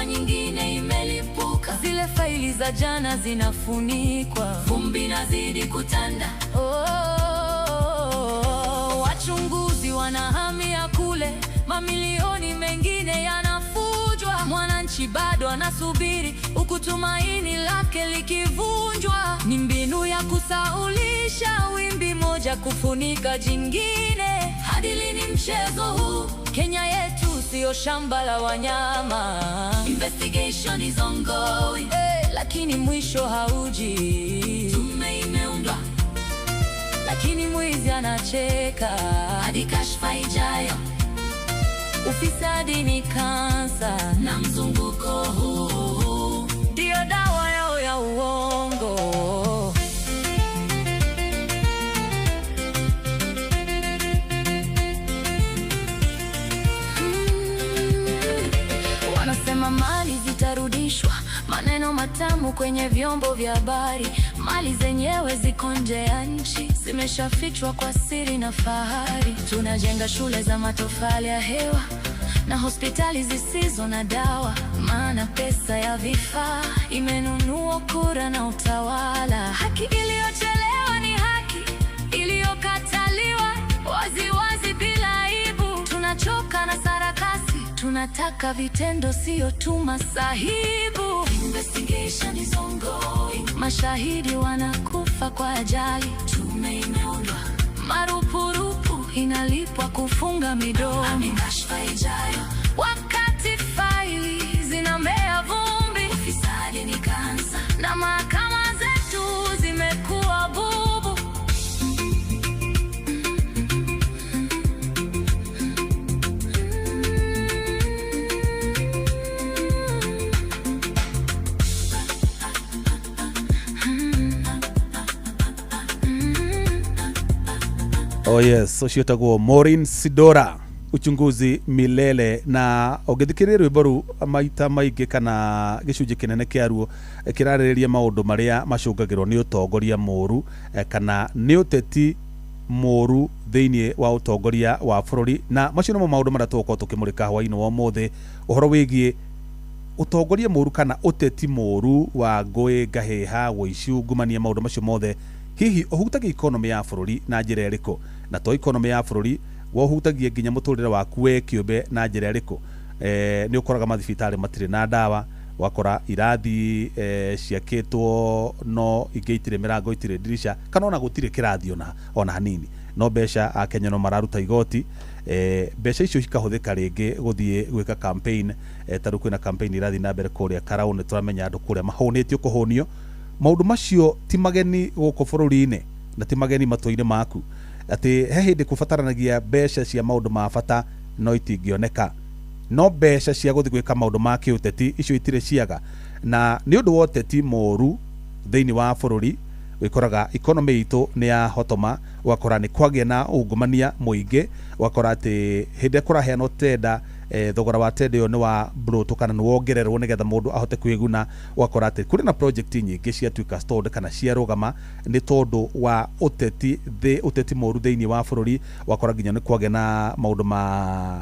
Kashfa nyingine imelipuka, zile faili za jana zinafunikwa, vumbi nazidi kutanda. Oh, wachunguzi wanahamia kule, mamilioni mengine yanafujwa. Mwananchi bado anasubiri, huku tumaini lake likivunjwa. Ni mbinu ya kusaulisha, wimbi moja kufunika jingine. Hadi lini mchezo huu? Kenya yetu siyo shamba la wanyama. Investigation is ongoing, hey, lakini mwisho hauji. Tume imeundwa, lakini mwizi anacheka hadi kashfa ijayo. Ufisadi ni kansa na mzunguko huu ndio dawa yao ya uongo. Wanasema mali zitarudishwa, maneno matamu kwenye vyombo vya habari. Mali zenyewe ziko nje ya nchi, zimeshafichwa kwa siri na fahari. Tunajenga shule za matofali ya hewa na hospitali zisizo na dawa, maana pesa ya vifaa imenunua kura na utawala. Haki iliyochelewa ni haki iliyokataliwa waziwazi bila aibu. Tunachoka na sarakasi, tunataka vitendo, sio tu masahibu. Investigation is ongoing. Mashahidi wanakufa kwa ajali, tume imeundwa, marupurupu inalipwa kufunga midomo. Kashfa ijayo, wakati faili zinamea vumbi. Ufisadi ni kansa na mahakama zetu zimekuwa bubu. Oh yes, ũcio ũtagwo Maureen Sidora, Uchunguzi Milele. Na ũngĩthikĩrĩria rwĩmbo rũu maita maingĩ kana gĩcunjĩ kĩnene kĩaruo kĩrarĩrĩria maũndũ marĩa macũngagĩrwo nĩ ũtongoria mũru kana nĩ ũteti mũru thĩinĩ wa ũtongoria wa bũrũri. Na macio nĩmo maũndũ marĩa tũgũkorwo tũkĩmũrĩka hwainĩ wa ũmũthĩ, ũhoro wĩgiĩ ũtongoria mũru kana ũteti mũru wa ngũĩ, ngahĩha, wũici, ungumania, maũndũ macio mothe hihi ũhutagia economy ya bũrũri na njĩra ĩrĩkũ? Na to economy ya bũrũri, wohutagia nginya mũtũrĩre waku we kĩũmbe na njĩra ĩrĩkũ? Nĩ ũkoraga mathibitarĩ matirĩ na ndawa, ũgakora irathi ciakĩtwo no ingĩ itirĩ mĩrango, itirĩ ndirisha, kana ona gũtirĩ kĩrathi ona hanini, no mbeca Akenya no mararuta igoti. Mbeca icio cikahũthĩka rĩngĩ gũthiĩ gwĩka campaign. Ta rĩu kwĩna campaign irathiĩ na mbere kũrĩa Karau, nĩ tũramenya andũ kũrĩa mahũnĩtio kũhũnio. Maũndũ macio ti mageni gũkũ bũrũri-inĩ na ti mageni matũ-inĩ maku, atĩ he hĩndĩ kũbataranagia mbeca cia maũndũ ma bata no itingĩoneka, no mbeca cia gũthiĩ gwĩka maũndũ ma kĩũteti icio itirĩ ciaga. Na nĩ ũndũ wa ũteti mũru thĩinĩ wa bũrũri, wĩkoraga economy itũ nĩ yahotoma, ũgakora nĩ kwagĩa na ungumania mũingĩ, ũgakora atĩ hĩndĩ ĩrĩa kũraheanwo tenda, thogora wa tenda ĩyo nĩ wa mbrũtũ kana nĩ wongererwo nĩgetha mũndũ ahote kwĩguna. Ũgakora atĩ kũrĩ na project nyingĩ ciatuĩka stalled kana ciarũgama nĩ tondũ wa ũteti thĩ ũteti mũru thĩinĩ wa bũrũri. Ũgakora nginya nĩ kwagĩa na maũndũ ma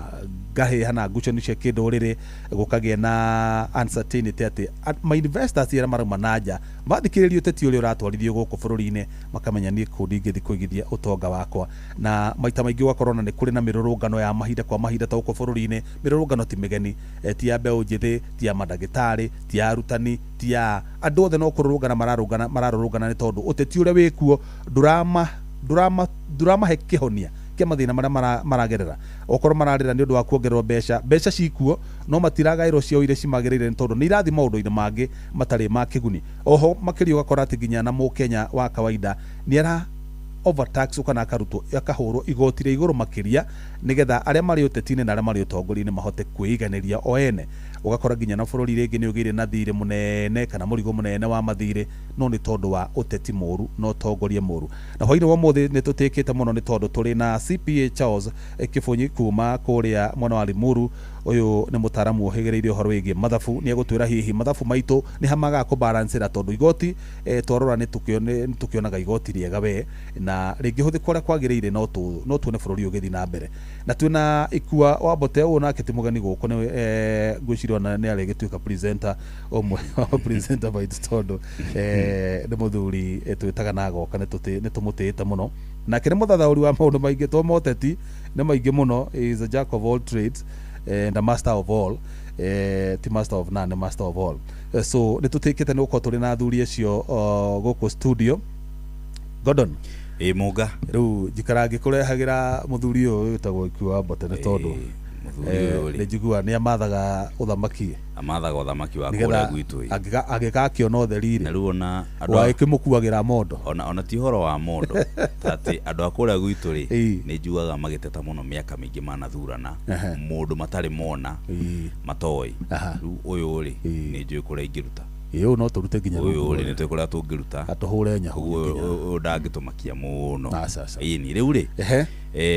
ngahĩha na ngucanio cia kĩndũrĩrĩ, gũkagĩa na uncertainty atĩ ma investors arĩa marauma na nja mathikĩrĩria ũteti ũrĩa ũratwarithio gũkũ bũrũri-inĩ makamenya niĩ kũu ndingĩthiĩ kũigithia ũtonga wakwa. Na maita maingĩ ũgakora ona nĩ kũrĩ na mĩrũrũngano ya mahinda kwa mahinda ta gũkũ bũrũri-inĩ. Mĩrũrũngano ti mĩgeni, ti ya mbeũ njĩthĩ, ti ya mandagĩtarĩ, ti ya arutani, ti ya andũ othe, no kũrũrũngana mararũngana, mararũrũngana nĩ tondũ ũteti ũrĩa wĩkuo ndũramahe kĩhonia kĩa mathĩna marĩa maragerera. Okorwo mararĩra nĩ ũndũ wa kuongererwo mbeca, mbeca cikuo no matiragaĩrwo ciao iria cimagĩrĩire nĩ tondũ nĩ irathiĩ maũndũ-inĩ mangĩ matarĩ ma kĩguni. Oho makĩria ũgakora atĩ nginya na mũkenya wa kawaida nĩ ara overtax kana akarutwo akahũrwo igoti rĩa igũrũ makĩria nĩgetha arĩa marĩ ũteti-inĩ na arĩa marĩ ũtongoria-inĩ mahote kwĩiganĩria o ene. Ũgakora nginya na bũrũri rĩngĩ nĩ ũgĩire na thirĩ mũnene kana mũrigo mũnene wa mathirĩ, no nĩ tondũ wa ũteti mũru na ũtongoria mũru. Na hwainĩ wa ũmũthĩ nĩ tũtĩkĩte mũno nĩ tondũ tũrĩ na CPA Charles Kĩbũnyi kuma kũrĩa mwena wa Limuru. Ũyũ nĩ mũtaaramu ũhĩgĩrĩire ũhoro wĩgiĩ mathabu, nĩ egũtwĩra hihi mathabu maitũ nĩ ha magaga kũbalancĩra, tondũ igoti twarora nĩ tũkĩonaga igoti rĩega we na rĩngĩhũthĩka ũrĩa kwagĩrĩire no tuone bũrũri ũgĩthiĩ na mbere. Na twĩna Ikua wa Mbote, ũyũ nake ti mũgeni gũkũ, nĩ ngwĩciria Ngwĩciria ona nĩ arĩgĩtuĩka presenter ũmwe wa presenter maitũ tondũ nĩ mũthuri twĩtaga na agoka, nĩ tũmũtĩĩte mũno. Nake nĩ mũthathaũri wa maũndũ maingĩ to moteti nĩ maingĩ mũno. He is a jack of all trades and a master of all, ti master of none, nĩ master of all. So nĩ tũtĩkĩte nĩ gũkorwo tũrĩ na athuri acio gũkũ studio. Gordon. Ĩ mũnga. Rĩu njikara ngĩkũrehagĩra mũthuri ũyũ wĩtagwo Ikua Mbote nĩ tondũ Mũthuri ũyũ nĩ rĩ njiguaga nĩ amathaga ũthamaki. Amathaga ũthamaki wa kũrĩa nĩgetha gwitũ ĩ. Angĩgakĩona ũtheri Na rĩ rĩu ona andũ a- wagĩkĩmũkuagĩra mondo. Ona ti ũhoro wa mondo, ta atĩ andũ a kũrĩa gwitũ rĩ, nĩ njugaga magĩteta mũno mĩaka mĩingĩ manathurana mũndũ matarĩ mona, matoĩ. Rĩu ũyũ rĩ, nĩ njũĩ kũrĩa ingĩruta. Ĩ, ũyũ no tũrute nginya ũyũ rungu rĩ rwa- nĩ tũĩ kũrĩa tũngĩruta. Atũhũre nyahu Koguo nginya. ũyũ ndangĩtũmakia mũno. Aca, aca. Ĩni rĩu rĩ,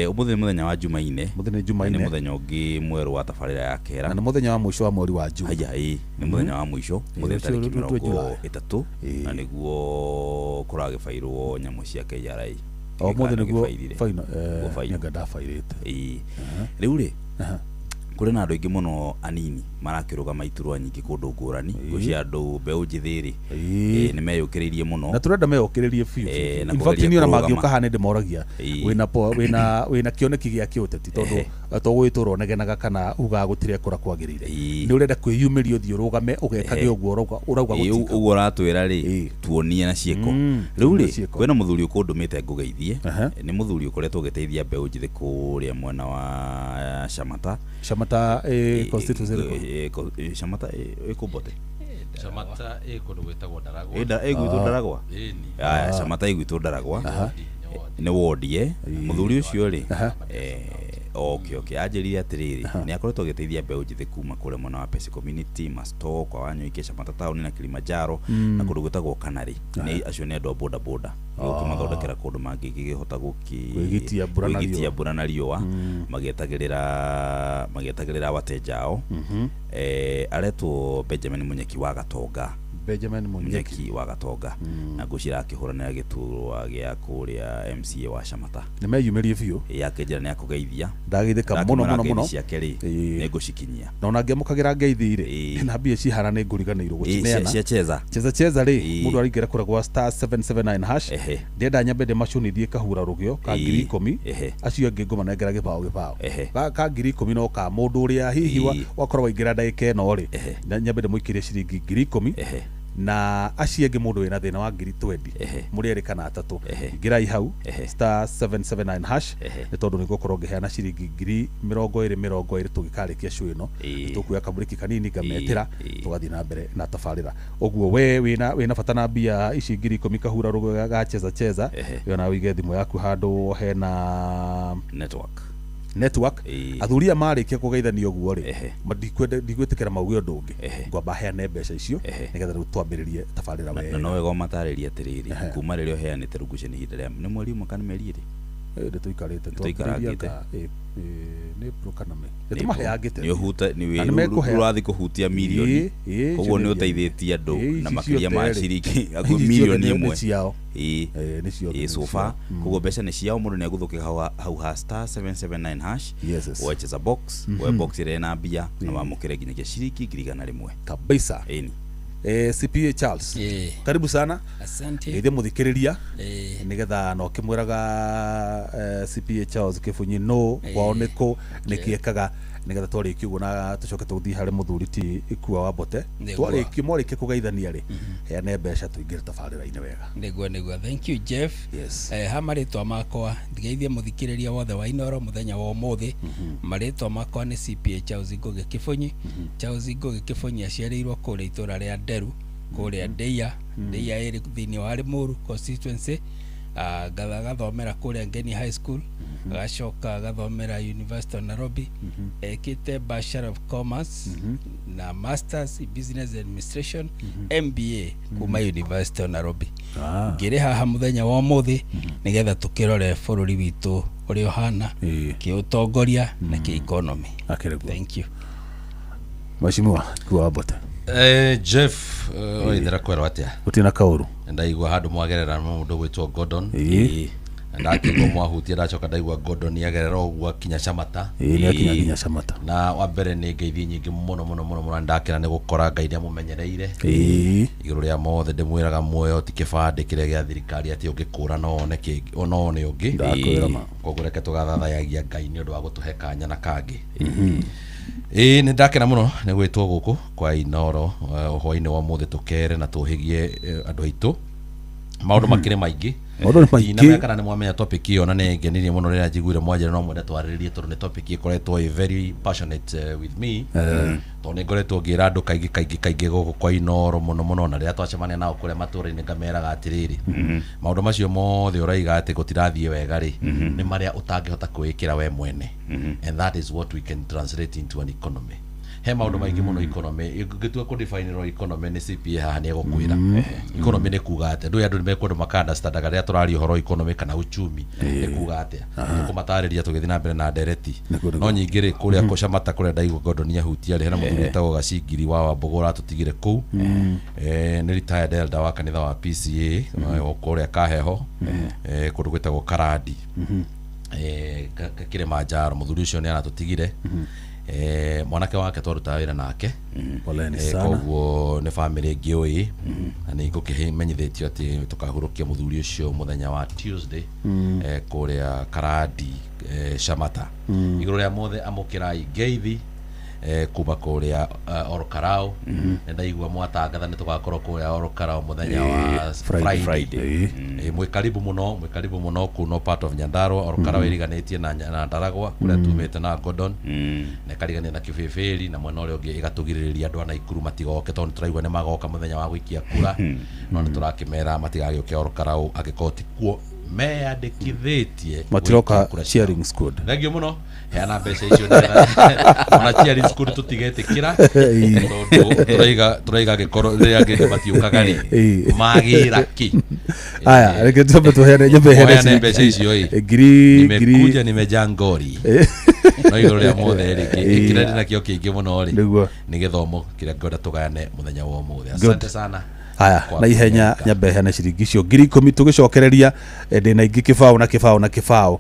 ũmũthĩ nĩ mũthenya wa Jumaine. Mũthĩ nĩ Jumaine. Nĩ mũthenya ũngĩ mwerũ wa tabarĩra ya kera. Na nĩ mũthenya wa mũico wa mweri wa June. Haya, ĩ nĩ mũthenya wa mũico, mũthenya Rũciũ tarĩki rũtue 30 July. na nĩguo kũragĩbairwo nyamũ cia KRA. O mũthĩ nĩguo Gĩbairire. final. Nĩguo final. Nĩanga ndabairĩte. Ĩĩ. Rĩu rĩ, kũrĩ na andũ aingĩ mũno anini marakĩrũgama iturwa nyingĩ kũndũ ngũrani. Ngwĩciria andũ mbeũ njĩthĩ rĩ, nĩ meyũkĩrĩirie mũno. Na tũrenda meyũkĩrĩrie biũ biũ. Na In fact kũgeria niĩ ona kũrũgama. mangĩũka haha nĩ ndĩmoragia wĩna kĩoneki gĩa kĩũteti, tondũ to gwĩtũra ũnegenaga kana ugaga gũtirĩ kũra kwagĩrĩire. Nĩ ũrenda kwĩyumĩria ũthiĩ ũrũgame ũgekage ũguo ũrauga gũtika. Ũguo ũratwĩra rĩ, tuonie na ciĩko. Rĩu Tuonie rĩ, ciĩko. Kwĩna mũthuri ũkũndũmĩte ngũgeithie. Nĩ mũthuri ũkoretwo ũgĩteithia mbeũ njĩthĩ kũrĩa mwena wa Shamata. Shamata constituency ĩrĩkũ? Shamata ĩ kũ Mbote? Shamata ĩ kũndũ gwĩtagwo Ndaragwa. Ĩ gwitũ Ndaragwa. Ĩni. Aya, Shamata ĩ gwitũ Ndaragwa. Nĩ wodi mũthuri ũcio rĩ, okay, anjĩrire atĩrĩrĩ, nĩ akoretwo agĩteithia mbeũ njĩthĩ kuma kũrĩa mwena wa Pesi Community, Masto, kwa Wanyoike, Shamata Town na Kilimanjaro na kũndũ gwĩtagwo Kanarĩ. Nĩ acio nĩ andũ a boda boda, gũkĩmathondekera kũndũ mangĩkĩhota Kwĩgitia mbura na kwĩgitia riũa. Mbura na riũa, magĩetagĩrĩra wateja ao. Aretwo Benjamin Munyeki wa Gatonga. Benjamin Munyeki. Munyeki wa Gatonga, na ngwĩciria akĩhũranĩra gĩturwa gĩa kũrĩa MCA wa Shamata. Nĩ meyumĩrie biũ. Akĩnjĩra nĩ akũgeithia. Ndagĩthĩka mũno mũno mũno. Ngeithi ciake rĩ, nĩ ngũcikinyia. Na ona ngĩamũkagĩra ngeithi rĩ, na mbia cihana nĩ ngũriganĩirwo gũcineana. Cia cheza. Cheza cheza rĩ, mũndũ araingĩra kũrĩa gwa *779#. Ndĩrenda nyambe ndĩmacũnithie kahura rũgĩo ka 10,000. Acio angĩ ngũmanengera gĩbaũ gĩbaũ. Ka 10,000 no ka mũndũ ũrĩa hihi wakorwo waingĩra ndagĩka ĩno rĩ, na nyambe ndĩmũikĩrie ciringi 10,000. Na acio angĩ mũndũ wĩna thĩna wa 20,000, mũrĩ erĩ kana atatũ, ingĩrai hau *779#, nĩ tondũ nĩ ngũkorwo ngĩheana ciringi 20,000 20 tũgĩkarĩkia show ĩno. Tũkuoya kamũrĩki kanini ngametĩra, tũgathiĩ na mbere na tabarĩra. Ũguo we wĩna bata na mbia ici 10,000, kahura rũgĩo ga cheza cheza, we ona wĩige thimũ yaku handũ hena network. Network. Athuri aya marĩkia kũgeithania ũguo rĩ, ndigwĩtĩkĩra mauge ũndũ ũngĩ, ngwamba heane mbeca icio nĩgetha rĩu twambĩrĩrie tabarĩra Na wega. No wega ũmatarĩrie atĩrĩrĩ, kuma rĩrĩa ũheanĩte runguceni ihinda rĩa nĩ mweri ũmwe kana mĩeri ĩrĩ? Nĩ tũikarĩte. Nĩ tũikarangĩte. Twambĩrĩria nĩ April kana May. Nĩ tũmaheangĩte. Nĩ ũhuta nĩ Na nĩ mekũhea. ũrathiĩ kũhutia mirioni. Koguo icio nĩ nĩ ũteithĩtie andũ na ici makĩria ma ciothe rĩ. ciringi Ici hakuhĩ mirioni ciothe nĩ 1. ciao. Nĩ ciothe nĩ So ciao. far koguo mbeca nĩ ciao, mũndũ nĩ agũthũkĩra hau ha *779#, woe cheza box, woe box ĩrĩa ĩna mbia na wamũkĩre nginyagia ciringi 100,000. Kabisa. Ĩni. CPA Charles, karibu sana. Asante. Geithie mũthikĩrĩria nĩgetha no kĩmwĩraga CPA Charles Kĩbunyi no kwao nĩkũ nĩkĩ ekaga, nĩgetha twarĩkia ũguo na tũcoke tũthiĩ harĩ mũthuri ti Ikua wa Mbote. Twarĩkia mwarĩkia kũgeithania rĩ, heane mbeca tũingĩre tabarĩra-inĩ wega. Nĩguo, thank you, Jeff. Yes. Ha marĩtwa makwa, ndigeithie mũthikĩrĩria wothe wa Inoro mũthenya wa ũmũthĩ. Marĩtwa makwa nĩ CPA Charles Ngũgĩ Kĩbũnyi. Charles Ngũgĩ Kĩbũnyi aciarĩirwo kũrĩa itũra rĩa Nderu, kũrĩa Ndeia. Ndeia ĩrĩ thĩinĩ wa Limuru constituency. Agathomera kũrĩa Ngeni High School, agacoka agathomera University of Nairobi. Ekĩte Bachelor of Commerce na Masters in Business Administration, MBA, kuma University of Nairobi. Ngĩrĩ haha mũthenya wa ũmũthĩ nĩgetha tũkĩrore bũrũri witũ ũrĩa ũhana kĩũtongoria na kĩ-economy. Akĩrĩ guo. Thank you. Mheshimiwa Ikua wa Mbote. Jeff, oithera kwerwo atĩa? Gũtirĩ na kaũru. Ndaigua handũ mwagerera mũndũ gwĩtwo Gordon. Na ndakĩigua mwahutia, ndacoka ndaigua Gordon agerera ũguo akinya Camata. Ĩĩ, nĩ akinya nginya Camata. Na wa mbere nĩ ngeithi nyingĩ mũno mũno mũno mũno, ndakena nĩ gũkora Ngai nĩ amũmenyereire. Igũrũ rĩa mothe ndĩmwĩraga muoyo ti kĩbandĩ kĩrĩa gĩa thirikari atĩ ũngĩkũra no one kĩngĩ, no one ũngĩ. Ndakwĩra ma. Koguo reke tũgathathayagia Ngai nĩ ũndũ wa gũtũhe kanya na kangĩ. Ĩĩ, nĩ ndakena mũno nĩ gwĩtwo gũkũ kwa Inoro hwainĩ wa ũmũthĩ, tũkere na tũhĩgie andũ aitũ. Maũndũ makĩrĩ maingĩ. Maũndũ nĩ maingĩ. Ndinamenya kana nĩ mwamenya topic ĩyo, na nĩ ngenirie mũno rĩrĩa njiguire mwanjĩra no mwende twarĩrĩrie, tondũ nĩ topic ĩkoretwo ĩ very passionate with me, tondũ nĩ ngoretwo ngĩra andũ kaingĩ kaingĩ kaingĩ gũkũ kwa Inoro mũno mũno, na rĩrĩa twacemania nao kũrĩa matũũra-inĩ ngameraga atĩrĩrĩ, maũndũ macio mothe ũraiga atĩ gũtirathiĩ wega rĩ, nĩ marĩa ũtangĩhota kwĩĩkĩra we mwene, and that is what we can translate into an economy. He maũndũ maingĩ mũno economy ũngĩtua kũdefinirwo economy nĩ CPA haha nĩ egũkwĩra economy nĩ kuga atĩa. Ndũĩ andũ nĩ mekwenda maka-understandaga rĩrĩa tũraria ũhoro economy kana uchumi nĩ kuga atĩa. Tũkũmatarĩria tũgĩthiĩ na mbere na ndereti. No nyingĩ rĩ, kũrĩa kũcamata kũrĩa ndaigua Gordon ahutia rĩ, hena mũthuri wĩtagwo Gacingiri wa Wambũgũ ũratũtigire kũu. Nĩ retired elder wa kanitha wa PCA o kũrĩa Kaheho, kũndũ gwĩtagwo Karandi, Kilimanjaro. Mũthuri ũcio nĩ aratũtigire. Mwanake wake twarutaga wĩra nake. Poleni sana. Koguo nĩ bamĩrĩ ngĩũĩ, na nĩ ngũkĩmenyithĩtio atĩ tũkahurũkia mũthuri ũcio mũthenya wa Tuesday kũrĩa Karandi, Shamata. Igũrũ rĩa mothe, amũkĩrai ngeithi kuma kũrĩa Orokarau. Nĩ ndaigua mwatangatha nĩ tũgakorwo kũrĩa Orokarau mũthenya wa Friday. Friday. Mwĩ karibu mũno, mwĩ karibu mũno kũu, no part of Nyandarua. Orokarau ĩriganĩtie na Ndaragwa kũrĩa tumĩte na Gordon, na ĩkarigania na Kĩbĩbĩri, na mwena ũrĩa ũngĩ ĩgatũgirĩrĩria andũ a Naikuru matigoke, tondũ nĩ tũraigua nĩ magoka mũthenya wa gũikia kura, no nĩ tũrakĩmera matigagĩũke Orokarau angĩkorwo ti kuo meyandĩkithĩtie Matiroka gũikia kura ciao. Cheering squad. Thengio mũno, heana mbeca icio nĩgetha ona cheering squad tũtigetĩkĩra, tondũ tũraiga angĩkorwo rĩrĩa angĩ matiũkaga rĩ, magĩra kĩ? Aya, reke tuambe tuheane, nyambe heane Mũheane mbeca icio ĩ. Ngiri Nimekuja nimejaa ngori, no igũrũ rĩa mothe rĩ, kĩrĩa ndĩnakĩo kĩingĩ mũno rĩ, Nĩguo. nĩ gĩthomo kĩrĩa ngwenda tũgayane mũthenya wa ũmũthĩ. Asante sana. Haya, Kwa na ihenya kũnyanĩka. nyambe heane ciringi icio 10,000 tũgĩcokereria. Ndĩna ingĩ kĩbaũ na kĩbaũ na kĩbaũ.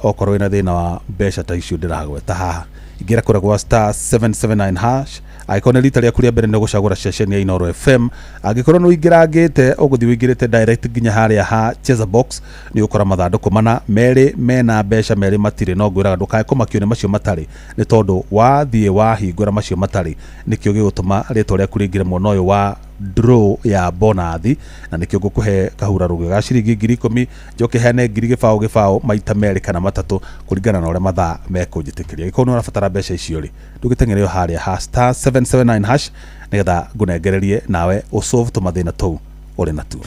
Okorwo wĩna thĩna wa mbeca ta icio ndĩragweta haha, ingĩra kũrĩa gwa *779#. Angĩkorwo nĩ rita rĩaku rĩa mbere nĩ gũcagũra ceceni ya Inoro FM, angĩkorwo nĩ ũingĩrangĩte, ũgũthiĩ ũingĩrĩte direct nginya harĩa ha Cheza Box, nĩ ũgũkora mathandũkũ mana, merĩ mena mbeca, merĩ matirĩ. No ngwĩraga ndũkae kũmakio nĩ macio matarĩ, nĩ tondũ wathiĩ wahingũra macio matarĩ, nĩkĩo gĩgũtũma rĩtwa rĩaku rĩingĩre mwena ũyũ wa draw ya bonathi, na nĩkĩo ngũkũhe kahura rũgĩ ga ciringi 10,000, njoke heane ngiri gĩbaũ gĩbaũ maita merĩ kana matatũ kũringana na ũrĩa mathaa mekũnjĩtĩkĩria. Angĩkorwo nĩ ũrabatara mbeca icio rĩ, ndũgĩteng'ere o harĩa ha *779# nĩgetha ngũnengererie nawe ũsolve tũmathĩna tũu ũrĩ natuo.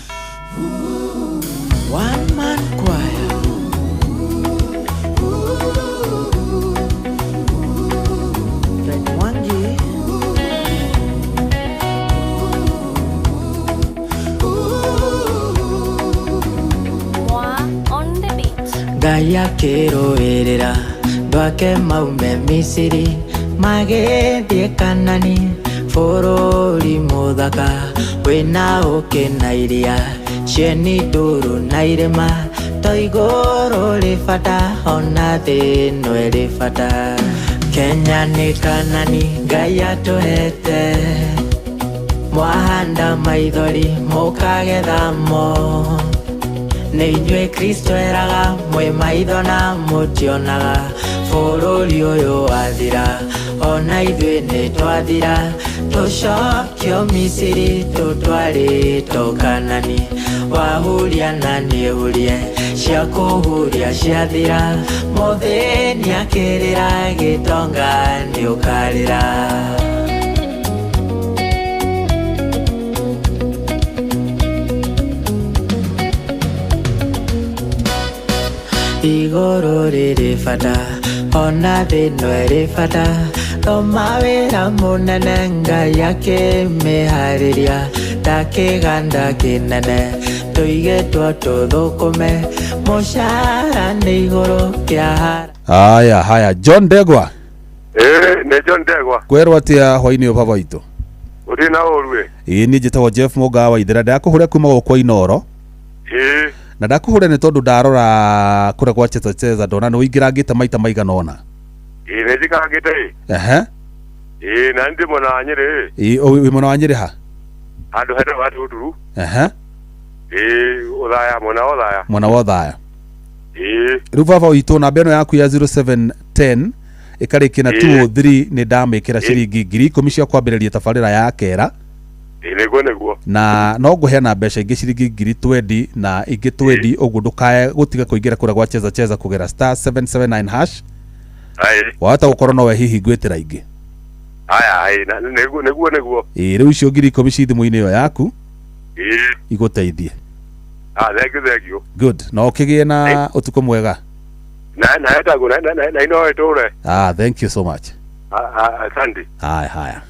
One man choir. Fred Mwangi. Moi on the beat. Ngai akĩrũĩrĩra ndwake maume Misiri magĩthiĩ Kanani, bũrũri mũthaka wĩna ũkĩ na iria, cieni ndũrũ na irĩma, to igũrũ rĩ bata ona thĩ ĩno ĩrĩ bata. Kenya nĩ Kanani Ngai atũhete, mwahanda maithori mũkagetha mo. Nĩ inyuĩ Kristo eraga mwĩ maitho na mũtionaga, bũrũri ũyũ wathira ona ithuĩ nĩ twathira, tũcokio Misiri tũtwarĩtwo Kanani. Wahuria na niĩ hurie, cia kũhuria ciathira, mũthĩni akĩrĩra gĩtonga nĩ ũkarĩra. Igũrũ rĩrĩ bata ona thĩ ĩno ĩrĩ bata, thoma wĩra mũnene Ngai akĩmĩharĩria ta kĩganda kĩnene, tũigĩtwo tũthũkũme mũcara nĩ igũrũ kĩahara. Haya haya, John Ndegwa. Ĩĩ, nĩ John Ndegwa. Kwerwo atĩa hwainĩ ũyũ baba witũ? Ũtirĩ na ũru ĩ. Ĩĩ, niĩ njĩtagwo Jeff Mũgaa wa Ithera, ndĩrakũhũra kuma gũkũ Inoro. Na ndakũhũrĩra nĩ tondũ ndarora kũrĩa gwa Cheza Cheza ndona nĩ ũingĩrangĩte maita maigana ũna. Ĩĩ nĩ njikangĩte ĩ. Ehe. Ĩĩ na ndĩ mwena wa Nyĩrĩ ĩ. Ĩ, wĩ mwena wa Nyĩrĩ ha? Handũ hetagwo Gatunduru. Ehe. Ĩĩ Othaya, mwena wa Othaya. Mwena wa Othaya. Ĩĩ. Rĩu baba witũ namba ĩno yaku ya 0710 ĩkarĩkia na 203 nĩ ndamĩkĩra ciringi 10,000 cia kwambĩrĩria tabarĩra ya kera. Ĩĩ nĩguo nĩguo. Na no ngũheana mbeca ingĩ ciringi 20,000 na ingĩ 20 ũguo ndũkae gũtiga kũingĩra kũrĩa gwa Cheza Cheza kũgera star 779 hash. Aĩ. Wahota gũkorwo nowe hihi ngwĩtĩra ingĩ. Aya ĩ na nĩguo nĩguo nĩguo. Ĩĩ rĩu icio 10,000 ci thimũ-inĩ ĩyo yaku Ĩĩ. igũteithie. Ah thank you thank you. Good. Na ũkĩgĩe na ũtukũ mwega. Na na hetagwo na na na ino ĩtũre. Ah, thank you so much. Asante. Haya haya.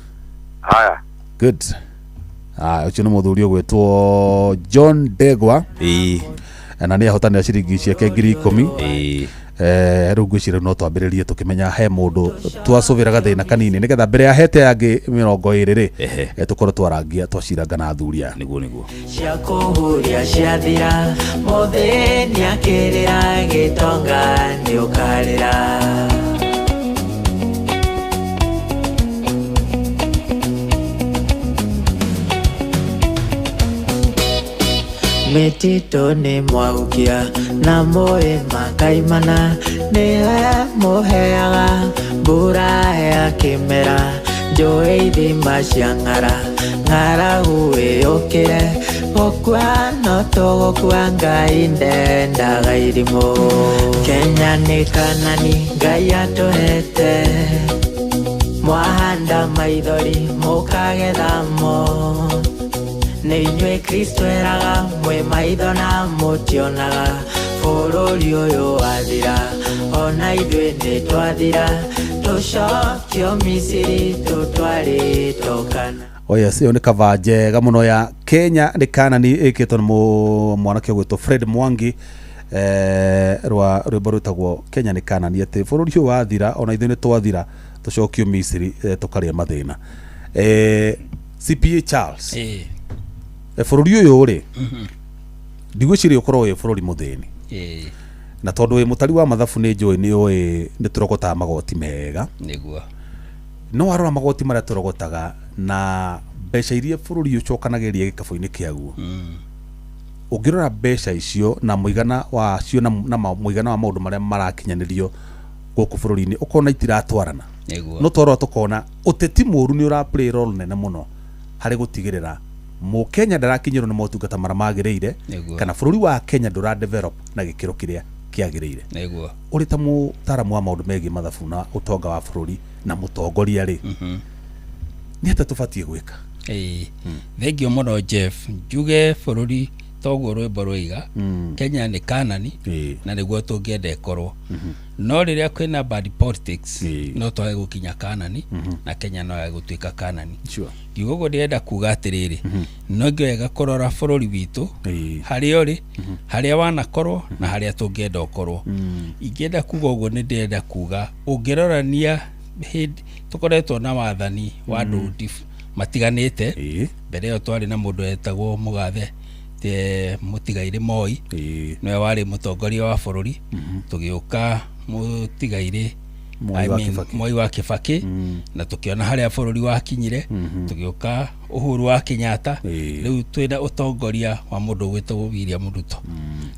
Haya. Good. Ah, ũcio nĩ mũthuri ũgwĩtwo John Ndegwa. Ĩĩ. Na nĩ ahotanĩra ciringi ciake 10,000. Ĩĩ. Rĩu ngwĩciria no twambĩrĩrie tũkĩmenya he mũndũ twacũvĩra gathĩna kanini nĩgetha mbere ya hete yangĩ 20 rĩ tũkorwo twarangia twaciranga na athuri aya. Nĩguo nĩguo. Cia kũhuria ciathira mũthĩni akĩrĩra gĩtonga nĩũkarĩra. Mĩtitũ nĩ mwahukia na mũĩ makaimana nĩwe mũheaga mbura ya kĩmera njũĩ ithima cia ng'ara ng'aragu ĩyũkĩre gũkua no tũgũkua Ngai ndendaga irimũ. Kenya nĩ Kanani Ngai atũhete mwahanda maithori mũkagetha mo. Nĩ inyuĩ Kristo eraga mwĩ maitho na mũtionaga bũrũri ũyũ wathira ona ithuĩ nĩ twathira tũcokio Misiri tũtwarĩtwo Kana. Oh yes, ĩyo nĩ kava njega mũno ya Kenya nĩ Kanani ĩkĩtwo nĩ mwanake ũgwĩtwo Fred Mwangi rwa rwĩmbo rwĩtagwo Kenya nĩ Kanani atĩ bũrũri ũyũ wathira ona ithuĩ nĩ twathira tũcokio Misiri tũkarĩa mathĩna. CPA Charles. Bũrũri ũyũ rĩ ndigwĩciria ũkorwo wĩ bũrũri mũthĩni. Na tondũ wĩ mũtari wa mathabu nĩ njũĩ nĩ ũĩ nĩ tũrogotaga magoti mega. Nĩguo. No warora magoti marĩa tũrogotaga na mbeca iria bũrũri ũcokanagĩrĩria gĩkabũ-inĩ kĩaguo. Ũngĩrora mbeca icio na mũigana wacio na mũigana wa maũndũ marĩa marakinyanĩrio gũkũ bũrũri-inĩ ũkona itiratwarana. Nĩguo. No twarora tũkona ũteti mũru nĩ ũra play role nene mũno harĩ gũtigĩrĩra Mũkenya ndarakinyĩrwo nĩ motungata marĩa magĩrĩire kana bũrũri wa Kenya ndũra develop na gĩkĩro kĩrĩa kĩagĩrĩire. Nĩguo. Ũrĩ ta mũtaaramu wa maũndũ megiĩ mathabu na ũtonga wa bũrũri na mũtongoria rĩ nĩ atĩa tũbatiĩ gwĩka? Thengiũ mũno Jeff. Njuge bũrũri toguo rwĩmbo rwaiga Kenya nĩ Kanani na nĩguo tũngĩenda ĩkorwo. No rĩrĩa kwĩna bad politics no twage gũkinya Kanani na Kenya no yage gũtuĩka Kanani. Ngiuga ũguo ndĩrenda kuga atĩrĩrĩ no ngĩwega kũrora bũrũri witũ harĩa ũrĩ harĩa wanakorwo na harĩa tũngĩenda ũkorwo. Ingĩenda kuga ũguo nĩ ndĩrenda kuga ũngĩrorania hĩndĩ tũkoretwo na wathani wa andũ matiganĩte. Mbere ĩyo twarĩ na mũndũ wetagwo Mũgathe Mũtigairĩ Moi nĩwe warĩ mũtongoria wa bũrũri. Tũgĩũka Mũtigairĩ Moi wa Kibaki na tũkĩona harĩa bũrũri wakinyire. Tũgĩũka Uhuru wa Kenyatta rĩu twĩna ũtongoria wa mũndũ ũgwĩtwo William Ruto.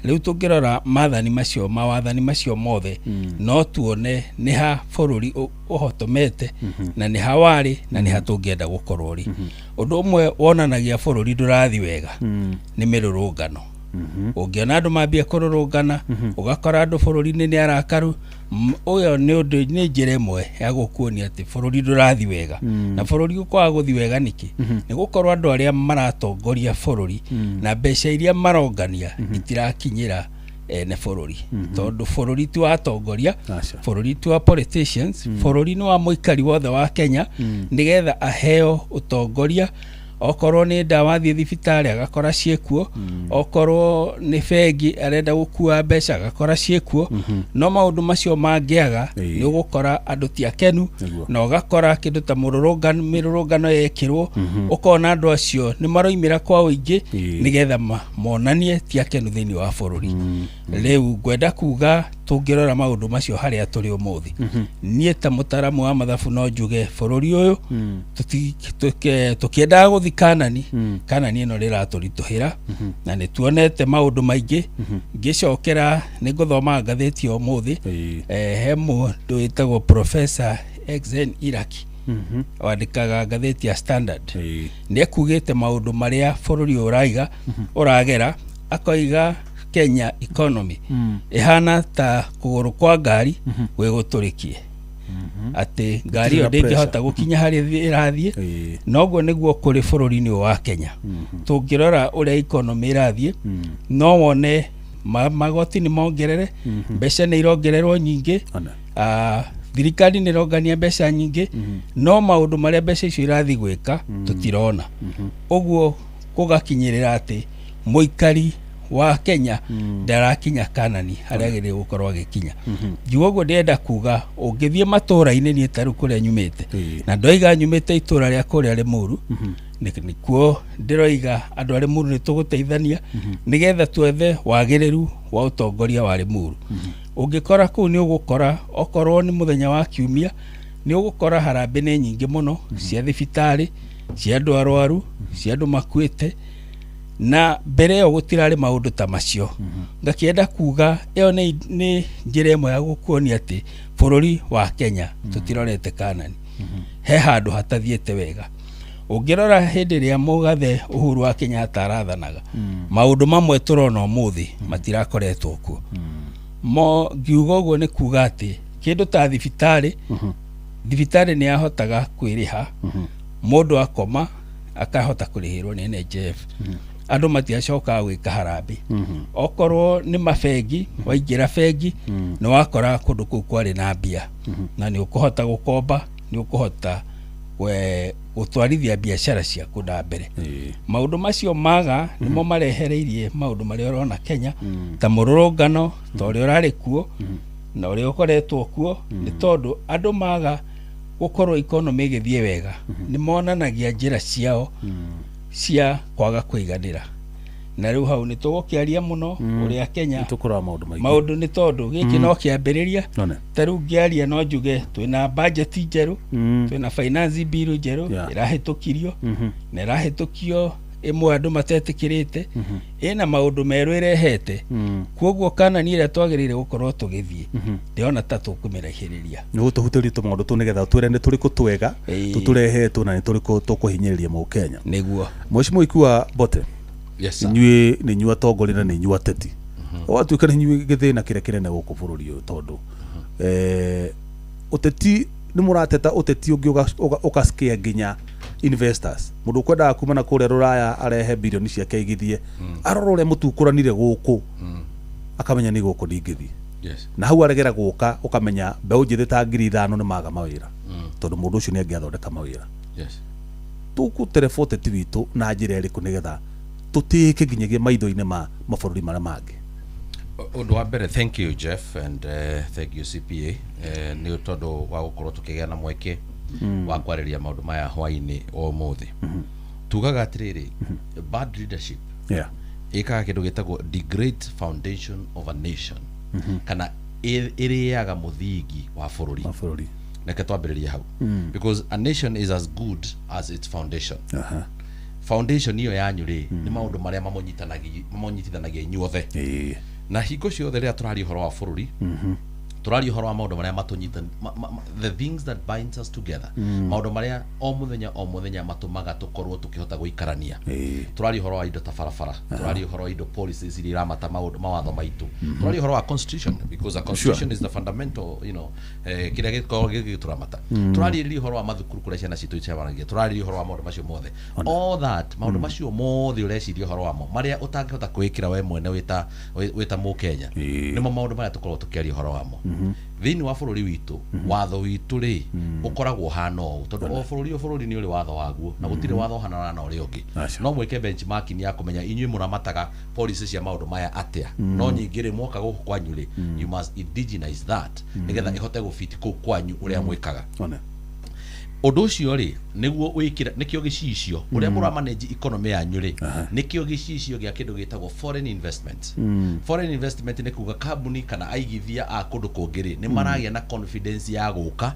Rĩu tũngĩrora mathani macio mawathani macio mothe no tuone nĩ ha bũrũri ũhotomete na nĩ ha warĩ na nĩ ha tũngĩenda gũkorwo rĩ. Ũndũ ũmwe wonanagia bũrũri ndũrathiĩ wega nĩ mĩrũrũngano. Ũngĩona andũ mambia kũrũrũngana ũgakora andũ bũrũri-inĩ nĩ arakaru ũyũ nĩ ũndũ nĩ njĩra ĩmwe ya gũkuonia atĩ bũrũri ndũrathiĩ wega. Na bũrũri ũkwaga gũthiĩ wega nĩkĩ? Nĩ gũkorwo andũ arĩa maratongoria bũrũri na mbeca iria marongania itirakinyĩra ene bũrũri. Tondũ bũrũri ti wa atongoria, bũrũri ti wa politicians, bũrũri nĩ wa mũikari wothe wa Kenya nĩgetha aheo ũtongoria Okorwo nĩ ndawa athiĩ thibitarĩ agakora ciĩkuo, okorwo nĩ bengi arenda gũkua mbeca agakora ciĩkuo. No maũndũ macio mangĩaga, nĩ ũgũkora andũ ti akenu, na ũgakora kĩndũ ta mũrũrũngano, mĩrũrũngano yekĩrwo, ũkona andũ acio nĩ maroimĩra kwa ũingĩ nĩgetha monanie ti akenu thĩinĩ wa bũrũri. Rĩu ngwenda kuga tũngĩrora maũndũ macio harĩa tũrĩ ũmũthĩ, niĩ ta mũtaaramu wa mathabu no njuge bũrũri ũyũ tũkĩendaga gũthi Kanani, Kanani ĩno rĩratũritũhĩra, na nĩ tuonete maũndũ maingĩ. Ngĩcokera nĩ ngũthoma ngathĩti ũmũthĩ, he mũndũ wĩtagwo Professor Xen Iraki wandĩkaga ngathĩti ya Standard, nĩ ekugĩte maũndũ marĩa bũrũri ũyũ ũraiga ũragera, akoiga Kenya economy ĩhana ta kũgũrũ kwa ngari gwĩ gũtũrĩkie, atĩ ngari ĩyo ndĩngĩhota gũkinya harĩa ĩrathiĩ. Noguo nĩguo kũrĩ bũrũri-inĩ wa Kenya. Tũngĩrora ũrĩa economy ĩrathiĩ, no wone magoti nĩ mongerere, mbeca nĩ irongererwo nyingĩ, thirikari nĩ ĩrongania mbeca nyingĩ, no maũndũ marĩa mbeca icio irathiĩ gwĩka tũtirona. Ũguo gũgakinyĩrĩra atĩ mũikari wa Kenya ndarakinya Kanani harĩa agĩrĩire gũkorwo agĩkinya. Ngiuga ũguo ndĩrenda kuga ũngĩthiĩ matũra-inĩ, niĩ ta rĩu kũrĩa nyumĩte, na ndoiga nyumĩte itũra rĩa kũrĩa Rĩmuru, nĩkuo ndĩroiga andũ a Rĩmuru nĩ tũgũteithania nĩgetha twethe wagĩrĩru wa ũtongoria wa Rĩmuru. Ũngĩkora kũu nĩ ũgũkora okorwo nĩ mũthenya wa kiumia, nĩ ũgũkora harambĩ nĩ nyingĩ mũno cia thibitarĩ, cia andũ arwaru, cia andũ makuĩte, na mbere ĩyo gũtirarĩ maũndũ ta macio. Ngakĩenda kuga ĩyo nĩ njĩra ĩmwe ya gũkuonia atĩ bũrũri wa Kenya tũtirorete Kanani, he handũ hatathiĩte wega. Ũngĩrora hĩndĩ ĩrĩa mũgathe Uhuru wa Kenyatta arathanaga, maũndũ mamwe tũrona ũmũthĩ matirakoretwo kuo. Mo ngiuga ũguo nĩ kuga atĩ kĩndũ ta thibitarĩ, thibitarĩ nĩ yahotaga kwĩrĩha, mũndũ akoma akahota kũrĩhĩrwo nĩ NHIF, andũ matiacokaga gwĩka harambĩ. Okorwo nĩ mabengi, waingĩra bengi nĩ wakora kũndũ kũu kwarĩ na mbia, na nĩ ũkũhota gũkomba, nĩ ũkũhota gũtwarithia biacara ciaku na mbere. Maũndũ macio maga nĩmo marehereirie maũndũ marĩa ũrona Kenya, ta mũrũrũngano ta ũrĩa ũrarĩ kuo na ũrĩa ũkoretwo kuo, nĩ tondũ andũ maga gũkorwo economy ĩgĩthiĩ wega, nĩ monanagia njĩra ciao cia kwaga kũiganĩra. Na rĩu hau nĩ tũgũkĩaria mũno ũrĩa Kenya tũkũrora maũndũ maingĩ, maũndũ nĩ tondũ gĩkĩ no kĩambĩrĩria. Ta rĩu ngĩaria no njuge twĩna budget njerũ, twĩna finance bill njerũ ĩrahĩtũkirio, na ĩrahĩtũkio ĩmwe andũ matetĩkĩrĩte, ĩna maũndũ merũ ĩrehete. Koguo Kanani ĩrĩa twagĩrĩire gũkorwo tũgĩthiĩ, ndĩrona ta tũkũmĩraihĩrĩria. Nĩ gũtũhutĩria tũmaũndũ tũu nĩgetha twĩre nĩ tũrĩkũ twega tũtũrehetwo na nĩ tũrĩkũ tũkũhinyĩrĩria Mũkenya. Nĩguo. Mheshimiwa Ikua Mbote, Yes, sir. inyuĩ nĩ inyuĩ atongoria na nĩ inyuĩ ateti, ũgatuĩka nĩ inyuĩ gĩthĩna kĩrĩa kĩnene gũkũ bũrũri ũyũ, tondũ ũteti nĩ mũrateta ũteti ũngĩ ũkascare nginya investors. Mũndũ ũkwendaga kuma na kũrĩa rũraya arehe birioni ciake aigithie, arora ũrĩa mũtukũranire gũkũ, akamenya nĩ gũkũ ndingĩthiĩ. Yes. Na hau aregera gũka, ũkamenya mbeũ njĩthĩ ta 5,000 nĩ maga mawĩra, tondũ mũndũ ũcio nĩ angĩathondeka mawĩra. Yes. Tũgũtereba ũteti witũ na njĩra ĩrĩkũ nĩgetha tũtĩĩke nginyagia maitho-inĩ ma mabũrũri marĩa mangĩ? Ũndũ wa mbere, thank you Jeff and thank you CPA, nĩ tondũ wa gũkorwo tũkĩgĩa na mweke wa kwarĩria maũndũ maya hwaĩ-inĩ wa ũmũthĩ. Tugaga atĩrĩrĩ, bad leadership ĩkaga kĩndũ gĩtagwo degrade foundation of a nation, kana ĩrĩaga mũthingi wa bũrũri. Wa bũrũri. Reke twambĩrĩrie hau, because a nation is as good as its foundation. Foundation ĩyo yanyu rĩ, nĩ maũndũ marĩa mamũnyitithanagia inyuothe. Na hingo ciothe rĩrĩa tũraria ũhoro wa bũrũri, tũraria ũhoro wa maũndũ marĩa matũnyita, the things that binds us together, maũndũ marĩa o mũthenya o mũthenya matũmaga tũkorwo tũkĩhota gũikarania. Tũraria ũhoro wa indo ta barabara, tũraria ũhoro wa indo policies iria iramata maũndũ mawatho maitũ, tũraria ũhoro wa constitution, because a constitution is the fundamental, kĩrĩa gĩkoragwo gĩgĩtũramata. Tũrarĩrĩria ũhoro wa mathukuru kũrĩa ciana citũ icemanagia, tũrarĩrĩria ũhoro wa maũndũ macio mothe, all that maũndũ macio mothe ũreciria ũhoro wamo marĩa ũtangĩhota kwĩĩkĩra we mwene wĩta Mũkenya, nĩmo maũndũ marĩa tũkoragwo tũkĩaria ũhoro wamo. Thĩinĩ wa bũrũri witũ, watho witũ rĩ, ũkoragwo ũhana ũũ, tondũ o bũrũri, o bũrũri nĩ ũrĩ watho waguo, na gũtirĩ watho ũhanana na ũrĩa ũngĩ. Aca. No mwĩke benchmarking ya kũmenya inyuĩ mũramataga policy cia maũndũ maya atĩa, no nyingĩ rĩ, mwoka gũkũ kwanyu rĩ, you must indigenize that nĩgetha ĩhote gũfit kũu kwanyu ũrĩa mwĩkaga. One. Ũndũ ũcio rĩ, nĩguo wĩkĩra nĩkĩo gĩcicio ũrĩa mũra manage economy yanyu rĩ, nĩkĩo gĩcicio gĩa kĩndũ gĩtagwo foreign investment. Foreign investment nĩ kuga kambuni kana aigithia a kũndũ kũngĩ rĩ, nĩ maragĩa na confidence ya gũka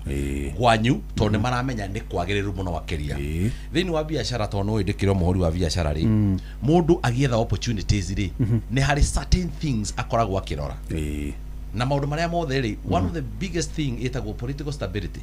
kwanyu, tondũ nĩ maramenya nĩ kwagĩrĩru mũno makĩria thĩinĩ wa biacara. Tondũ nĩ ndĩkĩrĩ o mũhũri wa biacara rĩ, mũndũ agĩetha opportunities rĩ, nĩ harĩ certain things akoragwo akĩrora, na maũndũ marĩa mothe rĩ, one of the biggest thing ĩtagwo political stability.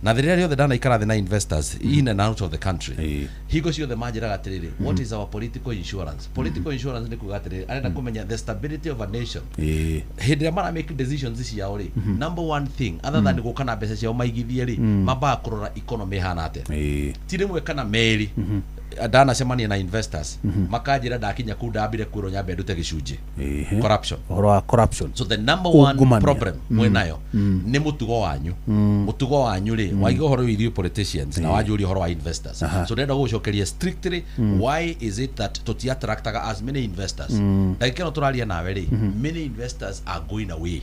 Na rĩrĩa rĩothe ndanaikara thĩ na investors in and out of the country, hingo ciothe manjĩraga atĩrĩrĩ, "What is our political insurance?" Political insurance nĩ kuga atĩrĩrĩ, arenda kũmenya the stability of a nation. Hĩndĩ ĩrĩa mara make decisions ciao rĩ, number one thing, other than gũka na mbeca ciao maigithie rĩ, mambaga kũrora economy ĩhana atĩa. Ti rĩmwe kana merĩ ndanacemania na investors makanjĩra, "Ndakinya kũu ndambire kwĩrwo nyambe ndute gĩcunjĩ." Corruption. Ũhoro wa corruption. So the number one Ungumania. problem mwĩnayo nĩ mũtugo wanyu. Mũtugo wanyu rĩ, waiga ũhoro wĩgiĩ politicians na wanjũria ũhoro wa investors, so ndĩrenda gũgũcokeria strictly, why is it that tũtiattractaga as many investors? Ndagĩka ĩno tũraria nawe rĩ, many investors are going away.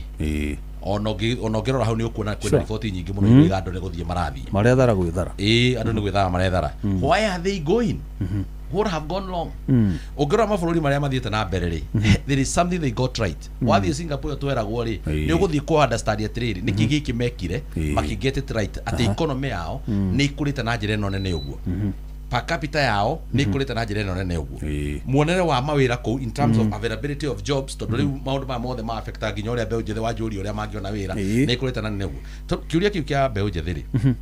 Ona ũngĩrora hau nĩ ũkuona kwĩna riboti nyingĩ mũno iroiga andũ nĩ gũthiĩ marathiĩ. Marethara gwĩthara. Ĩĩ, andũ nĩ gwĩthara marethara. Why are they going? What have gone wrong? Ũngĩrora mabũrũri marĩa mathiĩte na mbere rĩ, there is something they got right. Wathiĩ Singapore ĩyo tweragwo rĩ, nĩ ũgũthiĩ kũ understand atĩrĩrĩ, nĩkĩ gĩkĩ mekire makĩ get it right, atĩ economy yao nĩ ikũrĩte na njĩra ĩno nene ũguo, per capita yao nĩ ikũrĩte na njĩra ĩno nene ũguo, muonere wa mawĩra kũu in terms of availability of jobs, tondũ rĩu maũndũ maya mothe ma affecta nginya ũrĩa mbeũ njĩthĩ, wanjũria ũrĩa mangĩona wĩra, nĩ ikũrĩte na nene ũguo. Kĩũria kĩu kĩa mbeũ njĩthĩ rĩ,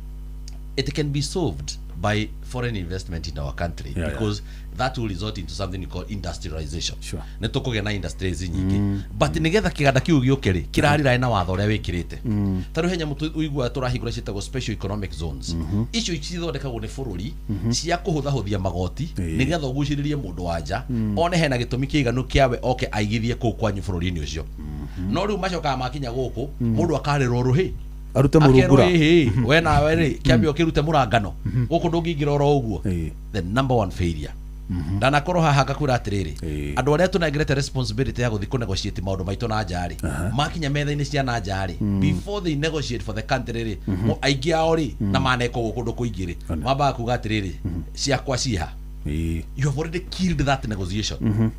it can be solved by foreign investment in our country, because that will result into something you call industrialization. Nĩ tũkũgĩa na industries nyingĩ, but nĩgetha kĩganda kĩu gĩũke rĩ, kĩrarirae na watho ũrĩa wĩkĩrĩte. Ta rĩu he nyamũ ũiguaga tũrahingũra ciĩtagwo special economic zones. Icio cithondekagwo nĩ bũrũri cia kũhũthahũthia magoti, nĩgetha ũgucĩrĩrie mũndũ wa nja one hena gĩtũmi kĩiganu kĩawe oke aigithie kũu kwanyu bũrũri-inĩ ũcio. No rĩu macokaga makinya gũkũ, mũndũ akarĩrwo rũhĩ, arute akerwo, mũrungura. "Ĩhĩ, we nawe rĩ, kĩambe ũkĩrute mũrangano gũkũ, ndũngĩingĩra oro ũguo." The number one failure, ndanakorwo haha ngakwĩra atĩrĩrĩ, andũ arĩa tũnengerete responsibility ya gũthiĩ kũnegotiate maũndũ maitũ na nja rĩ, makinya metha-inĩ cia na nja rĩ, before they negotiate for the country rĩ, aingĩ ao rĩ, na manekwo gũkũ kũndũ kũingĩ rĩ, mambaga kuga atĩrĩrĩ, "Ciakwa ciha." You have already killed that negotiation.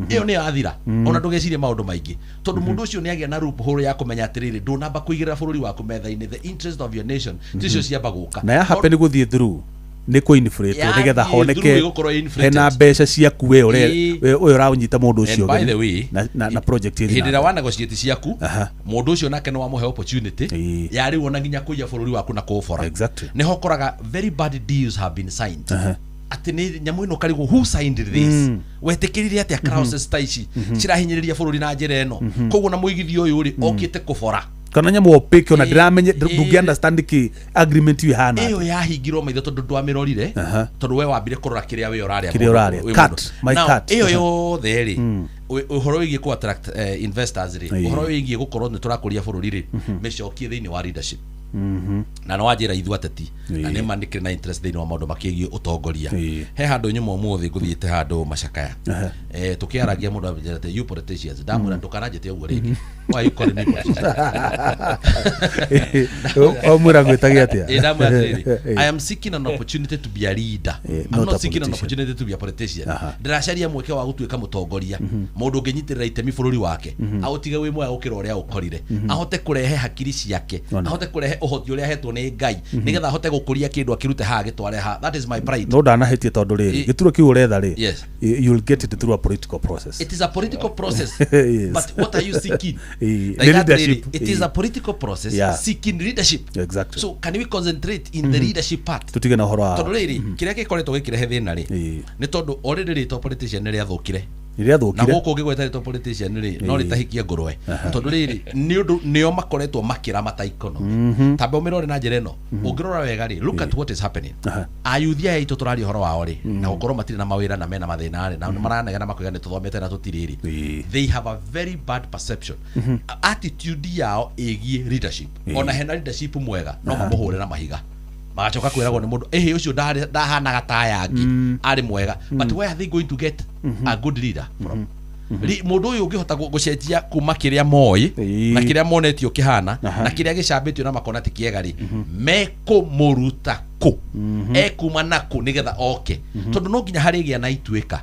Ĩyo nĩ yathira, ona ndũgecirie maũndũ maingĩ, tondũ mũndũ ũcio nĩ agĩa na loophole ya kũmenya atĩrĩrĩ, ndũnamba kũigĩrĩra bũrũri waku metha-inĩ. The interest of your nation ticio ciamba gũka. Na ya happen gũthiĩ through nĩ kũ inflate Yathiĩ nĩgetha through honeke ĩgũkorwo inflated. Hena mbeca ciaku we ũre we ũyũ ũraũnyita mũndũ ũcio And by ũgeni, the way, na project ĩthiĩ hĩndĩ na ĩrĩa mbere. wa negotiate ciaku, mũndũ ũcio nake nĩ wamũhe opportunity ya rĩu ona nginya kũiya bũrũri waku na kũũbora. Nĩho ũkoraga very bad deals have been signed, atĩ nĩ nyamũ ĩno karigwo, "Who signed this? Wetĩkĩrire atĩa clauses ta ici cirahinyĩrĩria bũrũri na njĩra ĩno?" Koguo na mũigithio ũyũ rĩ, okĩte kũbora. Kana nyamũ opaque, ona ndĩramenye, ndũngĩ understand kĩ agreement ĩyo ĩhana. Ĩyo yahingirwo maitho tondũ ndwamĩrorire, tondũ we wambire kũrora kĩrĩa we ũrarĩa. Kĩrĩa ũrarĩa. Wĩ Cut, mũndũ. my Now, cut. ĩyo yothe rĩ, ũhoro wĩgiĩ kũ attract investors rĩ, ũhoro wĩgiĩ gũkorwo nĩ tũrakũria bũrũri rĩ, mĩcokie thĩinĩ wa leadership. Na no wanjĩra ithuĩ ateti, na nĩ ma nĩkĩrĩ na interest thĩinĩ wa maũndũ makĩgiĩ ũtongoria. He handũ nyuma ũmũthĩ ngũthiĩte handũ macakaya, tũkĩaragia, mũndũ anjĩra atĩ, "You politicians." Ndamwĩra, "Ndũkananjĩte ũguo rĩngĩ. Why you calling me politician?" Wamwĩra ngwĩtage atĩa? Ndamwĩra atĩrĩrĩ, "I am seeking an opportunity to be a leader. I'm Not not a seeking an politician. opportunity to be a politician." Ndĩracaria mweke wa gũtuĩka mũtongoria, mũndũ ũngĩnyitĩrĩra itemi bũrũri wake, aũtige wĩ mwega gũkĩra ũrĩa ũkorire, ahote kũrehe hakiri ciake, ahote kũrehe ũhoti ũrĩa ahetwo nĩ Ngai, nĩgetha ahote gũkũria kĩndũ, akĩrute haha gĩtware haha. That is my pride. No ndanahĩtie, tondũ rĩrĩ, gĩturwa kĩu ũretha rĩ, you'll get it through a political process. It is a political process. But what are you seeking? Nĩ Like that leadership. really, it is a political process seeking leadership. So can we concentrate in the leadership part? Tutige na ũhoro wa Tondũ rĩrĩ, kĩrĩa gĩkoretwo gĩkĩrehe thĩna rĩ, nĩ tondũ already rĩtwa politician nĩ rĩathũkire. Na rĩathũkire. Gũkũ ũngĩgweta rĩtwa politician rĩ, no rĩtahikie ngũrwe, tondũ rĩrĩ nĩ ũndũ nĩo makoretwo makĩramata economy. Tamba ũmĩrore na njĩra ĩno, ũngĩrora wega rĩ, look at what is happening. Ayuthi aya aitũ tũraria ũhoro wao rĩ, na gũkorwo matirĩ na mawĩra na mena mathĩna rĩ, na nĩ maranegena makoiga nĩ tũthomete na tũtirĩ rĩ, they have a very bad perception, attitude yao ĩgiĩ leadership. Ona hena leadership mwega, no mamũhũre na mahiga, magacoka kwĩragwo nĩ mũndũ ĩhĩ ũcio ndahanaga ta aya angĩ, arĩ mwega. But where are they going to get a good leader from? Mũndũ ũyũ ũngĩhota gũcenjia kuma kĩrĩa moĩ na kĩrĩa monetio kĩhana na kĩrĩa gĩcambĩtio na makona ti kĩega rĩ, mekũmũruta kũ, ekuma nakũ nĩgetha oke? Tondũ no nginya harĩgĩa na ituĩka,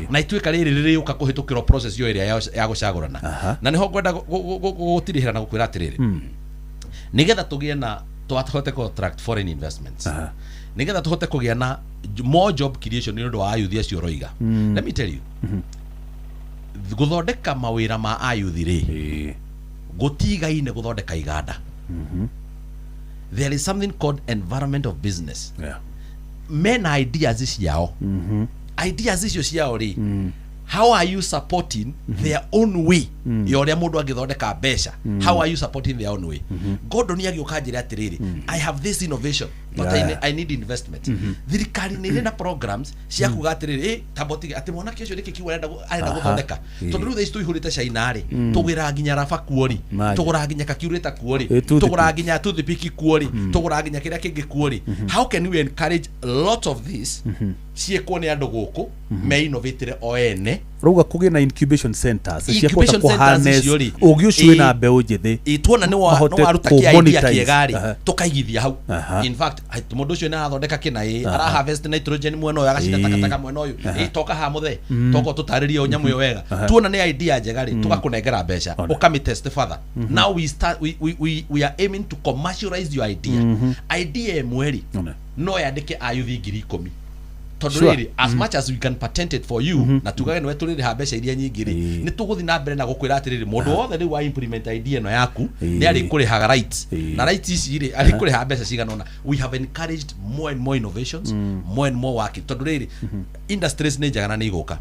na ituĩka rĩrĩ rĩrĩũka kũhĩtũkĩrwo process ĩyo ĩrĩa ya gũcagũrana. Na nĩho ngwenda gũtirihĩra na gũkwĩra atĩrĩrĩ, nĩgetha tũgĩe na tũhote kũ attract foreign investments, nĩgetha tũhote kũgĩa na more job creation nĩ ũndũ wa ayuthi acio ũroiga, let me tell you, gũthondeka mawĩra ma ayuthi rĩ, gũtigaine gũthondeka iganda. There is something called environment of business. Mena ideas ciao, ideas icio ciao rĩ, how are you supporting their own way ya ũrĩa mũndũ angĩthondeka mbeca? How are you supporting their own way? Gordon agĩũka njĩra atĩrĩrĩ, "I have this innovation, but I need investment." Thirikari nĩ ĩrĩ na programs cia kuga atĩrĩrĩ, tamba ũtige atĩ mwanake ũcio nĩkĩ kiu arenda gũthondeka, tondũ rĩu thaa ici tũihũrĩte China rĩ, tũgĩraga nginya raba kuo rĩ, Imagine. tũgũraga nginya kakiurĩta kuo rĩ, Toothpick. Tũgũraga nginya toothpick kuo rĩ, tũgũraga nginya kĩrĩa kĩngĩ kuo rĩ. How can we encourage a lot of this ciĩkwo nĩ andũ gũkũ meinnovatire o ene? Rauga kũgĩe na incubation centers cia kũhota Incubation centers kũharness icio rĩ, ũgĩ ũcio wĩna mbeũ njĩthĩ. Ĩ, tuona nĩ Mahote nĩ waruta kĩ idea kũ-monetize. kĩega rĩ, tũkaigithia hau. In fact, mũndũ ũcio nĩ arathondeka kĩna, ĩ ara harvest nitrogen mwena ũyũ, agacina takataka mwena ũyũ, ĩ toka haha mũthee, toka ũtũtarĩrie o nyamũ ĩyo wega. Tuona nĩ idea njega rĩ, tũgakũnengera mbeca, ũkamĩ further. Now we start we are aiming to commercialize your idea. Idea ĩmwe rĩ, no yandĩke ayuthi 10,000, tondũ rĩrĩ, as much as we can patent it for you na tugage nĩwe tũrĩrĩha mbeca iria nyingĩ rĩ, nĩ tũgũthiĩ na mbere na gũkwĩra atĩrĩrĩ, mũndũ wothe rĩu wa implement idea ĩno yaku nĩ arĩkũrĩhaga rights, na rights ici rĩ, arĩkũrĩhaga mbeca cigana ũna. We have encouraged more and more innovations, more and more working, tondũ rĩrĩ, industries nĩ njega na nĩ igũka,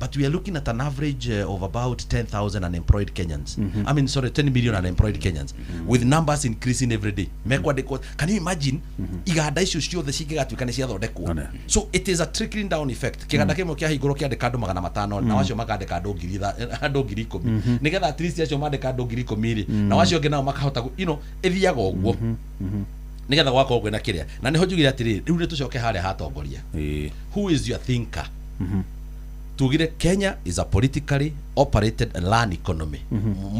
but we are looking at an average of about 10,000 unemployed Kenyans, I mean, sorry, 10 million unemployed Kenyans, with numbers increasing every day mekwandĩkwo. Can you imagine iganda icio ciothe cingĩgatuĩka nĩ ciathondekwo? One. So it is a trickling down effect. Kĩganda kĩmwe kĩahingũrwo kĩandĩka andũ 500, na wacio makandĩka andũ andũ 10,000, nĩgetha at least acio mandĩka andũ 10,000 rĩ, na wacio angĩ nao makahota ĩthiaga ũguo nĩgetha gwakorwo kwĩna kĩrĩa. Na nĩho njugire atĩrĩrĩ, rĩu nĩ tũcoke harĩa hatongoria. Who is your thinker? Tugire Kenya is a politically operated and run economy.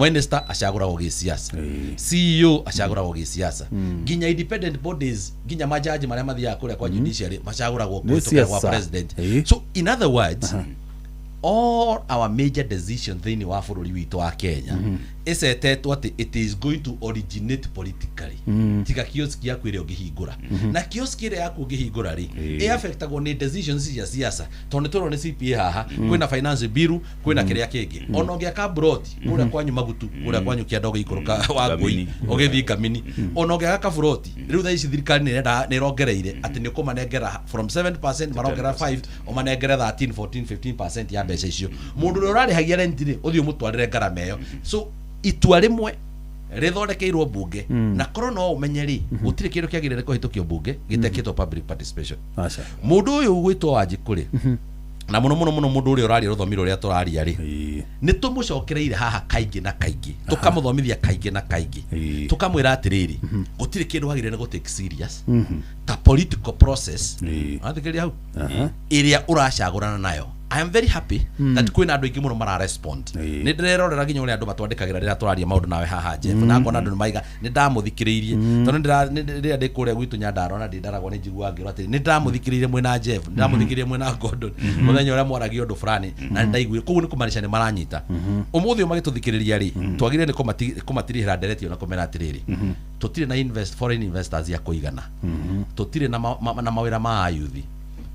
Minister acagũragwo gĩsiasa, CEO acagũragwo gĩsiasa, nginya independent bodies, nginya majaji marĩa mathiaga kũrĩa kwa judiciary macagũragwo Nĩ kũhĩtũkĩra kwa siasa. president. So in other words, all our major decisions thĩinĩ wa bũrũri witũ wa Kenya ĩcetetwo atĩ it is going to originate politically, tiga kioski yaku ĩrĩa ũngĩhingũra. Na kioski ĩrĩa yaku ũngĩhingũra rĩ, ĩaffectagwo nĩ decisions cia siasa, tondũ nĩ tũrona nĩ CPA haha, kwĩna finance bill, kwĩna kĩrĩa kĩngĩ. Ona ũngĩaka broti kũrĩa kwanyu Magutu, kũrĩa kwanyu kĩanda, ũgĩikũrũka wa ngũi, Ngamini. ũgĩthiĩ Ngamini, ona ũngĩaka kaburoti rĩu thaa ici, thirikari nĩ ĩrenda, nĩ ĩrongereire atĩ nĩ ũkũmanengera from 7% marongerera 5, ũmanengere 13, 14, 15% ya mbeca icio. Mũndũ ũrĩa ũrarĩhagia rent rĩ, ũthiĩ ũmũtwarĩre ngarama ĩyo. So itua rĩmwe rĩthondekeirwo mbunge, na korwo no ũmenye rĩ, gũtirĩ kĩndũ kĩagĩrĩire kũhĩtũkio mbunge gĩtekĩtwo public participation. Aca. Mũndũ ũyũ ũgwĩtwo Wanjikũ rĩ, na mũno mũno mũno mũndũ ũrĩa ũraria rũthomi rũrĩa tũraria rĩ, nĩ tũmũcokereire haha kaingĩ na kaingĩ, tũkamũthomithia kaingĩ na kaingĩ, tũkamwĩra atĩrĩrĩ, gũtirĩ kĩndũ wagĩrĩire nĩ gũtake serious ta political process. Wathikĩrĩria hau ĩrĩa ũracagũrana nayo. I am very happy that kwĩna andũ aingĩ mũno mara respond. Nĩ ndĩrerorera nginya ũrĩa andũ matwandĩkagĩra rĩrĩa tũraria maũndũ nawe haha, Jeff, na ngona andũ nĩ maiga nĩ ndamũthikĩrĩirie, tondũ rĩrĩa ndĩ kũrĩa gwitũ Nyandarua na ndĩ Ndaragwa, nĩ njiguaga ngĩrwo atĩrĩ, nĩ ndamũthikĩrĩirie mwĩna Jeff, nĩ ndamũthikĩrĩirie mwĩna Gordon mũthenya ũrĩa mwaragia ũndũ fulani na nĩ ndaiguire. Koguo nĩ kũmaanisha nĩ maranyita. Ũmũthĩ ũyũ magĩtũthikĩrĩria rĩ, twagĩrĩire nĩ kũmatirihĩra ndereti ĩyo na kũmera atĩrĩrĩ, tũtirĩ na invest foreign investors ya kũigana, tũtirĩ na mawĩra ma ayuthi.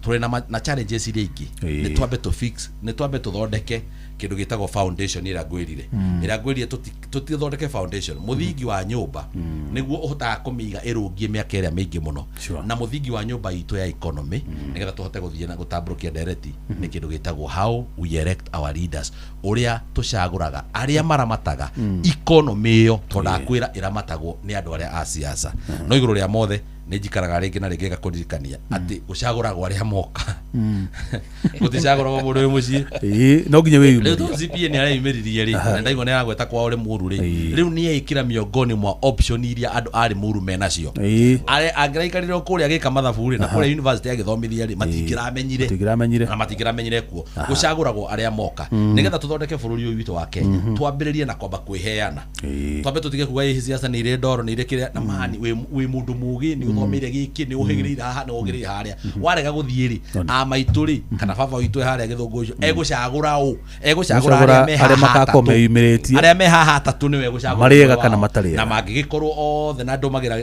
Tũrĩ na challenges iria ingĩ. Nĩ twambe tũ fix, nĩ twambe tũthondeke kĩndũ gĩtagwo foundation ĩrĩa ngwĩrire, ĩrĩa ngwĩrire tũtithondeke foundation, mũthingi wa nyũmba, nĩguo ũhotaga kũmĩiga ĩrũngie mĩaka ĩrĩa mĩingĩ mũno. Na mũthingi wa nyũmba itũ ya economy, nĩgetha tũhote gũthiĩ na gũtambũrũkia ndereti, nĩ kĩndũ gĩtagwo how we elect our leaders, ũrĩa tũcagũraga arĩa maramataga economy ĩyo, tondũ ndakwĩra ĩramatagwo nĩ andũ arĩa a siasa. No igũrũ rĩa mothe, nĩ njikaraga rĩngĩ na rĩngĩ ngakũririkania atĩ gũcagũragwo arĩa moka, gũticagũragwo mũndũ wĩ mũciĩ. Ĩĩ, no nginya Rĩu wĩyumĩrie. to CPA nĩ areyumĩririe rĩ, na ndaigua nĩ aragweta kwao Rĩmuru rĩ. Rĩu nĩ eĩkĩra miongoni mwa option iria andũ a Rĩmuru menacio. Angĩraikarire o kũrĩa agĩka mathabu rĩ, na kũrĩa university agĩthomithia rĩ, matingĩramenyire. Matingĩramenyire. Na matingĩramenyire kuo. Gũcagũragwo arĩa moka nĩgetha tũthondeke bũrũri ũyũ witũ wa Kenya. Twambĩrĩrie na kwamba kwĩheana. Twambe tũtige kuga ĩ siasa nĩ irĩ ndoro, nĩ irĩ kĩrĩa na mani. Wĩ mũndũ mũgĩ, nĩ ũthomeire gĩkĩ, nĩ ũhĩgĩrĩire haha, nĩ ũhĩgĩrĩire harĩa, warega gũthiĩ rĩ, a maitũ rĩ, kana baba witũ e harĩa gĩthũngũ ũcio egũcagũra ũ? Egũcagũra Egũcagũra arĩa me arĩa haha magakorwo atatũ. meyumĩrĩtie. Arĩa me haha atatũ nĩwe egũcagũra Marĩega ũmwe kana wao. matarĩega. Na mangĩgĩkorwo othe na ndũmagĩra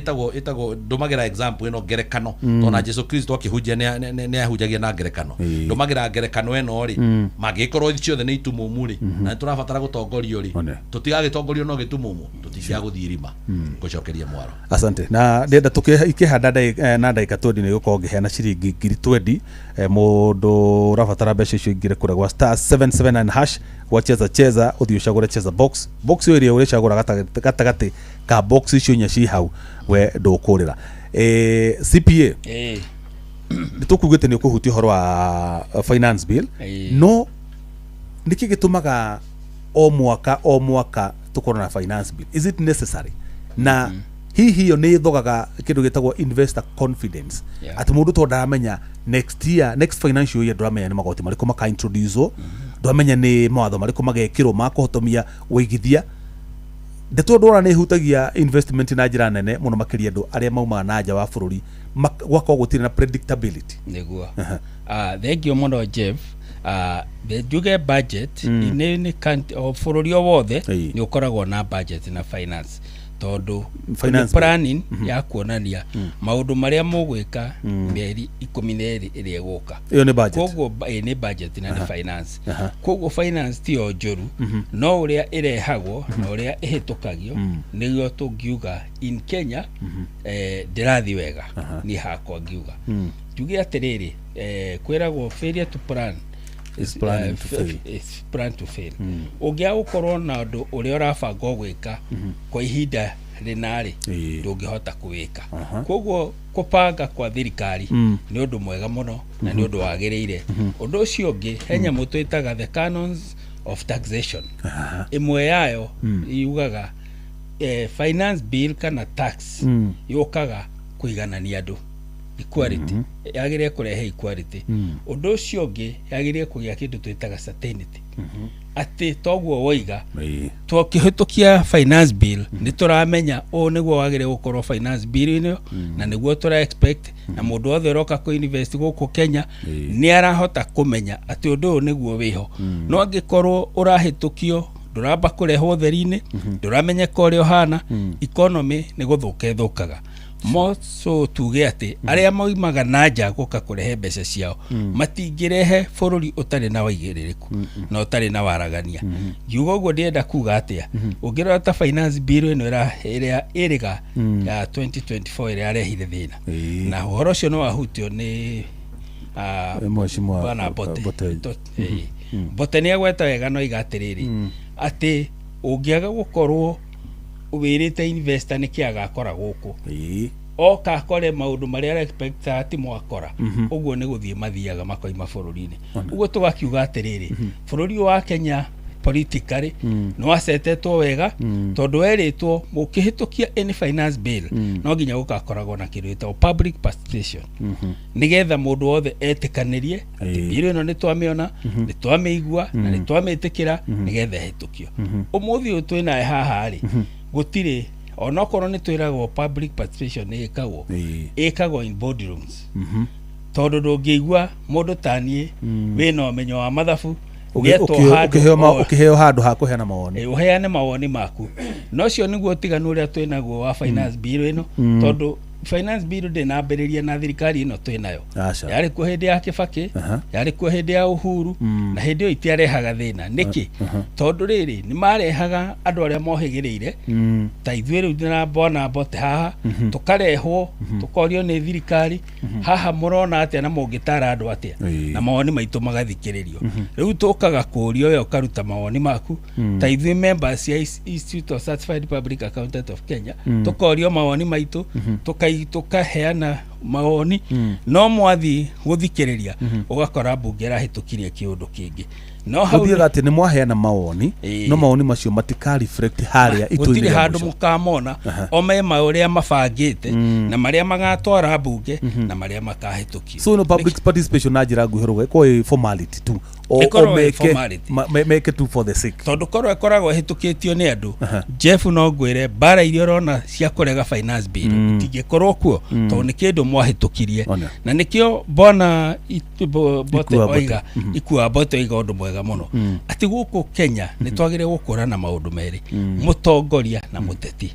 ĩtagwo ndũmagĩra example ĩno, ngerekano, tondũ na Jesu Kristo akĩhunjia nĩ ahunjagia na ngerekano. Ndũmagĩra ngerekano ĩno rĩ, mangĩgĩkorwo ciothe nĩ itumumu rĩ, na nĩ tũrabatara gũtongorio rĩ, One. tũtigagĩtongorio no gĩtumumu, tũtingĩagũthiĩ irima. Ngũcokeria mwaro. Asante. Na ndĩrenda ikĩhanda na ndagĩka 20 nĩ gũkorwo ngĩheana ciringi 20,000. Mũndũ ũrabatara mbeca icio ingĩre kũrĩa gwa *779# gwa Cheza Cheza, ũthiĩ ũcagũre Cheza Box, box ĩyo ĩrĩa ũrĩcagũra gatagatĩ ka box icio inya ci hau, we ndũkũrĩra. CPA, nĩ tũkugĩte nĩ ũkũhutia ũhoro wa finance bill. No nĩkĩ gĩtũmaga o mwaka o mwaka tũkorwo na finance bill? Is it necessary? Na hihi ĩyo nĩ ĩthogaga kĩndũ gĩtagwo investor confidence? Atĩ mũndũ to ndaramenya next year, next financial year, ndũramenya nĩ magoti marĩkũ maka introduce, ndũramenya nĩ mawatho marĩkũ magekĩrwo ma kũhotomia ũigithia. Ndeto ndona nĩ ĩhutagia investment na njĩra nene mũno, makĩria andũ arĩa maumaga na nja wa bũrũri, gwakorwo gũtirĩ na predictability. Nĩguo. Thank you mũno, Jeff. Njuge budget nĩ o bũrũri o wothe nĩ ũkoragwo na budget na finance, tondũ Finance nĩ planning ya kuonania maũndũ marĩa mũgwĩka mĩeri 12 ĩrĩa ĩgũka. Ĩyo nĩ budget. Koguo nĩ budget na nĩ finance. Koguo finance tiyo njũru, no ũrĩa ĩrehagwo na ũrĩa ĩhĩtũkagio nĩguo tũngiuga in Kenya ndĩrathiĩ wega. Niĩ hakwa ngiuga, njuge atĩrĩrĩ, kwĩragwo failure to plan is planning to fail. Is plan to fail. Ũngĩaga gũkorwo na ũndũ ũrĩa ũrabanga gwĩka kwa ihinda rĩna rĩ, ndũngĩhota kũwĩka. Koguo kũbanga kwa thirikari nĩ ũndũ mwega mũno na nĩ ũndũ wagĩrĩire. Ũndũ ũcio ũngĩ, he nyamũ twĩtaga the canons of taxation. Ĩmwe yayo yugaga finance bill kana tax yũkaga kũiganania andũ, equality, yagĩrĩire kũrehe equality. Ũndũ ũcio ũngĩ, yagĩrĩire kũgĩa kĩndũ twĩtaga certainty, atĩ toguo woiga, twakĩhĩtũkia finance bill nĩ tũramenya ũũ nĩguo wagĩrĩire gũkorwo finance bill ĩno, na nĩguo tũra expect, na mũndũ wothe ũroka kũ invest gũkũ Kenya nĩ arahota kũmenya atĩ ũndũ ũyũ nĩguo wĩho. No angĩkorwo ũrahĩtũkio, ndũramba kũrehwo ũtheri-inĩ, ndũramenyeka ũrĩa ũhana, economy nĩ gũthũka ĩthũkaga mo. So tuge atĩ arĩa maumaga na nja gũka kũrehe mbeca ciao matingĩrehe bũrũri ũtarĩ na waigĩrĩrĩku na ũtarĩ na waragania. Ngiuga ũguo ndĩrenda kuga atĩa? Ũngĩrora ta finance bill ĩno ĩrĩa ĩrĩga ya 2024 ĩrĩa yarehire thĩna, na ũhoro ũcio nĩ wahutio nĩ Mheshimiwa Bwana Mbote. Mbote. Mbote nĩ agweta wega no iga atĩrĩrĩ, atĩ ũngĩaga gũkorwo wĩrĩte investor nĩkĩ agakora gũkũ, oka akore maũndũ marĩa arexpectaga ti mwakora, ũguo nĩ gũthiĩ mathiaga makoima bũrũri-inĩ. Ũguo tũgakiuga atĩrĩrĩ, bũrũri ũyũ wa Kenya politically nĩ wacetetwo wega, tondũ werĩtwo mũkĩhĩtũkia any finance bill no nginya gũgakoragwo na kĩndũ gĩtagwo public participation, nĩgetha mũndũ wothe etĩkanĩrie atĩ bill ĩno nĩ twamĩona, nĩ twamĩigua na nĩ twamĩtĩkĩra, nĩgetha ĩhĩtũkio. Ũmũthĩ ũyũ twĩnaye haha rĩ, gũtirĩ. Onokorwo nĩ twĩragwo public participation nĩ ĩkagwo, ĩkagwo in boardrooms, tondũ ndũngĩigua mũndũ ta niĩ wĩna ũmenyo wa mathabu nĩetwo handũ Ũkĩheo handũ ha kũheana mawoni. Ũheane mawoni maku. Na ũcio nĩguo ũtiganu ũrĩa twĩnaguo wa finance bill ĩno, tondũ Finance bill ndĩnambĩrĩria na thirikari ĩno twĩ nayo. Aca. Yarĩ kuo hĩndĩ ya Kibaki, Aha. yarĩ kuo hĩndĩ ya Uhuru, na hĩndĩ ĩyo itiarehaga thĩna. Nĩkĩ? Tondũ rĩrĩ, nĩ marehaga andũ arĩa mohĩgĩrĩire ta ithuĩ rĩu na Bwana Mbote haha, tũkarehwo tũkorio nĩ thirikari, haha mũrona atĩa na mũngĩtara andũ atĩa, Ĩĩ. na mawoni maitũ magathikĩrĩrio. Rĩu tũkaga kũũrio, we ũkaruta mawoni maku, ta ithuĩ members cia Institute of Certified Public Accountant of Kenya, tũkorio mawoni maitũ, tũkaheana mawoni, no mwathi gũthikĩrĩria ũgakora mbunge ĩrahĩtũkirie kĩũndũ kĩngĩ. No hau Gũthiaga atĩ nĩ mwaheana mawoni, Ĩĩ. no mawoni macio matika reflect harĩa itua-inĩ gũtirĩ rĩa handũ mũico. mũkamona o me ũrĩa mabangĩte na marĩa magatwara mbunge na marĩa makahĩtũkio. So no public participation na njĩra nguhĩ rũga ĩkorwo ĩ formality tu. O Ĩkorwo o ĩ meke formality. meke tu for the sake. Tondũ korwo ĩkoragwo ĩhĩtũkĩtio nĩ andũ, Jeff, no ngwĩre mbara iria ũrona cia kũrega finance bill itingĩkorwo kuo, tondũ nĩ kĩndũ mwahĩtũkirie. Ona. Na nĩkĩo bona Bote Ikua Bote. oiga, Ikua Bote oiga ũndũ mwega mũno, atĩ gũkũ Kenya nĩ twagĩrĩire gũkũrana maũndũ merĩ, mũtongoria na mũteti.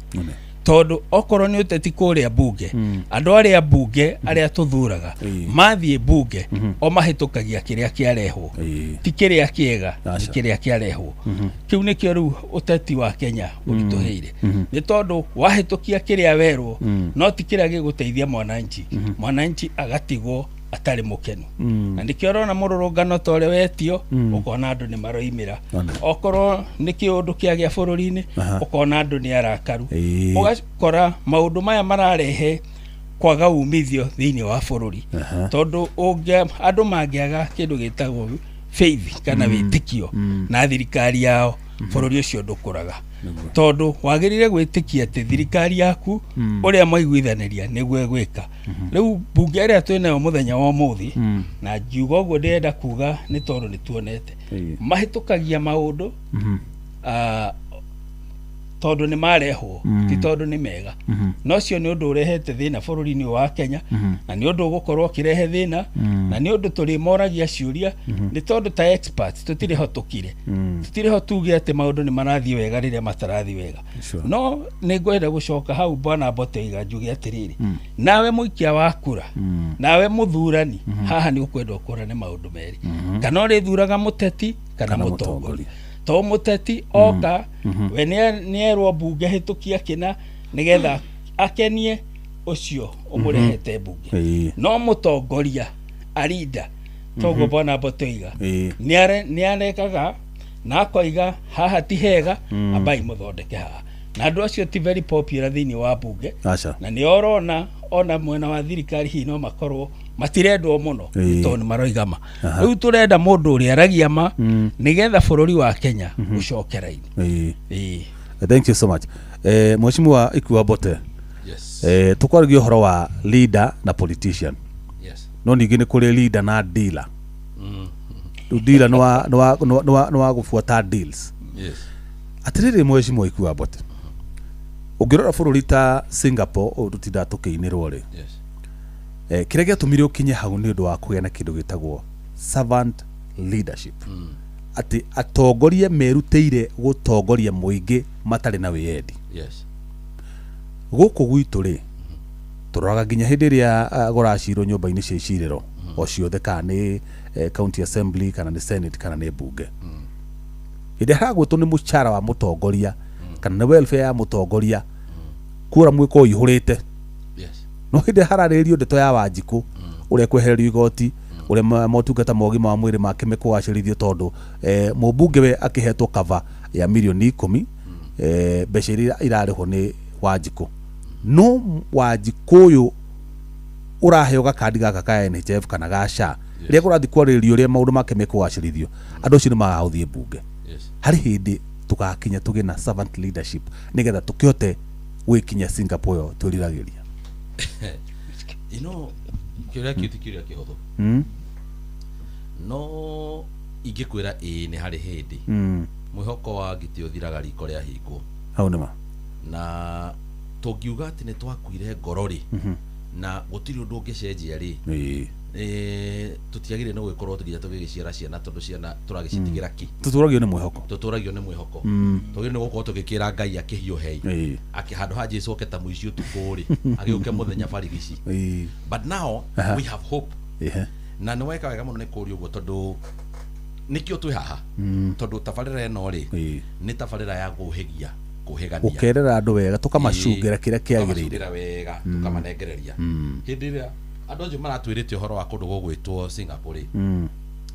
Tondũ okorwo nĩ ũteti kũrĩa mbunge, andũ arĩa mbunge arĩa tũthuraga mathiĩ mbunge, o mahĩtũkagia kĩrĩa kĩarehwo, ti kĩrĩa kĩega, nĩ Aca. kĩrĩa kĩarehwo. Kĩu nĩkĩo rĩu ũteti wa Kenya ũritũhĩire, nĩ tondũ wahĩtũkia kĩrĩa werwo, no ti kĩrĩa gĩgũteithia mwananchi. Mwananchi agatigwo atarĩ mũkenu, na nĩkĩo ũrona mũrũrũngano ta ũrĩa wetio, ũkona andũ nĩ maroimĩra. Ona. Okorwo nĩ kĩũndũ kĩagĩa bũrũri-inĩ, ũkona andũ nĩ arakaru. Ũgakora maũndũ maya mararehe kwaga umithio thĩinĩ wa bũrũri, tondũ andũ mangĩaga kĩndũ gĩtagwo faith kana wĩtĩkio na thirikari yao, bũrũri ũcio ndũkũraga, tondũ wagĩrĩire gwĩtĩkia atĩ thirikari yaku ũrĩa mwaiguithanĩria nĩguo ĩgwĩka. Rĩu mbunge ĩrĩa twĩnayo mũthenya wa ũmũthĩ, na ngiuga ũguo ndĩrenda kuga nĩ tondũ nĩ tuonete mahĩtũkagia maũndũ tondũ nĩ marehwo, ti tondũ nĩ mega. No ũcio nĩ ũndũ ũrehete thĩna bũrũri-inĩ ũyũ wa Kenya, na nĩ ũndũ ũgũkorwo ũkĩrehe thĩna, na nĩ ũndũ tũrĩmoragia ciũria, nĩ tondũ ta experts tũtirĩ ho tũkire, tũtirĩ ho tuge atĩ maũndũ nĩ marathiĩ wega rĩrĩa matarathiĩ wega. No nĩ ngwenda gũcoka hau Bwana Mbote oiga, njuge atĩrĩrĩ, nawe mũikia wa kura, nawe mũthurani, haha nĩ ũkwenda ũkũrane maũndũ merĩ, kana ũrĩthuraga mũteti kana Kana mũtongoria. mũtongoria. To mũteti oka, we nĩerwo mbunge hĩtũkia kĩna nĩgetha akenie ũcio ũmũrehete mbunge. No mũtongoria arinda toguo Bwana Mbote oiga, nĩarekaga na akoiga haha ti hega, ambai mũthondeke haha, na andũ acio ti very popular thĩinĩ wa mbunge. Aca. Na nĩ ũrona ona mwena wa thirikari hihi no makorwo matirendwo mũno, tondũ nĩ maroiga ma. Rĩu tũrenda mũndũ ũrĩa aragia ma nĩgetha bũrũri wa Kenya ũcoke raini. Ĩĩ. Thank you so much, Mheshimiwa Ikua Mbote. Yes. Tukwaragia ũhoro wa leader na politician, no ningĩ nĩ kũrĩ leader na dealer. Rĩu dealer nĩ wa- nĩ wa- nĩ wa- nĩ wa- nĩ wa gũbuata deals. Atĩrĩrĩ, Mheshimiwa Ikua Mbote, ũngĩrora bũrũri ta Singapore ũyũ tũtindaga tũkĩinĩrwo rĩ, kĩrĩa gĩatũmire ũkinye hau nĩ ũndũ wa kũgĩa na kĩndũ gĩtagwo servant leadership, atĩ atongoria merutĩire gũtongoria mũingĩ matarĩ na wĩyendi. Gũkũ gwitũ rĩ, tũroraga nginya hĩndĩ ĩrĩa gũracirwo nyũmba-inĩ cia icirĩro o ciothe, kana nĩ county assembly, kana nĩ senate, kana nĩ mbunge, hĩndĩ ĩrĩa haragwĩtwo nĩ mũcara wa mũtongoria kana nĩ welfare ya mũtongoria, kura mwĩko ũihũrĩte. No hĩndĩ ĩrĩa hararĩrĩrio ndeto ya Wanjikũ ũrĩa kwehererio igoti, ũrĩa motungata ma ũgima wa mwĩrĩ make mekũgacĩrithio, tondũ mũmbunge we akĩhetwo cover ya mirioni 10, mbeca iria irarĩhwo nĩ Wanjikũ, no Wanjikũ ũyũ ũraheo gakandi gaka ka NHIF kana ga SHA, rĩrĩa kũrathiĩ kwarĩrĩrio ũrĩa maũndũ make mekũgacĩrithio, andũ acio nĩ magaga gũthiĩ mbunge. Harĩ hĩndĩ tũgakinya tũgĩe na servant leadership nĩgetha tũkĩhote gwĩkinya Singapore ĩyo twĩriragĩria? Kĩũria kĩu ti kĩũria kĩhũthũ, no ingĩkwĩra ĩĩ, nĩ harĩ hĩndĩ. Mwĩhoko wa ngitĩ ũthiraga riko rĩahingwo. Hau nĩma. Na tũngiuga atĩ nĩ twakuire ngoro rĩ, na gũtirĩ ũndũ ũngĩcenjia rĩ, Tũtiagĩrĩire nĩ gũgĩkorwo nginya tũgĩgĩciara ciana tondũ ciana tũragĩcitigĩra ki. Tũtũragio nĩ mwĩhoko. Tũtũragio nĩ mwĩhoko. Twagĩrĩirwo nĩ gũkorwo tũgĩkĩra Ngai akĩhiũhei. Akĩ handũ ha Jesu oke ta mũici ũtukũ rĩ, agĩũke mũthenya barigici. But now we have hope. Na nĩ weka wega mũno nĩ kũũria ũguo, tondũ nĩkĩo twĩ haha, tondũ tabarĩra ĩno rĩ, nĩ tabarĩra ya kũhĩgia, kũhĩgania, gũkerera andũ wega, tũkamacungĩra kĩrĩa kĩagĩrĩire. Tũkamacungĩra wega, tũkamanengereria. Hĩndĩ ĩrĩa andũ acio maratwĩrĩte ũhoro wa kũndũ gũgwĩtwo Singapore rĩ,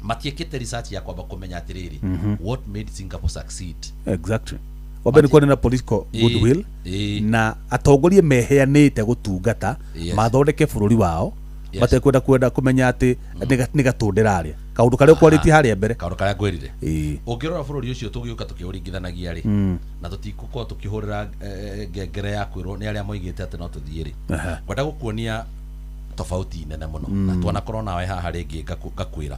matiĩkĩte research ya kwamba kũmenya atĩrĩrĩ, what made Singapore succeed? Exactly. Wambere nĩ kwarĩ na political goodwill na atongoria meheanĩte gũtungata, mathondeke bũrũri wao, matekwenda kwenda kũmenya atĩ nĩ gatũndĩ rarĩa kaũndũ karĩa ũkwarĩtie harĩa mbere. Kaũndũ karĩa ngwĩrire. Ũngĩrora bũrũri ũcio tũgĩũka tũkĩũringithanagia rĩ, na tũtigũkorwo tũkĩhũrĩra ngengere ya kwĩrwo nĩ arĩa moigĩte atĩ no tũthiĩ rĩ, ngwenda gũkuonia tofauti nene mũno, na twanakorwo nawe haha rĩngĩ ngakwĩra.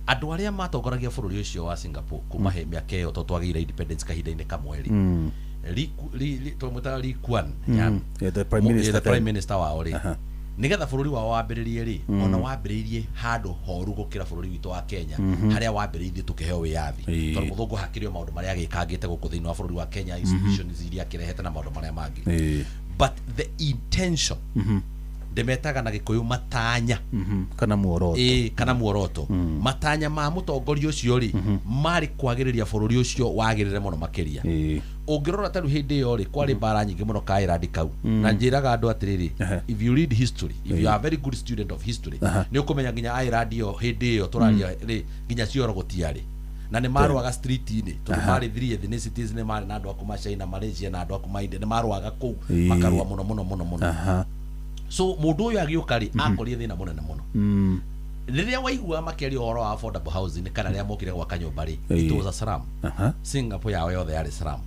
Andũ arĩa matongoragia bũrũri ũcio wa Singapore kuma he mĩaka ĩyo, to twagĩire independence kahinda-inĩ kamwe rĩ, twamwĩtaga Lee Kuan Yew. Yeah, the prime minister the prime then. minister wao rĩ, nigetha bũrũri wao wambĩrĩrie rĩ, ona wambĩrĩirie handũ horu gũkĩra bũrũri witũ wa Kenya harĩa wambĩrĩirie tũkĩheo wĩyathi, tondũ mũthũngũ hakĩrĩ o maũndũ marĩa agĩkangĩte gũkũ thĩinĩ wa bũrũri wa Kenya, institutions iria akĩrehete na maũndũ marĩa mangĩ. But the intention, ndĩmetaga na Gĩkũyũ matanya. Kana muoroto. Ĩĩ, kana muoroto. Matanya ma mũtongoria ũcio rĩ, marĩ kwagĩrĩria bũrũri ũcio wagĩrĩre mũno makĩria. Ũngĩrora ta rĩu hĩndĩ ĩyo rĩ, kwarĩ mbara nyingĩ mũno kaĩrandi kau, na njĩraga andũ atĩrĩrĩ, if you read history, if you are a very good student of history, nĩ ũkũmenya nginya Ireland ĩyo hĩndĩ ĩyo tũraria rĩ, nginya cioro gũtiarĩ, na nĩ marũaga street-inĩ, tondũ marĩ three ethnicities, nĩ marĩ na andũ a kuma China, Malaysia na andũ a kuma India, nĩ marũaga kũu, makarũa mũno mũno mũno mũno. So mũndũ ũyũ agĩũka rĩ, akorire thĩna mũnene mũno. Rĩrĩa waigua makĩaria ũhoro wa affordable housing, kana rĩrĩa mokire gwaka nyũmba rĩ, it was a slum. Singapore yao yothe yarĩ slum.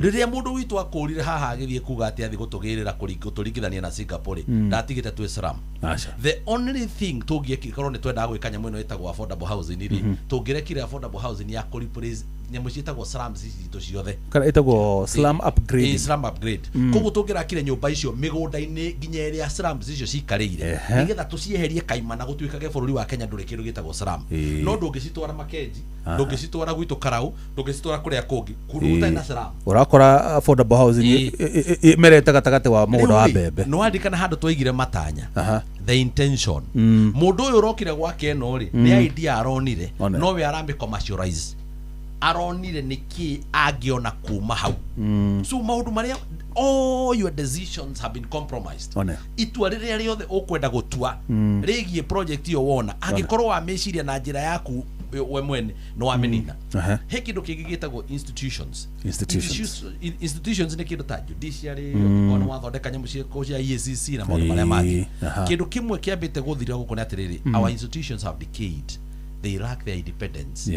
Rĩrĩa mũndũ witũ akũrire haha agĩthiĩ kuga atĩ athiĩ gũtũgĩrĩra gũtũringithania na Singapore rĩ, ndatigĩte twĩ slum. Aca. The only thing tũngĩekire, nĩ twendaga gwĩka nyamũ ĩno ĩtagwo affordable housing rĩ, tũngĩrekire affordable housing ya kũ replace nyamũ ciĩtagwo slums ici citũ ciothe. Kana ĩtagwo slum upgrading. Ĩ, slum upgrade. Koguo tũngĩrakire nyũmba icio mĩgũnda-inĩ nginya ĩrĩa slums icio cikarĩire, nĩgetha tũcieherie kaimana, gũtuĩkage bũrũri wa Kenya ndũrĩ kĩndũ gĩtagwo slum. No ndũngĩcitwara Makenji, ndũngĩcitwara gwitũ Karau, ndũngĩcitwara kũrĩa kũngĩ kũndũ gũtarĩ na slum. Ũrakora affordable housing ĩmerete gatagatĩ wa mũgũnda wa Rĩu rĩ, mbembe. nĩ wandĩkana handũ twaigire matanya, the intention. Mũndũ ũyũ ũrokire gwake ĩno rĩ, nĩ idea aronire, One. nowe aramĩ commercialize, aronire nĩkĩ angĩona kuma hau. So maũndũ marĩa, all your decisions have been compromised. One. Itua rĩrĩa rĩothe ũkwenda gũtua rĩgiĩ project ĩyo, wona angĩkorwo wamĩciria na njĩra yaku we mwene, nĩ wamĩnina. He kĩndũ kĩngĩ gĩtagwo institutions. Institutions. Institutions nĩ kĩndũ ta judiciary, mm. wathondeka nyamũ ciako cia EACC na maũndũ marĩa mangĩ. Kĩndũ kĩmwe kĩambĩte gũthira gũkũ nĩ atĩrĩrĩ, our institutions have decayed, they lack their independence.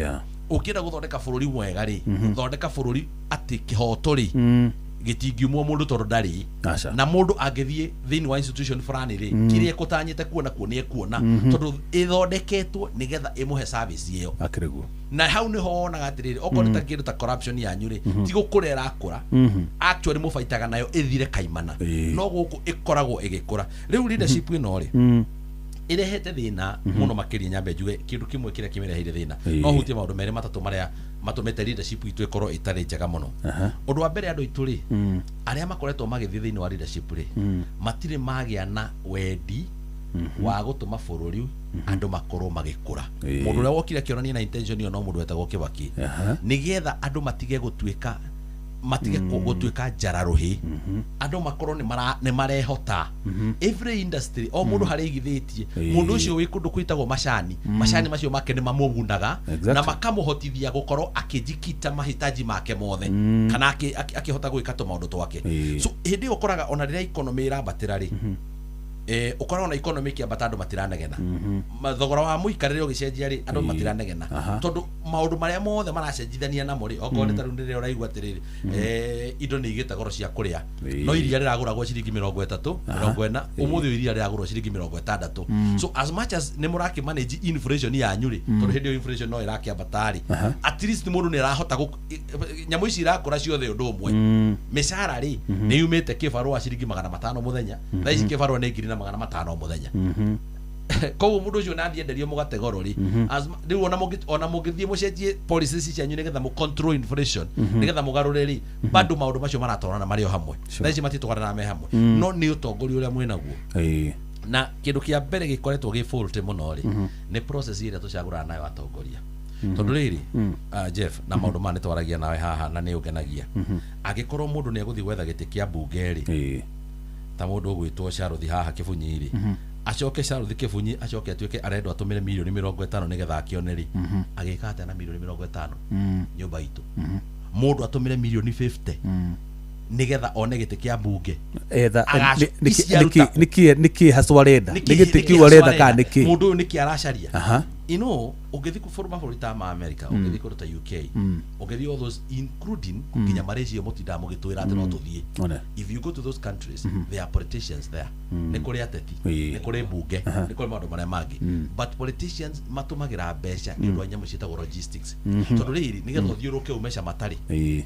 Ũngĩenda gũthondeka bũrũri mwega rĩ, thondeka bũrũri atĩ kĩhoto rĩ gĩtingiumwo mũndũ tondũ ndarĩ. Aca. Na mũndũ angĩthiĩ thĩinĩ wa institution fulani rĩ, kĩrĩa ekũtanyĩte kuona kuo nĩ ekuona, tondũ ĩthondeketwo nĩgetha ĩmũhe service ĩyo. Akĩrĩ guo. Na hau nĩho wonaga atĩrĩrĩ, okorwo nĩ ta kĩndũ ta corruption yanyu rĩ, ti gũkũra ĩrakũra, actually mũbaitaga nayo ĩthire kaimana. No gũkũ ĩkoragwo ĩgĩkũra. Rĩu leadership ĩno rĩ, ĩrehete thĩna mũno makĩria. Nyambe njuge kĩndũ kĩmwe kĩrĩa kĩmĩreheire thĩna. No hutie maũndũ merĩ matatũ marĩa matũmĩte leadership itũ ĩkorwo ĩtarĩ njega mũno. Ũndũ wa mbere, andũ aitũ rĩ, arĩa makoretwo magĩthiĩ thĩinĩ wa leadership rĩ, matirĩ magĩa na wendi wa gũtũma bũrũri andũ makorwo magĩkũra. Mũndũ ũrĩa wokire akĩonania na intention ĩyo no mũndũ wetagwo Kĩbaki, nĩgetha andũ matige gũtuĩka, matige gũtuĩka njararuhi, andũ makorwo nĩ marehota every industry, o mũndũ harĩa aigithĩtie. Mũndũ ũcio wĩ kũndũ kwĩtagwo macani, macani macio make nĩ mamũgunaga na makamũhotithia gũkorwo akĩjikita mahitaji make mothe, kana akĩhota gwĩka tũmaũndũ twake. So hĩndĩ ĩyo ũkoraga ona rĩrĩa economy ĩrambatĩra rĩ, ũkoraga ona economy ĩkĩambata andũ matiranegena. Thogora wa mũikarĩre ũgĩcenjia rĩ, andũ matiranegena, tondũ maũndũ marĩa mothe maracenjithania namo rĩ, okorwo nĩ ta rĩu rĩrĩa ũraigua atĩrĩrĩ, indo nĩ igĩte goro cia kũrĩa, no iria rĩragũragwo ciringi 30, 40, ũmũthĩ iria rĩragũrwo ciringi 60. So as much as nĩ mũrakĩ manage inflation yanyu rĩ, tondũ hĩndĩ ĩyo inflation no ĩrakĩambata rĩ, at least mũndũ nĩ arahota nyamũ ici irakũra ciothe ũndũ ũmwe. Mĩcara rĩ, nĩ yumĩte kĩbarũa ciringi 500 mũthenya, thaa ici kĩbarũa nĩ 1,500 mũthenya. Koguo mũndũ ũcio nathiĩ enderio mũgate goro rĩ, rĩu ona mũngĩthiĩ mũcenjie policies cianyu nĩgetha mũ control inflation, nĩgetha mũgarũre rĩ, bado maũndũ macio maratwarana marĩ o hamwe. Thaa ici matitwaranaga me hamwe, no nĩ ũtongoria ũrĩa mwĩnaguo. Na kĩndũ kĩa mbere gĩkoretwo gĩ fault mũno rĩ, nĩ process ĩrĩa tũcagũraga nayo atongoria. Tondũ rĩrĩ, Jeff, na maũndũ maya nĩtwaragia nawe haha na nĩ ũngenagia, angĩkorwo mũndũ nĩ egũthiĩ gwetha gĩtĩ kĩa mbunge rĩ, ta mũndũ ũgwĩtwo Charũthi haha Kĩbunyi rĩ, acoke Charũthi Kĩbunyi acoke atuĩke arendwo atũmĩre milioni 50 nĩgetha akĩone rĩ, agĩka atĩa na milioni 50 nyũmba itũ? Mũndũ atũmĩre milioni 50 nĩgetha one gĩtĩ kĩa mbunge. Etha Agacu- ici aruta kũ? nĩkĩ haco arenda? Nĩkĩ- nĩ gĩtĩ nĩkĩ kĩu haco arenda kana arenda? nĩkĩ? Mũndũ ũyũ nĩkĩ aracaria? You know, ũngĩthiĩ kũ mabũrũri ta ma America, ũngĩthiĩ kũndũ ta UK, ũngĩthiĩ all those, including nginya Malaysia, mũtindaga mũgĩtwĩra atĩ no tũthiĩ. One. If you go to those countries, there are politicians there, nĩ kũrĩ ateti, nĩ kũrĩ mbunge, nĩ kũrĩ maũndũ marĩa mangĩ, but politicians matũmagĩra mbeca nĩ ũndũ wa nyamũ ciĩtagwo logistics. Tondũ rĩrĩ, nĩgetha ũthiũrũke ume Camatarĩ,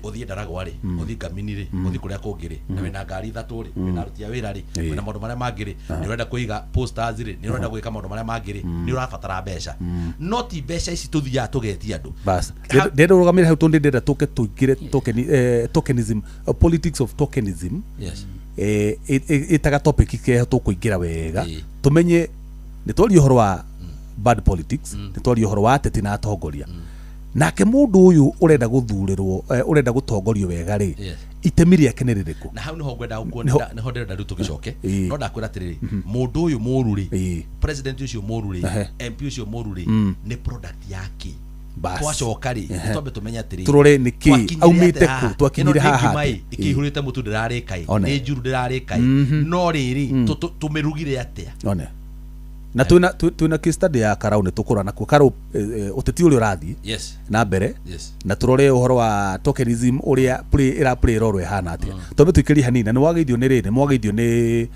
ũthiĩ Ndaragwa rĩ, ũthiĩ Ngamini rĩ, ũthiĩ kũrĩa kũngĩ rĩ, na wĩna ngari ithatũ rĩ, wĩna aruti a wĩra rĩ, wĩna maũndũ marĩa mangĩ rĩ, nĩ ũrenda kũiga posters rĩ, nĩ ũrenda gwĩka maũndũ marĩa mangĩ rĩ, nĩ ũrabatara mbeca. No ti mbeca ici tũthiaga tũgetia andũ. Bas, ndĩrenda ũrũgamĩre hau tondũ ndĩrenda tũke tũingĩre tokenism, politics of tokenism. Yes. Ĩtaga topic kĩrĩa tũkũingĩra wega, tũmenye nĩ twaria ũhoro wa bad politics, nĩ twaria ũhoro wa ateti na atongoria. Nake mũndũ ũyũ ũrenda gũthurĩrwo, ũrenda gũtongorio wega rĩ, itemi rĩake nĩ rĩrĩkũ? Na hau niho ngwenda Nĩho- gũkuona, niho ndĩrenda rĩu tũgĩcoke. No ndakwĩra atĩrĩrĩ, mũndũ ũyũ mũru rĩ, president ũcio mũru rĩ, MP ũcio mũru rĩ, nĩ product yake. Bas. Twacoka rĩ, twambe tũmenye atĩrĩrĩ, Tũrore nĩkĩ, twakinyire aumĩte atĩa haha? kũ, twakinyire Ĩno nĩ haha ngima ĩ, atĩa? ĩkĩihũrĩte mũtu ndĩrarĩka ĩ, One. nĩ njuru ndĩrarĩka ĩ, no rĩrĩ, tũmĩrugire atĩa? One. Na twĩna case study ya Karau, nĩ tũkũrora nakuo Karau, ũteti ũrĩa ũrathiĩ na mbere, na tũrore ũhoro wa tokenism ũrĩa play ĩra play role ĩhana atĩa. Twambe tũikĩrie hanini, na nĩ wageithio nĩ rĩrĩ, nĩ mwageithio nĩ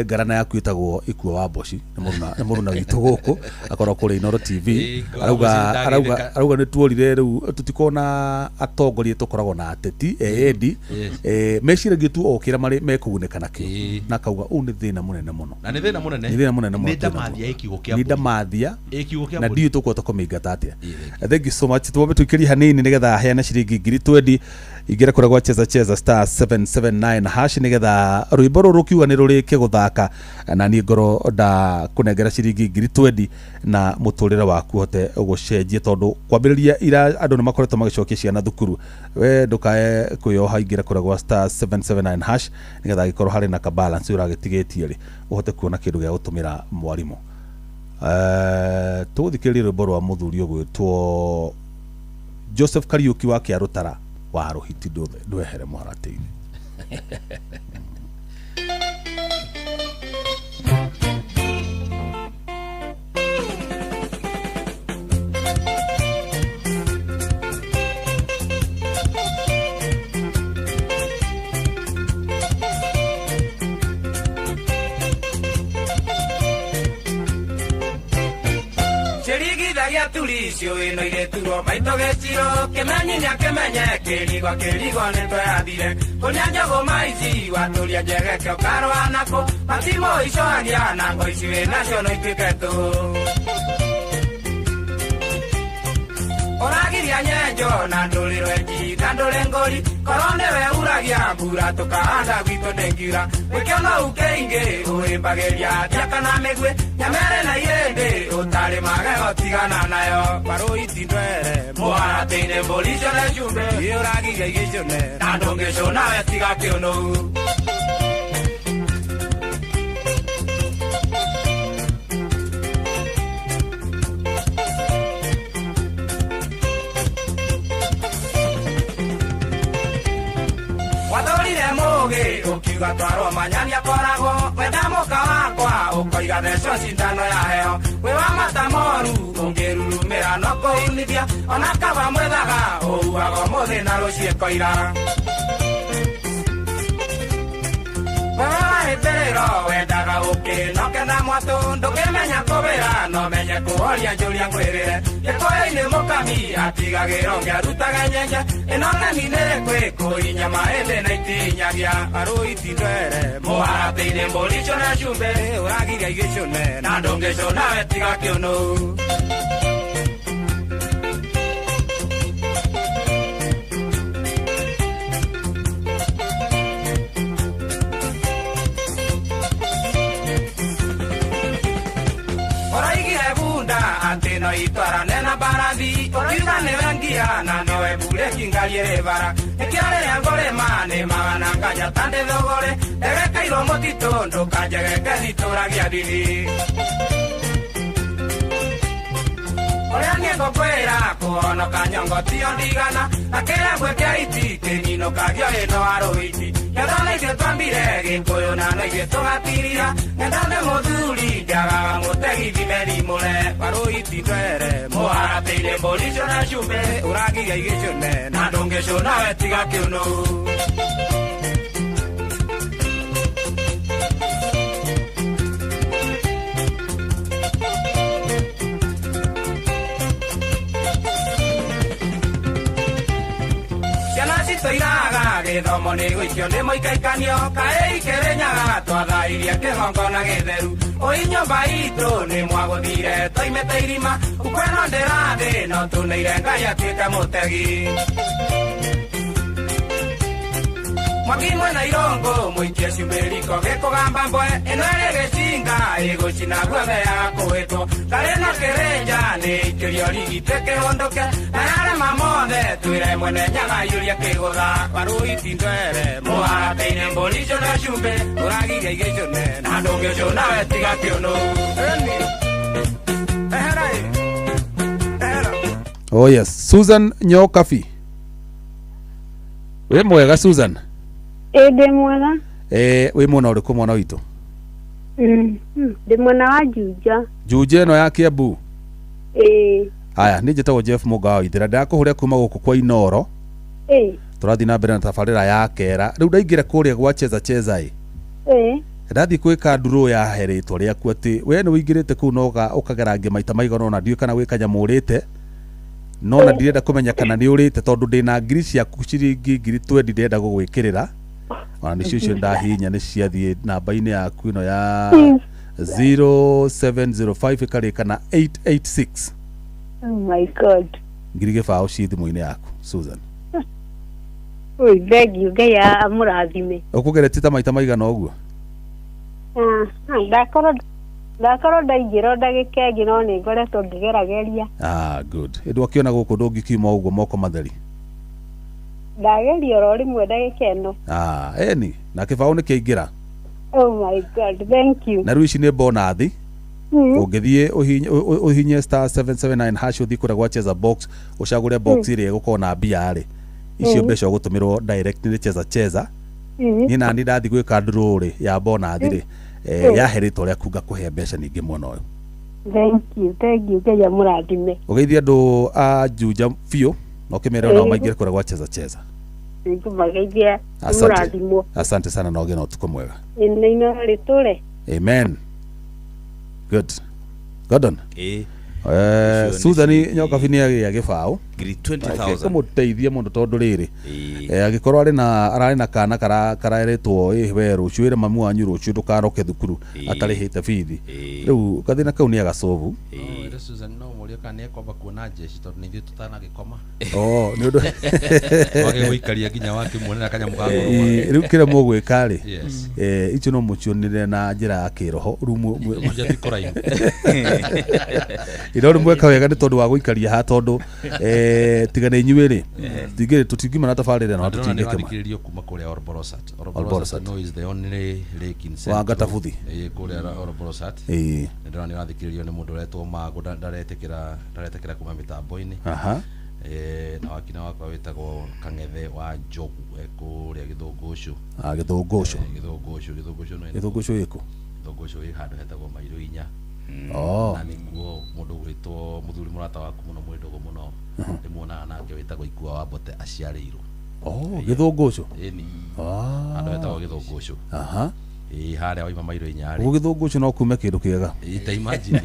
ngarana yaku ĩtagwo Ikua wa Mboci, nĩ mũruna witũ gũkũ akorwo kũrĩ Inooro TV. Ikua wa Arauga Mboci arauga ndagĩthĩka. arauga nĩ tuorire rĩu tũtikona atongoria, tũkoragwo na ateti eyendi, meciragia tu o kĩrĩa marĩ mekũgunĩka nakĩo, na akauga ũũ nĩ thĩna mũnene mũno. Na nĩ thĩna mũnene. Nĩ thĩna mũnene mũno Nĩ twĩ naguo. ndamathia ĩ kiugũ kĩa Nĩ mbũri. ndamathia Ĩ kiugũ kĩa na mbũri. ndiũĩ tũkũhota kũmĩingata atĩa. Ĩ, Thank you so much. Twambe tũikĩrie hanini nĩgetha heane ciringi ngiri twendi ingĩre kũrĩa gwa cheza cheza star 779 hash, nĩgetha rwĩmbo rũrũ rũkiuga nĩ rũrĩke gũthaka, na niĩ ngoro ndakũnengera ciringi ngiri twendi na mũtũrĩre waku ũhote gũcenjia, tondũ kwambĩrĩria ira andũ nĩ makoretwo magĩcokia ciana thukuru. We ndũkae kwĩyoha, ingĩra kũrĩa gwa star 779 hash nĩgetha angĩkorwo harĩ na kabalance ũragĩtigĩtie rĩ, ũhote kuona kĩndũ gĩa gũtũmĩra mwarimũ. Tũgũthikĩrĩria rwĩmbo rwa mũthuri ũgwĩtwo Joseph Kariuki wa Kĩarũtara wa Rũhiti ndwehere mũharatĩ-inĩ. Chirigithagia turicio ĩno irĩturwo maitũ gĩciro kĩmenyi nĩakĩmenye kĩrigwa kĩrigwa nĩtweyathire kũnya njũgũma ici watũria njegeke ũkarũa nakũ matimũ icohagia na ngo ici wĩnacio no ituĩke tũ ũragiria nyenjo na ndũrĩrwo enji na ndũrĩ ngũri korwo nĩwe uragia mbura tũkahanda gwitũ ndĩngiura gwĩkĩona ũkĩingĩ ũhĩmbagĩria thiaka na mĩguĩ nyamere na irĩndĩ ũtarĩ magego tigana nayo barũiti ndwere mũharatĩ-inĩ mbũri icone cumbĩ ĩ ũragiria igĩcũne na ndũngĩcũna we tiga kĩũnũhu. Wathorire mũgĩ ũkiuga twarwo manyani akoragwo wenda mũka wakwa ũkoiga theco cindano ya heo wĩ wa mata moru ũngĩrurumĩra no kũunithia ona kaba mwethaga ũuaga ũmũthĩ na rũciĩ koira. Wewe wendaga ũkĩnoke na mwatũ ndũkĩmenya kũwĩra no menye kũhoria njũria ngwĩrĩre gĩkũyũ-inĩ mũkami atigagĩrwo ngĩarutaga nyenje ĩno ng'ani nĩ kwĩkũinya maĩndĩ na itinyagia arũiti ndwere mũharatĩ-inĩ mbũri cũna cumbĩ ũragiria igĩcũne na ndũngĩcũna we tiga kĩũnũ. No itwarane na barathi ũkiuga nĩwe ngia na nowe mburĩki ngariĩ bara nĩkĩo rĩrĩa ngũrĩma nĩmaga na nganja ta ndĩ thũgũrĩ ndegekeirwo mũtitũ ndũkanjegeke thitũragia ndini ũrĩa niĩ ngũkwĩra kũhonoka nyongo tiyo ndigana na kĩrĩa gwĩkĩa iti kĩninũkagio ĩno arũiti ng'enda na ithuĩ twambire gĩkũyũ na no ithuĩ tũgatiria ng'enda nĩ mũthuri njagaga mũtegi thimeri mũre barũiti ndwere mũharatĩ-inĩ mbũri cũna cumbĩ ũragiria igĩcũne na ndũngĩcũna we tiga kĩũnũ. Tũiraga gĩthomo nĩ gũikio nĩ mũikaikanio kaĩ ikĩrĩnyaga twathairie kĩgongona gĩtheru ũi nyũmba itũ nĩ mwagũthire twaimĩte irima ukweno ndĩrathĩ no tũneire Ngai atuĩke mũtegi mwaki mwena irũngũ mũikie cumbĩ riko gĩkũgamba mbwe ĩno ĩrĩ gĩcinga ĩgũcina guothe yaga kũhĩtwo ngarĩ na kĩrĩnja nĩ ikĩrio rigitĩ kĩhũndũke na yarema mothe twĩre mwene nyaga aiyũrie kĩgũtha warũiti ndwere mũharatĩ-inĩ mbũri cũna cumbĩ ũragiria igĩcũne na ndũngĩcũna we tiga kĩũnũ. Oh yes, Susan Nyokabi. Wĩ mwega Susan? Ĩ ndĩ mwega. Wĩ mwena ũrĩkũ mwana witũ? Ndĩ mwena wa Juja. Juja ĩno ya Kiambu? Ĩ. Haya, niĩ njĩtagwo Jeff Mũgawa Waithera, ndĩrakũhũrĩra kuma gũkũ kwa Inoro. Ĩ. Tũrathiĩ na mbere na tabarĩra ya kera. Rĩu ndaingĩra kũrĩa gwa Cheza Cheza ĩ. Ĩ. Ndathiĩ gwĩka ndurũ yahe rĩtwa rĩaku atĩ we nĩ ũingĩrĩte kũu na ũkagerangia maita maigana ũna, ndiũĩ kana gwĩ kanyamũ ũrĩte. No na ndirenda kũmenya kana nĩ ũrĩte tondũ ndĩna ngiri ciaku ciringi ngiri 20 ndĩrenda gũgwĩkĩrĩra. Ona nĩcio icio ndahihinya nĩ ciathiĩ namba-inĩ yaku ĩno ya 0705 ĩkarĩka na 886. Oh my God. Ngiri gĩbaũ ci thimũ-inĩ yaku Susan. Oi, thank you Ngai amũrathime. Ũkũgeretie ta maita maigana ũguo? Ndakorwo ndaingĩra ndagĩka ĩngĩ no nĩ ngoretwo ngĩgerageria. Ah, good. Ĩndũ akĩona gũkũ ndũngĩkiuma ũguo moko matheri. Ndageria oro rĩmwe ndagĩka ĩno. Ah, eni na kĩbaũ nĩ kĩaingĩra. Oh my God, thank you. Na rĩu ici nĩ bonathi. Ũngĩthiĩ ũhihinye star 779 hash ũthiĩ kũrĩa gwa Cheza box ũcagũre box ĩrĩa ĩgũkorwo na mbia rĩ. Icio mbeca ũgũtũmĩrwo direct nĩ Cheza Cheza. Niĩ nani ndathiĩ gwĩka ndurũ rĩ ya bonathi rĩ. Yahe rĩtwa rĩaku ngakũhe mbeca nyingĩ mwena ũyũ. Thank you, thank you Ngai amũrathime. Ũgeithie andũ a Juja biũ na ũkĩmere onao maingĩre kũrĩa gwa Cheza Cheza. Nĩngũmageithia mũrathimwo. Asante sana na ũgĩe na ũtukũ mwega. Ĩ nĩ rĩtũre. Amen. Good. Gordon. Susan Nyokabi nĩ agĩa gĩbaũ ngiri 20,000 kũmũteithia mũno tondũ rĩrĩ angĩkorwo arĩ na ararĩ na kana karaeretwo ĩ we rũciũ ĩre mamu wanyu rũciũ ndũkaroke thukuru atarĩhĩte bithi rĩu gathĩna kau nĩ agacobu. Ĩre Susan no mũrie kana nĩ ekwamba kuona jeshi tondũ nĩ ithuĩ tũtanagĩkoma. Oh, nĩ ũndũ wage gũikaria nginya wakĩmuonera kanyamũ ga kũrũma. Rĩu kĩrĩa mũgwĩka rĩ icio no mũcionire na njĩra ya kĩroho rĩu ino rĩu mweka wega nĩ tondũ wa gũikaria haha tondũ tiga nĩ inyuĩ rĩ tũtingiuma na tabarĩra no tũtingĩkĩma. Ndĩrona kuma kũrĩa Orborosat. Orborosat no is the only lake in wa Ngatabuthi kũrĩa Orborosat. Ndĩrona nĩ ũrathikĩrĩrio nĩ mũndũ ũretwo Mangũ ndaretĩkĩra kuma mĩtambo-inĩ. Na wakina wakwa wĩtagwo Kang'ethe wa Njogu kũrĩa Gĩthũngũcũ. Gĩthũngũcũ. Gĩthũngũcũ ĩkũ? Gĩthũngũcũ ĩ handũ hetagwo Mairũ inya. Na nĩkuo mũndũ gwĩtwo mũthuri mũrata waku mũno mwĩ ndũgũ mũno ndĩmuonaga nake wĩtagwo Ikua wa Mbote aciarĩirwo. Oh, Gĩthũngũcũ. Ĩni. Handũ hetagwo Gĩthũngũcũ. Ĩĩ, harĩa waima mairo inya rĩ. Ũguo gĩthũngũ ũcio no kume kĩndũ kĩega. Ĩĩ, ta imagine.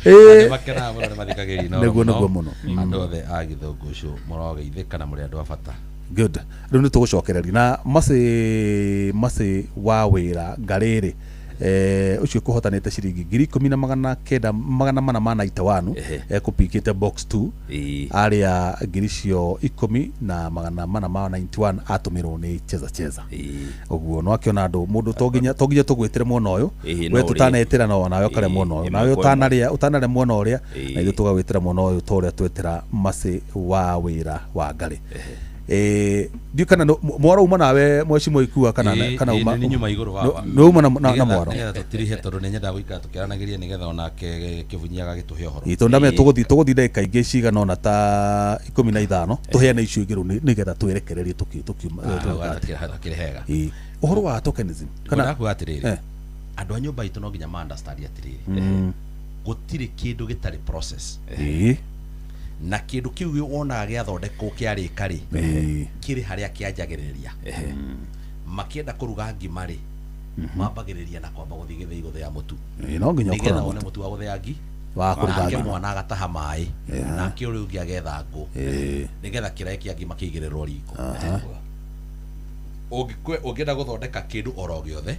Ĩĩ. Nĩ makenaga mũno nĩ mathikagĩrĩria Inooro Nĩguo, nĩguo mũno. Andũ othe a gĩthũngũ ũcio mũrogeithĩka na mũrĩ andũ a bata. Good. Rĩu nĩ tũgũcokereria na macĩ wa wĩra ngarĩrĩ ũcio kũhotanĩte ciringi 19,491 ma ekũpikĩte box 2 Ĩĩ. arĩa ngiri icio 10,400 ma 91 atũmĩrwo nĩ cheza cheza. Ĩĩ. Ũguo no akĩona andũ mũndũ to nginya tũgwĩtĩre mwena ũyũ, Ĩĩ, no we ũrĩe. tũtanetĩra no nawe ũkarĩa Ĩĩ, mwena ũyũ, ĩmwe nawe kwa ĩmwe. ũtanarĩa mwena ũrĩa, Ĩĩ. na ithuĩ tũgagwĩtĩra mwena ũyũ ta ũrĩa twetĩra macĩ wa wĩra wa ngarĩ. Ndiũ kana mwaro uma nawe mweci ikua kana Ĩĩ, kana ĩĩ, uma nĩ nyuma igũrũ baba. nĩ uma na Nĩgetha- mwaro. nĩgetha tũtirihe tondũ nĩ nyendaga gũikara tũkĩaranagĩria nĩgetha onake kĩbunyi agagĩtũhe ũhoro. Ĩĩ, tondũ ndamenya tũgũthiĩ ndagĩka ingĩ cigana ũna ta 15 tũheane icio ingĩ rĩu nĩgetha twĩrekererie tũkiuma. Hakĩrĩ hega. Ĩĩ. Ũhoro wa tokenism kana kuga atĩrĩrĩ, andũ a nyũmba itũ no nginya ma understand atĩrĩrĩ, gũtirĩ kĩndũ gĩtarĩ process. Ĩĩ. Na kĩndũ kĩu wonaga gĩathondekwo kĩarĩka rĩ, Ĩĩ. kĩrĩ harĩa kĩanjagĩrĩria. Makĩenda kũruga ngima rĩ, mambagĩrĩria na kwamba gũthiĩ gĩthĩi gũthĩa mũtu, Ĩĩ, no nginya ũkorwo nĩgetha na wone mũtu mũtu wa gũthĩa ngi, wa kũruga nake ngima. mwana agataha maĩ, nake ũrĩa ũngĩ agetha ngũ, Ĩĩ. nĩgetha kĩraĩ kĩa ngima kĩigĩrĩrwo riko. Ũngĩenda gũthondeka kĩndũ oro gĩothe,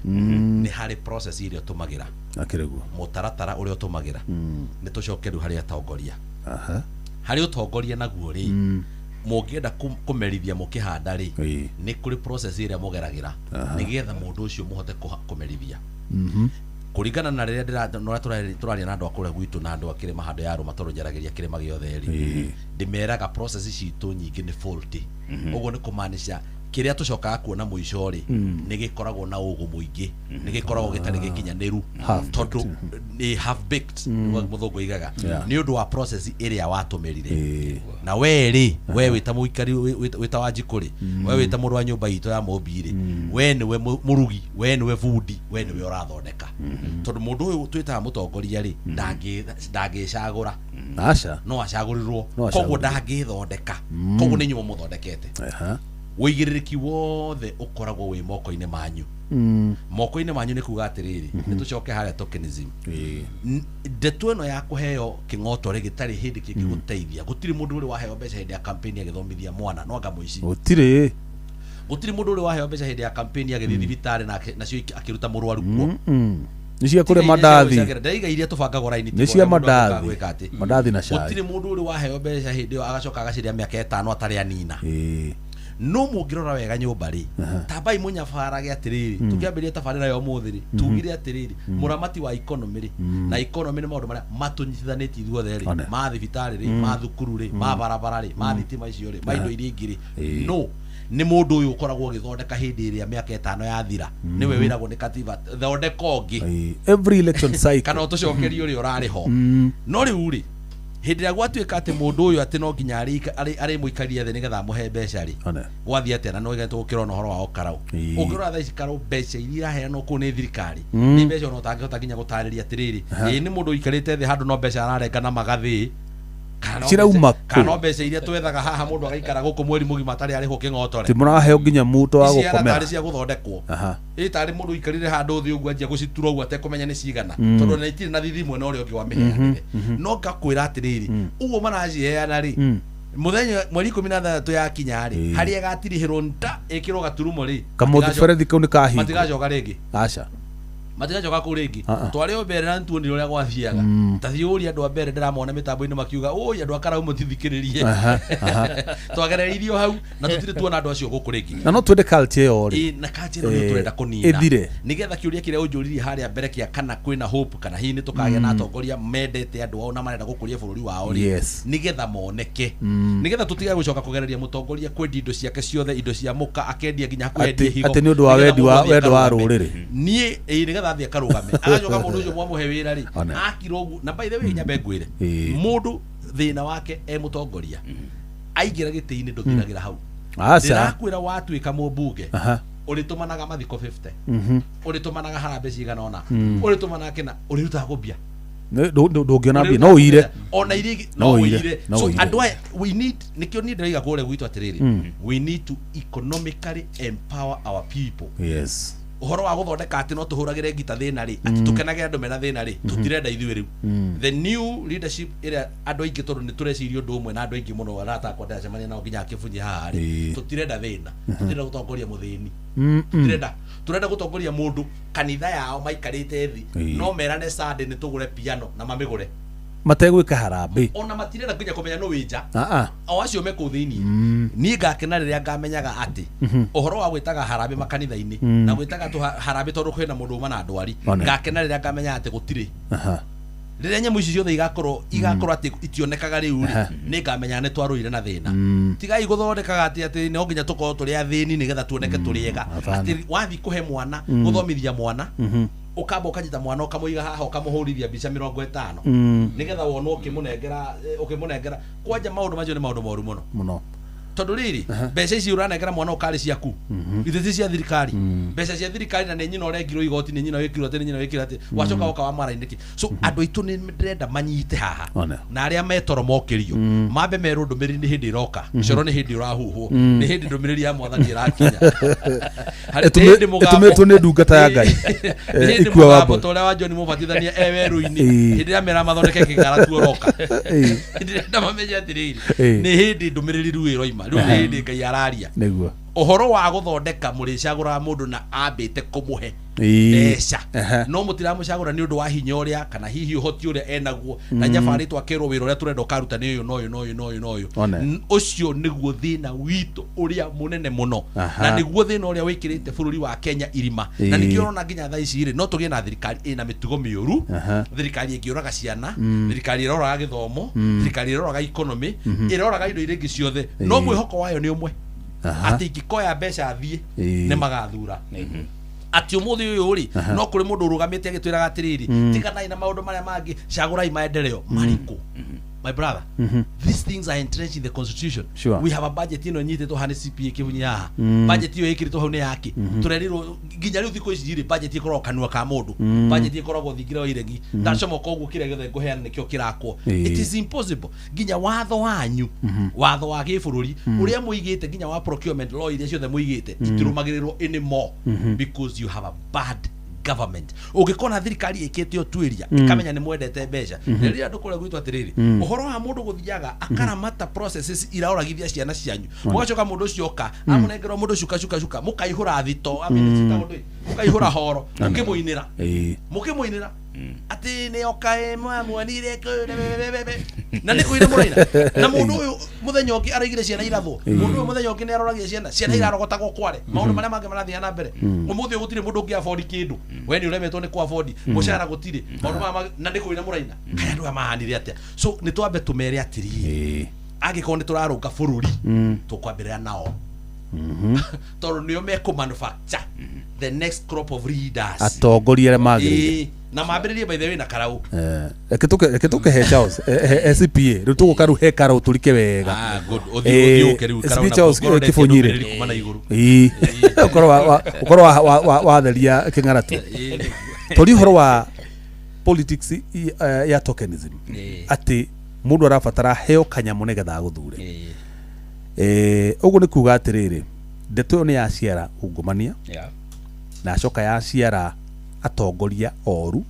nĩ harĩ process ĩrĩa ũtũmagĩra, Akĩrĩ guo. mũtaratara ũrĩa ũtũmagĩra. Nĩ tũcoke rĩu harĩ atongoria. Aha. Harĩ ũtongoria naguo rĩ, mũngĩenda kũmerithia mũkĩhanda rĩ, Ĩĩ. nĩ kũrĩ process ĩrĩa mũgeragĩra nĩgetha mũndũ ũcio mũhote kũmerithia. Kũringana na rĩrĩa na ũrĩa tũraria na andũ a kũrĩa gwitũ na andũ a kĩrĩma handũ ya rũma, tondũ njaragĩria kĩrĩma gĩothe rĩ, ndĩmeraga process citũ nyingĩ nĩ faulty. Ũguo nĩ kũmaanisha kĩrĩa tũcokaga kuona mũico rĩ, nĩ gĩkoragwo na ũgũ mũingĩ, nĩ gĩkoragwo gĩtarĩ gĩkinyanĩru, Half tondũ nĩ half baked, nĩguo mũthũngũ aigaga, Yeah. nĩ ũndũ wa process ĩrĩa watũmĩrire. Ĩĩ. Na we rĩ, we wĩta mũikari, wĩta Wanjikũ rĩ, we wĩta mũndũ wa nyũmba itũ ya mũmbi rĩ, we nĩwe mũrugi, we nĩwe bundi, we nĩwe ũrathondeka, tondũ mũndũ ũyũ twĩtaga mũtongoria rĩ, ndangĩcagũra. Aca. No acagũrirwo. No Koguo acagũrirwo. ndangĩthondeka, koguo nĩ inyuĩ mũmũthondekete. Aha. Ũigĩrĩrĩki wothe ũkoragwo wĩ moko-inĩ manyu. Moko-inĩ manyu nĩ kuga atĩrĩrĩ, nĩ tũcoke harĩa tokenism. Ĩĩ. Ndeto ĩno ya kũheo kĩng'otore gĩtarĩ hĩndĩ kĩngĩgũteithia, gũtirĩ mũndũ ũrĩ waheo mbeca hĩndĩ ya campaign agĩthomithia mwana no anga mũici. Gũtirĩ. Gũtirĩ mũndũ ũrĩ waheo mbeca hĩndĩ ya campaign agĩthiĩ thibitarĩ nacio akĩruta mũrwaru kuo. Nĩ cia kũrĩa mandathi. Ndaiga iria tũbangagwo raini. Nĩ cia mandathi. Mandathi na cai. Gũtirĩ mũndũ ũrĩ waheo mbeca hĩndĩ ĩyo agacoka agacirĩa mĩaka 5 atarĩ anina. Ĩĩ. No mũngĩrora wega nyũmba rĩ, tambai mũnyabarage atĩrĩrĩ, tũkĩambĩrĩria tabarĩra ya ũmũthĩ rĩ, tugire atĩrĩrĩ, mũramati wa economy rĩ, na economy nĩ maũndũ marĩa matũnyitithanĩtie ithuothe rĩ, One. ma thibitarĩ rĩ, ma thukuru rĩ, ma barabara rĩ, ma thitima icio rĩ, ma indo iria ingĩ rĩ, no nĩ mũndũ ũyũ ũkoragwo ũgĩthondeka hĩndĩ ĩrĩa mĩaka 5 yathira, nĩwe wĩragwo nĩ katiba thondeka ũngĩ. Ĩĩ. Every election cycle. Kana ũtũcokerie ũrĩa ũrarĩ ho. No rĩu rĩ, hĩndĩ ĩrĩa gwatuĩka atĩ mũndũ ũyũ atĩ no nginya arĩmũikaria thĩ nĩgetha amũhe mbeca rĩ, One. gwathiĩ atĩa? Na no tũgũkĩrona ũhoro wa ũkarau. Ĩĩ. Ũngĩrora thaa ici karau, mbeca iria iraheanwo kũu nĩ thirikari nĩ mbeca ona ũtangĩhota nginya gũtarĩria atĩrĩrĩ, ĩĩ nĩ mũndũ ũikarĩte thĩ handũ no mbeca ararenga na magathĩ, Kana no Cirauma mbeca- kana kũ? no mbeca iria twethaga haha mũndũ agaikara gũkũ mweri mũgima atarĩ arĩhwo kĩng'otore. Ti mũraheo nginya muto wa Ici ciana gũkomera. tarĩ cia gũthondekwo. Aha. Ĩ tarĩ mũndũ ũikarire handũ thĩ ũguo anjia gũcitura ũguo atekũmenya nĩ cigana, tondũ ona itirĩ na thithi mwena ũrĩa ũngĩ wa mĩheanĩre. No ngakwĩra atĩrĩrĩ, ũguo maraciheana rĩ, mũthenya mweri 16 yakinya rĩ, Ĩĩ. harĩa ĩgatirihĩrwo nda ĩkĩrwo gaturumo rĩ, Kamũtheberethi kau nĩ kahingwo. matigacoka rĩngĩ. Aca. Matigacoka kũu rĩngĩ. Ah, ah. Twarĩ o mbere na nĩtuonire ũrĩa gwathiaga. Ta thiĩ ũrie andũ a mbere, ndĩramona mĩtambo-inĩ makiuga ũi andũ a karau mũtithikĩrĩrie. Aha, aha. Twagereirio hau na tũtirĩ tuona andũ acio gũkũ rĩngĩ. Na no twende culture ĩyo rĩ. Ĩ, na culture ĩno nĩyo Eh, tũrenda kũnina, ĩthire. nĩgetha kĩũria kĩrĩa ũnjũririe harĩa mbere kĩa kana kwĩna hope, kana hihi nĩ tũkagĩa na atongoria mendete andũ ao na marenda gũkũria bũrũri wao rĩ, Yes. nĩgetha moneke, nĩgetha tũtige gũcoka kũgereria mũtongoria kwendia indo ciake ciothe, indo cia mũka akendia nginya hakuhĩ endie higo, Atĩ nĩ ũndũ wa nĩgetha wendi wa mũndũ athiĩ wendo wa akarũgame. rũrĩrĩ. Niĩ ĩ nĩgetha athiĩ akarũgame, agacoka mũndũ ũcio mwamũhe wĩra rĩ, One. akira ũguo. Na by the way, nyambe ngwĩre, Ĩĩ. mũndũ thĩna wake e mũtongoria aingĩra gĩtĩ-inĩ ndũthiragĩra hau. Aca. Ndĩrakwĩra watuĩka mũmbunge, Aha. ũrĩtũmanaga mathiko 50, ũrĩtũmanaga harambee cigana ũna, ũrĩtũmanaga kĩna, ũrĩrutaga kũmbia. Ndũngĩona mbia no ũire. Ona iria ingĩ No no ũire, ũire. no So ũire. andũ aya we need, nĩkĩo niĩ ndĩroiga kũrĩa gwitũ atĩrĩrĩ, we need to economically empower our people. Yes. Ũhoro wa gũthondeka atĩ no tũhũragĩre ngita thĩna rĩ, atĩ tũkenagĩre andũ mena thĩna rĩ, tũtirenda ithuĩ rĩu. The new leadership ĩrĩa andũ aingĩ, tondũ nĩ tũreciria ũndũ ũmwe na andũ aingĩ mũno arata akwa ndĩracemania nao nginya akĩbunyi haha rĩ, tũtirenda thĩna, tũtirenda gũtongoria mũthĩni, tũtirenda, tũrenda gũtongoria mũndũ kanitha yao maikarĩte thĩ no merane Sunday nĩ tũgũre piano na mamĩgũre Mategwĩka harambĩ. Ona matirenda nginya kũmenya nũ wĩ nja. Ah ah. O acio me kũu thĩiniĩ, niĩ ngakena rĩrĩa ngamenyaga atĩ ũhoro wa gwĩtaga harambĩ makanitha-inĩ na gwĩtaga tũ harambĩ tondũ kwĩna mũndũ uma na ndwari, One. ngakena rĩrĩa ngamenya atĩ gũtirĩ, rĩrĩa nyamũ ici ciothe igakorwo atĩ itionekaga rĩu rĩ, nĩ ngamenya nĩ twarũire na thĩna. Tigai gũthondekaga atĩ no nginya tũkorwo tũrĩ athĩni nĩgetha tuoneke tũrĩ ega. Hapana. Atĩ wathiĩ kũhe mwana, gũthomithia mwana, ũkamba ũkanyita mwana ũkamũiga haha ũkamũhũrithia mbica 50 nĩgetha wonwo ũkĩmũnengera kwanja. Maũndũ macio nĩ maũndũ moru mũno. Mũno. Tondũ rĩrĩ, mbeca ici ũranengera mwana ũkarĩ ciaku, ithe ti cia thirikari, mbeca cia thirikari, na nĩ nyina ũrengirwo igoti, nĩ nyina wĩkirwo atĩ, nĩ nyina wĩkirwo atĩ, wacoka woka wa mara-inĩ kĩ. So andũ aitũ nĩ ndĩrenda manyite haha. One. Na arĩa metoro mokĩrio mambe merwo ndũmĩrĩri nĩ hĩndĩ ĩroka, coro nĩ hĩndĩ ũrahuhwo, nĩ hĩndĩ ndũmĩrĩri ya mwathani ĩrakinya. Nĩ hĩndĩ mũgambo- Ĩtũmĩtwo nĩ ndungata ya Ngai. Nĩ hĩndĩ Ikua mũgambo wambo. ta ũrĩa wa John Mũbatithania e werũ-inĩ, hĩndĩ ĩrĩa mera mathondeke kĩng'ara tuoroka, ndĩrenda mamenye atĩrĩrĩ, nĩ hĩndĩ ndũmĩrĩri rĩu ĩroima, rĩu nĩ hĩndĩ Ngai araria. Nĩguo. Ũhoro wa gũthondeka mũrĩcagũraga mũndũ na ambĩte kũmũhe mbeca, no mũtiramũcagũra nĩ ũndũ wa hinya ũrĩa kana hihi ũhoti ũrĩa enaguo na nyabarĩtwo akerwo wĩra ũrĩa tũrenda ũkaruta nĩ ũyũ na ũyũ na ũyũ na ũyũ na ũyũ. One. Ũcio nĩguo thĩna witũ ũrĩa mũnene mũno, na nĩguo thĩna ũrĩa wĩkĩrĩte bũrũri wa Kenya irima, na nĩkĩo ũrona nginya thaa ici rĩ, no tũgĩe na thirikari ĩna mĩtugo mĩũru, thirikari ĩngĩũraga ciana, thirikari ĩroraga gĩthomo, thirikari ĩroraga economy, ĩroraga indo iria ingĩ ciothe, no mwĩhoko wayo nĩ ũmwe, atĩ ingĩkoya mbeca thiĩ nĩ magathura. Atĩ ũmũthĩ ũyũ rĩ, no kũrĩ mũndũ ũrũgamĩte agĩtwĩraga atĩrĩrĩ, tiganai na maũndũ marĩa mangĩ, cagũrai maendeleo marĩkũ? My brother, these things are entrenched in the constitution. We have a budget ĩno ĩnyitĩtwo haha nĩ CPA kĩbunyi haha. Budget ĩyo ĩkĩrĩtwo hau nĩ yake tũrerirwo nginya rĩu thikũ ici rĩ, budget ĩkoragwo kanua ka mũndũ, budget ĩkoragwo thingira wa iregi, ndacomoka ũguo kĩrĩa gĩothe ngũheana nĩkĩo kĩrakwo. It is impossible. Nginya watho wanyu, watho wa gĩbũrũri ũrĩa mũigĩte, nginya wa procurement law iria ciothe mũigĩte, itirũmagĩrĩrwo anymore because you have a bad government. Ũngĩkona thirikari ĩkĩte ũtuĩria ĩkamenya nĩ mwendete mbeca, rĩrĩa andũ kũrĩa gwitũ atĩrĩrĩ, ũhoro wa mũndũ gũthiaga akaramata processes iraoragithia ciana cianyu, mũgacoka mũndũ ũcio oka amũnengerwo mũndũ cuka cuka cuka, mũkaihũra thito, I mean, ciĩtagwo ndũĩ, mũkaihũra horo mũkĩmũinĩra, mũkĩmũinĩra atĩ nĩ oka ĩ mwamuonire kũ- be- be- be- be. Na nĩ kũina mũraina, na mũndũ ũyũ mũthenya ũngĩ araigire ciana irathwo, mũndũ ũyũ mũthenya ũngĩ nĩ aroragia ciana, ciana irarogotagwo kware, maũndũ marĩa mangĩ marathiĩ na mbere. Ũmũthĩ ũyũ gũtirĩ mũndũ ũngĩ afford kĩndũ, we nĩ ũremetwo nĩ kũ afford mũcara, gũtirĩ maũndũ maya na nĩ kũina mũraina. Kaĩ andũ aya mahanire atĩa? So nĩ twambe tũmere atĩrĩrĩ, angĩkorwo nĩ tũrarũnga bũrũri, tũkwambĩrĩra nao tondũ nĩo mekũ manufacture the next crop of leaders. Atongoria arĩa magĩrĩire. Ĩĩ, na mambĩrĩrie by the way na karau. Reke tũkĩhe Charles, he CPA rĩu tũgũka rĩu he karau tũrike wega. Ah, good. Ũthiĩ ũke rĩu CPA karau na Charles ngorwo ndetie Kĩbũnyi rĩ. ndũmĩrĩri kuma na igũrũ. Ĩĩ. Ũkorwo watheria kĩng'aratu tori ũhoro wa politics ya tokenism, atĩ mũndũ arabatara heo kanyamũ nĩgetha agũthure. Ũguo nĩ kuga atĩrĩrĩ, ndeto ĩyo nĩ yaciara ungumania na acoka yaciara atongoria oru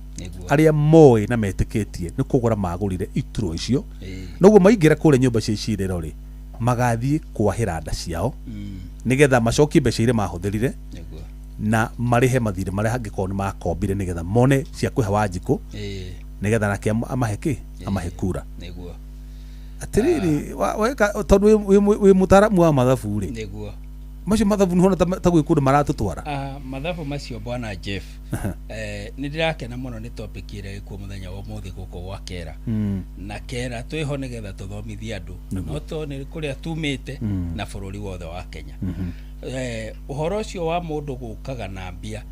arĩa moĩ na metĩkĩtie nĩ kũgũra magũrire iturwa icio. Noguo maingĩra kũrĩa nyũmba cia icirĩro rĩ, magathiĩ kwahĩra nda ciao nĩgetha macokie mbeca iria mahũthĩrire na marĩhe mathirĩ marĩa angĩkorwo nĩ makombire nĩgetha mone cia kwĩha Wanjikũ, nĩgetha nake amahe kĩ, amahe kura. Atĩrĩrĩ, weka tondũ wĩ mũtaaramu wa mathabu rĩ, macio mathabu nĩhona ta gwĩ kũndũ maratũtwara? Ah, mathabu macio, bwana Jeff, nĩ ndĩrakena mũno nĩ topic ĩrĩa ĩkuo mũthenya wa ũmũthĩ gũkũ gwa kera na kera twĩho nĩgetha tũthomithie andũ, no to nĩ kũrĩa tumĩte na bũrũri wothe wa Kenya. Ũhoro ũcio wa mũndũ gũkaga na mbia,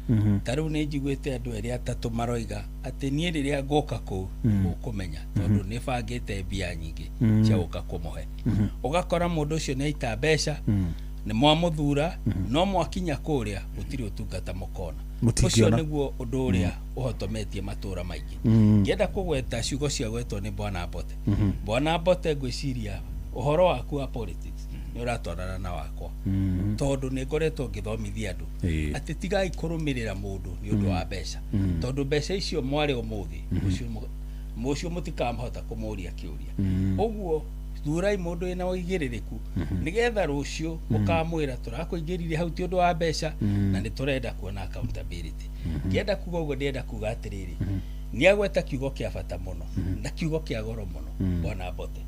ta rĩu nĩ njiguĩte andũ erĩ atatũ maroiga atĩ niĩ rĩrĩa ngũka kũu ũkũmenya tondũ nĩ bangĩte mbia nyingĩ cia gũka kũmũhe. Ũgakora mũndũ ũcio nĩ aita mbeca, nĩ mwamũthura, no mwakinya kũrĩa gũtirĩ ũtungata mũkona. Ũcio nĩguo ũndũ ũrĩa ũhotometie matũra maingĩ. Ngĩenda kũgweta ciugo cia gwetwo nĩ Bwana Mbote. Bwana Mbote, ngwĩciria ũhoro waku wa politics nĩ ũratwarana na wakwa, tondũ nĩ ngoretwo ngĩthomithia andũ atĩ tigai kũrũmĩrĩra mũndũ nĩ ũndũ wa mbeca, tondũ mbeca icio mwarĩ ũmũthĩ, mũcio mũtikamahota kũmũria kĩũria. Ũguo thurai mũndũ wĩna ũigĩrĩrĩku, nĩgetha rũciũ mũkamwĩra tũrakũingĩririe hau ti ũndũ wa mbeca, na nĩ tũrenda kuona accountability. Ngĩenda kuga ũguo, ndĩrenda kuga atĩrĩrĩ, nĩ agweta kiugo kĩa bata mũno na kiugo kĩa goro mũno. Bwana Mbote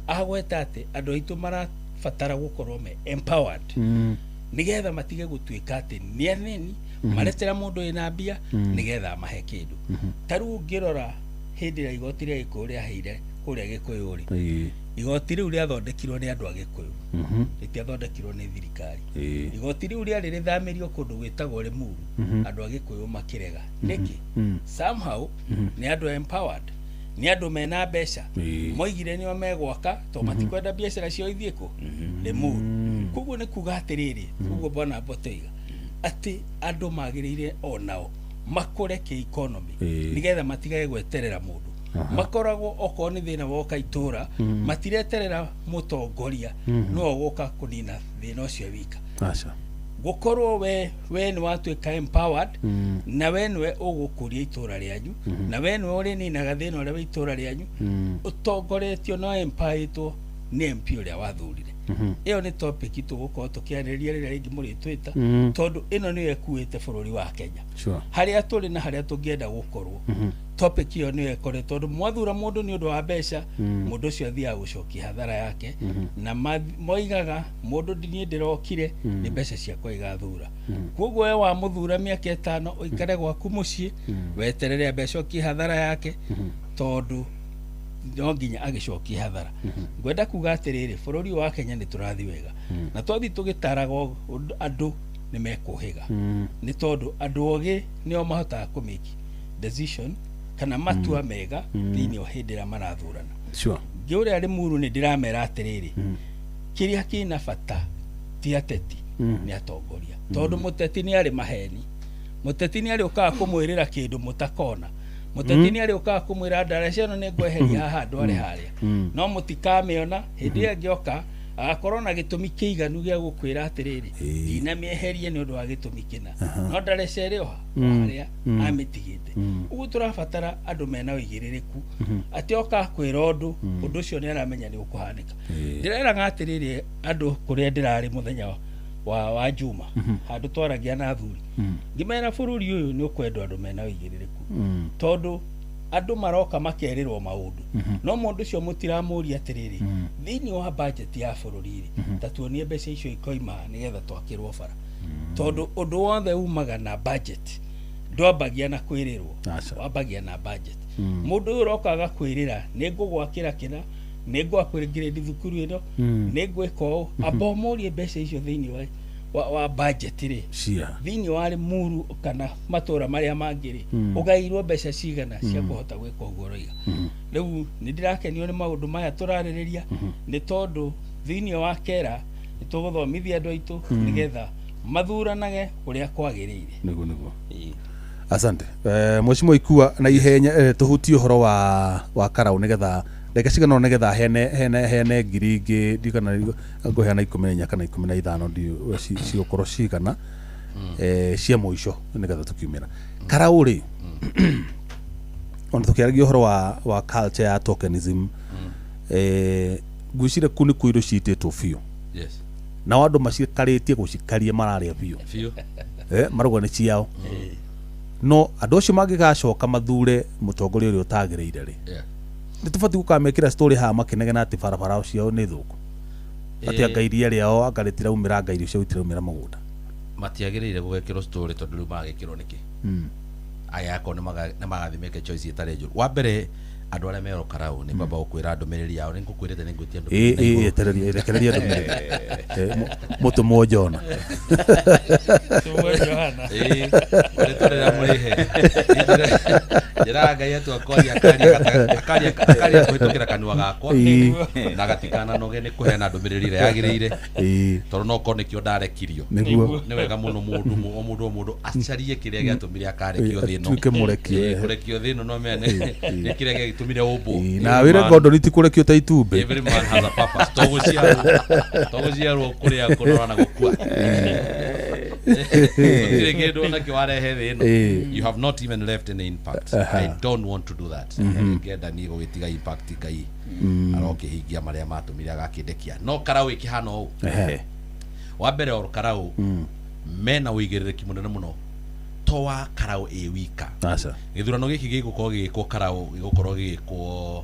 agweta atĩ andũ aitũ marabatara gũkorwo me empowered, nĩgetha matige gũtuĩka atĩ nĩ anini maretera mũndũ wĩna mbia nĩgetha amahe kĩndũ. Ta rĩu ũngĩrora hĩndĩ ĩrĩa igoti rĩa Gĩkũyũ rĩaheire kũrĩa Gĩkũyũ rĩ, igoti rĩu rĩathondekirwo nĩ andũ a Gĩkũyũ, rĩtiathondekirwo nĩ thirikari. Igoti rĩu rĩarĩ rĩthamĩrio kũndũ gwĩtagwo Limuru, andũ a Gĩkũyũ makĩrega. Nĩkĩ? Somehow nĩ andũ empowered, nĩ andũ mena mbeca, moigire nĩo megwaka to matikwenda biacara ciao ithiĩ kũ Limuru. Koguo nĩ kuga atĩrĩrĩ, koguo Bwana Mbote oiga atĩ andũ magĩrĩire onao makũre kĩ-economy, nĩgetha matigage gweterera mũndũ. Makoragwo okorwo nĩ thĩna woka itũra, matireterera mũtongoria no ũgũka kũnina thĩna ũcio wika. Aca. Gũkorwo we nĩ watuĩka empowered, na we nĩwe ũgũkũria itũra rĩanyu, na we nĩwe ũrĩninaga thĩna ũrĩa wa itũra rĩanyu, ũtongoretio no empoweredwo nĩ MP ũrĩa wathurire. Ĩyo nĩ topic tũgũkorwo tũkĩarĩrĩria rĩrĩa rĩngĩ mũrĩtwĩta, tondũ ĩno nĩyo ĩkuĩte bũrũri wa Kenya harĩa tũrĩ na harĩa tũngĩenda gũkorwo. Topic ĩyo nĩyo ĩkoretwo, tondũ mwathura mũndũ nĩ ũndũ wa mbeca, mũndũ ũcio athiaga gũcokia hathara yake, na moigaga mũndũ niĩ ndĩrokire nĩ mbeca ciakwa igathura. Koguo we wamũthura mĩaka 5 ũikare gwaku mũciĩ weterere mbeca okie hathara yake, tondũ no nginya agĩcokie hathara. Ngwenda kuga atĩrĩrĩ, bũrũri wa Kenya nĩ tũrathiĩ wega, na twathiĩ tũgĩtaraga andũ nĩ mekũhĩga, nĩ tondũ andũ ogĩ nĩo mahotaga kũ make decision kana matua mega thĩinĩ wa hĩndĩ ĩrĩa marathurana. Ngĩũrĩa Limuru nĩ ndĩramera atĩrĩrĩ, kĩrĩa kĩna bata ti ateti, nĩ atongoria, tondũ mũteti nĩ arĩ maheni, mũteti nĩ arĩ ũkaga kũmwĩrĩra kĩndũ mũtakona, mũteti nĩ arĩ ũkaga kũmwĩra ndaraca ĩno nĩ ngweheria haha ndware harĩa, no mũtikamĩona. Hĩndĩ ĩyo ĩngĩoka agakorwo na gĩtũmi kĩiganu gĩa gũkwĩra atĩrĩrĩ, ndinamĩeherie nĩ ũndũ wa gĩtũmi kĩna, no ndaraca ĩrĩ o harĩa amĩtigĩte. Ũguo tũrabatara andũ mena ũigĩrĩrĩku, atĩ oka kwĩra ũndũ, ũndũ ũcio nĩ aramenya nĩ ũkũhanĩka. Ndĩreraga atĩrĩrĩ andũ kũrĩa ndĩrarĩ mũthenya wa Juma, handũ twaragia na athuri, ngĩmera bũrũri ũyũ nĩ ũkwendwo andũ mena ũigĩrĩrĩku, tondũ andũ maroka makerĩrwo maũndũ, no mũndũ ũcio mũtiramũria atĩrĩrĩ, thĩinĩ wa budget ya bũrũri rĩ, ta tuonie mbeca icio ikoima nĩgetha twakĩrwo bara, tondũ ũndũ wothe umaga na budget, ndwambagia na kwĩrĩrwo, wambagia na budget. Mũndũ ũyũ ũroka agakwĩrĩra nĩ ngũgwakĩra kĩna, nĩ ngwakwĩrĩngĩrĩria thukuru ĩno, nĩ ngwĩka ũũ, amba ũmũrie mbeca icio thĩinĩ wa budget rĩ, thĩinĩ wa Limuru kana matũra marĩa mangĩ rĩ, ũgairwo mbeca cigana cia kũhota gwĩka ũguo ũroiga. Rĩu nĩ ndĩrakenio nĩ maũndũ maya tũrarĩrĩria, nĩ tondũ thĩinĩ wa kera nĩ tũgũthomithia andũ aitũ nĩgetha mathuranage ũrĩa kwagĩrĩire. Nĩguo. Asante. Mheshimiwa Ikua, na ihenya tũhutie ũhoro wa karau, nĩgetha ndagĩka cigana ũna, nĩgetha hene ngiri ingĩ ndikana ngũheana 14 kana 15 ndiũ cigũkorwo cigana cia mũico nĩgetha tũkiumĩra. Karau rĩ, ona tũkĩaragia ũhoro wa culture ya tokenism, ngwĩciria kuu nĩ kuo indo ciitĩtwo biũ. Nao andũ macikarĩtie gũcikaria mararĩa biũ. Biũ. Marauga nĩ ciao. No andũ acio mangĩgacoka mathure mũtongoria ũrĩa ũtagĩrĩire rĩ, nĩ tũbatiĩ gũkamekĩra story haha makĩnegena atĩ barabara ciao nĩ thũku, atĩ anga iria rĩao anga rĩtiraumĩra, anga irio ciao itiraumĩra mũgũnda. Matiagĩrĩire gũgekĩrwo story, tondũ rĩu magĩkĩrwo nĩkĩ? Aya akorwo nĩ magathiĩ meke choice ĩtarĩ njũru. Wa mbere, Andũ arĩa me Ol Kalou nĩ kwamba gũkwĩra ndũmĩrĩri yao, nĩ ngũkwĩrĩte nĩ ngwĩtia ndũmĩrĩri na Ĩ igũrũ. Etereria, rekereria ndũmĩrĩri. Mũtũmwo Jona. Tũmwe Johana. Ĩĩ, rĩtwa rĩrĩa mũrĩhe njĩraga Ngai atu akaria akaria akaria kũhĩtũkĩra kanua gakwa na gatikananoge nĩ kũheana ndũmĩrĩri ĩrĩa yagĩrĩire, tondũ no korwo nĩkĩo ndarekirio. Nĩguo. Nĩ wega mũno mũndũ o mũndũ o mũndũ acarie kĩrĩa gĩatũmire akarekio thĩ ĩno. Atuĩke mũrekio. Ĩĩ, kũrekio thĩ ĩno no mene nĩ kĩrĩa gĩagĩtũmire ũmbwo. Na wĩre Gordon ti kũrekio ta itumbĩ. Every man has a purpose. To gũciarwo kũrĩa kũnora na gũkua, gũtirĩ kĩndũ onakĩo warehe thĩ ĩno. You have not even left any impact. I don't want to do that. Ngenda niĩ gũgĩtiga impact. Ngai arokĩhingia marĩa matũmire agakĩndekia. No Karau ĩkĩhana ũũ. Wa mbere, Ol Kalou mena ũigĩrĩrĩki mũnene mũno, to wa Karau ĩ wika. Aca. Gĩthurano gĩkĩ gĩgũkorwo gĩgĩkwo Karau, gĩgũkorwo gĩgĩkwo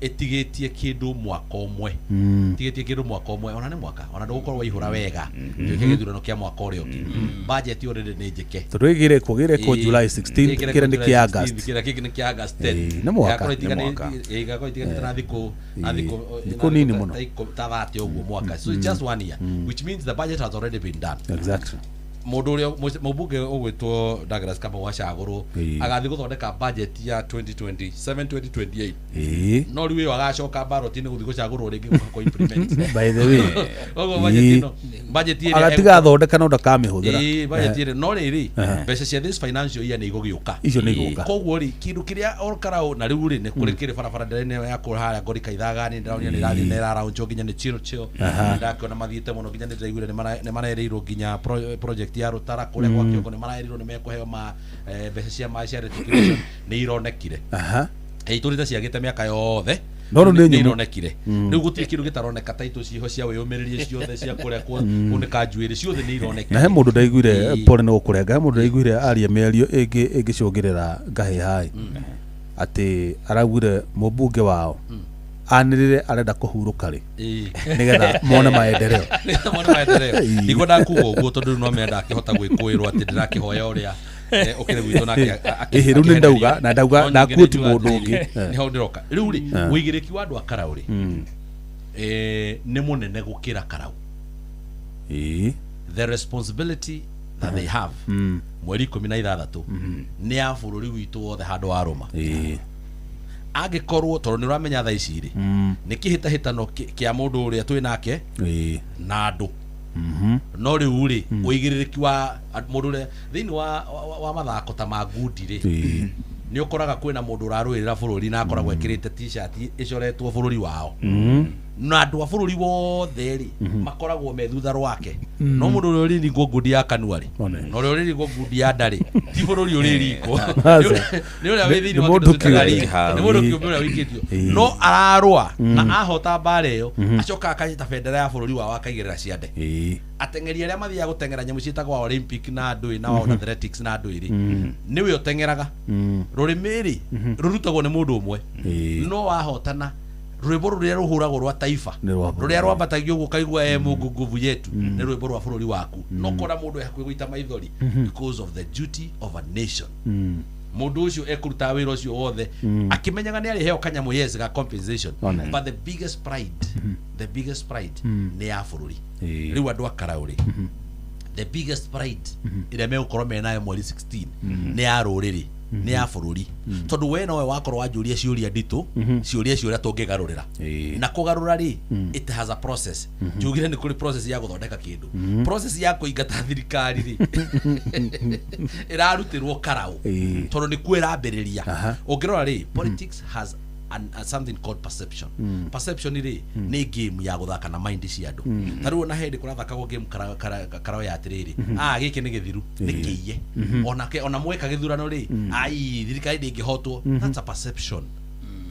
ĩtigĩtie kĩndũ mwaka ũmwe, tigĩtie kĩndũ mwaka ũmwe, ona nĩ mwaka ona ndũgũkorwo waihũra wega tuĩke gĩthurano kĩa mwaka ũrĩa ũngĩ. Budget already nĩ njĩke. Tondũ gĩgĩrekwo July 16, kĩrĩa nĩ kĩa August. Kĩrĩa gĩkĩ nĩ kĩa August 10. Ĩĩ, nĩ mwaka. Ĩgakorwo Nĩ mwaka. ĩgakorwo itiganĩte na thikũ na thikũ Thikũ nini mũno. Ta 30 ũguo mwaka. So it's just one year, which means the budget has already been done. Mũndũ ũrĩa mũmbunge ũgwĩtwo Douglas Kamau acagũrwo, agathiĩ gũthondeka budget ya 2027 2028. No rĩu ĩyo agacoka ballot-inĩ gũthiĩ gũcagũrwo rĩngĩ gũka kũ implement. By the way, Koguo budget ĩno, budget ĩrĩa agatiga athondeka no ndakamĩhũthĩra. Ĩĩ, budget ĩrĩa no rĩrĩ, mbeca cia this financial year nĩ igũgĩũka. Icio nĩ igũka. Koguo rĩ, kĩndũ kĩrĩa Ol Kalou na rĩu rĩ, nĩ kũrĩ kĩrĩ barabara ndĩraine ya kũrĩa harĩa Ngorika Ithagani, ndĩronire nĩ ĩrathiĩ na ĩraraunchwo nginya nĩ Chirchir. Ndakĩona mathiĩte mũno, nginya nĩ ndĩraiguire nĩ marerĩirwo nginya project ya Rũtara kũrĩa gwa Kĩongo, nĩ marerĩirwo nĩ mekũheo ma mbeca cia maĩ cia reticulation, nĩ ironekire. Itũrĩte ciagĩte mĩaka yothe. No rĩu nĩ nĩ nyũmũ. ironekire. Rĩu gũtirĩ kĩndũ gĩtaroneka, taitũ ciho cia wĩyũmĩrĩrie ciothe cia kũrĩa kunĩka njuĩrĩ ciothe nĩ ironekire. Na he mũndũ ndaiguire, pole nĩ gũkũrenga, he mũndũ ndaiguire aria mĩario ĩngĩ ĩngĩcũngĩrĩra ngahĩha atĩ araugire mũmbunge wao anĩrĩre arenda kũhurũka rĩ, nĩgetha mone maendeleo. Nĩgetha mone maendeleo. Ndikwenda kuga ũguo tondũ rĩu no menya ndakĩhota gwĩkũĩrwo atĩ ndĩrakĩhoya ũrĩa ũkĩrĩ gwitũ nake. Ĩhĩ, rĩu nĩ ndauga, na ndauga No ningĩ ndakuoti nĩ njuga mũndũ atĩrĩrĩ, ũngĩ. nĩ hau ndĩroka rĩu rĩ, ũigĩrĩki wa andũ a Karau rĩ, nĩ mũnene gũkĩra Karau. The responsibility that they have mweri 16 nĩ ya bũrũri witũ wothe handũ wa rũma. Angĩkorwo tondũ nĩ ũramenya thaa ici rĩ, nĩ kĩhĩtahĩtano kĩa mũndũ ũrĩa twĩ nake na andũ. No rĩu rĩ, ũigĩrĩrĩki wa mũndũ ũrĩa thĩinĩ wa mathako ta ma ngundi rĩ, nĩ ũkoraga kwĩna mũndũ ũrarũĩrĩra bũrũri na akoragwo ekĩrĩte t-shirt ĩcoretwo bũrũri wao, na andũ a bũrũri wothe rĩ, makoragwo me thutha rwake. No mũndũ ũrĩa ũrĩringwo ngundi ya kanua rĩ, One. na ũrĩa ũrĩringwo ngundi ya nda rĩ, ti bũrũri ũrĩringwo. Aca. Nĩ ũrĩa wĩ thĩinĩ Nĩ wa mũndũ kĩndũ twĩtaga kĩũmbe. league. Nĩ mũndũ kĩũmbe ũrĩa wĩikĩtio, no ararũa na ahota mbara ĩyo, acokaga akanyita bendera ya bũrũri wao akaigĩrĩra ciande. Ateng'eri arĩa mathiaga gũteng'era nyamũ ciĩtagwo Olympic na andũ na World Athletics na andũ ĩrĩ, nĩwe ũteng'eraga. Rũrĩmĩ rĩ, rũrutagwo nĩ mũndũ ũmwe, no wahotana rwĩmbo rũrĩa rũhũragwo rwa taifa, Nĩ rwa bũrũri. rũrĩa rwambatagio ũguo ũkaigua e Mungu nguvu yetu, nĩ rwĩmbo rwa bũrũri waku. No kora mũndũ e hakuhĩ gũita maithori because of the duty of a nation. Mũndũ ũcio ekũruta wĩra ũcio wothe akĩmenyaga nĩ arĩheo kanyamũ, yes, ga compensation, One. but the biggest pride, the biggest pride nĩ ya bũrũri. Rĩu andũ a Karau rĩ, the biggest pride ĩrĩa megũkorwo menayo mweri 16 nĩ ya rũrĩrĩ, nĩ ya bũrũri, tondũ we nowe wakorwo wanjũria ciũria nditũ, ciũria ciũria tũngĩgarũrĩra. Na kũgarũra rĩ, it has a process. Njugire nĩ kũrĩ process ya gũthondeka kĩndũ. Process ya kũingata thirikari rĩ, ĩrarutĩrwo Karau, tondũ nĩkuo ĩrambĩrĩria. Ũngĩrora rĩ, politics has something called perception. Perception rĩ, nĩ game ya gũthaka na mind cia andũ. Ta rĩu ona hĩndĩ kũrathakagwo game Karau ya atĩrĩrĩ, ah, gĩkĩ nĩ gĩthiru, nĩ kĩiye, onake ona mweka gĩthurano rĩ, ai, thirikari ndĩngĩhotwo. That's a perception.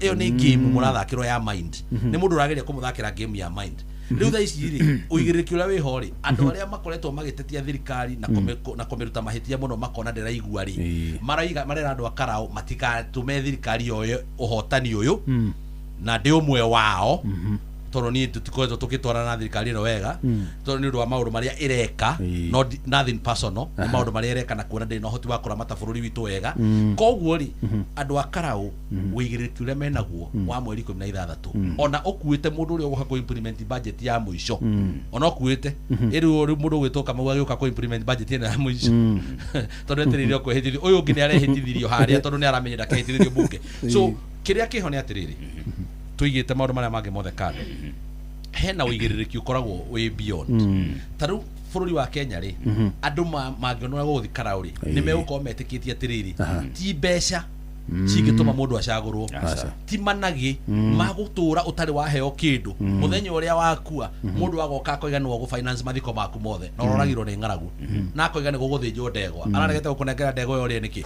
Ĩyo nĩ game mũrathakĩrwo ya mind, nĩ mũndũ ũrageria kũmũthakĩra game ya mind. Rĩu thaa ici rĩ, ũigĩrĩrĩki ũrĩa wĩho rĩ, andũ arĩa makoretwo magĩtetia thirikari na kũmĩruta mahĩtia mũno makona ndĩraigua rĩ, maraiga marera andũ a Karau matikatũme thirikari yoye ũhotani ũyũ, na ndĩ ũmwe wao. Tondũ niĩ tũtikoretwo tũgĩtwarana na thirikari ĩno wega, tondũ nĩ ũndũ wa maũndũ marĩa ĩreka. Ĩĩ. No nothing personal, nĩ maũndũ marĩa ĩreka na kuona ndĩrĩ na ũhoti wa kũramata bũrũri witũ wega. Koguo rĩ, andũ a Karau, wĩigĩrĩrĩki ũrĩa menaguo wa mweri 16, ona ũkuĩte mũndũ ũrĩa ũgũka kũ-implement budget ya mũico, ona ũkuĩte ĩrĩu rĩu mũndũ ũgwĩtwo Kamau agĩũka kũ-implement budget ĩno ya mũico, tondũ etereire o kwĩhĩtithio. Ũyũ ũngĩ nĩ arehĩtithirio harĩa, tondũ nĩ aramenya ndakehĩtithĩrio bunge. So kĩrĩa kĩho nĩ atĩrĩrĩ, tũigĩte maũndũ marĩa mangĩ mothe kando, hena ũigĩrĩrĩki ũkoragwo wĩ beyond. Ta rĩu bũrũri wa Kenya rĩ, andũ mangĩona ũrĩa gũgũthiĩ Karau rĩ, nĩ megũkorwo metĩkĩtie atĩrĩrĩ, ti mbeca cingĩtũma mũndũ acagũrwo, ti managĩ magũtũra ũtarĩ waheo kĩndũ. Mũthenya ũrĩa wakua, mũndũ agoka akoiga nĩwe ũgũ-finance mathiko maku mothe, na ũroragirwo nĩ ng'aragu, na akoiga nĩ gũgũthĩnjwo ndegwa, araregete gũkũnengera ndegwa ĩyo ũrĩe nĩkĩ?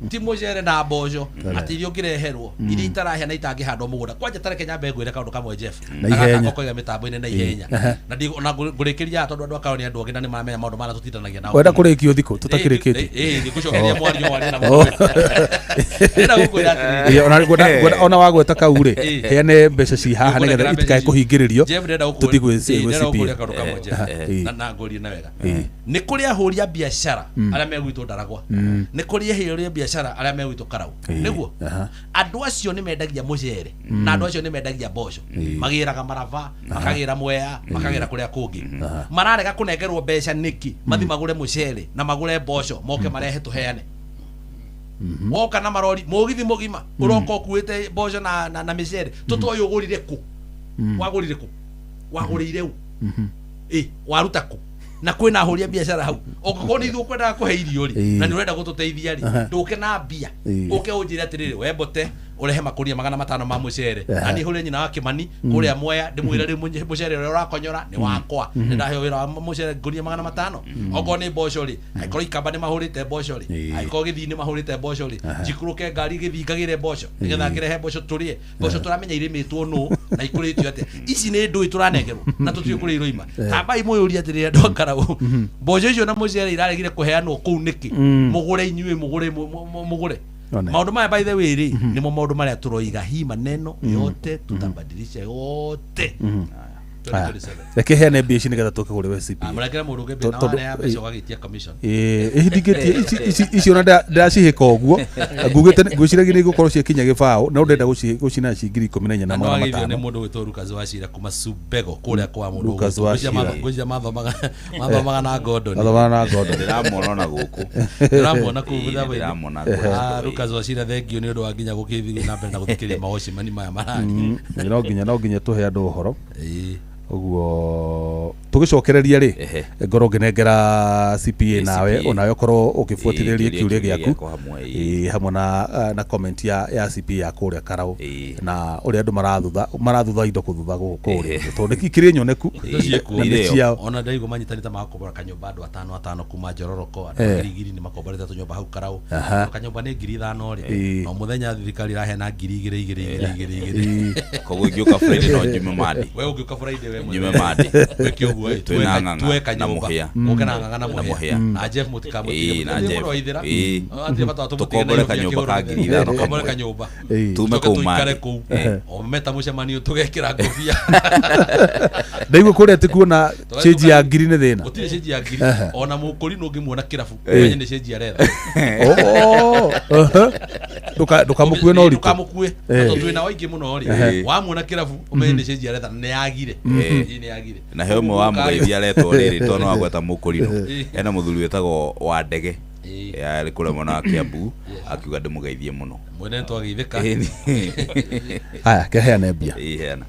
Ti mũcere na mboco atĩ iria ũngĩreherwo, iria itarahĩa na itangĩhandwo mũgũnda. Kwanja tareke nyambe ngwĩre kaũndũ kamwe, Jeff. Na ihenya. Ũkoiga mĩtambo-inĩ na ihenya, na ona ngũrĩkĩria haha, tondũ andũ a Karau nĩ andũ angĩ na nĩ maramenya maũndũ marĩa tũtindanagia nao. Wenda kũrĩkio thikũ tũtakĩrĩkĩtie? Ĩĩ, ngũcokeria mwario waria na mũndũ. Ndĩrenda gũkwĩra atĩrĩrĩ. Ĩĩ, ona ngwenda ona wagweta kau rĩ, Ĩĩ. heane mbeca ci haha nĩgetha itikae kũhingĩrĩrio. Jeff, ndĩrenda tũthiĩ gwĩ ndĩrenda CPA. gũkũria kaũndũ kamwe, Jeff. Ĩĩ. Na ngũrie na wega. Ĩĩ. Nĩ kũrĩ ahũri a biacara arĩa megwitwo Ndaragwa, nĩ kũrĩ ahũri a biacara arĩa megwitwo Karau. Ĩĩ. Nĩguo andũ acio nĩ mendagia mũcere na andũ acio nĩ mendagia mboco, magĩraga Maraba, makagĩra Mwea, makagĩra kũrĩa kũngĩ. Mararega kũnengerwo mbeca nĩkĩ? Mathi magũre mũcere na magũre mboco, moke marehe tũheane. Woka na marori, mũgithi mũgima ũroka ũkuĩte mboco na mĩcere, tũtoĩ ũgũrire kũ, wagũrire kũ, wagũrĩire ũ, ĩ waruta kũ? Na kwĩna ahũri a biacara hau. Ũngĩkorwo nĩ ithuĩ ũkwendaga kũhe irio rĩ, Ĩĩ. na nĩ ũrenda gũtũteithia rĩ, ndũke na mbia. Ũke ũnjĩre atĩrĩrĩ, we mbote ũrehe makũnia 500 ma mũcere, na niĩ hũre nyina wa Kĩmani kũrĩa Mwea, ndĩmwĩre rĩu mũcere ũrĩa ũrakonyora nĩ wakwa, nĩ ndaheo wĩra wa mũcere ngũnia 500. Okorwo nĩ mboco rĩ, angĩkorwo Ikamba nĩ mahũrĩte mboco rĩ, angĩkorwo Gĩthii nĩ mahũrĩte mboco rĩ, njikũrũke ngari Gĩthii ngagĩre mboco, nĩgetha ngĩrehe mboco tũrĩe. Mboco tũramenya irĩmĩtwo nũ na ikũrĩtio atĩa. Ici nĩ ndũĩ tũranengerwo na tũtiũĩ kũrĩa iroima. Tambai mwĩyũrie atĩrĩrĩ, andũ a Karau, mboco icio na mũcere iraregire kũheanwo kũu nĩkĩ? Mũgũre inyuĩ, mũgũre, mũgũre. One. Maũndũ maya, by the way rĩ, nĩmo maũndũ marĩa tũroiga. Hii maneno yote tutabadilisha yote 2027. Reke heane mbia ici nĩgetha tũke kũrĩ we CPA. Ah, mũrengere mũndũ ũngĩ mbia na warĩa mbeca ũgagĩtia commission. Ĩĩ, ĩhingĩtie ici ona ndĩracihĩka ũguo ngugĩte, ngwĩciragia nĩ igũkorwo ciakinya gĩbaũ, no ndĩrenda gũcina ci 14,500. Na no ageithio nĩ mũndũ wĩtwo Lucas Wachira kuma Subego kũrĩa kwa mũndũ Lucas ũgwĩtwo. Wachira. Ngwĩciria mathomaga na Gordon. Mathomaga na Gordon. Ndĩramuona ona gũkũ. Ndĩramuona kũu Ĩĩ, mũthambo-inĩ. ndĩramuona kũu. Ah, Lucas Wachira, thengio nĩ ũndũ wa nginya gũkĩthiĩ na mbere na gũthikĩrĩria mawocimani maya mararia. No nginya tũhe andũ ũhoro. Ĩĩ. Ũguo tũgĩcokereria rĩ, ngorwo ngĩnengera CPA nawe, CPA. onawe ũkorwo ũkĩbuatĩrĩria Ĩĩ, kĩũria kĩũria gĩaku gĩakwa hamwe, ĩĩ. Ĩĩ, hamwe na comment ya CPA ya kũrĩa Karau, na ũrĩa andũ marathutha indo kũthutha gũkũ kũrĩa, tondũ ikĩrĩ nyoneku Indo ciĩkuo. na nĩ ciao. Ona ndaigua manyitanĩte magakombora kanyũmba andũ atano atano kuma Njororoko, andũ a Girigiri nĩ makomborete tũnyũmba hau Karau. Kanyũmba nĩ 5,000 rĩ, no mũthenya thirikari ĩraheana ngiri igĩrĩ igĩrĩ igĩrĩ igĩrĩ igĩrĩ. Koguo ingĩũka Friday no njume mandi. We ũngĩũka Friday we Njume mandi. Wĩke ũguo ĩ, Twĩna ng'ang'a tuwe na kanyũmba. mũhĩa. Ũke na ng'ang'a na Na mũhĩa. mũhĩa. Na Jeff mũtikamũtige. Ĩĩ, na Jeff. Mũndũ wa ithĩra. Ĩĩ. Atirĩ bata wa tũmũtige Tũkombore Nairobi kanyũmba ka akĩhũrwo. 5,000 Tũkombore kamwe. kanyũmba. Tume Tũke kũu tũikare mandi. kũu o meta mũcemanio tũgekĩra ngũbia. Ndaigua kũrĩa ti kuona change ya ngiri nĩ thĩna. Gũtirĩ change ya ngiri. Ona mũkũri nũngĩmuona kĩrabu ũmenye nĩ change aretha. Oh, aha. Ndũkamũkue na ũritũ. Ndũkamũkue. Tondũ twĩna aingĩ mũno rĩ, wamuona kĩrabu ũmenye nĩ change aretha, nĩ yagire. Ĩĩ, nĩ yagire. Na he ũmwe wa mũgeithia aretwo rĩrĩ, tondũ no agweta mũkũrinũ, hena mũthuri wĩtagwo wa ndege. Arĩ kũrĩa mwena wa Kiambu, akiuga ndĩmũgeithie mũno. Mwene nĩ twageithĩka. Ĩĩ, nĩ- Aya, kĩheane mbia. Ĩĩ, heana.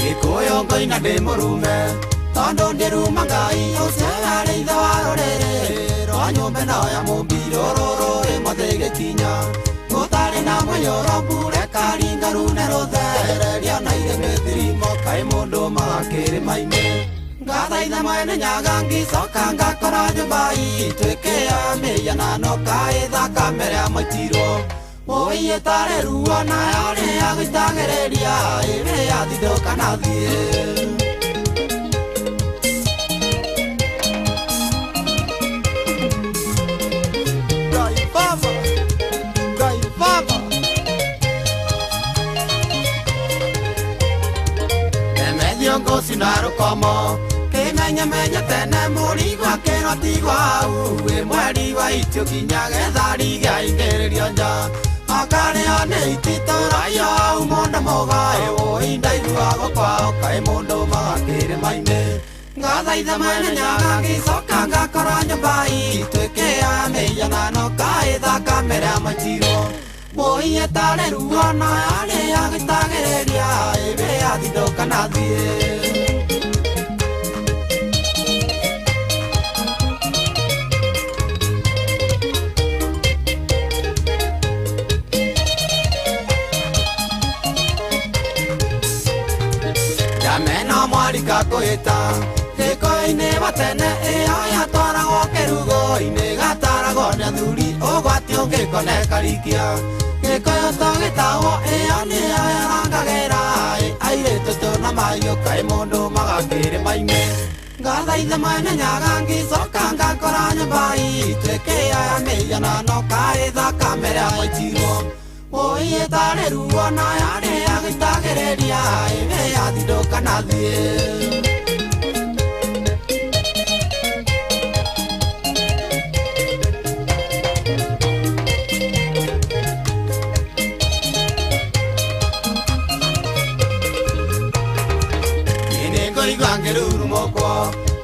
Gĩkũyũ ngoina ndĩ mũrume, tondũ ndĩruma Ngai ũcio arĩ ithe wa rũrĩrĩ rwa nyũmba ĩno ya mũmbi, rũrũ rũrĩmwe thĩ gĩkinya gũtarĩ na mũiyũro, mbura ĩkaringa rune rũthereria na irĩmĩ thirimo, kaĩ mũndũ magakĩrĩma-inĩ. Ngathaitha mwene Nyaga, ngicoka ngakora nyũmba itũ ĩkĩa mĩhianano, kaĩ thakame ĩrĩa maitirwo ũi ĩtarĩ ruo, nayo nĩ ya gũitagĩrĩria ĩrĩa. yathindũka na thiĩ. Ngai Baba, Ngai Baba. Emethio ngoci na rũkomo kĩmenyemenye tene mũrigo akĩrwo tigwo hau wĩ mweri wa itio nginya gethari gĩaingĩrĩrio nja akarĩo nĩ ititũraio hau mũndũ mũgaĩ wũi ndaiguago kwao kaĩ mũndũ magakĩrĩma-inĩ ngathaitha mwene nyaga ngĩcoka ngakora nyũmba itũ ĩkĩa mĩhianano kaĩ thakame rĩa maitirwo wũi ĩtarĩ ruo na yarĩ agĩtagĩrĩria ĩbĩ yathindũka na thiĩ. Jamena mwarika kwĩta gĩko-inĩ wa tene ĩyo yatwaragwo kĩrugo-inĩ gataragwo nĩ athuri ũgwati ũngĩkonekarikia gĩkũyũ tũgĩtagwo ĩyo nĩyo yarangagĩra airĩtu tũna mahiũ kaĩ mũndũ magakĩrĩma-inĩ ngathaitha mwene nyaga ngĩcoka ngakora nyũmba itũ ĩkĩa ya mĩhianano kaĩ thakame rĩa maitirwo wũi ĩtarĩ ruo na yarĩ agĩtagĩrĩria ĩbĩ yathindũka na thiĩ. Nĩngũigua ngĩrurumũkwo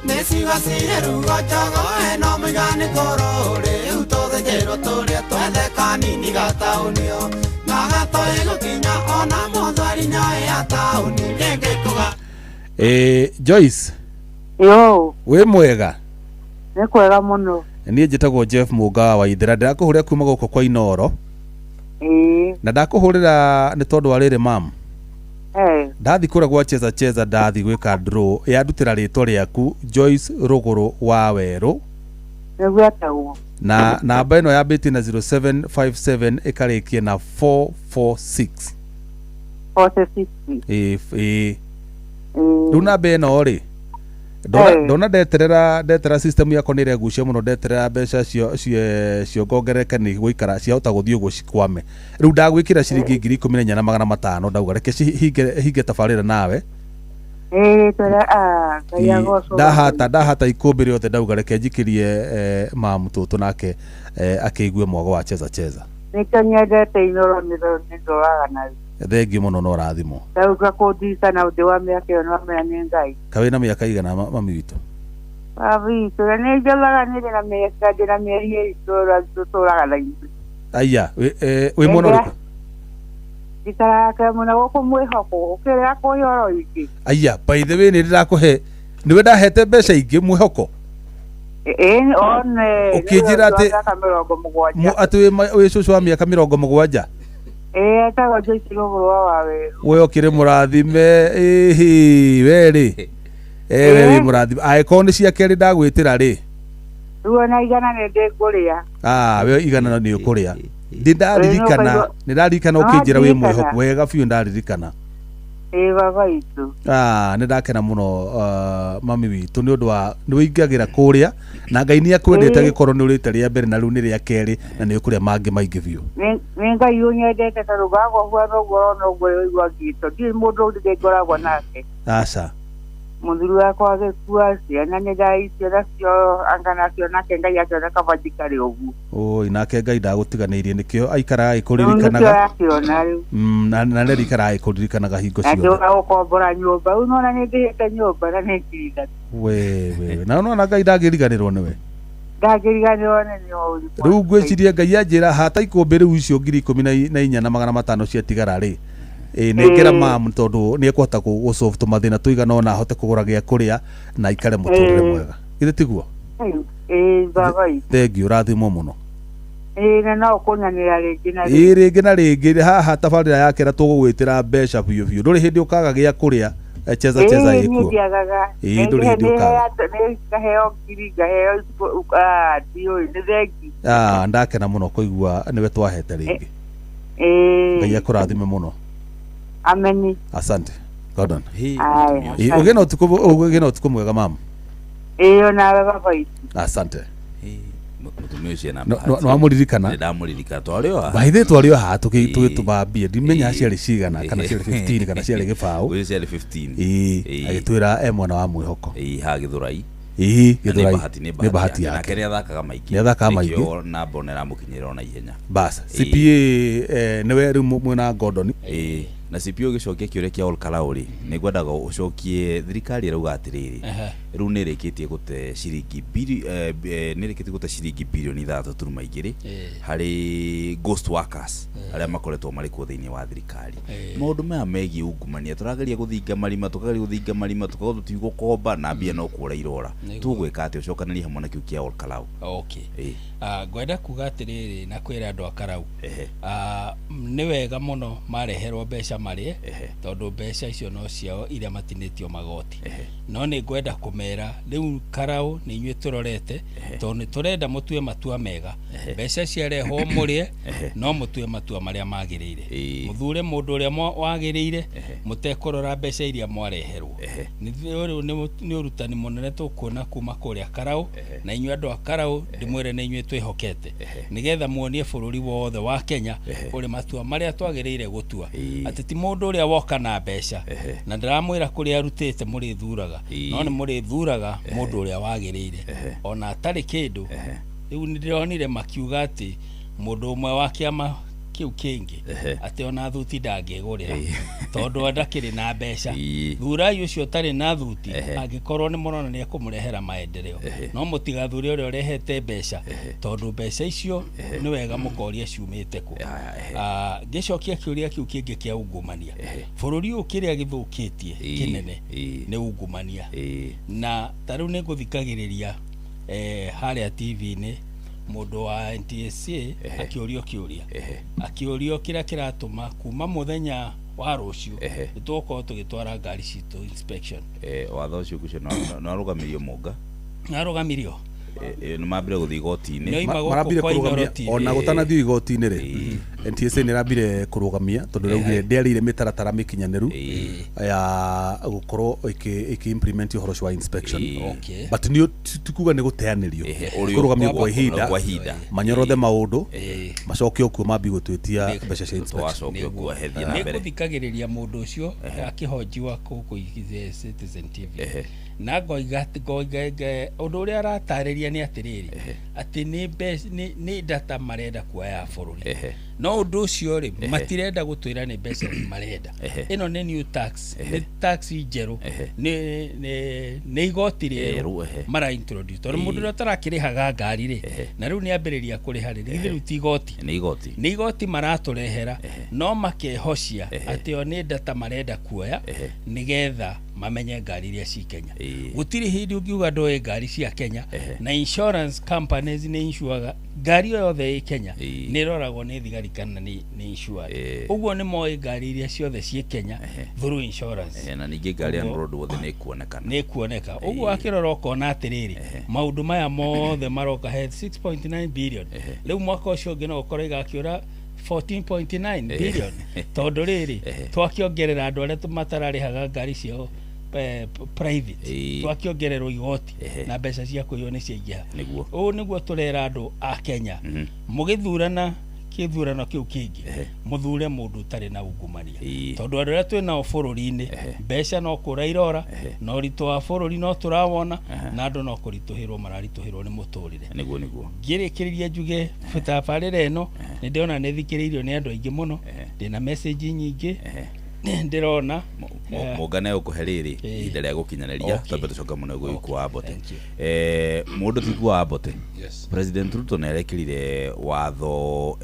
nĩ ciuga cirĩ ruo njogo ĩno mũigani kũrũ rĩu tũthĩnjĩrwo tũrĩe twethe kanini gataũnio na gatoĩ gũkinya ona mũthweri nyoĩ ya taũni nĩngĩkũga. Joyce Yo, wĩ mwega? Nĩ kwega mũno. Niĩ njĩtagwo Jeff Mũnga wa Ithera, ndĩrakũhũrĩra kuma gũkũ kwa Inoro. Ĩĩ. Na ndakũhũrĩra nĩ tondũ wa rĩrĩ mam. Eh, Ndathi kũrĩa gwa Cheza Cheza ndathi gwĩka draw yandutĩra rĩtwa rĩaku Joyce Rũgũrũ wa Werũ nĩguo etagwo. Na namba ĩno yambĩtie na 0757 ĩkarĩkia na 446. 460. Ĩĩ ĩĩ. Ĩĩ. Rĩu namba ĩno rĩ ndona ndeterera system yakwa nĩ ĩregucia mũno ndeterera mbeca ciongongerereke nĩ gũikara ciahota gũthiĩ ũguo cikwame. Rĩu ndagwĩkĩra ciringi 14,500 ndauga reke hinge tabarĩra nawe. Ĩĩ, tũrĩa Ngai agocwo. Ndahata ikũmbĩ rĩothe ndauga reke njikirie mamu tũtũ nake akĩigue mwago wa Cheza Cheza. Nĩkĩo nyendete Inoro nĩ ndoraga nayo. Thengiũ mũno na ũrathimwo. Ndauga kũndirikana ũndũ wa mĩaka ĩyo nĩwamenya nĩ Ngai. Kaĩ wĩna mĩaka igana mami witũ? Baba witũ nĩ njũraga nĩrĩ na mĩaka ndĩ na mĩeri ĩrĩ tũtũraga na ithuĩ. Aya wĩ mwena ũrĩkũ? Njikaraga mũno gũkũ mwĩhoko ũkĩrĩa kũhe oro ingĩ. Aya by the way nĩ ndĩrakũhe nĩwe ndahete mbeca ingĩ mwĩhoko. Ĩĩ one. Ũkĩnjĩra atĩ mĩaka 70. Atĩ wĩ cũcũ wa mĩaka 70. Ĩĩ etagwo Joyce Rũgũrũ wa Wawerũ. We ũkĩrĩ mũrathime ĩhĩ we rĩ we wĩ mũrathime angĩkorwo nĩ cia kerĩ ndagwĩtĩra rĩ. Rĩu ona igana nĩ ndĩkũrĩa. We igana nĩ ũkũrĩa. Nĩ ndaririkana ũkĩnjĩra wĩ mwĩhoku wega biũ ndaririkana. Ĩĩ baba witũ. Nĩ ndakena mũno mami witũ nĩ ũndũ wa nĩ wĩingagĩra kũrĩa na Ngai nĩ akwendete agĩkorwo nĩ ũrĩte rĩa mbere na rĩu nĩ rĩa kerĩ na nĩ ũkũrĩa mangĩ maingĩ biũ. Nĩ Ngai ũnyendete tondũ ngoragwo huana ũguo ũrona ũguo ũigua ngĩtwo ndirĩ mũndũ ũngĩ ngoragwo nake. Aca. Mũthuri wakwa agĩkua ciana nĩ ndaicio nacio anga nacio nake Ngai akĩona kaba njikare ũguo. Oi nake Ngai ndagũtiganĩirie nĩkĩo aikaraga agĩkũririkanaga. Nĩkĩo akĩona rĩu. Na nĩ aikaraga agĩkũririkanaga hingo ciothe. Na ndũga gũkombora nyũmba rĩu nona nĩ ndĩhĩte nyũmba na nĩ ndirigana. We na nona Ngai ndangĩriganĩrwo nĩwe. Ndangĩriganĩrwo nĩ niwe. Rĩu ngwĩciria Ngai anjĩra hata ikũmbĩ rĩu icio 14,500 ciatigara rĩ. Nengera mamu tondũ nĩ ekũhota gũsolve tũmathĩna tũigana ũna ahote kũgũra gĩa kũrĩa na aikare mũtũrĩre mwega. Githĩ tiguo? Ĩĩ baba witũ. Thengiũ ũrathimwo mũno. Ĩĩ na no ũkũnyanĩra rĩngĩ na rĩngĩ. Ĩĩ rĩngĩ na rĩngĩ haha tabarĩra yakera tũgũgwĩtĩra mbeca biũ biũ. Ndũrĩ hĩndĩ ũkaga gĩa kũrĩa Cheza Cheza Ĩĩ ĩkuo. niĩ ndiagaga. Ĩĩ ndũrĩ hĩndĩ ũkaga. Nĩ ngaheo ngiri ngaheo ndiũĩ nĩ thengi. Ndakena mũno kũigua nĩwe twahete rĩngĩ. Ĩĩ. Ngai akũrathime mũno. Ameni. Asante. Gordon. Aya. Ĩ, ũgĩe na ũtukũ, ũgĩe na ũtukũ mwega mama. Ĩyo nawe baba itu. Asante. Mũtumia ũcio ena No wamũririkana? Ndamũririkana twarĩ o haha. Baithe twarĩ o haha tũgĩtũma mbia, ndimenya ciarĩ cigana, kana ciarĩ 15 kana ciarĩ gĩbaũ. Ũcio ciarĩ 15. Ĩĩ, agĩtwĩra e mwena wa mwĩhoko. Ĩĩ, haha Gĩthũrai. Ĩĩ, Na nĩ Gĩthũrai. bahati, Nĩ bahati yake. Nake yake. nĩ athakaga maingĩ. Nĩ athakaga maingĩ. Nĩkĩo namba ona ĩramũkinyĩra ona ihenya. Bas, Ĩĩ. CPA nĩwe rĩu mwena Gordon. Ĩĩ, na CPA ũgĩcokia kĩũria kĩa Olkarau rĩ, nĩ ngwendaga ũcokie thirikari ĩrauga atĩrĩrĩ, rĩu nĩ ĩrĩkĩtie gũte ciringi nĩ ĩrĩkĩtie gũte ciringi birioni 3.2 harĩ ghost workers arĩa makoretwo marĩ kuo thĩinĩ wa thirikari. Maũndũ maya megiĩ ungumania, tũrageria gũthinga marima, tũkageria gũthinga marima, tũkaga tũtigũkomba na mbia no kũra irora. Tũgwĩka atĩa ũcokanĩrie hamwe na kĩu kĩa Olkarau? Okay. Ĩĩ. Ngwenda kuga atĩrĩrĩ na kwĩra andũ a Karau, nĩ wega mũno mareherwo mbeca marĩe, tondũ mbeca icio no ciao iria matinĩtio magoti. No nĩ ngwenda kũmera rĩu Karau nĩ inyuĩ tũrorete, tondũ nĩ tũrenda mũtue matua mega. Mbeca ciarehwo mũrĩe, no mũtue matua marĩa magĩrĩire. Mũthure mũndũ ũrĩa wagĩrĩire, mũtekũrora mbeca iria mwareherwo. Rĩu nĩ ũrutani mũnene tũkuona kuma kũrĩa Karau, na inyuĩ andũ a Karau ndĩmwĩre nĩ inyuĩ twĩhokete, nĩgetha muonie bũrũri wothe wa Kenya ũrĩ matua marĩa twagĩrĩire gũtua, atĩ ti mũndũ ũrĩa woka na mbeca na ndĩramwĩra kũrĩa arutĩte mũrĩthuraga, no nĩ mũrĩthuraga mũndũ ũrĩa wagĩrĩire ona atarĩ kĩndũ. Rĩu nĩndĩronire makiuga atĩ mũndũ ũmwe wa kĩama kĩu kĩngĩ atĩ ona thuti ndangĩgũrĩra tondũ ndakĩrĩ na mbeca. Thurai ũcio ũtarĩ na thuti angĩkorwo nĩ mũrona nĩ ekũmũrehera maendeleo, no mũtigathure ũrĩa ũrehete mbeca, tondũ mbeca icio nĩ wega mũkoria ciumĩte kũ. Ngĩcokia kĩũria kĩu kĩngĩ kĩa ungumania, bũrũri ũyũ kĩrĩa gĩthũkĩtie kĩnene nĩ ungumania. Na ta rĩu nĩ ngũthikagĩrĩria harĩa TV-inĩ mũndũ wa NTSA akĩũrio kĩũria, akĩũrio kĩrĩa kĩratũma kuma mũthenya wa rũciũ nĩ tũgũkorwo tũgĩtwara ngari citũ inspection. Watho ũcio ngwĩciria nĩ warũgamirio mũnga. Narũgamirio. Nĩ mambire gũthiĩ igoti-inĩ. Nĩ oima gũkũ Marambire kwa kũrũgamia Inoro TV. ona gũtanathiĩ igoti-inĩ rĩ, NTSA nĩ ĩrambire kũrũgamia tondũ raugire ndĩarĩire mĩtaratara mĩkinyanĩru ya gũkorwo ĩkĩ implement ũhoro ũcio wa inspection. But nĩ ti kuga nĩ gũteanĩrio, kũrũgamio kwa ihinda, Kwa ihinda. manyorothe maũndũ, macoke o kuo mambie gũtwĩtia mbeca cia inspection. Twacoke kuo hethiĩ na nĩ mbere. ngũthikagĩrĩria mũndũ ũcio akĩhojiwa gũkũ Citizen TV, na ngoiga ũndũ ũrĩa aratarĩria nĩ atĩrĩrĩ, atĩ nĩ mbeca, nĩ data marenda kuoya ya bũrũri, no ũndũ ũcio rĩ matirenda gũtwĩra nĩ mbeca marenda. Ĩno nĩ new tax, nĩ tax njerũ, nĩ igoti rĩerũ mara introduce, tondũ mũndũ ũrĩa ũtarakĩrĩhaga ngari rĩ, na rĩu nĩ ambĩrĩria kũrĩha rĩ, githĩ rĩu ti igoti? Nĩ igoti. Nĩ igoti maratũrehera, no makehocia atĩ o nĩ data marenda kuoya nĩgetha mamenye ngari iria ci Kenya. Gũtirĩ hĩndĩ ũngiuga ndũĩ ngari cia Kenya, na insurance companies nĩ insuaga ngari o yothe ĩ Kenya, nĩ ĩroragwo nĩ thigari kana nĩ insured. Ũguo nĩ moĩ ngari iria ciothe ciĩ Kenya through insurance. Na ningĩ ngari ya road wothe nĩ ĩkuonekana. Nĩ kuoneka. Ũguo akĩrora ũkona atĩrĩrĩ, maũndũ maya mothe maroka he 6.9 billion, rĩu mwaka ũcio ũngĩ no ũkorwo igakĩũra 14.9 billion, tondũ rĩrĩ twakĩongerera andũ arĩa matararĩhaga ngari ciao private, twakĩongererwo igoti na mbeca cia kũiywo nĩ ciaingĩha. Nĩguo. Ũũ nĩguo tũrera andũ a Kenya, mũgĩthurana kĩthurano kĩu kĩngĩ mũthure mũndũ ũtarĩ na ungumania, tondũ andũ arĩa twĩ nao bũrũri-inĩ mbeca no kũra irora, na ũritũ wa bũrũri no tũrawona, na andũ no kũritũhĩrwo mararitũhĩrwo nĩ mũtũrĩre. Nĩguo nĩguo. Ngĩrĩkĩrĩria njuge tabarĩra ĩno nĩ ndĩrona nĩ thikĩrĩirio nĩ andũ aingĩ mũno, ndĩna message nyingĩ ndĩrona. Mũngane ũkũhe rĩrĩ ihinda rĩa gũkinyanĩria, twambe tũcoke mũno gũgĩkua wa mbote. Mũndũ ti wa mbote. President Ruto nĩ arekĩrire watho,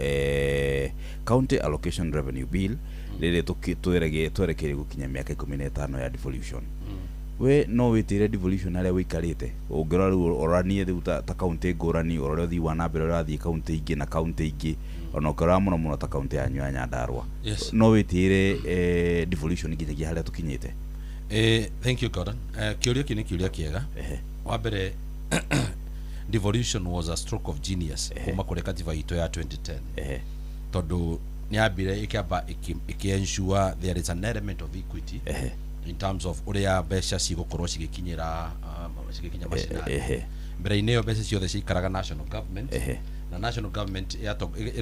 County Allocation Revenue Bill, rĩrĩ twerekeire gũkinya mĩaka 15 ya devolution. We no wĩtĩre devolution harĩa wĩikarĩte, ũngĩrora rĩu ũroranie rĩu ta kaunti ngũrani, ũrore ũthii wa na mbere ũrathiĩ kaunti ingĩ na kaunti ingĩ, ona ũkĩrora mũno mũno ta kaunti yanyu ya Nyandarua, no wĩtĩre devolution nginyagia harĩa tũkinyĩte? Thank you, Gordon. Kĩũria kĩu nĩ kĩũria kĩega. Wa mbere, devolution was a stroke of genius kuma kũrĩ katiba itũ ya 2010, tondũ nĩ yambire ĩkĩamba ĩkĩ ensure there is an element of equity. In terms of ũrĩa mbeca cigũkorwo cigĩkinyĩra cigĩkinya macinani. Mbere-inĩ ĩyo mbeca ciothe ciikaraga national government, na national government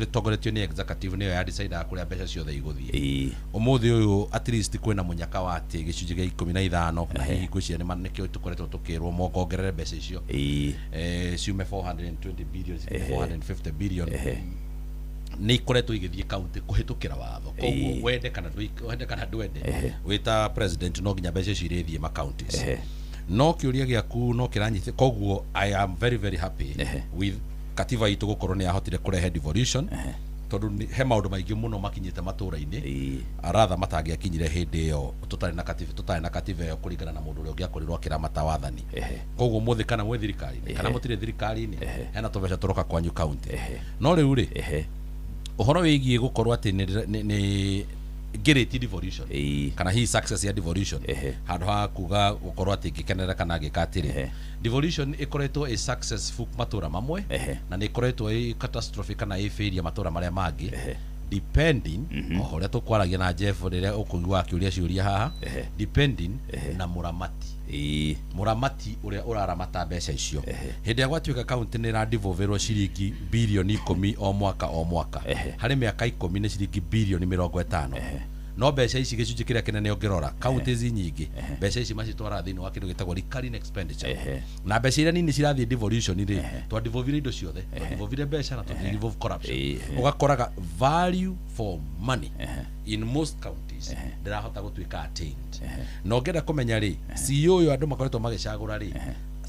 ĩtongoretio nĩ executive, nĩyo yadecidaga kũrĩa mbeca ciothe igũthiĩ. Ũmũthĩ ũyũ at least kwĩna mũnyaka wa atĩ gĩcunjĩ gĩa 15, na hihi ngwĩciria nĩkĩo tũkoretwo tũkĩrwo mongongerere mbeca icio, ciume 420 billion cikinye 450 billion, nĩ ikoretwo igĩthiĩ kaunti kũhĩtũkĩra watho. Koguo wende kana ndwende, wĩ ta president no nginya mbeca icio irĩthiĩ ma counties. No kĩũria gĩaku no kĩranyitĩ. Koguo I am very very happy with katiba itũ gũkorwo nĩ yahotire kũrehe devolution, tondũ he maũndũ maingĩ mũno makinyĩte matũra-inĩ aratha matangĩakinyire hĩndĩ ĩyo tũtarĩ na katiba ĩyo, kũringana na mũndũ ũrĩa ũngĩakorirwo akĩramata wathani. Koguo mũthĩ kana mwĩ thirikari-inĩ kana mũtirĩ thirikari-inĩ, hena tũbeca tũroka kwanyu kaunti. No rĩu rĩ, ũhoro wĩgiĩ gũkorwo atĩ nĩ ngĩrĩti devolution kana hihi success ya devolution, handũ ha kuga gũkorwo atĩ ngĩkenera kana ngĩka atĩrĩ, devolution ĩkoretwo ĩ successful matũra mamwe na nĩ ĩkoretwo ĩ catastrophe kana ĩ failure matũra marĩa mangĩ, depending o ũrĩa tũkwaragia na Jeff rĩrĩa ũkũigua akĩũria ciũria haha, depending na mũramati ũrĩa ũraramata mbeca icio. Hĩndĩ ĩrĩa gwatuĩka kaunti nĩ ĩradevolverwo ciringi birioni 10 o mwaka o mwaka, harĩ mĩaka 10 nĩ ciringi birioni 50. No mbeca ici, gĩcunjĩ kĩrĩa kĩnene ũngĩrora counties nyingĩ, mbeca ici macitwaraga thĩinĩ wa kĩndũ gĩtagwo recurring expenditure, na mbeca iria nini cirathiĩ devolution rĩ, twadevolvire indo ciothe, twadevolvire mbeca na twadevolve corruption. Ũgakoraga value for money in most counties ndĩrahota gũtuĩka attained. Na ũngĩenda kũmenya rĩ, CEO ũyũ andũ makoretwo magĩcagũra rĩ,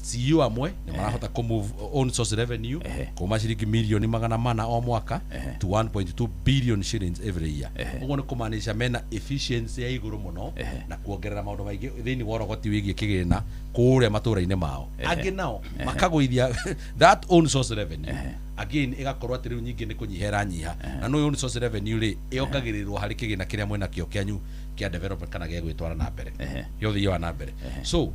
CEO amwe nĩ marahota kũ move own source revenue kuma ciringi mirioni 400 o mwaka to 1.2 billion shillings every year. Ũguo nĩ kũmaanisha mena efficiency ya igũrũ mũno na kuongerera maũndũ maingĩ thĩinĩ wa ũrogoti wĩgiĩ kĩgĩna kũrĩa matũra-inĩ mao. Angĩ nao makagũithia that own source revenue again, ĩgakorwo atĩ rĩu nyingĩ nĩ kũnyiha ĩranyiha, na no own source revenue rĩ, ĩongagĩrĩrwo harĩ kĩgĩna kĩrĩa mwĩnakĩo kĩanyu kĩa development kana gĩa gwĩtwara na mbere, gĩa ũthii wa na mbere. So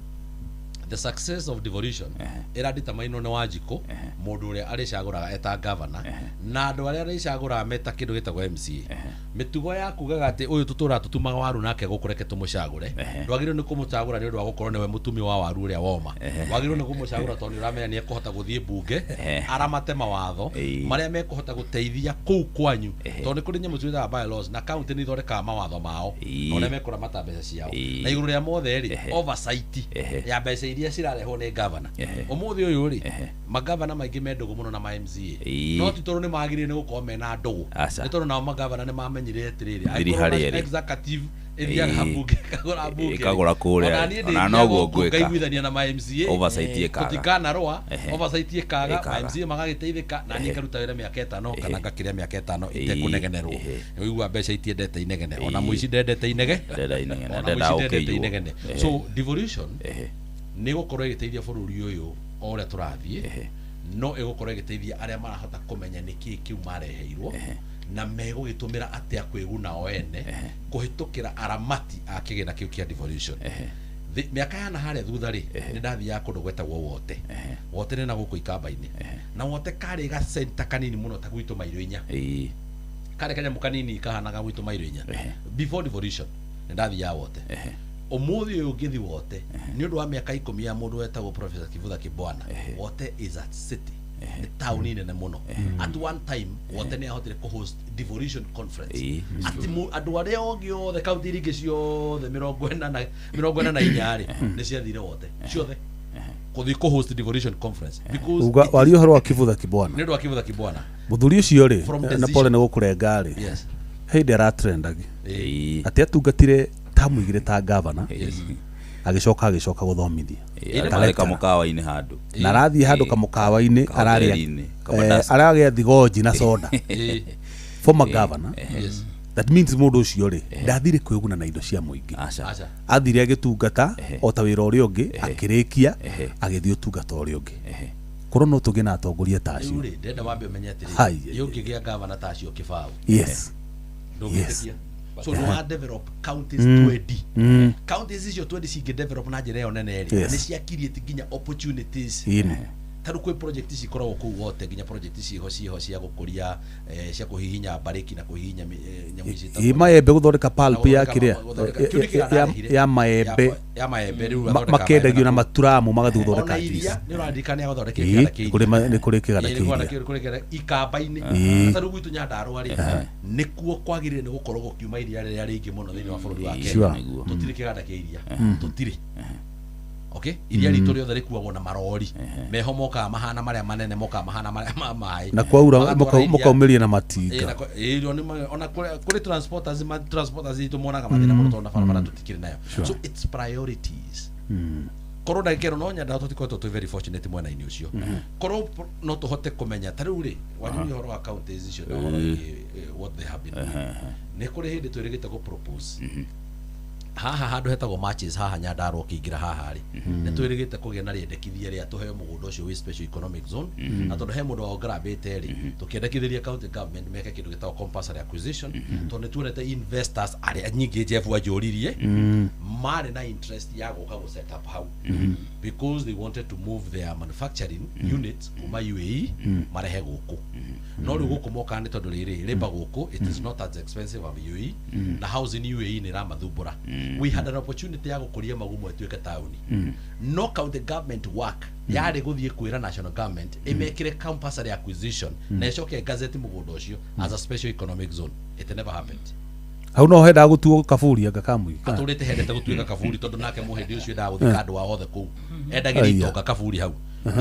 the success of devolution ĩraditamainwo nĩ Wanjikũ, mũndũ ũrĩa arĩcagũraga eta governor, na andũ arĩa arĩcagũraga meta kĩndũ gĩtagwo MCA. Mĩtugo ya kugaga atĩ ũyũ tũtũraga tũtumaga waru nake gũkũ, reke tũmũcagũre, ndwagĩrĩirwo nĩ kũmũcagũra nĩ ũndũ wa gũkorwo nĩwe mũtumi wa waru ũrĩa woma. Wagĩrĩirwo nĩ kũmũcagũra tondũ nĩ ũramenya nĩ ekũhota gũthiĩ mbunge aramate mawatho marĩa mekũhota gũteithia kũu kwanyu, tondũ nĩ kũrĩ nyamũ ciĩtaga bylaws, na county nĩ ithondekaga mawatho mao na ũrĩa mekũramata mbeca ciao. Na igũrũ rĩa mothe rĩ, oversight ya mbeca iria cirarehwo nĩ governor. Ũmũthĩ ũyũ rĩ, magavana maingĩ me ndũgũ mũno na ma MCA. No ti tondũ nĩ magĩrĩire nĩ gũkorwo mena ndũgũ, nĩ tondũ nao magavana nĩ mamenyire atĩrĩrĩ, Thiri angĩkorwo harĩa ĩrĩ. executive ĩthiaga mbunge ĩkagũra mbunge, Ĩkagũra kũrĩa. ona niĩ Ona ndĩthiaga noguo gũkũ ngwĩka. ngaiguithania na ma MCA. Oversight ĩkaga. Tũtikanarũa. Oversight ĩkaga, ma Ĩkaga. MCA magagĩteithĩka, na niĩ ngaruta wĩra mĩaka 5 kana ngakĩrĩa mĩaka 5 itekũnegenerwo. Ũigua mbeca itiendete inegene, ona mũici ndendete inege. Ndenda inegene, Ona ndenda mũici ndendete ũkĩiywo. inegene. So devolution nĩ gũkorwo ĩgĩteithia bũrũri ũyũ o ũrĩa tũrathiĩ, no ĩgũkorwo ĩgĩteithia arĩa marahota kũmenya nĩkĩĩ kĩu mareheirwo na megũgĩtũmĩra atĩa kwĩguna o ene kũhĩtũkĩra aramati a kĩgĩna kĩu kĩa devolution. Mĩaka yana harĩa thutha rĩ, nĩ ndathiaga kũndũ gwetagwo Wote. Wote nĩ na gũkũ Ikamba-inĩ, na Wote karĩ gacenta kanini mũno ta gwitũ mairo 4. Karĩ kanyamũ kanini kahanaga gwitũ mairo 4. Before devolution nĩ ndathiaga Wote. Ũmũthĩ ũyũ ũngĩthi Wote, nĩ ũndũ wa mĩaka 10 ya mũndũ wetagwo Professor Kivutha Kibwana, Wote is a city, nĩ taũni nene mũno. At one time Wote nĩ ahotire kũ-host devolution conference, atĩ andũ arĩa ogĩ othe, kaunti iria ingĩ ciothe 44 rĩ, nĩ ciathire Wote ciothe kũthiĩ kũ-host devolution conference because Uga waria ũhoro wa Kivutha Kibwana. Nĩ ũndũ wa Kivutha Kibwana. Mũthuri ũcio rĩ, From na decision. pole nĩ gũkũrenga rĩ, hĩndĩ aratrendagi atĩ atungatire tamu 2 ta gavana, agĩcoka gũthomithia. Ta Arĩ lecturer. kamũkawa-inĩ handũ. Na arathiĩ handũ kamũkawa-inĩ ararĩa Kahoteri-inĩ, kamandazi. aragĩa thigonji na soda. Former governor. That means mũndũ ũcio rĩ, ndathire kwĩguna na indo cia mũingĩ. Aca. Aca. Athire agĩtungata o ta wĩra ũrĩa ũngĩ, akĩrĩkia, agĩthiĩ ũtungata ũrĩa ũngĩ. Korwo no tũgĩe na atongoria ta Rĩu acio. rĩ, ndĩrenda wambe ũmenye atĩrĩrĩ, Hai, ĩ ũngĩgĩa gavana ta acio kĩbaũ, ndũngĩtĩkia. So nĩ wa develop counties 20. Counties icio 20 cingĩ develop na njĩra ĩyo nene rĩ, nĩ cia create nginya opportunities. Tarĩu kwĩ project cikoragwo kũu wote, nginya project ciho ciho cia gũkũria, cia kũhihinya mbarĩki na kũhihinya nyamũ ici Ĩ maembe, gũthondeka pulp ya kĩrĩa Gũthondeka- kĩu nĩ kĩganda arehire. ya maembe. Ya maembe rĩu athondekaga Makendagio na maembe maturamu magathiĩ ona gũthondeka iria juice. nĩ ũraririkana nĩ athondekire Ĩ, kĩganda kĩa kũrĩ nĩ kũrĩ kĩganda Ĩ, kĩa nĩ iria. kũrĩ kĩganda ikamba-inĩ. Ĩ. Ta rĩu gwitũ Nyandarũa rĩ, nĩkuo kwagĩrĩire nĩ gũkorwo gũkiuma iria rĩrĩa rĩingĩ mũno thĩinĩ wa bũrũri wa Kenya. Sure. Tũtirĩ kĩganda kĩa iria, tũtirĩ. Okay, iria ritũ rĩothe rĩkuagwo na marori meho, mokaga mahana marĩa manene, mokaga mahana marĩa ma maĩ. Na kwaura Magatwara iria. mũkaumĩria na Ĩ, matinga. na ona kũrĩ transporters, transporters itũ monaga mathĩna mũno tondũ na barabara tũtikĩrĩ nayo. So it's priorities. Korwo ndagĩka ĩno no Nyandarũa tũtikoretwo twĩ very fortunate mwena-inĩ ũcio, korwo no tũhote kũmenya ta rĩu rĩ wanjũria ũhoro wa counties icio na ũhoro wĩgiĩ, what they have been doing. Nĩ kũrĩ hĩndĩ twĩrĩgĩte gũ propose haha handũ hetagwo Matches haha Nyandarũa, ũkĩingĩra haha rĩ, nĩ twĩrĩgĩte kũgĩa na rĩendekithia rĩa tũheo mũgũnda ũcio wĩ special economic zone, na tondũ he mũndũ waũngarambĩte rĩ, tũkĩendekithĩria county government meke kĩndũ gĩtagwo compulsory acquisition, tondũ nĩ tuonete investors arĩa nyingĩ Jeff wanjũririe marĩ na interest ya gũka gũ set up hau because they wanted to move their manufacturing units kuma UAE marehe gũkũ. No rĩu gũkũ mokaga nĩ tondũ rĩrĩ labour gũkũ, it is not as expensive as UAE, na housing UAE nĩ ĩramathumbũra. We had an opportunity ya gũkũria Magumo ĩtuĩke taũni, no county government work yarĩ gũthiĩ kwĩra national government ĩmekĩre compulsory acquisition na ĩcoke gazette mũgũnda ũcio as a special economic zone. It never happened. Hau no hendaga gũtuo kaburi anga kamũi. Atũrĩte hendete gũtuĩka kaburi, tondũ nake mũhĩndĩ ũcio endaga gũthika andũ ao othe kũu, endagĩria Aya. itonga kaburi hau.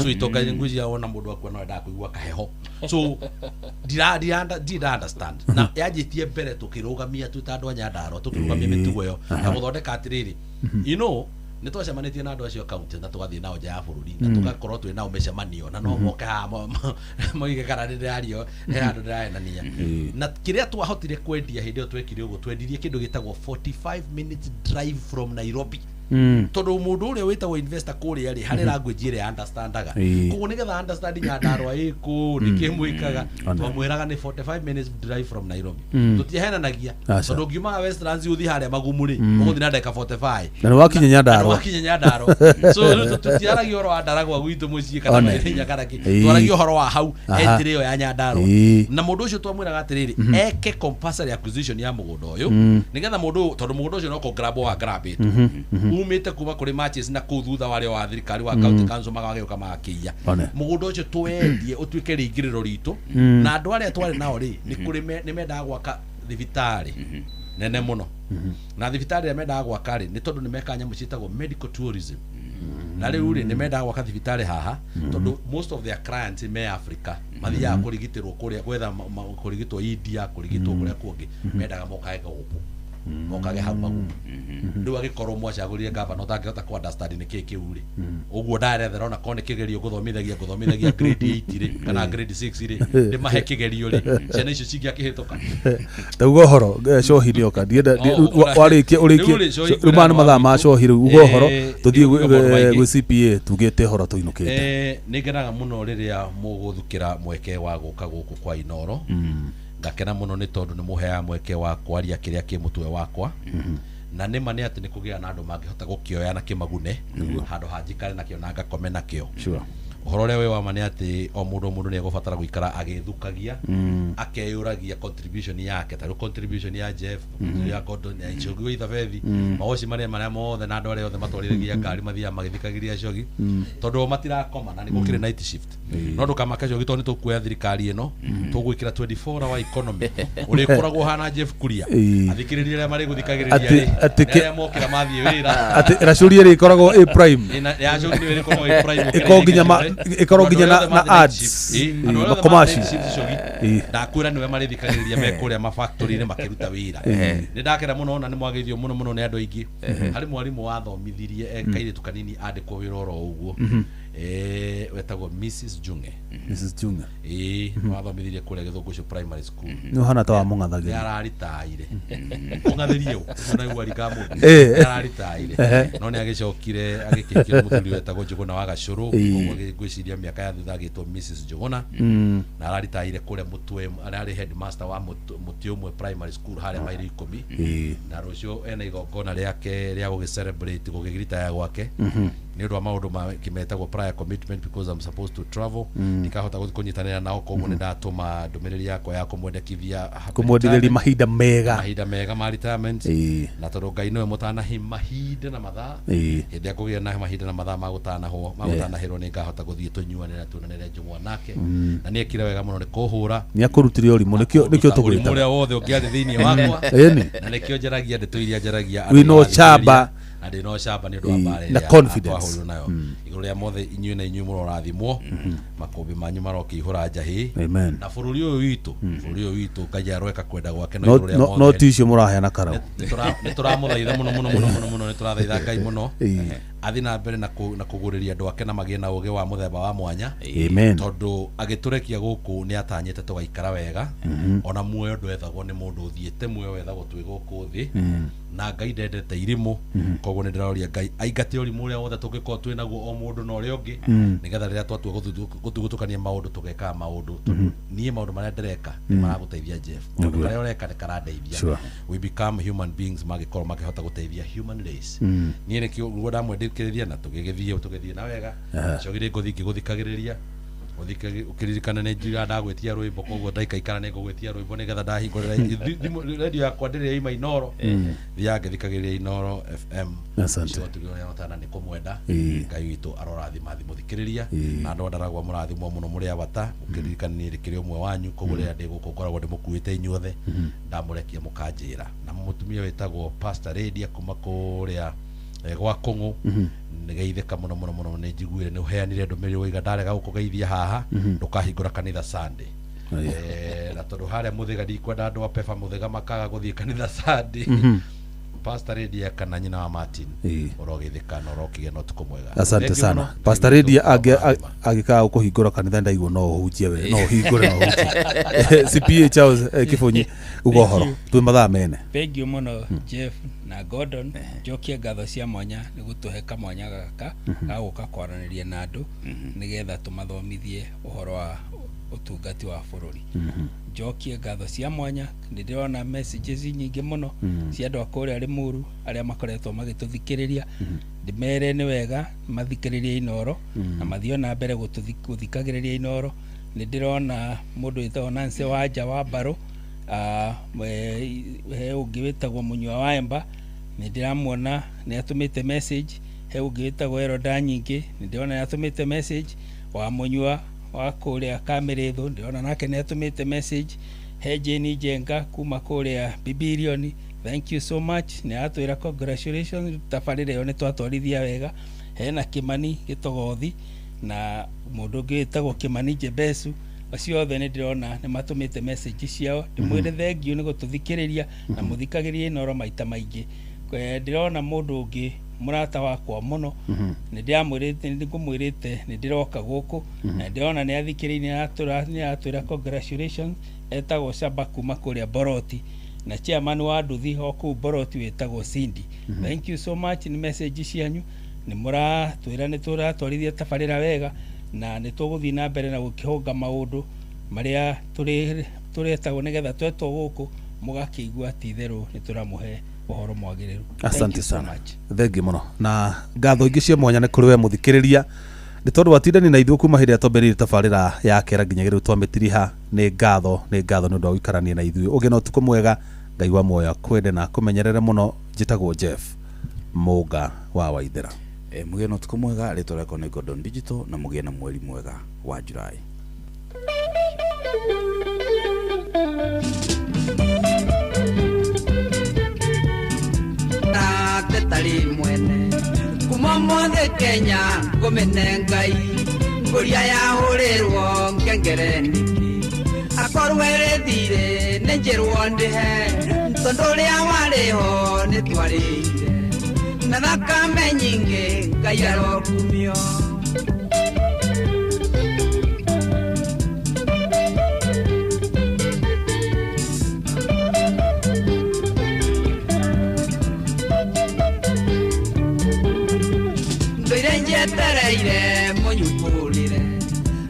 So itonga ngwĩciria wona mũndũ akua no endaga kũigua kaheho. So ndira understand na yanjĩtie mbere tũkĩrũgamia twĩ ta andũ a Nyandarũa, tũkĩrũgamia mĩtugo ĩyo ya gũthondeka atĩrĩrĩ, nĩ twacemanĩtie na andũ acio county na tũgathiĩ nao nja ya bũrũri na tũgakorwo twĩ nao mĩcemanio, na no moke haha moige kana nĩ ndĩrario he handũ ndĩraenania. Na kĩrĩa twahotire kwendia hĩndĩ ĩyo twekire ũguo, twendirie kĩndũ gĩtagwo 45 minutes drive from Nairobi, tondũ mũndũ ũrĩa wĩtagwo investor kũrĩa rĩ, harĩ language ĩrĩa understandaga. Koguo nĩgetha understand Nyandarũa ĩkũ, nĩkĩ mwĩkaga, twamwĩraga nĩ 45 minutes drive from Nairobi. Tũtiahenanagia, Aca. tondũ ũngiumaga Westlands ũthiĩ harĩa Magumu rĩ, ũgũthiĩ na ndagĩka 45. Na nĩ wakinya Na nĩ Nyandarũa. wakinya Nyandarũa. So rĩu tũtiaragia ũhoro wa Ndaragwa gwitũ mũciĩ kana One. Mathĩnya kana kĩ, twaragia ũhoro wa hau entry ĩyo ya Nyandarũa. Na mũndũ ũcio twamwĩraga atĩrĩrĩ, eke compulsory acquisition ya mũgũnda ũyũ, nĩgetha mũndũ ũyũ, tondũ mũgũnda ũcio no kũgrab wa grabĩtwo umĩte kuma kũrĩ matches na kũu thutha warĩa wa thirikari wa county council magagĩũka magakĩiya. One. Mũgũnda ũcio twendie ũtuĩke rĩingĩrĩro ritũ, na andũ arĩa twarĩ nao rĩ, nĩ kũrĩ nĩ mendaga gwaka thibitarĩ nene mũno, na thibitarĩ ĩrĩa mendaga gwaka rĩ, nĩ tondũ nĩ mekaga nyamũ ciĩtagwo medical tourism, na rĩu rĩ, nĩ mendaga gwaka thibitarĩ haha tondũ most of their clients me Africa mathiaga kũrigitĩrwo kũrĩa gwetha kũrigitwo India, kũrigitwo kũrĩa kũngĩ, mendaga mokage gũkũ, mokage hau Magumu. Rĩu agĩkorwo mwacagũrire gavana ũtangĩhota kũ understand nĩ kĩĩ kĩu rĩ, ũguo ndarethera ona korwo nĩ kĩgerio ngũthomithagia grade 8 rĩ kana grade 6 rĩ, ndĩmahe kĩgerio rĩ, ciana icio cingĩakĩhĩtũka? Tauga ũhoro, cohi nĩoka ndienda Oh, warĩkia ũrĩkie. Rĩu rĩ, cohi Rĩu maya nĩ mathaa ma cohi. Rĩu uga ũhoro, tũthiĩ uga maũndũ maingĩ. gwĩ CPA tugĩte ũhoro tũinũkĩte. Nĩ ngenaga mũno rĩrĩa mũgũthukĩra mweke wa gũka gũkũ kwa Inoro. Ngakena mũno nĩ tondũ nĩ mũheaga mweke wa kwaria kĩrĩa kĩ mũtwe wakwa, na nĩ ma nĩ atĩ nĩ kũgĩa na andũ mangĩhota gũkĩoya na kĩmagune handũ ha njikare nakĩo na ngakome nakĩo. Ũhoro ũrĩa wĩ wa ma nĩ atĩ o mũndũ o mũndũ nĩ egũbatara gũikara agĩthukagia, akeyũragia contribution yake, ta rĩu contribution ya Jeff, ya Gordon, ya Njogu wa Ithabethi, mawoci marĩa mothe, na andũ arĩa othe matwarithagia ngari mathiaga magĩthikagĩria cogi, tondũ o matirakoma na nĩ gũkĩrĩ night shift. No ndũkamake cogi, tondũ nĩ tũkuoya thirikari ĩno, tũgwĩkĩra 24 hour economy ũrĩkoragwo ũhana Jeff Kuria. Athikĩrĩria arĩa marĩgũthikagĩrĩria rĩ, atĩ nĩ arĩa mokĩra mathiĩ wĩra. Atĩ racũria ĩrĩkoragwo ĩ prime. Ya cogi nĩyo ĩrĩkoragwo ĩ prime. Ĩkorwo nginya ĩkorwo nginya na ads. Ma commercial. Ndakwĩra nĩwe marĩthikagĩrĩria me kũrĩa mafactory-inĩ makĩruta wĩra. Nĩ ndakena mũno ona nĩ mwageithio mũno mũno nĩ andũ aingĩ. Harĩ mwarimũ wathomithirie kairĩtu kanini andĩkwo wĩra oro ũguo, wetagwo Mrs Junge. Mrs Junga. Ĩĩ, wathomithirie kũrĩa Gĩthũngũ primary school. Nĩ ũhana ta wa Nĩ mũng'athagĩria. Araritaire ũng'athĩrie ũ na warika mũndũ. Nĩ araritaire, no nĩ agĩcokire agĩkĩkĩra mũthuri wetagwo Njũgũna wa Gacũrũ. Koguo ngwĩciria mĩaka ya thutha agĩtwo Mrs Njũgũna, na araritaire kũrĩa mũtwe, ararĩ headmaster wa mũtĩ ũmwe primary school harĩa mairo 10. Na rũciũ ena igongona rĩake rĩa gũgĩ celebrate gũgĩritaya gwake. Nĩ ũndũ wa maũndũ metagwo prior commitment because I'm supposed to travel. Ndikahota gũthiĩ kũnyitanĩra nao, koguo nĩ ndatũma ndũmĩrĩri yakwa ya kũmwendekithia happy Kũmwendereria retirement. mahinda mega. Mahinda mega ma retirement. Na tondũ Ngai nĩwe mũtanahi mahinda na mathaa, hĩndĩ ĩrĩa kũgĩa na mahinda na mathaa ma gũtanahwo, ma gũtanahĩrwo, nĩ ngahota gũthiĩ tũnyuanĩre, tuonanĩre njũng'wa nake. Na nĩ ekire wega mũno nĩ kũhũra. Nĩ akũrutire ũrimũ, nĩkĩo ũrimũ tũgwĩtaga. Ũrĩa wothe ũngĩarĩ thĩinĩ wakwa. Ĩni. Na nĩkĩo njaragia ndeto iria njaragia andũ Wĩna marathikĩrĩria. ũcamba. Na ndĩna ũcamba nĩ ũndũ wa mbara Na ĩrĩa confidence. twahũrirwo nayo. Igũrũ rĩa mothe, inyuĩ na inyuĩ mũrorathimwo, makũmbĩ manyu marokĩihũra njahĩ. Amen. Na bũrũri ũyũ witũ, bũrũri ũyũ witũ, Ngai aroeka kwenda gwake no No igũrũ rĩa no mothe ti icio mũraheana karau. Nĩ tũramũthaitha mũno mũno mũno mũno mũno, nĩ tũrathaitha Ngai mũno athiĩ na mbere na kũgũrĩria andũ ake na magĩe na ũgĩ wa mũthemba wa mwanya. Amen. Tondũ agĩtũrekia gũkũ nĩ atanyĩte tũgaikara wega. Ona muoyo ndwethagwo nĩ mũndũ ũthiĩte, muoyo wethagwo twĩ gũkũ thĩ. Na Ngai ndendete irimũ, koguo nĩ ndĩroria Ngai aingate ũrimũ ũrĩa wothe tũngĩkorwo twĩ naguo, o mũndũ na ũrĩa ũngĩ, nĩgetha rĩrĩa twatua gũthutũkania maũndũ, tũgekaga maũndũ, tondũ niĩ maũndũ marĩa ndĩreka nĩ maragũteithia Jeff, maũndũ marĩa ũreka nĩ karandeithia. We become human beings magĩkorwo makĩhota gũteithia human race. Niĩ nĩkĩo guo ndamwendekithia na tũgĩgĩthiĩ na wega. Cogire ngũthiĩ ngĩgũthikagĩrĩria, ũkĩririkana nĩ njiga ndagwĩtia rwĩmbo, koguo ndaikaikara nĩ ngũgwĩtia rwĩmbo nĩgetha ndahingũrĩra radio yakwa ndĩrĩ yaima Inoro, thiaga ngĩthikagĩrĩria Inoro FM. Asante. Tana nĩ kũmwenda. Ngai witũ arorathima thimũthikĩrĩria na andũ a Ndaragwa, mũrathimwo mũno, mũrĩ a bata. Ũkĩririkana niĩ ndĩkĩrĩ ũmwe wanyu, koguo rĩrĩa ndĩ gũkũ ngoragwo ndĩmũkuĩte inyuothe. Ndamũrekia mũkanjĩra na mũtumia wĩtagwo Pastor Radia kuma kũrĩa gwa Kũng'ũ, nĩgeithĩka mũno mũno mũno. Nĩ njiguire nĩ ũheanire ndũmĩrĩri waiga ndarega gũkũgeithia haha ndũkahingũra kanitha Sunday. Na tondũ harĩa Mũthĩga ndikwenda andũ a Pepa Mũthĩga makaga gũthiĩ kanitha Sunday. Pastor Radia kana nyina wa Martin, ũrogĩthĩka na ũrokĩgĩa na ũtukũ mwega. Asante Thank you sana. mũno. Pastor Ngai Radia witũ arorathima. Angĩkaga gũkũhingũra kanitha, ndaigua no ũhunjie we, no ũhingũre no ũhunjie. CPA Charles Kĩbũnyi, uga ũhoro twĩ mathaa mene. Thank you mũno Jeff na Gordon. Njokie ngatho cia mwanya nĩ gũtũhe kamwanya gaka ga gũka kwaranĩria na andũ nĩgetha tũmathomithie ũhoro wa ũtungati wa bũrũri. Njokie ngatho cia mwanya, nĩ ndĩrona messages nyingĩ mũno cia andũ a kũrĩa Limuru arĩa makoretwo magĩtũthikĩrĩria. Ndĩmere nĩ wega mathikĩrĩrie Inoro na mathiĩ na mbere gũthikagĩrĩria Inoro. Nĩ ndĩrona mũndũ wĩtagwo Nancy Wanja wa Mbarũ, he ũngĩ wĩtagwo Mũnyua wa Emba, nĩ ndĩramuona nĩ atũmĩte message. He ũngĩ wĩtagwo Eroda Nyingĩ, nĩ ndĩrona nĩ atũmĩte message. Wa Mũnyua wa kũrĩa Kamĩrĩthũ, ndĩrona nake nĩ atũmĩte message. He Jane Njenga kuma kũrĩa Bibilioni, thank you so much, nĩ aratwĩra congratulations, tabarĩra ĩyo nĩ twatwarithia wega. Hena Kĩmani Gĩtogothi na mũndũ ũngĩ wĩtagwo Kĩmani Njebecu, acio othe nĩ ndĩrona nĩ matũmĩte message ciao. Ndĩmwĩre thank you nĩ gũtũthikĩrĩria na mũthikagĩrĩrie Inoro maita maingĩ. Ndĩrona mũndũ ũngĩ mũrata wakwa mũno, nĩ ndĩramwĩrĩte, nĩ ngũmwĩrĩte nĩ ndĩroka gũkũ, na ndĩrona nĩ athikĩrĩirie, nĩ aratwĩra congratulations. Etagwo Shaba kuma kũrĩa Boroti, na chairman wa nduthi o kũu Boroti wĩtagwo Cindy. Thank you so much nĩ message cianyu, nĩ mũratwĩra nĩ tũratwarithia tabarĩra wega na nĩ tũgũthiĩ na mbere na gũkĩhũnga maũndũ marĩa tũretagwo nĩgetha twetwo gũkũ mũgakĩigua ti itherũ nĩ tũramũhe ũhoro mwagĩrĩru. Thank Asante you so sana. much. Thengi mũno, na ngatho ingĩ cia mwanya nĩ kũrĩ we mũthikĩrĩria nĩ tondũ watindani na ithuĩ kuma hĩndĩ ĩrĩa twambĩrĩirie tabarĩra ya kera nginya rĩu twamĩtiriha. Nĩ ngatho, nĩ ngatho nĩ ũndũ wa gũikarania na ithuĩ. Ũgĩe na ũtukũ mwega, Ngai wa muoyo akwende na akũmenyerere mũno. Njĩtagwo Jeff Mũnga wa Waithera. Mũgĩe na ũtukũ mwega. Rĩtwa rĩakwa nĩ Gordon Digital, na mũgĩe na mweri mwega wa Julai. Tate mwene kuma mothe Kenya ngũmene Ngai ngũria yahũrĩrwo ngengere nĩkĩ akorwo ĩrĩthire nĩ njĩrwo ndĩhe tondũ ũrĩa warĩho nĩ twarĩire na thakame nyingĩ Ngai arokumio. Ndũire njetereire mũnyumbũrĩre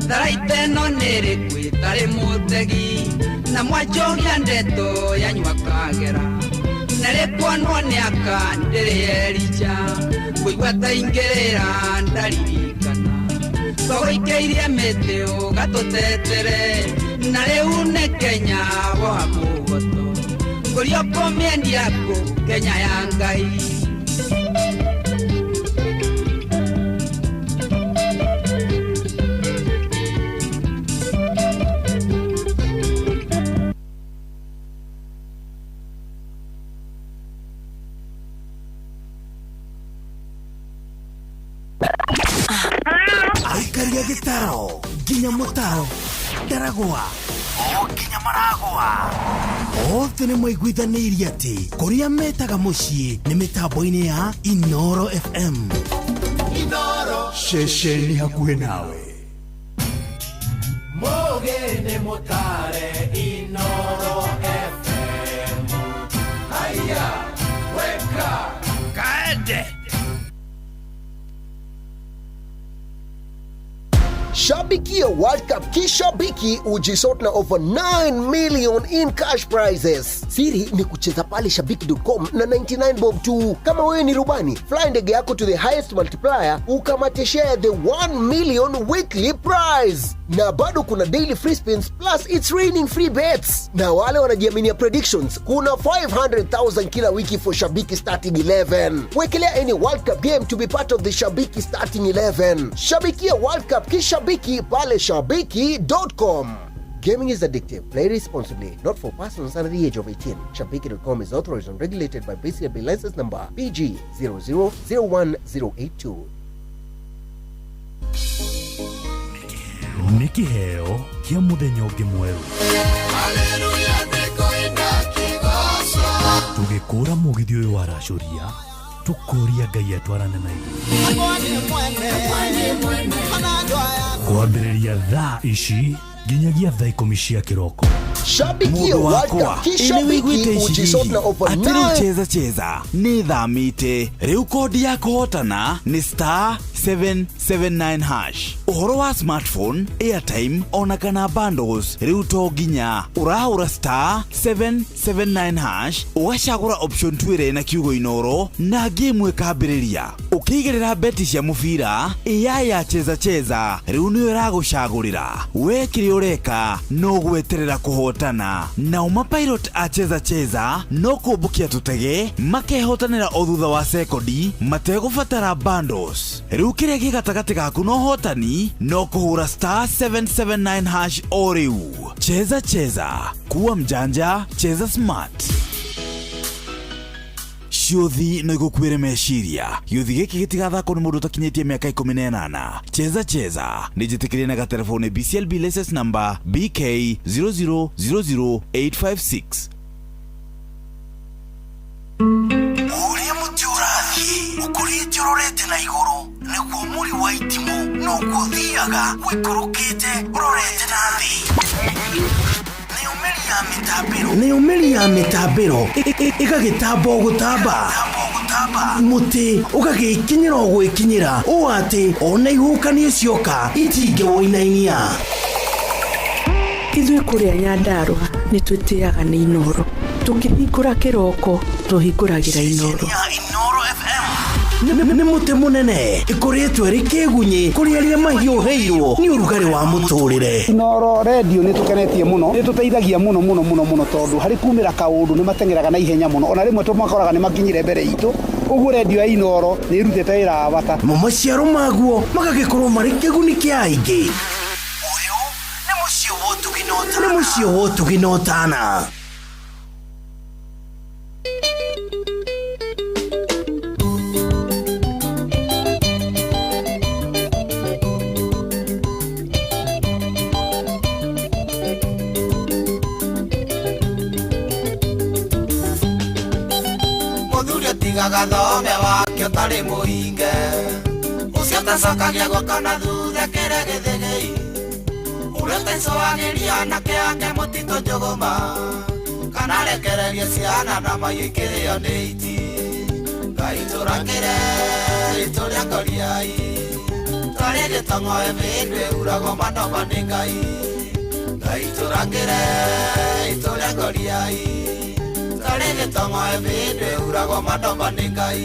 tharaita ĩno nĩrĩkũ ĩtarĩ mũtegi na mwanjogia ndeto yanyua kagera na rĩkuonwo nĩ aka ndĩrĩ Elija. Ngũigua ta ingĩrĩra ndaririkana Twagũikĩirie mĩtĩ ũgatũtetere Na rĩu nĩ Kenya woha mũgoto Ngũria ũkũmĩendia kũ Kenya ya Ngai. Aikaria gĩtaro nginya mũtaro ndaragwa o nginya maragwa othe nĩ maiguithanĩirie atĩ kũrĩa metaga mũciĩ nĩ mĩtambo-inĩ ya Inoro FM. Inoro ceceni hakuhĩ nawe. Mũgĩ nĩ mũtare Inoro FM. Haya, weka kaende. Shabikia World Cup kishabiki ujisort na over 9 million in cash prizes. Siri ni kucheza pale shabiki.com na 99 bob tu. Kama wewe ni rubani, fly ndege yako to the highest multiplier ukamate share the 1 million weekly prize. Na bado kuna daily free spins plus it's raining free bets. Na wale wanajiaminia predictions, kuna 500,000 kila wiki for Shabiki starting 11. Wekelea any World Cup game to be part of the Shabiki starting 11. Shabikia World Cup kishabiki pale shabiki.com. Gaming is addictive. Play responsibly. Not for persons under the age of 18. Shabiki.com is authorized and regulated by BCLB license number PG 0001082. Nĩ kĩheo kĩa mũthenya ũngĩ mwerũ tũgĩkũra mũgithi ũyũ waracũria tũkũria Ngai atwarane na ithuĩ kwambĩrĩria thaa ici nginyagia thaa 10 cia kĩroko. Shabikia Mũndũ World wakwa Cup ĩ nĩ wĩiguĩte kishabiki ici ujisort na over atĩ rĩu 9 cheza cheza nĩ thamĩte rĩu kodi ya kũhotana nĩ star 779 hash ũhoro wa smartphone airtime ona kana bundles rĩu to nginya ũrahũra star 779 hash ũgacagũra option 2 ĩrĩa ĩna kiugo inoro na ngĩmwe ĩkambĩrĩria ũkĩigĩrĩra beti cia mũbira AI ya cheza cheza rĩu nĩyo ĩragũcagũrĩra we kĩrĩa ũreka no gweterera kũhotana nao mapilot a cheza cheza no kũmbũkia tũtege makehotanĩra o thutha wa sekondi mategũbatara bundles rĩu kĩrĩa gĩ gatagatĩ gaku na ũhotani no kũhũra star 779 hash o rĩu. Cheza cheza kuwa mjanja cheza smart. Ciũthi no igũkuĩre meciria gĩũthi gĩkĩ gĩtigathakwo nĩ mũndũ ũtakinyĩtie mĩaka 18. Cheza cheza nĩ njĩtĩkĩrie na gatelefoni BCLB license number BK 0000856. Ũrĩa mũtĩ ũrathiĩ ũkũrĩte ũrorete na igũrũ nĩguo mũri wa itimũ noguo ũthiaga ũikũrũkĩte ũrorete na thĩ. Nayo mĩri ya mĩtambĩro ĩgagĩtamba o gũtamba mũtĩ ũgagĩkinyĩra o gwĩkinyĩra ũũ atĩ ona ihuhũkanio cioka itingĩwũinainia. Ithuĩ kũrĩa Nyandarũa nĩ twĩtĩaga nĩ Inoro tũkĩhingũra kĩroko tũhingũragĩra Inoro. Nĩ mũtĩ mũnene ĩkũrĩtwo ĩrĩ kĩgunyĩ kũrĩ arĩa mahiũhĩirwo nĩ ũrugarĩ wa mũtũrĩre. Inoro redio nĩ tũkenetie mũno nĩ tũteithagia mũno mũno mũno mũno tondũ harĩ kumĩra kaũndũ nĩ mateng'eraga na ihenya mũno ona rĩmwe tũmakoraga nĩ makinyire mbere itũ ũguo redio ya Inoro nĩ ĩrutĩte wĩra wa bata. Mo maciaro maguo magagĩkorwo marĩ kĩguni kĩa aingĩ. Ũyũ nĩ mũciĩ wa ũtugi na ũtana. Mũthuri atigaga thome wake ũtarĩ mũhinge ũcio ũtacokagia guoko na thutha kĩrĩa gĩthĩgĩi ũrĩa ũtaicũagĩria anake ake mũtitũ njũgũma kana rekererie ciana na mahiũ ikĩrĩo nĩ iti Ngai tũrakĩre itũrĩa ngoriai twarĩ gĩtong'oe mĩndũ ĩhuragwo manoma nĩ Ngai Ngai tũrakĩre itũrĩa ngoriai twarĩ gĩtong'oe mĩndũ ĩhuragwo manoma nĩ Ngai.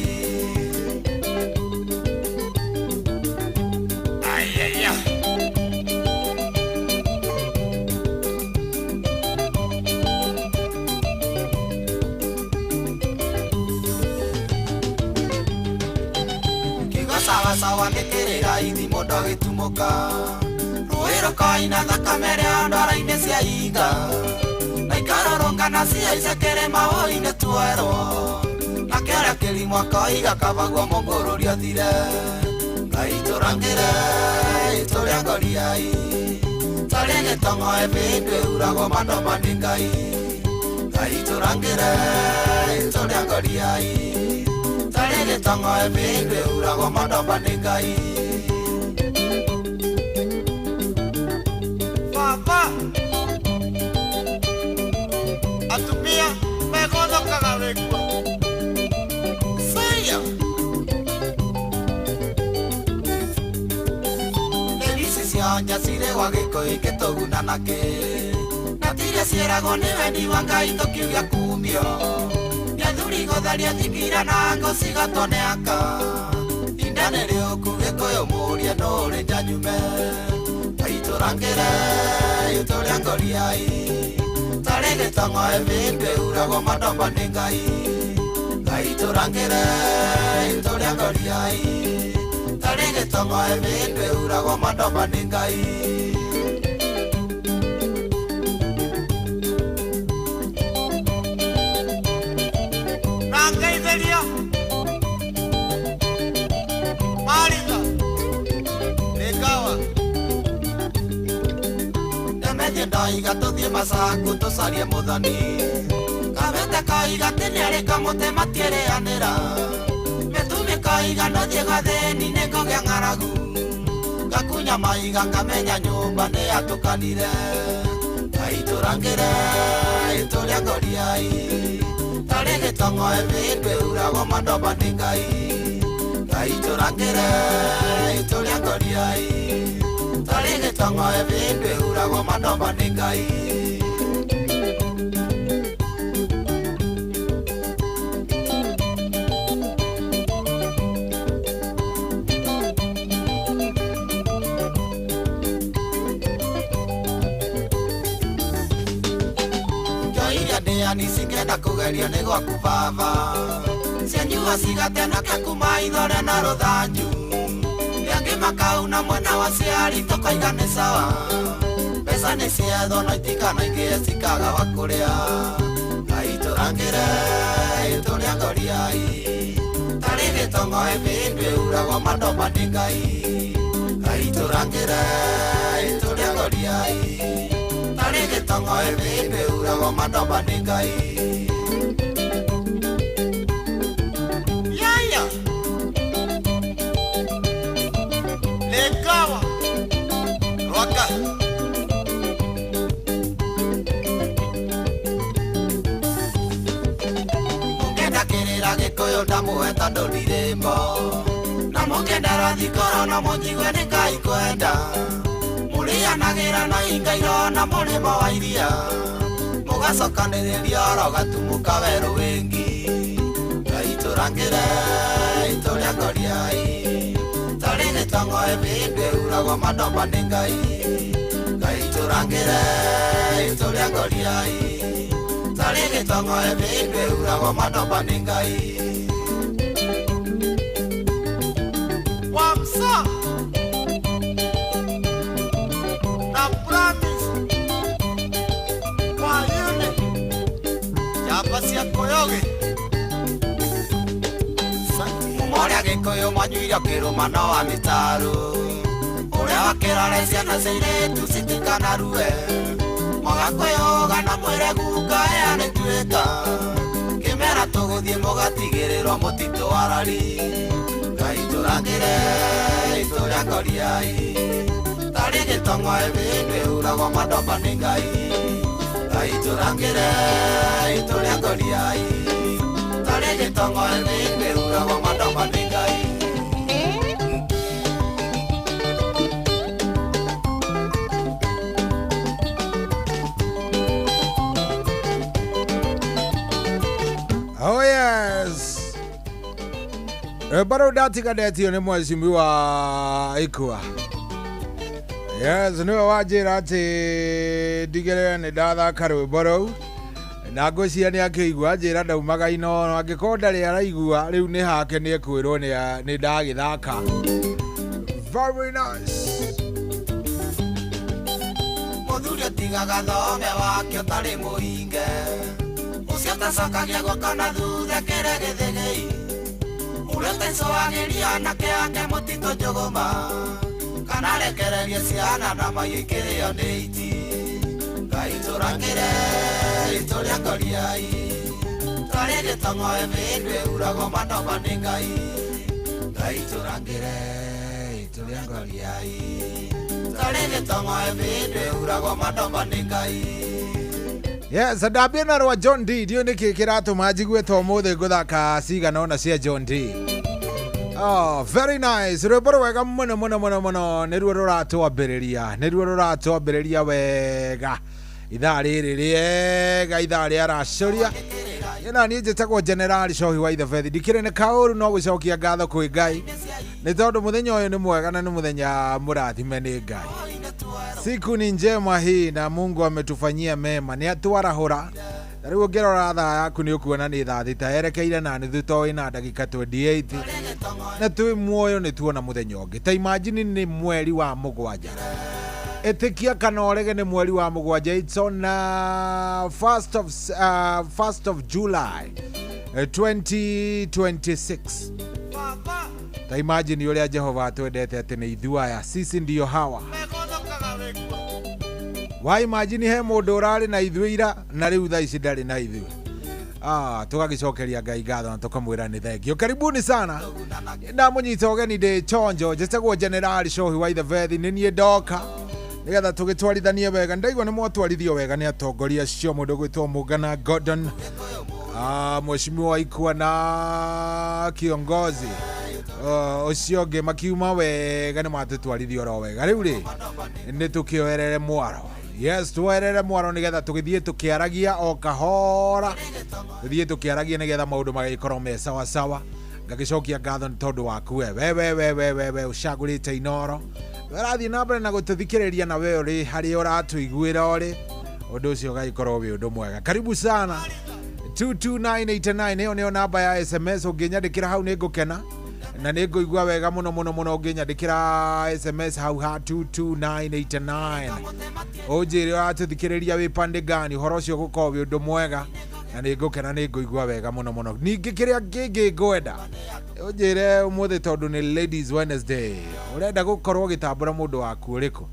Sawasawa nĩkĩrĩra ithimo ndagĩtumũka Rũĩ rũkoina thakame rĩa ndwara-inĩ cia iga Na ikarũrũngana ciaice kĩrĩma wũi-inĩ tuerwo Na kĩarĩa kĩrimũ akoiga kabagwo mũngũrũri athire Ngai tũrangĩre itũrĩa ngoriai Tarĩ gĩtong'o ĩbĩndũ ĩhuragwo mandoba nĩ Ngai Ngai tũrangĩre itũrĩa ngoriai Tarĩ gĩtong'o ĩbĩndũ ĩhuragwo mandoba nĩ Ngai Baba atumia megothokaga wĩkuo Saya Ici cionja cirĩ gwa gĩkũyũ ikĩtũguna nakĩ Na tiria ciĩragwo nĩ wendi wa Ngai tũkiugia kumio Nĩ athuri gũtharia thikira na ngũ cigatwo nĩ aka Inda nĩ rĩũku gĩkũyũ mũrie nũrĩ nja nyume Ngai tũrangĩre itũrĩa ngoriai Tarĩ gĩtong'o ĩbĩndũ ĩhuragwo mandoba nĩ Ngai Ngai tũrangĩre itũrĩa ngoriai Tarĩ gĩtong'o ĩbĩndũ ĩhuragwo mandoba nĩ Ngai Na ngeithĩria Maritha Rĩkawa Ndemethie ndoiga tũthiĩ Masaku tũcarie mũthoni Kabete koiga atĩ nĩarĩ kamũtĩ matiĩrĩanĩra Mĩtumĩ koiga ndũthiĩ gathĩni nĩngũgĩa ng'aragu Ngakunya maiga ngamenya nyũmba nĩyatũkanire Ngai tũrangĩre itũrĩa ngoriai Tarĩ gĩtong'o ĩbĩndũ ĩhuragwo mandoba nĩ Ngai Ngai tũrangĩre itũrĩa ngoriai Tarĩ gĩtong'o ĩbĩndũ ĩhuragwo mandoba nĩ Ngai Njoiria ndĩani cikenda kũgerio nĩ gwaku baba Cianyua cigatenake kuma ithore na rũthanju Rĩangĩ makauna mwena wa ciari tũkoiga nĩ sawa Mbeca nĩ ciethwo no itikanaingĩhe cikaga wa kũrĩa Ngai tũrangĩre itũrĩa ngoriai Tarĩ gĩtong'o ĩbĩndũ ĩhuragwo mandoba nĩ Ngai Ngai tũrangĩre itũrĩa ngoriai Tarĩ gĩtong'o ĩbĩndũ ĩhuragwo mandoba nĩ Ngai Yaya Lekawa Rwaka Mũngenda kĩrĩra gĩkũyũ ndamũhe tondũ ndirĩmbo Na mũngenda rathikoro no mũnjigue nĩ Ngai kwenda Mũrĩanagĩra na hinga irona mũrĩmo wa iria Mũgacokanĩrĩria oro gatumũka werũ wĩngi Ngai tũrangĩre itũrĩa ngoriai Tarĩ gĩtong'o ĩbĩndũ ĩhuragwo mandoba nĩ Ngai Ngai tũrangĩre itũrĩa ngoriai Tarĩ gĩtong'o ĩbĩndũ ĩhuragwo mandoba nĩ Ngai Wamsa Na promise Kwa yule Njamba cia Koyoge Mũrĩa gĩkũyũ manyuire kĩrũma no wa mĩtaro Ũrĩa wakĩrore ciana cia airĩtu citikanarue Mũgakwĩyũga na mwĩre guka ĩya nĩtuĩka Kĩmera tũgũthiĩ mũgatigĩrĩrwo mũtitũ warari Ngai tũrangĩre itũrĩa ngoriai Tarĩ gĩtong'o ĩbĩndũ ĩhuragwo mandoba nĩ Ngai Ngai tũrangĩre itũrĩa ngoriai Tarĩ gĩtong'o ĩbĩndũ ĩhuragwo mandoba nĩ Ngai Oh yes. Bado ndatiganĩtio nĩ mheshimiwa Ikua. Yes, nĩwe wanjĩra atĩ ndigĩrĩre nĩ ndathaka rwĩmbo rũu. Na ngwĩciria nĩ akĩigua njĩra ndaumaga Inooro, angĩkorwo ndarĩ araigua rĩu nĩ hake nĩ ekwĩrwo nĩ ndagĩthaka. Very nice. Mũthuri atigaga thome wake ũtarĩ mũhinge, ũcio ũtacokagia guoko na thutha kĩrĩa gĩthĩgĩi, ũrĩa ũtaicũagĩria anake ake mũtitũ njũgũma, kana rekererie ciana na maiũ ikĩrĩo nĩ iti. Ngai tũrangĩre itũrĩa ngoriai, twarĩ gĩtong'oe mĩndũ ĩhuragwo manoba nĩ Ngai. Ngai tũrangĩre itũrĩa ngoriai, twarĩ gĩtong'oe mĩndũ ĩhuragwo manoba nĩ Ngai. Yes, ndambia na rwa John D. Ndiũĩ nĩkĩ kĩratũma njigue ta ũmũthĩ ngũthaka cigana ũna cia John D. Oh, very nice. Rwĩmbo rwega mũno mũno mũno mũno nĩruo rũratwambĩrĩria, nĩruo rũratwambĩrĩria wega ithaa rĩrĩ rĩega, ithaa rĩa racũria. Na niĩ njĩtagwo General Cohi wa Ithebethi, ndikĩrĩ nĩ kaũru no gũcokia ngatho kwĩ Ngai nĩ tondũ mũthenya ũyũ nĩ mwega na nĩ mũthenya mũrathime nĩ Ngai. Siku ni njema hii na Mungu ametufanyia mema, nĩ atwarahũra. Na rĩu ũngĩrora thaa yaku nĩ ũkuona nĩ thaa 6 yerekeire na nuthu to ĩna ndagĩka 28, na twĩ muoyo nĩ tuona mũthenya ũngĩ. Ta imagine nĩ mweri wa 7, ĩtĩkia kana ũrege nĩ mweri wa 7. It's on 1st of July 2026. Ta imagine ũrĩa Jehova atwendete atĩ nĩ ithuĩ aya, sisi ndio hawa. Wa imagine he mũndũ ũrarĩ na ithuĩ ira na rĩu thaa ici ndarĩ na ithuĩ. Tũgagĩcokeria Ngai ngatho na tũkamwĩra nĩ thengio. Karibuni sana, ndamũnyita ũgeni ndĩ chonjo, njĩtagwo General Cohi wa Ithebethi, nĩ niĩ ndoka nĩgetha tũgĩtwarithanie wega. Ndaigua nĩ mwatwarithio wega nĩ atongoria acio, mũndũ ũgwĩtwo Mũgana Gordon, mheshimiwa Ikua na kiongozi ũcio ũngĩ, makiuma wega nĩ matũtwarithio oro wega. Rĩu rĩ nĩ tũkĩoerere mwaro. Yes, tuoerere mwaro nĩgetha tũgĩthiĩ tũkĩaragia o kahora, tũthiĩ tũkĩaragia nĩgetha maũndũ magĩkorwo me sawa sawa. Ngagĩcokia ngatho nĩ tondũ waku we we we we we we we ũcagũrĩte Inooro, ũrathiĩ na mbere na gũtũthikĩrĩria, na we ũrĩ harĩa ũratũiguĩra ũrĩ, ũndũ ũcio ũgagĩkorwo wĩ ũndũ mwega. Karibu sana. 22989 ĩyo nĩyo namba ya SMS, ũngĩnyandĩkĩra hau nĩ ngũkena na nĩ ngũigua wega mũno mũno mũno ũngĩnyandĩkĩra SMS hau ha 22989, ũnjĩre ũratũthikĩrĩria wĩ pande gani, ũhoro ũcio ũgũkorwo wĩ ũndũ mwega na nĩ ngũkena, nĩ ngũigua wega mũno mũno. Ningĩ kĩrĩa kĩngĩ ngwenda ũnjĩre ũmũthĩ, tondũ nĩ Ladies Wednesday, ũrenda gũkorwo ũgĩtambũra mũndũ waku ũrĩkũ?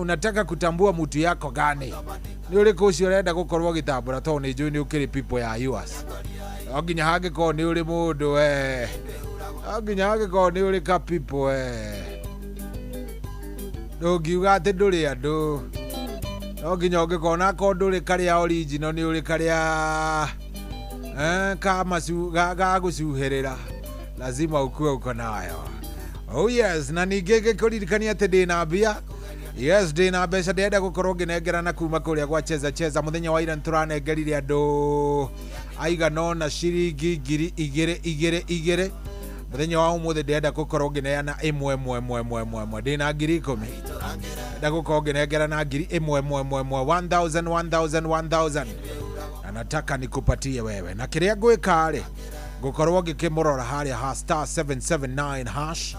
Unataka kutambua mtu yako gani? Nĩ ũrĩkũ ũcio ũrenda gũkorwo ũgĩtambũra? Tondũ nĩ njũĩ nĩ ũkĩrĩ people ya yours, no nginya hangĩkorwo nĩ ũrĩ mũndũ we, no nginya hangĩkorwo nĩ ũrĩ ka people we, ndũngiuga atĩ ndũrĩ andũ, no nginya ũngĩkorwo nakorwo ndũrĩ karĩa original, nĩ ũrĩ karĩa ka macu ga gũcuhĩrĩra, lazima ukue uko nayo. Oh yes, na ningĩ ngĩkũririkania atĩ ndĩna mbia. Yes, ndĩna mbeca ndĩrenda gũkorwo ngĩnengerana kuma kũrĩa gwa Cheza Cheza. Mũthenya wa ira nĩtũranengerire andũ aigana ũna ciringi 2,000 2,000 2,000. Mũthenya wa ũmũthĩ ndĩrenda gũkorwo ngĩneana 1 1 1 1 1 1. Ndĩna 10,000, ndĩrenda gũkorwo ngĩnengerana 1,000 1 1 1 1000 1000 1000, na nataka nikupatie wewe. Na kĩrĩa ngwĩka rĩ, ngũkorwo ngĩkĩmũrora harĩa ha star 779 hash,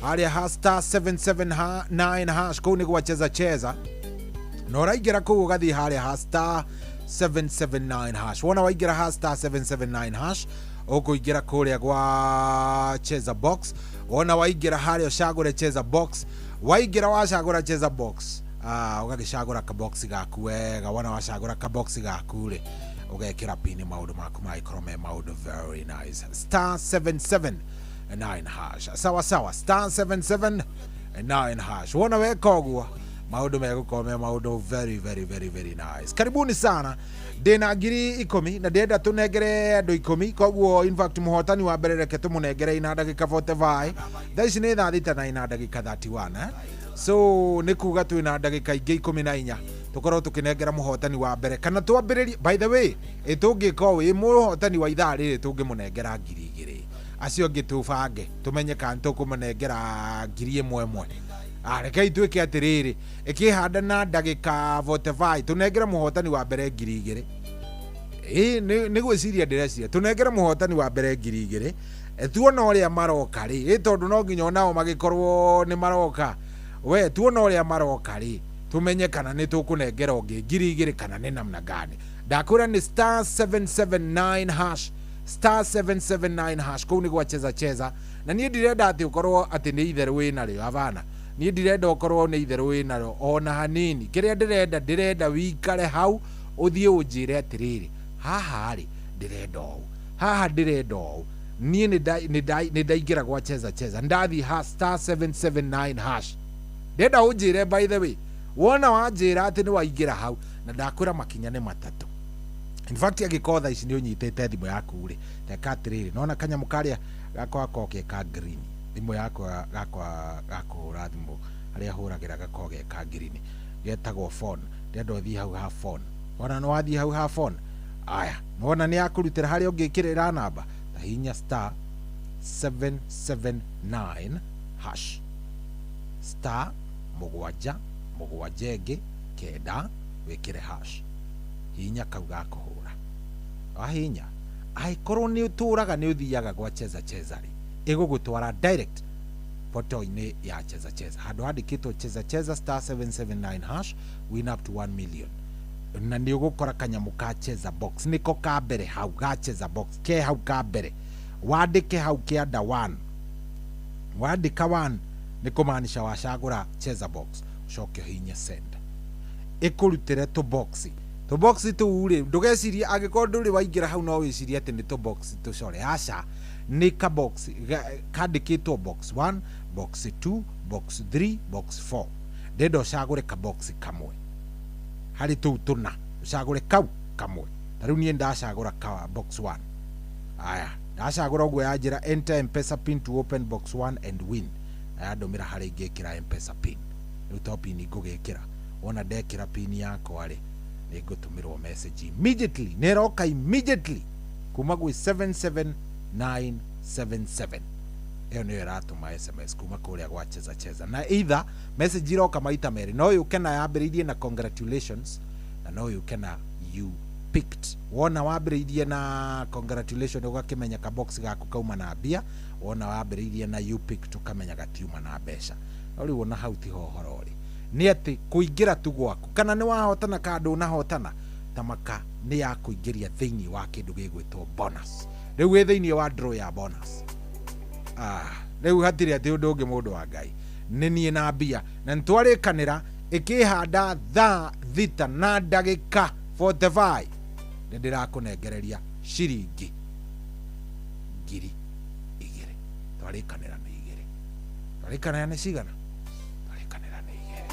harĩa ha star 779 hash, kũu nĩ gwa Cheza Cheza, na ũraingĩra kũu ũgathiĩ harĩa ha star 779 hash. Wona waingĩra ha star 779 hash, ũkũingĩra kũrĩa gwa Cheza Box. Wona waingĩra harĩa ũcagũre Cheza Box, waingĩra wacagũra Cheza Box, ũgagĩcagũra kabox gaku wega. Wona wacagũra kabox gaku rĩ, ũgekĩra pini, maũndũ maku magĩkorwo me maũndũ very nice. Star 779 hash, sawa sawa, star 779 hash. Wona weka ũguo maũndũ megũkorwo me maũndũ very very very very nice. Karibuni sana. Ndĩna 10,000 na ndĩrenda tũnengere andũ 10, koguo in fact mũhotani wa mbere reke tũmũnengere ina ndagĩka 45. Thaa ici nĩ thaa 6 na ina ndagĩka 31, eh? So nĩ kuga twĩna ndagĩka ingĩ 14 tũkorwo tũkĩnengera mũhotani wa mbere, kana twambĩrĩrie. By the way, ĩtũngĩka ũũ, ĩ mũhotani wa ithaa rĩrĩ tũngĩmũnengera 2,000, acio angĩ tũbange tũmenye kana tũkũmũnengera 1,000 1. Rekei twĩke atĩrĩrĩ, ĩkĩhanda na ndagĩka 45 tũnengere mũhotani wa mbere 2,000. Ĩ nĩ gwĩciria ndĩreciria tũnengere mũhotani wa mbere 2000. Tuona ũrĩa maroka rĩ, ĩ tondũ no nginya onao magĩkorwo nĩ maroka, we tuona ũrĩa maroka rĩ, tumenye kana nĩ tũkũnengera ũngĩ 2000 kana nĩ namna gani. Ndakwĩra nĩ star 779 hash, star 779 hash, kũu nĩ gwa cheza cheza. Na niĩ ndirenda atĩ ũkorwo atĩ nĩ itherũ wĩ narĩo, abana, niĩ ndirenda ũkorwo nĩ itherũ wĩ narĩo ona hanini. Kĩrĩa ndĩrenda wikare hau ũthiĩ ũnjĩre atĩrĩrĩ, haha rĩ ndĩrenda ũũ, haha ndĩrenda ũũ. Niĩ nĩ ndaingĩra gwa cheza cheza, ndathiĩ ha star 779 hash, ndĩrenda ũnjĩre. By the way, wona wanjĩra atĩ nĩ waingĩra hau, na ndakwĩra makinya nĩ matatũ. In fact, angĩkorwo thaa ici nĩ ũnyitĩte thimũ yaku rĩ, teka atĩrĩrĩ, nona kanyamũ karĩa gakwa gakoragwo ke ka green, thimũ yakwa gakwa gakũhũra thimũ harĩa hũragĩra gakoragwo ge ka green, getagwo phone. Ndĩrenda ũthiĩ hau ha phone. Wona nĩ wathiĩ hau ha phone, aya nĩwona nĩ yakũrutĩra harĩa ũngĩkĩrĩra namba, ta hinya star 779 hash, star 7 7 ĩngĩ 9 wĩkĩre hash, hinya kau gakũhũra. Wahinya, angĩkorwo nĩ ũtũraga nĩ ũthiaga gwa cheza cheza rĩ, ĩgũgũtwara direct portal-inĩ ya cheza cheza, handũ handĩkĩtwo cheza cheza star 779 hash, win up to 1 million, na nĩ ũgũkora kanyamũ ka cheza box, nĩko ka mbere hau, ga cheza box ke hau ka mbere, wandĩke hau kĩanda 1. Wandĩka 1 nĩ kũmaanisha wacagũra cheza box. Ũcoke ũhinye send, ĩkũrutĩre tũboxi. Tũboxi tũu rĩ, ndũgecirie, angĩkorwo ndũrĩ waingĩra hau no wĩcirie atĩ nĩ tũboxi tũcore, aca, nĩ kabox kandĩkĩtwo box 1, box 2, box 3, box 4. Ndĩrenda ũcagũre kaboxi kamwe harĩ tũu tũna, ũcagũre kau kamwe. Ta rĩu niĩ ndacagũra ka box 1. Aya, ndacagũra ũguo, yanjĩra enter Mpesa pin to open box 1 and win, na yandũmĩra harĩa ingĩkĩra Mpesa pin. Rĩu to pin ngũgĩkĩra. Wona ndekĩra pin yakwa rĩ, nĩ ngũtũmĩrwo message immediately, nĩ ĩroka immediately kuma gwĩ 77977. Ĩyo nĩyo ĩratũma SMS kuma kũrĩa gwa cheza cheza, na either message iroka maita merĩ, no yũke na yambĩrĩirie na congratulations, na no yũke na you picked. Wona wambĩrĩirie na congratulation, ũgakĩmenya kabox gaku kauma na mbia. Wona wambĩrĩirie na you picked, ũkamenya gatiuma na mbeca. No rĩu ona hau tiho ũhoro ũrĩ, nĩ atĩ kũingĩra tu gwaku, kana nĩ wahotana kana ndũnahotana, tamaka nĩ ya kũingĩria thĩinĩ wa kĩndũ gĩgwĩtwo bonus. Rĩu wĩ thĩinĩ wa draw ya bonus. Rĩu hatirĩ atĩ ũndũ ũngĩ, mũndũ wa Ngai, nĩ niĩ na mbia, na nĩ twarĩkanĩra ĩkĩhanda thaa 6 na ndagĩka 45 nĩ ndĩrakũnengereria ciringi 2000. Twarĩkanĩra nĩ igĩrĩ, twarĩkanĩra nĩ cigana? Twarĩkanĩra nĩ igĩrĩ.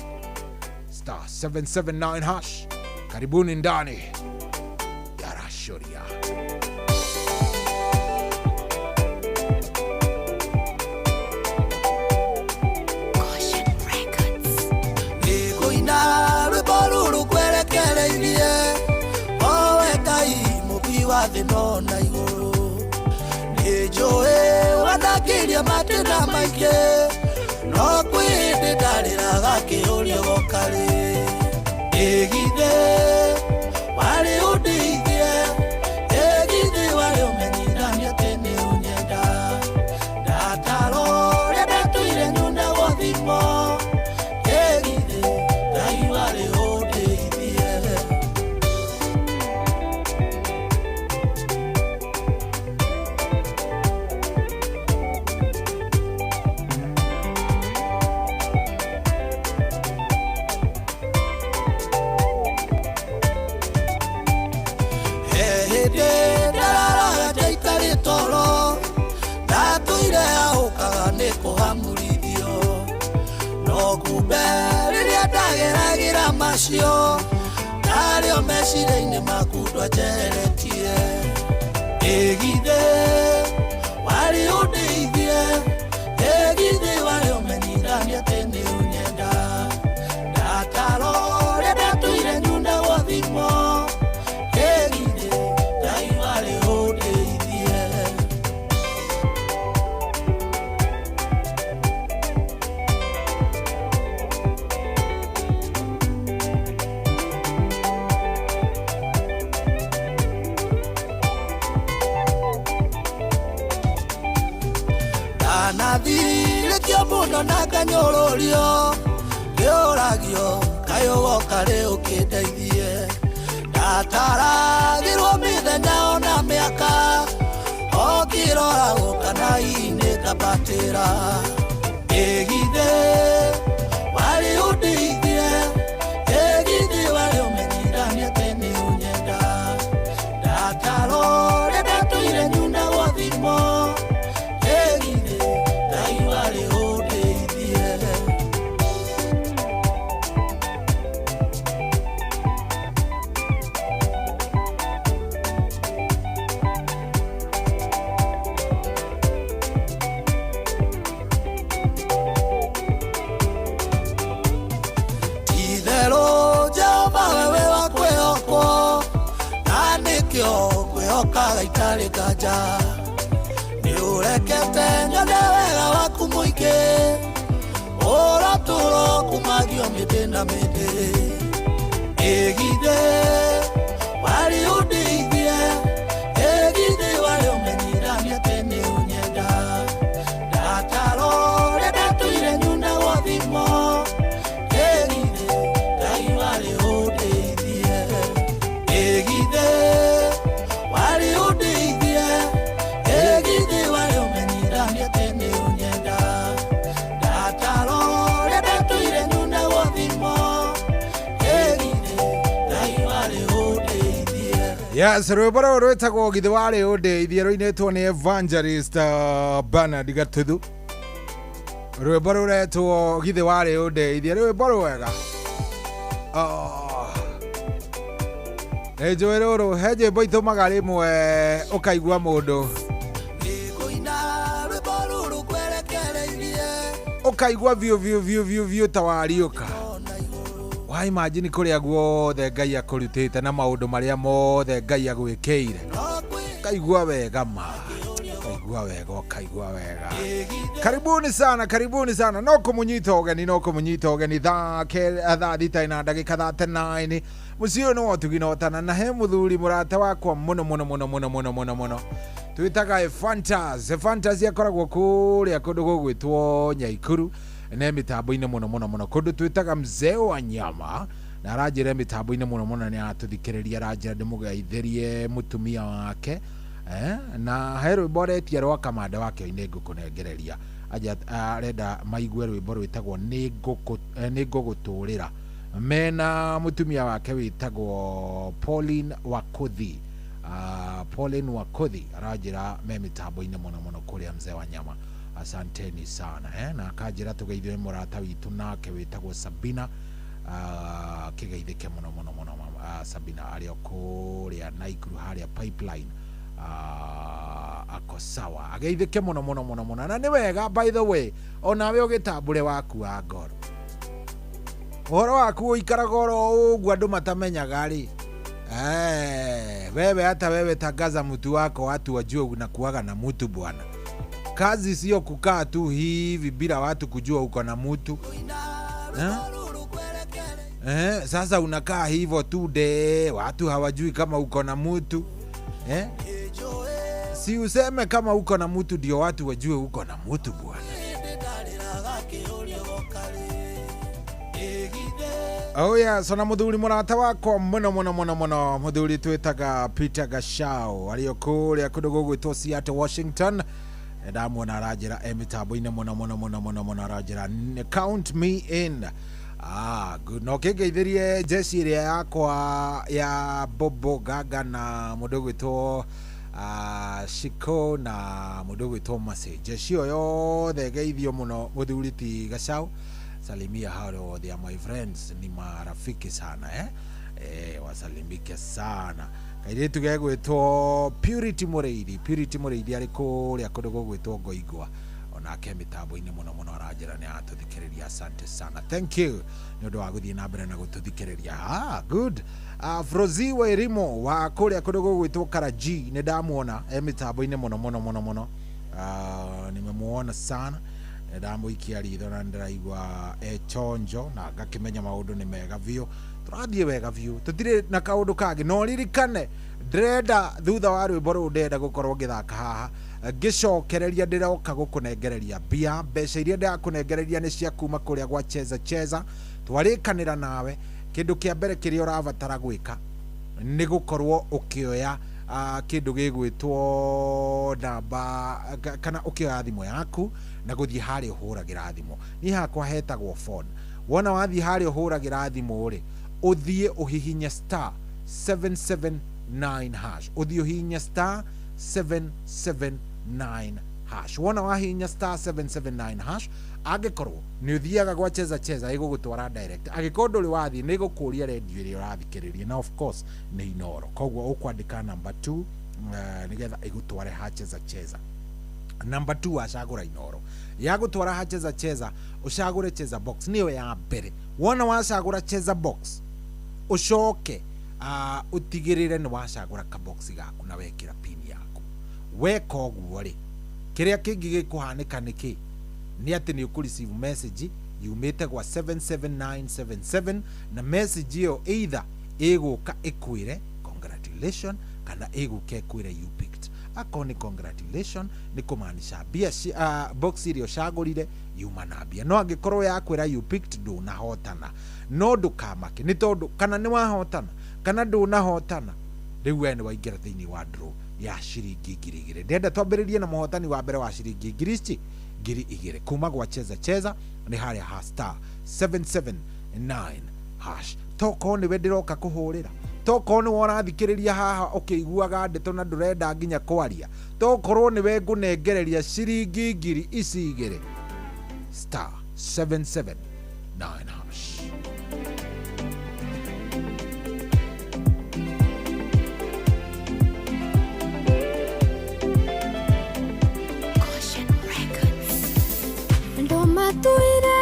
Star 779 hash, karibuni ndani ya Rashoria. Nĩngũina rwĩmbo rũrũ kwerekereirie owe Ngai mũmbi wa thĩ no na igũrũ. Nĩnjũĩ wanakĩria matĩna maingĩ, no kwĩ hĩndĩ ndarĩraga kĩũria gokarĩ. Ĩgithĩ warĩ ũndeithie, ĩgithĩ warĩ ũmenyithanie atĩ nĩ ũnyenda. Ndataro ũrĩa ndatũire nyunagwo thimo, ĩgithĩ Ngai warĩ ũndeithie. He hĩndĩ ndararaga njaikarĩ toro, ndatũire ahũkaga nĩ kũhamurithio, no kumbe rĩrĩa ndageragĩra macio, ndarĩo meciria-inĩ maku ndwanjeretie. Ĩgithĩ warĩ ũndeithie, ĩgithĩ warĩ ũmenyithanie atĩ nĩ ũnyenda. Ndataro ũrĩa ndatũire nyunagwo thimo, ĩgithĩ Ngai warĩ ũndeithie. Ndanathirĩtio mũno na nganyũrũrio ngĩũragio kaĩ ũgoka rĩ ũkĩndeithie ndataragĩrwo mĩthenya ona mĩaka okĩrora gũka na inĩ ngabatĩra ĩgithĩ warĩ ũndeithie ĩgithĩ warĩ ũmenyithanie atĩ nĩ ũnyenda ndataro ũrĩa ndatũire nyunagwo thimo ĩgithĩ Ngai warĩ ũndeithie. Itherũ Jehova wewe wa kwĩhokwo na nĩkĩo ngwĩhokaga itarĩ nganja nĩũrekete nyone wega waku mũingĩ ũratũũra kumagio mĩndĩ na mĩndĩ ĩgithĩ warĩ ũndeithie ĩgithĩ warĩ ũmenyithanie atĩ nĩ ũnyenda ndataro ũrĩa ndatũire nyunagwo thimo ĩgithĩ Ngai warĩ ũndeithie ĩgithĩ warĩ ũndeithie ĩgithĩ warĩ ũmenyithanie atĩ nĩ ũnyenda ndataro ũrĩa ndatũire nyunagwo thimo ĩgithĩ Ngai warĩ ũndeithie. Yes, rwĩmbo rũrũ rwĩtagwo githĩ warĩ ũndeithie rũinĩtwo nĩ evangelist Bernard Gatuthu. Rwĩmbo rũretwo githĩ warĩ ũndeithie, rwĩmbo rwega. Oh. Nĩ njũĩ rũrũ he nyĩmbo itũmaga rĩmwe ũkaigua mũndũ Ngũina rwĩmbo rũrũ ngwerekereirie ũkaigua biũ biũ biũ biũ biũ ta wariũka. Wa imagine kũrĩa guothe Ngai akũrutĩte na maũndũ marĩa mothe Ngai agwĩkĩire, ũkaigua wega ma, ũkaigua wega, ũkaigua wega. Karibuni sana, karibuni sana, no kũmũnyita ũgeni, no kũmũnyita ũgeni thaa 6 na ndagĩka 39 mũciĩ ũyũ nĩ wa ũtugi na ũtana na he mũthuri mũrata wakwa mũno mũno mũno mũno mũno mũno mũno twĩtaga Ephantas. Ephantas akoragwo kũrĩa kũndũ gũgwĩtwo Nyaikuru ne mĩtambo-inĩ mũno mũno mũno kũndũ twĩtaga mzee wa nyama na aranjĩra mĩtambo-inĩ mũno mũno nĩ aratũthikĩrĩria aranjĩra ndĩmũgeithĩrie mũtumia wake na he rwĩmbo aretia rwa kamanda wake nĩ ngũkũnengereria aja arenda maigue rwĩmbo rwĩtagwo nĩ ngũgũtũrĩra mena mũtumia wake wĩtagwo Pauline Wakuthi. Pauline Wakuthi aranjĩra me mĩtambo-inĩ mũno mũno kũrĩa mzee wa nyama, asanteni sana na akanjĩra tũgeithie mũrata witũ nake wĩtagwo Sabina kĩgeithĩke mũno mũno mũno Sabina arĩ o kũrĩa Naikuru harĩa pipeline ako sawa ageithĩke mũno mũno mũno mũno na nĩ wega by the way onawe ũgĩtambũre waku wa ngoro ũhoro waku ũikaraga oro ũguo andũ matamenyaga rĩ. Wewe hata wewe tangaza mtu wako watu wajue unakuaga na mtu bwana. Kazi sio kukaa tu hivi bila watu kujua uko na mtu. Sasa unakaa hivyo tu de watu hawajui kama uko na mtu. Si useme kama uko na mtu ndio watu wajue uko na mtu bwana. Oh yeah, so na muthuri murata wakwa muno muno muno muno muthuri twitaga Peter Gashao arĩ o kũrĩa kũndũ gũgwĩtwo Seattle Washington ndamuona aranjĩra e mĩtambo-inĩ mũno mũno mũno mũno mũno aranjĩra count me in. Good. No kĩngeithĩrie jeshi ĩrĩa yakwa ya Bobo Gaga na mũndũ ũgwĩtwo Shiko na mũndũ ũgwĩtwo Mase. Jeshi ĩyo yothe geithio mũno mũthuri ti Gachau. Salimia hao, they are my friends, ni marafiki sana wasalimike sana. Kairitu gegwĩtwo Purity Mũrĩithi, Purity Mũrĩithi arĩ kũrĩa kũndũ gũgwĩtwo Ngoingwa onake mĩtambo-inĩ mũno mũno aranjĩra nĩ aratũthikĩrĩria. Asante sana, thank you nĩ ũndũ wa gũthiĩ na mbere na gũtũthikĩrĩria. Good. Frozi wa Irimo wa kũrĩa kũndũ gũgwĩtwo Karaji nĩ ndamuona e mĩtambo-inĩ mũno mũno mũno mũno. Nimemuona sana, ndamũikia ritho na ndĩraigua e chonjo na ngakĩmenya maũndũ nĩ mega biũ Tũrathiĩ wega biũ, tũtirĩ na kaũndũ kangĩ. No ririkane ndĩrenda thutha wa rwĩmbo rũrũ ndĩrenda gũkorwo ngĩthaka haha ngĩcokereria, ndĩroka gũkũnengereria mbia. Mbeca iria ndĩrakũnengereria nĩ cia kuma kũrĩa gwa Cheza Cheza. Twarĩkanĩra nawe kĩndũ kĩa mbere kĩrĩa ũrabatara gwĩka nĩ gũkorwo ũkĩoya kĩndũ gĩgwĩtwo namba kana ũkĩoya thimũ yaku na gũthiĩ harĩa ũhũragĩra thimũ. Niĩ hakwa hetagwo phone. Wona wathiĩ harĩa ũhũragĩra thimũ rĩ, ũthiĩ ũhihinye star 779 hash, ũthiĩ ũhihinye star 779 hash. Wona wahihinya star 779 hash, angĩkorwo nĩ ũthiaga gwa Cheza Cheza ĩgũgũtwara direct. Angĩkorwo ndũrĩ wathiĩ, nĩ ĩgũkũria redio ĩrĩa ũrathikĩrĩria, na of course nĩ Inoro. Koguo ũkwandĩka number 2 nĩgetha ĩgũtware ha Cheza Cheza. Number 2 wacagũra Inoro, yagũtwara ha Cheza Cheza, ũcagũre Cheza Box nĩyo ya mbere. Wona wacagũra Cheza Box, ũcoke ũtigĩrĩre nĩ wacagũra kabox gaku na wekĩra pin yaku. Weka ũguo rĩ, kĩrĩa kĩngĩ gĩkũhanĩka nĩ kĩ? Nĩ atĩ nĩ ũkũ receive message yumĩte gwa 77977, na message ĩyo either ĩgũka ĩkwĩre congratulation kana ĩgũka ĩkwĩre you picked. Akorwo nĩ congratulation, nĩ kũmaanisha mbia box iria ũcagũrire yuma na mbia. No angĩkorwo yakwĩra you picked, ndũnahotana. No ndũkamake, nĩ tondũ kana nĩ wahotana kana ndũnahotana, rĩu we nĩ waingĩra thĩinĩ wa draw ya ciringi 2,000. Ndĩrenda twambĩrĩrie na mũhotani wa mbere wa ciringi ngiri ici 2,000 kuma gwa Cheza Cheza, nĩ harĩa ha star 779 hash. Tokorwo nĩwe ndĩroka kũhũrĩra, tokorwo nĩwe ũrathikĩrĩria haha ũkĩiguaga ndeto na ndũrenda nginya kwaria, tokorwo nĩwe ngũnengereria ciringi ngiri ici igĩrĩ, star 779 hash. Andũ matũire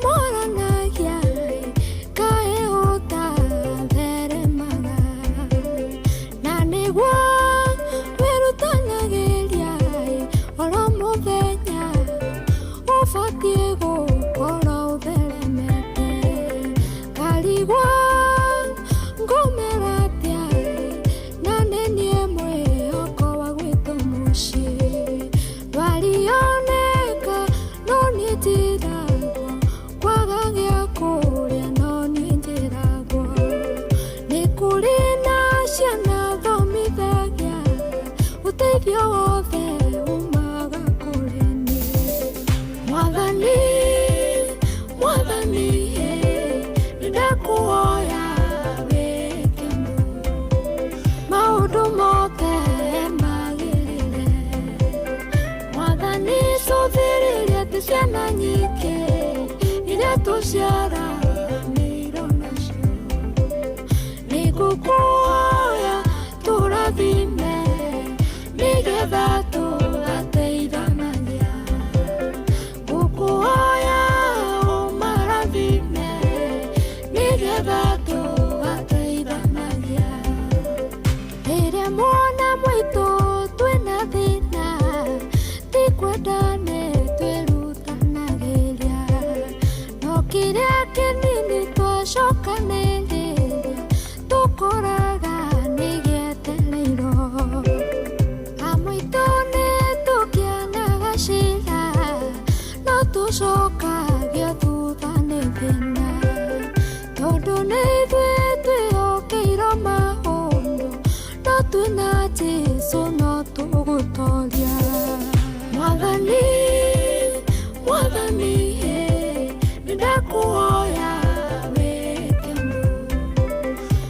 moranagia kaĩ ũtatheremaga, na nĩguo wĩrutanagĩria oro mũthenya, ũbatiĩ gũkorwo ũtheremete. Karigwo ngũmera atĩa, na nĩ niĩ mwĩhoko wa gwitũ mũciĩ. Ndwarioneka no niĩ njiragwo, kwaga gĩa kũrĩa no niĩ njĩragwo. Nĩ kũrĩ na ciana thomithagia, ũteithio wothe umaga kũrĩ niĩ. Mwathani, Mwathani, nĩ ndakũhoya wĩke maũndũ mothe magĩrĩre. Mwathani, cũthĩrĩria atĩ ciana nyingĩ iria tũciaranĩirwo nacio. Nĩngũkũhoya tũrathime nĩgetha tũgateithanagia. Ngũkũhoya ũmarathime nĩgetha tũgateithanagia. Rĩrĩa mwana mwaitũ twĩna thĩna, ti kwenda nĩ twĩrutanagĩria, no kĩrĩa kĩnini twacokanĩrĩria tũkoraga nĩ gĩetereirwo. Amũitũ nĩ tũkĩanaga cira, no tũcokagio thutha nĩ thĩna, tondũ nĩ ithuĩ twĩhokeirwo maũndũ, no twĩna Jesũ no tũgũtoria. Mwathani, Mwathani, nĩ ndakũhoya wĩke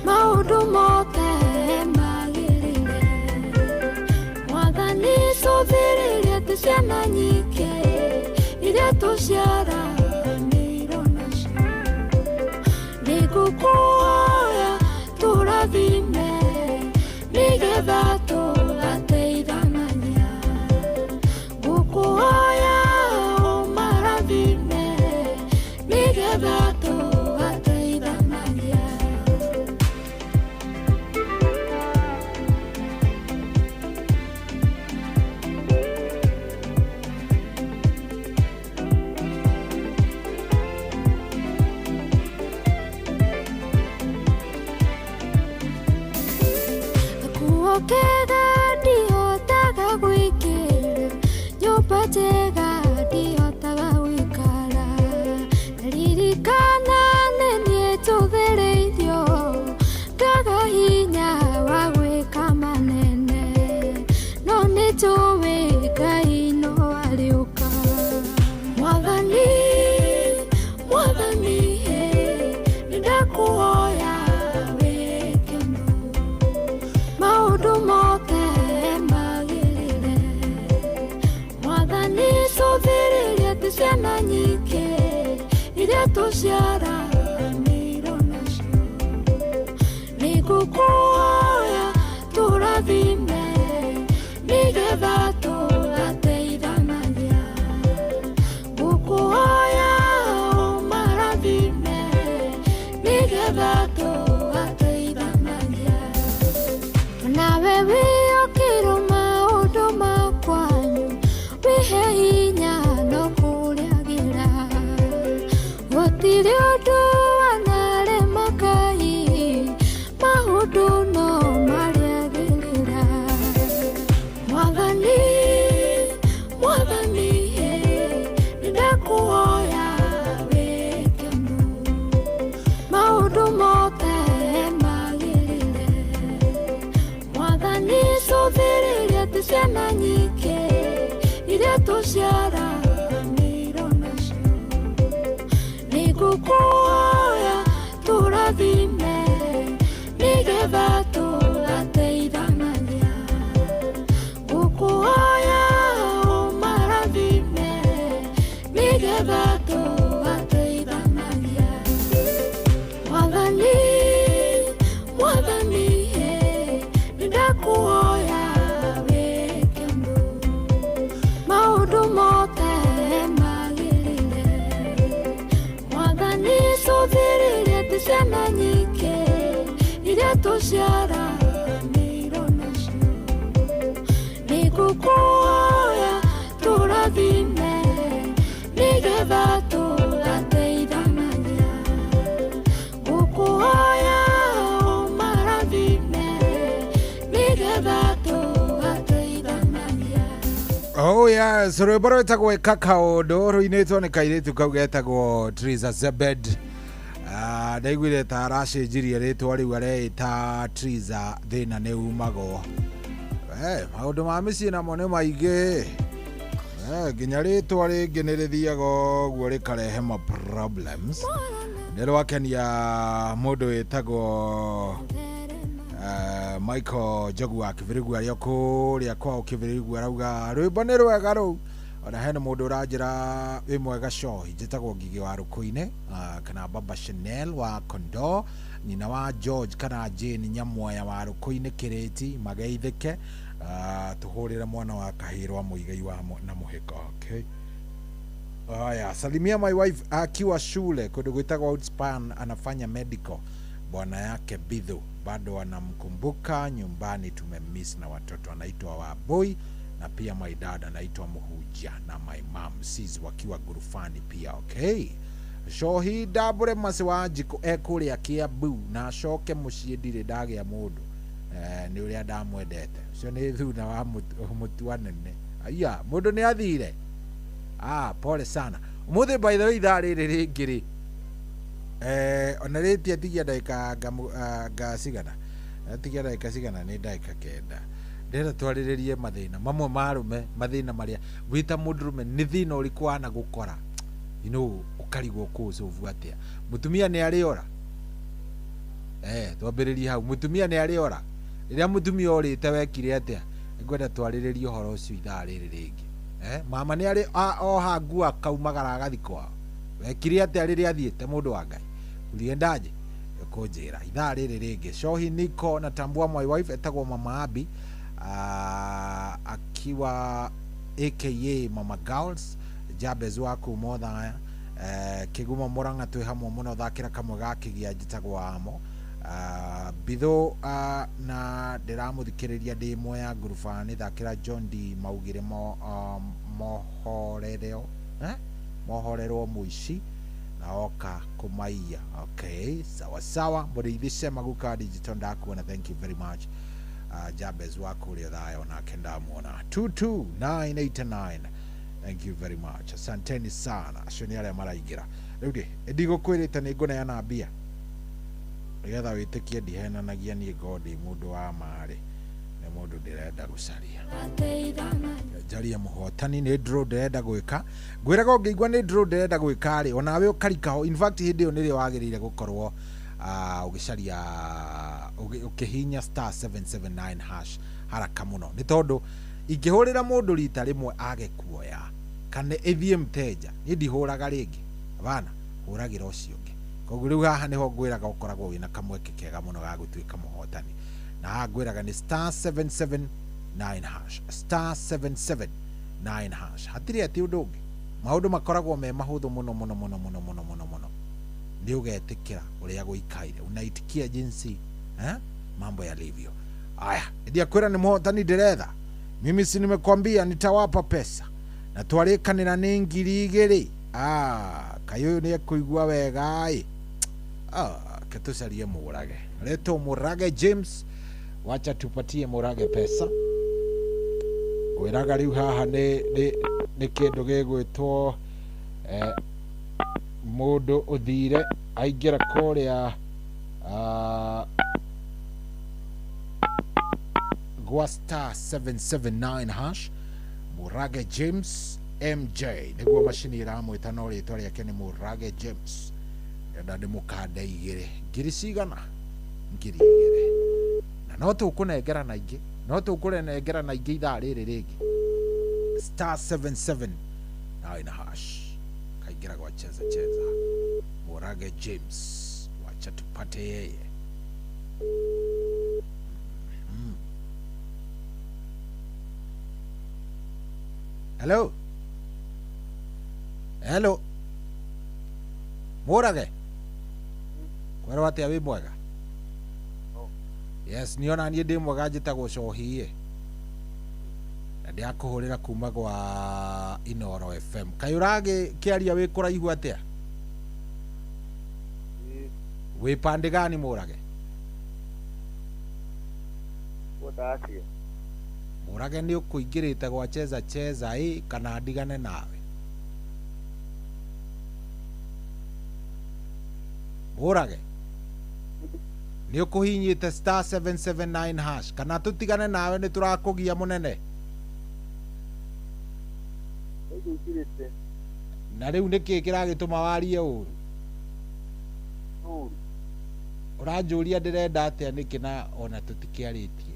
maũndũ mothe magĩrĩre. Mwathani, cũthĩrĩria atĩ ciana nyingĩ iria tũciaranĩirwo nacio. Nĩngũkũhoya tũrathime nĩgetha tũgateithanagia. Ngũkũhoya ũmarathime nĩgetha tũgateithanagia. ciana nyingĩ iria tũciaranĩirwo nacio. Nĩngũkũhoya tũrathime nĩgetha tũgateithanagia. Ngũkũhoya ũmarathime nĩgetha tũgateithanagia. Nawe wĩyũkĩrwo maũndũ ma kwanyu, wĩhe hinya no kũrĩagĩra. Gũtirĩ ũndũ wanarema Ngai, maũndũ no marĩagĩrĩra. Mwathani, Mwathani, nĩndakũhoya wĩke ũndũ, maũndũ mothe magĩrĩre. Mwathani, cũthĩrĩria atĩ ciana nyingĩ iria tũciaranĩirwo nacio. Nĩngũkũhoya tũrathime nĩgetha tũgateithanagia. Ngũkũhoya ũmarathime nĩgetha tũgateithanagia. Mwathani, Mwathani, nĩndakũhoya wĩke ũndũ, maũndũ mothe magĩrĩre. Mwathani, cũthĩrĩria atĩ ciana nyingĩ iria tũciaranĩirwo nacio. Nĩngũkũhoya tũrathime nĩgetha tũgateithanagia. Ngũkũhoya ũmarathime nĩgetha tũgateithanagia. Oh yes, rwĩmbo rwĩtagwo ĩka kaũndũ rũinĩtwo nĩ kairĩtu kau getagwo Triza Zebed. Ndaiguire ta aracenjirie rĩtwa rĩu areĩta Triza thĩna nĩ umagwo. Maũndũ ma mĩciĩ namo nĩ maingĩ. Nginya rĩtwa rĩngĩ nĩ rĩthiaga ũguo rĩkarehe ma problems. Nĩ rwakenia mũndũ wĩtagwo Michael Njogu wa Kĩbĩrĩgu arĩa kũrĩa kwao Kĩbĩrĩgu arauga rwĩmbo nĩ rwega rũu. Ona hena mũndũ ũranjĩra wĩ mwega cohi, njĩtagwo Ngigĩ wa Rũkũinĩ, kana Baba Chanel wa Kondoo, nyina wa George kana Jane Nyamwaya wa Rũkũinĩ Kĩrĩti, mageithĩke. Tũhũrĩre mwana wa kahĩrwa Mũigai wa na mũhĩko. Okay. Haya, salimia my wife akiwa shule kũndũ gwĩtagwo Outspan, anafanya medical. Bwana yake Bidhu bado anamkumbuka nyumbani, tumemiss na watoto, anaitwa Waboi na pia my dad anaitwa Muhuja na my mom sis wakiwa gurufani pia. Okay. Shohi ndambũre macĩ wa njikũ ekũrĩa Kiambu na acoke mũciĩ ndirĩ ndagĩa mũndũ. Nĩ ũrĩa ndamwendete. Ũcio nĩ thuna wa mũtua nene. Aya, mũndũ nĩ athire. Pole sana. Ũmũthĩ by the way ithaa rĩrĩ rĩngĩ rĩ, ona rĩtia tigia ndagĩka nga cigana, tigia ndagĩka cigana, nĩ ndagĩka 9. Ndĩrenda twarĩrĩrie mathĩna mamwe ma arũme, mathĩna marĩa wĩta mũndũrũme nĩ thĩna ũrĩkũ wanagũkora, you know, ũkarigwo kũũcovu atĩa. Mũtumia nĩ arĩ ora. Twambĩrĩrie hau. Mũtumia nĩ arĩ ora. Rĩrĩa mũtumia orĩte wekire atĩa? Nĩngwenda twarĩrĩrie ũhoro ũcio ithaa rĩrĩ rĩngĩ. Mama nĩ arĩ oha nguo akaumagara agathi kwao. Wekire atĩa rĩrĩa athiĩte mũndũ wa Ngai? Uliendaje? Kũnjĩra ithaa rĩrĩ rĩngĩ. Shohi Niko natambua my wife etagwo Mama Abi, akiwa aka Mama Girls Jabez wa kuma Othaya. Kĩgumo Mũrang'a twĩ hamwe mũno, thakĩra kamwe ga kĩgia njĩtagwo Amo. Bidho na ndĩramũthikĩrĩria ndĩ Mwea ngurubani, thakĩra John D maugire mohorerwo mohorerwo mũici na oka kũmaiya. Okay, sawa sawa. Mũrĩithi Shema guka digital ndakuona, thank you very much. Jabez wa kũrĩa Othaya onake ndamuona. 22989, thank you very much, asanteni sana. Acio nĩ arĩa maraingĩra rĩu rĩ, ndigũkwĩrĩte nĩ ngũneana mbia nĩgetha wĩtĩkie ndihenanagia niĩ ngorwo ndĩ mũndũ wa marĩ, nĩ mũndũ ndĩrenda gũcaria njarie mũhotani nĩ draw ndĩrenda gwĩka. Ngwĩraga ũngĩigua nĩ draw ndĩrenda gwĩka rĩ, onawe ũkarikaho. In fact hĩndĩ ĩyo nĩrĩo wagĩrĩire gũkorwo ũgĩcaria ũkĩhihinya star 779 hash haraka mũno, nĩ tondũ ingĩhũrĩra mũndũ rita rĩmwe age kuoya Kana ĩthiĩ mteja niĩ ndihũraga rĩngĩ hapana hũragĩra ũcio ũngĩ. Koguo rĩu haha nĩho ngwĩraga ũkoragwo wĩna kamweke kega mũno ga gũtuĩka mũhotani, na haha ngwĩraga nĩ star 779 hash, star 779 hash. Hatirĩ atĩ ũndũ ũngĩ, maũndũ makoragwo me mahũthũ mũno mũno mũno mũno mũno mũno mũno. Nĩ ũgetĩkĩra ũrĩa gũikaire, unaitikia jinsi mambo yalivyo. Aya, ndiakwĩra nĩ mũhotani ndĩretha. Mimi si nimekwambia nitawapa pesa na twarĩkanĩra nĩ 2,000. Kaĩ ũyũ nĩ ekũigua wega ĩ. Ke tũcarie Mũrage, retwo Mũrage James, wacha tupatie Mũrage pesa. Ngwĩraga rĩu haha nĩ kĩndũ gĩgwĩtwo mũndũ ũthire aingĩra kũrĩa gwa star 779 hash. Mũrage James MJ nĩguo macini ĩramwĩta, no rĩtwa rĩake nĩ Mũrage James. Ndĩrenda ndĩmũkande 2,000 ngiri cigana? 2,000. Na no tũkũnengera na ingĩ, no tũkũnengera na ingĩ ithaa rĩrĩ rĩngĩ. Star 779 hash, kaingĩra gwa cheza cheza. Mũrage James, wacha tupate yeye. Hello, hello Mũrage, kwerwo atĩa? Wĩ mwega? Yes, niona niĩ ndĩ mwega, njĩtagwo Cohiĩ na ndĩrakũhũrĩra kuma gwa Inoro FM. Kaĩ ũragĩkĩaria wĩ kũraihu atĩa? Wĩ pande gani Mũrage? Mũrage nĩ ũkũingĩrĩte gwa cheza cheza ĩ kana ndigane nawe? Mũrage nĩ ũkũhinyĩte star 779 hash kana tũtigane nawe? Nĩ tũrakũgia mũnene. Na rĩu nĩkĩ kĩragĩtũma warie ũru? Ũranjũria ndĩrenda atĩa nĩkĩ na ona tũtikĩarĩtie?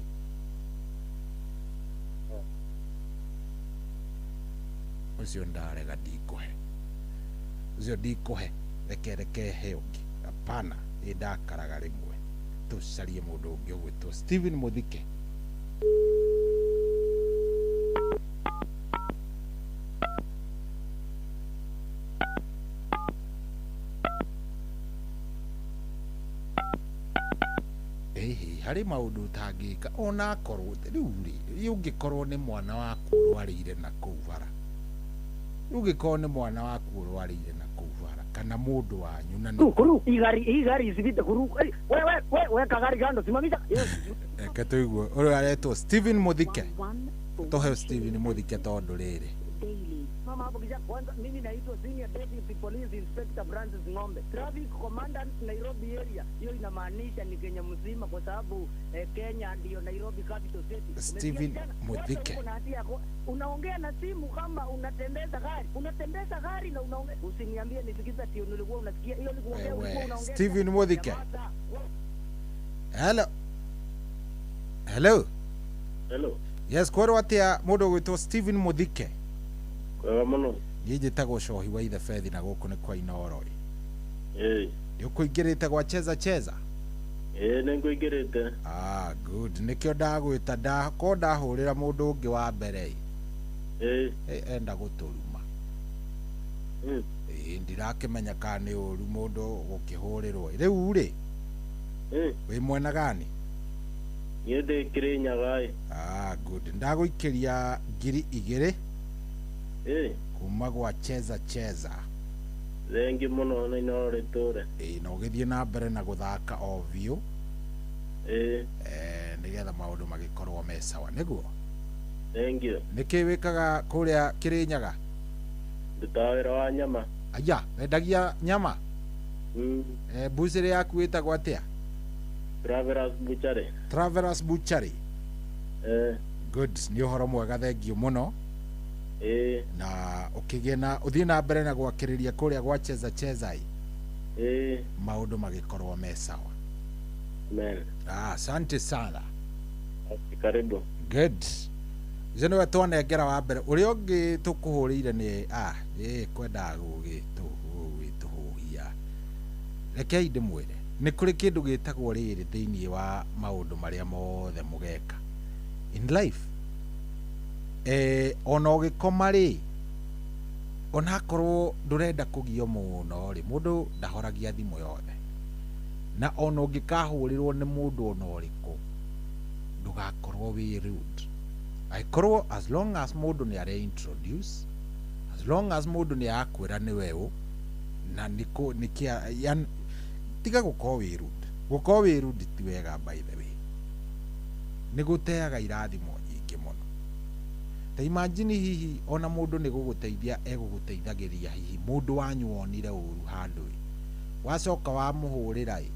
Ũcio ndarega, ndikũhe ũcio, ndikũhe, reke he ũngĩ. Hapana, ĩ ndakaraga rĩmwe. Tũcarie mũndũ ũngĩ ũgwĩtwo Steven Muthike. Ĩhĩ, harĩ maũndũ ũtangĩka ona akorwo rĩu rĩ, ũngĩkorwo nĩ mwana waku ũrwarĩire na kũu bara, ũngĩkorwo nĩ mwana waku ũrwarĩire na kũu bara kana mũndũ wanyu na nĩ Kuru, hii gari isipite kuru. Hey, we we weka gari kando, simamisha. Reke tũigue ũrĩa aretwo Steven Muthike. Tũhe Steven Muthike tondũ rĩrĩ Mama hapo kisha kwanza, mimi naitwa Senior Deputy Police Inspector Francis Ng'ombe, Traffic Commandant Nairobi area. Hiyo inamaanisha ni Kenya mzima kwa sababu Kenya ndio Nairobi capital city. Steven Muthike. Unaongea na simu kama unatembeza gari, unatembeza gari na unaongea. Usiniambie nisikiza tio nilikuwa unasikia hiyo ni kuongea, ulikuwa unaongea. Steven Muthike. Hello. Hello. Hello. Yes, kwerwo atĩa mũndũ ũgwĩtwo Steven Muthike? Kwega mũno. Niĩ njĩtagwo Cohi wa Ithe Bethi na gũkũ nĩ kwa Inoro. Ĩĩ. Nĩ ũkũingĩrĩte gwa cheza cheza? Ĩĩ nĩ ngũingĩrĩte. Good. Nĩkĩo ndagwĩta, ndakorwo ndahũrĩra mũndũ ũngĩ wa mbere ĩ. Ĩĩ. Enda gũtũruma. Ĩĩ, ndirakĩmenya kana nĩ ũru mũndũ gũkĩhũrĩrwo. Rĩu rĩ, wĩ mwena gani? Niĩ ndĩ Kĩrĩnyaga ĩ. Good. Ndagũikĩria 2,000 Ĩĩ. kuma gwa cheza cheza. Thengi mũno na Inoro rĩtũre. Ĩĩ, na ũgĩthiĩ na mbere na gũthaka o biũ. Ĩĩ. Nĩgetha maũndũ magĩkorwo me sawa, nĩguo? Thengiũ. Nĩkĩ wĩkaga kũrĩa Kĩrĩnyaga? Ndutaga wĩra wa nyama. Aya, wendagia nyama? Mbucĩrĩ yaku ĩtagwo atĩa? Travelers Butchery. Travelers Butchery. Good, nĩ ũhoro mwega, thengiũ mũno. Ĩĩ. Na ũkĩgĩe na ũthiĩ na mbere na gwakĩrĩria kũrĩa gwa cheza cheza ĩ. Ĩĩ. Maũndũ magĩkorwo me sawa. Amen. Asante sana. Karibu. Good. Ũcio nĩwe twanengera wa mbere. Ũrĩa ũngĩ tũkũhũrĩire nĩ ĩ kwendaga gũgĩtũhũhia. Rekei ndĩmwĩre nĩ kũrĩ kĩndũ gĩtagwo rĩrĩ thĩinĩ wa maũndũ marĩa mothe mũgeka in life. Ona ũgĩkoma rĩ, onakorwo ndũrenda kũgio mũno rĩ, mũndũ ndahoragia thimũ yothe, na ona ũngĩkahũrĩrwo nĩ mũndũ ona ũrĩkũ ndũgakorwo wĩ rude. Angĩkorwo as long as mũndũ nĩ are introduce, as long as mũndũ nĩ arakwĩra nĩwe ũ na nĩkũ nĩkĩa yani, tiga gũkorwo wĩ rude. Gũkorwo wĩ rude ti wega, by the way, nĩ gũteaga irathimo nyingĩ mũno. Ta imagine hihi ona mũndũ nĩ gũgũteithia egũgũteithagĩria, hihi mũndũ wanyu wonire ũru handũ ĩ, wacoka wamũhũrĩra ĩ,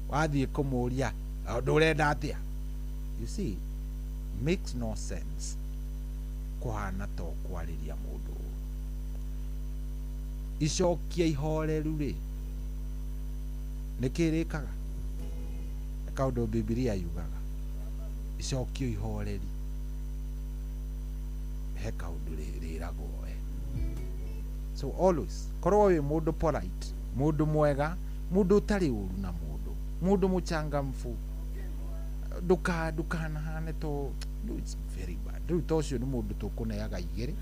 wathiĩ kũmũria ũndũ ũrenda atĩa. You see, makes no sense kũhana to kwarĩria mũndũ ũru. Icokia ihoreru rĩ, nĩkĩ rĩkaga? Nĩ kaũndũ Bibilia yugaga, icokio ihoreri he kaũndũ rĩragwo we. So always korwo wĩ mũndũ polite, mũndũ mwega, mũndũ ũtarĩ ũru na mũndũ, mũndũ mũchangamfu, ndukanahane to no, it's very bad. Rĩu to ũcio nĩ mũndũ tũkũneaga igĩrĩ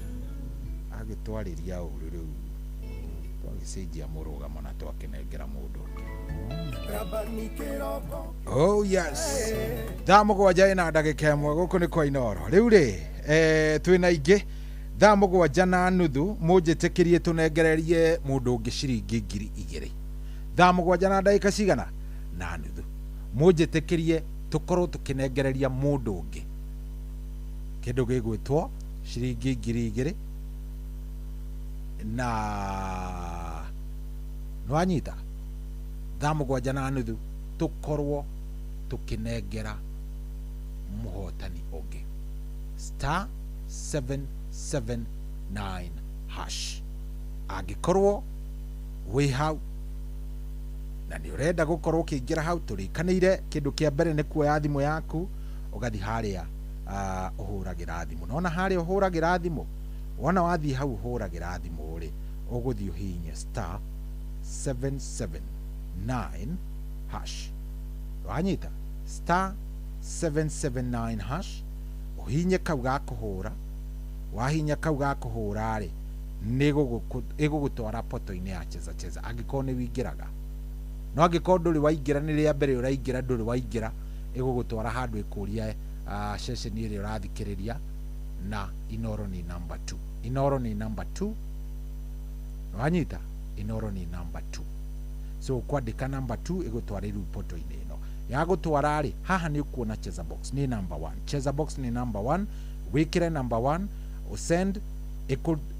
agĩtwarĩria ũru, rĩu twagĩcenjia mũrũgamo na twakĩnengera mũndũ ũngĩ. Oh yes, thaa 7 ĩna ndagĩka 1, gũkũ nĩ kwa Inoro. Rĩu rĩ, twĩna ingĩ thaa 7:30, mũnjĩtĩkĩrie tũnengererie mũndũ ũngĩ ciringi 2000. Thaa 7 na ndagĩka cigana na nuthu, mũnjĩtĩkĩrie tũkorwo tũkĩnengereria mũndũ ũngĩ kĩndũ gĩgwĩtwo ciringi 2000. Na nĩwanyita, thaa 7:30 tũkorwo tũkĩnengera mũhotani ũngĩ *779#. Angĩkorwo wĩ hau na nĩ ũrenda gũkorwo ũkĩingĩra hau, tũrĩkanĩire kĩndũ kĩa mbere nĩ kuoya thimũ yaku ũgathiĩ harĩa ũhũragĩra thimũ. Nona harĩa ũhũragĩra thimũ, wona wathiĩ hau ũhũragĩra thimũ rĩ, ũgũthiĩ ũhihinye *779#. Wanyita *779#, ũhihinye kau ga kũhũra. Wahinya kau ga kũhũra rĩ, nĩ ĩgũgũtwara poto-inĩ ya Cheza Cheza angĩkorwo nĩ wingĩraga. No angĩkorwo ndũrĩ waingĩra, nĩ rĩa mbere ũraingĩra, ndũrĩ waingĩra, ĩgũgũtwara handũ ĩkũrie ceceni ĩrĩa ũrathikĩrĩria, na Inoro nĩ number 2. Inoro nĩ number 2. Wanyita, Inoro nĩ number 2. So kwandĩka number 2 ĩgũtwara rĩu poto-inĩ ĩno ya gũtwara rĩ, haha nĩ ũkuona Cheza Box nĩ number 1. Cheza Box nĩ number 1, wĩkĩre number 1, ũsend,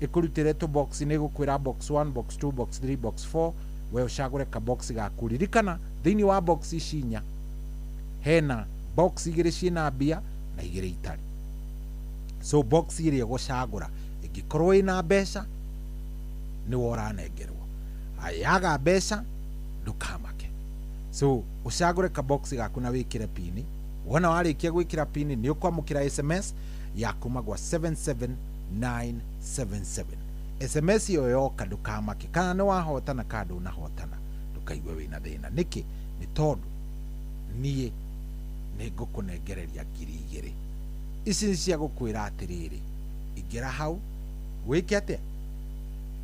ĩkũrutĩre tũ box, nĩ ĩgũkwĩra box 1, box 2, box 3, box 4, we ũcagũre ka box gaku. Ririkana thĩinĩ wa box ici inya hena box igĩrĩ ciĩna mbia na igĩrĩ itarĩ. So box ĩrĩa ũgũcagũra ĩngĩkorwo ĩna mbeca nĩwe ũranengerwo, yaga mbeca ndũkamake. So ũcagũre ka box gaku na wĩkĩre pini. Wona warĩkia gwĩkĩra pini, nĩ ũkwamũkĩra SMS ya kuma gwa 77977. SMS ĩyo yoka, ndũkamake kana nĩ wahotana kana ndũnahotana, ndũkaigue wĩna thĩna. Nĩkĩ? Nĩ tondũ niĩ nĩ ngũkũnengereria 2000. Ici nĩ cia gũkwĩra atĩrĩrĩ, ingĩra hau wĩke atĩa,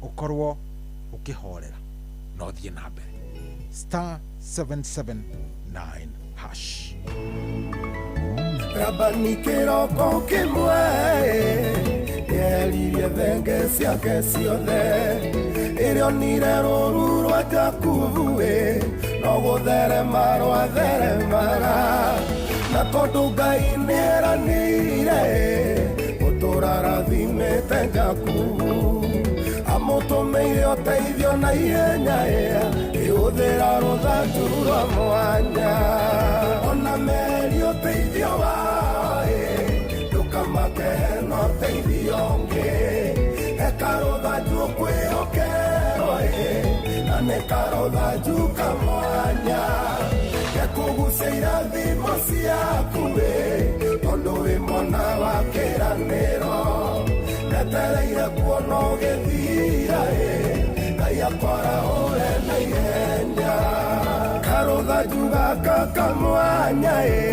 ũkorwo ũkĩhorera na ũthiĩ na mbere. *779#. Rabani kĩroko kĩmwe nĩeririe thenge ciake ciothe, ĩrĩa onire rũru rwa Jakubu ĩ, no gũtherema rwatheremaga, na tondũ Ngai nĩeranĩire gũtũũra rathimĩte Jakubu, amũtũmĩire ũteithio na ihenya ĩhũthĩra rũthanju rwa mwanya. Ona meri ũteithio wao ndũkamake, no ũteithio ũngĩ he karũthanju kwĩhokerwo na nĩ karũthanju kamwanya gekũgucia irathimo ciaku tondũ wĩ wĩ mwana wa kĩranĩro ndetereire kuona ũgĩthira ĩ Ngai akwarahũre na ihenya karũthanju gaka kamwanya ĩ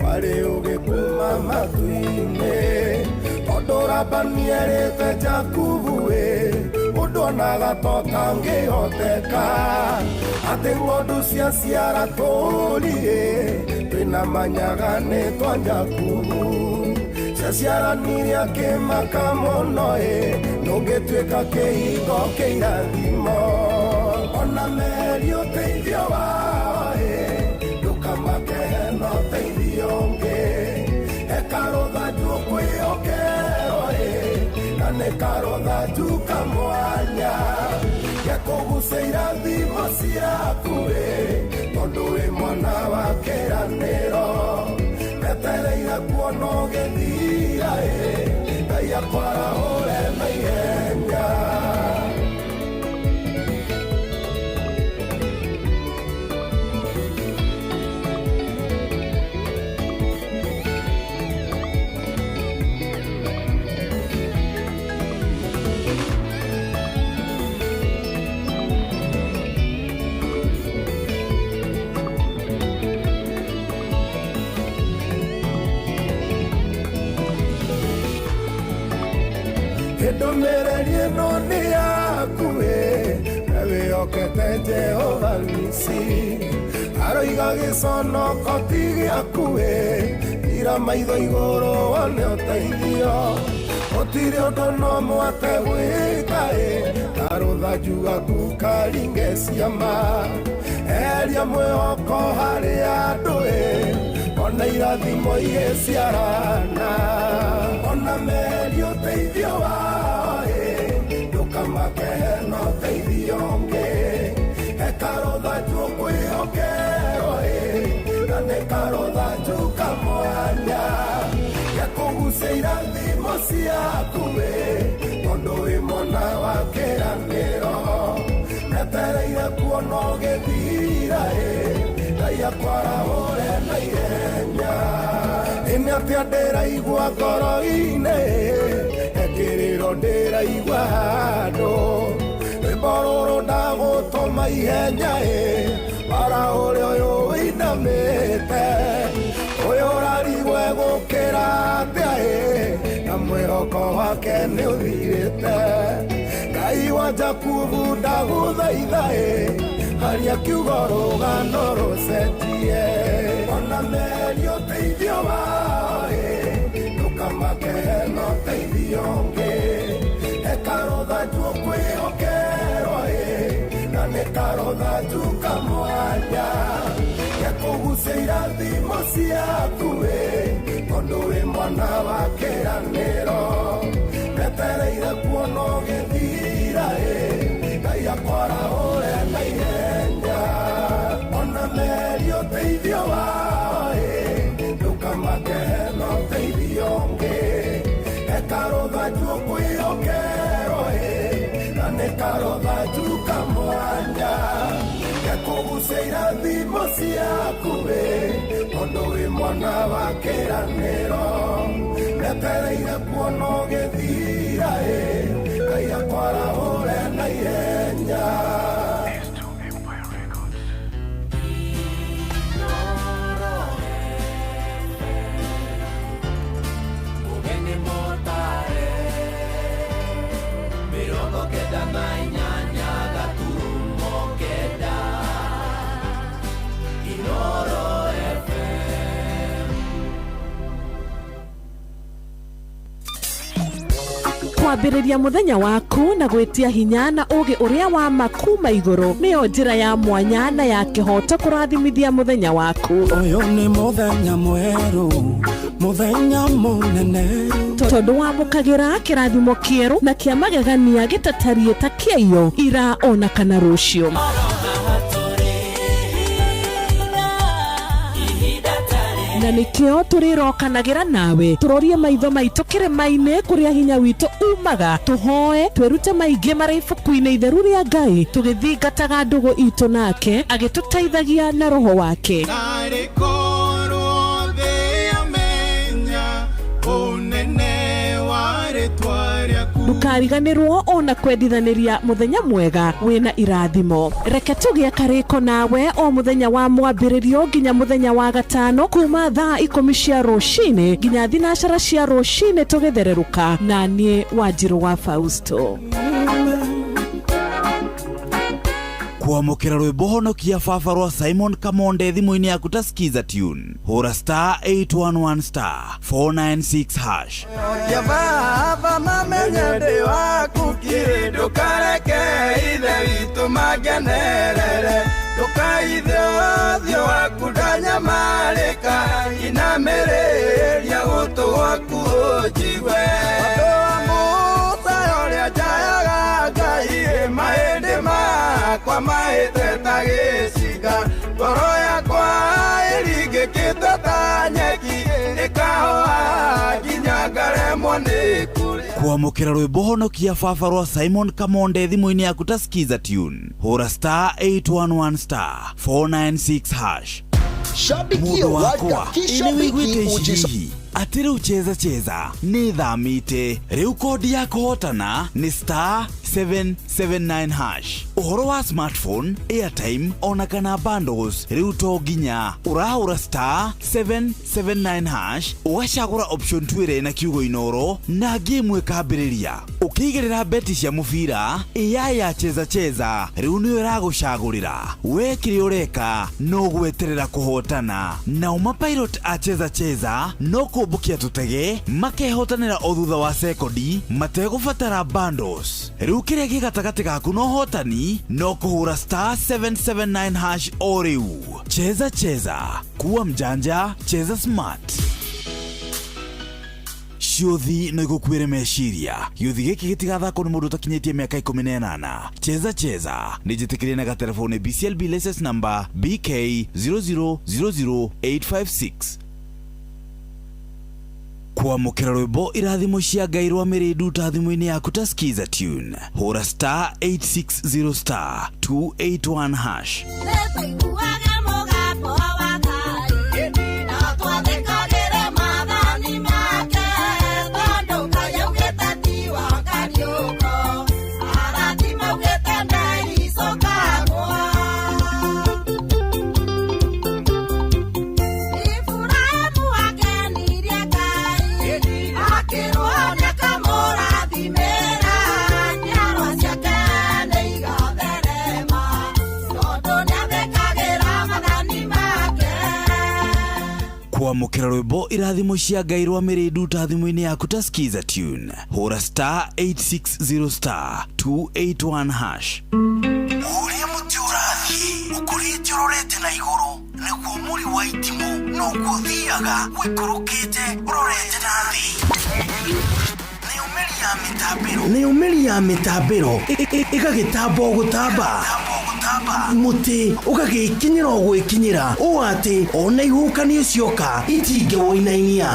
warĩ ũgĩkuma matu-inĩ tondũ Labani erĩte Jakubu ĩ ũndũ onaga ta ũtangĩhoteka atĩ ng'ondu cia ciara tũri ĩ twĩna manyaga nĩ twa Jakubu ciaciaranire akĩmaka mũno ĩ ndũngĩtuĩka kĩhingo kĩirathimo ona meri ũteithio wao ĩ ndũkamake hena ũteithio ũngĩ hekarũthanju ũkwĩhokerwo ĩ na nĩ karũthanju kamwanya gekũgucia irathimo ciaku ĩ tondũ wĩ mwana wa kĩranĩro ndetereire kuona ũgĩthira ĩ Ngai akwarahũre na ihenya. Ndũmĩrĩri ĩno nĩ yaku ĩ na wĩhokete Jehova nisi aroiga gĩconoko ti gĩaku ĩ ira maitho igũrũ wone ũteithio gũtirĩ ũndũ no mwate gwĩka ĩ karũthanju gaku karinge ciama eria mwĩhoko harĩ andũ ĩ ona irathimo igĩciarana ona meri ũteithio wao ĩ ndũkamake hena ũteithio ũngĩ hekarũthanju ũkwĩhokerwo ĩ na nĩ karũthanju kamwanya gekũgucia irathimo ciaku ĩ tondũ wĩ mwana wa kĩranĩro ndetereire kuona ũgĩthira ĩ Ngai akwarahũre na ihenya ĩnĩ atĩa ndĩraigua ngoro-inĩ ekĩrĩro ndĩraigua handũ rwĩmbo rũrũ ndagũtũma ihenya ĩ warahũre ũyũ wĩinamĩte ũyũ ũrarigwo egũkĩra atĩa ĩ na mwĩhoko wake nĩ ũthirĩte Ngai wa Jakubu ndagũthaitha ĩ haria kiugo rũgano rũcenjie ona meri ũteithio wao ĩ ndũkamake hena ũteithio ũngĩ hekarũthanju ũkwĩhokerwo ĩ na nĩ karũthanju kamwanya gekũgucia irathimo ciaku ĩ tondũ wĩ mwana wa kĩranĩro ndetereire kuona ũgĩthira ĩ Ngai akwarahũre na ihenya ona meri ũteithio wao ĩ ndũkamake hena ũteithio ũngĩ hekarũthanju ũkwĩhokerwo ĩ na nĩ karũthanju kamwanya gekũgucia irathimo ciaku ĩ tondũ wĩ mwana wa kĩranĩro ndetereire kuona ũgĩthira ĩ Ngai akwarahũre na ihenya. Ugeni motare 98 gaturumo 9 Inoro FM. Kwambĩrĩria mũthenya waku na gwĩtia hinya na ũũgĩ ũrĩa wa ma kuma igũrũ nĩyo njĩra ya mwanya na ya kĩhooto kũrathimithia mũthenya waku. Ũyũ nĩ mũthenya mwerũ mũthenya mũnene tondũ wamũkagĩra kĩrathimo kĩerũ na kĩa magegania gĩtatariĩ ta kĩaiyo ira ona kana rũciũ. Na nĩkĩo tũrĩrokanagĩra nawe tũrorie maitho maitũ kĩrĩma-inĩ kũrĩa hinya witũ umaga tũhoe twĩrute maingĩ marĩ ibuku-inĩ itheru rĩa Ngai tũgĩthingataga ndũgũ itũ nake agĩtũteithagia na roho wake. Narĩ korwo thĩ yamenya Ndũkariganĩrwo ona kwendithanĩria mũthenya mwega wĩna irathimo. Reke tũgĩe karĩko nawe o mũthenya wa mwambĩrĩrio nginya mũthenya wa gatano kuma thaa 10 cia rũcinĩ nginya 9 cia rũcinĩ tũgĩthererũka na niĩ Wanjirũ wa Fausto. Kwamũkĩra rwĩmbo honokia baba rwa Simon Kamonde thimũ-inĩ yaku ta Skiza tune, hũra star 811 star 496 hash. Ya baba mamenye ndĩ waku kiri, ndũkareke ithe witũ mangenerere, ndũkaithe ũthiũ waku ndanyamarĩka, inamĩrĩria gũtũ gwaku ũnjigue. Ũndũ wa Musa ũrĩa njayaga Ngai, mahĩndĩ makwa mahĩte ta gĩcinga, ngoro yakwa ĩringĩkĩte ta nyeki, ĩkahoha nginya ngaremwo nĩ kũrĩa. Kwamũkĩra rwĩmbo honokia baba rwa Simon Kamonde thimũ-inĩ yaku ta Skiza tune, hũra star 811 star 496 hash. Shabikia Mũndũ World wakwa Cup ĩ nĩ kishabiki wĩiguĩte ici ujiso hihi atĩ rĩu cheza cheza nĩ thamĩte rĩu kodi ya kũhotana nĩ star 779 hash. Ũhoro wa smartphone, airtime ona kana bundles rĩu to nginya ũrahũra star 779 hash ũgacagũra option 2 ĩrĩa ĩna kiugo Inoro na game ĩkambĩrĩria. Ũkĩigĩrĩra beti cia mũbira AI ya cheza cheza rĩu nĩyo ĩragũcagũrĩra we kĩrĩa ũreka no gweterera kũhotana. Nao mapilot a cheza cheza no kũmbũkia tũtege makehotanĩra o thutha wa sekondi mategũbatara bundles. Rĩu kĩrĩa gĩ gatagatĩ gaku na ũhotani no kũhũra star 779 hash o rĩu. Cheza cheza, kuwa mjanja, cheza smart. Ciũthi no igũkuĩre meciria. Gĩũthi gĩkĩ gĩtigathakwo nĩ mũndũ ũtakinyĩtie mĩaka 18. Cheza cheza nĩ njĩtĩkĩrie na gatelefoni BCLB license number BK 0000856. Kwamũkĩra rwĩmbo irathimo cia Ngai rwa Mĩrĩ Nduta thimũ-inĩ yaku ta Skiza tune, hũra star 860 star 281 hash. Nĩtũiguaga mũgambo wa Ngai, na twathĩkagĩre maathani make, tondũ Ngai augĩte ti wa kariũko, arathi maugĩte ndeicũkagwo. Iburahĩmu akenirie Ngai, akĩrwo nĩakamũrathimĩra, njiarwa ciake nĩigatherema, tondũ nĩathĩkagĩra maathani make. Kwamũkĩra rwĩmbo irathimo cia Ngai rwa Mĩrĩ Nduta thimũ-inĩ yaku ta Skiza tune, hũra star 860 star 281 hash. Ũrĩa mũtĩ ũrathiĩ ũkũrĩte ũrorete na igũrũ nĩguo mũri wa itimũ noguo ũthiaga ũikũrũkĩte ũrorete na thĩ. Nayo mĩri ya mĩtambĩro ĩgagĩtamba o gũtamba, mũtĩ ũgagĩkinyĩra o gwĩkinyĩra ũũ atĩ ona ihuhũkanio cioka itingĩwũinainia.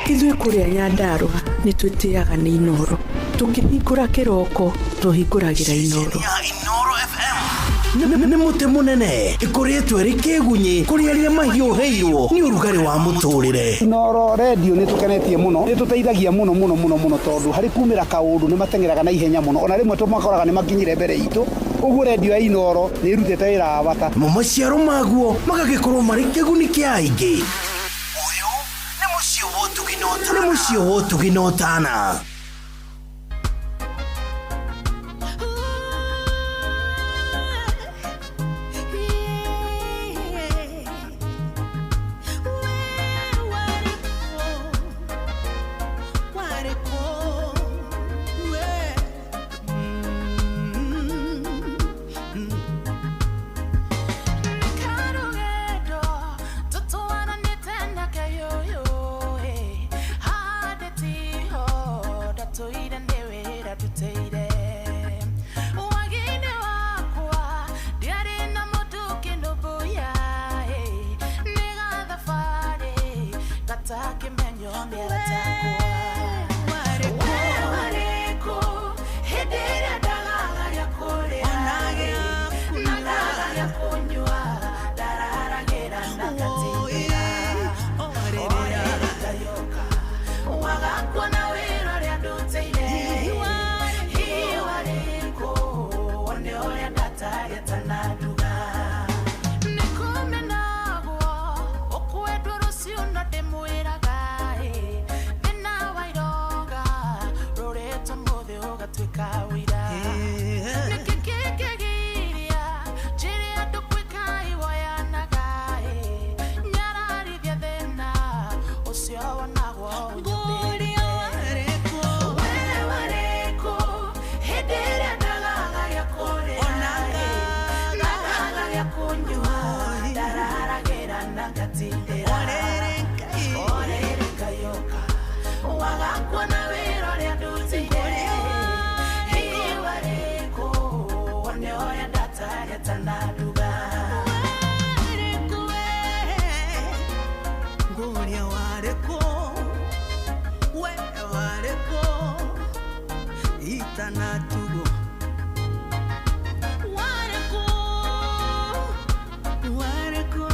Ithuĩ kũrĩa Nyandarũa nĩ twĩtĩaga nĩ Inoro. Tũkĩhingũra kĩroko tũhingũragĩra Inoro. Nĩ mũtĩ mũnene ĩkũrĩtwo ĩrĩ kĩgunyĩ kũrĩ arĩa mahiũhĩirwo nĩ ũrugarĩ wa mũtũrĩre. Inoro redio nĩ tũkenetie mũno, nĩ tũteithagia mũno mũno mũno mũno, tondũ harĩ kumĩra kaũndũ nĩ mateng'eraga na ihenya mũno, ona rĩmwe tũmakoraga nĩ makinyire mbere itũ. Ũguo redio ya Inoro nĩ ĩrutĩte wĩra wa bata. Mo maciaro maguo magagĩkorwo marĩ kĩguni kĩa aingĩ. Ũyũ nĩ mũciĩ wa ũtugi na ũtana. Nĩ mũciĩ wa ũtugi na ũtana. Karugendo, tũtwaranĩte na kayũyũ, ĩ, haha ndĩtihora. ngatindĩra Orĩrĩ Ngai ũka Wagakuona wĩra ũrĩa ndutĩire Hihi warĩ kũ Wone ũrĩa ndataria ta nduga Nguria warĩ kũ we warĩ kũ itanatugo warĩ kũ warĩ kũ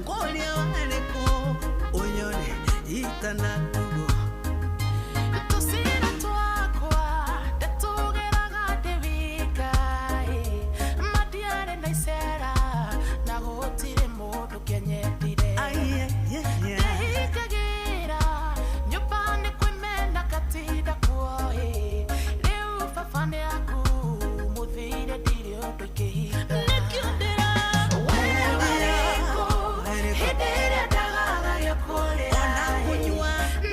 nguria warĩ kũ unyone itanatugo Tũcĩra twakwa ndatũgeraga ndĩ wika matiarĩ na icera na gũtirĩ mũndũ kĩanyendire Ndĩhingagĩra nyũmba nĩ kwĩmena ngatinda kuo rĩu baba nĩ aku mũthire ndirĩ ũndũ ingĩhinga Nĩkĩo ndĩra we warĩ kũ hĩndĩ ĩrĩa ndagaga gĩa kũrĩa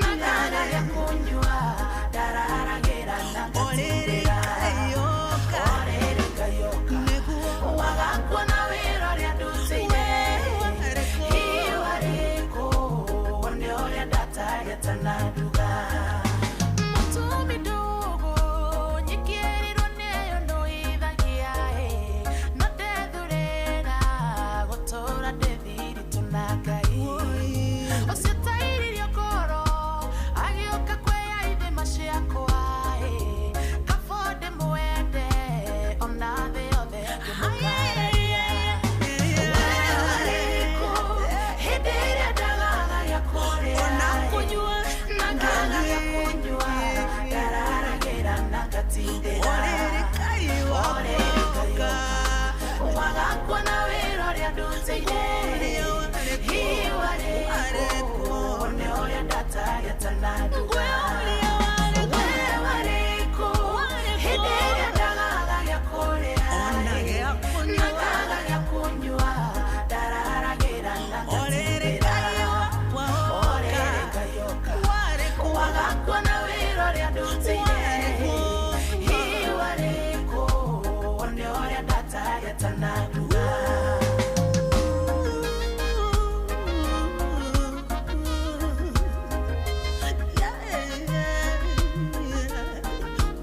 na ngaga gĩa kũnyua ndararagĩra na ngatindĩra Orĩrĩ Ngai ũka Wagakuona wĩra ũrĩa ndutĩire Hihi warĩ kũ wone ũrĩa ndataria ta nduga Mũtumi ndũgũ nyikĩrĩrwo nĩyo ndũithagia no ndethurĩra gũtũra ndĩ thiritũ na Ngai ũcio tairirio ngoro agĩũka kwĩya ithima ciakwa kabo ndĩmwende ona thĩ yothe ngĩmũkararia We warĩ kũ hĩndĩ ĩrĩa ndagaga gĩa kũrĩa na ngaga gĩa kũnyua ndararagĩra na ngatindĩra Orĩrĩ Ngai ũka Wagakuona wĩra ũrĩa ndutĩire Hihi warĩ kũ wone ũrĩa ndataria ta nduga We warĩ kũ hĩndĩ ĩrĩa ndagaga gĩa kũrĩa na ngaga gĩa kũnyua ndararagĩra na ngatindĩra Orĩrĩ Ngai ũka Wagakuona wĩra ũrĩa ndutĩire Hihi warĩ kũ wone ũrĩa ndataria ta nduga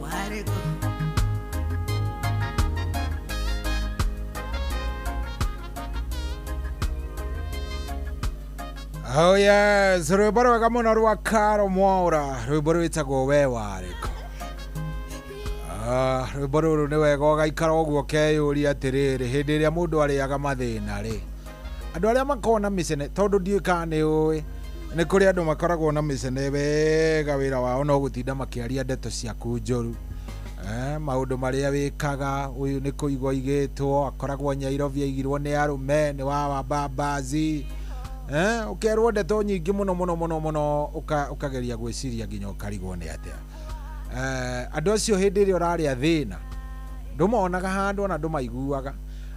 warĩ kũ Oh yes, rwĩmbo rwega mũno rwa Caro Mwaura, rwĩmbo rwĩtagwo we warĩ kũ. Ah, rwĩmbo rũrũ nĩ wega ũgaikara ũguo ũkeyũria atĩrĩrĩ, hĩndĩ ĩrĩa mũndũ arĩaga mathĩna rĩ, andũ arĩa makoragwo na mĩcene, tondũ ndiũĩ kana nĩ ũĩ, nĩ kũrĩ andũ makoragwo na mĩcene wega wĩra wao no gũtinda makĩaria ndeto ciaku njũru. Maũndũ marĩa wĩkaga, ũyũ nĩ kũigwo aigĩtwo, akoragwo Nyairobi aigirwo nĩ arũme, nĩ wa wabambazi. Ũkerwo ndeto nyingĩ mũno mũno mũno mũno ũkageria gwĩciria nginya ũkarigwo nĩ atĩa. Andũ acio hĩndĩ ĩrĩa ũrarĩa thĩna ndũmonaga handũ ona ndũmaiguaga,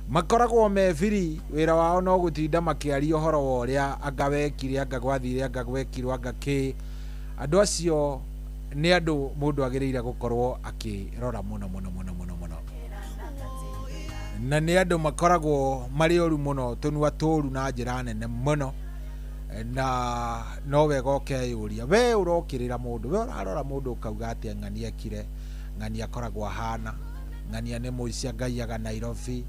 makoragwo me biri, wĩra wao no gũtinda makĩaria ũhoro wa ũrĩa anga wekire, anga gwathire, anga gwekirwo, anga kĩ. Andũ acio nĩ andũ mũndũ agĩrĩire gũkorwo akĩrora mũno mũno mũno mũno mũno, na nĩ andũ makoragwo marĩ oru mũno, tũnua tũru na njĩra nene mũno, na no wega ũkeyũria we ũrokĩrĩra mũndũ, we ũrarora mũndũ ũkauga atĩa ng'ania ekire, ng'ania akoragwo ahana, ng'ania nĩ mũici angaiyaga Nairobi,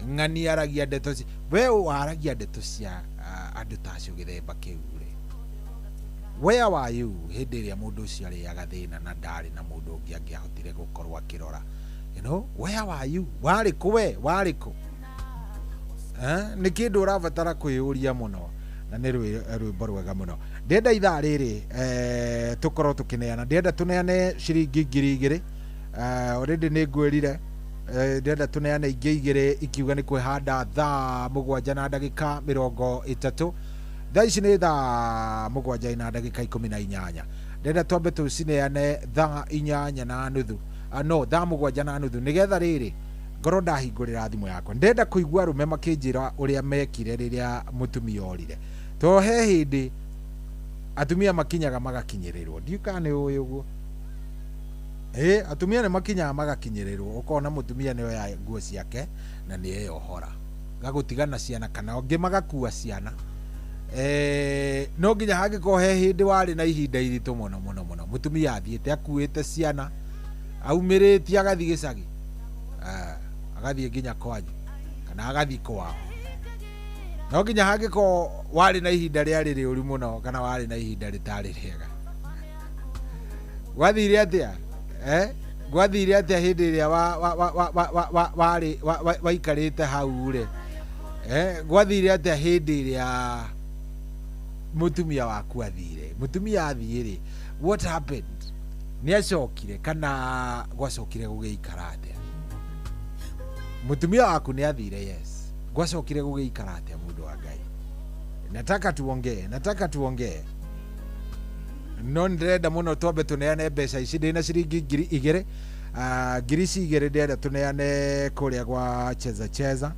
ng'ania aragia ndeto we waragia ndeto cia andũ ta acio gĩthemba kĩu rĩ, where were you hĩndĩ ĩrĩa mũndũ ũcio arĩaga thĩna na ndarĩ na mũndũ ũngĩ angĩahotire gũkorwo akĩrora? You know, where were you? Warĩ kũ we? Warĩ kũ? Nĩ kĩndũ ũrabatara kwĩyũria mũno, na nĩ rwĩmbo rwega mũno. Ndĩrenda ithaa rĩrĩ tũkorwo tũkĩneana, ndĩrenda tũneane ciringi 2,000. Already nĩ ngwĩrire ndĩrenda tũneane ingĩ 2 ikiuga nĩ kwĩhanda thaa 7 na ndagĩka 30. Thaa ici nĩ thaa 7 na ndagĩka 18. Ndĩrenda twambe tũcineane thaa 8:30, no thaa 7:30, nĩgetha rĩrĩ ngorwo ndahingũrĩra thimũ yakwa. Ndĩrenda kũigua arũme makĩnjĩra ũrĩa mekire rĩrĩa mũtumia orire, tondũ he hĩndĩ atumia makinyaga magakinyĩrĩrwo. Ndiũĩ kana nĩ ũĩ ũguo. Atumia nĩ makinyaga magakinyĩrĩrwo, ũkona mũtumia nĩ oya nguo ciake na nĩ eyohora. Gagũtiga na ciana kana angĩ magakua ciana. No nginya hangĩkorwo he hĩndĩ warĩ na ihinda iritũ mũno mũno mũno, mũtumia athiĩte akuĩte ciana, aumĩrĩtie agathiĩ gĩcagi, agathiĩ nginya kwanyu kana agathiĩ kwao. No nginya hangĩkorwo warĩ na ihinda rĩarĩ rĩũru mũno kana warĩ na ihinda rĩtarĩ rĩega. Gwathire atĩa? Gwathire atĩa hĩndĩ ĩrĩa warĩ waikarĩte hau rĩ? Gwathire atĩa hĩndĩ ĩrĩa mũtumia waku athire? Mũtumia athiĩ rĩ, what happened? Nĩ acokire kana gwacokire gũgĩikara atĩa? Mũtumia waku nĩ athire, yes. Gwacokire gũgĩikara atĩa, mũndũ wa Ngai? Nataka tuongee, nataka tuongee. No ndĩrenda mũno twambe tũneane mbeca ici. Ndĩna ciringi 2000. 2000 ndĩrenda tũneane kũrĩa gwa Cheza Cheza.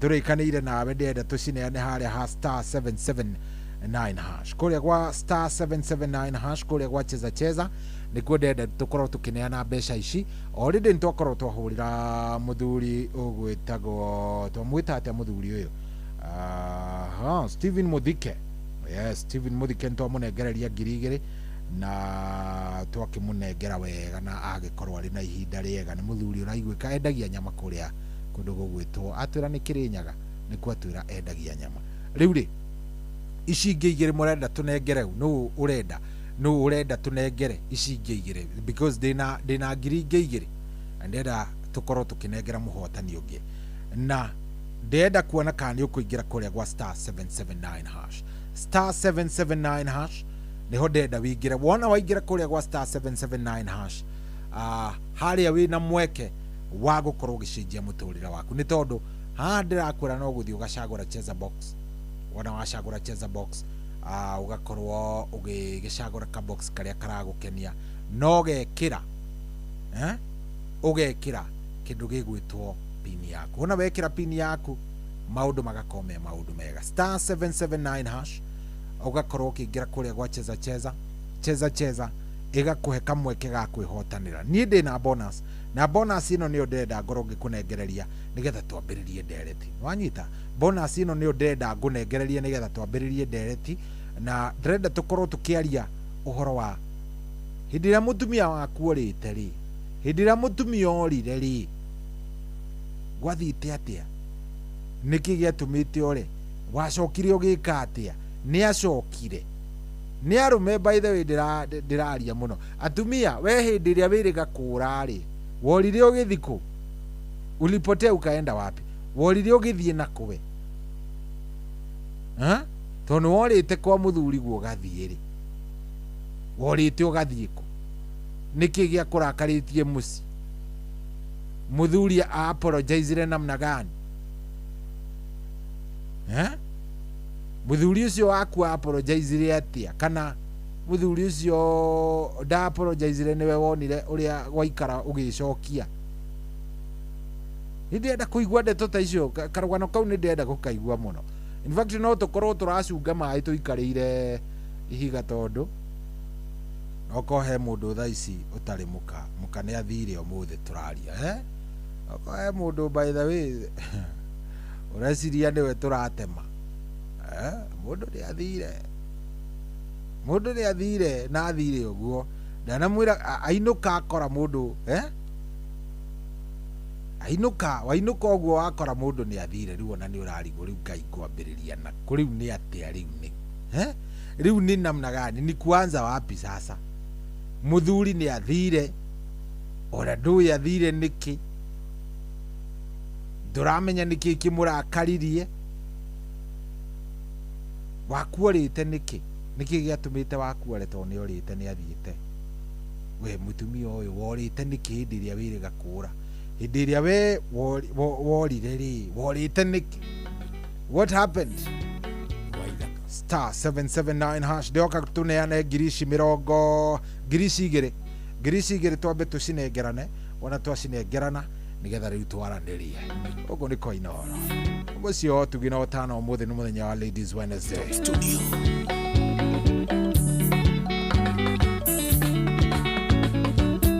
Tũrĩkanĩire nawe, ndĩrenda tũcineane harĩa ha star 779 hash, kũrĩa gwa star 779 hash, kũrĩa gwa Cheza Cheza nĩkuo ndĩrenda tũkorwo tũkĩneana mbeca ici. Already nĩtwakorwo twahũrĩra mũthuri ũgwĩtagwo, twamwĩta atĩa mũthuri ũyũ? Aha, Stephen Muthike. Yes, Stephen Muthike nĩtwamũnengereria 2000 na twakĩmũnengera wega na agĩkorwo arĩ na ihinda rĩega. Nĩ mũthuri ũraiguĩka, endagia nyama kũrĩa kũndũ gũgwĩtwo, atwĩra nĩ Kĩrĩnyaga, nĩkuo atwĩra endagia nyama. Rĩu rĩ, ici ingĩ igĩrĩ mũrenda tũnengere nũ? Ũrenda nũ? Ũrenda tũnengere ici ingĩ igĩrĩ? Because ndĩna ngiri ingĩ igĩrĩ na ndĩrenda tũkorwo tũkĩnengera mũhotani ũngĩ, na ndĩrenda kuona kana nĩ ũkũingĩra kũrĩa gwa star 779 hash. Star 779 hash niho ndĩrenda wĩingĩre. Wona waingĩra kũrĩa gwa star 779 hash, harĩa wĩna mweke wa gũkorwo ũgĩcenjia mũtũrĩre waku, nĩ tondũ haha ndĩrakwĩra no gũthiĩ ũgacagũra Cheza Box. Wona wacagũra Cheza Box, ũgakorwo ũgĩgĩcagũra kabox karĩa karagũkenia, no ũgekĩra ũgekĩra kĩndũ gĩgwĩtwo pin yaku. Wona wekĩra pin yaku, maũndũ magakorwo me maũndũ mega. Star 779 hash, ũgakorwo ũkĩingĩra kũrĩa gwa Cheza Cheza. Cheza Cheza ĩgakũhe kamweke ga kwĩhotanĩra. Niĩ ndĩna bonus, na bonus ĩno nĩyo ndĩrenda ngorwo ngĩkũnengereria nĩgetha twambĩrĩrie ndereti. Wanyita? Bonus ĩno nĩyo ndĩrenda ngũnengererie nĩgetha twambĩrĩrie ndereti, na ndĩrenda tũkorwo tũkĩaria ũhoro wa hĩndĩ ĩrĩa mũtumia waku orĩte rĩ, hĩndĩ ĩrĩa mũtumia orire rĩ, gwathiĩte atĩa? Nĩkĩ gĩatũmĩte ore? Wacokire ũgĩka atĩa? Nĩ acokire? Nĩ arũme, by the way, ndĩraria mũno. Atumia, we hĩndĩ ĩrĩa wĩrĩga kũra rĩ, worire ũgĩthiĩ kũ? Ulipotea ukaenda wapi? Worire ũgĩthiĩ na kũ we? Tondũ nĩ worĩte kwa mũthuri guo ũgathiĩ rĩ, worĩte ũgathiĩ kũ? Nĩkĩ gĩakũrakarĩtie mũciĩ? Mũthuri apologizire namna gani? Mũthuri ũcio waku apologizire atĩa? Kana mũthuri ũcio nda apologizire, nĩwe wonire ũrĩa gwaikara ũgĩcokia? Nĩ ndĩrenda kũigua ndeto ta icio. Karũgano kau nĩ ndĩrenda gũkaigua mũno. In fact, no tũkorwo tũracunga maĩ tũikarĩire ihiga, tondũ okorwo he mũndũ thaa ici ũtarĩ mũka, mũka nĩ athire ũmũthĩ tũraria, eh? Okorwo he mũndũ, by the way, ũreciria nĩwe tũratema, eh? Mũndũ nĩ athire, mũndũ nĩ athire na athire ũguo ndanamwĩra ainũka akora mũndũ, eh? Ainũka, wainũka ũguo wakora mũndũ nĩ athire. Rĩu ona nĩ ũrarigwo, rĩu Ngai ngwambĩrĩria nakũ? Rĩu nĩ atĩa? Rĩu nĩ eh? Rĩu nĩ namna gani? Ni kuanza wapi sasa? Mũthuri nĩ athire, ona ndũĩ athire nĩkĩ, ndũramenya nĩkĩ kĩmũrakaririe. Waku orĩte nĩkĩ? Nĩkĩ gĩatũmĩte waku ore? Tondũ nĩ orĩte, nĩ athiĩte. We mũtumia ũyũ, worĩte nĩkĩ hĩndĩ ĩrĩa wĩrĩga kũra? Hĩndĩ ĩrĩa we worire rĩ, worĩte nĩkĩ? What happened? Star 779 hash. Ndĩroka tũneane ngiri ici mĩrongo, ngiri ici igĩrĩ, ngiri ici igĩrĩ twambe tũcinengerane. Wona twacinengerana, nĩgetha rĩu twaranĩrie. Ũguo nĩ kwa Inooro mũciĩ ũtugi na ũtano. Ũmũthĩ nĩ mũthenya wa Ladies Wednesday. Studio.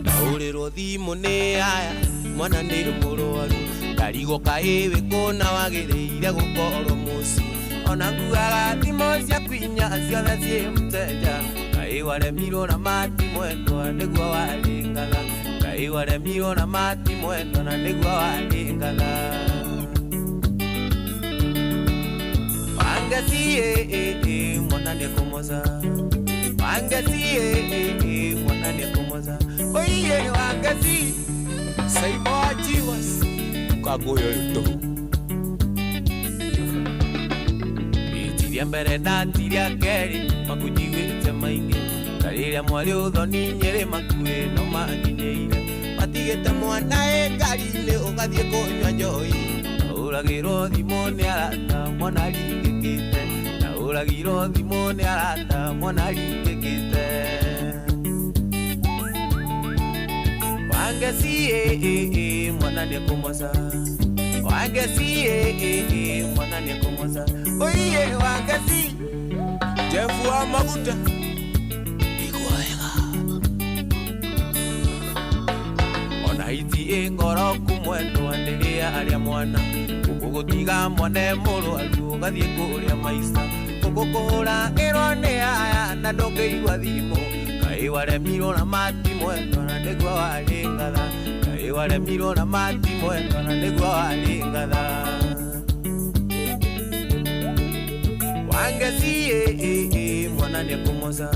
Ndahũrĩrwo thimũ nĩ aya, mwana nĩ mũrwaru. Ndarigwo kaĩ wĩ kũna wagĩrĩire gũkorwo mũciĩ. Ona nguaga thimũ ciaku inya ciothe ciĩ mũteja. Kaĩ waremirwo na mati mwendwa nĩguo warĩngatha. Kaĩ waremirwo na mati mwendwa na nĩguo warĩngatha. Wangeci mwana nĩkũmoca. Wangeci mwana nĩkũmoca. Oiye wangeci. Saimo Jiwas kagoyo yuto. Itiria mbere na tiria keri makunjiguĩte maingĩ. Tarĩrĩa mwarĩ ũthoni Nyĩrĩ makuĩ no manginyĩire. Matigĩte mwana ĩ ngari-inĩ ũgathiĩ kũnyua njohi. Ũragĩrwo thimũ nĩ arata mwana ringĩkĩte. Na ũragirwo thimũ nĩ arata mwana ringĩkĩte. Wangeci mwana nĩekũmoca. Wangeci mwana nĩekũmoca. Oiye wangeci. Jefu wa maguta. Ona iti ĩ ngoro kumwendwa ndĩrĩa arĩa mwana. Gũgũtiga mwana mũrwaru ũgathiĩ kũrĩa maica. Gũgũkũhũragĩrwo nĩ aya na ndũngĩigua thimũ. Kaĩ waremirwo na mati mwendwa na nĩguo warĩngatha. Kaĩ waremirwo na mati mwendwa na nĩguo warĩngatha. Wangeci mwana nĩekũmoca.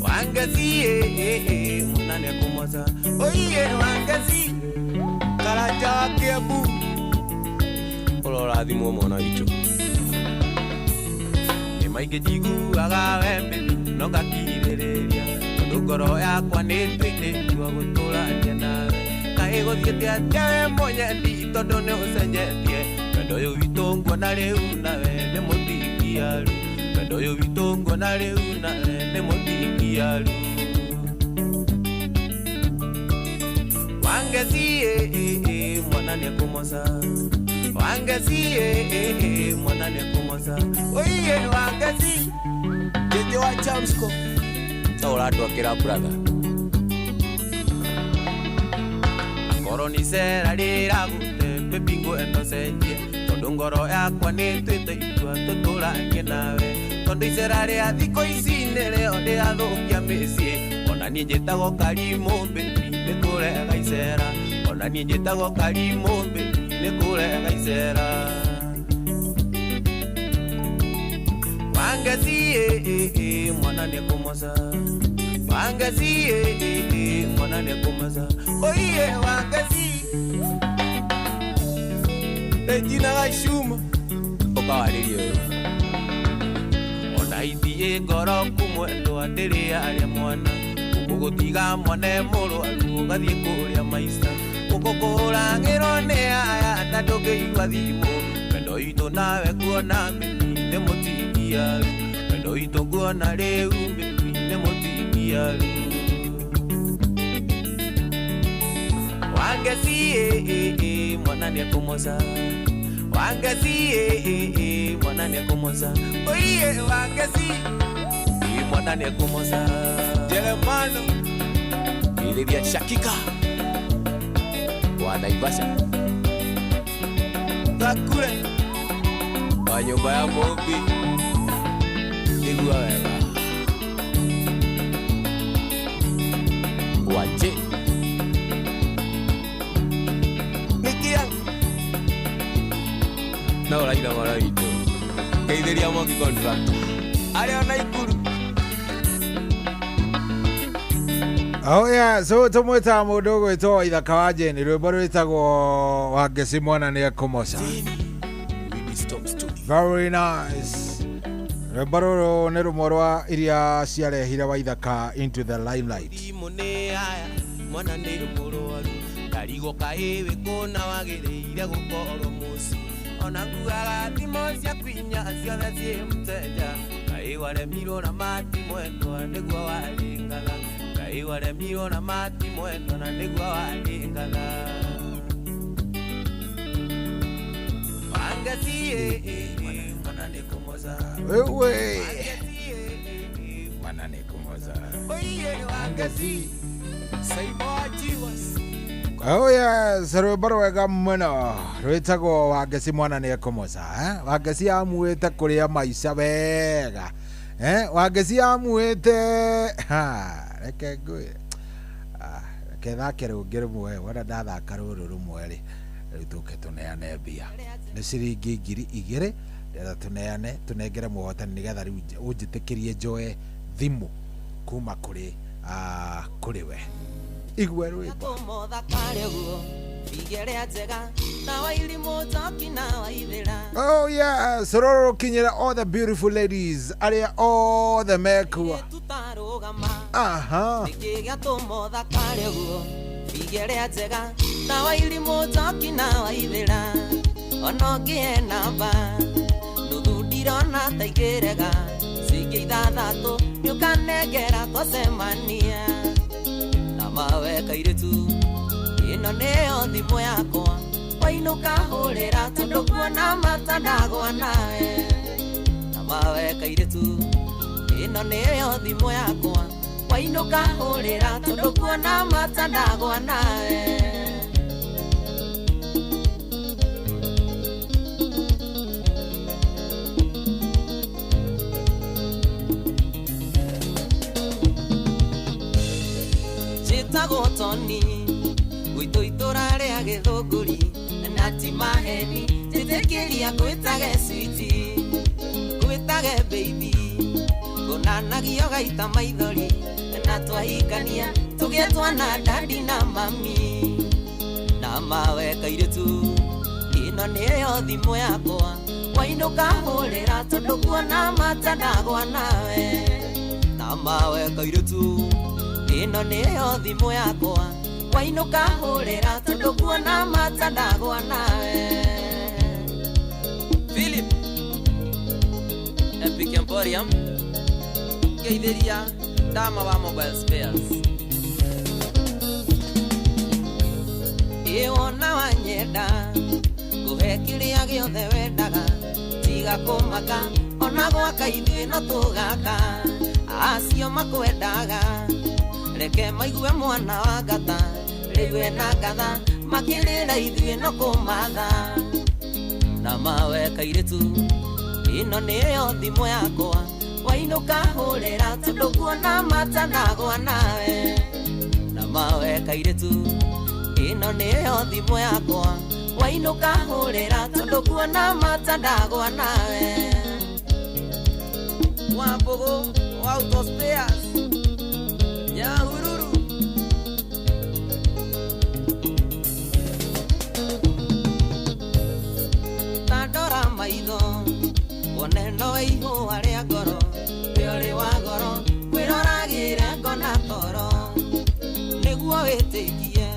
Wangeci mwana nĩekũmoca. Oiye wangeci. Karanja wa Kiambu. Ũrorathimwo mwana witũ. Nĩ maingĩ njiguaga we baby no ngakirĩrĩria. Tondũ ngoro yakwa nĩ ĩtuĩte gũtũrania nawe. Kaĩ gũthiĩte atĩa we mũnyendi tondũ nĩ ũcenjetie. Wendo ũyũ witũ nguona rĩu nawe nĩ mũtingiaru. Wendo ũyũ witũ nguona rĩu nawe nĩ mũtingiaru. Wangeci mwana nĩekũmoca. Wangeci mwana nĩekũmoca. Oiye wangeci. Jeje wa Chamsco. Ta ũratwakĩra brother. Akorwo nĩ icera rĩragũte baby ngwenda ũcenjie. Tondũ ngoro yakwa nĩ ĩtuĩte itua tũtũranie nawe. Tondũ icera rĩa thikũ ici nĩrĩo rĩrathũkia mĩciĩ. Ona niĩ njĩtagwo Karimũ baby nĩkũrega icera. Ona niĩ njĩtagwo Karimũ baby nĩkũrega icera. Wangeci mwana nĩekũmoca. Wangeci mwana nĩekũmoca. Oiye wangeci. Regina Gacuma. Ũkawarĩrie ũyũ. Ona ithiĩ ngoro kumwendwa ndĩrĩa arĩa mwana. Gũgũtiga mwana mũrwaru ũgathiĩ kũrĩa maica. Gũgũkũhũragĩrwo nĩ aya na ndũngĩigua thimũ. Wendo witũ nawe kuona baby nĩ mũtingiaru. Wendo witũ nguona rĩu baby nĩ mũtingiaru. Wangeci mwana nĩekũmoca. Wangeci mwana nĩekũmoca. Oiye wangeci mwana nĩekũmoca. Jeremano. Iliria Shakika. Wa Naivasha. Takure. Wa nyumba ya Mobi. Igua wega. Wache. Nikia. Na ũraira mwana witũ. Geithĩria Mwangi contractor. Arĩa ona Ikuru. Oh yeah, so tumwĩtaga mũndũ ũgwĩtwo Waithaka wa Jane, rwĩmbo rwĩtagwo Wangeci mwana nĩekũmoca. Very nice. Rwĩmbo rũrũ nĩ rũmwe rwa iria ciarehire Waithaka into the limelight. Thimũ nĩ aya mwana nĩ mũrwaru. Ndarigwo kaĩ wĩ kũna wagĩrĩire gũkorwo mũciĩ. Ona nguaga thimũ ciaku inya ciothe ciĩ mũteja. Kaĩ waremirwo na mati mwendwa nĩguo warĩngatha. Kaĩ waremirwo na mati mwendwa na nĩguo warĩngatha. Wangeci mwana nĩekũmoca. Wewe. Mwana nĩekũmoca. Oiye wangeci. Saimo Jiwas. Oh yes, rwĩmbo rwega mũno rwĩtagwo Wangeci mwana nĩ ekũmoca eh? Wangeci amuĩte kũrĩa maica wega eh? Wangeci amuĩte ha, reke ngwĩre. Ah, reke thake rũngĩ rũmwe, wona ndathaka rũrũ rũmwe rĩ, rĩu tũke tũneane mbia nĩ ciringi 2000 ndĩrenda tũneane tũnengere mũhotani nĩgetha rĩu ũnjĩtĩkĩrie njoe thimũ kuma kũrĩ kũrĩ we. Igwe rwĩmbo. Oh yes, rũrũ rũkinyĩra all the beautiful ladies arĩa othe mekuo. Aha. Ndirona ta ikĩrega cingĩ ithathatũ nĩũkanengera twacemania na mawe kairĩtu ĩno nĩyo thimũ yakwa wainũka hũrĩra tondũ kuona mata ndagwa nawe na mawe kairĩtu ĩno nĩyo thimũ yakwa wainũka hũrĩra tondũ kuona mata ndagwa nawe. Njĩtagwo Toni gwitũ itũra rĩa Gĩthũngũri na ti maheni njĩtĩkĩria ngwĩtage switi ngwĩtage baby ngũnanagio gaita maithori na twahikania tũgĩe twana dadi na mami na mawe kairĩtu ĩno nĩyo thimũ yakwa wainũka hũrĩra tondũ kuona mata ndagwa nawe na mawe kairĩtu ĩno nĩyo thimũ yakwa wainũka hũrĩra tondũ kuona mata ndagwa nawe. Philip Epic Emporium ngeithĩria Dama wa Mobile Spares. Ĩ wona wanyenda ngũhe kĩrĩa gĩothe wendaga tiga kũmaka ona gwaka ithuĩ no tũgaka acio makwendaga reke maigue mwana wa ngata rĩu ena ngatha makĩrĩra ithuĩ no kũmatha na mawe kairĩtu ĩno nĩyo thimũ yakwa wainũka hũrĩra tondũ kuona mata ndagwa nawe na mawe kairĩtu ĩno nĩyo thimũ yakwa wainũka hũrĩra tondũ kuona mata ndagwa nawe. Wambũgũ wa Auto Spares Nyahururu. Ta ndora maitho wone no ihũa rĩa ngoro wĩ ũrĩ wa goro kwĩroragĩre ngona toro nĩguo wĩtĩkie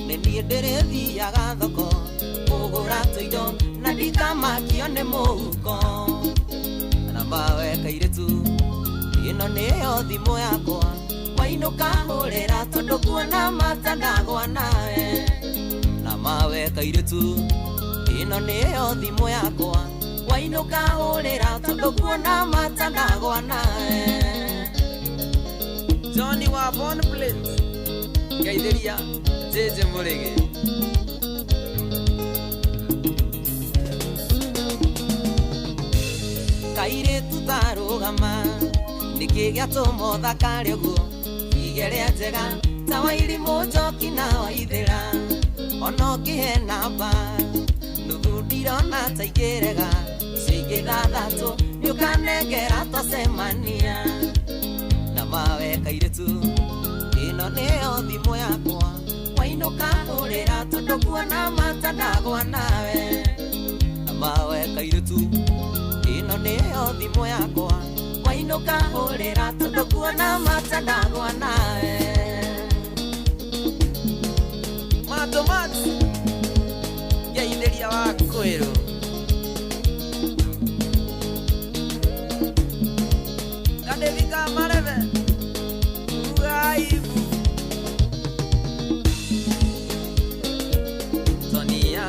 nĩ niĩ ndĩrĩthiaga thoko kũgũra tũindo na ndikamakio nĩ mũhuko na mawe kairĩtu ĩno nĩyo thimũ yakwa wainũka hũrĩra tondũ kuona mata ndagwa nawe na mawe kairĩtu ĩno nĩyo thimũ yakwa wainũka hũrĩra tondũ kuona mata ndagwa nawe. Johnny wa Bon Plains ngeithĩria JJ Mũrĩgĩ. Kairĩtu tarũgama nĩkĩ gĩatũma ũthakare ũguo igĩrĩa njega ta wairimũ njoki na waithĩra ona ũngĩhe namba nuthu ndirona ta ikĩrega icio ingĩ ithathatũ nĩũkanengera twacemania na mawe kairĩtu ĩno nĩyo thimũ yakwa wainũka hũrĩra tondũ kuona mata ndagwa nawe na mawe kairĩtu ĩno nĩyo thimũ yakwa wainũka hũrĩra tondũ kuona mata ndagwa nawe. Matomat ngeithĩria wa kwĩrũ Kadevika Mareve Uaibu Tonia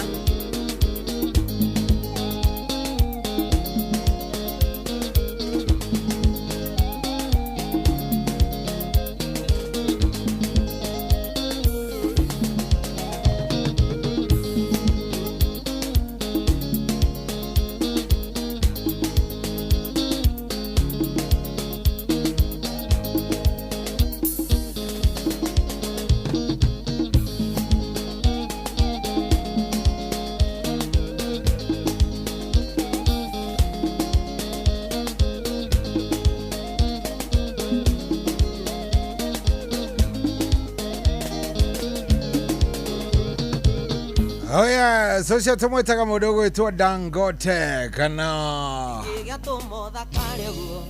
Oh yeah, so tumwĩtaga mũndũ ũgwĩtwo Dangote kana Gĩatũma ũthakare ũguo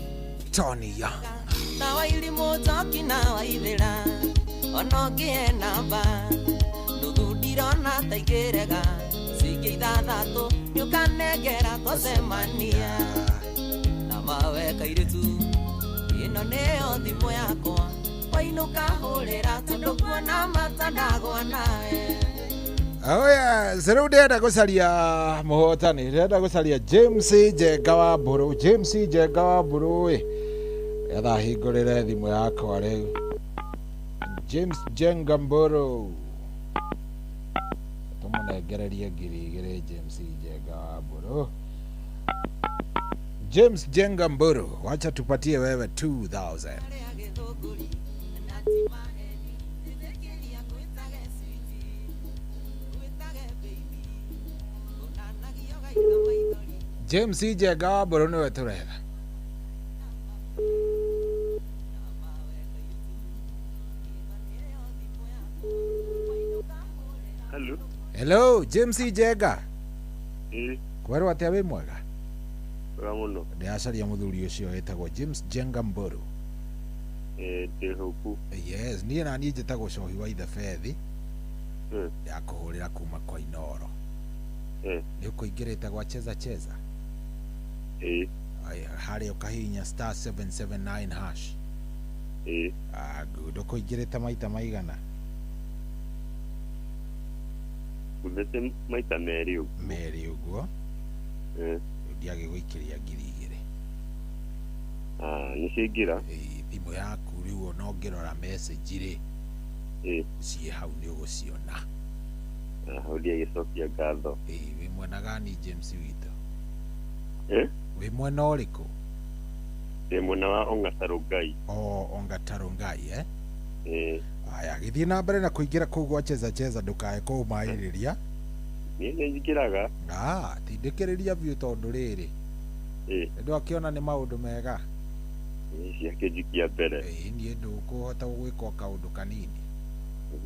Tony Young. Na wairimũ njoki na waithĩra ona ũngĩe namba nuthu ndirona ta ingĩrega cingĩ ithathatũ nĩũkanengera twacemania na mawe kairĩtu ĩno nĩyo thimũ yakwa wainũka hũrĩra tondũ kuona matandagwa nawe. Oh yeah, rĩu ndĩrenda gũcaria mũhotani, ndĩrenda gũcaria James Njenga wa Mbũrũ, James Njenga wa Mbũrũ ĩ getha hingũrĩre thimũ yakwa rĩu. James Njenga Mbũrũ tũmũnengererie 2000. James Njenga wa Mbũrũ, James Njenga Mbũrũ, wacha tupatie wewe 2000. James Njenga wa Mbũrũ nĩwe tũretha. Hello. Hello, James Njenga. Ĩĩ. Kwerwo atĩa wĩ mwega? Wega mũno. Ndĩracaria mũthuri ũcio wĩtagwo James Njenga Mbũrũ. Ĩĩ ndĩ huku. Yes, niĩ na niĩ njĩtagwo Cohi wa Ithebethi. Ndakũhũrĩra kuma kwa Inoro. Nĩ ũkũingĩrĩte gwa Cheza Cheza? Ĩĩ. Aya, harĩa ũkahihinya star 779 hash. Ĩĩ. Ah, good. Ũkũingĩrĩte maita maigana? Nguthĩte maita merĩ ũguo. Merĩ ũguo? Ĩĩ. Ndiagĩgũikĩria 2000. Ah, nĩciaingĩra. Ĩĩ, thimũ yaku rĩu ona ũngĩrora message rĩ, Ĩĩ. ciĩ hau nĩ ũgũciona. Hau ndiagĩcokia ngatho. Ĩĩ, wĩ mwena gani James witũ? Ĩĩ? Wĩ mwena ũrĩkũ? Ndĩ mwena wa Ong'atarũngai. O Ong'atarũngai, eh? Ĩĩ. Aya, gĩthiĩ na mbere na kũingĩra kũu gwa Cheza Cheza ndũkae kũmaĩrĩria. Niĩ nĩ njingĩraga. Ah, tindĩkĩrĩria biũ tondũ rĩrĩ. Ĩĩ. Ndwakĩona nĩ maũndũ mega. Ĩĩ, ciakĩnjikia mbere. Ĩĩ, niĩ ndũkũhota gwĩka kaũndũ kanini.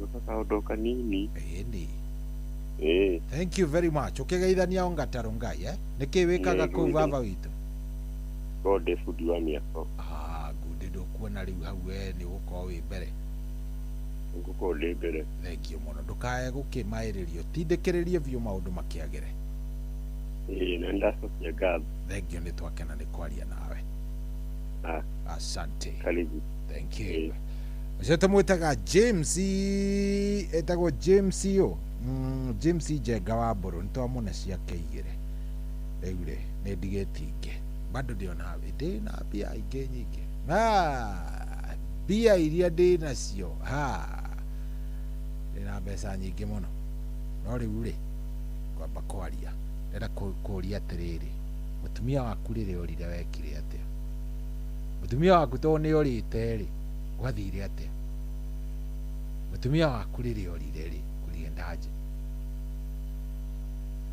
Gwĩka kaũndũ kanini. Ĩĩ nĩ. Ĩĩ. Thank you very much. Ũkĩgeithania Ong'atarũngai, eh? Nĩkĩ wĩkaga kũu baba witũ? Korwo ndĩ bundi wa mĩako. Ah, good. Ndũkuona rĩu hau we nĩ ũgũkorwo wĩ mbere. Ngũkorwo ndĩ mbere. Thank you mũno. Ndũkae gũkĩmaĩrĩrio. Tindĩkĩrĩrie biũ maũndũ makĩagĩre. Ĩĩ, na nĩndacokia ngatho. Thank you, nĩ twakena nĩ kwaria nawe. Ah. Asante. Karibu. Thank you. Ũcio tũmwĩtaga James, etagwo James ũ. James Njenga wa Mbũrũ, nĩtwamũne ciake igĩrĩ. Rĩu rĩ, nĩ ndigĩtie ingĩ. Bado ndĩona ndĩna mbia ingĩ nyingĩ. Ah, mbia iria ndĩ nacio, ha, ndĩna mbeca nyingĩ mũno. No rĩu rĩ, ngwamba kwaria. Ndĩrenda kũũria atĩrĩrĩ, mũtumia waku rĩrĩa orire wekire atĩa? Mũtumia waku tondũ nĩ orĩte rĩ, gwathire atĩa? Mũtumia waku rĩrĩa orire rĩ, kuliendaje?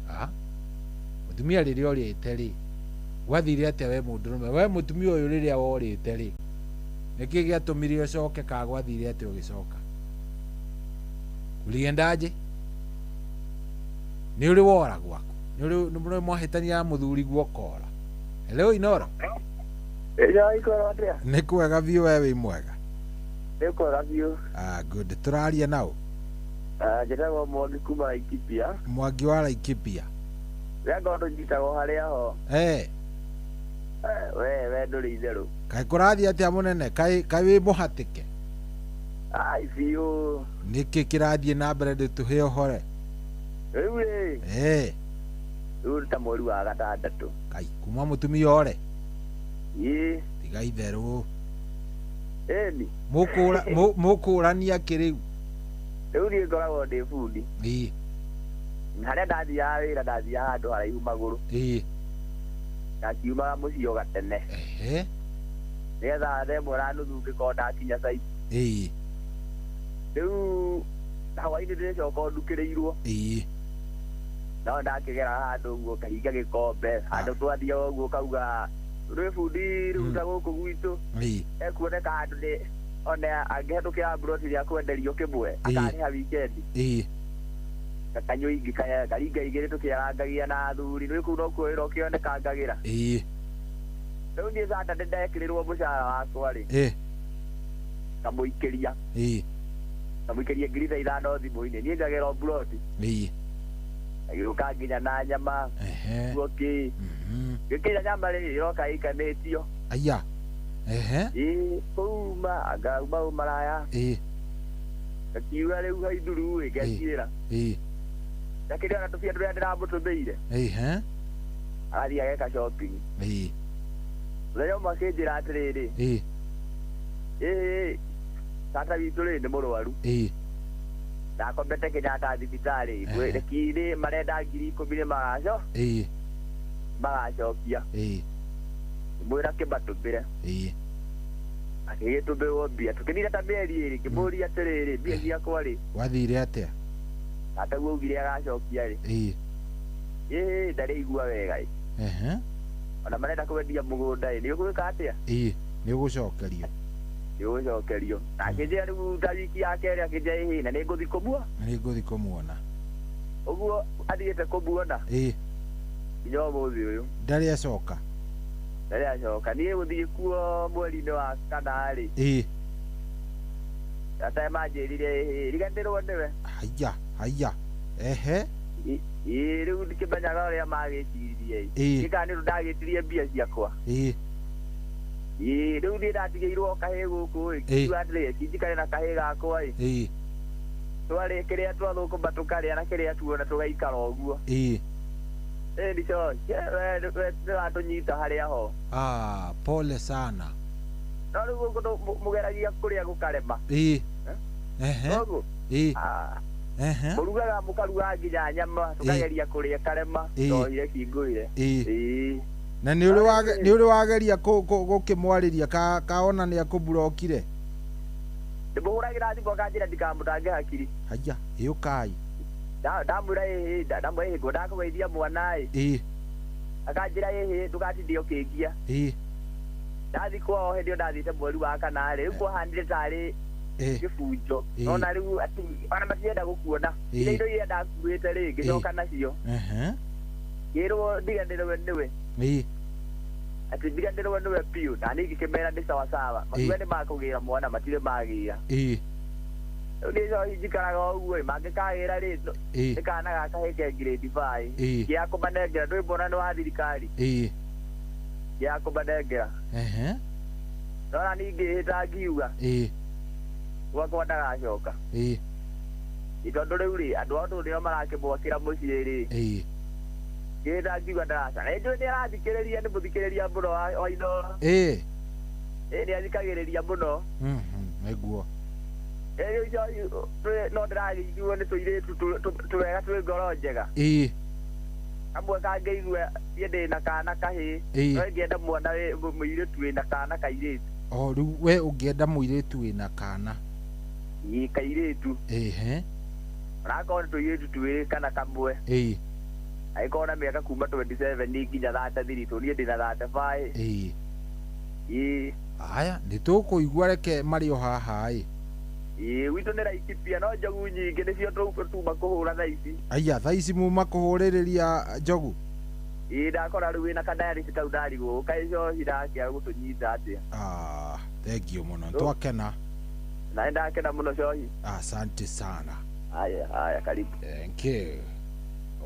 Ah? Mũtumia rĩrĩa orĩte rĩ, gwathire atĩa we mũndũrũme? We mũtumia ũyũ rĩrĩa worĩte rĩ, nĩkĩ gĩatũmire ũcoke ka gwathire atĩa ũgĩcoka? Kuliendaje? Nĩ ũrĩ wora gwaku? Nĩ ũrĩ mwahĩtania na mũthuri guokora? Hello Inoro. Nĩ kwega biũ, we wĩ mwega? Nĩ kwega biũ. Ah, good. Tũraria nao? Njĩtagwo Mwangi kuma Laikipia. Mwangi wa Laikipia. Rĩa ngoro njitagwo harĩa ho. Eh. We ndũrĩ itherũ. Kaĩ kũrathiĩ atĩa mũnene? Kaĩ wĩ mũhatĩke? Ai biũ. Nĩkĩ kĩrathiĩ na mbere ndĩtũhe ũhore? Rĩu rĩ. Eh. Rĩu ta mweri wa gatandatũ. Kai kuma mũtumia ore? Ĩĩ. Tiga itherũ. Ĩni. Mũkũrania kĩ rĩu? Rĩu niĩ ngoragwo ndĩ bundi. Ĩĩ. Harĩa ndathiaga wĩra ndathiaga handũ haraihu magũrũ. Ĩĩ. Ndakiumaga mũciĩ o gatene. Ehe. Nĩgetha thaa ĩmwe na nuthu ngĩkorwo ndakinya site. Ĩĩ. Rĩu hwaĩ-inĩ ndĩcoka ndukĩrĩirwo. Ĩĩ. No ndakĩgera handũ ũguo ngahinga gĩkombe handũ twathiaga ũguo kauga rwĩ bundi rĩu ta gũkũ gwitũ. Ĩĩ. Ekuoneka handũ nĩ ona angĩhetũkĩra mburoti rĩa kwenderio kĩmwe akarĩha wikendi. Ĩĩ. Gakanyua ingĩ karinga igĩrĩ tũkĩarangagia na athuri rĩu kũu nokuo wĩra ũkĩonekangagĩra. Ĩĩ. Rĩu niĩ Saturday ndekĩrĩrwo mũcara wakwa rĩ, ngamũikĩria. Ngamũikĩria 5,000 thimũ-inĩ, niĩ ngagera o mburoti. Agĩũka nginya na nyama. Kuo kĩ gĩkĩnya nyama rĩ ĩroka ĩikanĩtio. Aya. Ehe. Ĩĩ kũuma angauma ũmaraya. Gakiuga rĩu haithuru ĩ ngeciĩra. Ndakĩrĩ ona tũbia tũrĩa ndĩramũtũmĩire. Agathiĩ ageka shopping. Mũthenya ũmwe akĩnjĩra atĩrĩrĩ, ĩĩ tata witũ rĩ nĩ mũrwaru. Ndakomete Kenyatta thibitarĩ, reki marenda 10,000 nĩ magaco magacokia. Mwĩra kĩmatũmĩre. Akĩgĩtũmĩrwo mbia tũkĩnina ta mĩeri ĩrĩ, ngĩmũria atĩrĩrĩ, mbia ciakwa rĩ. Wathire atĩa? Tataguo augire agacokia rĩ. Ĩĩ ndarĩigua wega ĩ. Ona marenda kwendia mũgũnda ĩ, nĩ ũgwĩka atĩa? Ĩĩ nĩ ũgũcokerio. Nĩ ũgũcokerio. Na akĩnjĩra rĩu ta wiki ya kerĩ akĩnjĩra ĩhĩ na nĩ ngũthiĩ kũmuona. Nĩ ngũthiĩ kũmuona. Ũguo athiĩte kũmuona. Nginya ũmũthĩ ũyũ. Ndarĩ acoka. Ndarĩ acoka. Niĩ gũthiĩ kuo mweri-inĩ wa kana rĩ. Tata manjĩrire ĩhĩ riganĩrwo nĩwe. Haya haya. Ehe. Ĩĩ rĩu ndikĩmenyaga ũrĩa magĩcirie ĩ. Gĩka nĩ ũndũ ndagĩtirie mbia ciakwa. Ĩĩ rĩu niĩ ndatigĩirwo kahĩĩ gũkũ ĩ, ngiuga atĩrĩrĩ kinjikare na kahĩĩ gakwa ĩ. Twarĩ kĩrĩa twathũkũma tũkarĩa na kĩrĩa tuona tũgaikara ũguo. Ĩĩ ndico nĩwatũnyita harĩa ho. Ah, pole sana. No rĩu gũkũ mũgeragia kũrĩa gũkarema. Ehe. Ũguo? Ehe. Mũrugaga mũkaruga nginya nyama tũkageria kũrĩa karema ndohire kingũire. Ĩĩ. Na nĩ ũrĩ wageria gũkĩmwarĩria kaona nĩ akũmburokire? Ndĩmũhũragĩra thimũ akanjĩra ndikamũtange hakiri. Haya, ĩũkai. Ndamwĩra ĩhĩ, ndamwĩra ĩhĩ ngwendaga kũgeithia mwana ĩ. Akanjĩra ĩhĩ ndũgatinde ũkĩngia. Ndathiĩ kwao hĩndĩ ĩyo ndathiĩte mweri wa kana rĩ, rĩu kwahanire tarĩ gĩbunjo. Nona rĩu atĩ ona matirenda gũkuona. Iria indo iria ndakuĩte rĩ, ngĩcoka nacio. Ngĩrwo ndiganĩrwe nĩwe. Atĩ ndiganĩrwo nĩwe biũ, na niĩ ngĩkĩmera nĩ sawasawa. Makiuga nĩ makũgĩra mwana matirĩ magĩra. Rĩu niĩ cohi njikaraga ũguo ĩ, mangĩkagĩra rĩ, nĩ kana gaka hĩke grade 5. Ngĩaga kũmanengera, ndũĩ mwana nĩ wa thirikari. Ngĩaga kũmanengera. Nona niĩ ngĩhĩta ngiuga. Gwakwa ndagacoka. Tondũ rĩu rĩ, andũ a tondũ nĩo marakĩmwakĩra mũciĩ rĩ. Ngĩhĩta ngiuga ndagacoka. Na nĩnjũĩ nĩ arathikĩrĩria, nĩ mũthikĩrĩria mũno wa Inooro. Ĩĩ nĩ athikagĩrĩria mũno. Nĩguo. Rĩu no ndĩragĩiguo nĩ tũirĩtu twega twĩ ngoro njega. Kamwe kangĩigua niĩ ndĩ na kana kahĩĩ. No ingĩenda mwana mũirĩtu wĩna kana kairĩtu. O rĩu we ũngĩenda mũirĩtu wĩna kana? Ĩĩ kairĩtu. Ehe. Onakorwo nĩ tũirĩtu twĩrĩ kana kamwe. Angĩkorwo na mĩaka kuma 27 nginya 33 tondũ niĩ ndĩna 35. Ĩĩ. Aya nĩ tũkũigua reke marĩ o haha ĩ. Ĩĩ gwitũ nĩ Laikipia no njogu nyingĩ nĩcio tuma kũhũra thaa ici. Aya thaa ici muma kũhũrĩrĩria njogu? Ĩĩ ndakora rĩu wĩna kadialysis kau ndarigwo kaĩ cohi ndakĩaga gũtũnyita atĩa. Ah, thank you mũno twakena. Na nĩ ndakena mũno cohi. Asante sana. Haya haya karibu. Thank you.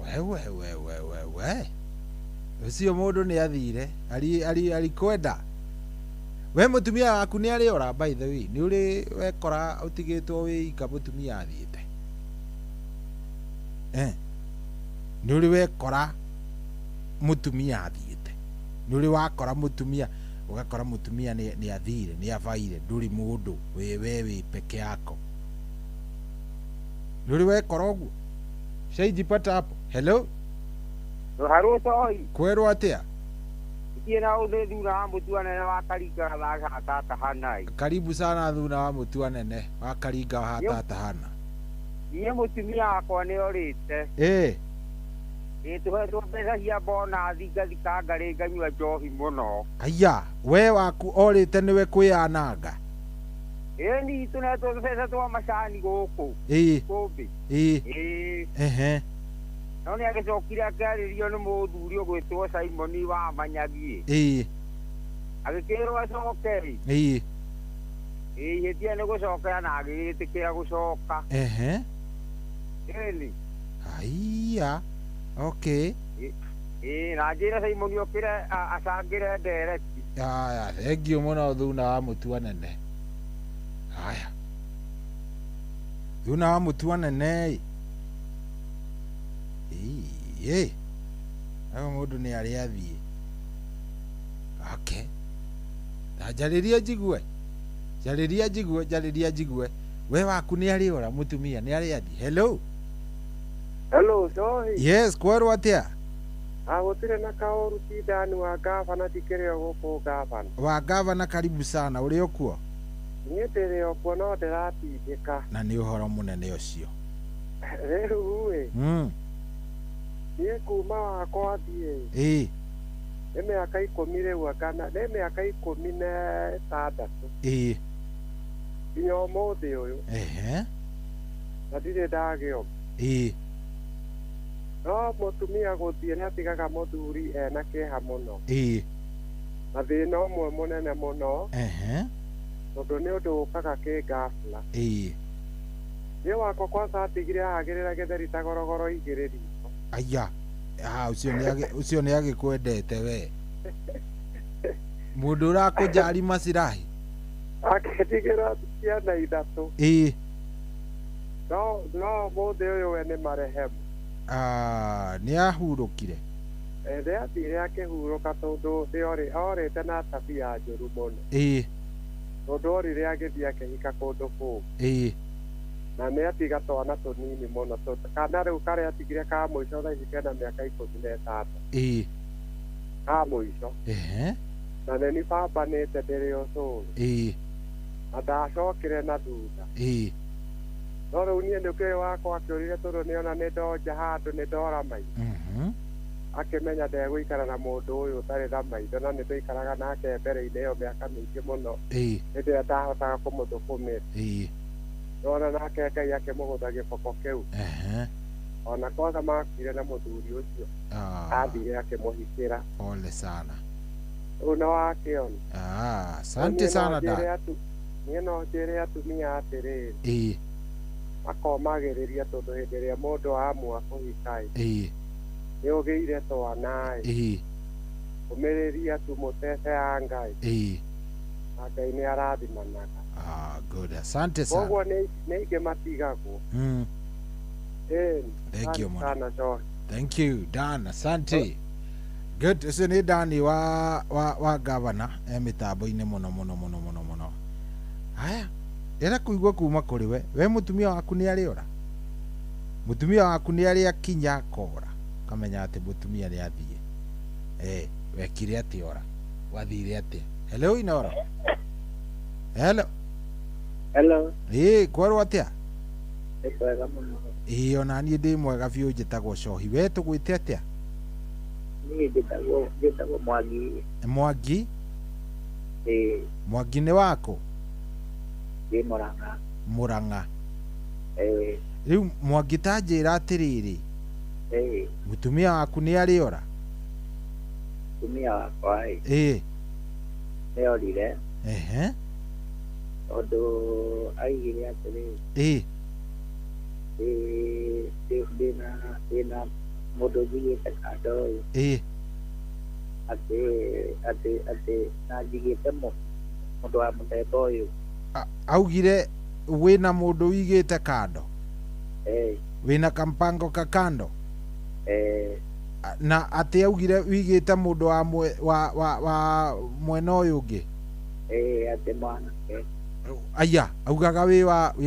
We we we we we we. Ũcio mũndũ nĩ athire ari kwenda. We mũtumia waku nĩ arĩ ora by the way, nĩ ũrĩ wekora ũtigĩtwo wĩ ika mũtumia athiĩte? Nĩ ũrĩ wekora mũtumia athiĩte? Nĩ ũrĩ wakora mũtumia ũgakora mũtumia nĩ athire, nĩ abaire, ndũrĩ mũndũ, we wĩ peke yako. Nĩ ũrĩ wekora ũguo? Shaijipata hapo. Hello? Haro toi. Kwerwo atĩa? Kiena ũthĩ thuna wa mũtua nene wa Karinga wa tata hanai. Karibu sana thuna wa mũtua nene wa Karinga wa tata hana. Niĩ mũtumia wakwa nĩ orĩte. Ĩĩ tũhetwo mbeca cia bonathi ngathika ngarĩ nganyua njohi mũno. Aya, we waku orĩte nĩwe kwĩyananga? Ĩni tũnetwo tũbeca twa macani gũkũ. Ĩĩ. Kũmbĩ. Ĩĩ. Ĩĩ. Ehe. No nĩ agĩcokire akĩarĩrio nĩ mũthuri ũgwĩtwo Simon wa Manyagiĩ. Ĩĩ. Agĩkĩrwo acoke rĩ. Ĩĩ. Ĩĩ ihĩtia nĩ gũcokera na agĩgĩtĩkĩra gũcoka. Ehe. Ĩni. Haiya. Okay. Ĩĩ na njĩre Simon okĩre acangĩre ndereti. Haya, thengiũ mũno thuna wa mũtua nene. Haya. Thuna wa mũtua nene. Ĩĩ. Ayo mũndũ nĩ arĩa athiĩ. Okay. Ta njarĩria njigue. Njarĩria njigue, njarĩria njigue. We waku nĩ arĩ ora mũtumia nĩ arĩ athiĩ. Hello. Hello, sorry. Yes, kwerwo atĩa? Gũtirĩ na kaũru ti Dani wa gavana ndikĩrĩ o gũkũ gavana. Wa gavana karibu sana, ũrĩ o kuo? Niĩ ndĩrĩ o kuo no ndĩratindĩka. Na nĩ ũhoro mũnene ũcio. Rĩu ĩ. Niĩ kuma wakwa thiĩ. Ĩĩ. Nĩ mĩaka 10 rĩu kana nĩ mĩaka 16. Ĩĩ. Nginya ũmũthĩ ũyũ. Ehe. Na ndirĩ ndagĩa ũngĩ. Ĩĩ. No mũtumia gũthiĩ nĩ atigaga mũthuri ena kĩeha mũno. Ĩĩ. Na thĩna ũmwe mũnene mũno. Ehe. Tondũ nĩ ũndũ ũkaga kĩngabla. Ĩĩ. Niĩ wakwa kwanza atigire ahagĩrĩra gĩtheri ta gorogoro 2 riko. Aya. Ah, ũcio nĩ agĩkwendete we. Mũndũ ũrakũnjari macirahi. Akĩndigĩra ciana 3. Ĩĩ. No mũthĩ ũyũ we nĩ marehemu. Ah, nĩ ahurũkire. Nĩ athire akĩhurũka tondũ orĩte na tabia njũru mũno. Ĩĩ. Tondũ orire agĩthiĩ akĩhika kũndũ kũu. Ĩĩ. Na nĩ atiga twana tũnini mũno kana rĩu karĩa atigire ka mũico thaa ici kena mĩaka 16. Ĩĩ. Ka mũico. Ehe. Na nĩ nibambanĩte ndĩrĩ ũcũrũ. Ĩĩ. Na ndacokire na thutha. Ĩĩ. No rĩu niĩ nĩkĩĩ wakwa akĩũrire tondũ nĩona nĩ ndonja handũ nĩ ndora maitho. Akĩmenya ndegũikara na mũndũ ũyũ ũtarĩ na maitho na nĩ twaikaraga nake mbere-inĩ ĩyo mĩaka mĩingĩ mũno. Ĩĩ. Hĩndĩ ĩrĩa ndahotaga kũmũthũkũmĩra. Ĩĩ. Nona nake Ngai akĩmũgũtha gĩboko kĩu. Ehe. Ona kwanza makuire na mũthuri ũcio. Athire akĩmũhikĩra. Pole sana. Rĩu nĩ wakĩona. Ah, asante sana da. Niĩ no njĩre atumia atĩrĩrĩ. Ĩĩ. Makomagĩrĩria tondũ hĩndĩ ĩrĩa mũndũ amua kũhika ĩ. Ĩĩ. Nĩ ũgĩire twana ĩ. Ĩĩ. Ũmĩrĩria tu mũtece ya Ngai. Ĩĩ. Na Ngai nĩ arathimanaga. Ah, good. Asante sana. Koguo nĩ aingĩ matigagwo. Ĩĩ. Thank you mũno. Thank you, Dan. Asante. Good. Ũcio nĩ Dani wa gavana e mĩtambo-inĩ mũno mũno mũno mũno mũno. Haya. Ndĩrenda kũigua kuma kũrĩ we. We mũtumia waku nĩ arĩ ora? Mũtumia waku nĩ arĩ akinya akora. Ũkamenya atĩ mũtumia nĩ athiĩ. Wekire atĩa ora? Wathire atĩa? Hello Inoro. Hello. Hello. Ĩĩ, kwerwo atĩa? Nĩ kwega mũno. Ĩĩ, ona niĩ ndĩ mwega biũ njĩtagwo Cohi. We tũgwĩte atĩa? Niĩ njĩtagwo Mwangi. Mwangi? Ĩĩ. Mwangi nĩ waku? Ndĩ Mũrang'a. Mũrang'a. Ĩĩ. Rĩu Mwangi ta njĩra atĩrĩrĩ. Ĩĩ. Mũtumia waku nĩ arĩ ora? Mũtumia wakwa ĩ. Ĩĩ. Nĩ orire. Ehe. Tondũ aigire atĩrĩrĩ. Ĩĩ. Ndĩna mũndũ njigĩte kando ĩ. Ĩĩ. Atĩ na njigĩte mũndũ wa mũthemba ũyũ. Augire wĩna mũndũ wigĩte kando? Ĩĩ. Wĩna kampango ka kando? Ĩĩ. Na atĩ augire wigĩte mũndũ wa mwena ũyũ ũngĩ? Ĩĩ, atĩ mwanake. Aya, augaga wĩ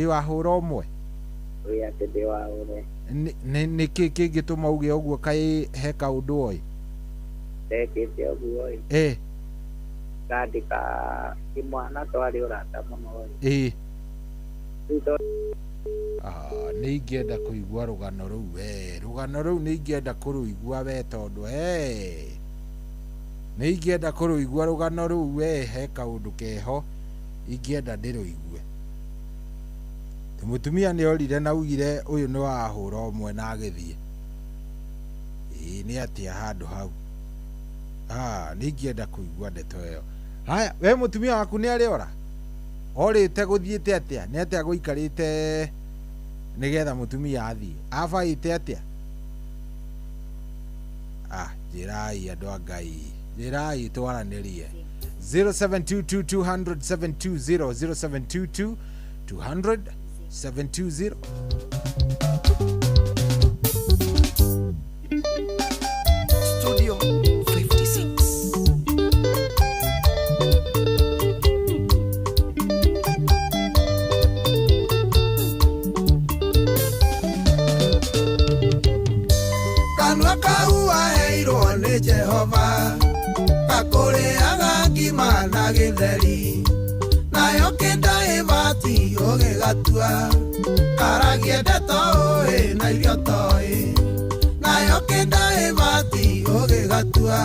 wa hũra ũmwe? Ĩĩ, atĩ ndĩ wa ũre. Nĩ kĩ kĩngĩtũma uge ũguo kaĩ he kaũndũ oĩ? Ndekĩte ũguo ĩ. Ĩĩ. Ngandĩka kĩmwana twarĩ ũrata mũno ĩ. Ĩĩ. Nĩ ingĩenda kũigua rũgano rũu we. Rũgano rũu nĩ ingĩenda kũrũigua we tondũ nĩ ingĩenda kũrũigua rũgano rũu we he kaũndũ keho ingĩenda ndĩrũigue. Ti mũtumia nĩ orire na ugire ũyũ nĩ wahũra ũmwe na agĩthiĩ. Ĩĩ nĩ atĩa handũ hau? Nĩ ingĩenda kũigua ndeto ĩyo. Haya, we mũtumia waku nĩ arĩ ora? Orĩte gũthiĩte atĩa? Nĩ atĩa gũikarĩte nĩgetha mũtumia athiĩ? Abaĩte atĩa? Njĩrai andũ a Ngai, njĩrai twaranĩrie. 0722 200 720, 0722 200 720. Studio 56. Kanua kau waheirwo nĩ Jehova, gakũrĩaga ngima na gĩtheri, nayo kĩnda ĩbati ũgĩgatua, karagie ndeto ũĩ na irio toĩ, nayo kĩnda ĩbati ũgĩgatua,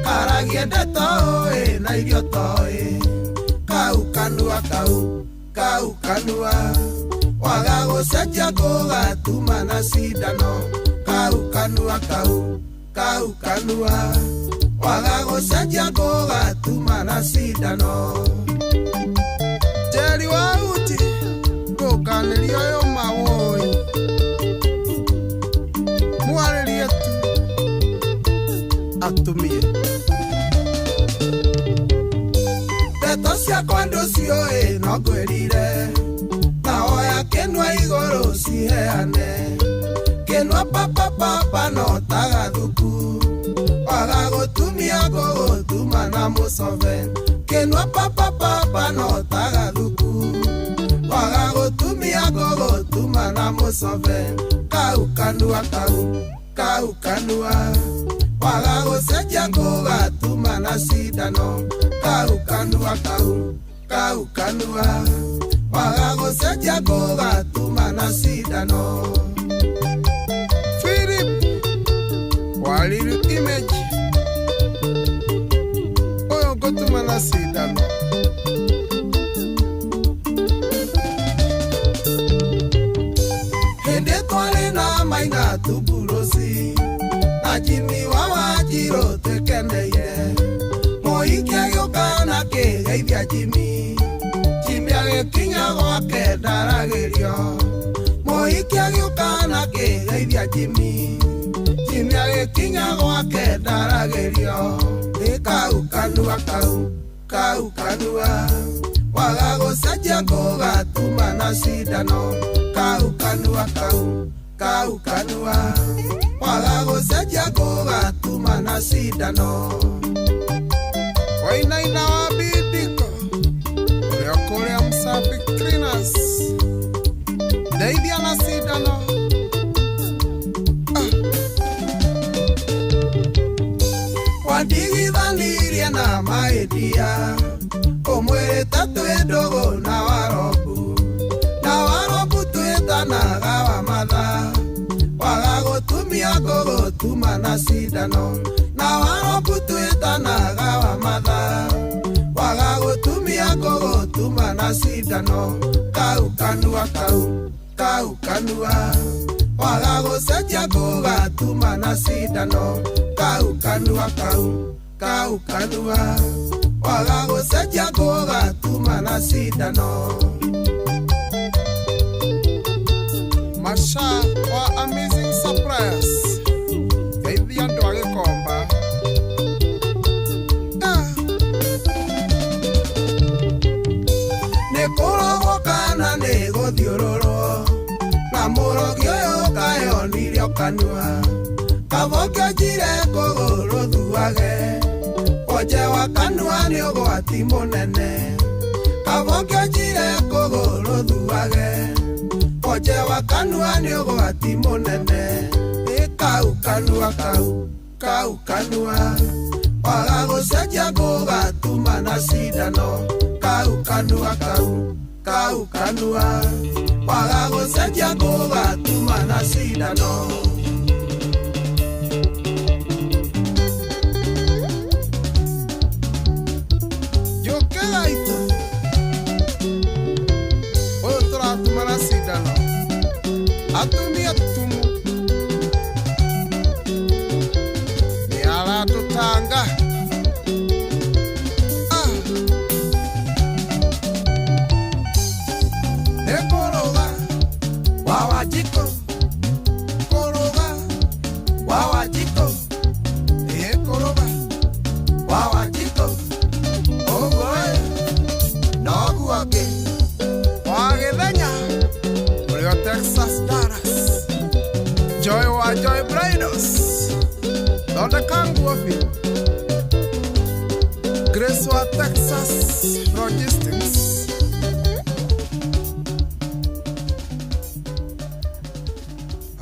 karagie ndeto ũĩ na irio toĩ, kau kanua kau, kau kanua, waga gũcenjia gũgatuma na cindano, kau kanua kau, kau kanua, waga gũcenjia gũgatuma na cindano. Njeri wa uti ndũkanĩrie ũyũ mawũi, mwarĩrie tu atumie. Ndeto ciakwa ndũciũĩ no ngwĩrire, na oya kĩnua igũrũ ciheane, kĩnua papapapa no ta gathuku, waga gũtumia ngũgũtuma na mũcobe, kĩnua papapapa no ta gathuku, waga gũtumia ngũgũtuma na mũcobe, kau kanua kau, kau kanua, waga gũcenjia ngũgatuma na cindano, kau kanua kau, kau kanua, waga gũcenjia ngũgatuma na cindano. Philip Waliru image ũyũ ngũtuma na cindano. Hĩndĩ twarĩ na maina tuburoci na Jimmy wa Wanjirũ twĩkeneire, mũhiki agĩũka na akĩgeithia Jimmy, Jimmy agĩkinya gwake ndaragĩrio, mũhiki agĩũka na akĩgeithia Jimmy, Jimmy agĩkinya gwake ndaragĩrio, nĩ kau kanua kau, kau kanua, waga gũcenjia ngũgatuma na cindano, kau kanua kau, kau kanua, waga gũcenjia ngũgatuma na cindano. Wainaina wa bidiko ũrĩa kũrĩa Msafi Cleaners, ndeithia na cindano. Wandigithanirie na maendia, ũmwĩrĩte twĩ ndũgũ na warobu, na warobu twĩtanaga wa matha, waga gũtumia ngũgũtuma na cindano, na warobu twĩtanaga wa matha, waga gũtumia ngũgũtuma na cindano, kau kanua kau, kau kanua, waga gũcenjia ngũgatuma na cindano, kau kanua kau, kau kanua, waga gũcenjia ngũgatuma na cindano. Masha wa Amazing Surprise, ndeithia andũ a Gĩkomba. Nĩ kũrogwo kana nĩ gũthiũrũrwo, na mũrogi ũyũ kayonirio kanua, kabo kĩonjire kũgũrũ thuage, wonje wa kanua nĩ ũgwati mũnene, kabo kĩonjire kũgũrũ thuage, wonje wa kanua nĩ ũgwati mũnene, ĩ kau kanua kau, kau kanua, waga gũcenjia ngũgatuma na cindano, kau kanua kau, kau kanua, waga gũcenjia ngũgatuma na cindano. Njũke gaitũ, ũyũ tũratuma na cindano. Wawajiko Ekoroba Wawajiko Ogoe Noguake Wagethenya Ulio Texas Dallas Joy wa Joy Bridos Thondeka nguo biũ Grace wa Texas Logistics.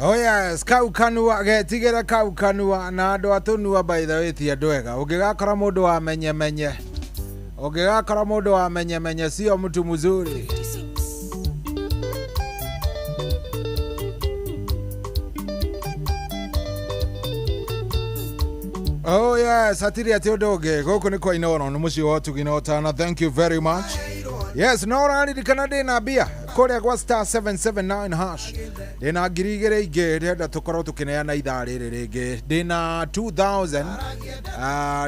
Oh yes, kau kanua getigera kau kanua na andu atunua by the way ti andu ega. Ungigakora mundu wa menye menye. Ungigakora mundu wa menye menye sio mtu mzuri. Oh yes, atiri ati undu guku ni kwa Inooro ni mucii wa ũtugi na ũtana. Thank you very much. Yes, no ũraririkana ndĩna mbia kũrĩa gwa star 779 hash ndĩna 2000 ingĩ ndĩrenda tũkorwo tũkĩneana ithaa rĩrĩ rĩngĩ ndĩna 2000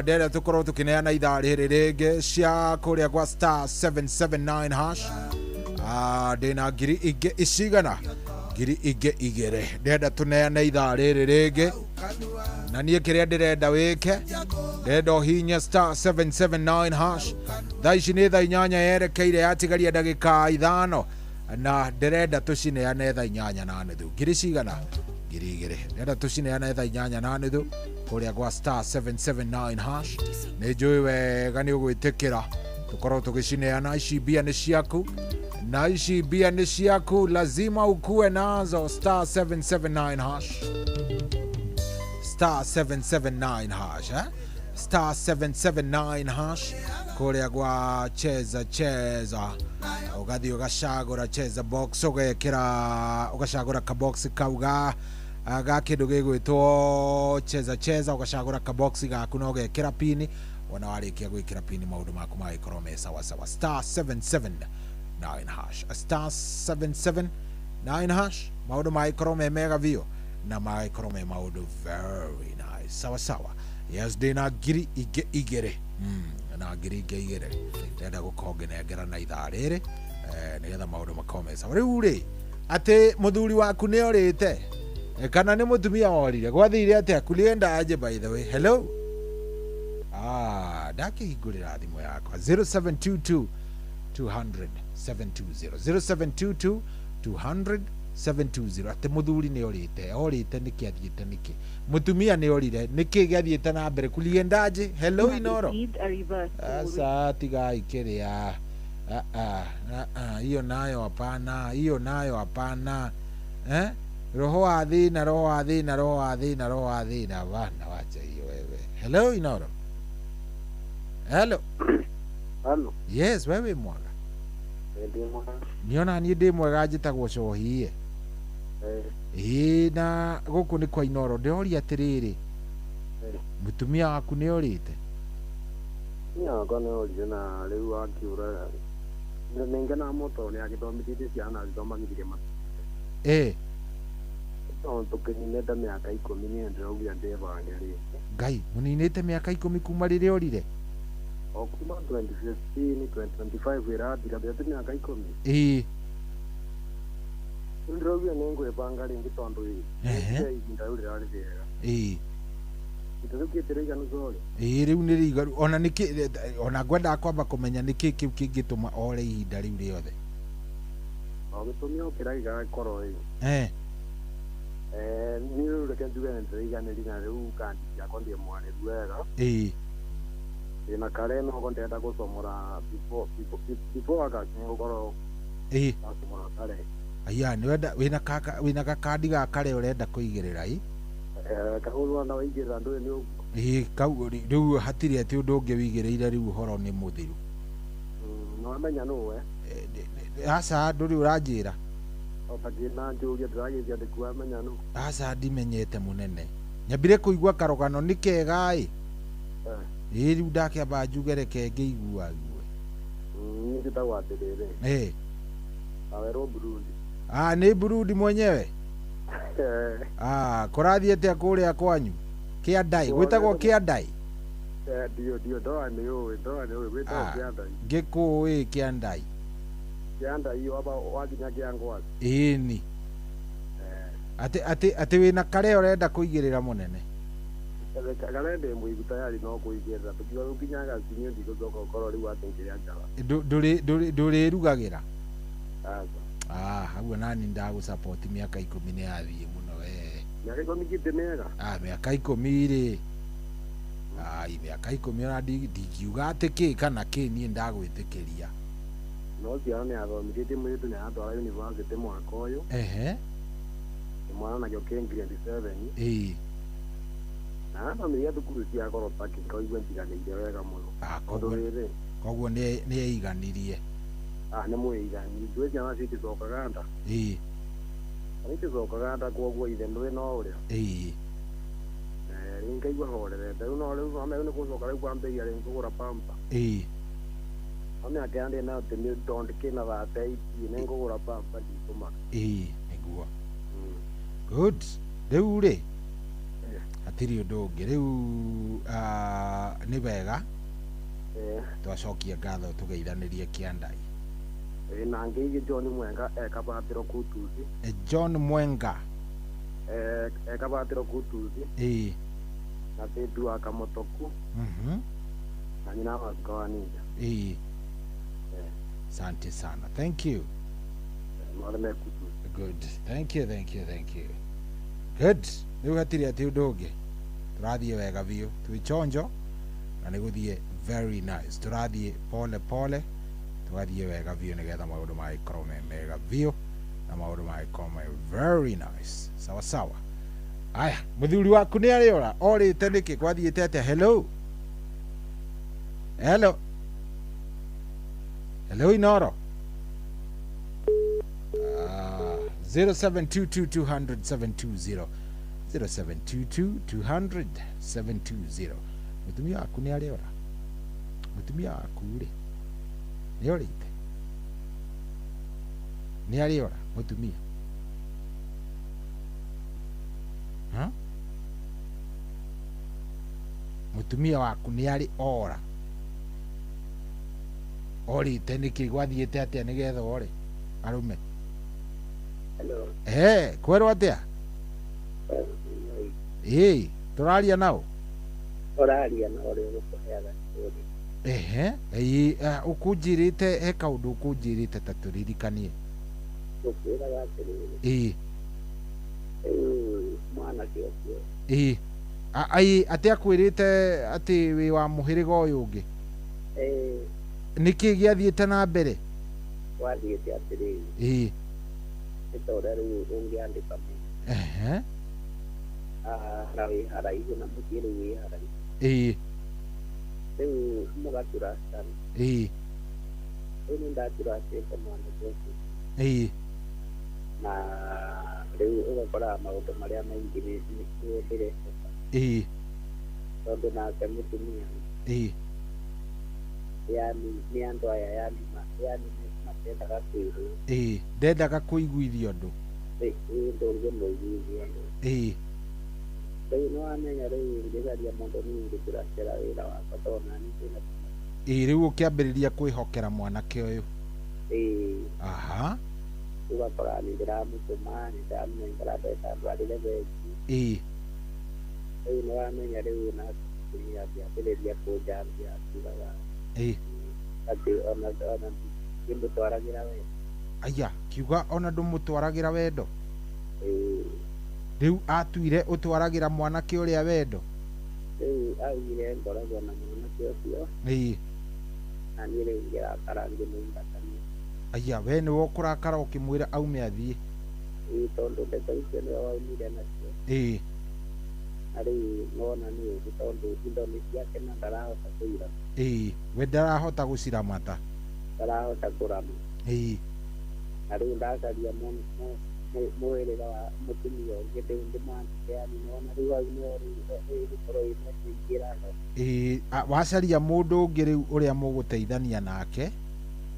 ndĩrenda tũkorwo tũkĩneana ithaa rĩrĩ rĩngĩ cia kũrĩa gwa star 779 hash ndĩna ngiri ingĩ icigana ngiri ingĩ igĩrĩ ndĩrenda tũneane ithaa rĩrĩ rĩngĩ na niĩ kĩrĩa ndĩrenda wĩke ndĩrenda ũhinye star 779 hash thaa ici nĩ thaa 8 yerekeire yatigaria ndagĩka 5 na ndĩrenda tũcineane thaa 8:30 ngiri cigana ngiri igĩrĩ ndĩrenda tũcineane thaa 8:30 kũrĩa gwa star 779 hash nĩ njũĩ wega nĩ ũgwĩtĩkĩra tũkorwo tũgĩcineana ici mbia nĩ ciaku na ici mbia nĩ ciaku lazima ukue nazo star 779 hash star 779 hash eh? Star 779 hash kũrĩa gwa cheza cheza ũgathiĩ ũgacagũra cheza box ũgekĩra ũgacagũra kabox kau ga kĩndũ gĩgwĩtwo cheza cheza ũgacagũra kabox gaku na ũgekĩra pini wona warĩkia gwĩkĩra pini maũndũ maku magĩkorwo me sawa sawa star 779 hash star 779 hash maũndũ magĩkorwo me mega biũ na magĩkorwo me maũndũ very nice sawa sawa. Yes, ndĩna ngiri ingĩ igĩrĩ na ngiri ingĩ igĩrĩ ndĩrenda gũkorwo ngĩnengera na ithaa rĩrĩ nĩgetha maũndũ makorwo me sawa. Rĩu rĩ atĩ mũthuri waku nĩ orĩte kana nĩ mũtumia worire gwathire atĩa kulienda aje by the way. Hello, ndakĩhingũrĩra thimũ yakwa 0722 200 720 0722 200 720 atĩ mũthuri nĩ orĩte orĩte nĩkĩ athiĩte nĩkĩ mũtumia nĩ orire nĩkĩ gĩathiĩte na mbere kuliendaje. Hello Inooro. Asa tigai kĩrĩa hiyo nayo hapana hiyo nayo hapana eh roho wa thĩna roho wa thĩna roho wa thĩna roho wa thĩna bana wacha hiyo wewe. Hello Inooro. Hello. Hello. Yes, wewe mwaga niona niĩ ndĩ mwega njĩtagwo Cohiĩ ĩĩ na gũkũ nĩ kwa Inooro ndĩroria atĩrĩrĩ mũtumia waku nĩ orĩte? Mũtumia wakwa nĩ orire na rĩu akiũra nĩngena mũno nĩ agĩthomithĩtie ciana agĩthomagithirie tondũ tũkĩninĩte mĩaka 10 niĩ ndĩraugire ndĩbange rĩngĩ. Ngai mũninĩte mĩaka 10 kuma rĩrĩa orire? O kuma 2015 2025 ĩrathira ndĩrĩ mĩaka 10. Ĩĩ ndĩraugire nĩ ngwĩbanga rĩngĩ tondũ ihinda rĩu rĩrarĩ rĩega. Ĩĩ ihinda rĩu kĩtĩ rĩiganu sorry. Ĩĩ rĩu nĩ rĩigaru ona nĩkĩ ona ngwendaga kwamba kũmenya nĩkĩ kĩu kĩngĩtũma ore ihinda rĩu rĩothe. O gĩtũmi o kĩrĩa gĩgakorwo ĩ niĩ rĩu reke njuge nĩndĩraiganĩri na rĩu kandi ciakwa ndĩ mwarĩru wega. Ĩĩ ndĩna kare no ndĩrenda gũcomora before agakinya gũkorwo ĩĩ ndacomora kare. Aya nĩ wĩna kaka wĩna gakandi ga kare ũrenda kũigĩrĩra ĩ kahũrwa na waigĩrĩra ndũĩ nĩ ũguo. Ĩĩ kau rĩu hatirĩ atĩ ũndũ ũngĩ wĩigĩrĩire rĩu ũhoro nĩ mũthiru. Nĩ wamenya nũ we? Aca ndũrĩ ũranjĩra. Ũtakĩna njũria ndĩragĩthia ndĩkuamenya nũ. Aca ndimenyete mũnene nyambire kũigua karũgano nĩ kega ĩ ĩĩ rĩu ndakĩamba njuge reke ngĩigua gue. Niĩ njĩtagwo atĩrĩrĩ. Ĩĩ awerwo Burundi. Nĩ Burundi mwenyewe? Kũrathiĩ atĩa kũrĩa kwanyu? Kĩandai gwĩtagwo Kĩandai? Ndio ndoa nĩ ũĩ ndoa nĩ ũĩ gwĩtagwo Kĩandai. Ngĩkũĩ Kĩandai. Kĩandai waba wakinya Kĩangwaci. Ĩni. Atĩ atĩ atĩ wĩna karĩa ũrenda kũigĩrĩra mũnene. Karĩa ndĩ mũigu tayari no kũigĩrĩra tũkiuga rĩu nginya agakinyio ndigũcoka gũkorwo rĩu atĩ ngĩrĩa njara. Ndũrĩrugagĩra? Aca. Ah, hau nani ndagũsupport mĩaka 10 nĩ yathiĩ mũno we. Mĩaka 10 githĩ mĩega? Ah, mĩaka 10 rĩ. Ai, mĩaka 10 ona ndingiuga atĩ kĩ kana kĩ niĩ ndagwĩtĩkĩria. No ciana nĩ athomithĩtie mũirĩtu nĩ aratwara university mwaka ũyũ. Ehe. Mwana nakĩo kĩ grade 7. Ĩĩ. Na arathomithia thukuru cia goro take ngaigua njiganĩire wega mũno. Ah, koguo nĩ eiganirie. Ah, nĩ mwĩigani. Njũĩ ciana citicokaga nda. Ĩĩ. Citicokaga nda koguo ithe ndũĩ no ũrĩa. Ĩĩ. Rĩu ngaigua horerete. Rĩu no rĩu no nĩ gũcoka rĩu kwambĩrĩria rĩngĩ kũgũra pamper. Ĩĩ. No mĩaka ya ndĩ nayo atĩ nĩ tondũ kĩna 38 nĩ ngũgũra pamper ndikũmaka. Ĩĩ, nĩguo. Good. Rĩu rĩ hatirĩ ũndũ ũngĩ rĩu nĩ wega twacokia ngatho tũgeithanĩrie kĩandai. Na ngeigie John Mwenga ekabatĩro Kutuzi. John Mwenga ekabatĩro Kutuzi. Ĩĩ. Na Tĩtu wa Kamotoku. Na nyina wa Zuka wa Ninja. Ĩĩ. Asante sana. Thank you. Good. Thank you, thank you, thank you. Good. Rĩu hatirĩ atĩ ũndũ ũngĩ. Tũrathiĩ wega biũ. Twĩ chonjo na nĩ gũthiĩ very nice. Tũrathiĩ pole pole. Tũgathiĩ wega biũ nĩgetha maũndũ magĩkorwo me mega biũ na maũndũ magĩkorwo me very nice. Sawa sawa. Aya, mũthuri waku nĩ arĩora? Orĩte nĩkĩ? Gwathiĩte atĩa? Hello. Hello. Hello Inoro. 0722 200 720. 0722 200 720. Mũtumia waku nĩ arĩora? Mũtumia waku rĩ nĩ orĩte? Nĩ arĩora mũtumia? Ha? Mũtumia waku nĩ arĩ ora? Orĩte nĩkĩ? Gwathiĩte atĩa nĩgetha ore? Arũme. Hello. Kwerwo atĩa? Ĩĩ, tũraria nao? Ũraria na ũrĩa ũgũkũheaga story. Ehe, ĩĩ, ũkũnjĩrĩte he kaũndũ ũkũnjĩrĩte ta tũririkanie. Ngũkwĩraga atĩrĩrĩ. Ĩĩ. Rĩu mwanake ũcio. Ĩĩ. Ĩĩ, atĩ akwĩrĩte atĩ wĩ wa mũhĩrĩga ũyũ ũngĩ? Ĩĩ. Nĩkĩ gĩathiĩte na mbere? Gwathiĩte atĩrĩrĩ. Ĩĩ. Nĩ ta ũrĩa rĩu ũngĩandĩka mũndũ. Ehe. Na wĩ haraihu na mũciĩ rĩu wĩ haraihu. Ĩĩ. Rĩu mũgaturacana. Ĩĩ. Rĩu nĩ ndaturacĩte mwanake ũcio. Ĩĩ. Na rĩu ũgakora maũndũ marĩa maingĩ nĩwe ndĩrehoka. Ĩĩ. Tondũ nake mũtumia. Ĩĩ. Yani nĩ andũ aya yani yani matendaga kwĩrwo. Ĩĩ, ndendaga kũiguithio ũndũ. Ĩĩ, ndũngĩmũiguithia ũndũ. Ĩĩ. Rĩu nĩwamenya rĩu ngĩcaria mũndũ niĩ ingĩturacĩra wĩra wakwa tondũ nani ndĩna. Ĩĩ, rĩu ũkĩambĩrĩria kwĩhokera mwanake ũyũ. Ĩĩ. Aha. Ũgakora nĩ ndĩramũtũma, nĩ ndĩramũnengera mbeca ndwarĩre bengi. Ĩĩ. Rĩu nĩwamenya rĩu nake mũtumia angĩambĩrĩria kũnjambia akiugaga. Ĩĩ. Atĩ ona ndimũtwaragĩra wendo. Aya, kiuga ona ndũmũtwaragĩra wendo? Ĩĩ. Rĩu atuire ũtwaragĩra mwanake ũrĩa wendo? Rĩu augire ngoragwo na mwanake ũcio. Ĩĩ. Na niĩ rĩu ngĩrakara ngĩmũingatania. Aya, we nĩwe ũkũrakara ũkĩmwĩra aume athiĩ? Ĩĩ, tondũ ndeto icio nĩwe waumire nacio. Ĩĩ. Na rĩu nona nĩ ũru tondũ indo nĩ ciake na ndarahota kũirama. Ĩĩ, we ndarahota gũciramata. Ndarahota kũrama. Ĩĩ. Na rĩu ndacaria mũhĩrĩga wa mũtumia ũngĩ ndĩmwandĩke yani nĩwona rĩu hau nĩho rĩu ĩgũkorwo ĩ message ĩrahe. Ĩĩ, wacaria mũndũ ũngĩ rĩu ũrĩa mũgũteithania nake?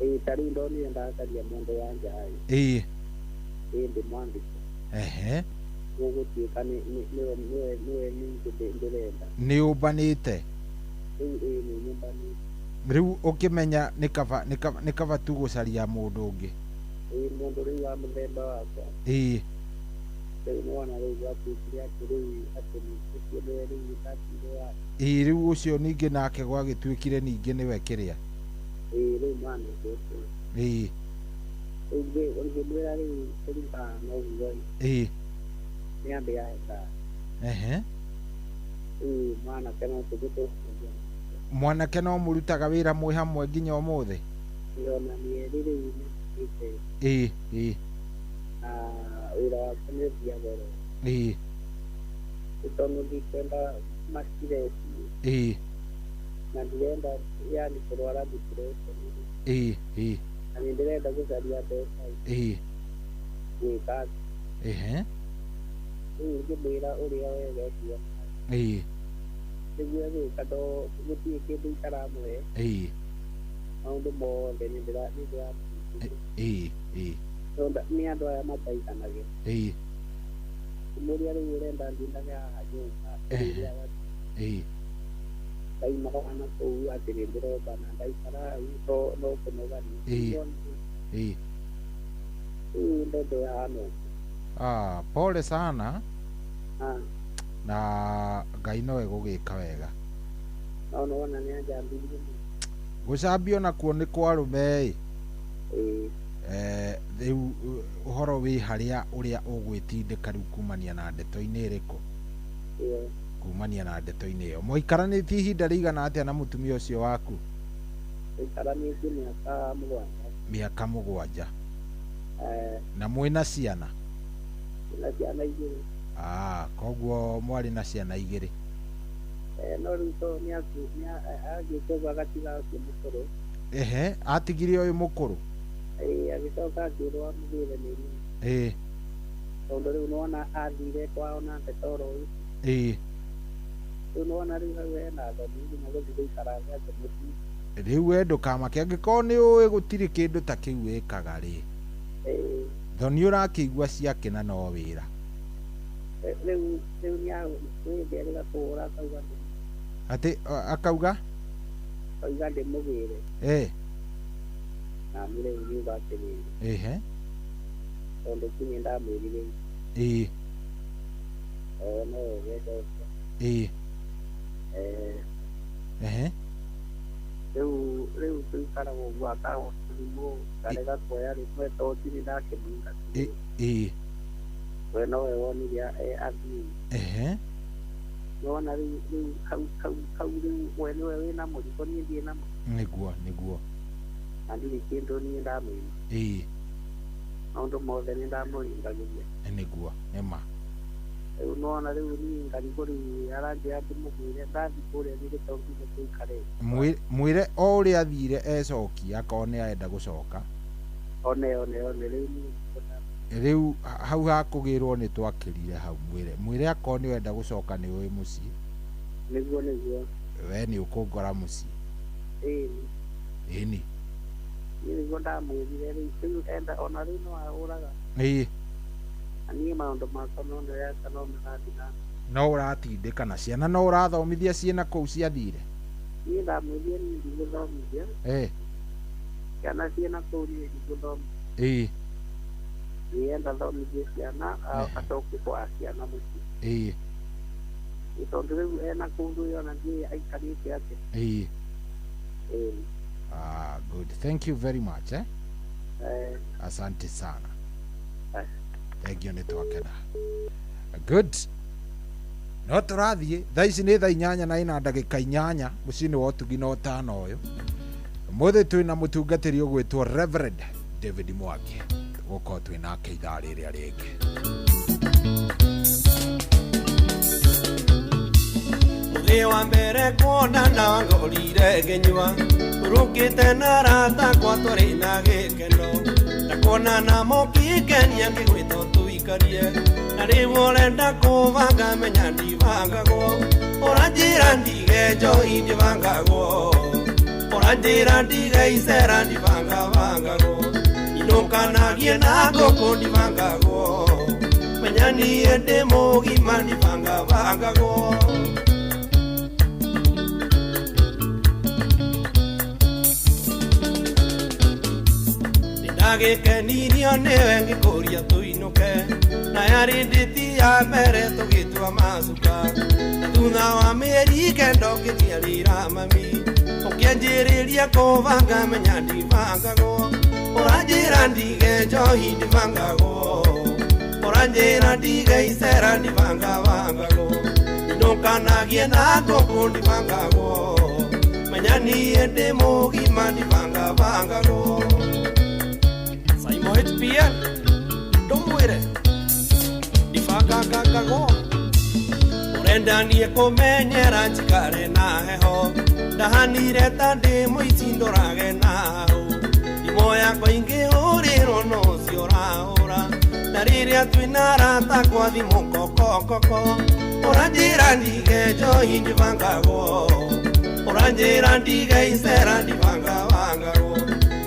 Ĩĩ, ta rĩu ndonire ndacaria mũndũ wa nja ĩ. Ĩĩ. Ĩĩ, ndĩmwandĩke. Ehe. Gũgũtuĩka nĩwe ningĩ ndĩrenda. Nĩ ũmbanĩte? Rĩu ĩĩ nĩ nyũmbanĩte. Rĩu ũkĩmenya nĩ kaba tu gũcaria mũndũ ũngĩ? Ĩĩ, mũndũ rĩu wa mũthemba wakwa. Ĩĩ. Rĩu nĩwona rĩu gwatuĩkire atĩ rĩu atĩ ũcio nĩwe rĩu ũtatigire wake. Ĩĩ rĩu ũcio ningĩ nake gwagĩtuĩkire ningĩ nĩwe kĩrĩa. Ĩĩ rĩu mwanake ũcio. Ĩĩ. Rĩu ngĩmwĩra rĩu kũringana na ũguo ĩ. Ĩĩ. Nĩ ambe ahe kandi. Ehe. Rĩu mwanake no tũthiĩ tũcenjia. Mwanake no mũrutaga wĩra mwĩ hamwe nginya ũmũthĩ? Ĩĩ ona mĩeri rĩu nĩĩthirĩte. Ĩĩ ĩĩ. Na wĩra wake nĩ ũthiaga oro. Ĩĩ. Rĩu tondũ ndikwenda mastress. Ĩĩ. Na ndirenda yani kũrwara depression. Ĩĩ ĩĩ. Na nĩ ndĩrenda gũcaria mbeca. Ĩĩ. Gwĩka atĩ. Ehe. Rĩu ngĩmwĩra ũrĩa wega ekuona. Ĩĩ. Nĩguo egwĩka to gũtirĩ kĩndũ itaramũhe. Ĩĩ. Maũndũ mothe nĩ ndĩramũhingĩria. Ĩĩ ĩĩ. Tondũ nĩ andũ aya mataiganagĩra. Ĩĩ. Ngĩmũria rĩu ũrenda ndindage haha nyũmba ũrĩrĩaga. Ĩĩ. Ndaimaga na kũu atĩ nĩ ndĩromba na ndaikara hau no kũnogania. Ĩĩ. Ĩĩ. Rĩu ndondo ĩhana ũguo. Ah, pole sana. Ah. Na Ngai no egũgĩka wega. No nĩwona nĩ anjambirie mũno. Gũcambio nakuo nĩ kwa arũme ĩ. Ĩĩ. Rĩu ũhoro wĩ harĩa ũrĩa ũgwĩtindĩka rĩu kumania na ndeto-inĩ ĩrĩkũ? Ĩyo. Kumania na ndeto-inĩ ĩyo. Mũikaranĩtie ihinda rĩigana atĩa na mũtumia ũcio waku? Tũikaranĩtie mĩaka mũgwanja. Mĩaka mũgwanja. Na mwĩna ciana? Twĩna ciana igĩrĩ. Ah, koguo mwarĩ na ciana igĩrĩ. No rĩu to nĩ athiĩte ũguo agatiga ũcio mũkũrũ. Ehe, atigire ũyũ mũkũrũ? Ĩĩ, agĩcoka akĩrwo amũgĩre nĩ niĩ. Ĩĩ. Tondũ rĩu nĩwona athire kwao na ndeto oro ũcio. Ĩĩ. Rĩu nĩwona rĩu hau hena thoni nginya gũthiĩ gũikara gwake mũciĩ. Rĩu we ndũkamake angĩkorwo nĩ ũĩ gũtirĩ kĩndũ ta kĩu wĩkaga rĩ. Ĩĩ. Thoni ũrakĩigua ciake na no wĩra. Rĩu rĩu nĩ erĩga kũhũra akauga atĩ akauga? Akauga ndĩmũgĩre. Ĩĩ. Na niĩ rĩu ngiuga atĩrĩrĩ. Ĩhe. Tondũ kinya ndamwĩrire. Ĩĩ. O no ũgĩcokia. Ĩĩ. Ehe. Rĩu rĩu tũikaraga ũguo akahũra ngarega kuoya rĩmwe to ndirĩ ndakĩmũingatithia. Ĩĩ. We nowe wonire athiĩ. Ehe. Nĩwona rĩu rĩu hau hau hau rĩu we nĩwe wĩna mũrigo niĩ ndirĩ na mũrigo. Nĩguo nĩguo. Na ndirĩ kĩndũ niĩ ndamwĩra. Ĩĩ. Maũndũ mothe nĩ ndamũhingagĩria. Nĩguo nĩma. Rĩu nĩwona rĩu niĩ ngarigwo rĩu aranjĩra ndĩmũgĩre ndathiĩ kũrĩa nĩ to nginya tũikare. Mwĩre o ũrĩa athire ecokie akorwo nĩ arenda gũcoka. One one one rĩu niĩ Rĩu hau hakũgĩrwo nĩ twakĩrire hau mwĩre mwĩre akorwo nĩ wenda gũcoka nĩ ũĩ mũciĩ. Nĩguo nĩguo. We nĩ ũkũngora mũciĩ. Ĩĩ. Ĩni. Niĩ nĩguo ndamwĩrire rĩu rĩu enda ona rĩu no ahũraga. Ĩĩ. Na niĩ maũndũ makwa no ndĩreka no marathiĩ na No ũratindĩka na ciana no ũrathomithia ciĩna kũu ciathire? Niĩ ndamwĩrire niĩ ndigũthomithia. Ĩĩ. Ciana ciĩna kũu niĩ ndigũthomithia. Ĩĩ. Niĩ thomithie ciana acoke kwa ciana mũciĩ. Ĩĩ. Tondũ rĩu ena kũndũ ona ndiũĩ aikarĩte atĩa. Ĩĩ. Ĩĩ. Ah, good. Thank you very much, eh? Asante sana. Thank you nĩ twakena. Good. No tũrathiĩ thaa ici nĩ thaa inyanya na ina ndagĩka inyanya mũciĩ-inĩ wa ũtugi na ũtana ũyũ. Ũmũthĩ twĩna mũtungatĩri ũgwĩtwo Reverend David Mwangi. Tũgũkorwo twĩ nake ithaa rĩrĩa rĩngĩ. Mũthĩ wa mbere kuonana wangorire ngĩnyua ũrũkĩte na arata akwa twarĩ na gĩkeno ndakuonana mũkĩngenia ngĩgwĩta tũikarie na rĩu ũrenda kũbanga menya ndibangagwo ũranjĩra ndige njohi ndibangagwo ũranjĩra ndige icera ndibangabangagwo inũkanagie na ngũkũ ndibangagwo menya niĩ ndĩ mũgima ndibangabangagwo. Ndagĩkenirie Ndakenio nĩwe ngĩkũria tũinũke na yarĩ ndĩti ya mbere tũgĩtua macuka na thutha wa mĩeri kenda ũkĩnjiarĩra mami ũkĩanjĩrĩria kũbanga menya ndibangagwo ũranjĩra ndige njohi ndibangagwo ũranjĩra ndige icera ndibangabangagwo inũkanagie na ngũkũ ndibangagwo menya niĩ ndĩ mũgima ndibangabangagwo Saimo HPL ndũmwĩre ndibangangangagwo ũrenda niĩ kũmenyera njikare na heho ndahanire ta ndĩ mũici ndũrage na hau thimũ yakwa ingĩhũrĩrwo no ũcio ũrahũra na rĩrĩa twĩna arata kwa thimũ kokokoko ũranjĩra ndige njohi ndibangagwo ũranjĩra ndige icera ndibangabangagwo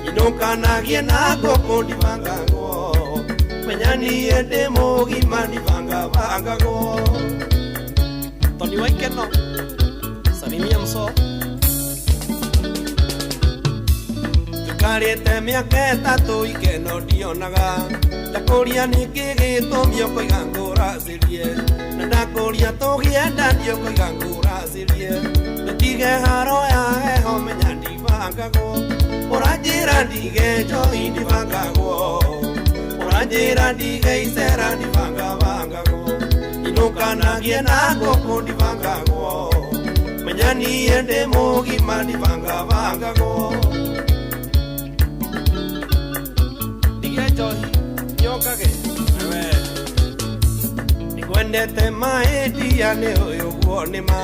inũkanagie na ngũkũ ndibangagwo menya niĩ ndĩ mũgima ndibangabangagwo Tony Waikeno salimia mso tuikarĩte mĩaka ĩtatũ ikeno ndionaga ndakũria nĩkĩ gĩtũmi ũkoiga ngũracĩrie na ndakũria tũgĩenda ndiũkoiga ngũracĩrie tũtige haro ya heho menya ndibangagwo ũranjĩra ndige njohi ndibangagwo ũranjĩra ndige icera ndibangabangagwo inũkanagie na ngũkũ ndibangagwo menya niĩ ndĩ mũgima ndibangabangagwo ndige njohi nyokage wewe nĩngwendete maĩndia nĩ ũyũ guo nĩ ma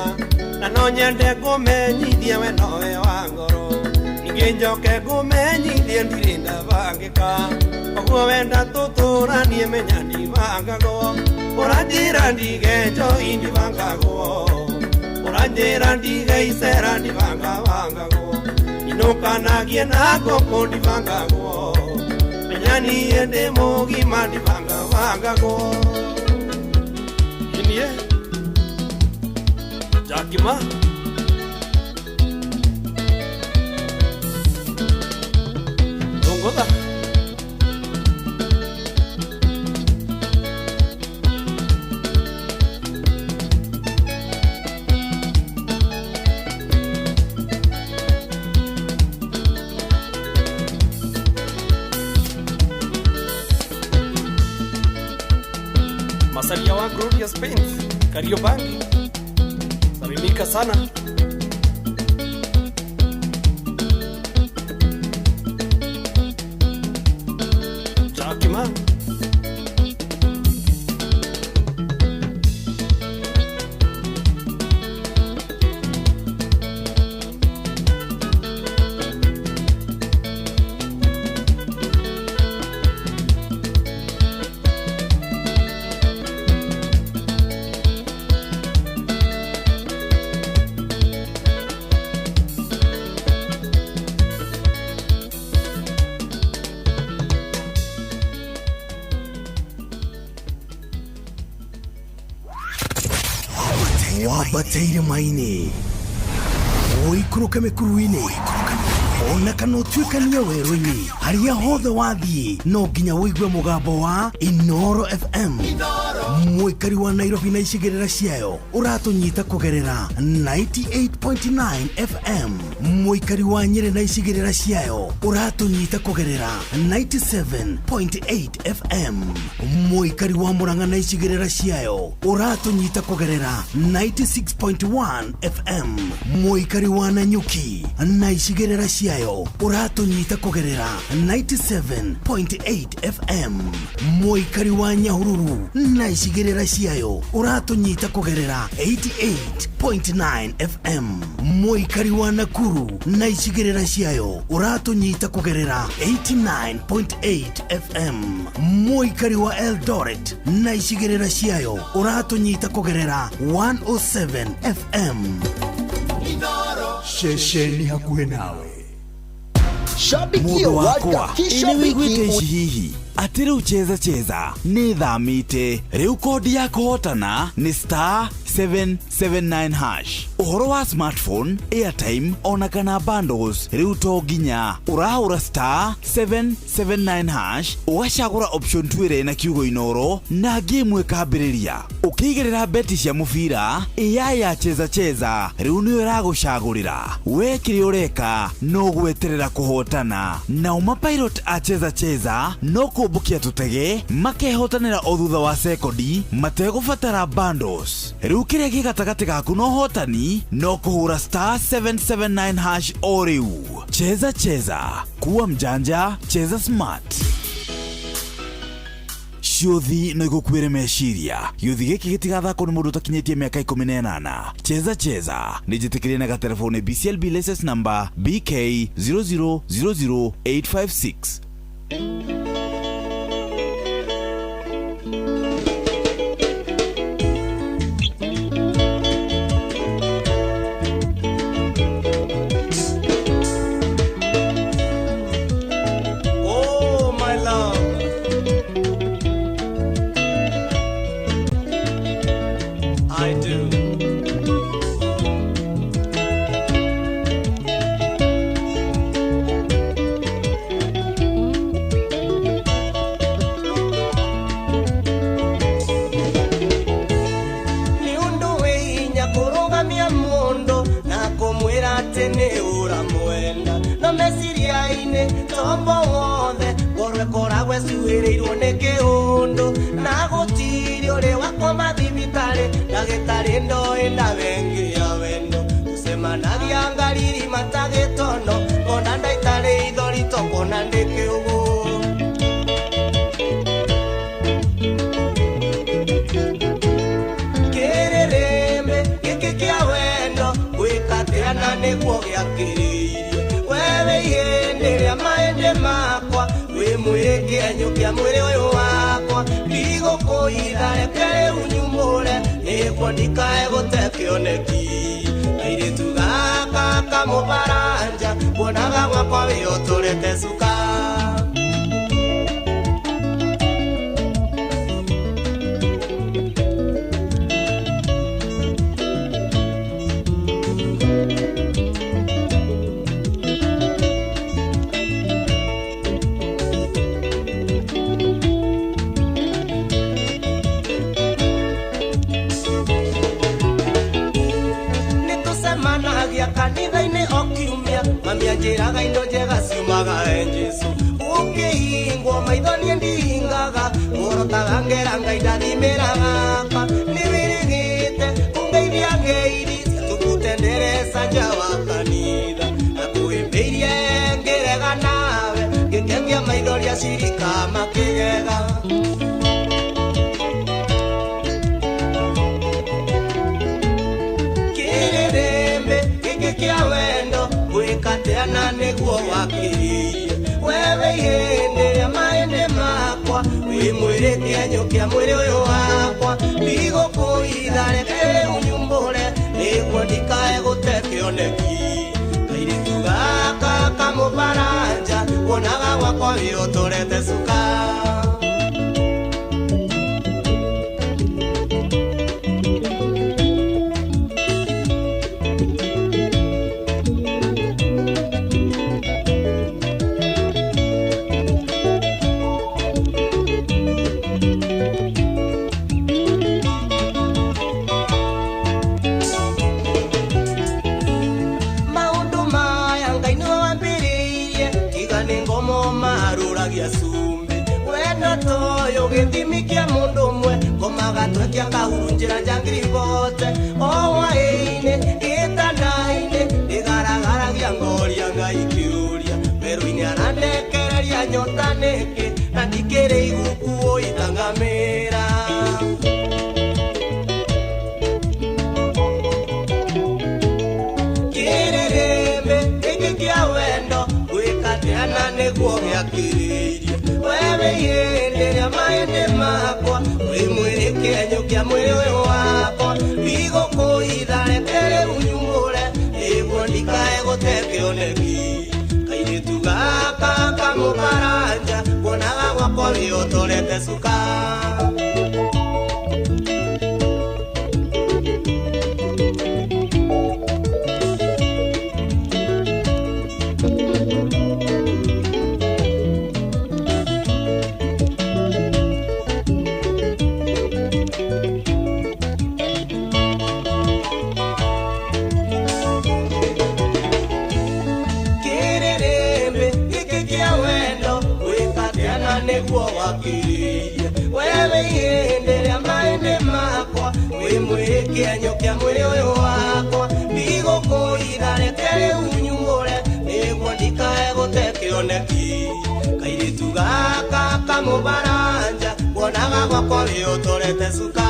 na no nyende ngũmenyithie we nowe wa ngoro ningĩ njoke ngũmenyithie ndirĩ ndabangĩka ũguo wenda tũtũranie menya ndibangagwo ũranjĩra ndige njohi ndibangagwo ũranjĩra ndige icera ndibangabangagwo inũkanagie na ngũkũ ndibangagwo menya niĩ ndĩ mũgima ndibangabangagwo inie Jakima Tongoda Masalia wa Glorious Paints Kariobangi salimika sana Jakima wambateire maini ũikũrũke mĩkuru-inĩ ona kana ũtuĩkanie werũ-inĩ harĩa hothe wathiĩ no nginya ũigue mũgambo wa Inoro FM mũikari wa Nairobi na icigĩrĩra ciayo ũratũnyita kũgerera 98.9 FM mũikari wa Nyĩrĩ na icigĩrĩra ciayo ũratũnyita kũgerera 97.8 FM mũikari wa Murang'a na icigĩrĩra ciayo ũratũnyita kũgerera 96.1 FM mũikari wa Nanyuki na icigĩrĩra ciayo ũratũnyita kũgerera 97.8 FM mũikari wa Nyahururu na icigĩrĩra ciayo ũratũnyita kũgerera 88.9 FM mũikari wa Nakuru na icigĩrĩra ciayo ũratũnyita kũgerera 89.8 FM mũikari wa Eldoret na icigĩrĩra ciayo ũratũnyita kũgerera 107 FM ceceni hakuhĩ nawe Shabikia World Cup wĩiguĩte ici kishabiki hihi atĩ rĩu cheza cheza nĩ thamĩte rĩu kodi ya kũhotana nĩ star 779 hash. Ũhoro wa smartphone, airtime ona kana bundles rĩu to nginya ũrahũra star 779 hash ũgacagũra option 2 ĩrĩa ĩna kiugo Inoro na game ĩkambĩrĩria. Ũkĩigĩrĩra beti cia mũbira AI ya cheza cheza rĩu nĩyo ĩragũcagũrĩra. We kĩrĩa ũreka no gweterera kũhotana. Nao mapilot a cheza cheza no kũmbũkia tũtege makehotanĩra o thutha wa sekondi mategũbatara bundles. Rĩu kĩrĩa gĩ gatagatĩ gaku na ũhotani no kũhũra star 779 hash o rĩu. Cheza cheza, kuwa mjanja, cheza smart. Ciũthi no igũkuĩre meciria. Gĩũthi gĩkĩ gĩtigathakwo nĩ mũndũ ũtakinyĩtie mĩaka 18. Cheza cheza nĩ njĩtĩkĩrie na gatelefoni BCLB license number BK 0000856. Oh, my love. I do. Nĩ ũndũ wĩ hinya kũrũgamia mũndũ na kũmwĩra atĩ nĩ ũramwenda no meciria-inĩ tombo wothe ngoro ĩkoragwo ĩcuhĩrĩirwo nĩ kĩũndũ na gũtirĩ ũrĩ wakoma thibitarĩ ndagĩtarĩ ndoĩ ndawengi ya wendo tũcemanagia ngariri matagĩtono ngona ndaitarĩ ithori tokona ndĩ kĩũgũ. Kĩrĩrĩmbĩ gĩkĩ kĩa wendo gwĩka atĩa na nĩguo gĩakĩrĩirie wewe ihĩndĩ rĩa mahĩndĩ makwa wĩ mwĩrĩ kĩenyũ kĩa mwĩrĩ ũyũ wakwa ndigũkũitha reke rĩu nyumũre nĩguo ndikae gũte kĩoneki kairĩtu gaka kamũbaranja kuonaga gwakwa wĩyũtũrĩte cuka. Kanitha-inĩ o kiumia mami anjĩraga indo njega ciumaga he Jesũ ũkĩhingwo maitho niĩ ndihingaga ngorotaga ngera Ngai ndathimĩra gaka nĩwĩrĩgĩte kũngeithia ngeithi ciatukute ndereca nja wa kanitha na kũhĩmbĩirie ngĩrega nawe ngĩkengia maitho rĩa cirika makĩgega. Kĩa wendo gwĩka atĩa na nĩguo wakĩrĩirie wewe ihĩndĩ rĩa mahĩndĩ makwa wĩ mwĩrĩ kĩenyũ kĩa mwĩrĩ ũyũ wakwa ndigũkũitha reke rĩu nyumbũre nĩguo ndikae gũte kĩoneki kairĩtu gaka kamũbaranja kuonaga gwakwa wĩyũtũrĩte cuka. Gĩthimi kĩa mũndũ ũmwe ngomaga twekia kahuru njĩra njangiri bote o hwaĩ-inĩ gĩtanda-inĩ ndĩgaragaragia ngoria Ngai kĩũria werũ-inĩ arandekereria nyota nĩkĩ na ndikĩrĩ iguku ũitangamĩra. Kĩrĩrĩmbĩ gĩkĩ kĩa wendo gwĩka atĩa na nĩguo gĩakĩrĩirie wewe ihĩndĩ rĩa mahĩndĩ makwa wĩ mwĩrĩ kĩenyũ kĩa mwĩrĩ ũyũ wakwa ndigũkũitha reke rĩu nyumũre nĩguo ndikae gũte kĩoneki kairĩtu gaka kamũbaranja kuonaga gwakwa wĩyũtũrĩte cuka. nĩguo wakĩrĩirie wewe ihĩndĩ rĩa maĩndĩ makwa wĩ mwĩkĩenyo kĩa mwĩrĩ ũyũ wakwa ndigũkũitha reke rĩu nyumũre nĩguo ndikae gũte kĩoneki kairĩtu gaka kamũbaranja wonaga gwakwa wĩ ũtorete cuka.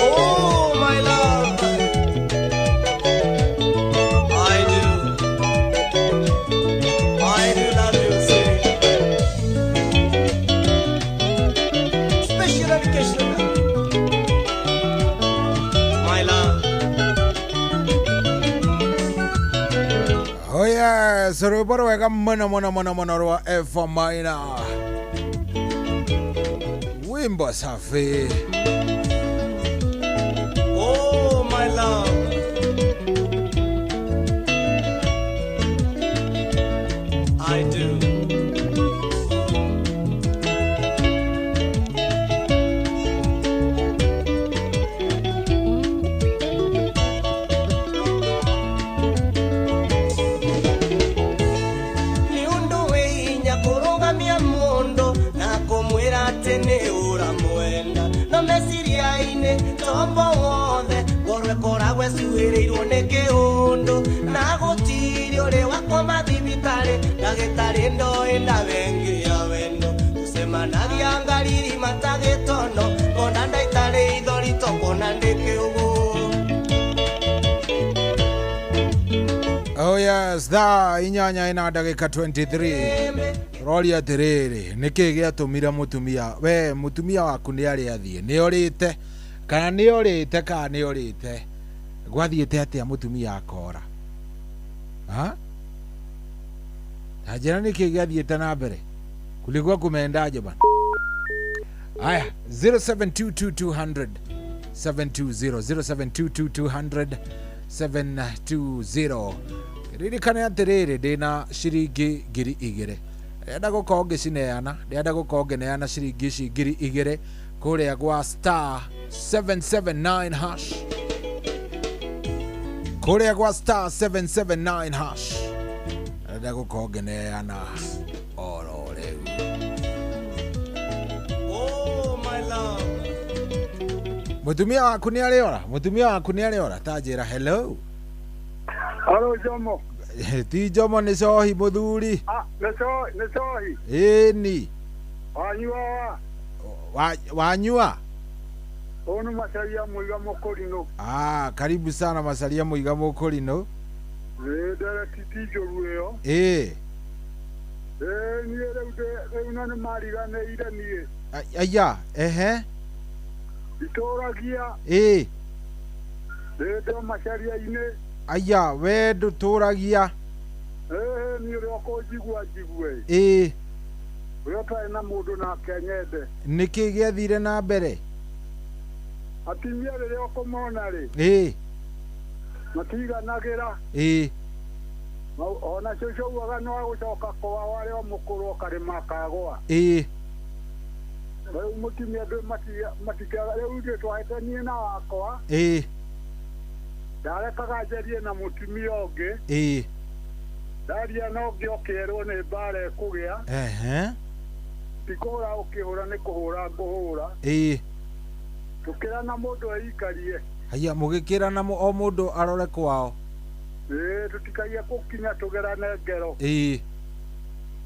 Oh, my love, I do love you, sweetie. Special dedication, my love. Oh yes, rwĩmbo rwega mũno mũno mũno mũno rwa Eva Maina, wimbo safi. Oh, my love. I do. Nĩ ũndũ wĩ hinya kũrũgamia mũndũ na kũmwĩra atĩ nĩ ũramwenda no meciria-inĩ tombo wothe ngoro ĩkoragwo ĩcuhĩrĩirwo nĩ kĩũndũ na gũtirĩ ũrĩ wakoma thibitarĩ ndagĩtarĩ ndoĩ ndawengi ya wendo tũcemanagia ngariri matagĩtono ngona ndaitarĩ ithori tokona ndĩ kĩũgũ. Oh yes, thaa inyanya ina ndagĩka 23. Roria atĩrĩrĩ, nĩkĩ gĩatũmire mũtumia we mũtumia waku nĩ arĩ athiĩ nĩ orĩte kana nĩ orĩte kana nĩ orĩte gwathiĩte atĩa mũtumia akora ha ta njĩra nĩkĩ gĩathiĩte na mbere kulikuwa kumeendaje bana. Aya, 0722 200 720 0722 200 720. Ririkane atĩrĩrĩ, ndĩna ciringi 2,000 ndĩrenda gũkorwo ngĩcineana, ndĩrenda gũkorwo ngĩneana ciringi ici 2,000 kũrĩa gwa star 779 hash, kũrĩa gwa star 779 hash ndĩrenda gũkorwo ngĩneana oro rĩu. Oh, my love. Mũtumia waku nĩ arĩora, mũtumia waku nĩ arĩora, ta njĩra hello. Halo Jomo. Ti Jomo nĩ cohi mũthuri. Ah, nĩ cohi. Ĩni. Wanyua. Wanyua? Ũyũ nĩ Macharia Mũiga Mũkũrinũ. Ah, karibu sana Macharia Mũiga Mũkũrinũ. Ĩ ndereti ti njũru ĩyo. Ĩ. Ĩ niĩ rĩu no nĩ mariganĩire niĩ. Aya, ehe. Itũragia. Ĩ. Ĩ ndo Macharia-inĩ. Aya, we ndũtũragia. Ĩ niĩ ũrĩa ũkũnjigua njigue. Ĩ. Ũrĩa ũtarĩ na mũndũ nake nyende. Nĩkĩ gĩathire na mbere? Atumia rĩrĩa ũkũmona rĩ. Ĩ. Matiganagĩra. Ĩ. Ona cũcũ augaga no agũcoka kwao arĩ o mũkũrũ akarĩma akagũa. Ĩ. Rĩu mũtumia ndũ matikĩaga rĩu ithuĩ twahĩtanie na wakwa. Ĩ. Ndarekaga njarie na mũtumia ũngĩ. Ĩ. Ndaria na ũngĩ ũkĩerwo nĩ mbara ĩkũgĩa. Ehe. Ti kũhũra ũkĩhũra nĩ kũhũra ngũhũra. Ĩ. Tũkĩrana mũndũ eikarie. Haya, mũgĩkĩrana o mũndũ arore kwao. Ĩ tũtikagie gũkinya tũgerane ngero. Ĩ.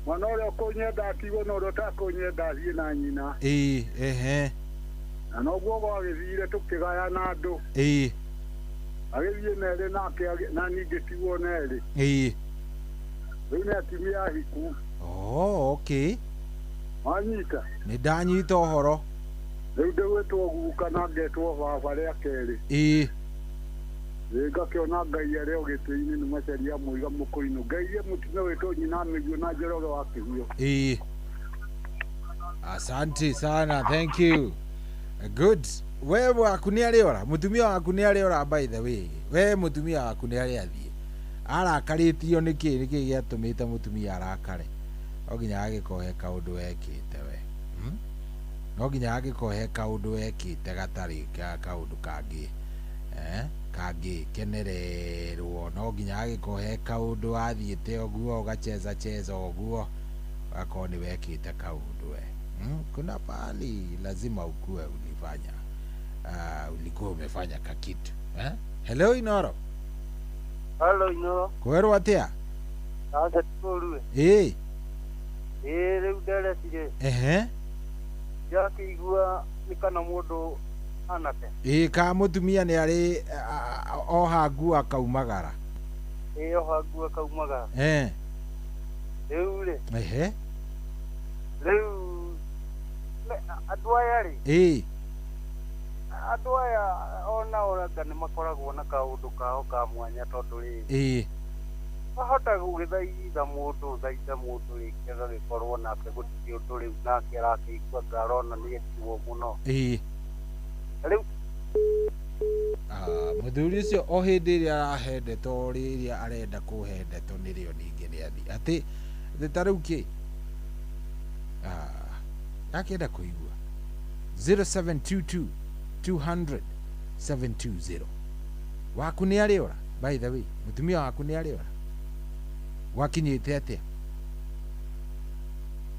Mwana ũrĩa ũkũnyenda atigwo na ũrĩa ũtakũnyenda athiĩ na nyina. Ĩ, ehe. Na noguo gwagĩthire tũkĩgayana andũ. Ĩ. Agĩthiĩ nerĩ nake na niĩ ngĩtigwo nerĩ. Ĩ. Rĩu nĩ atumia ahiku. Oh, okay. Wanyita? Nĩ ndanyita ũhoro. Rĩu ndĩgwĩtwo guka na ngetwo baba rĩa kerĩ. Ĩ. Ĩ ngakĩona Ngai arĩ o gĩtĩ-inĩ nĩ Macharia Mũiga Mũkũrinũ. Ngai mũtumia wĩtwo nyina Mĩguo na Njoroge wa Kĩhuyo. Ĩ. Asante sana, thank you. Good. We waku nĩ arĩora, mũtumia waku nĩ arĩora by the way. We mũtumia waku nĩ arĩ athiĩ. Arakarĩtio nĩkĩ nĩkĩ gĩatũmĩte mũtumia arakare? No nginya hangĩkorwo he kaũndũ wekĩte we. No nginya hangĩkorwo he kaũndũ wekĩte gatarĩ kaũndũ kangĩ kangĩkenererwo. No nginya hangĩkorwo he kaũndũ wathiĩte ũguo ũgacheza cheza ũguo, ũgakorwo nĩ wekĩte kaũndũ we. Kuna pahali lazima ukue ulifanya, ulikuwa umefanya kakitu. Hello Inoro. Hello Inoro. Kwerwo atia? Aca tikũrue. Ĩĩ. Ĩĩ rĩu nderetire. Ehe. Ndĩrakĩigua nĩ kana mũndũ anake. Ĩĩ ka mũtumia nĩ arĩ oha nguo akaumagara. Ĩĩ oha nguo akaumagara. Rĩu rĩ. Ehe. Rĩu andũ aya rĩ. Ĩĩ. Andũ aya ona anga nĩ makoragwo na kaũndũ kao ka mwanya tondũ rĩ. Ĩĩ. Mahota gũgĩthaitha mũndũ thaitha mũndũ rĩngĩ agagĩkorwo nake gũtirĩ ũndũ rĩu nake arakĩigua anga arona nĩ etirwo mũno. Ĩĩ. Rĩu Mũthuri ũcio o hĩndĩ ĩrĩa arahe ndeto rĩrĩa arenda kũhe ndeto nĩrĩo ningĩ nĩ athiĩ atĩ ta rĩu kĩ akĩenda kũigua 0722 200 720. Waku nĩ arĩora, by the way, mũtumia waku nĩ arĩora. Gwakinyĩte atĩa?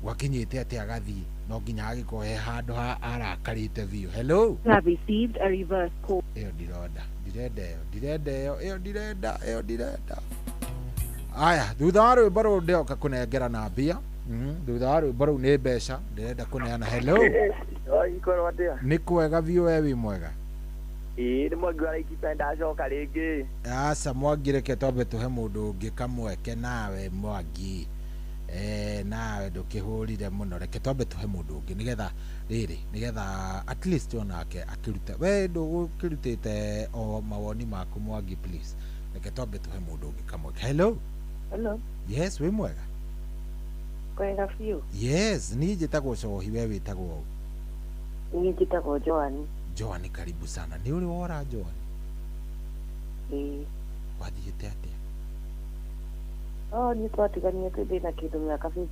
Gwakinyĩte atĩa agathiĩ? No nginya agĩkorwo he handũ arakarĩte biũ. Hello. You have received a reverse call. Ĩyo ndironda, ndirenda ĩyo, ndirenda ĩyo, ĩyo ndirenda, ĩyo ndirenda. Aya, thutha wa rwĩmbo rũu ndĩroka kũnengera na mbia. Thutha wa rwĩmbo rũu nĩ mbeca ndĩrenda kũneana. Hello. Nĩ kwega biũ, we wĩ mwega? Ĩĩ nĩ Mwangi wa Laikipia, ndacoka rĩngĩ. Aca Mwangi, reke twambe tũhe mũndũ ũngĩ kamweke nawe Mwangi. Nawe ndũkĩhũrire mũno, reke twambe tũhe mũndũ ũngĩ nĩgetha rĩrĩ, nĩgetha at least onake akĩrute. We ndũgũkĩrutĩte o mawoni maku Mwangi, please. Reke twambe tũhe mũndũ ũngĩ kamweke. Hello. Hello. Yes, wĩ mwega? Kwega biũ. Yes, niĩ njĩtagwo Cohi, we wĩtagwo ũ? Niĩ njĩtagwo Joan. Joan, karibu sana. Nĩ ũrĩ wora Joan? Ĩĩ. Wathiĩte atĩa? Oh, niĩ twatiganire twĩ na kĩndũ mĩaka 50.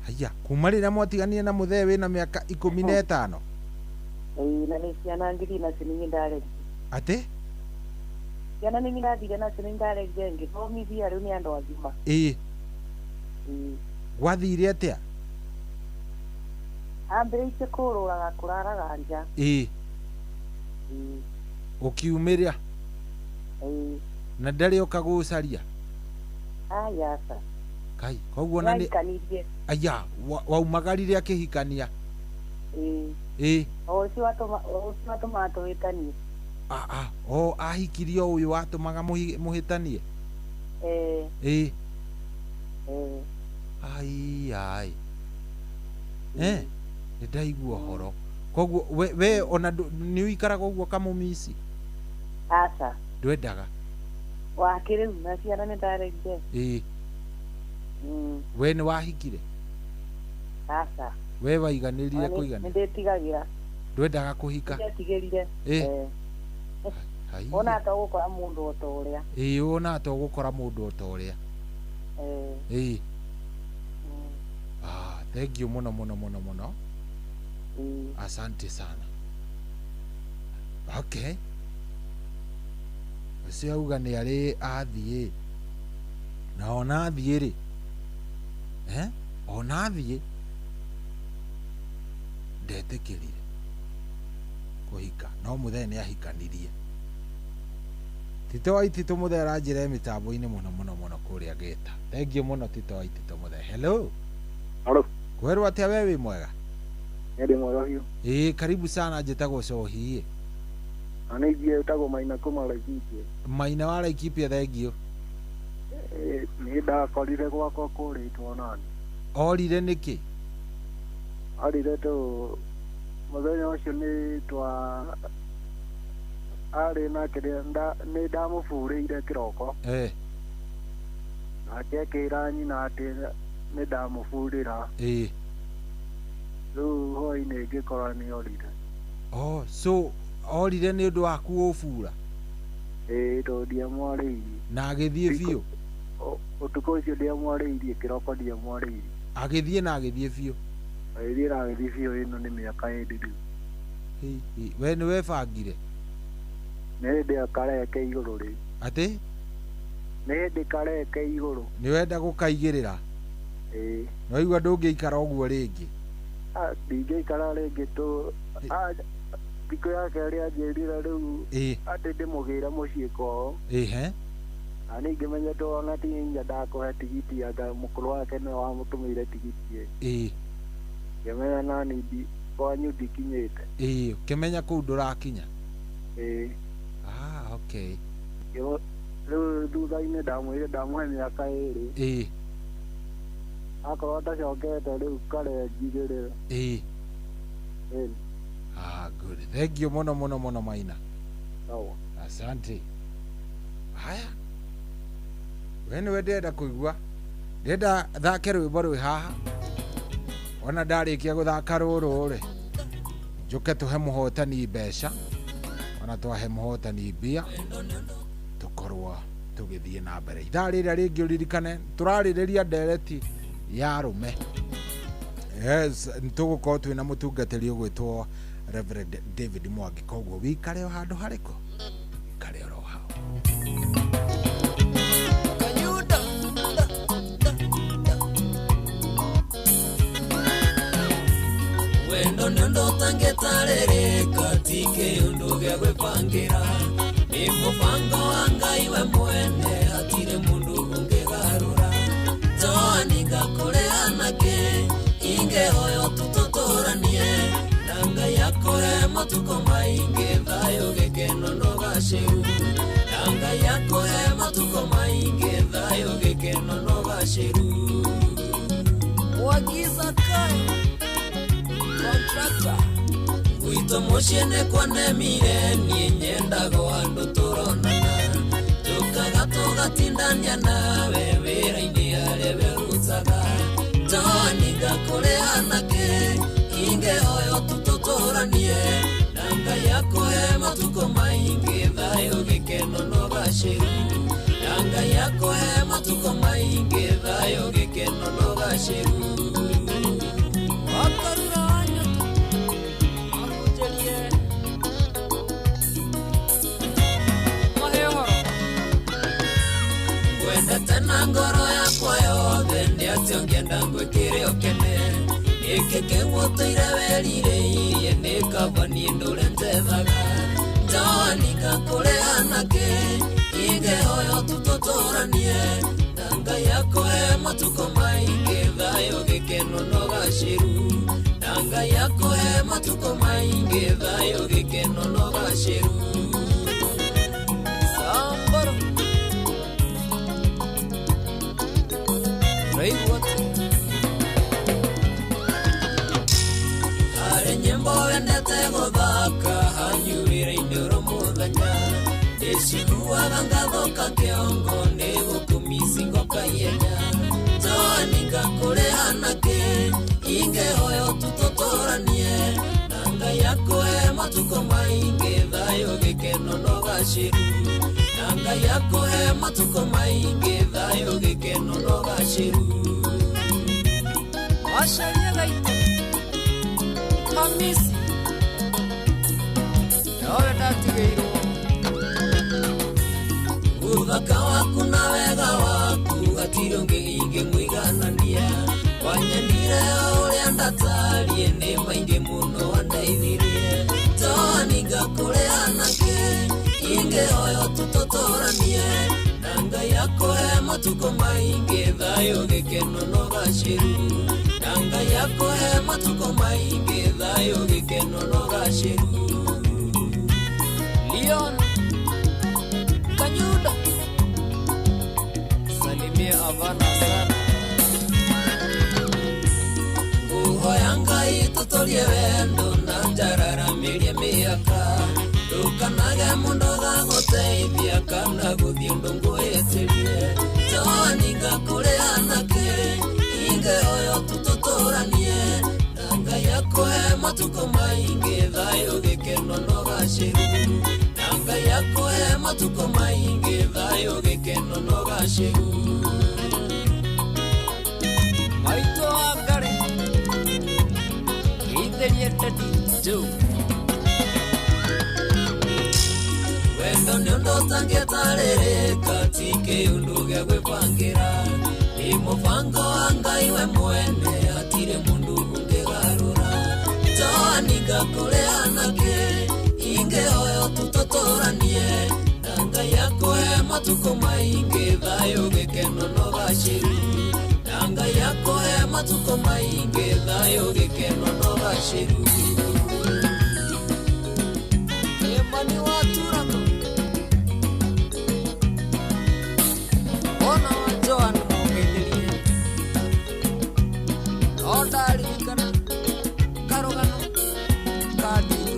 Haya, kuma rĩrĩa mwatiganire na mũthee wĩna mĩaka 15? Ĩĩ, na nĩ ciana ngiri nacio nĩ ndarerire. Atĩ? Ciana nĩ ndathire nacio nĩ ndarerire ngĩthomithia, rĩu nĩ andũ agima. Ĩĩ. Gwathire atĩa? Ambĩrĩirie kũrũraga kũraraga nja. Ĩĩ. Ũkiumĩra? Ĩĩ. Na ndarĩ oka gũcaria? Aya, aca. Kai, koguo na nĩ aya, waumagarire akĩhikania? Ĩĩ. Ĩĩ. O ũcio watũmaga tũhĩtanie. O ahikirie o ũyũ watũmaga mũhĩtanie? Ĩĩ. Ĩĩ. Ai ai. Nĩ ndaigua ũhoro. Koguo we ona nĩ ũikaraga ũguo kamũmici? Aca. Ndwendaga? Wake rĩu na ciana nĩ ndarerire. Ĩĩ. We nĩ wahikire? Aca. We waiganĩrire kũigana? Nĩ ndĩtigagĩra. Ndwendaga kũhika? Ndetigĩrire. Ĩĩ. Ona to gũkora mũndũ o ta ũrĩa. Ĩĩ, ona to gũkora mũndũ o ta ũrĩa. Ĩĩ. Thank you mũno mũno mũno mũno. Asante sana. Okay. Ũcio auga nĩ arĩ athiĩ. Na ona athiĩ rĩ. Ona athiĩ ndetĩkĩrire kũhika, no mũthee nĩ ahikanirie. Tito wa Itito mũthee aranjĩra mĩtambo-inĩ mũno mũno mũno kũrĩa Gĩta. Thank you mũno Tito wa Itito mũthee. Hello. Hello. Kwerwo atĩa, we wĩ mwega? Nĩ mwega biũ. Ĩĩ, karibu sana, njĩtagwo Cohi. Na nĩ ithiĩ wĩtagwo Maina kuma Laikipia. Maina wa Laikipia, thank you. Nĩ ndakorire gwakwa kũrĩtwo nani. Orire nĩkĩ? Arire tũ mũthenya ũcio nĩ twa arĩ nake nĩ ndamũburĩire kĩroko. Nake akĩra nyina atĩ nĩ ndamũburĩra. Ĩĩ. Rĩu hwaĩ-inĩ ngĩkora nĩ orire. Oh, so orire nĩ ũndũ waku ũbura? Ĩĩ, tondũ ndiamwarĩirie. Na agĩthiĩ biũ? Ũtukũ ũcio ndiamwarĩirie, kĩroko ndiamwarĩirie. Agĩthiĩ na agĩthiĩ biũ. Agĩthiĩ na agĩthiĩ biũ ĩno nĩ mĩaka ĩndĩ rĩu. We nĩ webangire? Nĩ hĩndĩ akareke igũrũ rĩu. Atĩ? Nĩ hĩndĩ kareke igũrũ. Nĩ wenda gũkaigĩrĩra? Ĩĩ. Nĩwaigua ndũngĩikara ũguo rĩngĩ? Ndingĩikara rĩngĩ tũ thikũ ya kerĩ anjĩrire rĩu atĩ ndĩmũgĩre mũciĩ kwao. Ĩhe. Na niĩ ngĩmenya ona ti inya ndakũhe tigiti anga mũkũrũ wake nĩwe wamũtũmĩire tigiti. Ĩĩ. Ngĩmenya nani kwanyu ndikinyĩte. Ĩĩ, ũkĩmenya kũu ndũrakinya? Ĩĩ. Ah, okay. Rĩu thutha-inĩ ndamwĩrire ndamũhe mĩaka ĩrĩ. Ĩĩ. Akorwo ndacokete rĩu kare njigĩrĩra. Ĩĩ. Ĩĩ. Ah, good. Thank you mũno mũno mũno Maina. Sawa. Asante. Haya. We nĩwe ndĩrenda kũigua. Ndĩrenda thake rwĩmbo rwĩ haha. Ona ndarĩkia gũthaka rũrũ rĩ, njũke tũhe mũhotani mbeca, ona twahe mũhotani mbia, tũkorwo tũgĩthiĩ na mbere. Ithaa rĩrĩa rĩngĩ ũririkane tũrarĩrĩria ndereti ya arũme. Yes, nĩtũgũkorwo twĩna mũtungatĩri ũgwĩtwo Reverend David Mwangi, koguo wĩikare o handũ harĩkũ? Wĩikare oro hau. Wendo nĩ ũndũ ũtangĩtarĩrĩka, ti kĩũndũ gĩa gwĩbangĩra, nĩ mũbango wa Ngai we mwene, hatirĩ mũndũ ũngĩgarũra. Joani ngakũrĩ anake, ingĩhoya tũtũtũranie, na Ngai akũhe matukũ maingĩ, thayũ gĩkeno na ũgacĩru. Na Ngai akũhe matukũ maingĩ, thayũ gĩkeno na ũgacĩru. Mwagiza kai contractor gwitũ mũciĩ nĩ kwanemire, niĩ nyendaga o handũ tũronana, tũkaga tũgatindania nawe wĩra-inĩ harĩa werutaga. Joani ngakũrĩ anake, ingĩhoya tũtũtũranie, na Ngai akũhe matukũ maingĩ, thayũ gĩkeno na ũgacĩru. Na Ngai akũhe matukũ maingĩ, thayũ gĩkeno na ũgacĩru. Wakarura wendete na ngoro yakwa yothe, nĩ atĩ ũngĩenda ngwĩkĩre ũkene, nĩkĩ kĩu ũtũire werirĩirie, nĩ kaba niĩ ndũre njethaga. Joani ngakũrĩ anake, ingĩhoya tũtũtũranie, na Ngai akũhe matukũ maingĩ, thayũ gĩkeno na ũgacĩru. Na Ngai akũhe matukũ maingĩ, thayũ gĩkeno na ũgacĩru. Sambaro harĩ nyĩmbo wendete gũthaka, hanyurĩre-inĩ oro mũthenya, ndĩciguaga ngathũka kĩongo, nĩ gũkũmici ngoka ihenya. Joani ngakũrĩ anake, ingĩhoya tũtũtũranie, na Ngai akũhe matukũ maingĩ, thayũ gĩkeno na ũgacĩru. Na Ngai akũhe matukũ maingĩ, thayũ gĩkeno na ũgacĩru. Wacaria gaitũ Hamisi nowe ndatigĩirwo. Ũthaka waku na wega waku, hatirĩ ũngĩ ingĩmũiganania, wanyendire o ũrĩa ndatariĩ, nĩ maingĩ mũno wandeithirie. Joani ngakũrĩ anake, ingĩhoya tũtũtũranie, na Ngai akũhe matukũ maingĩ, thayũ gĩkeno na ũgacĩru. Na Ngai akũhe matukũ maingĩ, thayũ gĩkeno na ũgacĩru. Leon Kanyuda salimia Havana sana. Nguhoya Ngai tũtũrie wendo na njararamirie mĩaka, ndũkanage mũndũ gagũteithia kana gũthiĩ ũndũ ngwĩtĩrie. Joani ngakũrĩ anake, ingĩhoya tũtũtũranie, na Ngai akũhe matukũ maingĩ, thayũ gĩkeno na ũgacĩru. Na Ngai akũhe matukũ maingĩ, thayũ gĩkeno na ũgacĩru. Maitũ wa Eddie Joe. Wendo nĩ ũndũ ũtangĩtarĩrĩka, ti kĩũndũ gĩa gwĩbangĩra. Nĩ mũbango wa Ngai we mwene, hatirĩ mũndũ ũngĩgarũra. Toanika kũrĩ anake, ingĩhoya tũtũtũranie. Na Ngai akũhe matukũ maingĩ, thayũ gĩkeno na ũgacĩru. Na Ngai akũhe matukũ maingĩ, thayũ gĩkeno na ũgacĩru. Emani wa Turako. Ona wa Joan mũgeithĩrie. No ndaririkana karũgano ka Nditũ.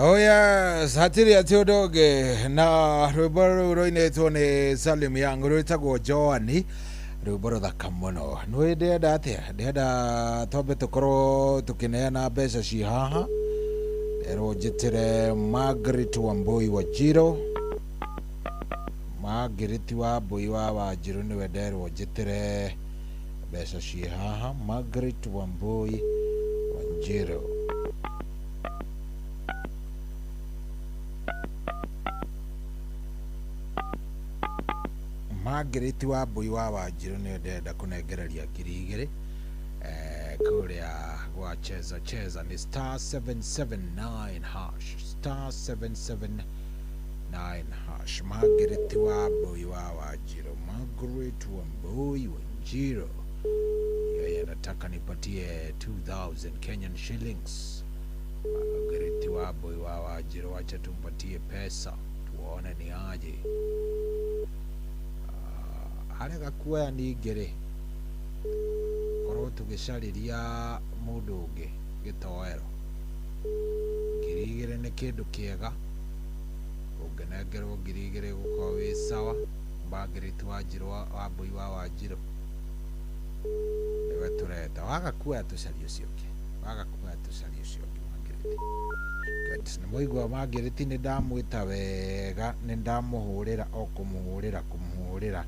Oh yes, hatirĩ atĩ ũndũ ũngĩ na rwĩmbo rũu rũinĩtwo nĩ Salim Young rwĩtagwo Joani, rwĩmbo rũthaka mũno. Nĩ ndĩrenda atĩa? Ndĩrenda twambe tũkorwo tũkĩneana mbeca ci haha. Nderwo njĩtĩre Margaret Wambui wa Njirũ. Margaret Wambui wa Wanjirũ nĩwe nderwo njĩtĩre mbeca ci haha. Margaret Wambui wa Njirũ. Margaret Wambui wa Wanjirũ nĩwe ndĩrenda kũnengereria 2000 kũrĩa gwa Cheza Cheza ni star 779 hash, star 779 hash. Margaret Wambui wa Wanjirũ, Margaret Wambui wa Njirũ, yeye anataka nipatie 2000 Kenyan shillings. Margaret Wambui wa Wanjirũ, acha tumpatie pesa tuone ni aje. Harega kuoya ningĩ-rĩ, korwo tũgĩcarĩria mũndũ ũngĩ gĩtoero. 2000 nĩ kĩndũ kĩega, ũngĩnengerwo 2000 gũkorwo wĩ sawa. Margaret Wanjirũ Wambui wa Wanjirũ nĩwe tũreta. Waga kuoya tũcarie ũcio ũngĩ, waga kuoya tũcarie ũcio ũngĩ Margaret. Good. Nĩ mwaigua Margaret nĩ ndamwĩta wega, nĩ ndamũhũrĩra o kũmũhũrĩra kũmũhũrĩra,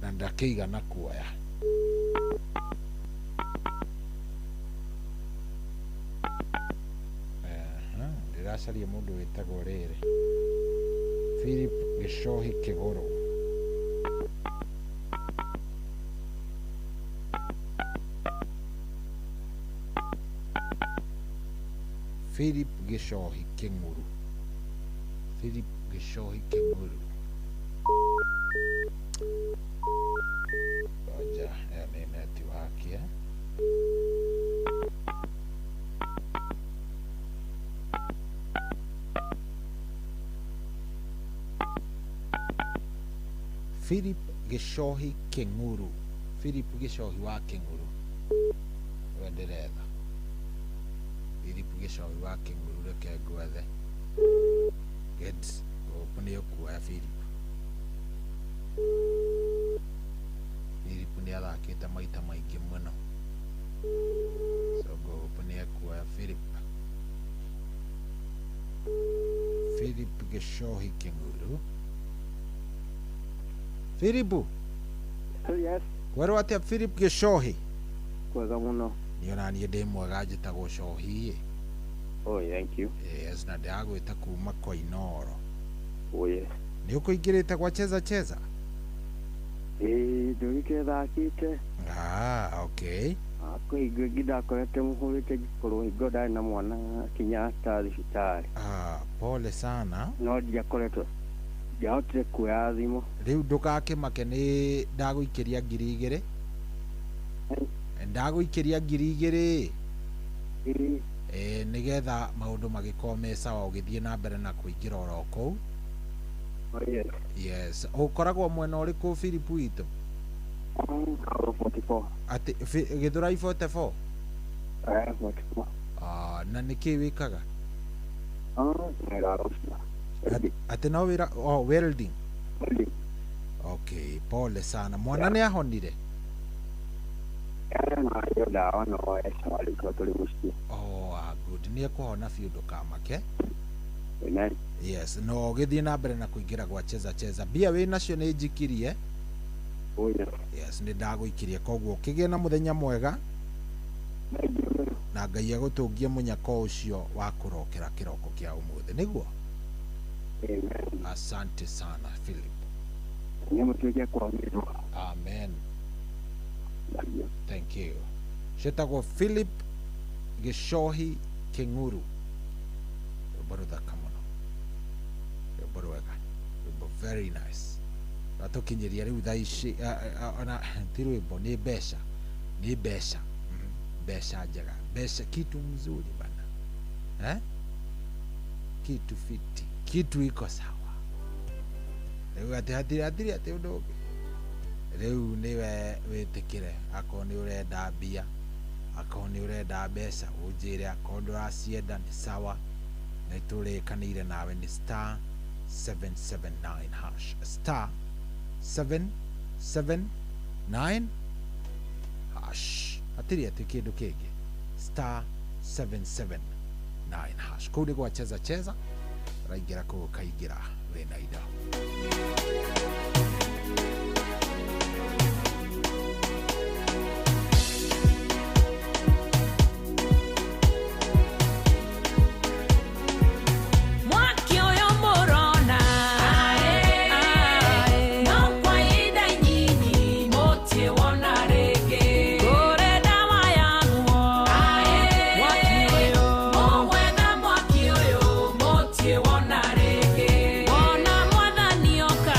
na ndakĩigana kuoya. Ndĩracaria mũndũ wĩtagwo rĩrĩ Philip Gĩcohi Kĩgũrũ. Philip Gĩcohi Kĩng'uru. Philip Gĩcohi Kĩng'uru. Ngoja, ĩyo nĩ network eh? Philip Gĩcohi Kĩng'uru. Philip Gĩcohi wa Kĩng'uru we ndĩretha. Philip Gĩcohi wa Kĩng'uru, reke ngwethe. Good. Hope nĩ ũkuoya Philip. Philip nĩ athakĩte maita maingĩ mũno, so ngũhope nĩ ekuoya Philip. Philip Gĩcohi Kĩng'uru. Philip. Yes. Kwerwo atĩa Philip Gĩcohi? Kwega mũno. Niĩ ona niĩ ndĩ mwega, njĩtagwo Cohi. Oh, thank you. Yes, na ndĩragwĩta kuma Koinoro. Oh, yes. Nĩ ũkũingĩrĩte gwa Cheza Cheza? Ĩĩ, ndũrĩte thakĩte. Ah, okay. Kwĩ hingo ĩngĩ ndakorete mũhũrĩte ngĩkorwo hingo ndarĩ na mwana Kenyatta thibitarĩ. Ah, pole sana. No ndiakoretwo ndiahotire kuoya thimũ. Rĩu ndũgakĩmake nĩ ndagũikĩria 2000. Ndagũikĩria 2000. Nĩgetha maũndũ magĩkorwo me sawa ũgĩthiĩ na mbere na kũingĩra oro kũu. Oh, yes. Yes, ũkoragwo mwena ũrĩkũ Philip witũ? Kaũrũ 44. Atĩ Gĩthũrai 44? Eh, 44. Ah, na nĩkĩ wĩkaga? Ah, wĩra ũcio. Atĩ no wĩra, oh, welding. Welding. Okay, pole sana. Mwana nĩ ahonire? Eh, na hiyo ndawa no eca rĩu tondũ tũrĩ mũciĩ. Oh, ah, good. Nĩ ekũhona biũ, ndũkamake. Amen. Yes, no ũgĩthiĩ na mbere na kũingĩra gwa Cheza Cheza. Mbia wĩ nacio nĩ njikirie. Oh, yes. Yes, nĩ ndagũikirie, koguo kĩgĩe na mũthenya mwega na Ngai agũtũngie mũnyako ũcio wa kũrokera kĩroko kĩa ũmũthĩ, nĩguo? Amen. Asante sana Philip. Nĩ mũtuĩke kwagĩrĩrwo. Amen. Thank you. Ciĩtagwo Philip Gĩcohi Kĩng'uru. Rwĩmbo rũthaka mũno, rwĩmbo rwega, rwĩmbo very nice. Ratũkinyĩria rĩu thaa ici, ona ti rwĩmbo, nĩ mbeca, nĩ mbeca. Mbeca njega, mbeca kitu mzuri bana, eh? Kitu fiti, kitu iko sawa. Rĩu atĩ hatirĩ hatirĩ atĩ ũndũ ũngĩ. Rĩu nĩwe wĩtĩkĩre, akorwo nĩ ũrenda mbia, akorwo nĩ ũrenda mbeca, ũnjĩre, akorwo ndũracienda nĩ sawa. Nĩ tũrĩkanĩire nawe nĩ star 779 hash, star 779 hash, hatirĩ atĩ kĩndũ kĩngĩ, star 779 hash. Kũu nĩ gwa Cheza Cheza, ũraingĩra kũu ũkaingĩra wĩna indo. Mwaki ũyũ mũrona, no kwa ihinda inyinyi mũtiĩ wona rĩngĩ. Kũrĩ ndawa ya ruo, mwaki ũyũ mũgwetha, mwaki ũyũ mũtiĩ wona rĩngĩ. Wona mwathani oka,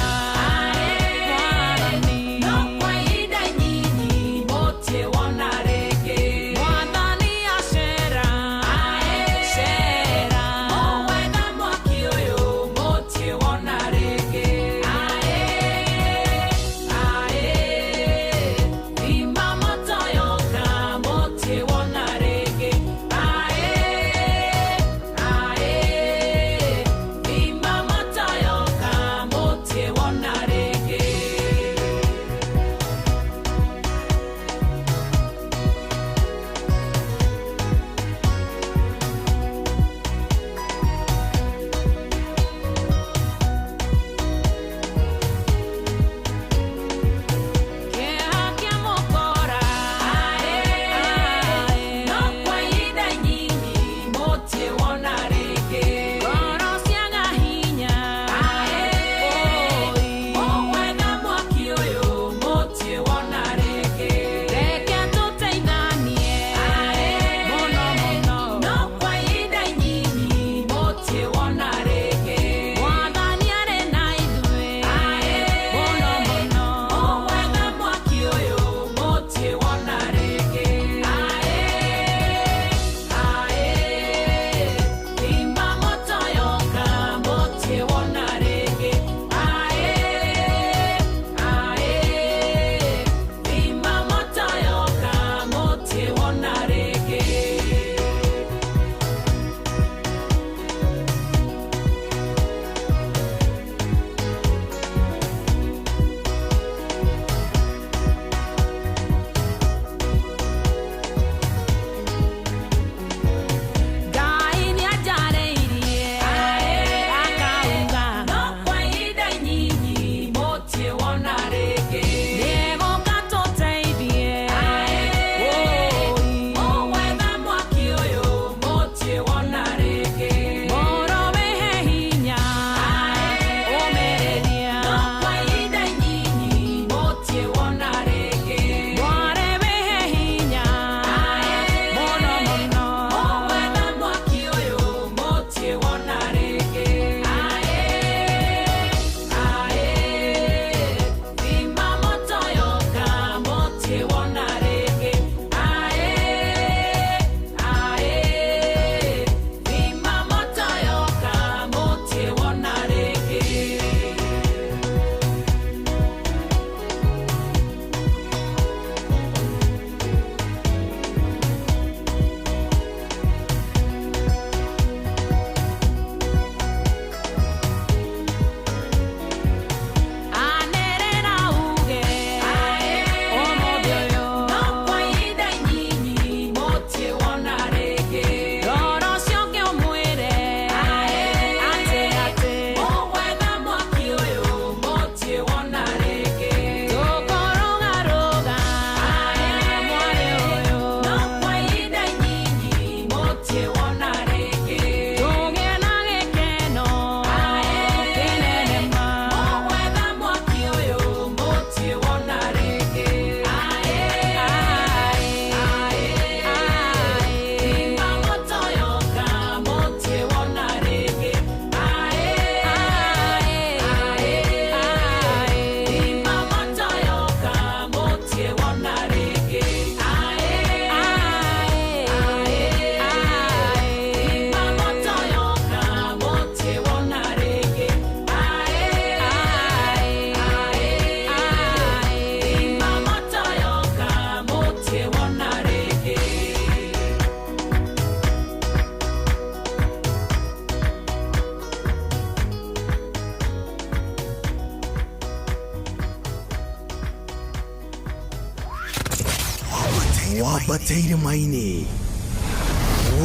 Wambate irĩma-inĩ,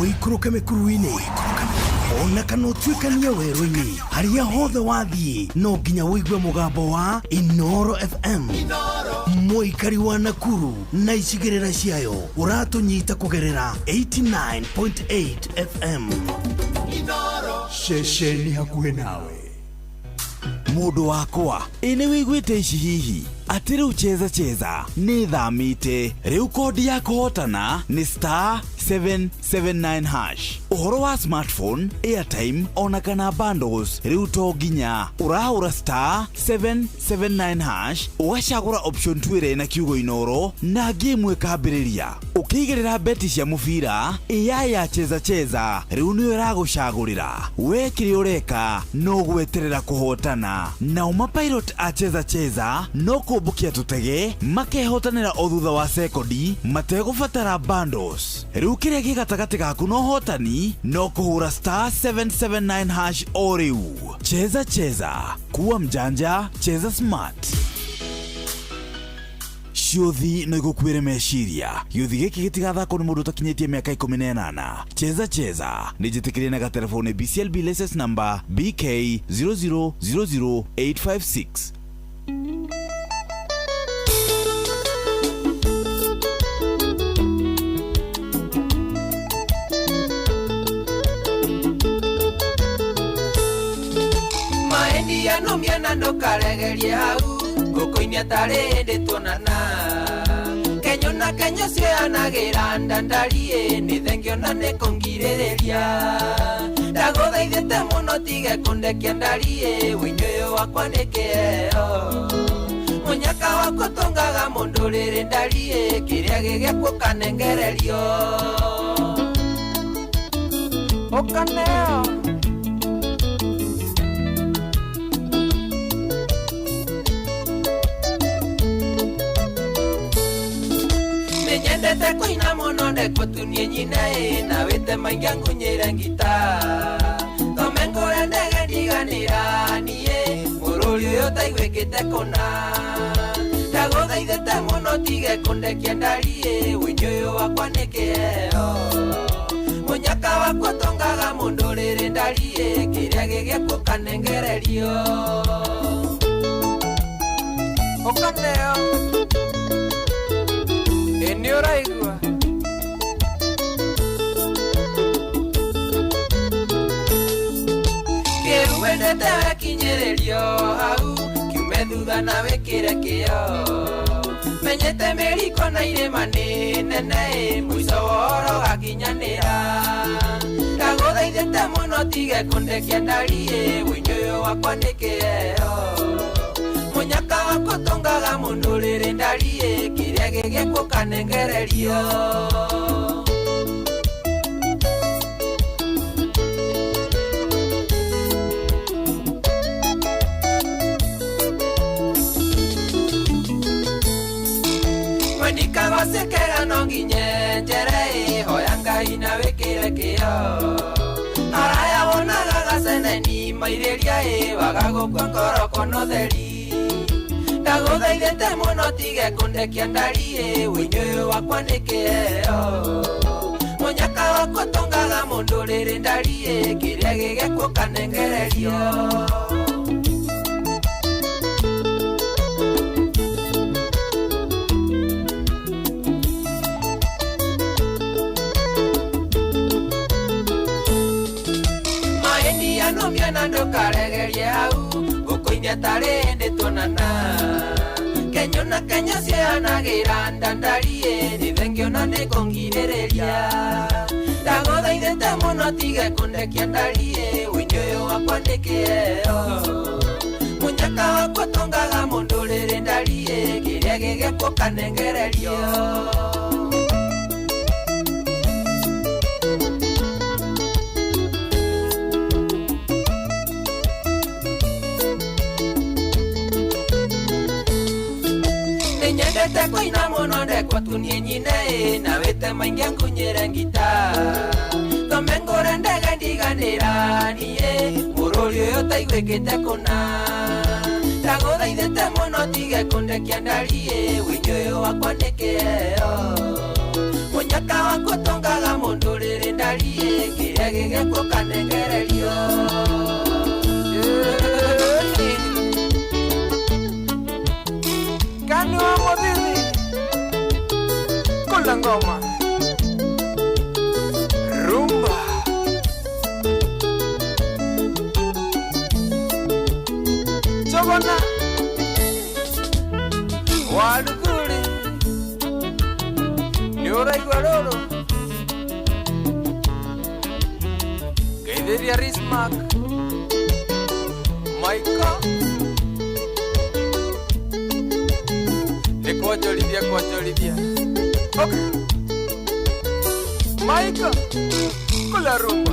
ũikũrũke mĩkuru-inĩ, ona kana ũtuĩkanie werũ-inĩ, harĩa hothe wathiĩ no nginya ũigue mũgambo wa Inoro FM. Mũikari wa Nakuru na icigĩrĩra ciayo ũratũnyita kũgerera 89.8 FM. Ceceni hakuhĩ nawe. Mũndũ wakwa, ĩ nĩ wĩiguĩte ici hihi atĩ rĩu Cheza Cheza nĩ thamĩte rĩu kodi ya kũhotana nĩ star 779 hash. Ũhoro wa smartphone, airtime ona kana bundles rĩu to nginya ũrahũra star 779 hash, ũgacagũra option 2 ĩrĩa ĩna kiugo Inoro na game ĩkambĩrĩria. Ũkĩigĩrĩra beti cia mũbira, AI ya Cheza Cheza rĩu nĩyo ĩragũcagũrĩra. We kĩrĩa ũreka no gweterera kũhotana. Nao mapilot a Cheza Cheza no kũmbũkia tũtege makehotanĩra o thutha wa sekondi mategũbatara bundles. Rĩu kĩrĩa kĩ gatagatĩ gaku na ũhotani no kũhũra star 779 hash o rĩu. Cheza Cheza, kuwa mjanja, cheza smart. Ciũthi no igũkuĩre meciria. Gĩũthi gĩkĩ gĩtigathakwo nĩ mũndũ ũtakinyĩtie mĩaka 18. Cheza Cheza nĩ njĩtĩkĩrie na gatelefoni BCLB license number BK 0000856. Maendia no mĩena ndũkaregerie hau ngũkũ-inĩ atarĩ hĩndĩ tuonana. Kenyo na kenyo cioyanagĩra ndandariĩ nĩ thengio na nĩ kũngirĩrĩria. Ndagũthaithĩte mũno tige kũndekia ndariĩ ũini ũyũ wakwa nĩ kĩheo. Mũnyaka wakwa ũtũngaga mũndũ rĩrĩ ndariĩ kĩrĩa gĩgĩakwo ũkanengererio. Ũkaneo. Nyendete kũina mũno ndekwo tunie nyina ĩ na wĩte maingĩ angunyĩre ngita. Thome ngũre ndege ndiganĩra niĩ mũrũri ũyũ ũtaiguĩkĩte kũna. Ndagũthaithĩte mũno tige kũndekia ndariĩ ũini ũyũ wakwa nĩ kĩheo. Mũnyaka wakwa ũtũngaga mũndũ rĩrĩ ndariĩ kĩrĩa gĩgĩakwo ũkanengererio. Ũkaneo. Ĩ nĩ ũraigua? Kĩru wendete wekinyĩrĩrio hau kiume thutha na wĩkĩre kĩo. Menyete mĩriko na irĩma nĩ nene ĩ mũico wa ũhoro ũgakinyanĩra. Ndagũthaithĩte mũno tige kũndekia ndariĩ ũini ũyũ wakwa nĩ kĩheo. Mũnyaka wakwa ũtũngaga mũndũ rĩrĩ ndariĩ kĩrĩa gĩgĩakwo ũkanengererio. Mwenikagocekera no nginye njere ĩ hoya Ngai na wĩkĩre kĩo. Araya wonaga gaceneni mairĩria ĩ waga gũkua ngoro kono theri. Ndagũthaithĩte mũno tige kũndekia ndariĩ ũini ũyũ wakwa nĩ kĩheo. Mũnyaka wakwa ũtũngaga mũndũ rĩrĩ ndariĩ kĩrĩa gĩgĩakwo ũkanengererio. Maendia no mĩena ndũkaregerie hau ngũkũ-inĩ atarĩ hĩndĩ tuonana. Kenyo na kenyo cioyanagĩra ndandariĩ nĩ thengio na nĩ kũngirĩrĩria. Ndagũthaithĩte mũno tige kũndekia ndariĩ ũini ũyũ wakwa nĩ kĩheo. Mũnyaka wakwa ũtũngaga mũndũ rĩrĩ ndariĩ kĩrĩa gĩgĩakwo ũkanengererio. Nyendete kũina mũno ndekwo tunie nyine ĩ na wĩte maingĩ angunyĩre ngita. Thome ngũre ndege ndiganĩra niĩ mũrũri ũyũ ũtaiguĩkĩte kũna. Ndagũthaithĩte mũno tige kũndekia ndariĩ ũini ũyũ wakwa nĩ kĩheo. Mũnyaka waku ũtongaga mũndũ rĩrĩ ndariĩ kĩrĩa gĩgĩkwo kanengererio. Kani wa Muthithi kula ngoma rumba chogona waruthuri nĩ ũraigua rũrũ ngeithĩria Rismark Maiko nĩ kwonjorithia kwonjorithia. Okay. Maiko kula rumba.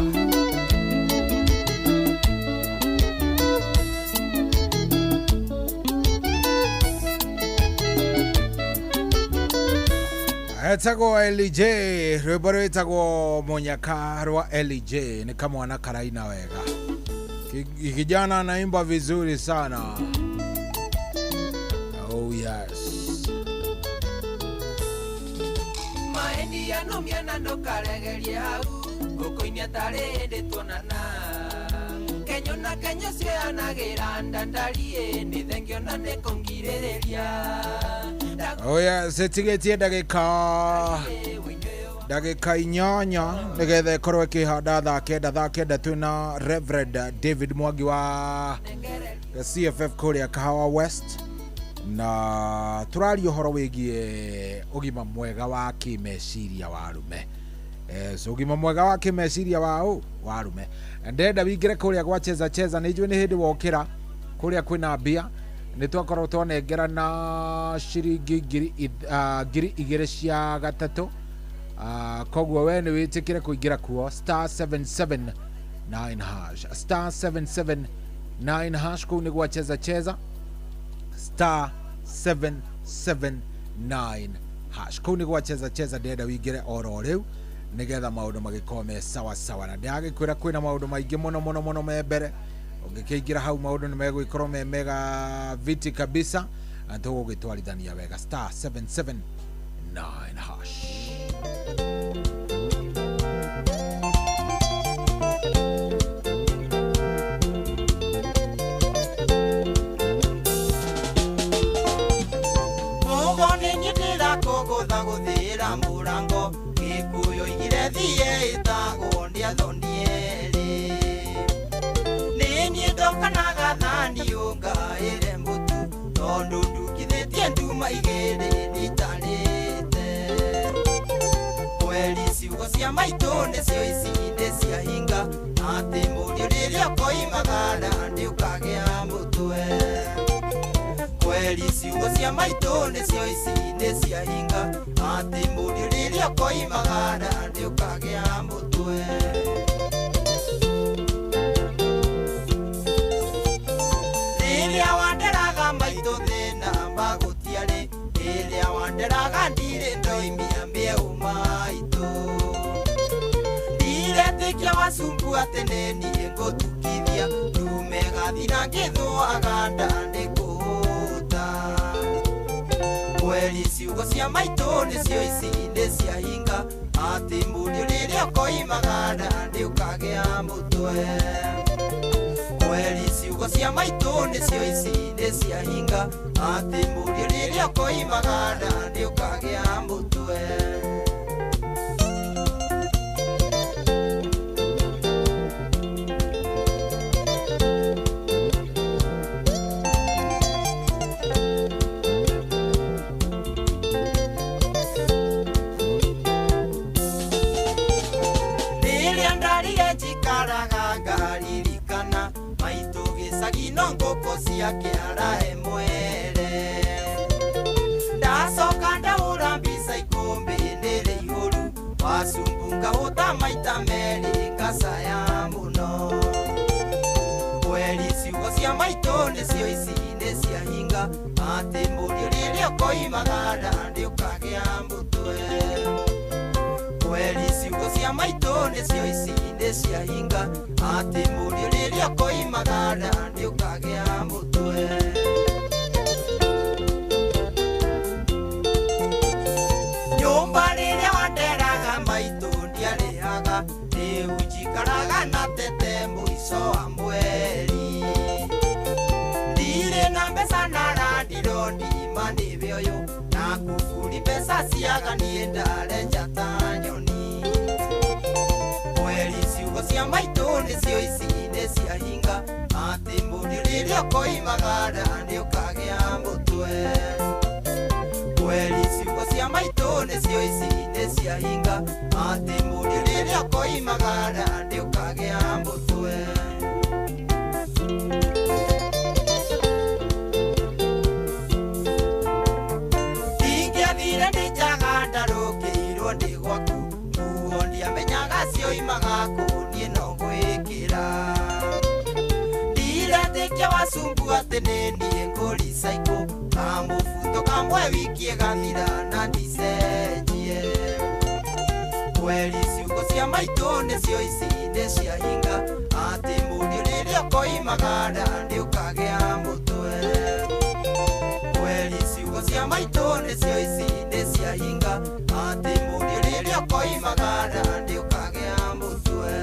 Etagwo LJ rwĩmbo rwĩtagwo Mũnyaka rwa LJ nĩ kamwana karaina wega. Kijana anaimba vizuri sana. Oh yes. Maendia no miana ndũkaregerie hau ngũkũ-inĩ atarĩ hĩndĩ tuonana Kenyo na kenyo cioyanagĩra ndandariĩ nĩ thengio na nĩ kũngirĩrĩria. Oh yes, ĩtigĩtie ndagĩka 8 nĩgetha ĩkorwo ĩkĩhanda thaa kenda. Thaa kenda twĩna Reverend David Mwangi wa CFF kũrĩa Kahawa West na tũraria ũhoro wĩgiĩ ũgima mwega wa kĩmeciria wa arume. So ũgima mwega wa kĩmeciria wa arume. Ndenda wingĩre kũrĩa gwa cheza cheza nĩ njũĩ nĩ hĩndĩ wokĩra kũrĩa kwĩna mbia nĩ twakorwo twanengerana ciringi 2,000 cia gatatũ. Koguo we nĩ wĩtĩkĩre kũingĩra kuo star 779 hash star 779 hash kũu nĩ gwa cheza cheza star 779 hash kũu nĩ gwa cheza cheza. Ndĩrenda wĩingĩre oro rĩu nĩgetha maũndũ magĩkorwo me sawa sawa na ndĩragĩkwĩra kwĩna maũndũ maingĩ mũno mũno mũno me mbere. Ũngĩkĩingĩra hau maũndũ nĩ megũgĩkorwo me mega viti kabisa na tũgũgĩtwarithania wega star 779 hash. Kũgũtha mũrango gĩkũyũ igire thiĩ ĩtagwo ndĩathoniere nĩ niĩ ndokanaga thani ũngaĩre mũtu tondũ ndukithĩtie nduma igĩrĩ nditarĩte kweri ciugo cia maitũ nĩcio ici ndĩ ciahinga atĩ mũriũ rĩrĩa ũkoimagara ndĩũkagĩa mũtwe kweri ciugo cia maitũ nĩcio ici nĩ ciahinga atĩ mũriũ rĩrĩa ũkoimagara ndĩũkagĩa mũtwe. Rĩrĩa wanderaga maitũ thĩna magũtiarĩ rĩrĩa wanderaga ndirĩ ndoimia mĩeũ maitũ ndiretĩkia wacumbu atĩ nĩ niĩ ngũtukithia ndume gathira ngĩthũaga nda nĩkũhũta kweri ciugo cia maitũ nĩcio ici nĩ ciahinga atĩ mũriũ rĩrĩa ũkoimagara ndĩũkagĩa mũtwe kweri ciugo cia maitũ nĩcio ici nĩ ciahinga atĩ mũriũ rĩrĩa ũkoimagara ndĩũkagĩa mũtwe. Ciake arahe mwere ndacoka ndahũra mbica ikũmbĩ nĩrĩ ihũru wacumbu ngahũta maita merĩ ngacaya mũno kweri ciugo cia maitũ nĩcio ici nĩ ciahinga atĩ mũriũ rĩrĩa ũkoimagara ndĩũkagĩa mũtwe kweri ciugo cia maitũ nĩcio ici nĩ ciahinga atĩ mũriũ rĩrĩa ũkoimagara ndĩũkagĩa mũtwe. Nyũmba rĩrĩa wanderaga Tũtikaraga na tete mũico wa mweri. Ndirĩ na mbeca na randirondi manĩwe ũyũ na kuburi mbeca ciaga niĩ ndarenja ta nyoni. Kweri ciugo cia maitũ nĩcio ici nĩ cia hinga atĩ mũriũ rĩrĩa ũkoimagara nĩ ũkagĩa mũtwe. Kweri ciugo cia maitũ nĩcio ici nĩ cia hinga atĩ mũriũ rĩrĩa ũkoimagara nĩ ũkagĩa mũtwe. Ingĩathire nĩ njaga ndarũkĩirwo ndĩ gwaku nguo ndiamenyaga cioimaga kũ niĩ no gwĩkĩra. Ndiretĩkia wacungu atĩ nĩ niĩ ngũricaikũ kamũbuto kamwe wiki ĩgathira na ndicenjie. Kweri ciugo cia maitũ nĩcio ici nĩ cia hinga atĩ mũriũ rĩrĩa ũkoimagara nĩ ũkagĩa mũtwe. Kweri ciugo cia maitũ nĩcio ici nĩ cia hinga atĩ mũriũ rĩrĩa ũkoimagara nĩ ũkagĩa mũtwe.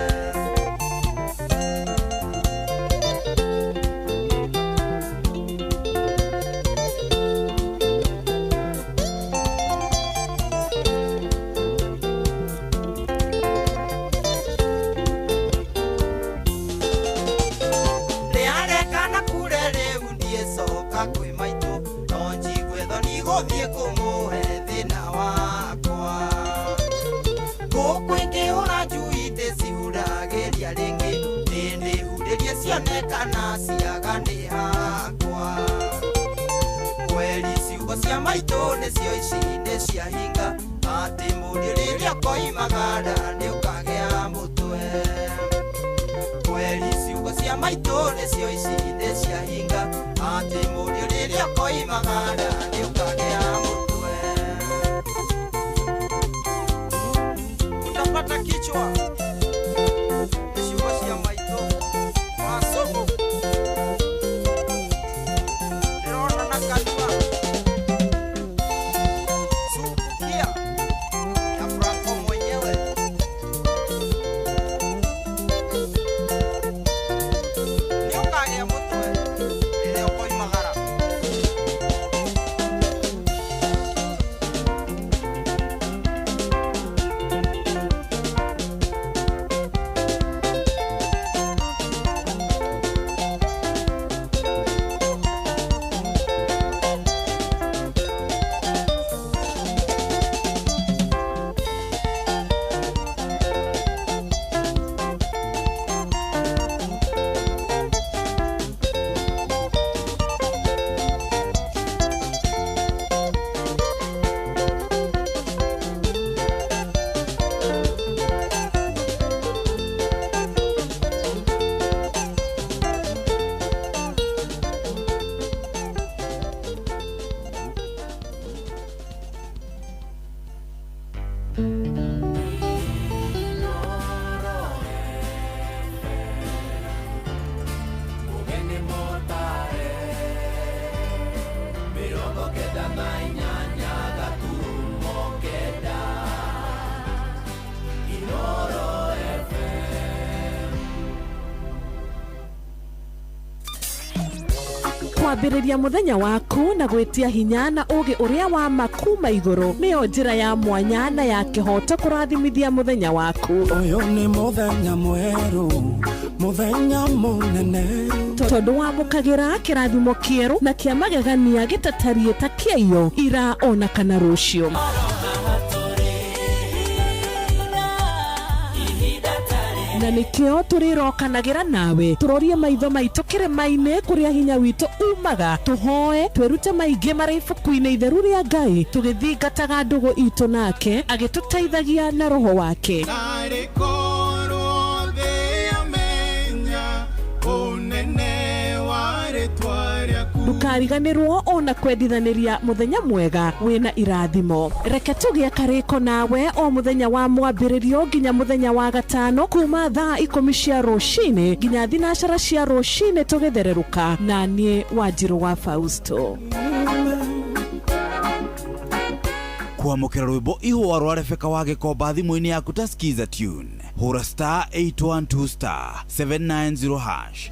Rĩarekana kure rĩu ndiĩcoka kwĩ maitũ no njigue thoni gũthiĩ kũmũhe thĩna wakwa. Gũkũ ingĩhũra njui ndĩcihuragĩria rĩngĩ ndĩndĩhurĩrie cionekana ciaga nĩ hakwa. Kweri ciugo cia maitũ nĩcio ici nĩ cia hinga atĩ mũriũ rĩrĩa ũkoimagara nĩ ũkagĩa mũtwe. Kweri ciugo cia maitũ nĩcio ici nĩ cia hinga atĩ mũriũ rĩrĩa ũkoimagara nĩ ũkagĩa mũtwe. Utapata kichwa nĩ ciugo cia maitũ wasumu ndĩrona na kanua sumbukia ya Franco mwenyewe. Nĩ ũkagĩa mũtwe rĩrĩa ũkoimagara. Kwambĩrĩria mũthenya waku na gwĩtia hinya na ũũgĩ ũrĩa wa ma kuma igũrũ nĩyo njĩra ya mwanya na ya kĩhooto kũrathimithia mũthenya waku. Ũyũ nĩ mũthenya mwerũ, mũthenya mũnene. Tondũ wamũkagĩra kĩrathimo kĩerũ na kĩa magegania gĩtatariĩ ta kĩaiyo ira ona kana rũciũ. Na nĩkĩo tũrĩrokanagĩra nawe tũrorie maitho maitũ kĩrĩma-inĩ kũrĩa hinya witũ umaga tũhoe twĩrute maingĩ marĩ ibuku-inĩ itheru rĩa Ngai tũgĩthingataga ndũgũ itũ nake agĩtũteithagia na roho wake. Narĩ korwo thĩ yamenya ũnene wa rĩtwa rĩaku. Ndũkariganĩrwo ona kwendithanĩria mũthenya mwega wĩna irathimo. Reke tũgĩe karĩko nawe o mũthenya wa mwambĩrĩrio nginya mũthenya wa gatano kuma thaa 10 cia rũcinĩ nginya 12 cia rũcinĩ tũgĩthererũka na niĩ Wanjirũ wa Fausto. Kwamũkĩra rwĩmbo ihũa rwa Rebecca wa Gĩkomba thimũ-inĩ yaku ta Skiza tune, hũra star 812 star 790 hash.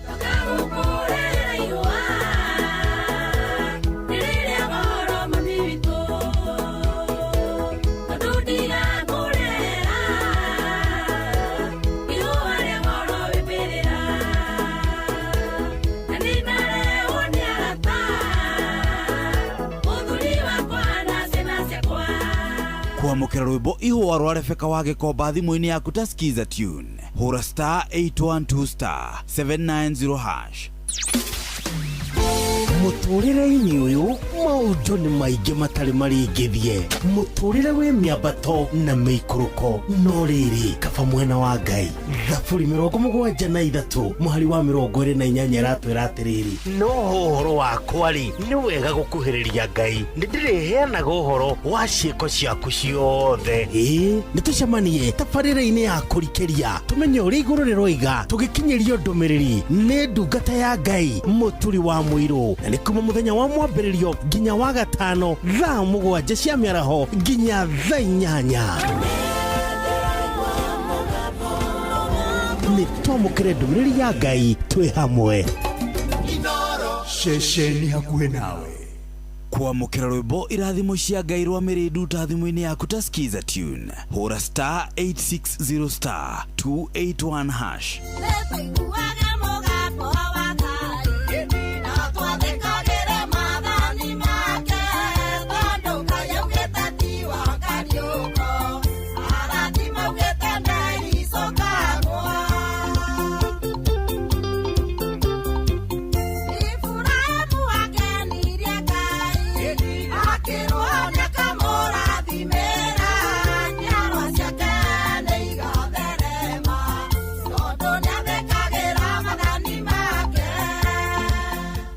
Kwamũkĩra rwĩmbo ihũa rwa Rebecca wa Gĩkomba thimũ-inĩ yaku ta Skiza tune, hũra star 812 star 790 hash. Mũtũrĩre-inĩ ũyũ maũndũ nĩ maingĩ matarĩ maringithie, mũtũrĩre wĩ mĩambato na mĩikũrũko, no rĩrĩ kaba mwena wa Ngai. Thaburi 73 mũhari wa 28 ĩratwĩra atĩrĩrĩ, no ũhoro wakwa rĩ, nĩ wega gũkuhĩrĩria Ngai, nĩ ndĩrĩheanaga ũhoro wa ciĩko ciaku ciothe. Ĩĩ, nĩ tũcemanie tabarĩra-inĩ ya kũrikĩria, tũmenye ũrĩa igũrũ rĩroiga, tũgĩkinyĩrio ndũmĩrĩri nĩ ndungata ya Ngai Mũturi wa Mũirũ, na nĩ kuma mũthenya wa mwambĩrĩrio nginya wa gatano thaa 7 cia mĩaraho nginya thaa 8. Nĩ twamũkĩre ndũmĩrĩri ya Ngai twĩ hamwe. Ceceni hakuhĩ nawe. Kwamũkĩra rwĩmbo irathimo cia Ngai rwa Mĩrĩ Nduta thimũ-inĩ yaku ta Skiza tune, hũra star 860 star 281 hash.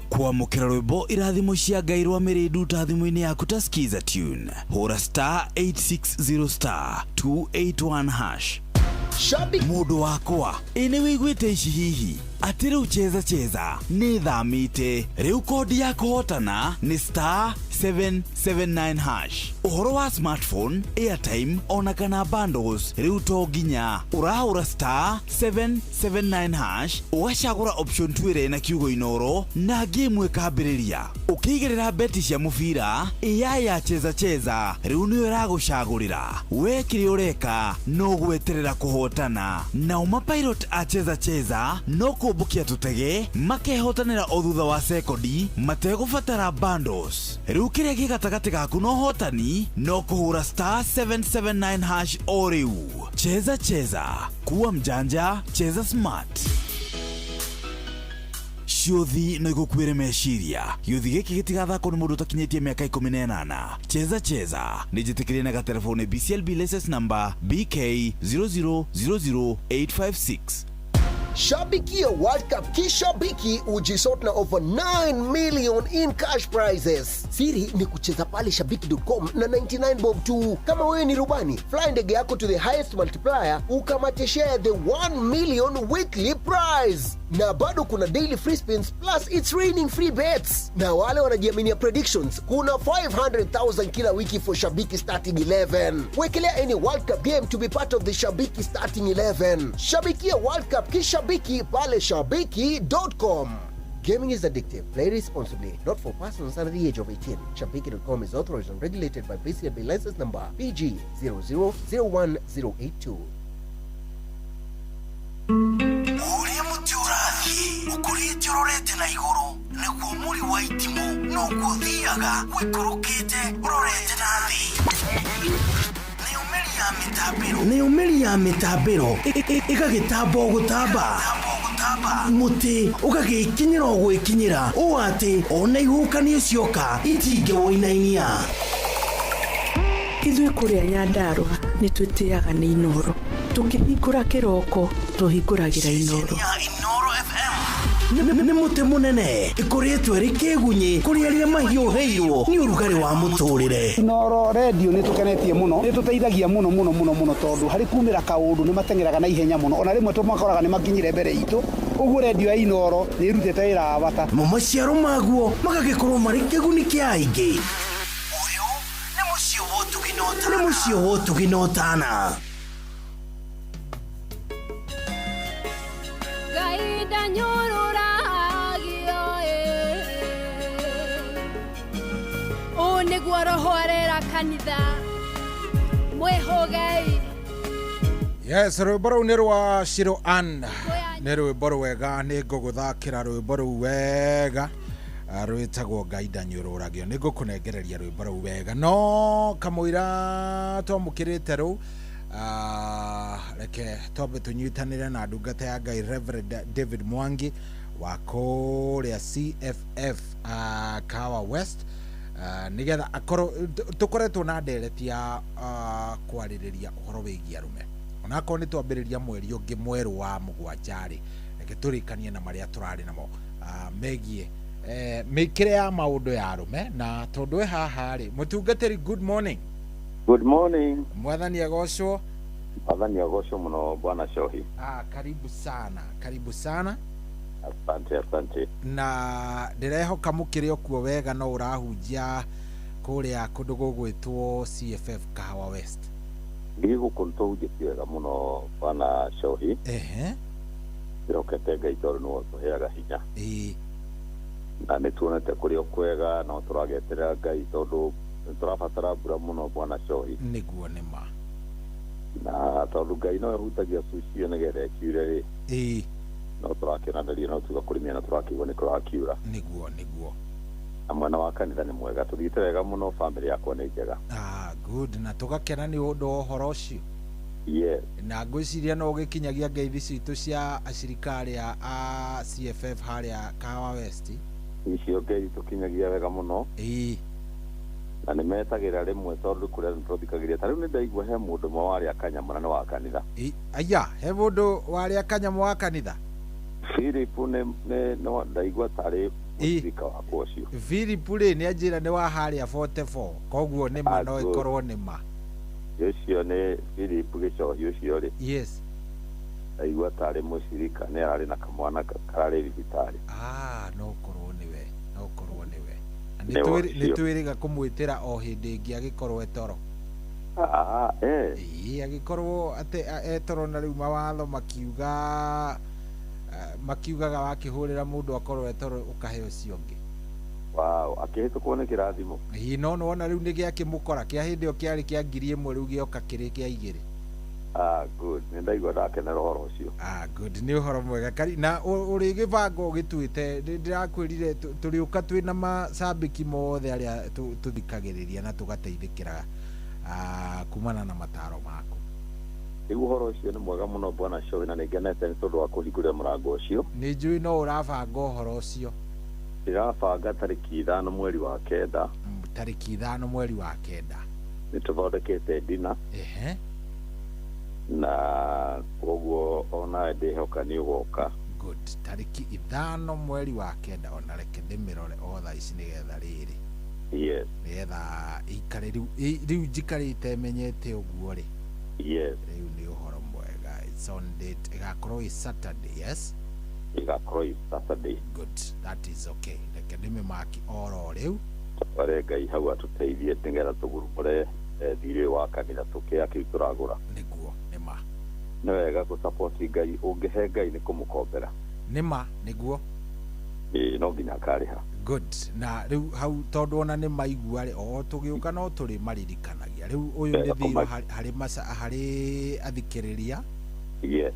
Kwamũkĩra rwĩmbo irathimo cia Ngai rwa Mĩrĩ Nduta thimũ-inĩ yaku ta Skiza tune, hũra star 860 star 281 hash. Mũndũ wakwa, ĩ nĩ wĩiguĩte ici hihi atĩ rĩu cheza cheza nĩ thamĩte, rĩu kodi ya kũhotana nĩ star 779 hash. Ũhoro wa smartphone, airtime ona kana bundles rĩu to nginya ũrahũra star 779 hash, ũgacagũra option 2 ĩrĩa ĩna kiugo Inoro na game ĩkambĩrĩria. Ũkĩigĩrĩra beti cia mũbira, AI ya cheza cheza rĩu nĩyo ĩragũcagũrĩra. We kĩrĩa ũreka no gweterera kũhotana. Nao mapilot a cheza cheza no kũmbũkia tũtege makehotanĩra o thutha wa sekondi mategũbatara bundles. Rĩu kĩrĩa gĩ gatagatĩ gaku na ũhotani no kũhũra star 779 hash o rĩu. Cheza cheza, kuwa mjanja, cheza smart. Ciũthi no igũkuĩre meciria. Gĩũthi gĩkĩ gĩtigathakwo nĩ mũndũ ũtakinyĩtie mĩaka 18. Cheza cheza nĩ njĩtĩkĩrie na gatelefoni BCLB license number BK 0000856. Shabikia World Cup kishabiki, ujisort na over 9 million in cash prizes. Siri ni kucheza pale shabiki.com na 99 bob tu. Kama wewe ni rubani, fly ndege yako to the highest multiplier, ukamate share the 1 million weekly prize. Na bado kuna daily free spins plus it's raining free bets. Na wale wanajiaminia predictions, kuna 500,000 kila wiki for Shabiki starting 11. Wekelea any World Cup game to be part of the Shabiki starting 11. Shabikia World Cup kishabiki pale shabiki.com. Gaming is addictive. Play responsibly. Not for persons under the age of 18. Shabiki.com is authorized and regulated by BCLB license number PG 0001082. Ũrĩa mũtĩ ũrathiĩ ũkũrĩte ũrorete na igũrũ, nĩguo mũri wa itimũ noguo ũthiaga ũikũrũkĩte ũrorete na thĩ. Nĩyo mĩri ya mĩtambĩro ĩgagĩtamba o gũtamba, mũtĩ ũgagĩkinyĩra o gwĩkinyĩra, ũũ atĩ ona ihuhũkanio cioka itingĩwũinainia. Ithuĩ kũrĩa Nyandarũa nĩ twĩtĩaga nĩ Inoro, tũkĩhingũra kĩroko tũhingũragĩra Inoro. Nĩ mũtĩ mũnene ĩkũrĩtwo ĩrĩ kĩgunyĩ kũrĩ arĩa mahiũhĩirwo nĩ ũrugarĩ wa mũtũrĩre. Inoro redio nĩ tũkenetie mũno, nĩ tũteithagia mũno mũno mũno mũno, tondũ harĩ kumĩra kaũndũ nĩ mateng'eraga na ihenya mũno, ona rĩmwe tũmakoraga nĩ makinyire mbere itũ. Ũguo redio ya Inoro nĩ ĩrutĩte wĩra wa bata. Namo maciaro maguo magagĩkorwo marĩ kĩguni kĩa aingĩ. Ũyũ nĩ mũciĩ wa ũtugi na Mũciĩ wa ũtugi na ũtana. Ngai ndanyũrũragio ũũ nĩguo roho arera kanitha mwĩhũgei. Yes, rwĩmbo rũu nĩ rwa Shiro Ann, nĩ rwĩmbo rwega, nĩ ngũgũthakĩra rwĩmbo rũu wega. Rwĩtagwo Ngai ndanyũrũragio. Nĩ ngũkũnengereria rwĩmbo rũu wega, no kamũira twamũkĩrĩte rũu, reke twambe tũnyitanĩre na ndungata ya Ngai Reverend David Mwangi wa kũrĩa CFF Kahawa West, nĩgetha akorwo tũkoretwo na ndereti ya kwarĩrĩria ũhoro wĩgiĩ arũme. Onakorwo nĩ twambĩrĩria mweri ũngĩ mwerũ wa mũgwanja rĩ, reke tũrĩkanie na marĩa tũrarĩ namo megiĩ mĩkĩre ya maũndũ ya arũme. Na tondũ e haha rĩ, mũtungatĩri, good morning. Good morning. Mwathani agocwo. Mwathani agocwo mũno, Bwana Shohi. Karibu sana, karibu sana. Asante, asante. Na ndĩrehoka mũkĩrĩ o kuo wega, no ũrahunjia kũrĩa kũndũ gũgwĩtwo CFF Kahawa West. Ndĩ gũkũ nĩtũhunjĩtie wega mũno, Bwana Shohi. Ndĩrokete Ngai tondũ nĩwe ũtũheaga hinya. Na nĩ tuonete kũrĩ o kwega, no tũrageterera Ngai tondũ nĩ tũrabatara mbura mũno, Bwana Shohi. Nĩguo, nĩ ma. Na tondũ Ngai nowe ũhutagia cucio nĩgetha ĩkiure rĩ, no tũrakĩona ndariri, no tuga kũrĩ mĩena tũrakĩigua nĩ kũrakiura. Nĩguo, nĩguo. Na mwena wa kanitha nĩ mwega, tũthiĩte wega mũno, famĩlĩ yakwa nĩ njega. Good, na tũgakena nĩ ũndũ wa ũhoro ũcio. Yes. Na ngwĩciria no ũgĩkinyagia ngeithi citũ cia acirika arĩa a CFF harĩa Kahawa West. Icio ngeithi tũkinyagia wega mũno. Na nĩ metagĩra rĩmwe tondũ kũrĩa nĩ tũthikagĩrĩria. Ta rĩu nĩ ndaigua he mũndũ ũmwe warĩa kanyamũ na nĩ wa kanitha. Aya, he mũndũ warĩa kanyamũ wa kanitha? Philip nĩ ndaigua tarĩ mũcirika wakwa ũcio. Philip rĩ, nĩ anjĩra nĩ wa harĩa 44, koguo nĩ ma, no ĩkorwo nĩ ma. Ũcio nĩ Philip Gĩcohi ũcio rĩ. Yes. Ndaigua tarĩ mũcirika, nĩ ararĩ na kamwana kararĩ thibitarĩ. No korwo nĩwe, no korwo nĩwe. Nĩ twĩrĩga kũmwĩtĩra o hĩndĩ ĩngĩ agĩkorwo etoro. Ĩĩ, agĩkorwo atĩ etoro, na rĩu mawatho makiuga makiugaga wakĩhũrĩra mũndũ akorwo etoro ũkahe ũcio ũngĩ. Wow, akĩhĩtũkwo nĩ kĩrathimo. Ĩĩ, no nĩwona rĩu nĩ gĩakĩmũkora, kĩa hĩndĩ ĩyo kĩarĩ kĩa 1000, rĩu gĩoka kĩrĩ kĩa 2. Good, nĩ ndaigua ndakenera ũhoro ũcio. Good, nĩ ũhoro mwega. Kari, na ũrĩgĩbanga ũgĩtuĩte, ndĩrakwĩrire tũrĩũka twĩna macambĩki mothe arĩa tũthikagĩrĩria na tũgateithĩkĩra kumana na mataro maku. Rĩu ũhoro ũcio nĩ mwega mũno, Bwana Shohi, na nĩngenete nĩ tondũ wa kũhingũrĩra mũrango ũcio. Nĩ njũĩ no ũrabanga ũhoro ũcio. Ndĩrabanga tarĩki 5 mweri wa 9. Tarĩki 5 mweri wa 9. Nĩ tũthondekete dina. Na koguo onawe ndĩhoka nĩ ũgoka. Good, tarĩki 5 mweri wa 9, ona reke ndĩmĩrore o thaa ici nĩgetha rĩrĩ. Yes. Nĩgetha ikare rĩu njikarĩte menyete ũguo rĩ. Yes. Rĩu nĩ ũhoro mwega. It's on date, ĩgakorwo ĩ Saturday, yes? Ĩgakorwo ĩ Saturday. Good, that is okay. Reke ndĩmĩmaki oro rĩu. Tware Ngai hau atũteithie nĩgetha tũgurumũre thirĩ wa kanitha tũkĩa kĩu tũragũra. Nĩguo, nĩma. Nĩ wega gũsapoti Ngai, ũngĩhe Ngai nĩ kũmũkombera. Nĩma, nĩguo. Ĩĩ, no nginya akarĩha. Good, na rĩu hau tondũ ona nĩ maigua rĩ, o tũgĩũka no tũrĩ maririkanagia. Rĩu ũyũ nĩ thirũ harĩ harĩ athikĩrĩria. Yes.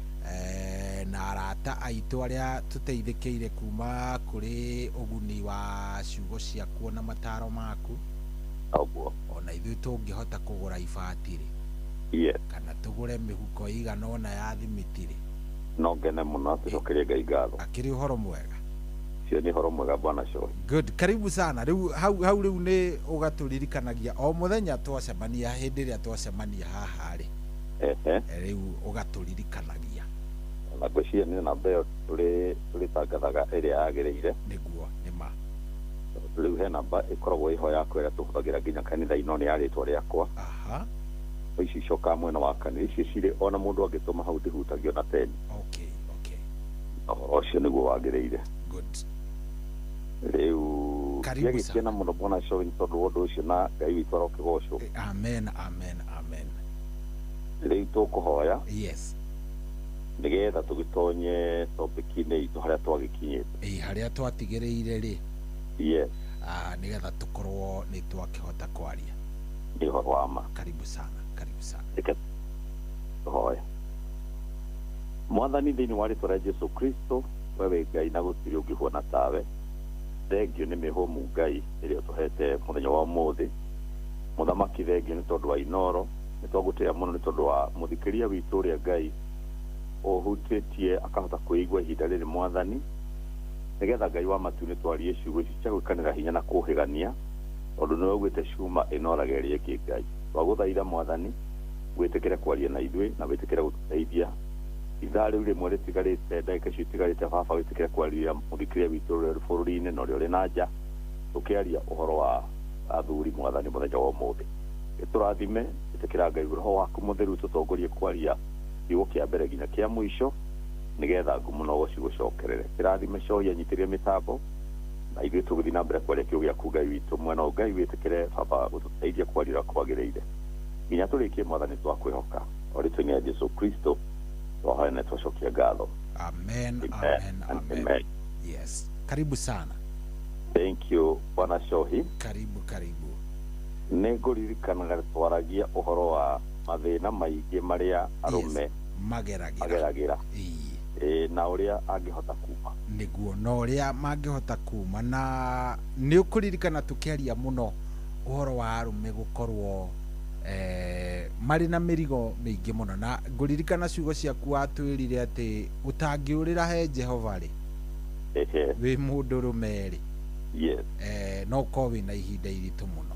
Na arata aitũ arĩa tũteithĩkĩire kuma kũrĩ ũguni wa ciugo ciaku na mataro maku. Ũguo. Ona ithuĩ tũngĩhota kũgũra ibati rĩ. Yes. Kana tũgũre mĩhuko ĩigana ũna ya thimiti rĩ. No ngene mũno tũcokerie Ngai ngatho. Akĩrĩ ũhoro mwega. Ũcio nĩ ũhoro mwega, Bwana Shohi. Good, karibu sana. Rĩu hau rĩu nĩ ũgatũririkanagia o mũthenya twacemania, hĩndĩ ĩrĩa twacemania haha rĩ. Rĩu ũgatũririkanagia. Na ngwĩciria nĩ namba ĩyo tũrĩtangathaga ĩrĩa yagĩrĩire. Nĩguo, nĩma. Rĩu he namba ĩkoragwo ĩho yakwa ĩrĩa tũhũthagĩra nginya kanitha-inĩ, no nĩ ya rĩtwa rĩakwa. Ici icokaga mwena wa kanitha, ici cirĩ ona mũndũ angĩtũma hau ndihutagio na teni. Okay, okay. Ũhoro ũcio nĩguo wagĩrĩire. Good. Rĩu Karibu Ndiagĩkena mũno bwana Shohi nĩ tondũ wa ũndũ ũcio na Ngai witũ arokĩgocwo. Amen, amen, amen. Rĩu tũkũhoya Yes. nĩgetha tũgĩtonye topic-inĩ itũ harĩa twagĩkinyĩte. Ĩ harĩa twatigĩrĩire rĩ. Yes. Nĩgetha tũkorwo nĩ twakĩhota kwaria. Nĩ ũhoro wa ma. Karibu sana, karibu sana. Reke tũhoe. Mwathani thĩinĩ wa rĩtwa rĩa Jesu Kristo, we wĩ Ngai na gũtirĩ ũngĩhuana tawe. Thengio nĩ mĩhũmũ Ngai ĩrĩa ũtũhete mũthenya wa ũmũthĩ. Mũthamaki thengio nĩ tondũ wa Inoro, nĩ twagũtĩĩa mũno nĩ tondũ wa mũthikĩria witũ ũrĩa Ngai ũhutĩtie akahota kwĩigua ihinda rĩrĩ Mwathani, nĩgetha Ngai wa matu nĩ twarie ciugo ici cia gwĩkanĩra hinya na kũhĩgania, tondũ nĩwe ugĩte cuma ĩnoraga ĩrĩa ĩngĩ Ngai. Twagũthaitha Mwathani wĩtĩkĩre kwaria na ithuĩ na wĩtĩkĩre gũtũteithia. Ithaa rĩu rĩmwe rĩtigarĩte, ndagĩka icio itigarĩte, baba wĩtĩkĩre kwaria mũthikĩria witũ ũrĩa ũrĩ bũrũri-inĩ na ũrĩa ũrĩ na nja, tũkĩaria ũhoro wa athuri Mwathani mũthenya wa ũmũthĩ. Gĩtũrathime, ĩtĩkĩra Ngai roho waku mũtheru tũtongorie kwaria kiugo kĩa mbere nginya kĩa mũico, nĩgetha ngumo na ũgoci gũcokerere. Kĩrathime Shohi anyitĩrĩre mĩtambo na ithuĩ tũgĩthiĩ na mbere kwaria kiugo gĩaku Ngai witũ. Mwena ũyũ Ngai wĩtĩkĩre baba gũtũteithia kwaria ũrĩa kwagĩrĩire nginya tũrĩkie Mwathani twakwĩhoka. O rĩtwa-inĩ rĩa Jesu Kristo twahoya na twacokia ngatho. Amen, amen, amen. Amen. Yes. Karibu sana. Thank you Bwana Shohi. Karibu, karibu. Nĩ ngũririkanaga twaragia ũhoro wa mathĩna maingĩ marĩa arũme mageragĩra. Na ũrĩa angĩhota kuma. Nĩguo, na ũrĩa mangĩhota kuma. Na nĩ ũkũririkana tũkĩaria mũno ũhoro wa arũme gũkorwo marĩ na mĩrigo mĩingĩ mũno, na ngũririkana ciugo ciaku watwĩrire atĩ ũtangĩũrĩra he Jehova rĩ, wĩ mũndũrũme rĩ, yes, no ũkorwo wĩna ihinda iritũ mũno.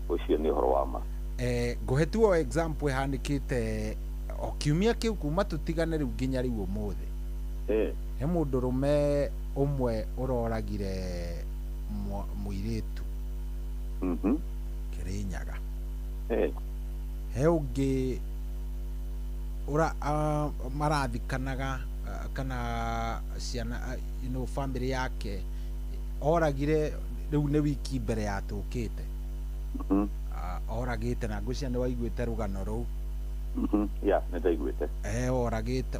Ũcio nĩ ũhoro wa ma. Ngũhe tu o example ĩhanĩkĩte o kiumia kĩu kuma tũtigane rĩu nginya rĩu ũmũthĩ. He mũndũrũme ũmwe ũroragire mũirĩtu Kĩrĩnyaga. He ũngĩ ũra marathikanaga kana ciana, you know, family yake oragire rĩu nĩ wiki mbere ya tũkĩte. Oragĩte na ngwĩciria nĩ waiguĩte rũgano rũu. Yeah, nĩ ndaiguĩte.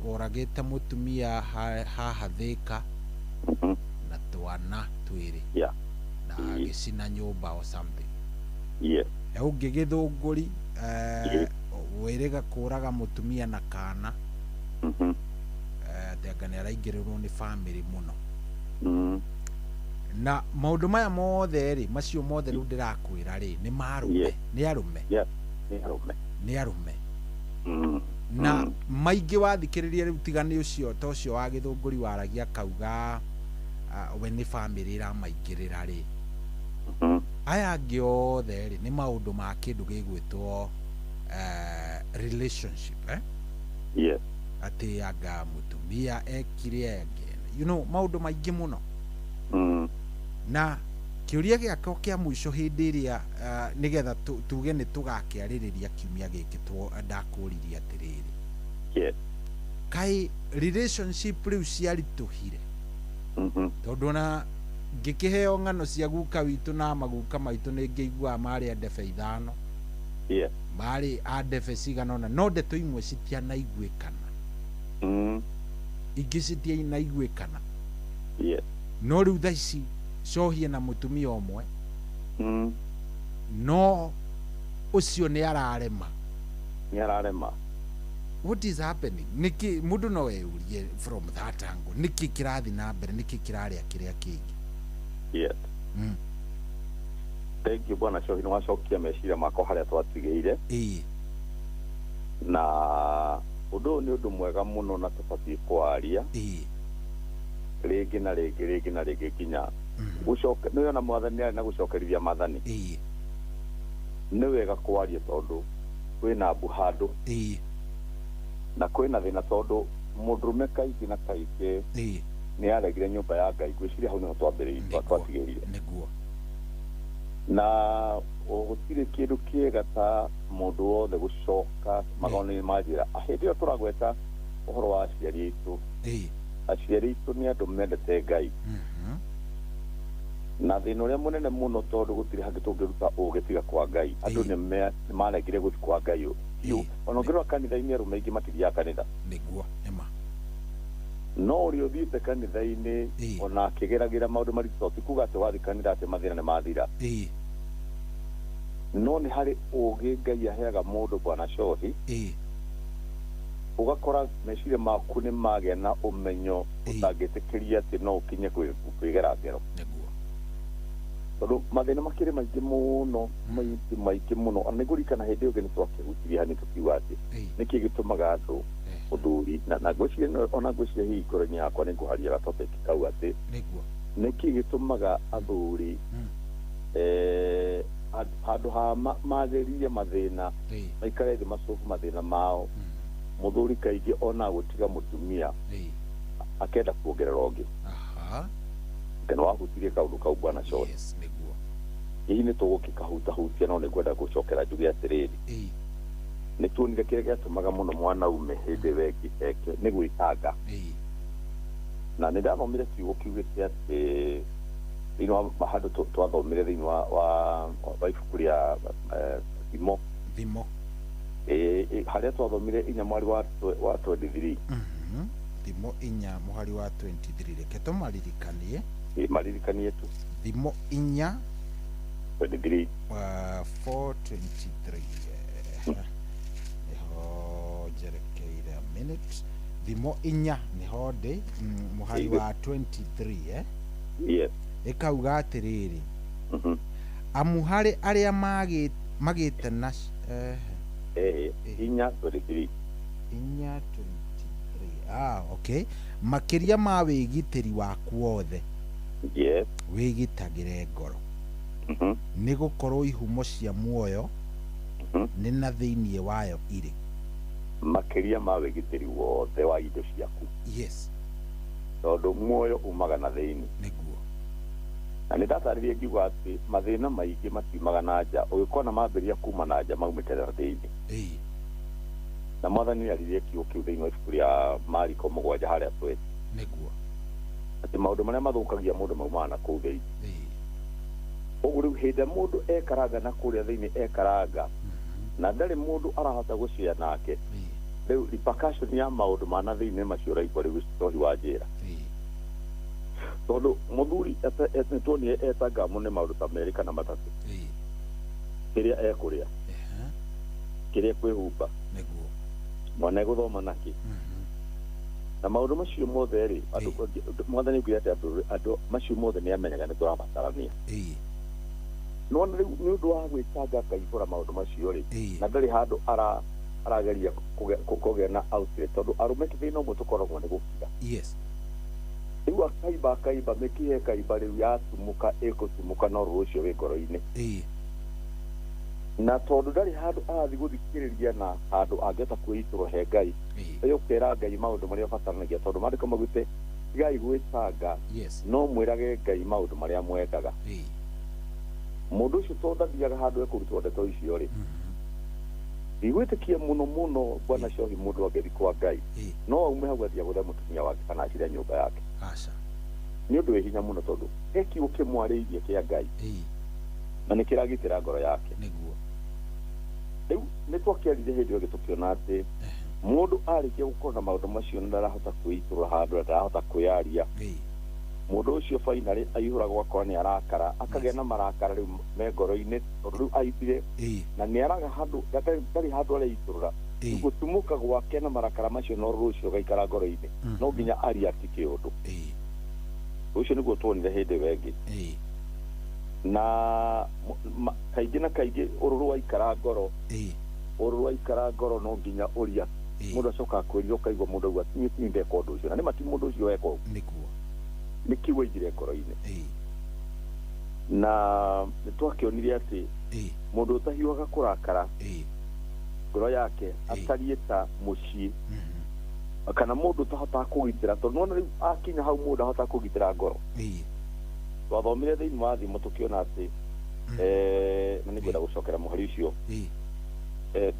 Oragĩte mũtumia haha Thĩka na twana twĩrĩ. Yeah. Na agĩcina nyũmba or something. Yes. He ũngĩ Gĩthũngũri wĩrĩga kũraga mũtumia na kana. Atĩ anga nĩ araingĩrĩrwo nĩ family mũno. Na maũndũ maya mothe rĩ, macio mothe rĩu ndĩrakwĩra rĩ, nĩ marũme, nĩ arũme. Yes, nĩ arũme. Nĩ arũme. Na maingĩ wathikĩrĩria rĩu tiga nĩ ũcio ta ũcio wa Gĩthũngũri waragia akauga we nĩ family ĩramaingĩrĩra rĩ. Aya angĩ othe rĩ, nĩ maũndũ ma kĩndũ gĩgwĩtwo relationship, eh? Yes. Atĩ anga mũtumia ekire angĩ, you know, maũndũ maingĩ mũno. Na kĩũria gĩakwa kĩa mũico hĩndĩ ĩrĩa nĩgetha tuge nĩ tũgakĩarĩrĩria kiumia gĩkĩ ndakũririe atĩrĩrĩ. Yes. Kaĩ relationship rĩu ciaritũhire? Tondũ ona ngĩkĩheo ng'ano cia guka witũ na maguka maitũ nĩ ngĩiguaga marĩ a ndebe ithano. Yes. Marĩ a ndebe cigana ũna, no ndeto imwe citianaiguĩkana. Ingĩ citianaiguĩkana. Yes. No rĩu thaa ici Shohi na mũtumia ũmwe. No ũcio nĩ ararema. Nĩ ararema. What is happening? Nĩkĩ mũndũ no eyũrie from that angle? Nĩkĩ kĩrathiĩ na mbere? Nĩkĩ kĩrarĩa kĩrĩa kĩngĩ? Yes. Thank you Bwana Shohi, nĩ wacokia meciria makwa harĩa twatigĩire. Na ũndũ ũyũ nĩ ũndũ mwega mũno na tũbatiĩ kwaria. Rĩngĩ na rĩngĩ, rĩngĩ na rĩngĩ nginya gũcoke nĩ ona Mwathani arĩ na gũcokerithia maathani. Nĩ wega kwaria tondũ kwĩna mbu handũ. Na kwĩna thĩna tondũ mũndũrũme kaingĩ na kaingĩ nĩ aregire nyũmba ya Ngai. Ngwĩciria hau nĩho twambĩrĩirie, twatigĩrĩire. Nĩguo. Na gũtirĩ kĩndũ kĩega ta mũndũ wothe gũcoka magongona-inĩ ma njĩra. Hĩndĩ ĩyo tũragweta ũhoro wa aciari aitũ. Aciari aitũ nĩ andũ mendete Ngai. Na thĩna ũrĩa mũnene mũno tondũ gũtirĩ hangĩ tũngĩruta ũgĩ tiga kwa Ngai. Andũ nĩ maregire gũthiĩ kwa Ngai biũ. Ona ũngĩrora kanitha-inĩ arũme aingĩ matithiaga kanitha. Nĩguo nĩma. No ũrĩa ũthiĩte kanitha-inĩ ona akĩgeragĩra maũndũ maritũ, ti kuga atĩ wathiĩ kanitha atĩ mathĩna nĩ mathira. No nĩ harĩ ũgĩ Ngai aheaga mũndũ bwana Shohi. Ũgakora meciria maku nĩ magĩa na ũmenyo ũtangĩtĩkĩria atĩ no ũkinye kwĩgera ngero. Tondũ mathĩna makĩrĩ maingĩ mũno, maingĩ mũno. Ona nĩngũririkana hĩndĩ ĩyo ĩngĩ nĩtwakĩhutirie hanini tũkiuga atĩ nĩkĩ gĩtũmaga andũ ũthuri na ngwĩciria ona ngwĩciria hihi ngoro-inĩ yakwa nĩngũharia ga topic kau atĩ nĩkĩ gĩtũmaga athuri handũ ha magĩrĩrie mathĩna maikare thĩ macobu mathĩna mao, mũthuri kaingĩ ona gũtiga mũtumia akenda kuongerera ũngĩ. Kana wahutirie kaũndũ kau bwana Shohi. Yes, nĩguo. Hihi nĩ tũgũkĩkahutahutia no nĩngwenda gũcokera njuge atĩrĩrĩ, nĩ tuonire kĩrĩa gĩatũmaga mũno mwanaume hĩndĩ ĩyo ĩngĩ eke nĩ gwĩtanga. Na nĩ ndathomire kiugo kiugĩte atĩ thĩinĩ wa handũ twathomire thĩinĩ wa ibuku rĩa Thimo. Thimo. Harĩa twathomire inya mwari wa 23. Thimo inya mũhari wa 23. Reke tũmaririkanie. Maririkanie tu. Thimo inya 23. 423. Niho njerekeire a minute. Thimo inya niho ndĩ mũhari wa 23. Yes. Ĩkauga atĩrĩrĩ, amu harĩ arĩa magĩte na inya 23. Inya 23. Okay. Makĩria ma wĩgitĩri waku wothe. Yes. Wĩgitagĩre ngoro. Nĩ gũkorwo ihumo cia muoyo nĩ na thĩinĩ wayo irĩ. Makĩria ma wĩgitĩri wothe wa indo ciaku. Yes. Tondũ muoyo umaga na thĩinĩ. Nĩguo. Na nĩ ndatarĩria ngiuga atĩ mathĩna maingĩ matiumaga na nja, ũgĩkona mambĩrĩria kuma na nja maumĩte na thĩinĩ. Na mwathani nĩaririe kiugo kĩu thĩinĩ wa ibuku rĩa Mariko 7 harĩa twĩ. Nĩguo. Atĩ maũndũ marĩa mathũkagia mũndũ maumaga na kũu thĩinĩ. Ũguo rĩu hĩndĩ ĩrĩa mũndũ ekaranga na kũrĩa thĩinĩ ekaranga, na ndarĩ mũndũ arahota gũcĩa nake, rĩu repercussion ya maũndũ ma na thĩinĩ macio ũraigua rĩu Shohi wa njĩra. Tondũ mũthuri nĩtuonire etanga mũno nĩ maũndũ ta merĩ kana matatũ. Kĩrĩa ekũrĩa, kĩrĩa ekwĩhumba, nĩguo, mwana egũthoma nakĩ. Na maũndũ macio mothe rĩ, mwathani augire atĩ andũ macio mothe nĩ amenyaga nĩ tũrabatarania. No rĩu nĩ ũndũ wa gwĩtanga akaihũra maũndũ macio rĩ, na ndarĩ handũ arageria kũgĩa na outlet, tondũ arũme thĩna ũmwe tũkoragwo nĩ gũkira. Yes. Rĩu akaimba mĩkiha ĩkaimba rĩu yatumũka ĩgũtumũka no rũrũ ũcio wĩ ngoro-inĩ. Na tondũ ndarĩ handũ arathiĩ gũthikĩrĩria na handũ angĩhota kwĩitũrwo he Ngai, ũkera Ngai maũndũ marĩa ũbataranagia, tondũ maandĩko maugĩte tigai gwĩtanga, no mwĩrage Ngai maũndũ marĩa mwendaga. Mũndũ ũcio tondũ ndathiaga handũ ekũrutwo ndeto icio rĩ, ndigwĩtĩkia mũno mũno bwana Shohi mũndũ angĩthiĩ kwa Ngai no aume hau athiĩ agũthe mũtumia wake kana acire nyũmba yake. Nĩ ũndũ wĩ hinya mũno tondũ he kiugo kĩmwarĩirie kĩa Ngai na nĩ kĩragitĩra ngoro yake. Nĩguo. Rĩu nĩ twakĩarire hĩndĩ ĩyo ĩngĩ tũkĩona atĩ mũndũ arĩkia gũkorwo na maũndũ macio na ndarahota kwĩitũrũra handũ na ndarahota kwĩyaria, mũndũ ũcio finally aihũragwo akora nĩ arakara, akagĩa na marakara rĩu me ngoro-inĩ tondũ rĩu aimbire na nĩ araga handũ, ndarĩ handũ areitũrũra. Gũtumũka gwake na marakara macio no rũrũ ũcio ũgaikara ngoro-inĩ, no nginya areact kĩũndũ. Ũcio nĩguo tuonire hĩndĩ ĩyo ĩngĩ. Na kaingĩ na kaingĩ ũrũrũ waikara ngoro, ũrũrũ waikara ngoro no nginya ũria mũndũ acokaga kwĩrira, ũkaigua mũndũ auga niĩ ti ndeka ũndũ ũcio, na nĩ ma ti mũndũ ũcio weka ũguo. Nĩguo. Nĩ kiugo aigire ngoro-inĩ. Na nĩ twakĩonire atĩ mũndũ ũtahiũhaga kũrakara ngoro yake atariĩ ta mũciĩ, kana mũndũ ũtahotaga kũgitĩra, tondũ nĩwona rĩu akinya hau mũndũ ndahotaga kũgitĩra ngoro. Twathomire thĩinĩ wa Thimo tũkĩona atĩ na nĩngwenda gũcokera mũhari ũcio,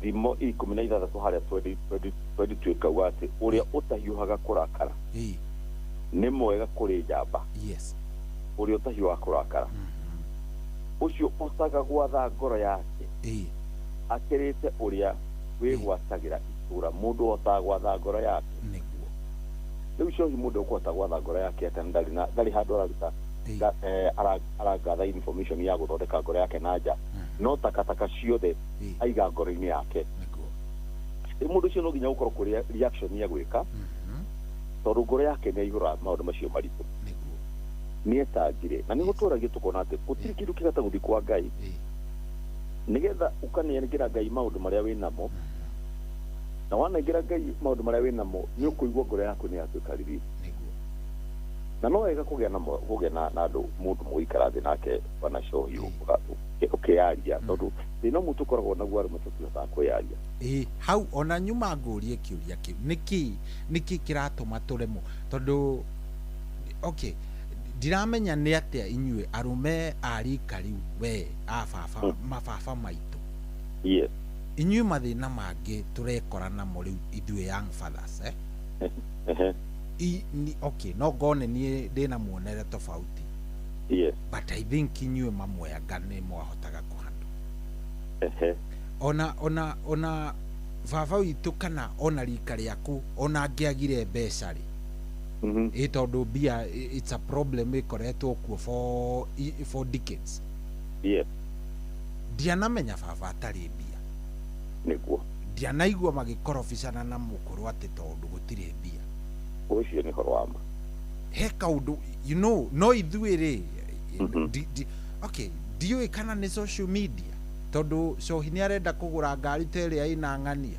Thimo 16 harĩa 22 ĩkauga atĩ ũrĩa ũtahiũhaga kũrakara nĩ mwega kũrĩ njamba. Yes. Ũrĩa ũtahiũhaga kũrakara, ũcio ũhotaga gwatha ngoro yake, akĩrĩte ũrĩa wĩgwatagĩra itũra. Mũndũ ũhotaga gwatha ngoro yake. Nĩguo. Rĩu cohi, mũndũ ũkũhota gwatha ngoro yake atĩa na ndarĩ handũ araruta aragatha information ya gũthondeka ngoro yake na nja, no takataka ciothe aiga ngoro-inĩ yake? Rĩu mũndũ ũcio no nginya gũkorwo kũrĩ reaction ya gwĩka, tondũ ngoro yake nĩ aihũra maũndũ macio maritũ, nĩ etangire. Na nĩguo tũragia tũkona atĩ gũtirĩ kĩndũ kĩgata gũthiĩ kwa Ngai nĩgetha ũkanengera Ngai maũndũ marĩa wĩ namo. Na wanengera Ngai maũndũ marĩa wĩ namo, nĩ ũkũigua ngoro yaku nĩ yatuĩka relief. Na no wega kũgĩa na kũgĩa na andũ, mũndũ mũgũikara thĩ nake, bwana Cohi, ũkĩyaria, tondũ thĩna ũmwe tũkoragwo naguo, arũme tũtihotaga kwĩyaria. Ĩ hau ona nyuma ngũrie kĩũria kĩu, nĩkĩ kĩratũma tũremwo? Tondũ okay, ndiramenya nĩ atĩa inyuĩ arũme a rika rĩu, we a baba, mababa maitũ, inyuĩ mathĩna mangĩ tũrekora namo rĩu ithuĩ young fathers, eh? Okay, no ngone niĩ ndĩna muonere tofauti, but I think inyuĩ mamwe anga nĩ mwahotaga kũhandũ ona baba witũ kana ona rika rĩaku, ona angĩagire mbeca rĩ, ĩ tondũ mbia it's a problem ĩkoretwo kuo for decades. Ndianamenya baba atarĩ mbia. Ndianaigua magĩkorobicana na mũkũrũ atĩ tondũ gũtirĩ mbia. Ũcio nĩ ũhoro wa ma. He kaũndũ no ithuĩ rĩ, okay, ndiũĩ kana nĩ social media, tondũ Cohi nĩ arenda kũgũra ngari ta ĩrĩa ĩna ng'ania.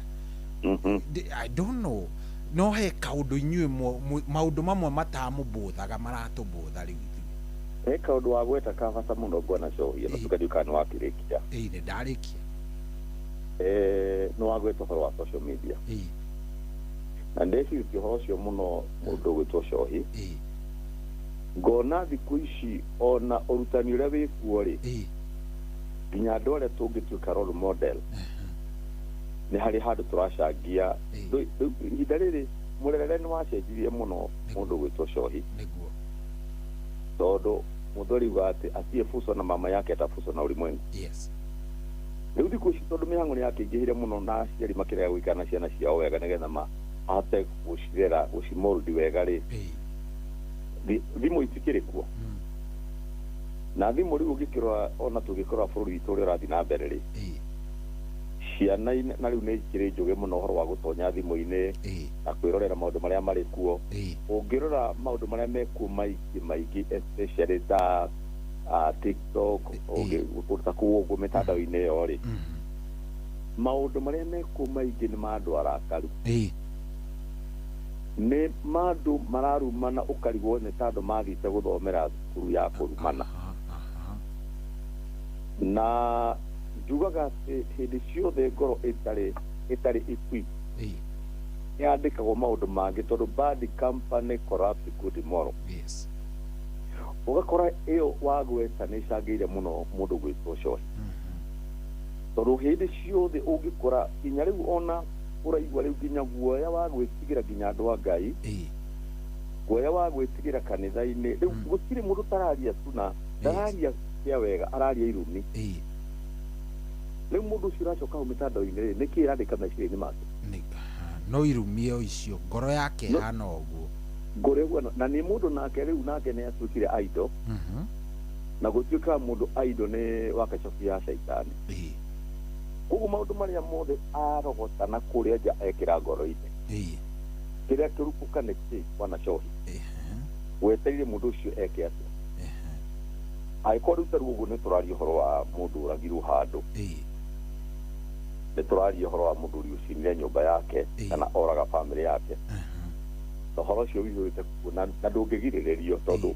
I don't know, no he kaũndũ inyuĩ maũndũ mamwe matamũbũthaga maratũbũtha rĩu ithuĩ. He kaũndũ wa gweta ka bata mũno, bwana Cohi, na tukathiĩ kana nĩ wakĩrĩkia. Ĩĩ, nĩ ndarĩkia. Nĩ wagweta ũhoro wa social media, na ndecirĩtie ũhoro ũcio mũno, mũndũ ũgwĩtwo Cohi. Ngona thikũ ici ona ũrutani ũrĩa wĩkuo rĩ, nginya andũ arĩa tũngĩtuĩka role model, nĩ harĩ handũ tũracangia. Rĩu ihinda rĩrĩ mũrerere nĩ wacenjirie mũno, mũndũ ũgwĩtwo Cohi, tondũ mũthuri uga atĩ asiyefuswa na mama yake atafuswa na ulimwengu. Rĩu thikũ ici, tondũ mĩhang'o nĩ yakĩingĩhire mũno na aciari makĩrega gũikara na ciana ciao wega nĩgetha mahote gũcirera, gũcimold wega rĩ, thimũ itikĩrĩ kuo. Na thimũ rĩu ũngĩkĩrora, ona tũngĩkorora bũrũri witũ ũrĩa ũrathiĩ na mbere rĩ, ciana na rĩu nĩ ikĩrĩ njũgĩ mũno ũhoro wa gũtonya thimũ-inĩ na kwĩrorera maũndũ marĩa marĩ kuo. Ũngĩrora maũndũ marĩa mekuo maingĩ maingĩ, especially ta TikTok, ta kũu ũguo mĩtandao-inĩ ĩyo rĩ, maũndũ marĩa mekuo maingĩ nĩ ma andũ arakaru, nĩ mandũ mararumana, ũkarigwo nĩ ta andũ mathiĩte gũthomera thukuru ya kũrumana. Na njugaga atĩ hĩndĩ ciothe ngoro ĩtarĩ equipped yandĩkagwo maũndũ mangĩ, tondũ bad company corrupt good moral. Ũgakora ĩyo wagweta nĩ ĩcangĩire mũno, mũndũ gwĩtwo Cohi, tondũ hĩndĩ ciothe ũngĩkora nginya rĩu ona ũraigua rĩu nginya guoya wa gwĩtigĩra nginya andũ a Ngai, guoya wa gwĩtigĩra kanitha-inĩ. Rĩu gũtirĩ mũndũ tararia tu, na ndararia cia wega, araria irumi. Rĩu mũndũ ũcio ũracoka hau mĩtandao-inĩ rĩ, nĩkĩ ĩrandĩka meciria-inĩ make? No irumio icio, ngoro yake ĩhana ũguo. Ngoro ĩguo, na nĩ mũndũ nake rĩu nake nĩ atuĩkire idol, na gũtuĩka mũndũ idol nĩ wakacobi ya caitani. Koguo maũndũ marĩa mothe arogota na kũrĩa nja ekĩra ngoro-inĩ, kĩrĩa kĩrupũka nĩ kĩ, bwana Cohi? Wetereire mũndũ ũcio eke atĩa? Angĩkorwo rĩu ta rĩu ũguo nĩ tũraria ũhoro wa mũndũ ũragirwo handũ, nĩ tũraria ũhoro wa mũthuri ũcinire nyũmba yake kana oraga bamĩrĩ yake, na ũhoro ũcio ũihũrĩte kuo na ndũngĩgirĩrĩrio, tondũ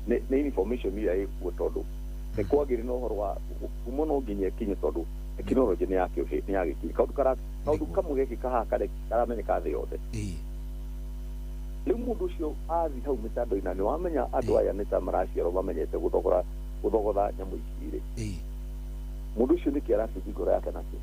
nĩ information ĩrĩa ĩkuo, tondũ nĩ kwagĩrĩ na ũhoro wa kuma no nginya ĩkinye, tondũ tekinoronjĩ nĩ yagĩkinya kaũndũ kamwe gekĩka haha karamenyeka thĩ yothe. Rĩu mũndũ ũcio athiĩ hau mĩtandao-inĩ, na nĩ wamenya andũ aya nĩ ta maraciarwo mamenyete gũthogora gũthogotha nyamũ ici rĩ, mũndũ ũcio nĩkĩ arabindi ngoro yake nakĩo?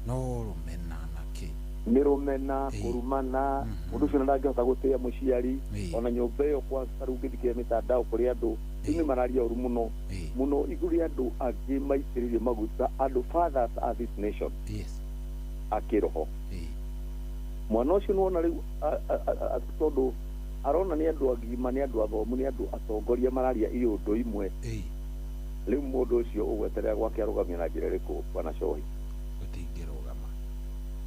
No rũmena nakĩ? Nĩ rũmena, kũrumana, mũndũ ũcio ndangĩhota gũtĩĩa mũciari, ona nyũmba ĩyo kwa ta rĩu ũngĩthikĩrĩria mĩtandao kũrĩ andũ rĩu nĩ mararia ũru mũno mũno igũrũ rĩa andũ angĩ maitĩrĩirio maguta, andũ fathers of this nation. A kĩroho. Mwana ũcio nĩwona rĩu tondũ arona nĩ andũ agima, nĩ andũ athomu, nĩ andũ atongoria mararia iũndũ imwe. Rĩu mũndũ ũcio ũgweterera gwake arũgamia na njĩra ĩrĩkũ, bwana Cohi? Gũtingĩrũgama.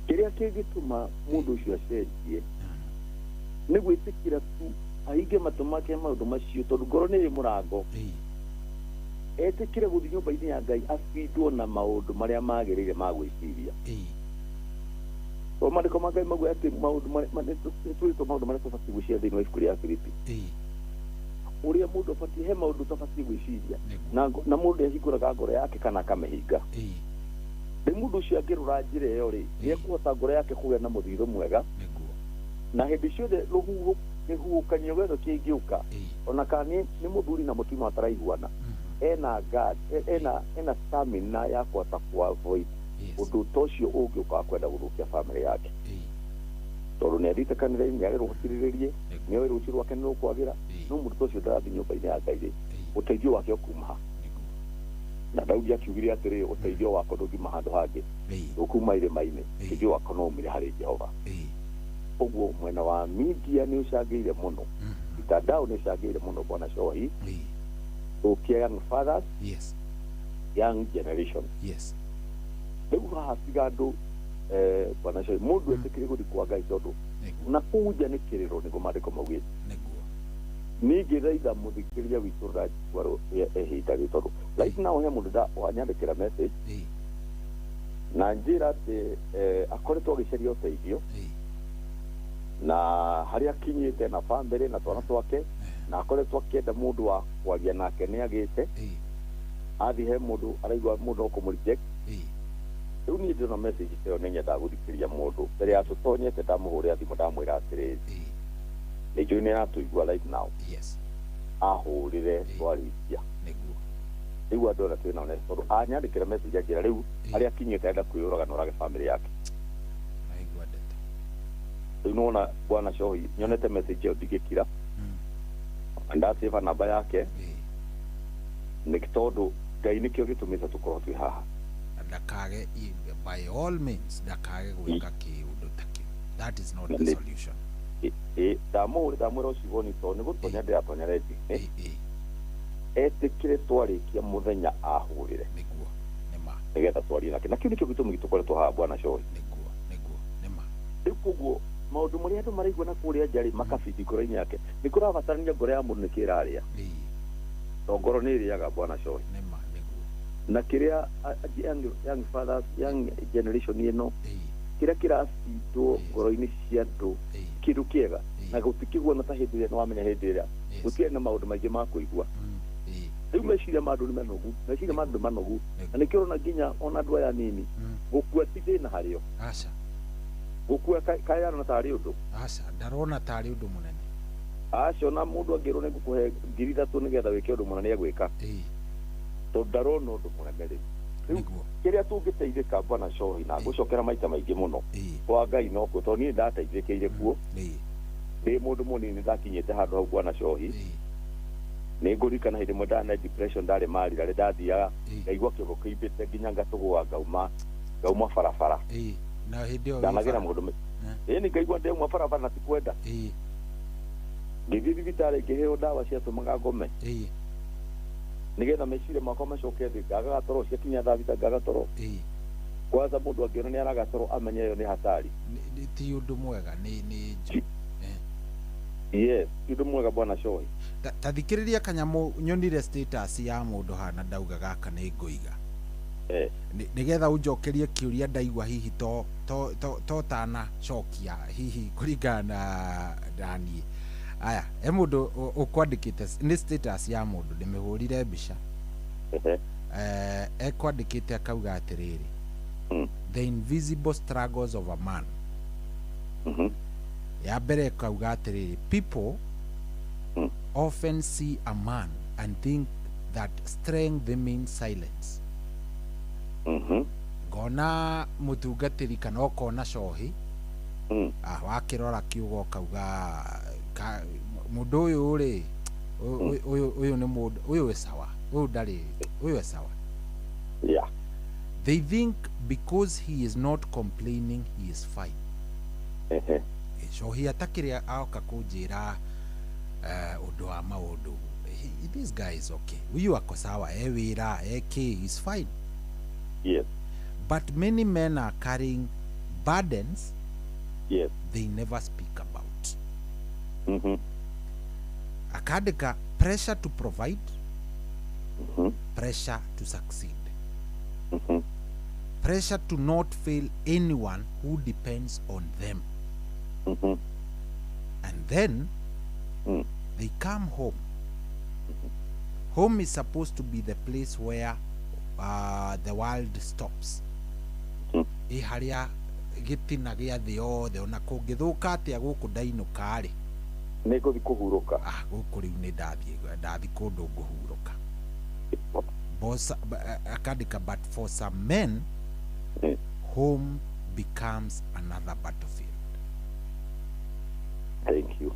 Kĩrĩa kĩngĩtũma mũndũ ũcio acenjie nĩ gwĩtĩkĩra tu ahinge matũ make maũndũ macio, tondũ ngoro nĩ ĩrĩ mũrango. Etĩkĩre gũthiĩ nyũmba-inĩ ya Ngai abindwo na maũndũ marĩa magĩrĩire ma gwĩciria. Tondũ maandĩko ma Ngai mauga atĩ maũndũ nĩtwĩrĩtwo maũndũ marĩa tũbatiĩ gwĩciria thĩinĩ wa ibuku rĩa Filipi. Ũrĩa mũndũ abatiĩ, he maũndũ ũtabatiĩ gwĩciria na mũndũ nĩahingũraga ngoro yake kana akamĩhinga. Rĩu mũndũ ũcio angĩrora njĩra ĩyo rĩ, nĩekũhota ngoro yake kũgĩa na mũthithũ mwega, na hĩndĩ ciothe rũhuho kĩhuhũkanio gĩothe kĩngĩũka, ona kana nĩ mũthuri na mũtumia mataraiguana, ena guard, ena stamina ya kũhota ku avoid ũndũ ta ũcio ũngĩũka wa kwenda gũthũkia family yake. Tondũ nĩ athiĩte kanitha-inĩ, nĩ arerwo gũkirĩrĩrie, nĩ oĩ rũciũ rwake nĩ rũkwagĩra, no mũndũ ta ũcio ndarathiĩ nyũmba-inĩ ya Ngai rĩ, ũteithio wake ũkuma ha? Na Daudi akiugire atĩrĩ, ũteithio wakwa ndũngiuma handũ hangĩ, ndũkuma irĩma-inĩ, ũteithio wakwa no umire harĩ Jehova. Ũguo mwena wa media nĩ ũcangĩire mũno, mitandao nĩ ĩcangĩire mũno, bwana Cohi, gũkia young fathers, young generation. Rĩu haha tiga andũ, bwana Cohi, mũndũ etĩkĩre gũthiĩ kwa Ngai, tondũ na kũu nja nĩ kĩrĩro, nĩguo maandĩko maugĩte. Ningĩ thaitha mũthikĩrĩria witũ ũrajua ihinda rĩ, tondũ right now he mũndũ wanyandĩkĩra message na njĩra atĩ akoretwo agĩcaria ũteithio na harĩa akinyĩte na family na twana twake, na akoretwo akĩenda mũndũ wa kwaria nake nĩ agĩte, athiĩ he mũndũ araigua mũndũ ũkũmũ-reject. Rĩu niĩ ndĩrona message ĩyo nĩ nyendaga gũthikĩrĩria mũndũ mbere ya tũtonyete, ndamũhũrĩra thimũ ndamwĩra atĩrĩrĩ, nĩ njũĩ nĩ aratũigua right now, ahũrĩre twarĩkia. Rĩu andũ arĩa twĩ nao nĩ tondũ anyandĩkĩra message anjĩra rĩu harĩa akinyĩte arenda kwĩyũraga na ũrage family yake. Rĩu nĩwona bwana Cohi, nyonete message ĩyo ndingĩkira, ndasave namba yake, nĩ tondũ Ngai nĩkĩo gĩtũmĩte tũkorwo twĩ haha. Ndakage, by all means, ndakage gwĩka kĩũndũ ta kĩu. That is not the solution. Ndamũhũrĩra ndamwĩra ũcio nĩ tondũ nĩ gũtonya ndĩratonya rendi-inĩ, etĩkĩre twarĩkia mũthenya ahũrĩre nĩgetha twarie nake, na kĩu nĩkĩo gĩtũmi tũkoretwo haha bwana Cohi. Rĩu koguo maũndũ marĩa andũ maraigua na kũrĩa nja rĩ, makabindi ngoro-inĩ yake, nĩ kũrabatarania ngoro ya mũndũ nĩkĩ ĩrarĩa, to ngoro nĩ ĩrĩaga bwana Cohi. Na kĩrĩa young fathers, young generation ĩno, kĩrĩa kĩracindwo ngoro-inĩ cia andũ kĩndũ kĩega, na gũtikĩguana ta hĩndĩ ĩrĩa nĩwamenya hĩndĩ ĩrĩa gũtiarĩ na maũndũ maingĩ ma kũigua. Rĩu meciria ma andũ nĩ manogu, meciria ma andũ nĩ manogu, na nĩkĩo ũrona nginya ona andũ aya anini gũkua ti thĩna harĩo. Gũkua kaĩ arona tarĩ ũndũ? Aca, ndarona tarĩ ũndũ mũnene. Aca, ona mũndũ angĩrwo nĩ ngũkũhe 3,000 nĩgetha wĩke ũndũ mũnene nĩegwĩka, tondũ ndarona ũndũ mũnene rĩu. Rĩu kĩrĩa tũngĩteithĩka bwana Cohi, na ngũcokera maita maingĩ mũno kwa Ngai nokuo, tondũ niĩ ndateithĩkĩire kuo ndĩ mũndũ mũnini, ndakinyĩte handũ hau bwana Cohi. Nĩ ngũririkana hĩndĩ ĩmwe ndarĩ na depression, ndarĩ marira rĩ, ndathiaga ngaigua kĩongo kĩimbĩte nginya ngatũgũa ngauma barabara. Na hĩndĩ ĩyo ndanagera mũndũ ĩni ngaigua ndĩmwe barabara na tikwenda. Ngĩthiĩ thibitarĩ ngĩheo ndawa ciatũmaga ngome nĩgetha meciria makwa macoke thĩ, ngagaga toro, ciakinya thaa thita ngaga toro. Kwanza mũndũ angĩona nĩ araga toro amenye ĩyo nĩ hatari, ti ũndũ mwega. Nĩ yes, ti ũndũ mwega bwana Cohi. Ta thikĩrĩria kanyamũ nyonire status ya mũndũ hana ndauga gaka nĩ ngũiga, nĩgetha ũnjokerie kĩũria ndaigua hihi to tanacokia hihi kũringana na niĩ. Aya, he mũndũ ũkwandĩkĩte, nĩ status ya mũndũ ndĩmĩhũrire mbica, ekwandĩkĩte akauga atĩrĩrĩ, the invisible struggles of a man. Ya mbere ĩkauga atĩrĩrĩ, people often see a man and think that strength means silence. Ngona mũtungatĩri kana ũkona Cohi Ah, wakĩrora kiugo ũkauga mũndũ ũyũ rĩ, ũyũ nĩ mũndũ ũyũ wĩ sawa, ũyũ ndarĩ, ũyũ e sawa. They think because he is not complaining he is fine. Cohi atakĩrĩ aoka kũnjĩra ũndũ wa maũndũ, this guy is okay, huyu ako sawa, e wĩra eke, is fine. But many men are carrying burdens they never speak about. Akandĩka pressure to provide, pressure to succeed, pressure to not fail anyone who depends on them. And then they come home. Home is supposed to be the place where the world stops. Ĩ harĩa gĩtina gĩa thĩ yothe ona kũngĩthũka atĩa gũkũ ndainũka rĩ, nĩ ngũthiĩ kũhurũka. Ah, gũkũ rĩu nĩ ndathiĩ kũndũ ngũhurũka. Akandĩka, but for some men home becomes another battlefield. Thank you.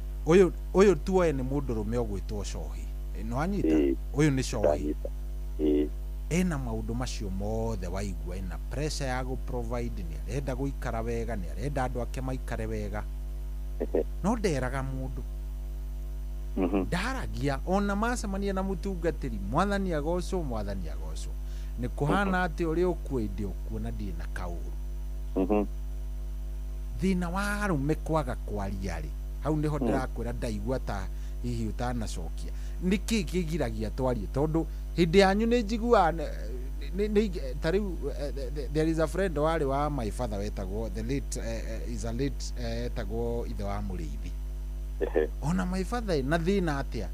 Ũyũ tuoe nĩ mũndũrũme ũgwĩtwo Cohi. Nĩ wanyita? Ũyũ nĩ Cohi. Ena maũndũ macio mothe waigua, ena pressure ya gũ provide, nĩ arenda gũikara wega, nĩ arenda andũ ake maikare wega, no nderaga mũndũ. Ndaragia ona macemania na mũtungatĩri, mwathani agocwo, mwathani agocwo, nĩ kũhana atĩ ũrĩa ũkuo ĩndĩ ũkuo na ndirĩ na kaũru. Thĩna wa arũme kwaga kwaria rĩ, hau nĩho ndĩrakwĩra ndaigua ta hihi ũtanacokia, nĩkĩ kĩgiragia twarie? Tondũ hĩndĩ yanyu nĩ njiguaga ta rĩu there is a friend warĩ wa my father wetagwo the late is a late etagwo ithe wa Mũrĩithi. Ona my father na thĩna atĩa,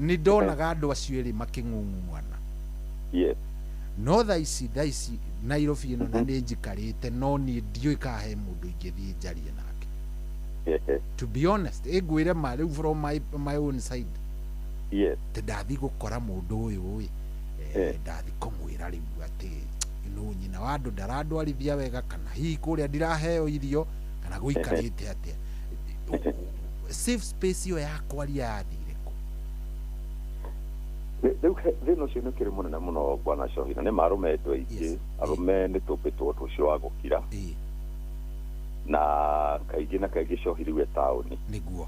nĩ ndonaga andũ acio erĩ makĩng'ung'uana. No thaa ici Nairobi ĩno na nĩ njikarĩte, no niĩ ndiũĩ kana he mũndũ ingĩthiĩ njarie nake. To be honest, ĩngwĩre ma rĩu from my own side. Tĩ ndathiĩ gũkora mũndũ ũyũ ĩ, ndathiĩ kũmwĩra rĩu atĩ no nyina wa andũ ndarandwarithia wega, kana hihi kũrĩa ndiraheo irio, kana gũikarĩte atĩa. Safe space ĩyo ya kwaria yathire kũ? Rĩu thĩna ũcio nĩ ũkĩrĩ mũnene mũno bwana Cohi, na nĩ ma arũme andũ aingĩ, arũme nĩ tũmbĩtwo ũndũ ũcio wa gũkira. Na kaingĩ na kaingĩ Cohi rĩu e taũni. Nĩguo.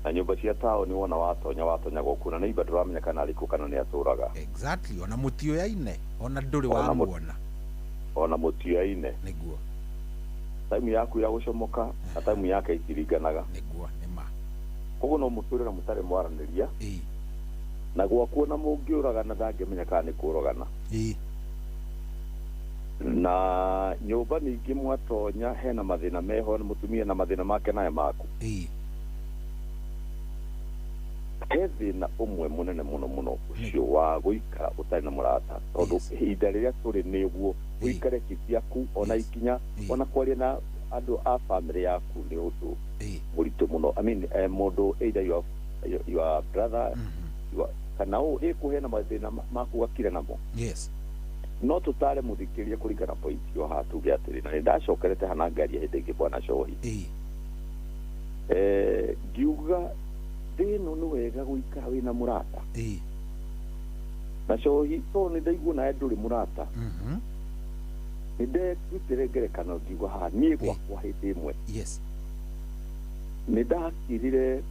Na nyũmba cia taũni wona watonya gũkũ na neighbor ndũramenya kana arĩ kũ kana nĩ atũraga. Exactly, ona mũtioyaine, ona ndũrĩ wamuona. Ona mũtioyaine. Nĩguo. Taimu yaku ya gũcomoka na taimu yake itiringanaga. Nĩguo, nĩ ma. Koguo no mũtũre na mũtarĩ mwaranĩria. Na gwakuo na mũngĩũragana ndangĩmenya kana nĩ kũragana. Na nyũmba ningĩ mwatonya hena mathĩna meho, mũtumia na mathĩna make naye maku. He thĩna ũmwe mũnene mũno mũno ũcio wa gũikara ũtarĩ na mũrata, tondũ ihinda rĩrĩa tũrĩ nĩguo ũikare kibyaku ona ikinya ona kwaria na andũ a family yaku nĩ ũndũ mũritũ mũno. I mean, mũndũ either your brother, kana ũ ĩkũhe na mathĩna maku gakire namo. No tũtare mũthikĩria kũringana point ĩyo haha tuge atĩrĩ, na nĩ ndacokerete hana ngaria hĩndĩ ĩngĩ bwana Cohi. Ngiuga thĩna nĩ wega gũikara wĩna mũrata. Na Cohi tondũ nĩ ndaigua nawe ndũrĩ mũrata, nĩ nderutire ngerekano ngiuga haha niĩ gwakwa hĩndĩ ĩmwe. Nĩ ndakirire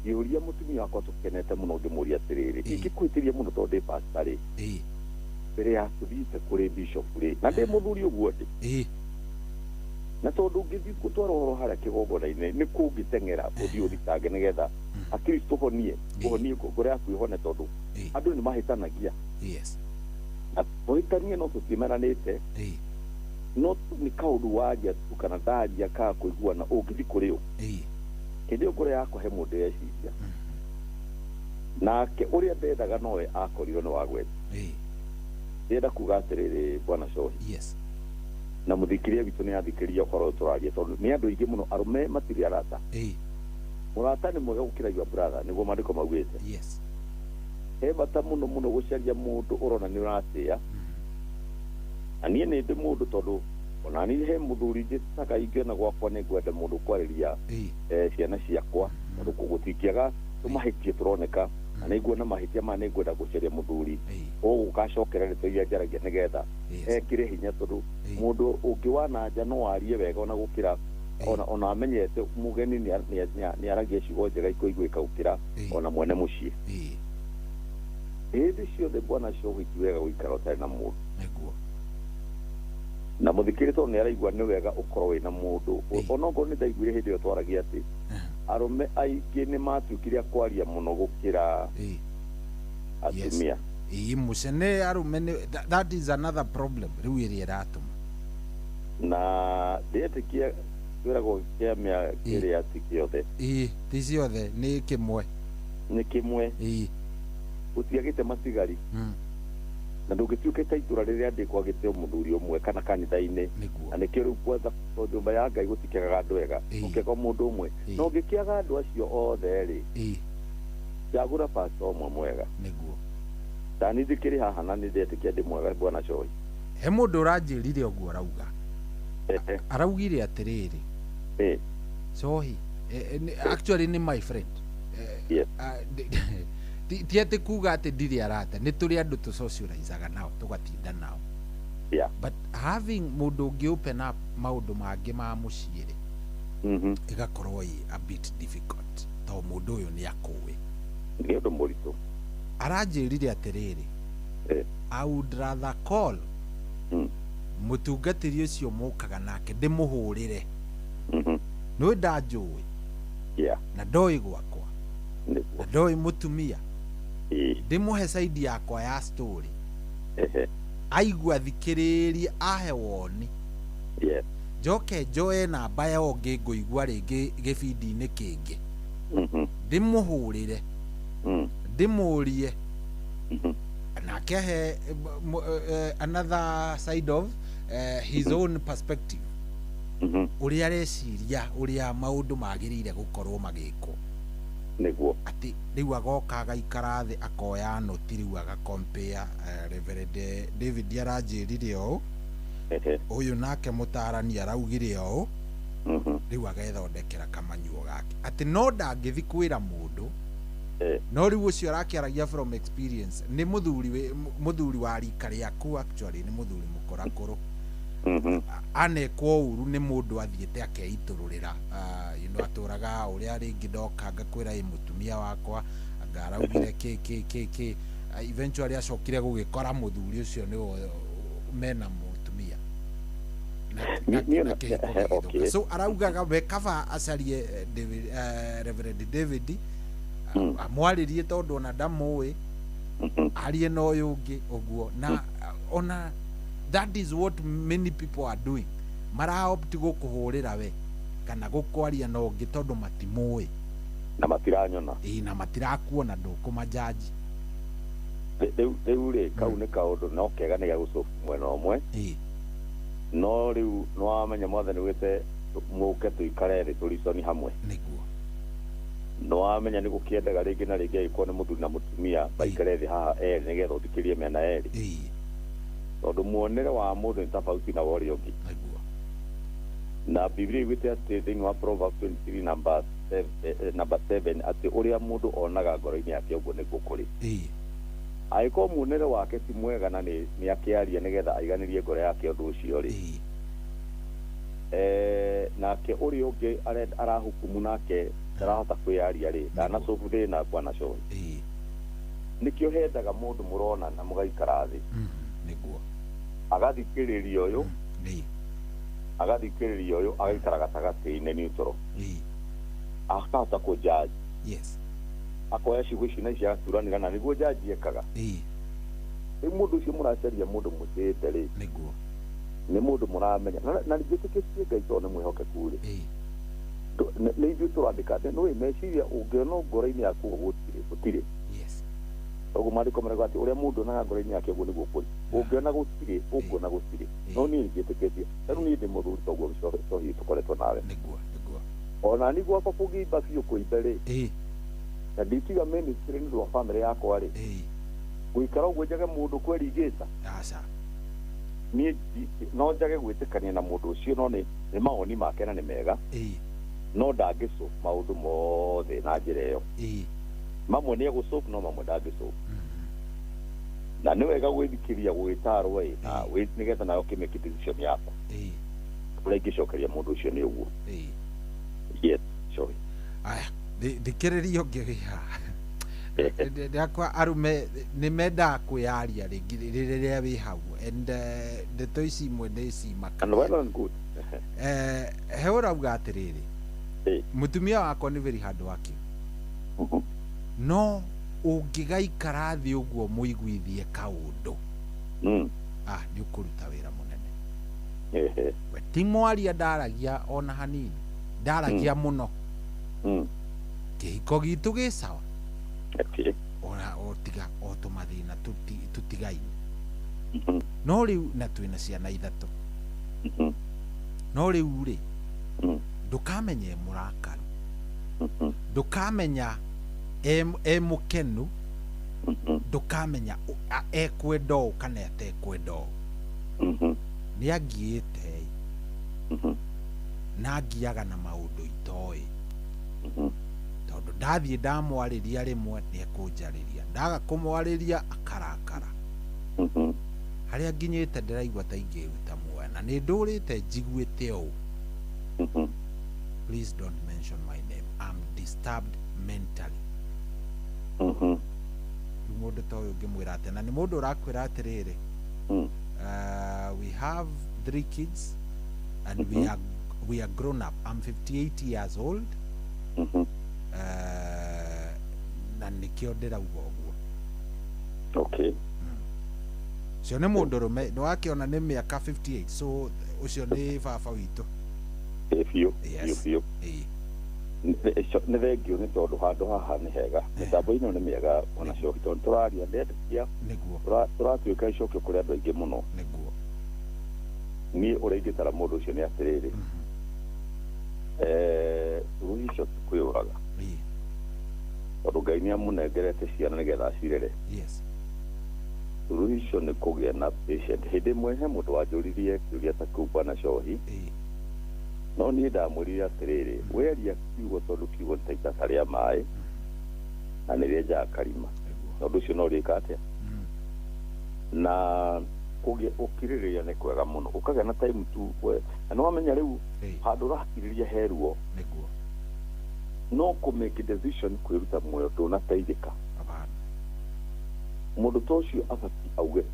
ngĩũria mũtumia wakwa tũkenete mũno, ngĩmũria atĩrĩrĩ, ingĩkũhĩtĩria mũno tondũ ndĩ pastor rĩ, mbere ya tũthiĩte kũrĩ bishop rĩ, na ndĩ mũthuri ũguo ndĩ, na tondũ ũngĩthiĩ gũtwara ũhoro harĩa kĩgongona-inĩ nĩ kũngĩteng'era ũthiĩ ũthitange nĩgetha at least ũhonie ngoro yaku ĩhone, tondũ andũ nĩ mahĩtanagia. Na tũhĩtanie no tũtimeranĩte, no nĩ kaũndũ waria tu kana ndaria ka kũiguana ũngĩthiĩ kũrĩ ũ. Hĩndĩ ĩyo ngoro yakwa he mũndũ yeciria, nake ũrĩa ndendaga nowe akorirwo nĩ wagwete. Ndĩrenda kuga atĩrĩrĩ bwana Cohi, na mũthikĩria witũ nĩ athikĩria ũhoro ũyũ tũraria, tondũ nĩ andũ aingĩ mũno arũme matirĩ arata. Mũrata nĩ mwega gũkĩra your brother, nĩguo maandĩko maugĩte. He bata mũno mũno gũcaria mũndũ ũrona nĩ ũratĩĩa. Na niĩ nĩ ndĩ mũndũ tondũ Ona niĩ he mũthuri njĩtaga ingĩona gwakwa nĩ ngwenda mũndũ kwarĩria ciana ciakwa tondũ gũtingĩaga tũmahĩtia tũroneka na nĩ nguona mahĩtia maya nĩ ngwenda gũcaria mũthuri ũgũgacokera ndeto iria njaragia nĩgetha ekĩre hinya tondũ mũndũ ũngĩ wa na nja no arie wega ona gũkĩra ona amenyete mũgeni nĩ aragia ciugo njega ikũiguĩka gũkĩra ona mwene mũciĩ. Hĩndĩ ciothe bwana Shohi ti wega gũikara ũtarĩ na mũndũ. Na mũthikĩrĩria tondũ nĩ araigua nĩ wega ũkorwo wĩna mũndũ onokorwo nĩ ndaiguire hĩndĩ ĩyo twaragia atĩ arũme aingĩ nĩ matuĩkire a kwaria mũno gũkĩra atumia. Ĩĩ mũcene arũme that is another problem rĩu ĩrĩa ĩratũma na ndĩetĩkia twĩragwo kĩamĩa kĩrĩa ti kĩothe. Ĩĩ ti ciothe nĩ kĩmwe. Nĩ kĩmwe. Ĩĩ gũtiagĩte matigari. Na ndũngĩtuĩke ta itũra rĩrĩa ndĩ kwagĩte mũthuri ũmwe kana kanitha-inĩ na nĩkĩo rĩu kwanza nyũmba ya Ngai gũtikĩagaga andũ ega ũkĩaga mũndũ ũmwe na ũngĩkĩaga andũ acio othe rĩ cagũra pastor ũmwe mwega. Nĩguo tani ndĩkĩrĩ haha na nĩ ndetĩkia ndĩ mwega bwana Shohi. He mũndũ ũranjĩrire ũguo arauga araugire atĩrĩrĩ Shohi actually nĩ my friend ti atĩ kuga atĩ ndirĩ arata nĩ tũrĩ andũ tũsocializaga nao tũgatinda nao. But having mũndũ ũngĩ open up maũndũ mangĩ ma mũciĩ rĩ ĩgakorwo ĩ a bit difficult tondũ mũndũ ũyũ nĩ akũĩ. Nĩ ũndũ mũritũ. Aranjĩrire atĩrĩrĩ I would rather call mũtungatĩri ũcio mũkaga nake ndĩmũhũrĩre nĩwe ndanjũĩ na ndoĩ gwakwa na ndoĩ mũtumia ndĩmũhe side yakwa ya story aigua thikĩrĩrie ahe woni njoke njoe namba ya ũngĩ ngũigua rĩngĩ gĩbindi-inĩ kĩngĩ ndĩmũhũrĩre ndĩmũrie nake ahe another side of his own perspective ũrĩa areciria ũrĩa maũndũ magĩrĩire gũkorwo magĩkwo. Nĩguo atĩ rĩu agoka agaikara thĩ akoya noti rĩu agakompea Reverend David aranjĩrire ũũ ũyũ nake mũtarani araugire ũũ rĩu agethondekera kamanyuo gake atĩ no ndangĩthi kwĩra mũndũ no rĩu ũcio arakĩaragia from experience nĩ mũthuri wa rika rĩaku actually nĩ mũthuri mũkũrakũrũ anekwo ũru nĩ mũndũ athiĩte akeitũrũrĩra you know atũraga ũrĩa rĩngĩ ndoka ngakwĩra ĩ mũtumia wakwa anga araugire kĩ kĩ kĩ kĩ eventually acokire gũgĩkora mũthuri ũcio nĩwe mena mũtumia na kĩhiko gĩgĩthũka. So araugaga we kaba acarie Reverend David amwarĩrie tondũ ona ndamũĩ arie na ũyũ ũngĩ ũguo na ona that is what many people are doing. Maraopt gũkũhũrĩra we kana gũkwaria na ũngĩ tondũ matimũĩ na matiranyona. Ĩĩ na matirakuona ndũkũmajaji. Rĩu rĩ kau nĩ kaũndũ no kega nĩ ga gũcobu mwena ũmwe. No rĩu nĩ wamenya mwathani wĩte mũke tũikare thĩ tũriconi hamwe. Nĩguo no wamenya nĩ gũkĩendaga rĩngĩ na rĩngĩ agĩkorwo nĩ mũthuri na mũtumia baikare thĩ haha erĩ nĩgetha ũthikĩrie mĩena erĩ tondũ muonere wa mũndũ nĩ tofauti na wa ũrĩa ũngĩ. Na Biblia ĩgwĩte atĩ thĩinĩ wa Proverbs 23 number 7 atĩ ũrĩa mũndũ onaga ngoro-inĩ yake ũguo nĩguo kũrĩ. Angĩkorwo muonere wake ti mwega na nĩ akĩaria nĩgetha aiganĩrie ngoro yake ũndũ ũcio rĩ nake ũrĩa ũngĩ arahukumu nake ndarahota kwĩyaria rĩ ndanacobu thĩna bwana Shohi. Nĩkĩo hendaga mũndũ mũrona na mũgaikara thĩ. Nĩguo agathikĩrĩria ũyũ agathikĩrĩria ũyũ agaikara gatagatĩ-inĩ neutral akahota kũjudge. Yes akoya ciugo ici na ici agaturanĩra na nĩguo jaji ekaga. Rĩu mũndũ ũcio mũracaria mũndũ mũtĩĩte rĩ nĩguo nĩ mũndũ mũramenya na njĩtĩkĩtie Ngai tondũ nĩ mwĩhokeku rĩ nĩ ithuĩ tũrandĩka nĩũĩ meciria ũngĩona ngoro-inĩ yaku gũtirĩ. Ũguo maandĩko marauga atĩ ũrĩa mũndũ onaga ngoro-inĩ yake ũguo nĩguo kũrĩ. Ũngĩona gũtirĩ ũkuona gũtirĩ. No niĩ njĩtĩkĩtie rĩu niĩ ndĩ mũthuri toguo Shohi tũkoretwo nawe. Nĩguo nĩguo ona ni gwakwa kũngĩimba biũ kũimbe rĩ na nditiga ministry nĩ ũndũ wa bamĩrĩ yakwa rĩ gũikara ũguo njage mũndũ kwerigĩta. Aca Niĩ no njage gwĩtĩkania na mũndũ ũcio, no nĩ mawoni make na nĩ mega, no ndangĩsolve maũndũ mothe na njĩra ĩyo. Mamwe nĩ egũsolve, no mamwe ndangĩsolve. Na nĩ wega gwĩthikĩria gwĩtarwo ĩ, na nĩgetha nawe ũkĩmake decision yaku. Ũrĩa ingĩcokeria mũndũ ũcio nĩ ũguo. Yes, sorry. Aya, thikĩrĩria ũngĩ wĩ haha. Ndakwa arume nĩ mendaga kwĩyaria rĩngĩ rĩrĩa wĩ hau, and ndeto ici imwe nĩ cimakagia. And well and good. He ũrauga atĩrĩrĩ, mũtumia wakwa nĩ very hard working, no ũngĩgaikara thĩ ũguo mũiguithie kaũndũ, nĩ ũkũruta wĩra mũnene. We ti mwaria, ndaragia ona hanini, ndaragia mũno. Kĩhiko gitũ gĩ sawa, ona o tiga o tũmathĩna tũtigaine, no rĩu na twĩna ciana 3. No rĩu rĩ, ndũkamenya e mũrakaru, ndũkamenya e mũkenu, ndũkamenya ekwenda ũũ kana atekwenda ũũ. Nĩ angiĩte na angiaga na maũndũ itoĩ, tondũ ndathiĩ ndamwarĩria rĩmwe nĩ ekũnjarĩria, ndaga kũmwarĩria akarakara. Harĩa nginyĩte ndĩraigua ta ingĩruta muoyo, na nĩ ndũrĩte njiguĩte ũũ. Please don't mention my name, I'm disturbed mentally. Rĩu mũndũ ta ũyũ ũngĩmwĩra atĩa? Na nĩ mũndũ ũrakwĩra atĩrĩrĩ, we have 3 kids and we are grown up. I'm 58 years old. Na nĩkĩo ndĩrauga ũguo. Ũcio nĩ mũndũrũme, nĩ wakĩona nĩ mĩaka 58, so ũcio nĩ baba witũ. Biũ biũ. Nĩ thengio nĩ tondũ handũ haha nĩ hega, mĩtambo ĩno nĩ mĩega ona coki, tondũ tũraria ndetĩkia tũratuĩka icokio kũrĩ andũ aingĩ mũno. Niĩ ũrĩa ingĩtara mũndũ ũcio nĩ atĩrĩrĩ, suluhisho ti kwĩyũraga, tondũ Ngai nĩ amũnengerete ciana nĩgetha acirere. Suluhisho nĩ kũgĩa na patient. Hĩndĩ ĩmwe he mũndũ wanjũririe kĩũria ta kĩu, bwana Cohi, no niĩ ndamwĩrire atĩrĩrĩ, weria kiugo, tondũ kiugo nĩ ta itata rĩa maĩ na nĩ rĩenjaga karima, tondũ ũcio no rĩka atĩa. Na kũgĩa ũkirĩrĩria nĩ kwega mũno, ũkagĩa na time tu, na nĩwamenya rĩu handũ ũrakirĩrĩria he ruo, no kũ make decision kwĩruta muoyo ndũnateithĩka. Mũndũ ta ũcio abatiĩ auge,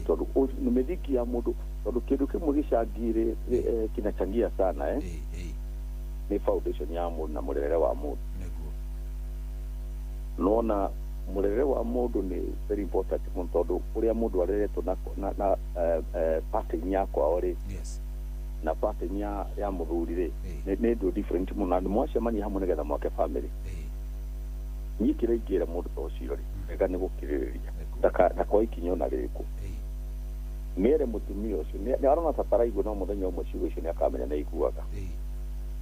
tondũ nĩ mĩthingi ya mũndũ, tondũ kĩndũ kĩmwe gĩcangire kinachangia sana nĩ foundation ya mũndũ na mũrerere wa mũndũ. Nona mũrerere wa mũndũ nĩ very important mũno, tondũ ũrĩa mũndũ areretwo na pattern ya kwao rĩ, na pattern ya mũthuri rĩ, nĩ ũndũ different mũno, na nĩ mwacemania hamwe nĩgetha mwake family. Niĩ kĩrĩa ingĩra mũndũ ta ũcio rĩ, wega nĩ gũkirĩrĩria, ndakoe ikinya ona rĩrĩkũ. Nĩere mũtumia ũcio nĩ arona ta taraigua, no mũthenya ũmwe ciugo icio nĩ akamenya nĩ aiguaga.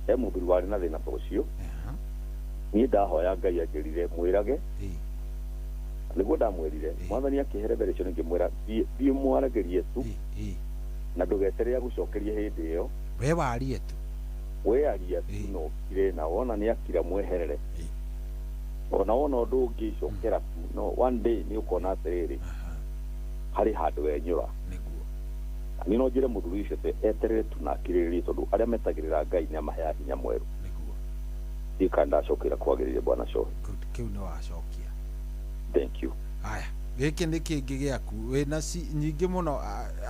He mũthuri warĩ na thĩna ta ũcio, niĩ ndahoya Ngai anjĩrire mwĩrage, nĩguo ndamwĩrire. Mwathani akĩhe revelation ngĩmwĩra thiĩ mwaragĩrie tu, na ndũgeterere agũcokerie hĩndĩ ĩyo. We warie tu, we aria tu, no ũkire, na wona nĩ akira mweherere. Ona wona ũndũ ũngĩ cokera tu, no one day nĩ ũkona atĩrĩrĩ, harĩ handũ wenyũra. Niĩ no njĩre mũthuri ũcio atĩ eterere tu na akirĩrĩrie, tondũ arĩa metagĩrĩra Ngai nĩ amaheaga hinya mwerũ. Ndiũĩ kana ndacokera kwagĩrĩire, bwana Cohi. Kĩu nĩ wacokia. Thank you. Aya, gĩkĩ nĩ kĩngĩ gĩaku wĩna nyingĩ mũno.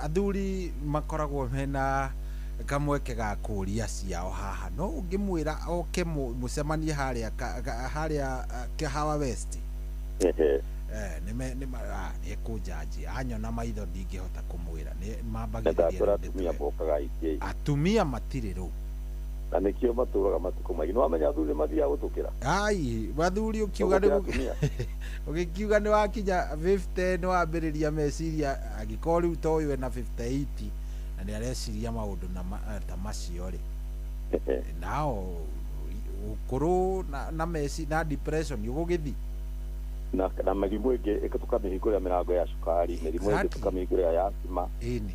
Athuri makoragwo mena kamweke ga kũria ciao haha, no ũngĩmwĩra oke mũcemanie harĩa harĩa Kahawa West, nĩ ekũnjanjia anyona maitho, ndingĩhota kũmwĩra nĩ mambagĩrĩria. Atumia mokaga aingĩ. Atumia matirĩ rũu, na nĩkĩo matũraga matukũ maingĩ. Nĩwamenya athuri mathiaga gũtũkĩra. Ai, athuri ũkiuga ũgĩkiuga nĩ wakinya 50 nĩ wambĩrĩria meciria, angĩkorwo rĩu ta ũyũ ena 58 na nĩ areciria maũndũ ta macio rĩ, nao ũkũrũ na meci na depression ũgũgĩthiĩ na mĩrimũ ĩngĩ tũkamĩhingũrĩra mĩrango ya cukari, mĩrimũ ĩngĩ tũkamĩhingũrĩra ya asthma. Ĩni.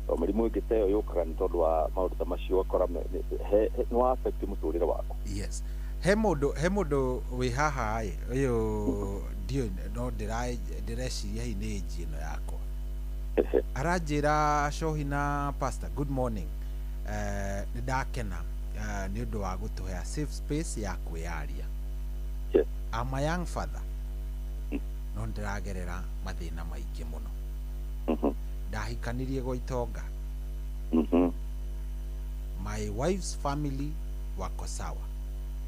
To mĩrimũ ĩngĩ ta ĩyo yũkaga nĩ tondũ wa maũndũ ta macio, ũgakora nĩ wa affect mũtũrĩre waku. Yes, he mũndũ wĩ haha ĩ, ũyũ ndiũĩ no ndĩreciria hihi nĩ age ĩno yakwa. Aranjĩra, "Cohi na pastor, good morning. Nĩ ndakena nĩ ũndũ wa gũtũhe safe space ya kwĩyaria. I'm a young father, no ndĩragerera mathĩna maingĩ mũno. Ndahikanirie gwa itonga. My wife's family wako sawa,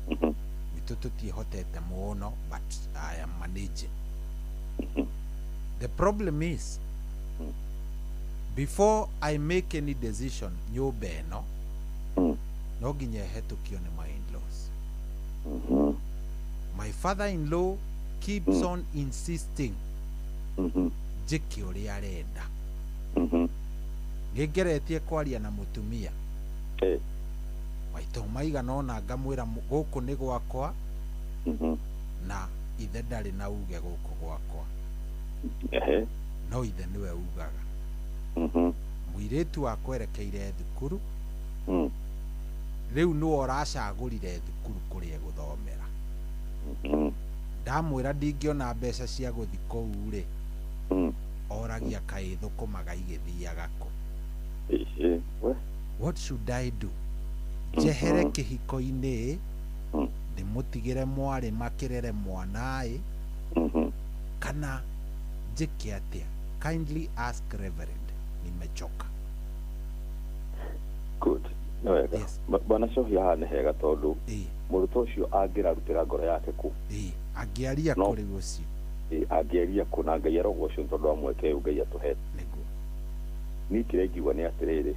gwitũ tũtiĩhotete mũno, but I am managing. The problem is, before I make any decision, nyũmba ĩno no nginya ĩhetũkio nĩ my in-laws. My father-in-law keeps on insisting njĩke ũrĩa arenda. Nĩ ngeretie kwaria na mũtumia maita maigana ũna, ngamwĩra gũkũ nĩ gwakwa na ithe ndarĩ na uge gũkũ gwakwa, no ithe nĩwe ugaga. Mũirĩtu wakwa erekeire thukuru, rĩu nĩwe ũracagũrire thukuru kũrĩa egũthomera. Ndamwĩra ndingĩona mbeca cia gũthi kũu rĩ, oragia kaĩ thũkũmaga igĩthiaga kũ. What should I do? Njehere kĩhiko-inĩ, ndĩmũtigĩre mwarĩ makĩrere mwana-ĩ, kana njĩke atĩa? Kindly ask Reverend, nimechoka." Good, nĩ wega. Bwana Cohi, haha nĩ hega tondũ mũndũ ta ũcio angĩrarutĩra ngoro yake kũ? Angĩaria kũrĩ ũcio? Angĩaria kũ? Na Ngai arogocwo nĩ tondũ wa mweke ũyũ Ngai atũhete. Nĩguo. Niĩ kĩrĩa ingiuga nĩ atĩrĩrĩ,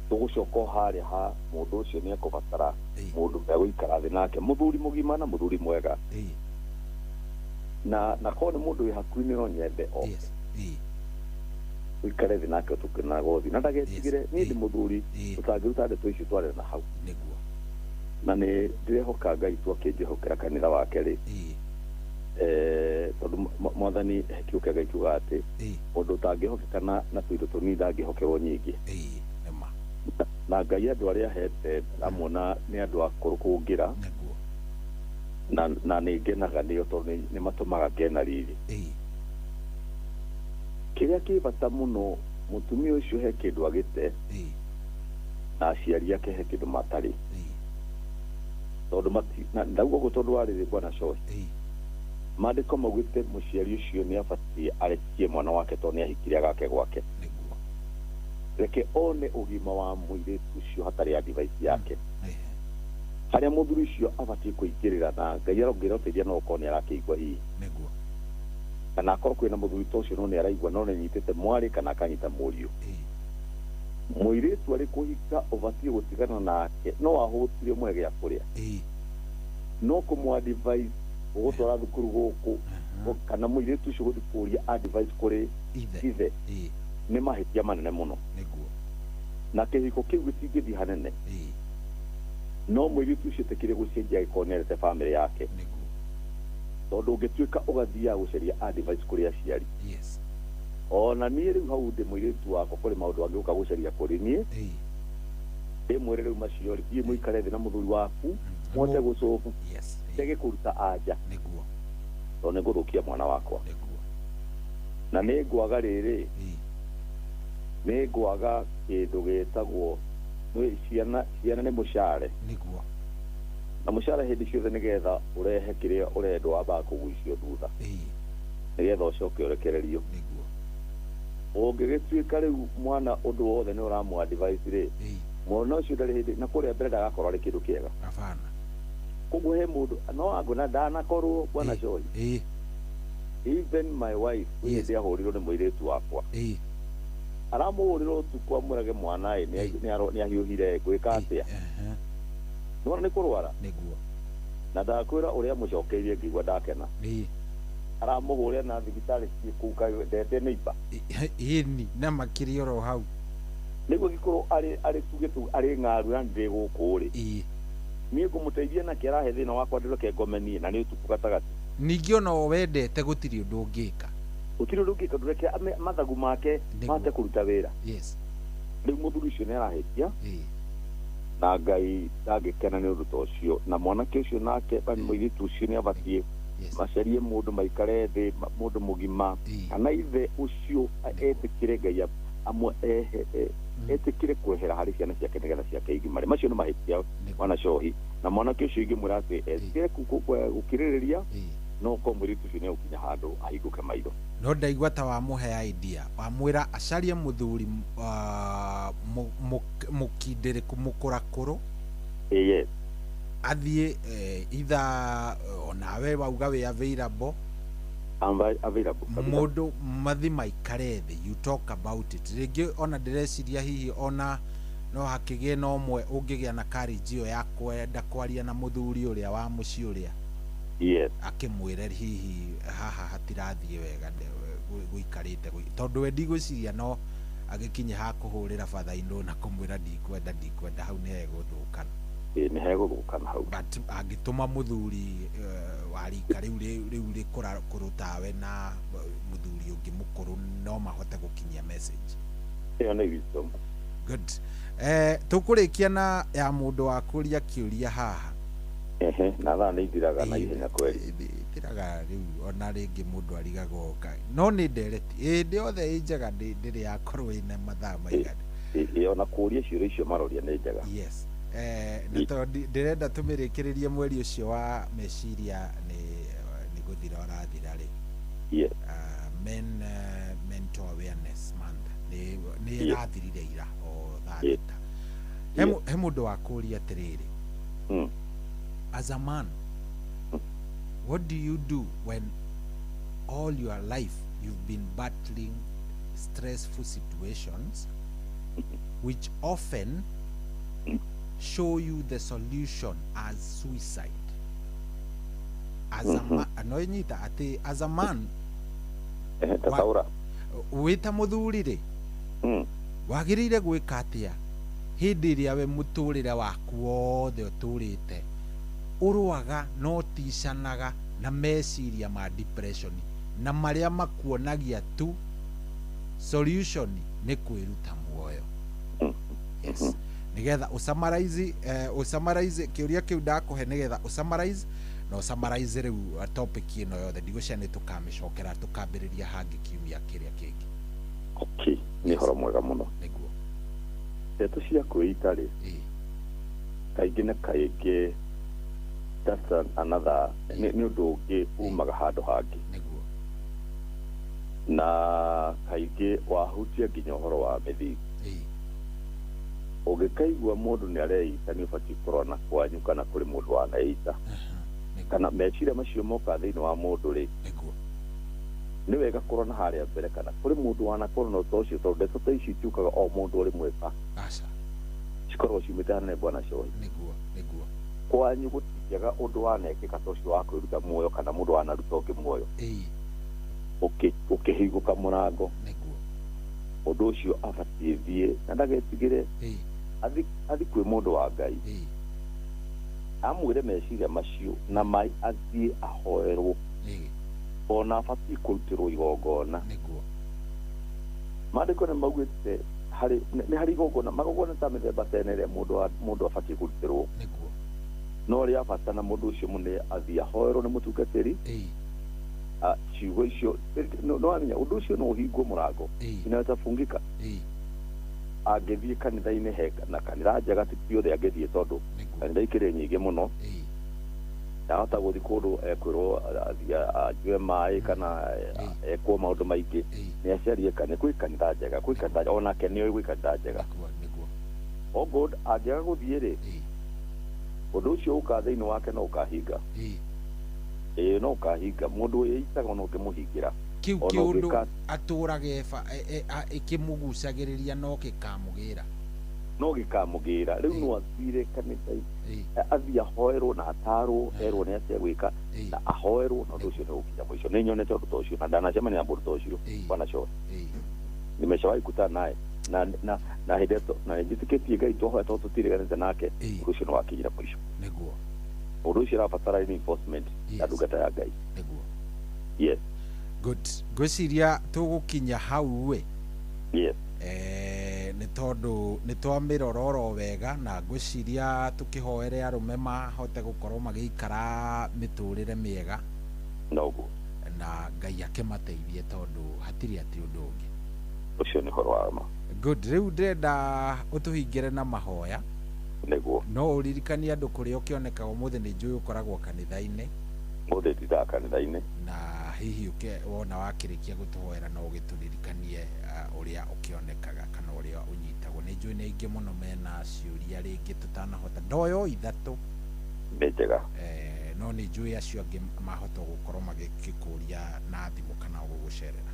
tũgũcoka o harĩa ha mũndũ ũcio nĩ ekũbatara mũndũ megũikara thĩ nake, mũthuri mũgima na mũthuri mwega, na korwo nĩ mũndũ wĩ hakuhĩ no nyende oke ũikare thĩ nake ũtũkĩnaga ũthiũ na ndagetigĩre. Niĩ ndĩ mũthuri tũtangĩruta ndeto icio twarĩra na hau. Nĩguo. Na nĩ ndĩrehoka Ngai tu akĩnjĩhokera kanitha wake rĩ, tondũ mwathani kiugo kĩa Ngai kiugaga atĩ mũndũ ũtangĩhokeka na tũindo tũnini ndangĩhokerwo nyingĩ. Na Ngai andũ arĩa ahete amuona nĩ andũ akũrũ kũngĩra, na nĩ ngenaga nĩo tondũ nĩ matũmaga ngena riri. Kĩrĩa kĩ bata mũno, mũtumia ũcio he kĩndũ agĩte na aciari ake he kĩndũ matarĩ, tondũ ndauga ũguo tondũ wa rĩrĩ, bwana Cohi, maandĩko maugĩte mũciari ũcio nĩ abatiĩ arekie mwana wake tondũ nĩ ahikire agake gwake. Reke one ũgima wa mũirĩtu ũcio hatarĩ advice yake, harĩa mũthuri ũcio abatiĩ kũingĩrĩra, na Ngai arongĩra ũteithia no ũkorwo nĩ arakĩigua hihi. Nĩguo. Kana akorwo kwĩna mũthuri ta ũcio no nĩ araigua no nĩ anyitĩte mwarĩ kana akanyita mũriũ. Mũirĩtu arĩ kũhika ũbatiĩ gũtigana nake, no ahũtire mwe gĩa kũrĩa, no kũmũ advise ũgũtwara thukuru gũkũ, kana mũirĩtu ũcio gũthiĩ kũria advice kũrĩ ithe nĩ mahĩtia manene mũno. Nĩguo. Na kĩhiko kĩu gĩtingĩthiĩ hanene. No mũirĩtu ũcio etĩkĩre gũcenjia agĩkorwo nĩ arete bamĩrĩ yake. Tondũ ũngĩtuĩka ũgathiaga gũcaria advice kũrĩ aciari, ona niĩ rĩu hau ndĩ mũirĩtu wakwa kũrĩ maũndũ angĩũka gũcaria kũrĩ niĩ, ndĩmwĩre rĩu macio rĩ, thiĩ mũikare thĩ na mũthuri waku mwote gũcobu, ndege kũruta anja. Nĩguo. Tondũ nĩ ngũthũkia mwana wakwa. Na nĩ ngwaga rĩrĩ, nĩ ngwaga kĩndũ gĩtagwo ciana nĩ mũcare. Nĩguo. Na mũcara hĩndĩ ciothe nĩgetha ũrehe kĩrĩa ũrendwo wambaga kũgucio thutha, nĩgetha ũcoke ũrekererio. Nĩguo. Ũngĩgĩtuĩka rĩu mwana ũndũ wothe nĩ ũramũ advise rĩ, mwana ũcio ndarĩ hĩndĩ na kũrĩa mbere ndagakorwo arĩ kĩndũ kĩega. Hapana. Koguo he mũndũ no angona ndanakorwo bwana Cohi. Even my wife hĩndĩ ahũrirwo nĩ mũirĩtu wakwa, aramũhũrĩra ũtukũ amwĩrage mwana ĩ nĩ ahiũhire ngwĩka atĩa, nĩwona nĩ kũrwara. Nĩguo. Na ndakwĩra ũrĩa mũcokeirie ngĩigua ndakena. Aramũhũrĩra na thibitarĩ ciĩ kũu kaĩ ndende nĩ imba. Ĩni na makĩria oro hau. Nĩguo gĩkorwo arĩ tuge tu arĩ ng'aru na ndĩ gũkũ rĩ, niĩ ngũmũteithia nake arahe thĩna wakwa ndĩreke ngome niĩ na nĩ ũtukũ gatagatĩ. Ningĩ ona wendete gũtirĩ ũndũ ũngĩka. Gũtirĩ ũndũ ũngĩka ndũreke mathagu make mahote kũruta wĩra. Yes. Rĩu mũthuri ũcio nĩ arahĩtia na Ngai ndangĩkena nĩ ũndũ ta ũcio, na mwanake ũcio nake mũirĩtu ũcio nĩ abatiĩ macarie mũndũ maikare thĩ, mũndũ mũgima, kana ithe ũcio etĩkĩre Ngai amwe etĩkĩre kwehera harĩ ciana ciake nĩgetha ciake igimare. Macio nĩ mahĩtia wana Cohi, na mwanake ũcio ingĩmwĩra atĩ etĩkĩre gũkirĩrĩria, no ko mũirĩtu ũcio nĩ egũkinya handũ ahingũke maitho. No ndaigua ta wamũhe idea, wamwĩra acarie mũthuri mũkindĩrĩku mũkũrakũrũ. Yes. Athiĩ either onawe wauga wĩ available. I'm available. Mũndũ mathi maikare thĩ, you talk about it. Rĩngĩ ona ndĩreciria hihi ona no hakĩgĩe na ũmwe ũngĩgĩa na courage ĩyo ya kwenda kwaria na mũthuri ũrĩa wa mũciĩ ũrĩa. Yes. Akĩmwĩre hihi haha hatirathiĩ wega gũikarĩte, tondũ we ndigwĩciria no agĩkinye ha kũhũrĩra batha-inĩ na kũmwĩra ndikwenda hau nĩ hegũthũkana. Nĩ hegũthũkana hau. But angĩtũma mũthuri wa rika rĩu rĩkũrũ tawe na mũthuri ũngĩ mũkũrũ no mahote gũkinyia message. Ĩyo nĩ wisdom. Good. Tũkũrĩkia na ya mũndũ wa kũria kĩũria haha. Ehe, na thaa nĩ ithiraga na ihenya kweli. Ithiraga rĩu ona rĩngĩ mũndũ arigagwo no nĩ ndereti ĩndĩ yothe ĩ njega ndĩrĩ yakorwo ĩna mathaa maigana. Ona kũria ciũria icio maroria nĩ njega. Yes. Na tondũ ndĩrenda tũmĩrĩkĩrĩrie mweri ũcio wa meciria nĩ gũthira ũrathira rĩ. Yes. Men Mental Awareness Month nĩ ĩrathirire ira o thaa thita. He mũndũ wa kũria atĩrĩrĩ. As a man, what do you do when all your life you've been battling stressful situations which often show you the solution as suicide? As a man, no nyita ati as a man, wita muthuri ri wagirire gwika atia hindi iria we muturire waku wothe uturite uruaga no ticanaga na meciria ma depression na maria makuonagia tu solution ni kwiruta muoyo. Yes. Nigetha usummarize kiuria kiu ndakuhe nigetha usummarize na usummarize riu topic ino yothe ndigũcia nĩ tũkamĩcokera tũkambĩrĩria hangĩ kiumia kĩrĩa kĩngĩ. Okay, nĩ horo mwega mũno. Nĩguo. Ndeto cia kwĩita rĩ, kaingĩ na kaingĩ that's another nĩ ũndũ ũngĩ umaga handũ hangĩ. Nĩguo. Na kaingĩ wahutia nginya ũhoro wa mĩthingi. Ũngĩkaigua mũndũ nĩ areita nĩ ũbatiĩ kũrora na kwanyu kana kũrĩ mũndũ wanaita. Kana meciria macio moka thĩinĩ wa mũndũ rĩ, nĩ wega kũrora na harĩa mbere kana kũrĩ mũndũ wanakorwo na ũndũ ũcio, tondũ ndeto ta ici itiũkaga o mũndũ ũrĩ mweka. Aca. Cikoragwo ciumĩte hanene bwana Cohi. Nĩguo, nĩguo. Kwanyu gũtingĩaga ũndũ wanekĩka ta ũcio wa kwĩruta muoyo kana mũndũ wanaruta ũngĩ muoyo. Ũkĩhingũka mũrango. Nĩguo. Ũndũ ũcio abatiĩ thiĩ na ndagetigĩre athi kwĩ mũndũ wa Ngai. Amwĩre meciria macio na mai athiĩ ahoerwo. Ona abatiĩ kũrutĩrwo igongona. Nĩguo. Maandĩko nĩ maugĩte harĩ nĩ harĩ igongona, magongona ta mĩthemba tene ĩrĩa mũndũ abatiĩ kũrutĩrwo. Nĩguo. No rĩa bata na mũndũ ũcio mũnene athiĩ ahoerwo nĩ mũtungatĩri. Ciugo icio no wamenya ũndũ ũcio no ũhingwo mũrango, inaweza fungika. Angĩthiĩ kanitha-inĩ he na kanitha njega ti ciothe angĩthiĩ tondũ kanitha ikĩrĩ nyingĩ mũno. Ndahota gũthiĩ kũndũ ekwĩrwo athiĩ anyue maĩ kana ekwo maũndũ maingĩ, nĩ acarie kana kwĩ kanitha njega, kwĩ kanitha onake nĩoĩ gwĩ kanitha njega. O God angĩaga gũthiĩ rĩ, ũndũ ũcio ũka thĩinĩ wake no ũkahinga. No ũkahinga mũndũ wĩitaga no ũngĩmũhingĩra. Kĩu kĩũndũ atũraga ĩkĩmũgucagĩrĩria no gĩkamũgĩra. No gĩkamũgĩra. Rĩu no athire kanitha athiĩ ahoerwo na atarwo erwo nĩ atĩa gwĩka na ahoerwo na ũndũ ũcio nĩ ũgũkinya mũico. Nĩ nyonete ũndũ ta ũcio na ndanacemania na mũndũ ta ũcio bwana Cohi. Nimeshawahi kutana naye na na na hĩndĩ na njĩtĩkĩtie Ngai twahoya tondũ tũtireganĩte nake, ũndũ ũcio nĩ wakinyire mũico. Nĩguo. Ũndũ ũcio ũrabatara reinforcement ya ndungata ya Ngai. Nĩguo. Yes. Good. Ngwĩciria tũgũkinya hau ĩ. Yes. Nĩ tondũ nĩ twamĩrora oro wega na ngwĩciria tũkĩhoere arũme mahote gũkorwo magĩikara mĩtũrĩre mĩega. Noguo. Na Ngai akĩmateithie tondũ hatirĩ atĩ ũndũ ũngĩ. Ũcio nĩ ũhoro wa ma. Good. Rĩu ndĩrenda ũtũhingĩre na mahoya. Nĩguo. No ũririkanie andũ kũrĩa ũkĩonekaga ũmũthĩ nĩ njũĩ ũkoragwo kanitha-inĩ. Ũmũthĩ ndindaga kanitha-inĩ. Na hihi wona wakĩrĩkia gũtũhoera no ũgĩtũririkanie ũrĩa ũkĩonekaga kana ũrĩa ũnyitagwo. Nĩ njũĩ nĩ aingĩ mũno mena ciũria rĩngĩ tũtanahota. Ndoyo ithatũ. Nĩ njega. No nĩ njũĩ acio angĩ mahota gũkorwo magĩkũria na thimũ kana gũgũcerera.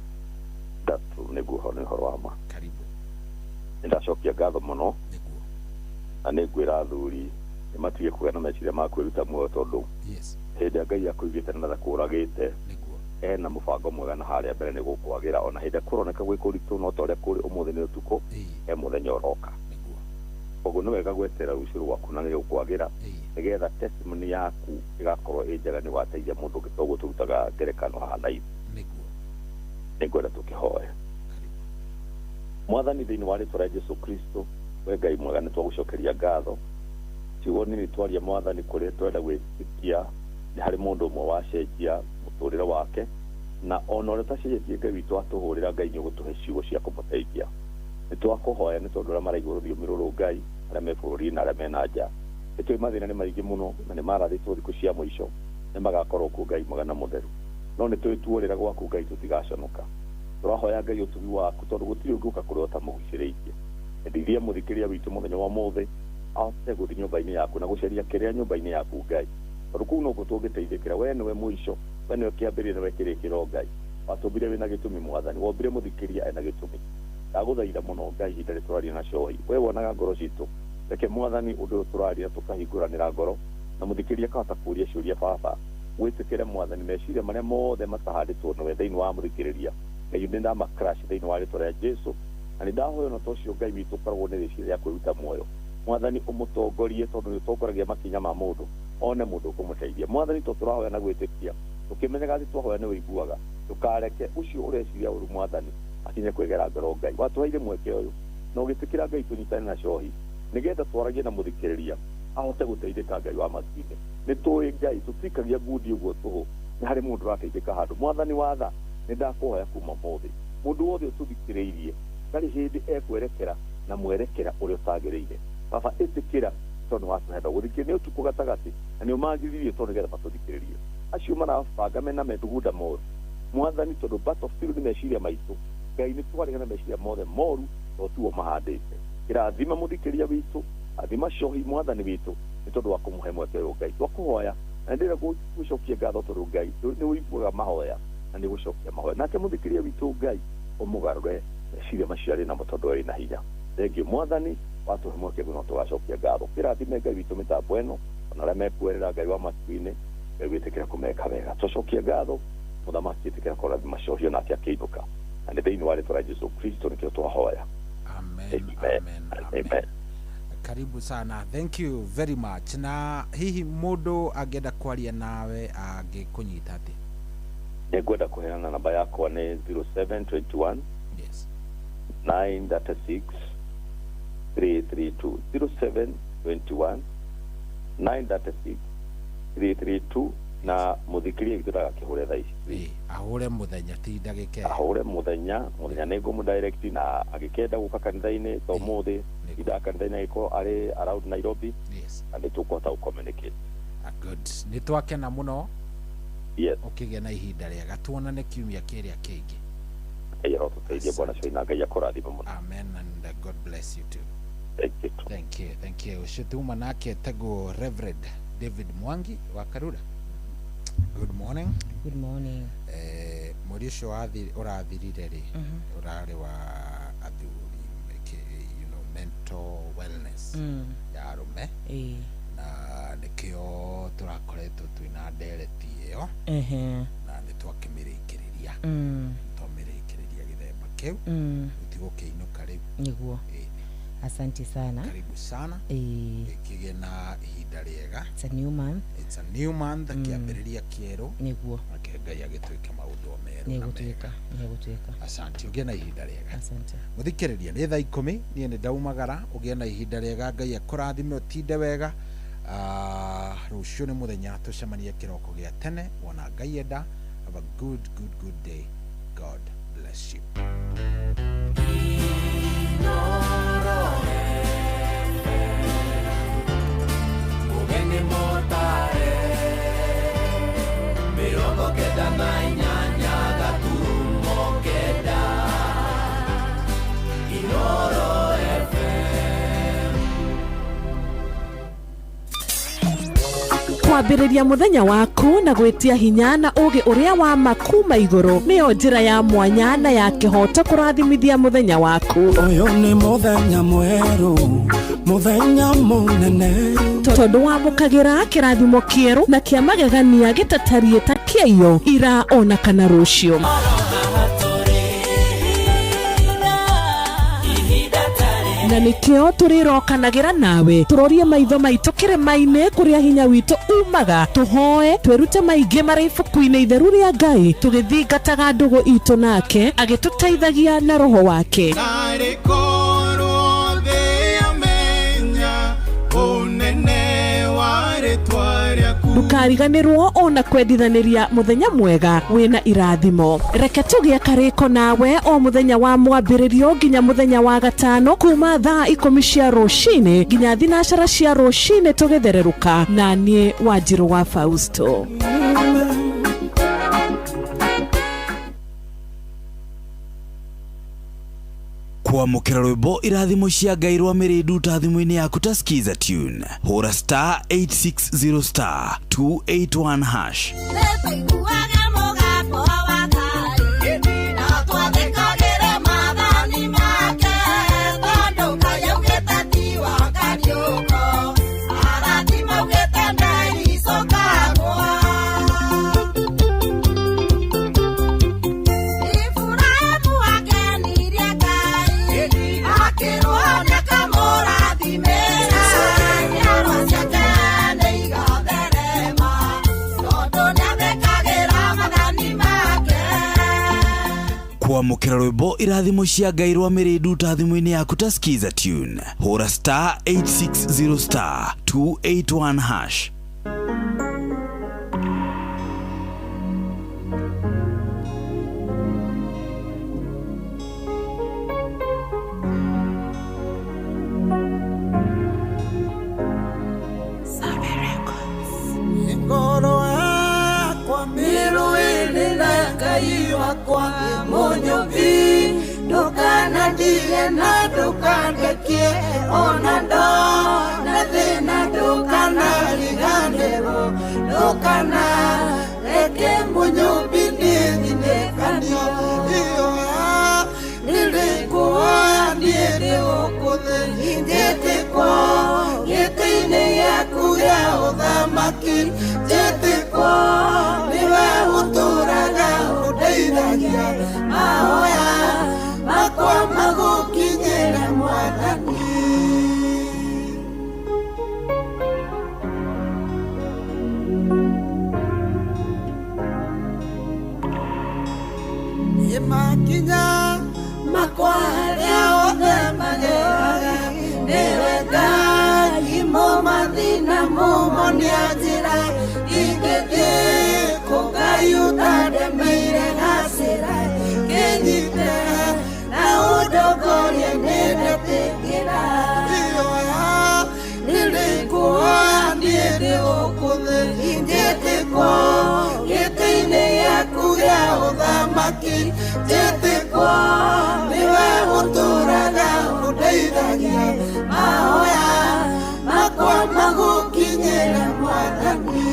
That's nĩguo nĩ ũhoro wa ma. Karibu. Nĩ ndacokia ngatho mũno. Nĩguo. Na nĩ ngwĩra athuri nĩ matige kũgĩa na meciria ma kwĩruta muoyo tondũ yes. Hĩndĩ ĩrĩa Ngai akũigĩte na ndakũragĩte ena mũbango mwega na harĩa mbere nĩ gũkwagĩra ona hĩndĩ kũroneka gwĩ kũritũ no ta ũrĩa kũrĩ ũmũthĩ nĩ ũtukũ he mũthenya ũroka. Koguo nĩ wega gweterera rũciũ rwaku na nĩ gũkwagĩra nĩgetha testimony yaku ĩgakorwo ĩ njega nĩ wateithia mũndũ ũngĩ toguo tũrutaga ngerekano haha na ithuĩ. Nĩ ngwenda tũkĩhoe. Mwathani thĩinĩ wa rĩtwa rĩa Jesu Kristo, we Ngai mwega nĩ twagũcokeria ngatho. Ciugo nini twaria Mwathani kũrĩa twenda gwĩtĩkia nĩ harĩ mũndũ ũmwe wacenjia mũtũrĩre wake na ona ũrĩa ũtacenjetie Ngai witũ atũhũrĩra Ngai nĩ ũgũtũhe ciugo cia kũmũteithia. Nĩ twakũhoya nĩ tondũ arĩa maraigua rũthiomi rũrũ Ngai arĩa me bũrũri na arĩa me na nja. Nĩ tũĩ mathĩna nĩ maingĩ mũno na nĩ marathĩtwo thikũ cia mũico nĩ magakorwo kuo Ngai mwega na mũtheru. No nĩ tũĩ tuorĩra gwaku Ngai tũtigaconoka. Tũrahoya Ngai ũtugi waku tondũ gũtirĩ ũngĩũka kũrĩ ũtamũgucĩrĩirie. Ndeithia mũthikĩrĩria witũ mũthenya wa ũmũthĩ ahote gũthiĩ nyũmba-inĩ yaku na gũcaria kĩrĩa nyũmba-inĩ yaku Ngai. Tondũ kũu nokuo tũngĩteithĩkĩra. We nĩwe mũico, we nĩwe kĩambĩrĩria, nĩwe kĩrĩkĩro Ngai. Watũmbire wĩna gĩtũmi Mwathani, wombire mũthikĩrĩria ena gĩtũmi. Ndagũthaitha mũno Ngai ihinda rĩrĩ tũraria na cohi. We wonaga ngoro citũ. Reke Mwathani ũndũ ũyũ tũraria tũkahingũranĩra ngoro na mũthikĩrĩria akahota kũũria ciũria Baba. Wĩtĩkĩre Mwathani meciria marĩa mothe matahandĩtwo nĩwe thĩinĩ wa mũthikĩrĩria. Ngai nĩ ndama crash thĩinĩ wa rĩtwa rĩa Jesu. Na nĩ ndahoya ona ta ũcio Ngai witũ ũkoragwo nĩ rĩciria rĩa kwĩruta muoyo. Mwathani ũmũtongorie tondũ nĩ ũtongoragia makinya ma mũndũ one mũndũ ũkũmũteithia. Mwathani to tũrahoya na gwĩtĩkia tũkĩmenyaga atĩ twahoya nĩ ũiguaga. Ndũkareke ũcio ũreciria ũru Mwathani akinye kwĩgera ngoro Ngai. Watũheire mweke ũyũ na ũgĩtĩkĩra Ngai tũnyitane na cohi nĩgetha twaragie na mũthikĩrĩria ahote gũteithĩka Ngai wa matu-inĩ. Nĩ tũĩ Ngai tũtikagia ngundi ũguo tũhũ nĩ harĩ mũndũ ũrateithĩka handũ. Mwathani watha nĩ ndakũhoya kuma ũmũthĩ mũndũ wothe ũtũthikĩrĩirie ndarĩ hĩndĩ ekwerekera na mwerekera ũrĩa ũtagĩrĩire. Baba ĩtĩkĩra tondũ watũhe gũthikĩrĩria nĩ ũtukũ gatagatĩ na nĩ ũmagiririe tondũ nĩgetha matũthikĩrĩrie. Acio marabanga mena methugunda moru Mwathani tondũ battlefield nĩ meciria maitũ Ngai nĩ twarĩga na meciria mothe moru to tuo mahandĩte. Kĩrathima mũthikĩrĩria witũ, rathima cohi Mwathani witũ nĩ tondũ wa kũmũhe mweke ũyũ Ngai. Twakũhoya na ndĩrenda gũcokia ngatho tondũ Ngai nĩ ũiguaga mahoya na nĩ ũgũcokia mahoya. Nake mũthikĩrĩria witũ Ngai ũmũgarũre meciria macio arĩ namo tondũ we wĩna hinya. Thengiũ Mwathani watũhe mweke ũyũ no tũgacokia ngatho. Kĩrathime Ngai witũ mĩtambo ĩno ona arĩa mekuerera Ngai wa matu-inĩ Ngai wĩtĩkĩre kũmeka wega. Twacokia ngatho mũthamaki ĩtĩkĩra kũrathima cohi onake akĩinũka. Na nĩ thĩinĩ wa rĩtwa rĩa Jesu Kristo nĩkĩo twahoya. Amen, amen, amen. Karibu sana. Thank you very much. Na hihi mũndũ angĩenda kwaria nawe angĩkũnyita atĩa? Nĩ ngwenda kũheana namba yakwa nĩ 0721 yes 936 332 0721 936 332 na mũthikĩrĩria witũ ndagakĩhũre thaa ici. Ahũre mũthenya ti ndagĩka. Ahũre mũthenya, mũthenya nĩ ngũmũ direct na agĩkenda gũka kanitha-inĩ to ũmũthĩ indaga kanitha-inĩ agĩkorwo arĩ around Nairobi. Yes. Na nĩ tũkũhota gũ communicate. Good. Nĩ twakena mũno. Yes. Ũkĩgĩa na ihinda rĩega tuonane kiumia kĩrĩa kĩngĩ. Ngai arotũteithia Bwana Cohi na Ngai akũrathime mũno. Amen and God bless you too. Thank you. Thank you. Thank you. Ũcio tuma nake etagwo Reverend David Mwangi wa Karura. Good morning. Good morning. Mweri ũcio ũrathirire rĩ ũrarĩ wa athuri you know, mental wellness ya arũme na nĩkĩo tũrakoretwo twĩna ndereti ĩyo na nĩ twakĩmĩrĩkĩrĩria twamĩrĩkĩrĩria gĩthemba kĩu ũtigũkĩinũka rĩu nĩguo. Asante sana. Karibu sana. Gĩkĩgĩe na ihinda rĩega. It's a new month. It's a new month, kĩambĩrĩria kĩerũ. Nĩguo. Reke Ngai agĩtuĩke maũndũ o merũ na Nĩgũtuĩka, mega. Nĩgũtuĩka. Asante, ũgĩe na ihinda rĩega. Asante. Mũthikĩrĩria, nĩ thaa 10, niĩ nĩ ndaumagara. Ũgĩe na ihinda rĩega, Ngai akũrathime, ũtinde wega. Rũciũ nĩ mũthenya, tũcemanie kĩroko gĩa tene wona Ngai enda. Have a good, good, good day. God bless you. Ũgeni mũtare 98.9 Inoro FM. Kwambĩrĩria mũthenya waku na gwĩtia hinya na ũũgĩ ũrĩa wa ma kuma igũrũ nĩyo njĩra ya mwanya na ya kĩhooto kũrathimithia mũthenya waku. Ũyũ nĩ mũthenya mwerũ, mũthenya mũnene. Tondũ wamũkagĩra kĩrathimo kĩerũ na kĩa magegania gĩtatariĩ ta kĩaiyo ira ona kana rũciũ. Na nĩkĩo tũrĩrokanagĩra nawe, tũrorie maitho maitũ kĩrĩma-inĩ kũrĩa hinya witũ umaga, tũhoe, twĩrute maingĩ marĩ ibuku-inĩ itheru rĩa Ngai, tũgĩthingataga ndũgũ itũ nake agĩtũteithagia na roho wake. Narĩ korwo thĩ yamenya ũnene wa rĩtwa rĩaku. Ndũkariganĩrwo ona kwendithanĩria mũthenya mwega wĩna irathimo. Reke tũgĩe karĩko nawe o mũthenya wa mwambĩrĩrio nginya mũthenya wa gatano, kuma thaa 10 cia rũcinĩ nginya 12 cia rũcinĩ, tũgĩthererũka na niĩ Wanjirũ wa Fausto. Kwamũkĩra rwĩmbo irathimo cia Ngai rwa mĩrĩndu ta thimũ-inĩ yaku ta Skiza Tune, hũra star 860 star 281 hash. Nĩtũiguaga mũgambo wa Ngai, na twathĩkagĩre maathani make, tondũ Ngai augĩte ti wa kariũko, arathi maugĩte ndeicũkagwo. Iburahĩmu akenirie Ngai, akĩrwo nĩakamũrathimĩra, njiarwa ciake nĩigatherema, tondũ nĩathĩkagĩra maathani make. Kwamũkĩra rwĩmbo irathimo cia Ngai rwa mĩrĩndu ta thimũ-inĩ yaku ta Skiza Tune, hũra star 860 star 281 hash. Ngoro yakwa mĩrũĩrĩ na Ngai wakwa mũnyũmbi, ndũkanandige na ndũkandekie, ona ndona thĩna ndũkanariganĩrwo, ndũkanareke mũnyũmbi niĩ thinĩkanio. Ihoya nĩrĩkuoya niĩ ndĩ gũkũ thĩ, njĩtĩkwo gĩtĩ-inĩ gĩaku gĩa ũthamaki, njĩtĩkwo nĩwe ũtũũraga ũndeithagia, mahoya makwa magũkinyĩre Mwathani. Nĩ makinya makwa harĩa othe mageraga, nĩwe Ngai mũmathi na mũmonia njĩra, ingĩthiĩ kũ Ngai ũtandemeire gacĩra, kĩnyite na ũndongorie nĩndetĩkĩra. Ihoya nĩrĩkuoya niĩ ndĩ gũkũ thĩ, njĩtĩkwo gĩtĩ-inĩ gĩaku gĩa ũthamaki, njĩtĩkwo nĩwe ũtũũraga ũndeithagia, mahoya makwa magũkinyĩre Mwathani.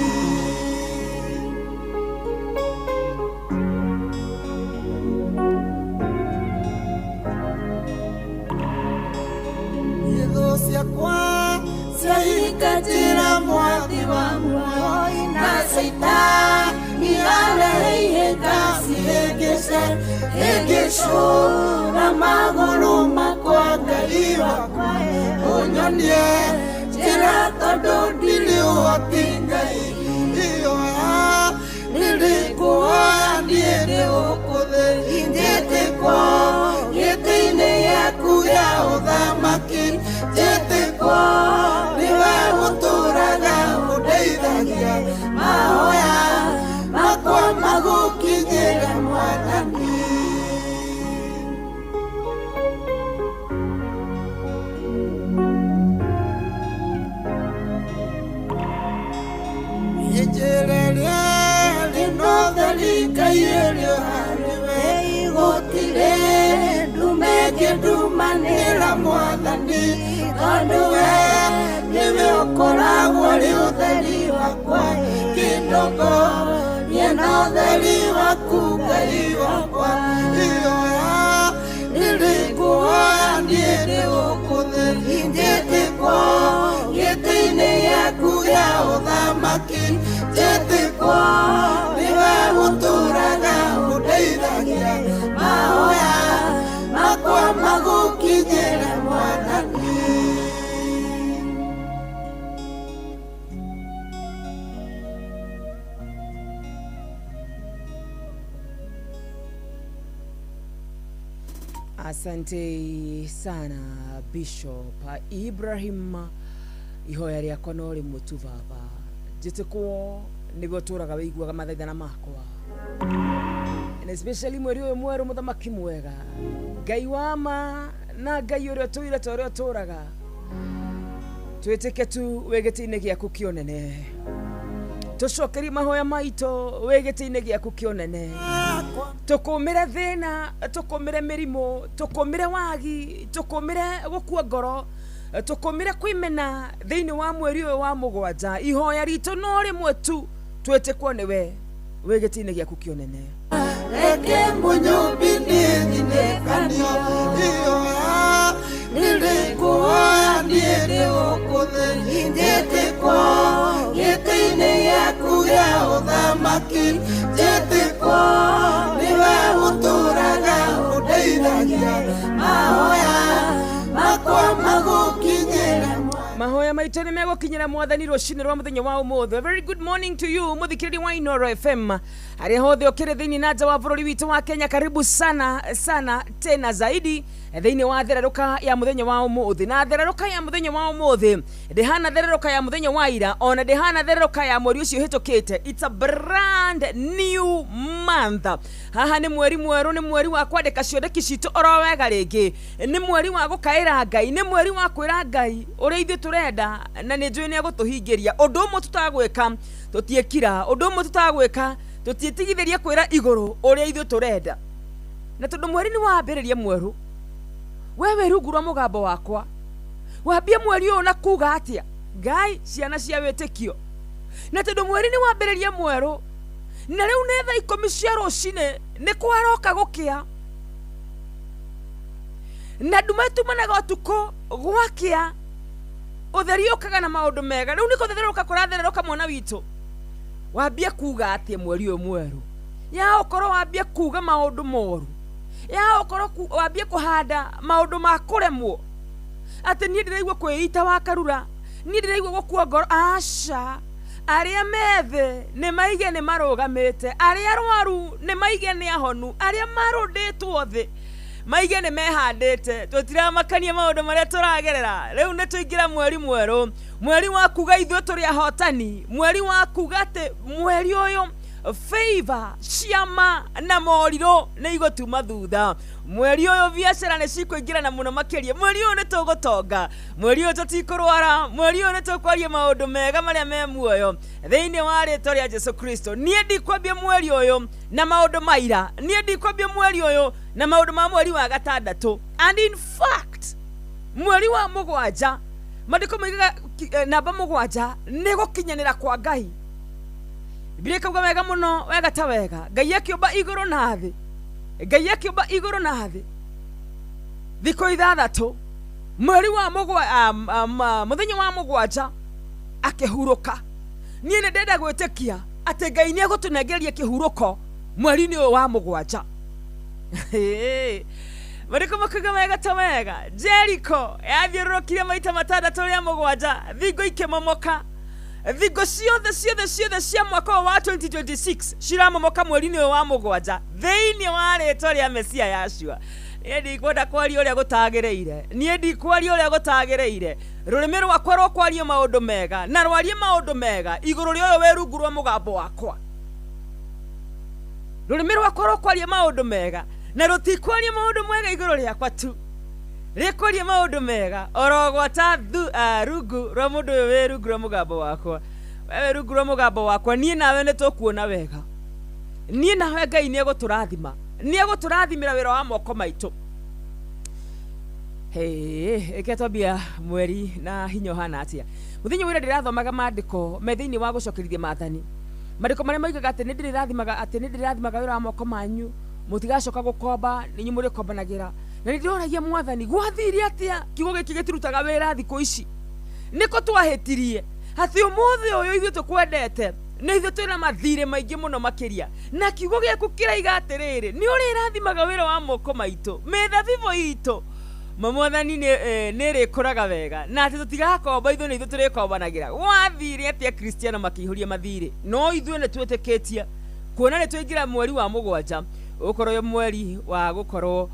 Thũ ciakwa ciahinga njĩra mwathi wa muoyo, na Caitani arehe ihĩnga cihĩngĩce, hĩngĩcũra magũrũ makwa Ngai. ũtheri wakwa ũnyonie njĩra tondũ ndirĩ ũhoti Ngai ihoya rĩrĩ ngũhoya niĩ nĩ gũkũ thĩ njĩtĩkwo gĩtĩ-inĩ gĩaku gĩa ũthamaki njĩtĩkwo nĩwe ũtũũraga ũndeithagia mahoya makwa magũkinyĩra Mwathani. Ndumanĩra Mwathani tondũ we nĩwe ũkoragwo ũrĩ ũtheri wakwa kĩndongorie na ũtheri waku Ngai wakwa ihoya rĩrĩ ngũhoya niĩ nĩ gũkũ thĩ njĩtĩkwo gĩtĩ-inĩ gĩaku gĩa ũthamaki njĩtĩkwo nĩwe ũtũũraga ũndeithagia mahoya makwa magũkinyĩra Mwathani. Asante sana Bishop Ibrahim, ihoya rĩakwa no rĩmwe tu baba, njĩtĩkwo nĩguo ũtũũraga wĩiguaga mathaithana makwa, and especially mweri ũyũ mwerũ, mũthamaki mwega, Ngai wa ma na Ngai ũrĩa ũtũire ta ũrĩa ũtũũraga, twĩtĩke tu wĩ gĩtĩ-inĩ gĩaku kĩa ũnene, tũcokerie mahoya maitũ wĩ gĩtĩ-inĩ gĩaku kĩa ũnene, tũkũmĩre thĩna, tũkũmĩre mĩrimũ, tũkũmĩre wagi, tũkũmĩre gũkua ngoro, tũkũmĩre kwĩmena thĩinĩ wa mweri ũyũ wa mũgwanja. Ihoya ritũ no rĩmwe tu, twĩtĩkwo nĩwe wĩ gĩtĩ-inĩ gĩaku kĩa ũnene. Reke mũnyũmbi nĩthinĩkanio ihoya rĩrĩ ngũhoya niĩ nĩ gũkũ thĩ njĩtĩkwo gĩtĩ-inĩ gĩaku gĩa ũthamaki njĩtĩkwo nĩwe ũtũũraga ũndeithagia mahoya makwa magũkinyĩra. Mahoya maitũ nĩ megũkinyĩra Mwathani rũcinĩ rwa mũthenya wa ũmũthĩ. Very good morning to you mũthikĩrĩria wa Inooro FM harĩa hothe ũkĩrĩ thĩinĩ na nja wa bũrũri witũ wa Kenya. Karibu sana sana tena zaidi thĩinĩ wa thererũka ya mũthenya wa ũmũthĩ. Na thererũka ya mũthenya wa ũmũthĩ ndĩhana thererũka ya mũthenya wa ira, ona ndĩhana thererũka ya mweri ũcio ũhĩtũkĩte. It's a brand new month. Haha nĩ mweri mwerũ, nĩ mweri wa kwandĩka ciondeki citũ oro wega rĩngĩ, nĩ mweri wa gũkaĩra Ngai, nĩ mweri wa kwĩra Ngai ũrĩa ithuĩ tũrenda, na nĩ njũĩ nĩ egũtũhingĩria. Ũndũ ũmwe tũtagwĩka tũtiĩkira, ũndũ ũmwe tũtagwĩka tũtiĩtigithĩria kwĩra igũrũ ũrĩa ithuĩ tũrenda. Na tondũ mweri nĩ wambĩrĩria mwerũ, we wĩ rungu rwa mũgambo wakwa, wambie mweri ũyũ na kuga atĩa? Ngai, ciana cia wĩtĩkio. Na tondũ mweri nĩ wambĩrĩria mwerũ, na rĩu nĩ thaa 10 cia rũcinĩ, nĩ kwaroka gũkĩa, na nduma ĩtumanaga ũtukũ gwakĩa, ũtheri ũkaga na maũndũ mega. Rĩu nĩ kũthererũka kũrathererũka mwana witũ. Wambie kuga atĩa mweri ũyũ mwerũ? Ya ũkorwo wambie kuga maũndũ moru, ya ũkorwo wambie kũhanda maũndũ ma kũremwo, atĩ niĩ ndĩraigua kwĩita wa karura, niĩ ndĩraigua gũkua ngoro. Aca, arĩa methĩ nĩ maige nĩ marũgamĩte, arĩa arwaru nĩ maige nĩ ahonu, arĩa marũndĩtwo thĩ maige nĩ mehandĩte. Tũtiramakania maũndũ marĩa tũragerera. Rĩu nĩ tũingĩra mweri mwerũ, mweri wa kuga ithuĩ tũrĩ ahotani, mweri wa kuga atĩ mweri ũyũ favor ciama na morirũ nĩ igũtuma thutha. Mweri ũyũ biacara nĩ cikũingĩrana mũno makĩria, mweri ũyũ nĩ tũgũtonga, mweri ũyũ tũtikũrwara, mweri ũyũ nĩ tũkwaria maũndũ mega marĩa me muoyo thĩinĩ wa rĩtwa rĩa Jesu Kristo. Niĩ ndikwambia mweri ũyũ na maũndũ ma ira, niĩ ndikwambia mweri ũyũ na maũndũ ma mweri wa gatandatũ. And in fact mweri wa mũgwanja, maandĩko moigaga namba 7 nĩ gũkinyanĩra kwa Ngai. Biblia ĩkauga wega mũno, wega ta wega, Ngai akĩũmba igũrũ na thĩ, Ngai akĩũmba igũrũ na thĩ thikũ 6, mweri wa mũthenya wa 7 akĩhurũka. Niĩ nĩ ndenda gwĩtĩkia atĩ Ngai nĩ egũtũnengereria kĩhurũko mweri-inĩ ũyũ wa 7. Marĩkũ makuga wega ta wega. Jericho yathiũrũrũkire maita matandatũ rĩa mũgwanja, thingo ikĩmomoka. Thingo ciothe ciothe ciothe cia mwaka ũyũ wa 2026 ciramomoka mweri-inĩ ũyũ wa mũgwanja thĩinĩ wa rĩtwa rĩa Mesia Yashua. Niĩ ndikwenda kwaria ũrĩa gũtagĩrĩire, niĩ ndikwaria ũrĩa gũtagĩrĩire. Rũrĩmĩ rwakwa rũkwaria maũndũ mega na rwarie maũndũ mega igũrũ rĩa ũyũ wĩ rungu rwa mũgambo wakwa. Rũrĩmĩ rwakwa rũkwaria maũndũ mega na rũtikwaria maũndũ mega igũrũ rĩakwa tu, rĩkwaria maũndũ mega oro gwata rungu rwa mũndũ ũyũ wĩ rungu rwa mũgambo wakwa. Wewe rungu rwa mũgambo wakwa, niĩ nawe nĩ tũkuona wega. Niĩ nawe Ngai nĩ egũtũrathima, nĩ egũtũrathimĩra wĩra wa moko maitũ. Hey, ĩke twambia mweri na hinya ũhana atĩa. Mũthenya wĩra ndĩrathomaga maandĩko me thĩinĩ wa gũcokerithia maathani, maandĩko marĩa moigaga atĩ nĩ ndĩrĩrathimaga, atĩ nĩ ndĩrĩrathimaga wĩra wa moko manyu, mũtigacoka gũkomba, nĩ inyuĩ mũrĩkombanagĩra. Na nĩ ndĩroragia Mwathani, gwathire atĩa kiugo gĩkĩ gĩtirutaga wĩra thikũ ici? Nĩkũ twahĩtirie atĩ ũmũthĩ ũyũ ithuĩ tũkwendete nĩ ithuĩ twĩna mathirĩ maingĩ mũno makĩria, na kiugo gĩaku kĩraiga atĩrĩrĩ, nĩ ũrĩrathimaga wĩra wa moko maitũ, mĩthabibũ itũ Mwathani nĩ ĩrĩkũraga wega, na atĩ tũtigakomba, ithuĩ nĩ ithuĩ tũrĩkombanagĩra. Gwathire atĩa Kristiano makĩihũria mathirĩ? No ithuĩ nĩ twĩtĩkĩtie kuona nĩ twaingĩra mweri wa mũgwanja, ũgũkorwo wĩ mweri wa gũkorwo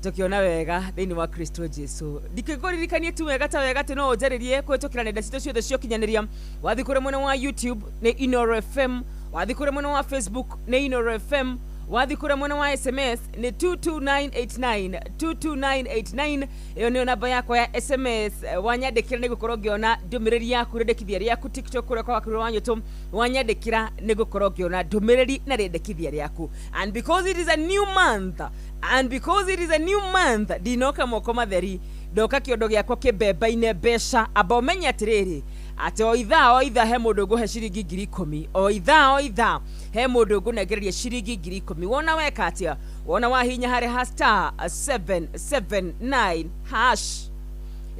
tũkĩona wega thĩinĩ wa Kristo Jesu. Ndikĩkũririkanie tu wega ta wega atĩ no ũnjarĩrie kũhĩtũkĩra nenda citũ ciothe cia ũkinyanĩria. Wathiĩ kũrĩa mwena wa YouTube nĩ Inooro FM, wathiĩ kũrĩa mwena wa Facebook nĩ Inooro FM, wathiĩ kũrĩa mwena wa SMS nĩ 22989 22989. Ĩyo nĩyo namba yakwa ya SMS. Wanyandĩkĩra nĩ ngũkorwo ngĩona ndũmĩrĩri yaku, rĩendekithia rĩaku. TikTok kũrĩa kwa Wakiri wa Nyũtũ, wanyandĩkĩra nĩ ngũkorwo ngĩona ndũmĩrĩri na rĩendekithia rĩaku. And because it is a new month, and because it is a new month, ndinoka moko matheri, ndoka kĩondo gĩakwa kĩmbemba-inĩ mbeca. Amba ũmenye atĩrĩrĩ, atĩ o ithaa he mũndũ ngũhe ciringi 10,000, o ithaa o ithaa he mũndũ ngũnengereria ciringi 10,000. Wona weka atĩa? Wona wahinya harĩ ha star 779 hash,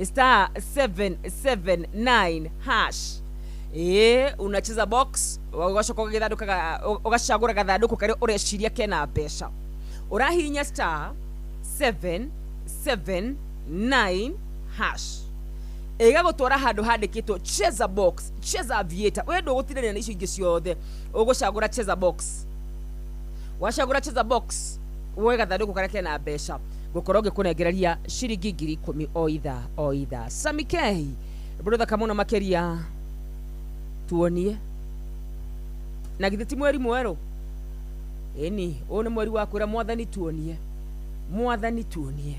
star 779 hash. Ĩĩ, unacheza box, ũgacoka ũgagĩthandũkaga, ũgacagũra gathandũkũ karĩa ũreciria kena mbeca. Ũrahihinya star 779 hash, ĩgagũtwara handũ handĩkĩtwo cheza box, cheza aviator. We ndũgũtindanĩra na icio ingĩ ciothe, ũgũcagũra cheza box. Wacagũra cheza box, woe gathandũkũ karĩa kena mbeca, ngũkorwo ngĩkũnengereria ciringi 10,000 o ithaa o ithaa. Sami K, rwĩmbo mũno makĩria, tuonie na githĩ ti mweri mwerũ? Ĩni, ũyũ nĩ mweri wa kwĩra Mwathani tuonie, Mwathani tuonie.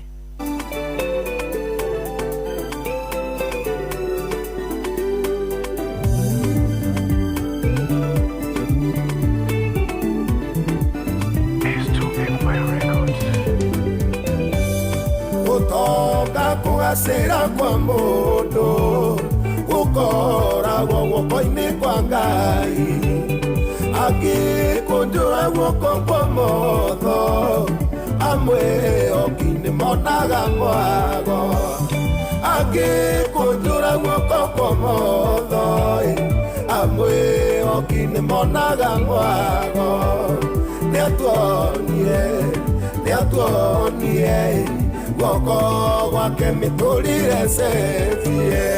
Gũtonga kũgacĩra kwa mũndũ gũkoragwo guoko-inĩ kwa Ngai, angĩkũnjũra guoko kwa motho amwe oki nĩ monaga mwago, angĩkũnjũra guoko kwa motho amwe oki nĩ monaga mwago. Nĩatuonie, nĩatuonie guoko gwake mĩtũrĩre cetie.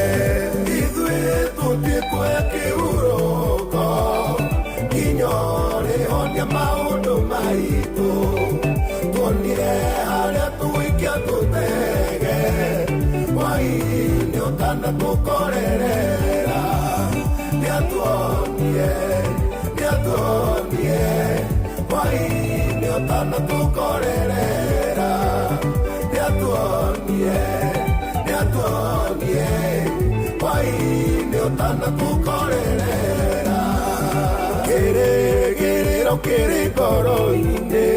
Ithuĩ tũtikuoya kĩhurũko nginya ũrĩhonia maũndũ maitũ, tuonire harĩa tũgũikia tũtege hwaĩ-inĩ ũtanatũkorerera. Nĩatuonie, nĩatuonie hwaĩ-inĩ ũtanatũkorerera. Nĩatuonie, nĩatuonie hwaĩ-inĩ ũtanatũkorerera. Kĩrĩgĩrĩro kĩrĩ ngoro-inĩ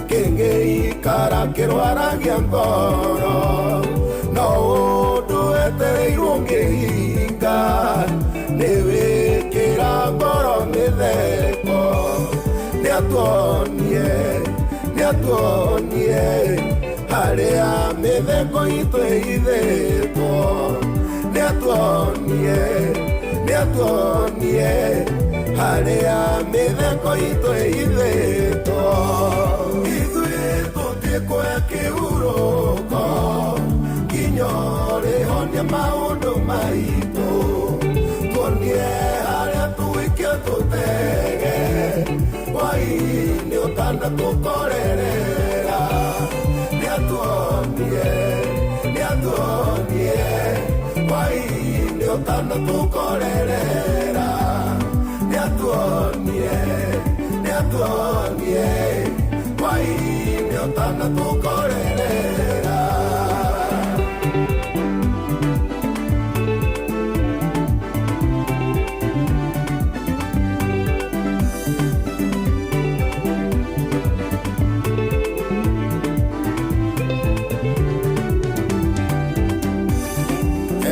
kĩngĩikara kĩrwaragia ngoro, no ũndũ wetereirwo ũngĩhinga nĩ wĩkĩra ngoro mĩtheko. Nĩatuonie, nĩatuonie harĩa mĩtheko itũ ĩhithĩtwo. Nĩatuonie, nĩatuonie harĩa mĩtheko itũ ĩhithĩtwo. Ithuĩ tũtikuoya tũtiĩkũhe kĩhurũko nginya ũrĩhonia maũndũ maitũ tuonie harĩa tũgũikia tũtege hwaĩ-inĩ ũtanatũkorerera nĩatuonie nĩatuonie hwaĩ-inĩ ũtanatũkorerera nĩatuonie nĩatuonie hwaĩ-inĩ ũtanatũkorerera.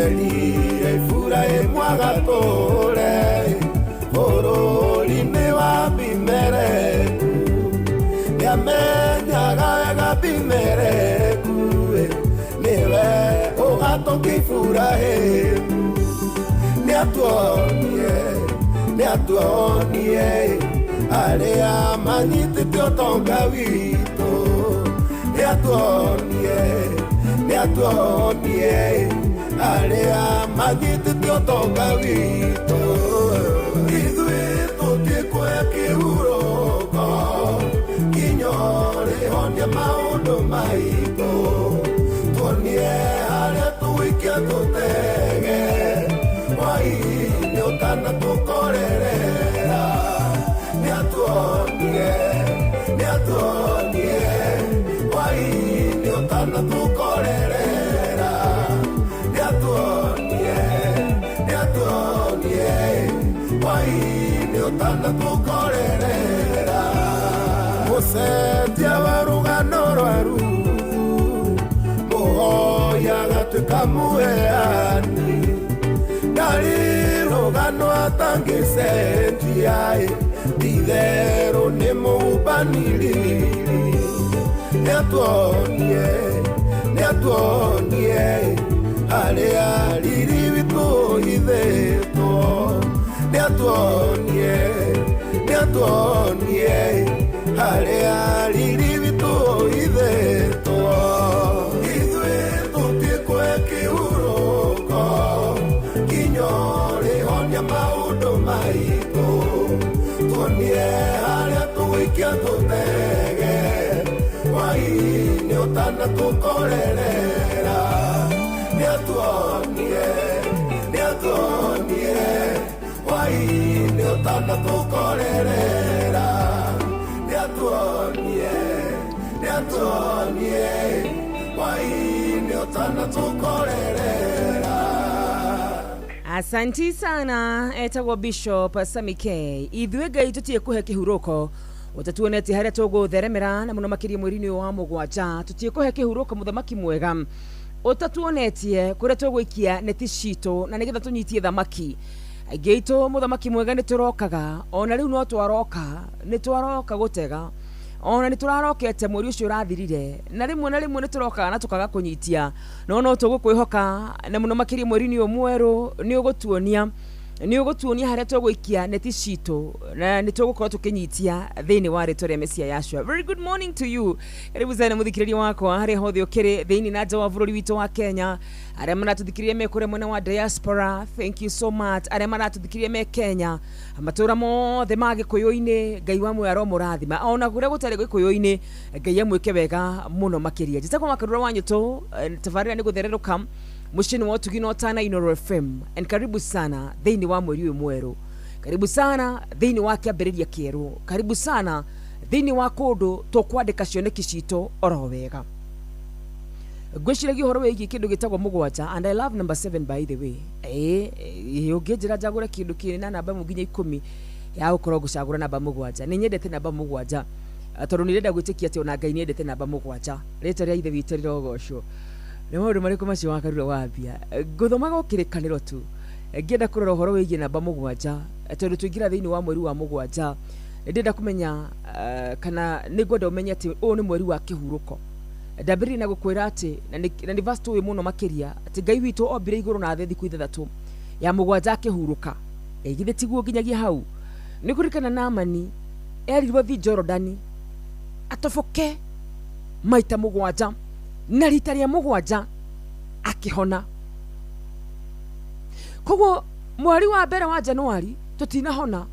Erire Iburahĩmu agatũũre bũrũri-inĩ wa Abimeleku nĩamenyaga wega Abimeleku nĩwe ũgatũka Iburahĩmu nĩatuonie nĩatuonie arĩa manyitĩte ũtonga witũ nĩatuonie nĩatuonie arĩa manyitĩte ũtonga witũ ithuĩ tũtiĩkũhe kĩhurũko nginya ũrĩhonia maũndũ maitũ tuonie harĩa tũgũikia tũtege hwaĩ-inĩ ũtanatũkorerera nĩatuonie nĩatuonie hwaĩ-inĩ ũtanatũkorerera nĩatuonie nĩatuonie hwaĩ-inĩ ũtanatũkorerera mũcenjia wa rũgano rwa Ruthu mũhoya agatuĩka mũheani ndarĩ rũgano atangĩcenjia ti-itherũ nĩ mũhubanĩrĩri nĩatuonie nĩatuonie harĩa riri witũ ũhithĩtwo nĩatuonie nĩatuonie harĩa riri witũ ũhithĩtwo ithuĩ tũtiĩkũhe kĩhurũko nginya ũrĩhonia maũndũ maitũ tuonie harĩa tũgũikia tũtege hwaĩ-inĩ ũtanatũkorerera nĩatuonie nĩatuonie hwaĩ-inĩ ũtanatũkorerera nĩatuonie nĩatuonie hwaĩ-inĩ ũtanatũkorerera. Asanti sana etagwo Bishop Sami K. Ithuĩ Ngai tũtiĩkũhe kĩhurũko ũtatuonetie harĩa tũgũtheremera na mũno makĩria mweri-inĩ ũyũ wa mũgwanja tũtiĩkũhe kĩhurũko mũthamaki mwega ũtatuonetie kũrĩa tũgũikia neti citũ na nĩgetha tũnyitie thamaki aingĩ aitũ mũthamaki mwega nĩ tũrokaga ona rĩu no twaroka nĩ twaroka gũtega ona nĩ tũrarokete mweri ũcio ũrathirire na rĩmwe na rĩmwe nĩ tũrokaga na tũkaga kũnyitia no no tũgũkwĩhoka na mũno makĩria mweri-inĩ ũyũ mwerũ nĩ ũgũtuonia nĩ ũgũtuonia harĩa tũgũikia neti citũ na nĩ tũgũkorwo tũkĩnyitia thĩinĩ wa rĩtwa rĩa Mesia Yashua. Very good morning to you. Karibu sana mũthikĩrĩria wakwa harĩa hothe ũkĩrĩ thĩinĩ na nja wa bũrũri witũ wa Kenya arĩa maratũthikĩrĩria me kũrĩa mwena wa diaspora, thank you so much. Arĩa maratũthikĩrĩria me Kenya matũra mothe ma gĩkũyũ-inĩ Ngai wa muoyo aromũrathima ona kũrĩa gũtarĩ gĩkũyũ-inĩ Ngai amwĩke wega mũno makĩria. Njĩtagwo Makarura wa Nyũtũ, tabarĩra nĩ gũthererũka mũciĩ-inĩ wa ũtugi na ũtana Inooro FM and karibu sana thĩinĩ wa mweri ũyũ mwerũ, karibu sana thĩinĩ wa kĩambĩrĩria kĩerũ, karibu sana thĩinĩ wa kũndũ tũkwandĩka cioneki citũ oro wega. Ngwĩciragia ũhoro wĩgiĩ kĩndũ gĩtagwo mũgwanja and I love number 7 by the way. Ũngĩnjĩra njagũre kĩndũ kĩrĩ na namba ĩmwe nginya 10 ya gũkorwo ngũcagũra namba mũgwanja nĩ nyendete namba mũgwanja tondũ nĩ ndĩrenda gwĩtĩkia atĩ ona Ngai nĩendete namba mũgwanja. Rĩtwa rĩa Ithe witũ rĩrogocwo. Nĩ maũndũ marĩkũ macio wakarura wambia ngũthomaga o kĩrĩkanĩro tu ngĩenda kũrora ũhoro wĩgiĩ namba mũgwanja tondũ tũingĩra thĩinĩ wa mweri wa mũgwanja nĩ ndĩrenda kũmenya kana nĩ ngwenda ũmenye atĩ ũyũ nĩ mweri wa kĩhurũko. Ndambĩrĩria na gũkwĩra atĩ na nĩ verse tũĩ mũno makĩria atĩ Ngai witũ ombire igũrũ na thĩ thikũ ithathatũ ya mũgwanja akĩhurũka. Githĩ tiguo nginyagia hau nĩ kũririkana Naamani erirwo thiĩ Jorodani atoboke Maita mũgwanja, na rita rĩa mũgwanja akĩhona. Koguo mweri wa mbere wa Januari tũtinahona,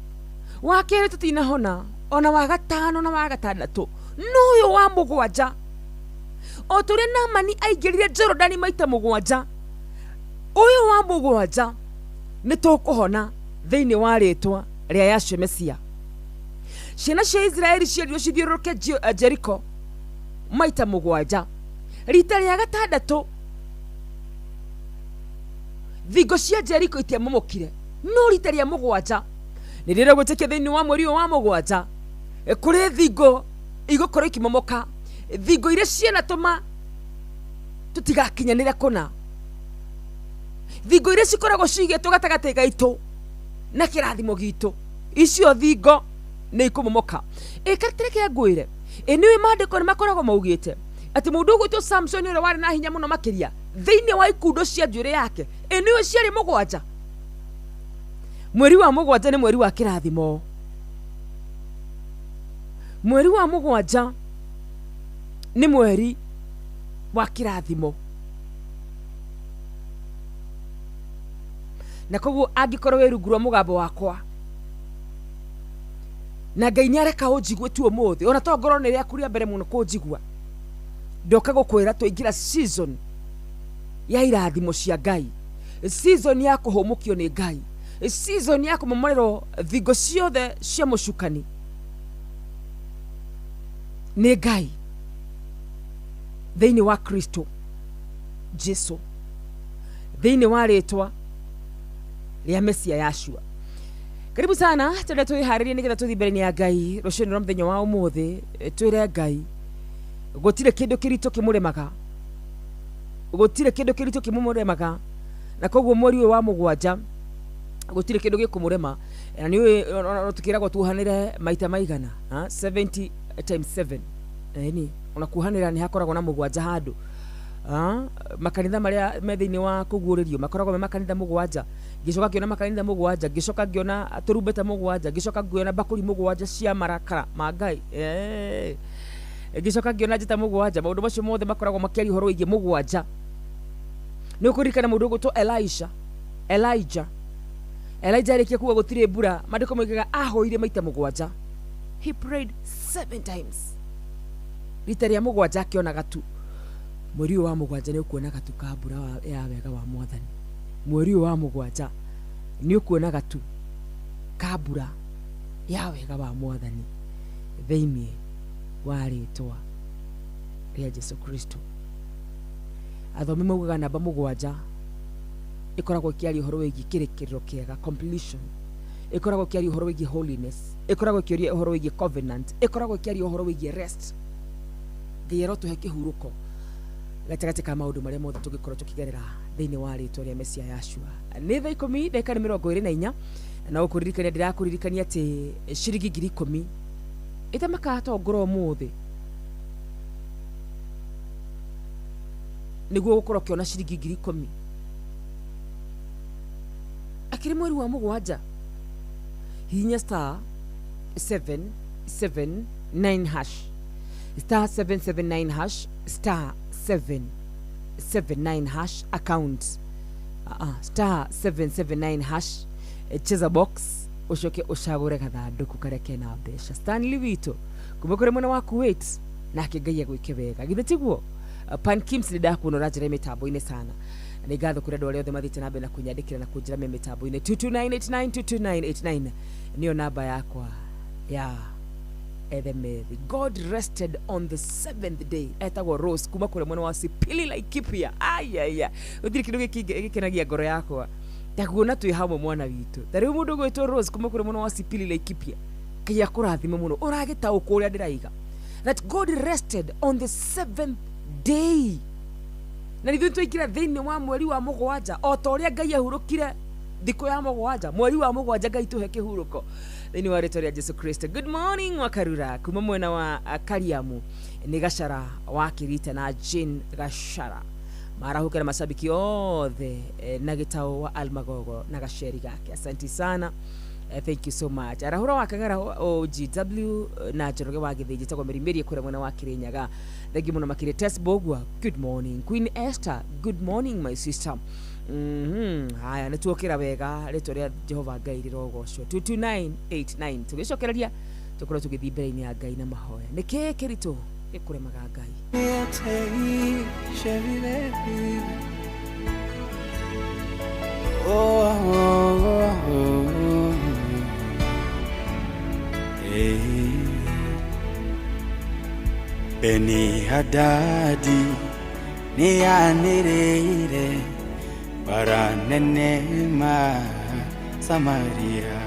wa kerĩ tũtinahona, ona wa gatano na wa gatandatũ, no ũyũ wa mũgwanja, o ta ũrĩa Naamani aingĩrire Jorodani maita mũgwanja, ũyũ wa mũgwanja nĩ tũkũhona thĩinĩ wa rĩtwa rĩa Yahshua Mesia. Ciana cia Isiraeli cierirwo cithiũrũrũke Jericho maita mũgwanja. Rita rĩa gatandatũ thingo cia Jericho itiamomokire, no rita rĩa mũgwanja nĩ rĩrĩa gwĩtĩkia thĩinĩ wa mweri ũyũ wa mũgwanja kũrĩ thingo igũkorwo ikĩmomoka, thingo iria cianatũma tũtigakinyanĩre kũna, thingo iria cikoragwo cigĩtwo gatagatĩ gaitũ na kĩrathimo gitũ, icio thingo nĩ ikũmomoka. Ĩkareke ngwĩre, ĩ nĩũĩ maandĩko nĩ makoragwo maugĩte atĩ mũndũ ũgwĩtwo Samson ũrĩa warĩ na hinya mũno makĩria thĩinĩ wa ikundo cia njuĩrĩ yake, ĩ nĩũĩ ciarĩ mũgwanja. Mweri wa mũgwanja nĩ mweri wa kĩrathimo. Mweri wa mũgwanja nĩ mweri wa kĩrathimo. Na koguo angĩkorwo wĩ rungu rwa mũgambo wakwa na Ngai nĩareka ũnjigue tu ũmũthĩ, ona to ngorwo nĩ rĩaku rĩa mbere mũno kũnjigua, ndoka gũkwĩra twaingĩra season ya irathimo cia Ngai, season ya kũhũmũkio nĩ Ngai, season ya kũmomorerwo thingo ciothe cia mũcukani nĩ Ngai thĩinĩ wa Kristo Jesu, thĩinĩ wa rĩtwa rĩa Mesia Yahshua. Karibu sana, twende twĩharĩrie nĩgetha tũthiĩ mbere-inĩ ya Ngai rũciinĩ rwa mũthenya wa ũmũthĩ. Twĩre Ngai gũtirĩ kĩndũ kĩritũ kĩmũremaga, gũtirĩ kĩndũ kĩritũ kĩmũremaga, na koguo mweri ũyũ wa mũgwanja gũtirĩ kĩndũ gĩkũmũrema. Na nĩũĩ tũkĩragwo tuohanĩre maita maigana, 70 times 7, ĩni ona kuohanĩra nĩ hakoragwo na mũgwanja handũ. Makanitha marĩa me thĩinĩ wa kũguũrĩrio makoragwo me makanitha mũgwanja. Ngĩcoka ngĩona makanitha mũgwanja, ngĩcoka ngĩona tũrumbeta mũgwanja, ngĩcoka ngĩona mbakũri mũgwanja cia marakara ma Ngai, ngĩcoka ngĩona njata mũgwanja. Maũndũ macio mothe makoragwo makĩaria ũhoro wĩgiĩ mũgwanja. Nĩ ũkũririkana mũndũ ũgwĩtwo Elijah. Elijah arĩkia kuga gũtirĩ mbura, maandĩko moigaga ahoire maita mũgwanja. He prayed 7 times. Rita rĩa mũgwanja akĩona gatu. Mweri ũyũ wa mũgwanja nĩ ũkuona gatu ka mbura ya wega wa Mwathani. Mweri ũyũ wa mũgwanja nĩ ũkuona gatu ka mbura ya wega wa Mwathani thĩinĩ wa rĩtwa rĩa Jesu Kristo. Athomi maugaga namba mũgwanja ĩkoragwo ĩkĩaria ũhoro wĩgiĩ kĩrĩkĩrĩro kĩega, completion, ĩkoragwo ĩkĩaria ũhoro wĩgiĩ holiness, ĩkoragwo ĩkĩaria ũhoro wĩgiĩ covenant, ĩkoragwo ĩkĩaria ũhoro wĩgiĩ rest. Ngai arotũhe kĩhurũko gatagatĩ ka maũndũ marĩa mothe tũngĩkorwo tũkĩgerera thĩinĩ wa rĩtwa rĩa Mesia Yahshua. Nĩ thaa 10 ndagĩka nĩ 24, na ũkũririkania ndĩrakũririkania atĩ ciringi 10,000 ĩtamakaga tongoro ũmũthĩ nĩguo gũkorwo ũkĩona ciringi 10,000. Akĩrĩ mweri wa mũgwanja, hihinya star 779 hash, star 779 hash, star 779 hash account, star 779 hash, cheza box, ucoke ucagũre gathandũkũ karĩa kena mbeca. Stanley witũ kuma kũrĩ mwena wa Kuwait, nake Ngai agwĩke wega, githĩ tiguo? Pan Kims nĩ ndakuona ũranjĩra mĩtambo-inĩ sana. Nĩ ngatho kũrĩ andũ arĩa othe mathiĩte na mbere na kũnyandĩkĩra na kũnjĩra me mĩtambo-inĩ. 22989 22989 nĩyo namba yakwa ya Ethemethi. God rested on the 7th day. Etagwo Rose kuma kũrĩ mwena wa Sipili Laikipia. Ayaya, gũtirĩ kĩndũ gĩkenagia ngoro yakwa ta kuona twĩ hamwe mwana witũ. Ta rĩu mũndũ ũgwĩtwo Rose kuma kũrĩ mwena wa Sipili Laikipia, Ngai akũrathime mũno. Ũragĩtaũkwo ũrĩa ndĩraiga, that God rested on the 7th day. Na ithuĩ twaingĩra thĩinĩ wa mweri wa mũgwanja, o ta ũrĩa Ngai ahurũkire thikũ ya mũgwanja, mweri wa mũgwanja Ngai tũhe kĩhurũko thĩinĩ wa rĩtwa rĩa Jesu Kristo. Good morning Wakarura kuma mwena wa Kariamu, nĩ Gachara wa Kirita na Jane Gachara marahũkĩra mashabiki othe na gĩtaũ wa Almagogo na gaceri gake. Asanti sana. Thank you so much. Arahũra wa Kagara OGW na Njoroge wa Gĩthĩnji tagwo Mĩrimĩrie kũrĩa mwena wa Kĩrĩnyaga. Thank you mũno makĩria. Tess Bogwa, good morning. Queen Esther, good morning my sister. Haya nĩ tuokĩra wega, rĩtwa rĩa Jehova Ngai rĩrogocwo. 22989 tũgĩcokereria tũkorwo tũgĩthiĩ mbere-inĩ ya Ngai na mahoya. Nĩ kĩĩ kĩritũ gĩkũremaga Ngai? Oh, oh, oh, oh. Hey. Beni Hadadi nĩanĩrĩire bara nene ma Samaria,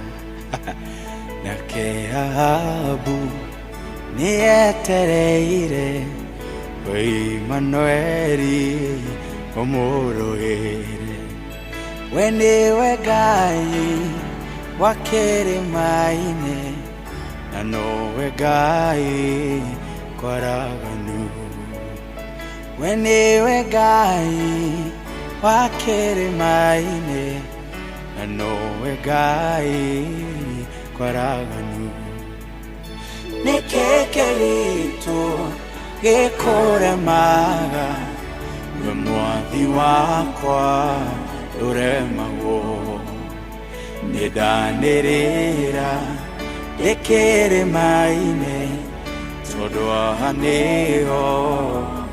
nake Ahabu nĩetereire Imanueli ũmũrũĩre. We nĩwe Ngai wa kĩrĩma-inĩ, na nowe Ngai kwaraganu. We nĩwe Ngai wa kĩrĩma-inĩ, na nowe Ngai kwaraganu. Nĩkĩ kĩritũ gĩkũremaga, we mwathi wakwa ndũremagwo. Nĩndanĩrĩra ndĩ kĩrĩma-inĩ, tondũ haha nĩho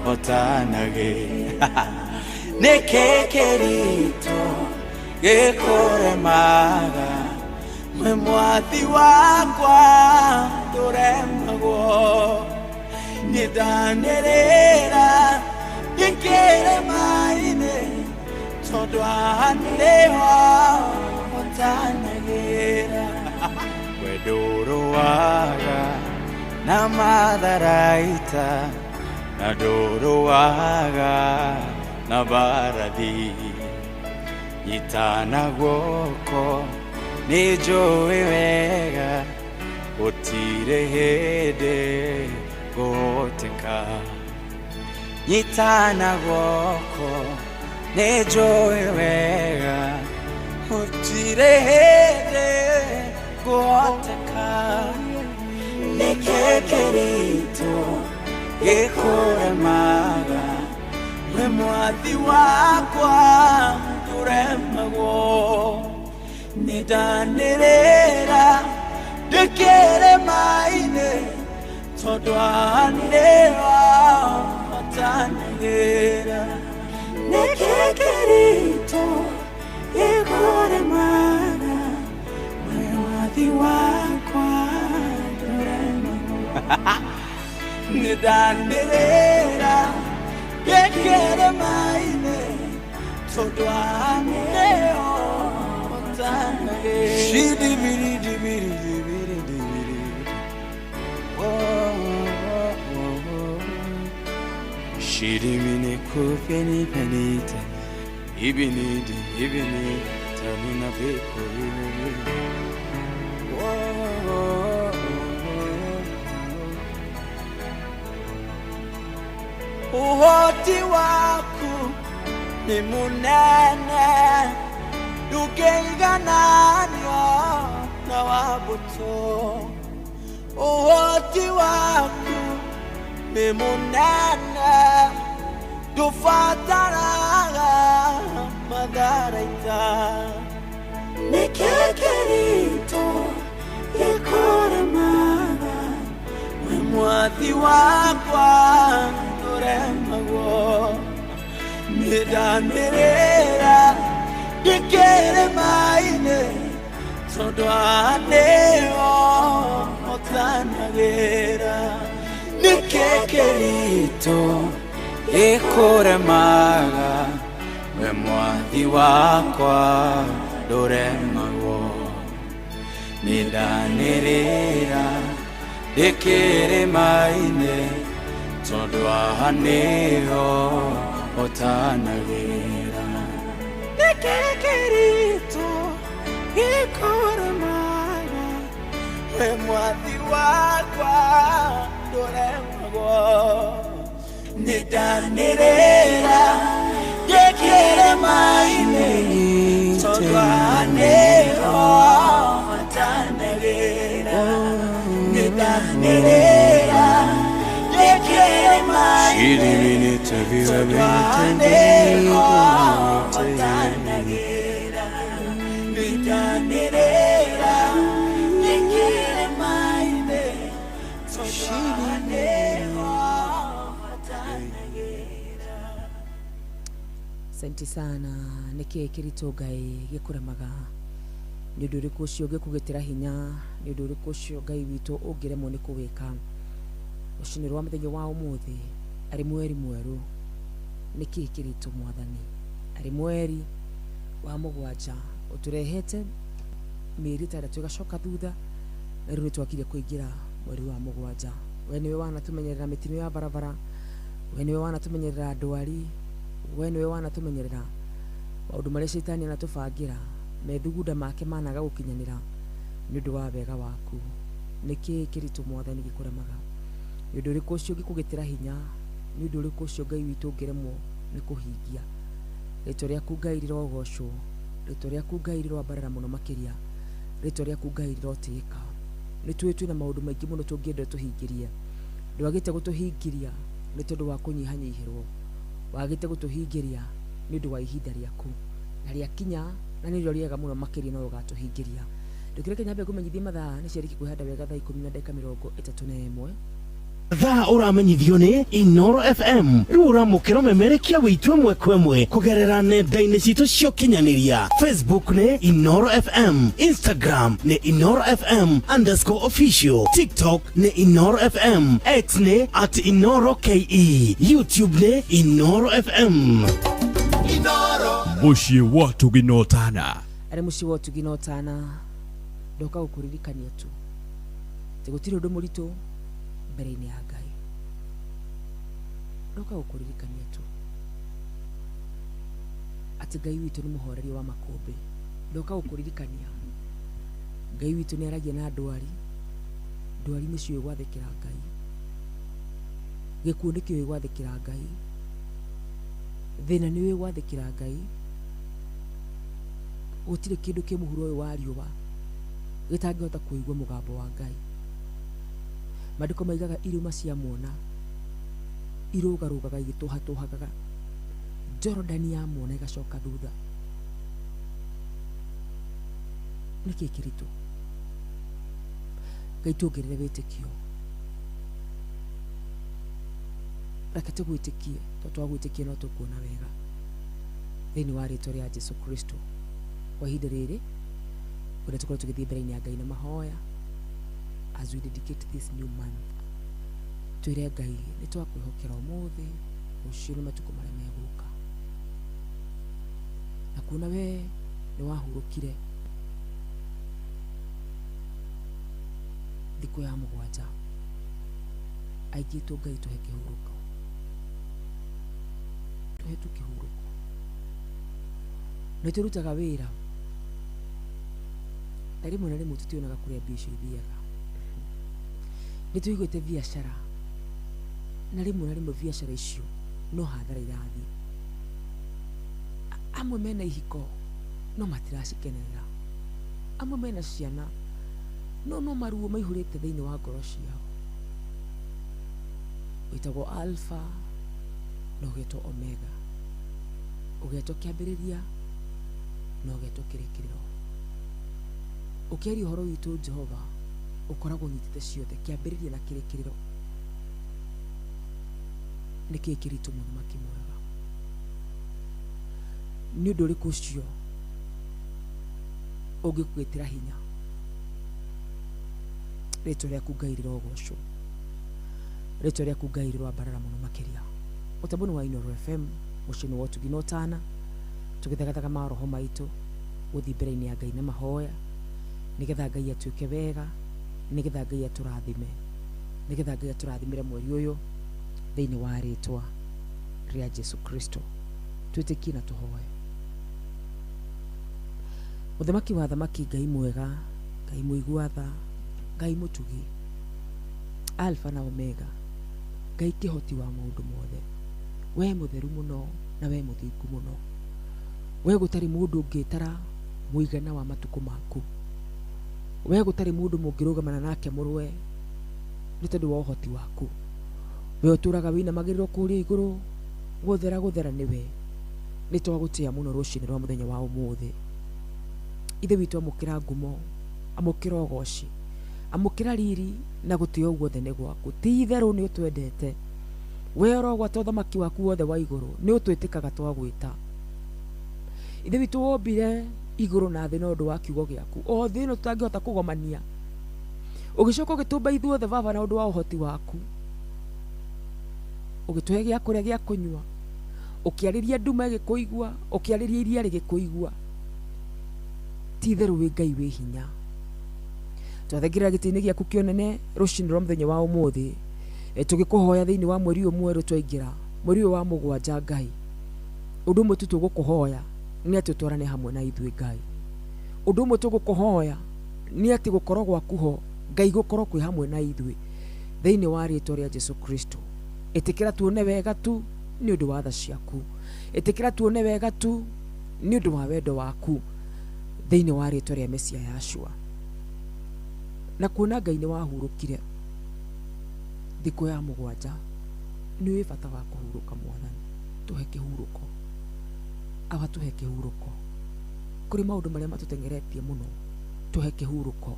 hotanagĩra. Nĩkĩ kĩritũ gĩkũremaga, we mwathi wakwa ndũremagwo. Nĩndanĩrĩra ndĩ kĩrĩma-inĩ, tondũ haha nĩho hotanagĩra. We ndũrũaga na matharaita, na ndũrũaga na mbarathi. Nyitana guoko nĩnjũĩ wega, gũtirĩ hĩndĩ ngũhoteka. Nyitana guoko nĩnjũĩ wega, gũtirĩ hĩndĩ ngũhoteka. Nĩkĩ kĩritũ gĩkũremaga, we mwathi wakwa ndũremagwo. Nĩndanĩrĩra ndĩ kĩrĩma-inĩ, tondũ haha nĩho hotanagĩra. Nĩkĩ kĩritũ gĩkũremaga, we mwathi wakwa ndũremagwo. Nĩndanĩrĩra ndĩ kĩrĩma-inĩ, tondũ haha nĩho hotanagĩra. Shidibiri dibiri dibiri dibiri. Oh, oh, oh, oh. Shidimini kufeni penita, ibini di ibini tanina beko ibini. Oh, oh, oh, oh. Uhoti waku ni munene, ndũngĩigananio na wa mbũtũ. Ũhoti waku nĩ mũnene, ndũbataraga matharaita. Nĩkĩ kĩritũ gĩkũremaga, we mwathi wakwa ndũremagwo. Nĩndanĩrĩra ndĩ kĩrĩma-inĩ, tondũ haha nĩho hotanagĩra. Nĩkĩ kĩritũ gĩkũremaga, we mwathi wakwa ndũremagwo. Nĩndanĩrĩra ndĩ kĩrĩma-inĩ, tondũ haha nĩho hotanagĩra. Nĩkĩ kĩritũ gĩkũremaga, we mwathi wakwa ndũremagwo. Nĩndanĩrĩra ndĩ kĩrĩma-inĩ, tondũ haha nĩho Nditanĩrĩra ndĩ kĩrĩma-inĩ, nditanĩrĩra ndĩ kĩrĩma-inĩ, tondũ nĩho hotanagĩra. Asante sana. Nĩkĩĩ kĩritũ Ngai gĩkũremaga? Nĩ ũndũ ũrĩkũ ũcio ũngĩkũgitĩra hinya? Nĩ ũndũ ũrĩkũ ũcio Ngai witũ ũngĩremwo nĩ kũwĩka? Rũcinĩ rwa mũthenya wa ũmũthĩ, arĩ mweri mwerũ, nĩkĩĩ kĩritũ Mwathani? Arĩ mweri wa 7 ũtũrehete mĩeri 6 ĩgacoka thutha, na rĩu nĩtwakire kũingĩra mweri wa 7. We nĩwe wanatũmenyerera mĩtino ya barabara, we nĩwe wanatũmenyerera ndwari, we nĩwe wanatũmenyerera maũndũ marĩa caitani anatũbangĩra, methugunda make managa gũkinyanĩra nĩ ũndũ wa wega waku. Nĩkĩĩ kĩritũ Mwathani gĩkũremaga? Nĩ ũndũ ũrĩkũ ũcio ũngĩkũgitĩra hinya? Nĩ ũndũ ũrĩkũ ũcio Ngai witũ ũngĩremwo nĩ kũhingia? Rĩtwa rĩaku Ngai rĩrogocwo, rĩtwa rĩaku Ngai rĩroambarara mũno makĩria, rĩtwa rĩaku Ngai rĩrotĩĩka. Nĩ tũĩ twĩna maũndũ maingĩ mũno tũngĩenda ũtũhingĩrie, ndwagĩte gũtũhingĩria nĩ tondũ wa kũnyihanyihĩrwo, wagĩte gũtũhingĩria nĩ ũndũ wa ihinda rĩaku, na rĩakinya na nĩrĩo rĩega mũno makĩria no ũgatũhingĩria. Ndũkĩreke nyambe ngũmenyithie mathaa nĩ ciarĩkia kwĩhanda wega thaa 10:31. Thaa ũramenyithio nĩ Inoro FM. Rĩu ũramũkĩra ũmemerekia witũ ĩmwe kwa ĩmwe kũgerera nenda-inĩ citũ cia ũkinyanĩria. Facebook nĩ Inoro FM, Instagram nĩ Inoro FM underscore official, TikTok nĩ Inoro FM, X nĩ at Inoro KE, YouTube nĩ Inoro FM. Mũciĩ wa ũtugi na ũtana. Arĩ mũciĩ wa ũtugi na ũtana, ndoka gũkũririkania tu atĩ gũtirĩ ũndũ mũritũ mbere-inĩ ya Ngai. Ndoka gũkũririkania tu atĩ Ngai witũ nĩ mũhoreria wa makũmbĩ. Ndoka gũkũririkania Ngai witũ nĩ aragia na ndwari, ndwari nĩ ciũĩ gwathĩkĩra Ngai, gĩkuũ nĩ kĩũĩ gwathĩkĩra Ngai, thĩna nĩ ũĩ gwathĩkĩra Ngai. Gũtirĩ kĩndũ kĩ mũhuro ũyũ wa riũa gĩtangĩhota kũigua mũgambo wa Ngai. Maandĩko maigaga irĩma cia muona irũgarũgaga igĩtũhatũhagaga, Jorodani ya muona ĩgacoka thutha. Nĩkĩĩ kĩritũ? Ngai tuongerere wĩtĩkio, reke tũgwĩtĩkie, tondũ twagwĩtĩkia no tũkuona wega thĩinĩ wa rĩtwa rĩa Jesu Kristo. Kwa ihinda rĩrĩ ũrĩa tũkorwo tũgĩthiĩ mbere-inĩ ya Ngai na mahoya as we dedicate this new month, twĩre Ngai nĩ twakwĩhokera ũmũthĩ, rũciũ nĩ matukũ marĩa megũka, na kuona we nĩ wahurũkire thikũ ya 7, aingĩ tũ Ngai tũhe kĩhurũko, tũhe tu kĩhurũko. Nĩ tũrutaga wĩra na rĩmwe na rĩmwe tũtionaga kũrĩa mbia icio ithiaga. Nĩ tũiguĩte biacara na rĩmwe na rĩmwe biacara icio no hathara irathiĩ. Amwe mena ihiko no matiracikenerera, amwe mena ciana no maruo maihũrĩte thĩinĩ wa ngoro ciao. Wĩtagwo Alpha na ũgetwo Omega, ũgetwo kĩambĩrĩria na ũgetwo kĩrĩkĩrĩro. Ũkĩaria ũhoro witũ Jehova ũkoragwo ũnyitĩte ciothe, kĩambĩrĩria na kĩrĩkĩrĩro. Nĩkĩĩ kĩritũ mũthamaki mwega? Nĩ ũndũ ũrĩkũ ũcio ũngĩkũgĩtĩra hinya? Rĩtwa rĩaku Ngai rĩrogocwo, rĩtwa rĩaku Ngai rĩroambarara mũno makĩria. Mũtambo nĩ wa Inoro FM, mũciĩ nĩ wa ũtugi na ũtana, tũgĩthagathaga maroho maitũ gũthiĩ mbere-inĩ ya Ngai na mahoya, nĩgetha Ngai atuĩke wega, nĩgetha Ngai atũrathime, nĩgetha Ngai atũrathimĩre mweri ũyũ thĩinĩ wa rĩtwa rĩa Jesu Kristo. Twĩtĩkie na tũhoe. Mũthamaki wa thamaki, Ngai mwega, Ngai mũigua tha, Ngai mũtugi, Alpha na Omega, Ngai kĩhoti wa maũndũ mothe, we mũtheru mũno na we mũthingu mũno, we gũtarĩ mũndũ ũngĩtara mũigana wa matukũ maku, we gũtarĩ mũndũ mũngĩrũgamana nake mũrũe Nĩ tondũ wa ũhoti waku. We ũtũraga wĩinamagĩrĩrwo kũrĩa igũrũ, gũthera gũthera nĩwe. Nĩ twagũtĩa mũno rũcinĩ rwa mũthenya wa ũmũthĩ. Ithe witũ amũkĩra ngumo, amũkĩra ũgoci, amũkĩra riri na gũtĩo guothe nĩ gwaku. Ti itherũ nĩ ũtwendete. We ũrogwata ũthamaki waku wothe wa igũrũ, nĩ ũtwĩtĩkaga twagwĩta. Ithe witũ wombire igũrũ na thĩ na ũndũ wa kiugo gĩaku. O thĩ ĩno tũtangĩhota kũgomania. Ũgĩcoka ũgĩtũmba ithuothe baba na ũndũ wa ũhoti waku. Ũgĩtũhe gĩa kũrĩa gĩa kũnyua. Ũkĩarĩria nduma ĩgĩkũigua, ũkĩarĩria iria rĩgĩkũigua. Ti itherũ wĩ Ngai wĩ hinya. Twathengerera gĩtĩ-inĩ gĩaku kĩonene rũcinĩ rwa mũthenya wa ũmũthĩ. Tũgĩkũhoya thĩinĩ wa mweri ũyũ mwerũ twaingĩra, mweri ũyũ wa mũgwanja Ngai. Ũndũ ũmwe tu tũgũkũhoya nĩ atĩ ũtwarane hamwe na ithuĩ Ngai. Ũndũ ũmwe tũgũkũhoya nĩ atĩ gũkorwo gwaku ho Ngai gũkorwo kwĩ hamwe na ithuĩ thĩinĩ wa rĩtwa rĩa Jesu Kristo. Ĩtĩkĩra tuone wega tu nĩ ũndũ wa tha ciaku. Ĩtĩkĩra tuone wega tu nĩ ũndũ wa wendo waku thĩinĩ wa rĩtwa rĩa Mesia Yahshua. Na kuona Ngai nĩ wahurũkire thikũ ya mũgwanja, nĩ wĩ bata wa kũhurũka Mwathani. Tũhe kĩhurũko. Awa tũhe kĩhurũko. Kũrĩ maũndũ marĩa matũteng'eretie mũno, tũhe kĩhurũko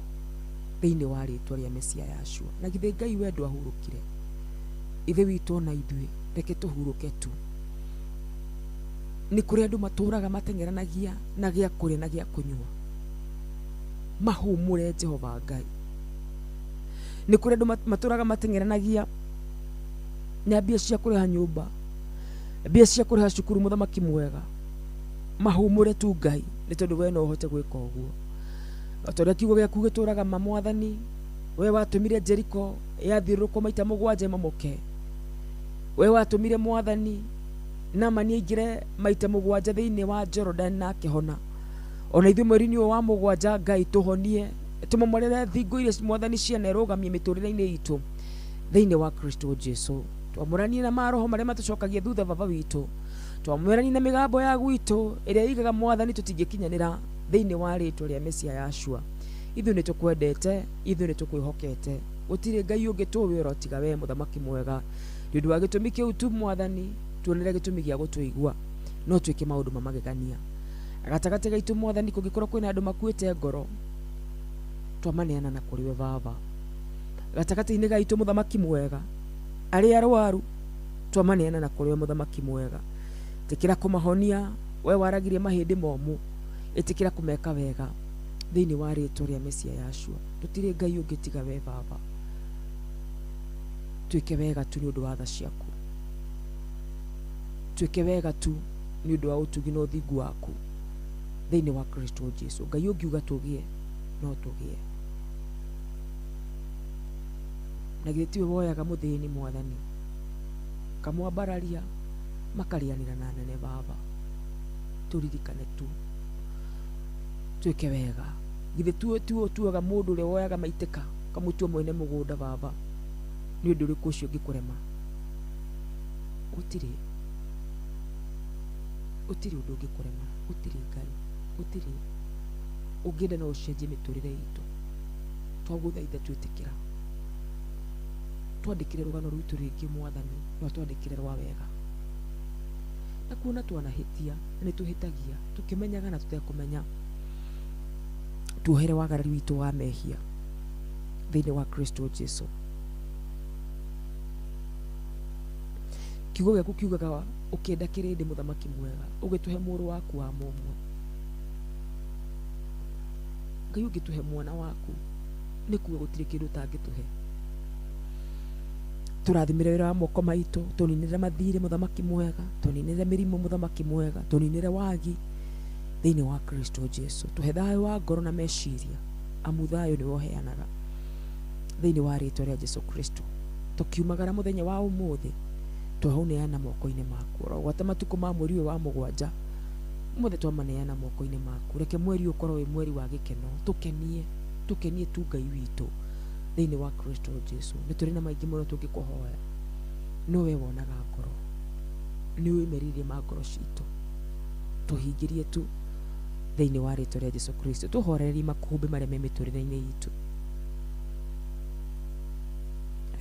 thĩinĩ wa rĩtwa rĩa Mesia Yahshua. Na githĩ Ngai we ndwahurũkire? Ithe witũ ona ithuĩ reke tũhurũke tu. Nĩ kũrĩ andũ matũraga mateng'eranagia na gĩa kũrĩa na gĩa kũnyua. Mahũmũre Jehova Ngai. Nĩ kũrĩ andũ matũraga mateng'eranagia na mbia cia kũrĩha nyũmba, mbia cia kũrĩha cukuru, mũthamaki mwega. Mahũmũre tu Ngai, nĩ tondũ we no ũhote gwĩka ũguo. O ta ũrĩa kiugo gĩaku gĩtũraga ma Mwathani, we watũmire Jeriko yathiũrũrũkwo maita mũgwanja ĩmomoke. We watũmire Mwathani Naamani aingĩre maita mũgwanja thĩinĩ wa Jordan na akĩhona. Ona ithuĩ mweri-inĩ ũyũ wa mũgwanja Ngai tũhonie, tũmomorere thingo iria Mwathani cianerũgamia mĩtũrĩre-inĩ itũ thĩinĩ wa Kristo Jesu. Twamũranie na maroho marĩa matũcokagia thutha baba witũ. Twamũranie na mĩgambo ya gwitũ ĩrĩa ĩigaga Mwathani tũtingĩkinyanĩra thĩinĩ wa rĩtwa rĩa Mesia Yahshua. Ithuĩ nĩ tũkwendete, ithuĩ nĩ tũkwĩhokete. Gũtirĩ Ngai ũngĩ tũĩ oro tiga we mũthamaki mwega. Nĩ ũndũ wa gĩtũmi kĩu tu Mwathani, tuonere gĩtũmi gĩa gũtũigua, no twĩke maũndũ ma magegania. Gatagatĩ gaitũ Mwathani, kũngĩkorwo kwĩna andũ makuĩte ngoro, twamaneana na kũrĩ we baba. Gatagatĩ-inĩ gaitũ mũthamaki mwega, arĩa arwaru twamaneana na kũrĩ we mũthamaki mwega. Ĩtĩkĩra kũmahonia, we waragirie mahĩndĩ momũ, ĩtĩkĩra kũmeka wega thĩinĩ wa rĩtwa rĩa Mesia Yahshua. Tũtirĩ Ngai ũngĩ tiga we baba. Twĩke wega tu nĩ ũndũ wa tha ciaku. Twĩke wega tu nĩ ũndũ wa ũtugi na ũthingu waku thĩinĩ wa Kristo Jesu. Ngai ũngiuga tũgĩe, no tũgĩe. Na githĩ tiwe woyaga mũthĩni Mwathani, kamwambararia makarĩanĩra na nene baba. Tũririkane tu twĩke wega. Githĩ tiwe ũtuaga mũndũ ũrĩa woyaga maitĩka kamũtua mwene mũgũnda baba. Nĩ ũndũ ũrĩkũ ũcio ũngĩkũrema? Gũtirĩ. Gũtirĩ ũndũ ũngĩkũrema. Gũtirĩ Ngai. Gũtirĩ. Ũngĩenda no ũcenjie mĩtũrĩre itũ. Twagũthaitha twĩtĩkĩra. Twandĩkĩre rũgano rwitũ rĩngĩ Mwathani, no twandĩkĩre rwa wega. Na kuona twanahĩtia, na nĩ tũhĩtagia, tũkĩmenyaga na tũtekũmenya. Tuohere wagarari witũ wa mehia thĩinĩ wa Kristo Jesu. Kiugo gĩaku kiugaga ũkĩenda kĩrĩndĩ mũthamaki mwega, ũgĩtũhe mũrũ waku wa mũmwe. Ngai ũngĩtũhe mwana waku, nĩ kuga gũtirĩ kĩndũ ũtangĩtũhe. Tũrathimĩre wĩra wa moko maitũ, tũninĩre mathirĩ mũthamaki mwega, tũninĩre mĩrimũ mũthamaki mwega, tũninĩre wagi thĩinĩ wa Kristo Jesu. Tũhe thayũ wa ngoro na meciria, amu thayũ nĩwe ũheanaga thĩinĩ wa rĩtwa rĩa Jesu Kristo. Tũkiumagara mũthenya wa ũmũthĩ, twaũneana moko-inĩ maku. Ũrogwata matukũ ma mweri ũyũ wa mũgwanja, mothe twamaneana moko-inĩ maku. Reke mweri ũkorwo wĩ mweri wa gĩkeno, tũkenie, tũkenie tu Ngai witũ thĩinĩ wa Kristo Jesu. Nĩ tũrĩ na maingĩ mũno tũngĩkũhoya, no we wonaga ngoro, nĩ ũĩ merirĩria ma ngoro citũ. Tũhingĩrie tu thĩinĩ wa rĩtwa rĩa Jesu Kristo. Tũhorerie makũmbĩ marĩa me mĩtũrĩre-inĩ itũ.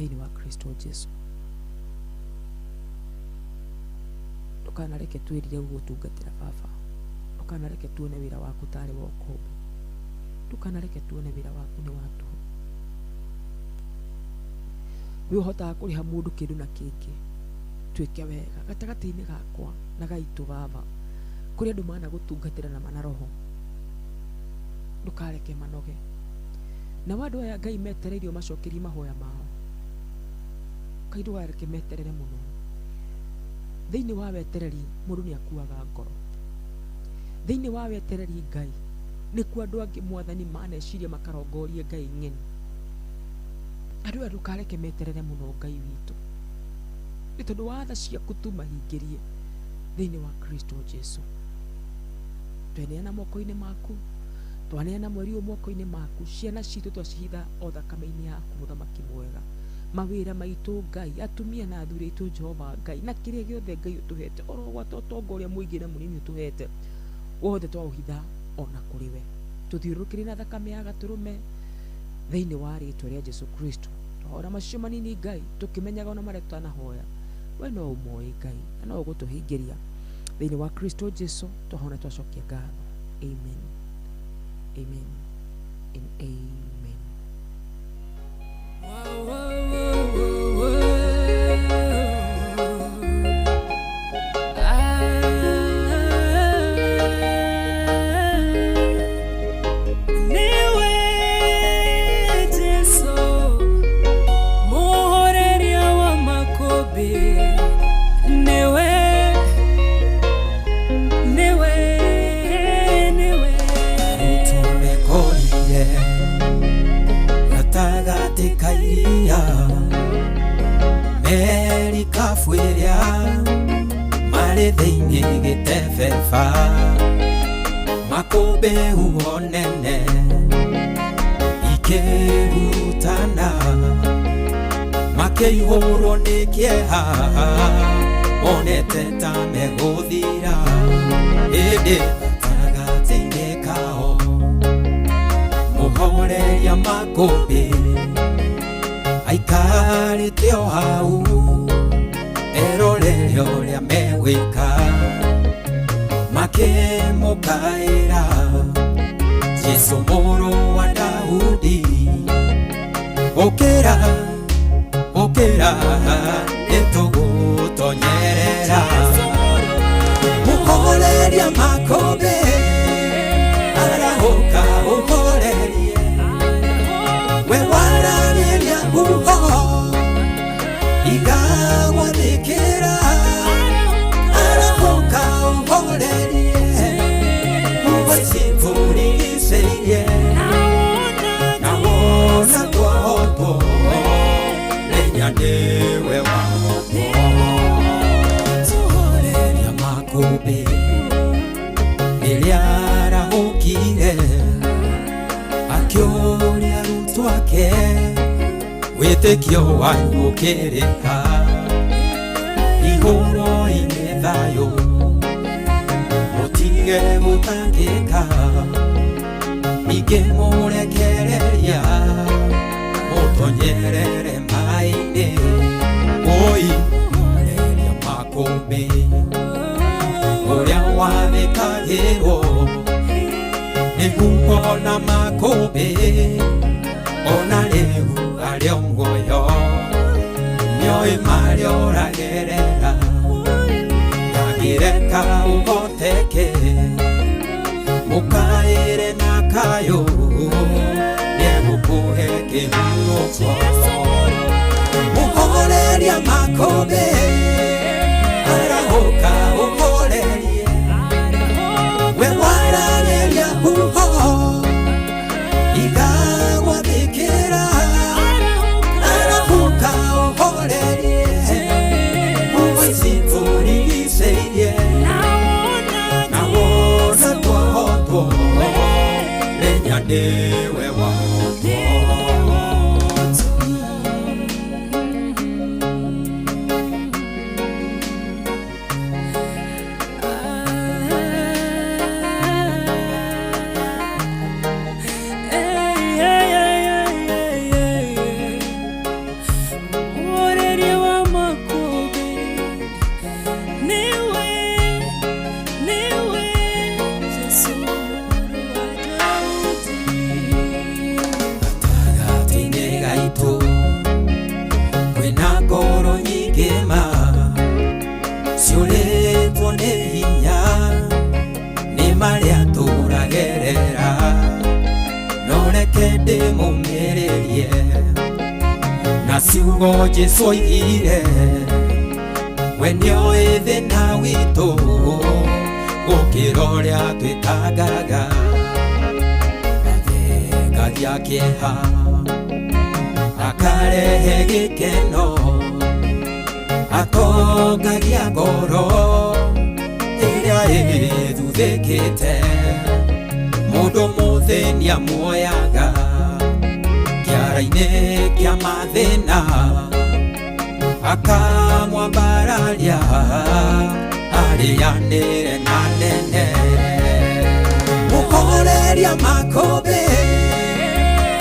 Thĩinĩ wa Kristo Jesu. Ndũkanareke twĩrire gũgũtungatĩra baba. Ndũkanareke tuone wĩra waku tarĩ wa ũkombo. Ndũkanareke tuone wĩra waku nĩ wa tũhũ. We ũhotaga kũrĩha mũndũ kĩndũ na kĩngĩ. Twĩke wega gatagatĩ-inĩ gakwa na gaitũ baba. Kũrĩ andũ mana gũtungatĩra na mana roho. Ndũkareke manoge. Na andũ aya Ngai metereirio macokerie mahoya mao. Ngai ndũkareke meterere mũno. Thĩinĩ wa wetereri mũndũ nĩ akuaga ngoro. Thĩinĩ wa wetereri Ngai nĩkuo andũ angĩ mwathani maneciria makarongorie Ngai ng'eni. Andũ aya ndũkareke meterere mũno Ngai witũ. Nĩ tondũ wa tha ciaku tu mahingĩrie thĩinĩ wa Kristo Jesu. Tweneana moko-inĩ maku, twaneana mweri ũyũ moko-inĩ maku, ciana citũ twacihitha o thakame-inĩ yaku mũthamaki mwega. Mawĩra maitũ Ngai, atumia na athuri aitũ Jehova Ngai, na kĩrĩa gĩothe Ngai ũtũhete, oro gwata ũtonga ũrĩa mũingĩ na mũnini ũtũhete, wothe twaũhitha ona kũrĩ we. Tũthiũrũrũkĩrie na thakame ya gatũrũme thĩinĩ wa rĩtwa rĩa Jesu Kristo. Twahora macio manini Ngai, tũkĩmenyaga ona marĩa tũtanahoya, we no ũmoĩ Ngai, na no ũgũtũhingĩria. Thĩinĩ wa Kristo Jesu twahona twacokia ngatho. Amen. Amen. And amen. Niwe Jesu muhoreria wa makobi. Niwe, niwe, niwe. Utumekorire gatagatĩ ka iria, merikabu ĩrĩa marĩ thĩinĩ gĩtebeba, makũmbĩ huho nene ikĩhurutana, makĩihũrwo nĩ kĩeha, monete ta megũthira, ĩndĩ gatagatĩ-inĩ kao mũhoreria makũmbĩ aikarĩte o hau erorere ũrĩa megwĩka, makĩmũkaĩra Jesu mũrũ wa Daudi, ũkĩra ũkĩra nĩtũgũtonyerera. Mũhoreria makũmbĩ arahũka ũhorerie, we waragĩria huho igagwathĩkĩra, arahũka ũhorerie huho ici tũrigicĩirie, na wona twohotwo menya nĩwe wahotwo. Mũhoreria makũmbĩ rĩrĩa arahũkire akĩũria arutwo ake, wĩtĩkio wanyu ũkĩrĩ ha? Igũrũ-inĩ thayũ mũtige gũtangĩka, ningĩ mũrekereria mũtonyerere maĩ-inĩ. Oi mũhoreria makũmbĩ ũrĩa wathĩkagĩrwo nĩ huho na makũmbĩ, ona rĩu arĩ o muoyo, nĩoĩ marĩa ũragerera, ndangĩreka ũhoteke, mũkaĩre na kayũ, nĩegũkũhe kĩhurũko. Mũhoreria makũmbĩ arahũka ũhorerie, we waragĩria huho igagwathĩkĩra, arahũka ũhorerie huho ici tũrigicĩirie, na wona twohotwo menya nĩwe wahotwo. Na ciugo Jesu oigire we nĩoĩ thĩna witũ gũkĩra ũrĩa twĩtangaga athengagia kĩeha akarehe gĩkeno atongagia ngoro ĩrĩa ĩthuthĩkĩte mũndũ mũthĩni amuoyaga kĩara-inĩ kĩa mathĩna akamwambararia arĩanĩre na nene mũhoreria makũmbĩ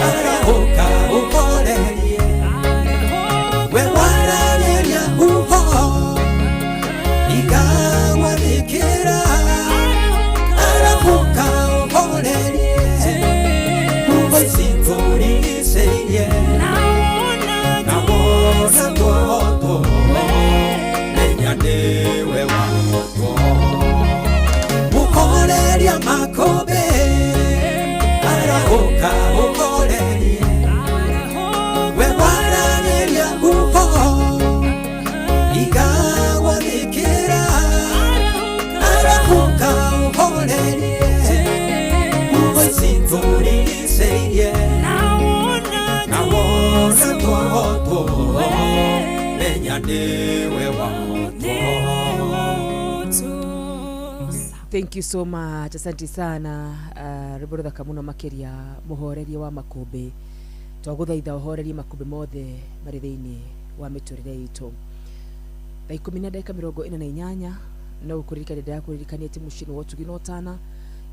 arahũka ũhorerie we wararĩria huho ikagwathĩkĩra arahũka ũhorerie huho ici tũrigicĩirie na wona tuohotwo menya nĩwe wahotwo mũhoreria makũmbĩ arahũka ũhorerie we wararĩria huho ikagwathĩkĩra arahũka ũhorerie huho ici tũrigicĩirie na wona tuohotwo menya nĩwe wahotwo. Thank you so much, asante sana. Rwĩmbo rũthaka mũno makĩria, mũhorerie wa makũmbĩ. Twagũthaitha ũhorerie makũmbĩ mothe marĩ thĩinĩ wa mĩtũrĩre itũ. Thaa 10:48 no gũkũririkania ndĩrakũririkania atĩ mũciĩ nĩ wa ũtugi na ũtana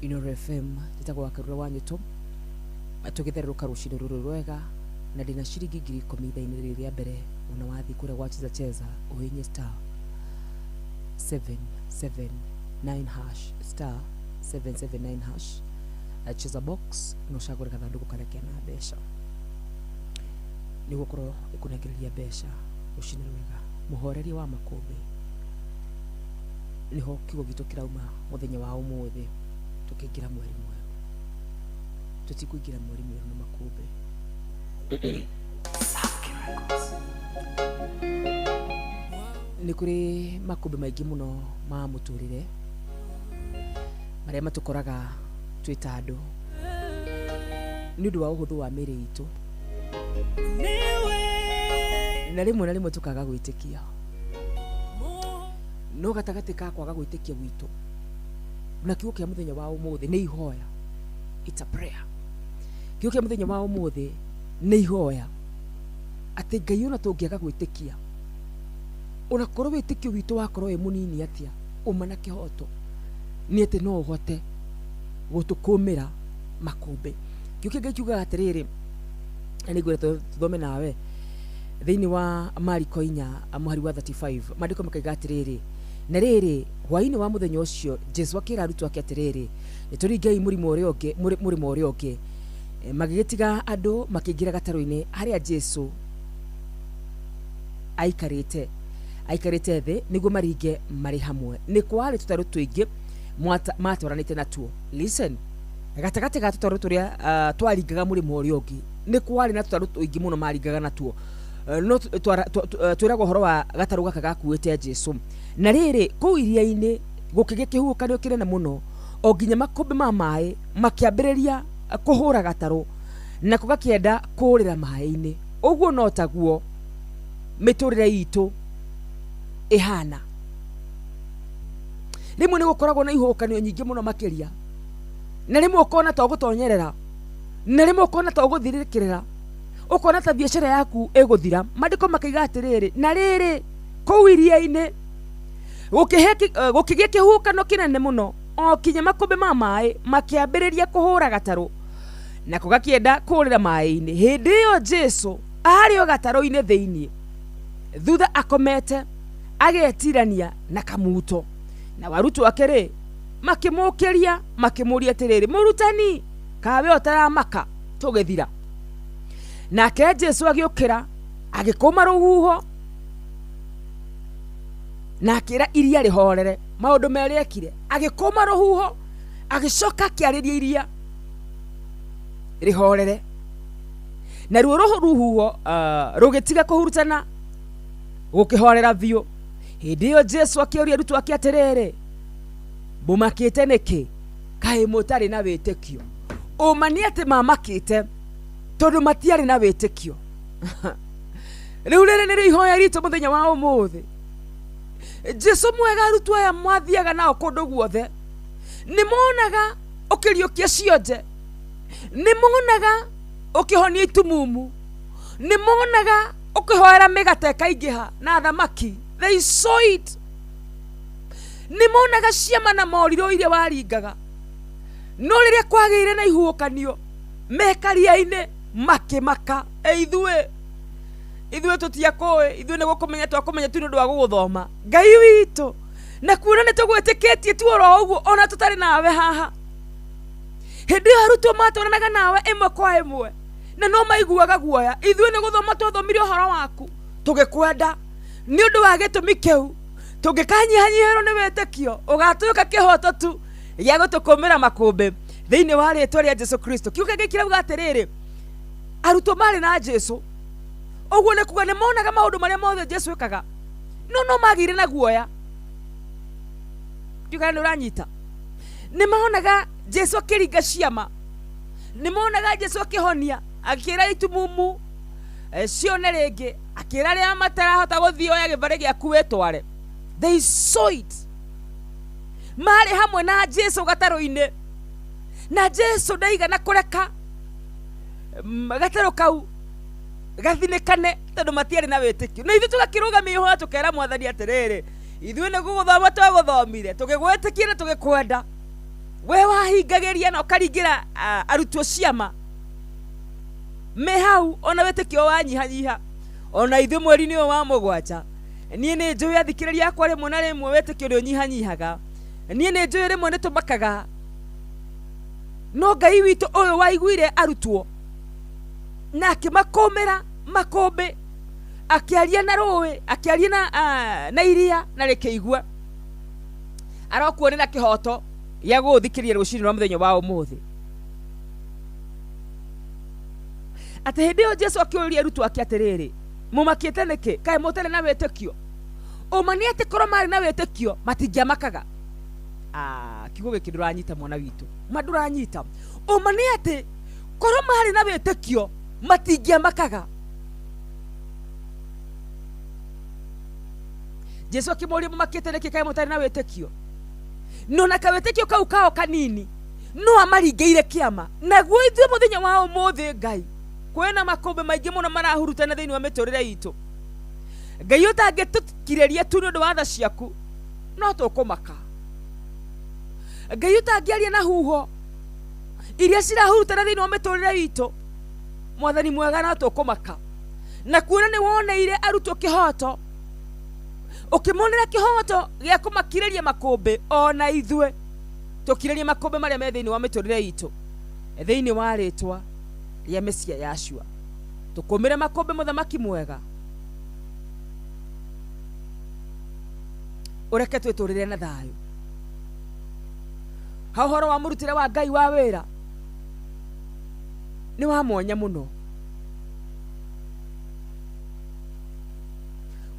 Inooro FM njĩtagwo Wakarura wa Nyũtũ tũgĩthererũka rũcinĩ rũrũ rwega na ndĩna ciringi 10,000 ithaa-inĩ rĩrĩ rĩa mbere. Ona wathiĩ kũrĩa gwa Cheza Cheza ũhihinye star 779 hash, star 779 hash, cheza box na ũcagũre gathandũkũ karĩa kena mbeca nĩguo ũkorwo ĩkũnengereria mbeca. Rũcinĩ rwega, mũhoreria wa makũmbĩ nĩho kiugo gitũ kĩrauma mũthenya wa ũmũthĩ tũkĩingĩra mweri mwerũ. Tũtikũingĩra mweri mwerũ na makũmbĩ. Nĩ kũrĩ makũmbĩ maingĩ mũno ma mũtũrĩre marĩa matũkoraga twĩ ta andũ nĩ ũndũ wa ũhũthũ wa mĩĩrĩ itũ, na rĩmwe na rĩmwe tũkaga gwĩtĩkia. No gatagatĩ ka kwaga gwĩtĩkia gwitũ na kiugo kĩa mũthenya wa ũmũthĩ nĩ ihoya. It's a prayer. Kiugo kĩa mũthenya wa ũmũthĩ nĩ ihoya atĩ Ngai ona tũngĩaga gwĩtĩkia, ona korwo wĩtĩkio witũ wakorwo wĩ mũnini atĩa, ũma na kĩhoto nĩ atĩ no ũhote gũtũkũmĩra makũmbĩ. Kiugo kĩa Ngai kiugaga atĩrĩrĩ, na nĩngwenda tũthome nawe thĩinĩ wa Mariko 4 mũhari wa 35. Maandĩko makaiga atĩrĩrĩ, na rĩrĩ hwaĩ-inĩ wa mũthenya ũcio Jesu akĩra arutwo ake atĩrĩrĩ, nĩtũringei mũrĩmo ũrĩa ũngĩ, mũrĩmo ũrĩa ũngĩ. Magĩgĩtiga andũ makĩingĩra gatarũ-inĩ harĩa Jesu aikarĩte thĩ nĩguo maringe marĩ hamwe. Nĩ kwarĩ tũtarũ tũingĩ matwaranĩte natuo. Listen, gatagatĩ ga tũtarũ tũrĩa twaringaga mũrĩmo ũrĩa ũngĩ nĩ kwarĩ na tũtarũ tũingĩ mũno maringaga natuo. No twĩragwo ũhoro wa gatarũ gaka gakuĩte Jesu. Na rĩrĩ kũu iria-inĩ gũkĩgĩa kĩhuhũkanio kĩnene mũno o nginya makũmbĩ ma maĩ makĩambĩrĩria kũhũra gatarũ nako gakĩenda kũũrĩra maĩ-inĩ. Ũguo no taguo mĩtũrĩre itũ ĩhana. Rĩmwe nĩ gũkoragwo na ihuhũkanio nyingĩ mũno makĩria, na rĩmwe ũkona ta ũgũtonyerera, na rĩmwe ũkona ta ũgũthirĩkĩrĩra, ũkona ta biacara yaku ĩgũthira. Maandĩko makaiga atĩrĩrĩ, na rĩrĩ kũu iria-inĩ gũkĩgĩa kĩhuhũkano kĩnene mũno o kinya makũmbĩ ma maĩ makĩambĩrĩria kũhũra gatarũ nako gakĩenda kũũrĩra maĩ-inĩ. Hĩndĩ ĩyo Jesu arĩ o gatarũ-inĩ thĩinĩ thutha akomete agetirania na kamuto. Na arutwo ake rĩ makĩmũkĩria makĩmũria atĩrĩrĩ, mũrutani, kawe ũtaramaka tũgĩthira? Nake Jesu agĩũkĩra agĩkũma rũhuho na akĩra iria rĩhorere. Maũndũ merĩ ekire, agĩkũma rũhuho agĩcoka akĩarĩria iria rĩhorere. Naruo rũhuho rũgĩtiga kũhurutana gũkĩhorera biũ. Hĩndĩ ĩyo Jesu akĩũria arutwo ake atĩrĩrĩ, mũmakĩte nĩkĩ? Kaĩ mũtarĩ na wĩtĩkio? Ũma nĩ atĩ mamakĩte tondũ matiarĩ na wĩtĩkio. Rĩu rĩrĩ nĩrĩo ihoya ritũ mũthenya wa ũmũthĩ. Jesu mwega, arutwo aya mwathiaga nao kũndũ guothe nĩ monaga ũkĩriũkia cionje, nĩ monaga ũkĩhonia itumumu, nĩ monaga ũkĩhoera mĩgate ĩkaingĩha na thamaki. They saw it. Nĩ monaga ciama na morirũ iria waringaga. No rĩrĩa kwagĩire na ihuhũkanio mekaria-inĩ makĩmaka, ithuĩ tũtiakũĩ, ithuĩ nĩ gũkũmenya twakũmenya tu nĩ ũndũ wa gũgũthoma. Ngai witũ, na kuona nĩ tũgwĩtĩkĩtie tu oro ũguo ona tũtarĩ nawe haha. Hĩndĩ ĩyo arutwo matwaranaga nawe ĩmwe kwa ĩmwe na no maiguaga guoya. Ithuĩ nĩ gũthoma twathomire ũhoro waku tũgĩkwenda. Nĩ ũndũ wa gĩtũmi kĩu tũngĩkanyihanyihĩrwo nĩ wĩtĩkio ũgatuĩka kĩhoto tu gĩa gũtũkũmĩra makũmbĩ thĩinĩ wa rĩtwa rĩa Jesu Kristo. Kiugo gĩkĩ kĩrauga atĩrĩrĩ, arutwo marĩ na Jesu, ũguo nĩ kuga nĩ monaga maũndũ marĩa mothe Jesu ekaga, no magĩire na guoya. Ndiũĩ kana nĩ ũranyita. Nĩ monaga Jesu akĩringa ciama, nĩ monaga Jesu akĩhonia, akĩra itumumu cione rĩngĩ, akĩra arĩa matarahota gũthiĩ oya gĩbarĩ gĩaku wĩtware. They saw it. Marĩ hamwe na Jesu gatarũ-inĩ, na Jesu ndaigana kũreka gatarũ kau gathinĩkane tondũ matiarĩ na wĩtĩkio. Na ithuĩ tũgakĩrũgamia ihoya tũkera Mwathani atĩrĩrĩ, ithuĩ nĩ gũgũthoma twagũthomire, tũgĩgwĩtĩkia na tũgĩkwenda. We wahingagĩria na ũkaringĩra arutwo ciama me hau, ona wĩtĩkio wanyihanyiha. Ona ithuĩ mweri-inĩ ũyũ wa mũgwanja, niĩ nĩ njũĩ athikĩrĩria akwa rĩmwe na rĩmwe wĩtĩkio nĩ ũnyihanyihaga. Niĩ nĩ njũĩ rĩmwe nĩ tũmakaga. No Ngai witũ ũyũ waiguire arutwo na akĩmakũmĩra makũmbĩ, akĩaria na rũĩ, akĩaria na iria na rĩkĩigua, arokuonera kĩhoto gĩa gũgũthikĩrĩria rũcinĩ rwa mũthenya wa ũmũthĩ. Atĩ hĩndĩ ĩyo Jesu akĩũria arutwo ake atĩrĩrĩ, mũmakĩte nĩkĩ? Kaĩ mũtarĩ na wĩtĩkio? Ũma nĩ atĩ korwo marĩ na wĩtĩkio matingĩamakaga. Kiugo gĩkĩ ndũranyita mwana witũ, ma ndũranyita. Ũma nĩ atĩ korwo marĩ na wĩtĩkio matingĩamakaga. Jesu akĩmũũria, mũmakĩte nĩkĩ? Kaĩ mũtarĩ na wĩtĩkio? No na kawĩtĩkio kau kao kanini no amaringĩire kĩama. Naguo ithuĩ mũthenya wa ũmũthĩ, Ngai, kwĩna makũmbĩ maingĩ mũno marahurutana thĩinĩ wa mĩtũrĩre itũ. Ngai ũtangĩtũkirĩria tu nĩ ũndũ wa tha ciaku, no tũkũmaka. Ngai ũtangĩaria na huho iria cirahurutana thĩinĩ wa mĩtũrĩre itũ, Mwathani mwega, no tũkũmaka. Na kuona nĩ woneire arutwo kĩhoto, ũkĩmonera kĩhoto gĩa kũmakirĩria makũmbĩ, ona ithuĩ tũkirĩrie makũmbĩ marĩa me thĩinĩ wa mĩtũrĩre itũ, thĩinĩ wa rĩtwa rĩa Mesia Yashua. Tũkũmĩre makũmbĩ, mũthamaki mwega, ũreke twĩtũrĩre na thayũ. Ha ũhoro wa mũrutĩre wa Ngai wa wĩra nĩ wa mwanya mũno.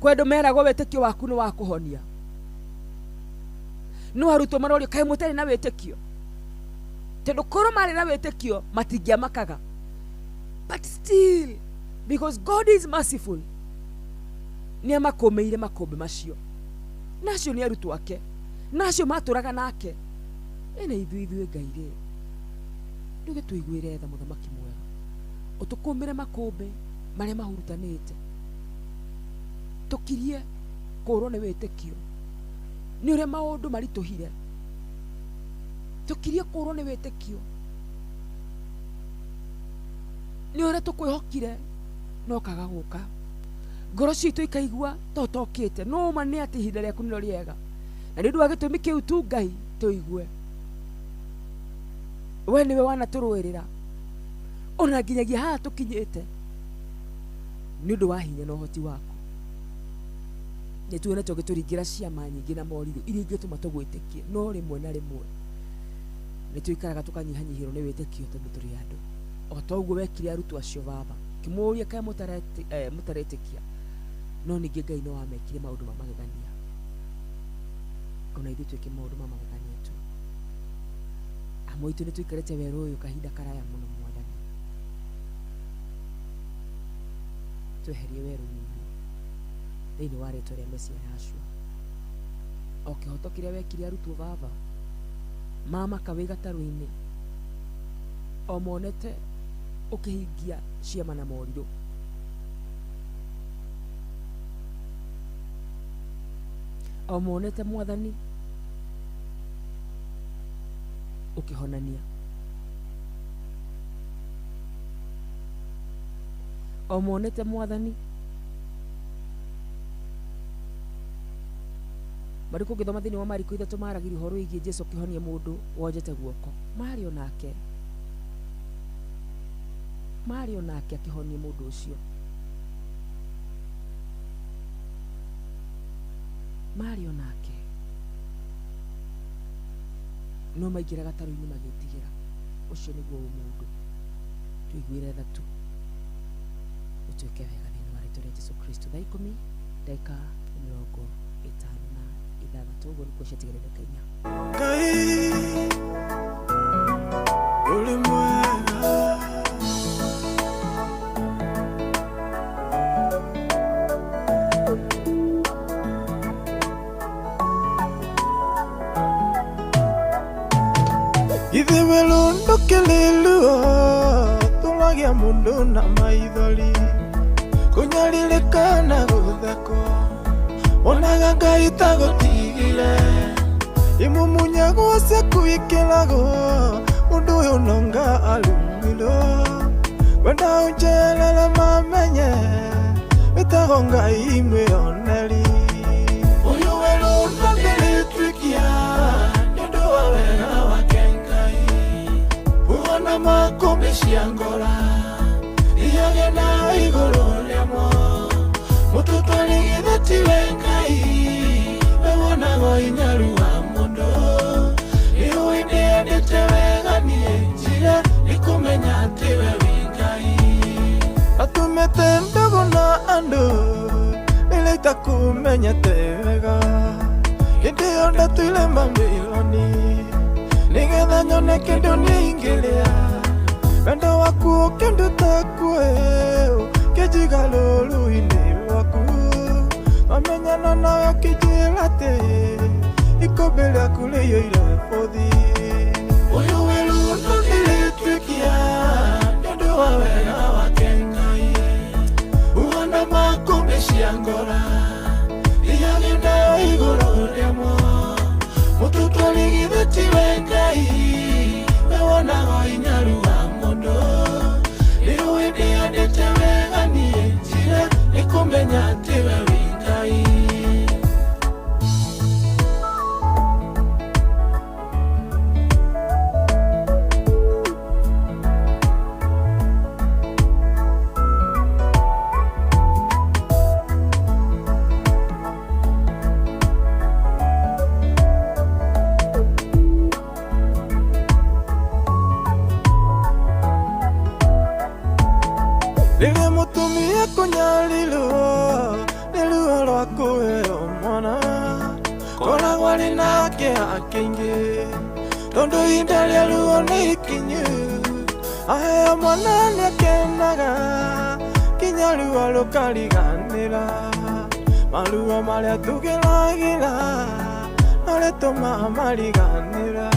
Kwĩ andũ meragwo wĩtĩkio waku nĩ wa kũhonia, no arutwo marorio, kaĩ mũtarĩ na wĩtĩkio? Tondũ korwo marĩ na wĩtĩkio matingĩamakaga. But still, because God is merciful, nĩ amakũmĩire makũmbĩ macio. Na acio nĩ arutwo ake, na acio matũraga nake. Ĩna ithuĩ Ngai rĩ, ndũgĩtũiguĩre tha, mũthamaki mwega, ũtũkũmĩre makũmbĩ marĩa mahurutanĩte, tũkirie kũrwo nĩ wĩtĩkio nĩ ũrĩa maũndũ maritũhire, tũkirie kũrwo nĩ wĩtĩkio nĩ ũrĩa tũkwĩhokire no kaga gũka, ngoro citũ ikaigua to tokĩte. No ma nĩ atĩ ihinda rĩaku nĩrĩo rĩega, na nĩ ũndũ wa gĩtũmi kĩu tu Ngai tũigue we nĩwe wanatũrũĩrĩra ona nginyagia haha tũkinyĩte nĩ ũndũ wa hinya na ũhoti waku. Nĩ tuonete ũgĩtũringĩra ciama nyingĩ na morirũ iria ingĩtũma tũgwĩtĩkie, no rĩmwe na rĩmwe nĩ tũikaraga tũkanyihanyihĩrwo nĩ wĩtĩkio tondũ tũrĩ andũ. O ta ũguo wekire arutwo acio, Baba, Kĩmũria kaĩ mũtaretĩkia. No ningĩ Ngai no amekire maũndũ ma magegania. Ona ithuĩ twĩke maũndũ ma magegania tu. Amwe aitũ nĩ tũikarĩte werũ ũyũ kahinda karaya mũno Mwathani. Tweherie werũ-inĩ ũyũ thĩinĩ wa rĩtwa rĩa Mesia Yahshua. O kĩhoto kĩrĩa wekire arutwo baba mamaka wĩ gatarũ-inĩ, o monete ũkĩhingia ciama na morirũ. O monete Mwathani ũkĩhonania. O monete Mwathani Mariko ũngĩthoma thĩinĩ wa Mariko ithatũ maragĩria ũhoro wĩgiĩ Jesu akĩhonia mũndũ wonjete guoko. Marĩ onake. Marĩ onake akĩhonia mũndũ ũcio. Marĩ onake. No maingĩra gatarũ-inĩ magĩtigĩra. Ũcio nĩguo ũmũndũ. Tũiguĩre tha tu. Ũtuĩke wega thĩinĩ wa rĩtwa rĩa Jesu Kristo. Thaa 10 ndagĩka 56 ũguo nĩkuo ciatigarire ndagĩka 4. Ngai ũrĩ mwega. Ithe werũ ndũkĩrĩruo, tũragia mũndũ na maithori, kũnyarirĩka na gũthekwo, wonaga Ngai ta gũtigire. Imumunyagwo ciaku ikĩragwo, mũndũ ũyũ nonga arumirwo. Wenda ũnjerere mamenye, wĩtagwo Ngai mwĩoneri. Ũyũ werũ ndũngĩrĩtuĩkia, nĩ ũndũ wa wega wake Ngai. Uona makũmbĩ cia ngora, ihagena igũrũ rĩamo. Mũtũtwari githĩ tiwe Ngai, we wonagwo inyaru wa mũndũ. Nĩũĩ ndĩendete wega niĩ, njĩra nĩ kũmenya atĩ we wĩ Ngai. Atũmĩte ndũgũ na andũ, rĩrĩa itakũmenyete wega. Hĩndĩ ĩyo ndatũire mamirioni, nĩgetha nyone kĩndũ niĩ ingĩrĩa. Wendo waku ũkĩnduta kuo, ũkĩnjiga rũũru-inĩ rwaku. Wamenyana nawe ũkĩnjĩra atĩ ikũmbĩ rĩaku rĩiyũire bũthi. Ũyũ werũ ndũngĩrĩtuĩkia, nĩ ũndũ wa wega wake Ngai. Ũhana makũmbĩ cia ngora, ihagena igũrũ rĩamo. Mũtũtwari githĩ tiwe Ngai, we wonagwo inyaru wa mũndũ. Nĩũĩ ndĩendete wega niĩ, njĩra nĩ kũmenya atĩ we wĩ Ngai. Rĩrĩa mũtumia kũnyarirwo nĩ ruo rwa kũheo mwana, koragwo arĩ na kĩeha kĩingĩ, tondũ ihinda rĩa ruo nĩ ikinyu. Aheo mwana nĩakenaga, nginya ruo rũkariganĩra. Maruo marĩa tũgeragĩra, norĩo tũmaga mariganĩra.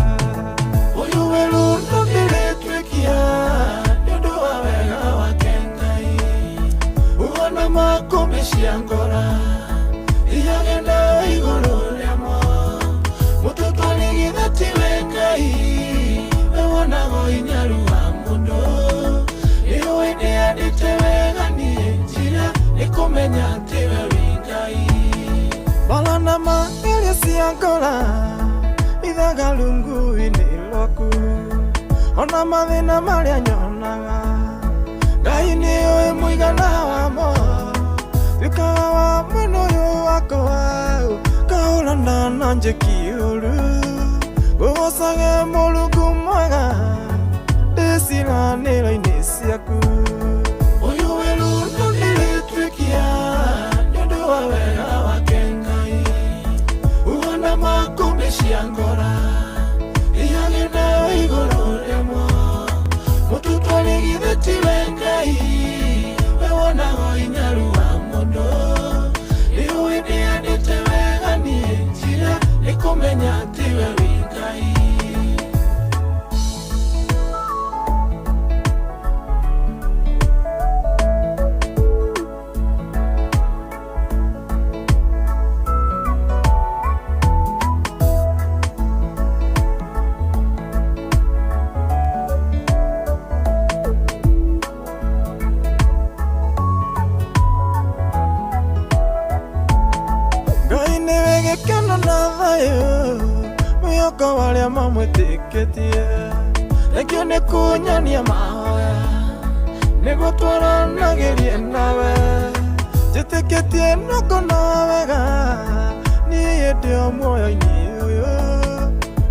Ũyũ werũ ndũngĩrĩtuĩkia, nĩ ũndũ wa wega wake Ngai. Uona makũmbĩ cia ngora, ihagena igũrũ rĩamo. Mũtũtwari githĩ tiwe Ngai, we wonagwo inyaru wa mũndũ. Nĩũĩ ndĩendete wega niĩ, njĩra nĩ kũmenya atĩ we wĩ Ngai. Mbara na magerio cia ngora, ithaga rungu-inĩ rwaku. Ona mathĩna marĩa nyonaga, Ngai nĩũĩ mũigana wamo. Tuĩkaga wa mwena ũyũ wakwa, ngahũrana na njĩki ũru. Ngũgocage Mũrungu mwega, ndĩ ciĩranĩro-inĩ ciaku. Ũyũ Gĩkeno na thayũ mwĩhoko wa arĩa mamwĩtĩkĩtie. Nĩkĩo nĩ kũnyonia mahoya nĩguo twaranagĩrie nawe. Njĩtĩkĩtie no ngona wega niĩ ndĩ o muoyo-inĩ ũyũ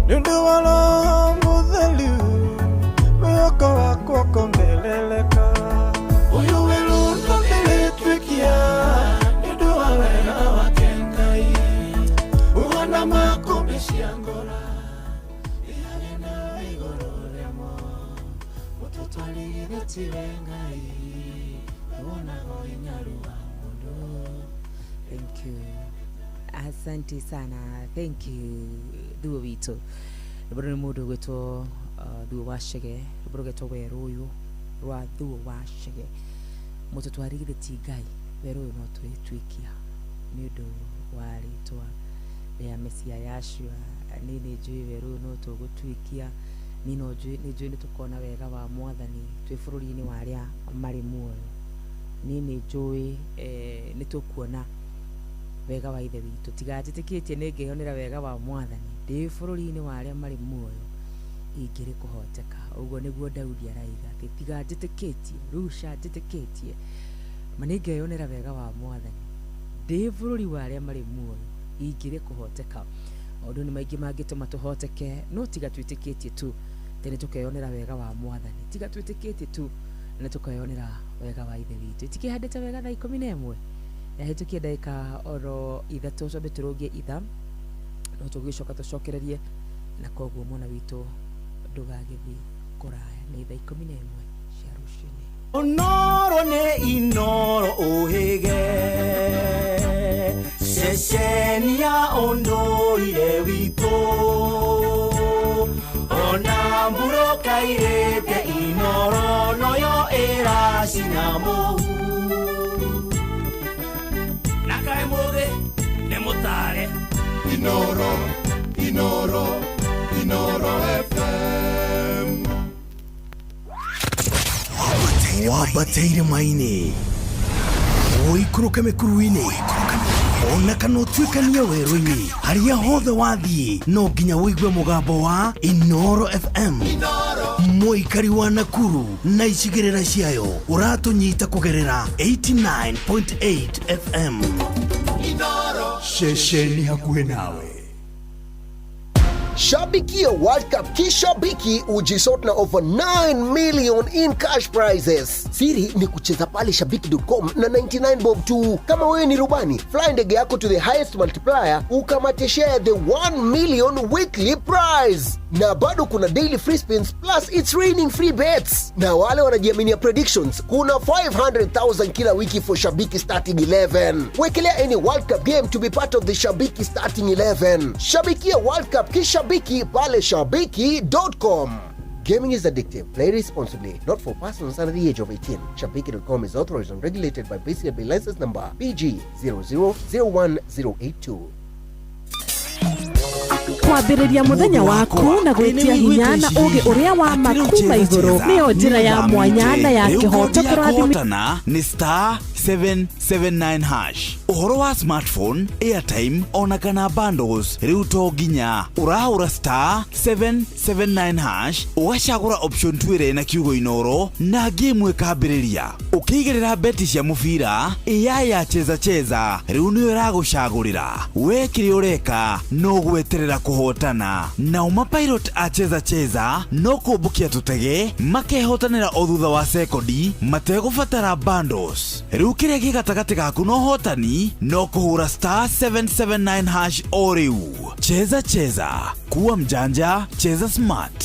nĩ ũndũ wa Roho Mũtheru mwĩhoko wakwa ũkongerereka. Ũyũ werũ no ndĩrĩtuĩkia nĩ ũndũ wa wega wake Ngai. Ũhana makũmbĩ cia ngora ihagena igũrũ rĩamo mũtũtwarithĩtie tiwe Ngai wonaga ũhinyaru wa mũndũ. Thank you. Asante sana. Thank you. Thuo witũ. Rwĩmbo rũrũ nĩ mũndũ ũgwĩtwo Thuo wa Chege, rwĩmbo rũgetwo werũ ũyũ rwa Thuo wa Chege. Mũtũtwari githĩ ti Ngai, werũ ũyũ no tũrĩtuĩkia nĩ ũndũ wa rĩtwa rĩa Mesia Yashua. Niĩ nĩ njũĩ werũ ũyũ no tũgũtuĩkia, niĩ no njũĩ nĩ njũĩ nĩ tũkona wega wa Mwathani twĩ bũrũri-inĩ wa arĩa marĩ muoyo. Niĩ nĩ njũĩ nĩ tũkuona wega wa Ithe witũ. Tiga njĩtĩkĩtie nĩ ngeyonera wega wa Mwathani ndĩ bũrũri-inĩ wa arĩa marĩ muoyo ingĩrĩ kũhoteka. Ũguo nĩguo Daudi araiga atĩ tiga njĩtĩkĩtie, Rusha njĩtĩkĩtie, ma nĩ ngeyonera wega wa Mwathani ndĩ bũrũri wa arĩa marĩ muoyo ingĩrĩ kũhoteka. Maũndũ nĩ maingĩ mangĩtũma tũhoteke, no tiga twĩtĩkĩtie tu atĩ nĩ tũkeyonera wega wa Mwathani. Tiga twĩtĩkĩtie tu nĩ tũkeyonera wega wa Ithe witũ. Itikĩhandĩte wega thaa 11 yahĩtũkie ndagĩka oro 3, twambe tũrũngie ithaa no tũgĩcoka tũcokererie, na koguo mwana witũ ndũgagĩthiĩ kũraya. Nĩ thaa 11 cia rũcinĩ. Onoro nĩ Inoro ũhĩge ceceni ya ũndũire witũ ona mburũka irĩte Inoro noyo ĩracina mũhu. Na kaĩ mũthĩ nĩ mũtare. Inoro, Inoro, Inoro FM. Wambateire maini ũikũrũke mĩkuru-inĩ ona kana ũtuĩkanie werũ-inĩ, harĩa hothe wathiĩ no nginya ũigue mũgambo wa Inoro FM. Mũikari wa Nakuru na icigĩrĩra ciayo ũratũnyita kũgerera 89.8 FM. Ceceni hakuhĩ nawe. Shabikia World Cup kishabiki ujisort na over 9 million in cash prizes. Siri ni kucheza pale shabiki.com na 99 bob tu. Kama wewe ni rubani, fly ndege yako to the highest multiplier ukamate share the 1 million weekly prize. Na bado kuna daily free spins plus it's raining free bets. Na wale wanajiaminia predictions, kuna 500,000 kila wiki for Shabiki starting 11. Wekelea any World Cup game to be part of the Shabiki starting 11. Shabikia World Cup kishabiki pale shabiki.com. Gaming is addictive. Play responsibly. Not for persons under the age of 18. Shabiki.com is authorized and regulated by BCLB license number PG 0001082. Kwambĩrĩria mũthenya waku na gwĩtia hinya na ũgĩ ũrĩa wa ma kuma igũrũ nĩyo njĩra ya mwanya na ya kĩhoto kũrathimi. Kũhotana nĩ star 779 hash. Ũhoro wa smartphone, airtime ona kana bundles rĩu to nginya ũrahũra star 779 hash ũgacagũra option 2 ĩrĩa ĩna kiugo Inoro na game ĩkambĩrĩria. Ũkĩigĩrĩra beti cia mũbira AI ya cheza cheza rĩu nĩyo ĩragũcagũrĩra. We kĩrĩa ũreka no gweterera kũhotana. Nao mapilot a cheza cheza no kũmbũkia tũtege makehotanĩra o thutha wa sekondi mategũbatara bundles. Rĩu kĩrĩa gĩ gatagatĩ gaku na ũhotani no kũhũra star 779 hash o rĩu. Cheza cheza, kuwa mjanja, cheza smart.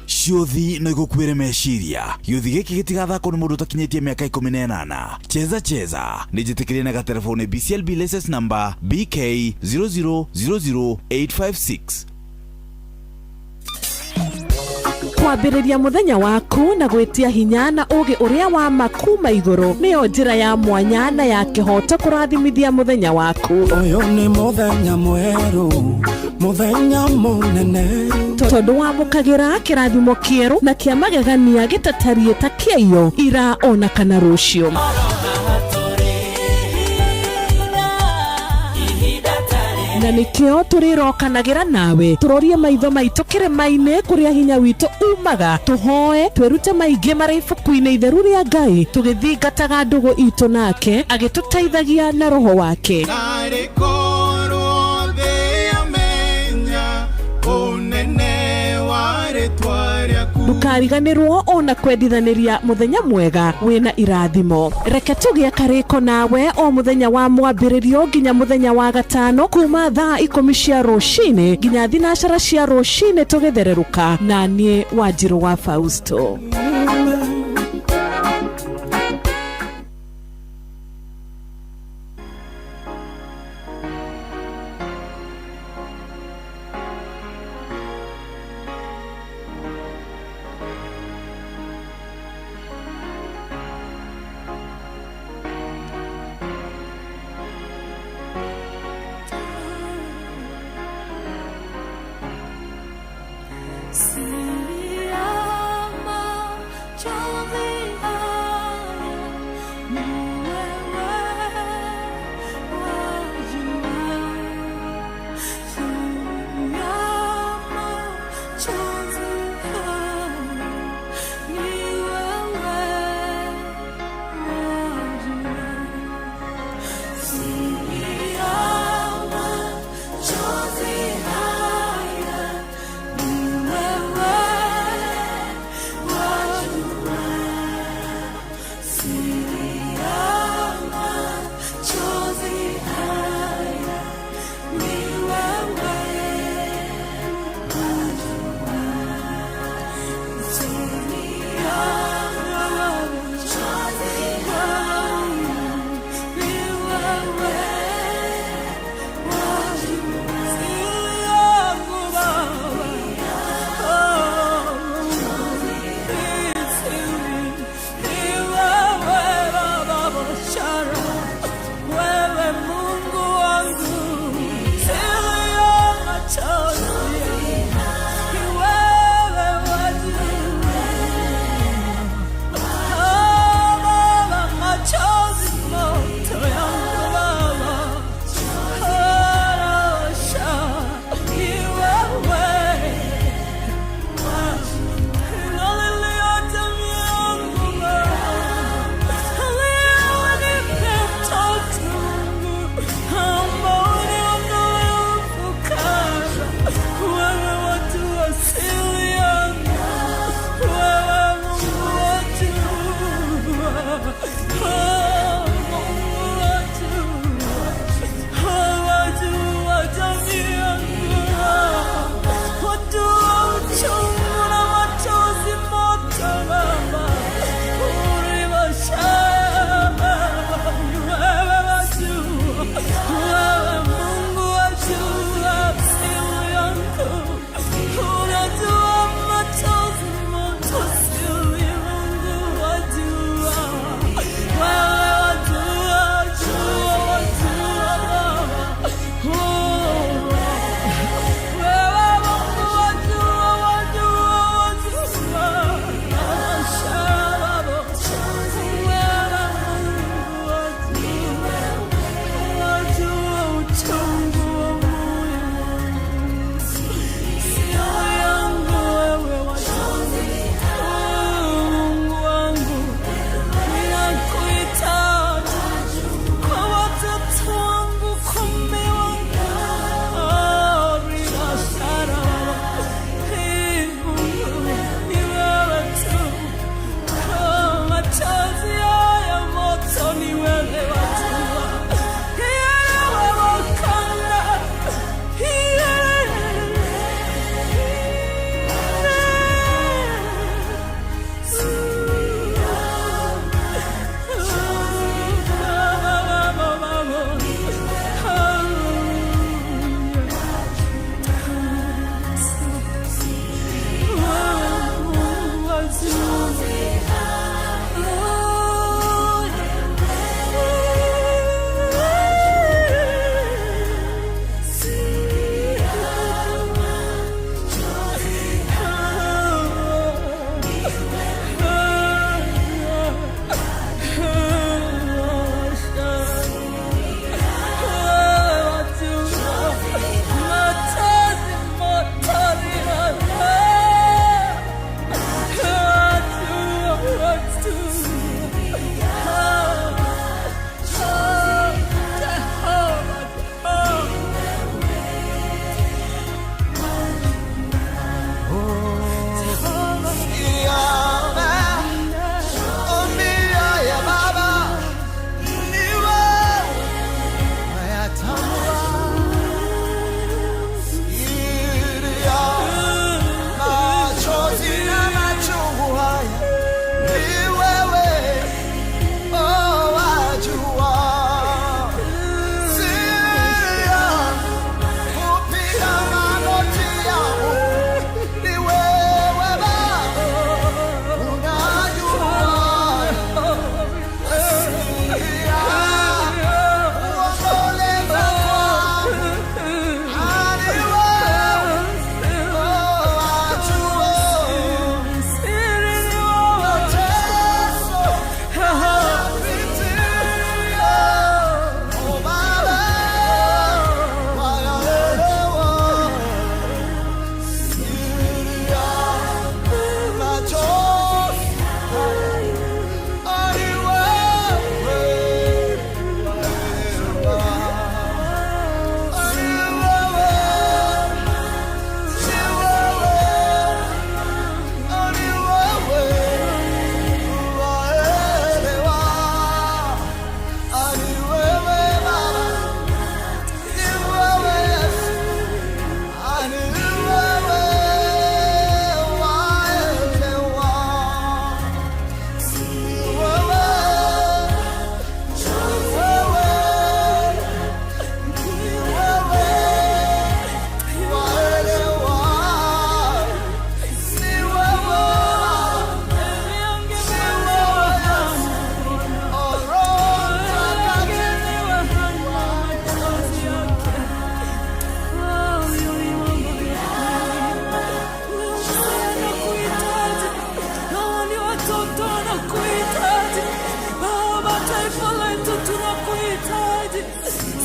Ciũthi no igũkuĩre meciria. Gĩũthi gĩkĩ gĩtigathakwo nĩ mũndũ ũtakinyĩtie mĩaka 18. Cheza cheza nĩ njĩtĩkĩrie na gatelefoni BCLB license number BK 0000856. Kwambĩrĩria mũthenya waku na gwĩtia hinya na ũgĩ ũrĩa wa ma kuma igũrũ nĩyo njĩra ya mwanya na ya kĩhoto kũrathimithia mũthenya waku. Ũyũ nĩ mũthenya mwerũ, mũthenya mũnene, tondũ wamũkagĩra kĩrathimo kĩerũ na kĩa magegania gĩtatariĩ ta kĩaiyo ira ona kana rũciũ. Na nĩkĩo tũrĩrokanagĩra nawe tũrorie maitho maitũ kĩrĩma-inĩ kũrĩa hinya witũ umaga, tũhoe twĩrute maingĩ marĩ ibuku-inĩ itheru rĩa Ngai, tũgĩthingataga ndũgũ itũ nake agĩtũteithagia na roho wake. Narĩ korwo thĩ yamenya ũnene wa rĩtwa rĩaku. Ndũkariganĩrwo ona kwendithanĩria mũthenya mwega wĩna irathimo. Reke tũgĩe karĩko nawe o mũthenya wa mwambĩrĩrio nginya mũthenya wa gatano kuma thaa 10 cia rũcinĩ nginya 9 cia rũcinĩ tũgĩthererũka na niĩ Wanjirũ wa Fausto. Siama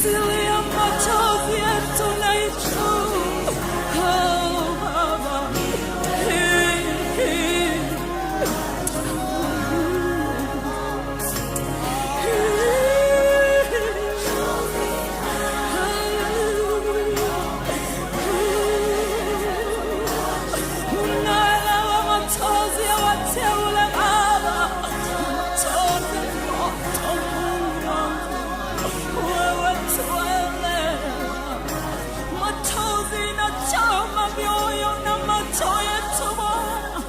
Siri ya machozi yetu naijua. Oh, Baba. Unaelewa machozi ya wateule Baba, machozi ya moto, Mungu wangu, wewe tuelewa. Machozi inachoma mioyo na macho yetu Bwana.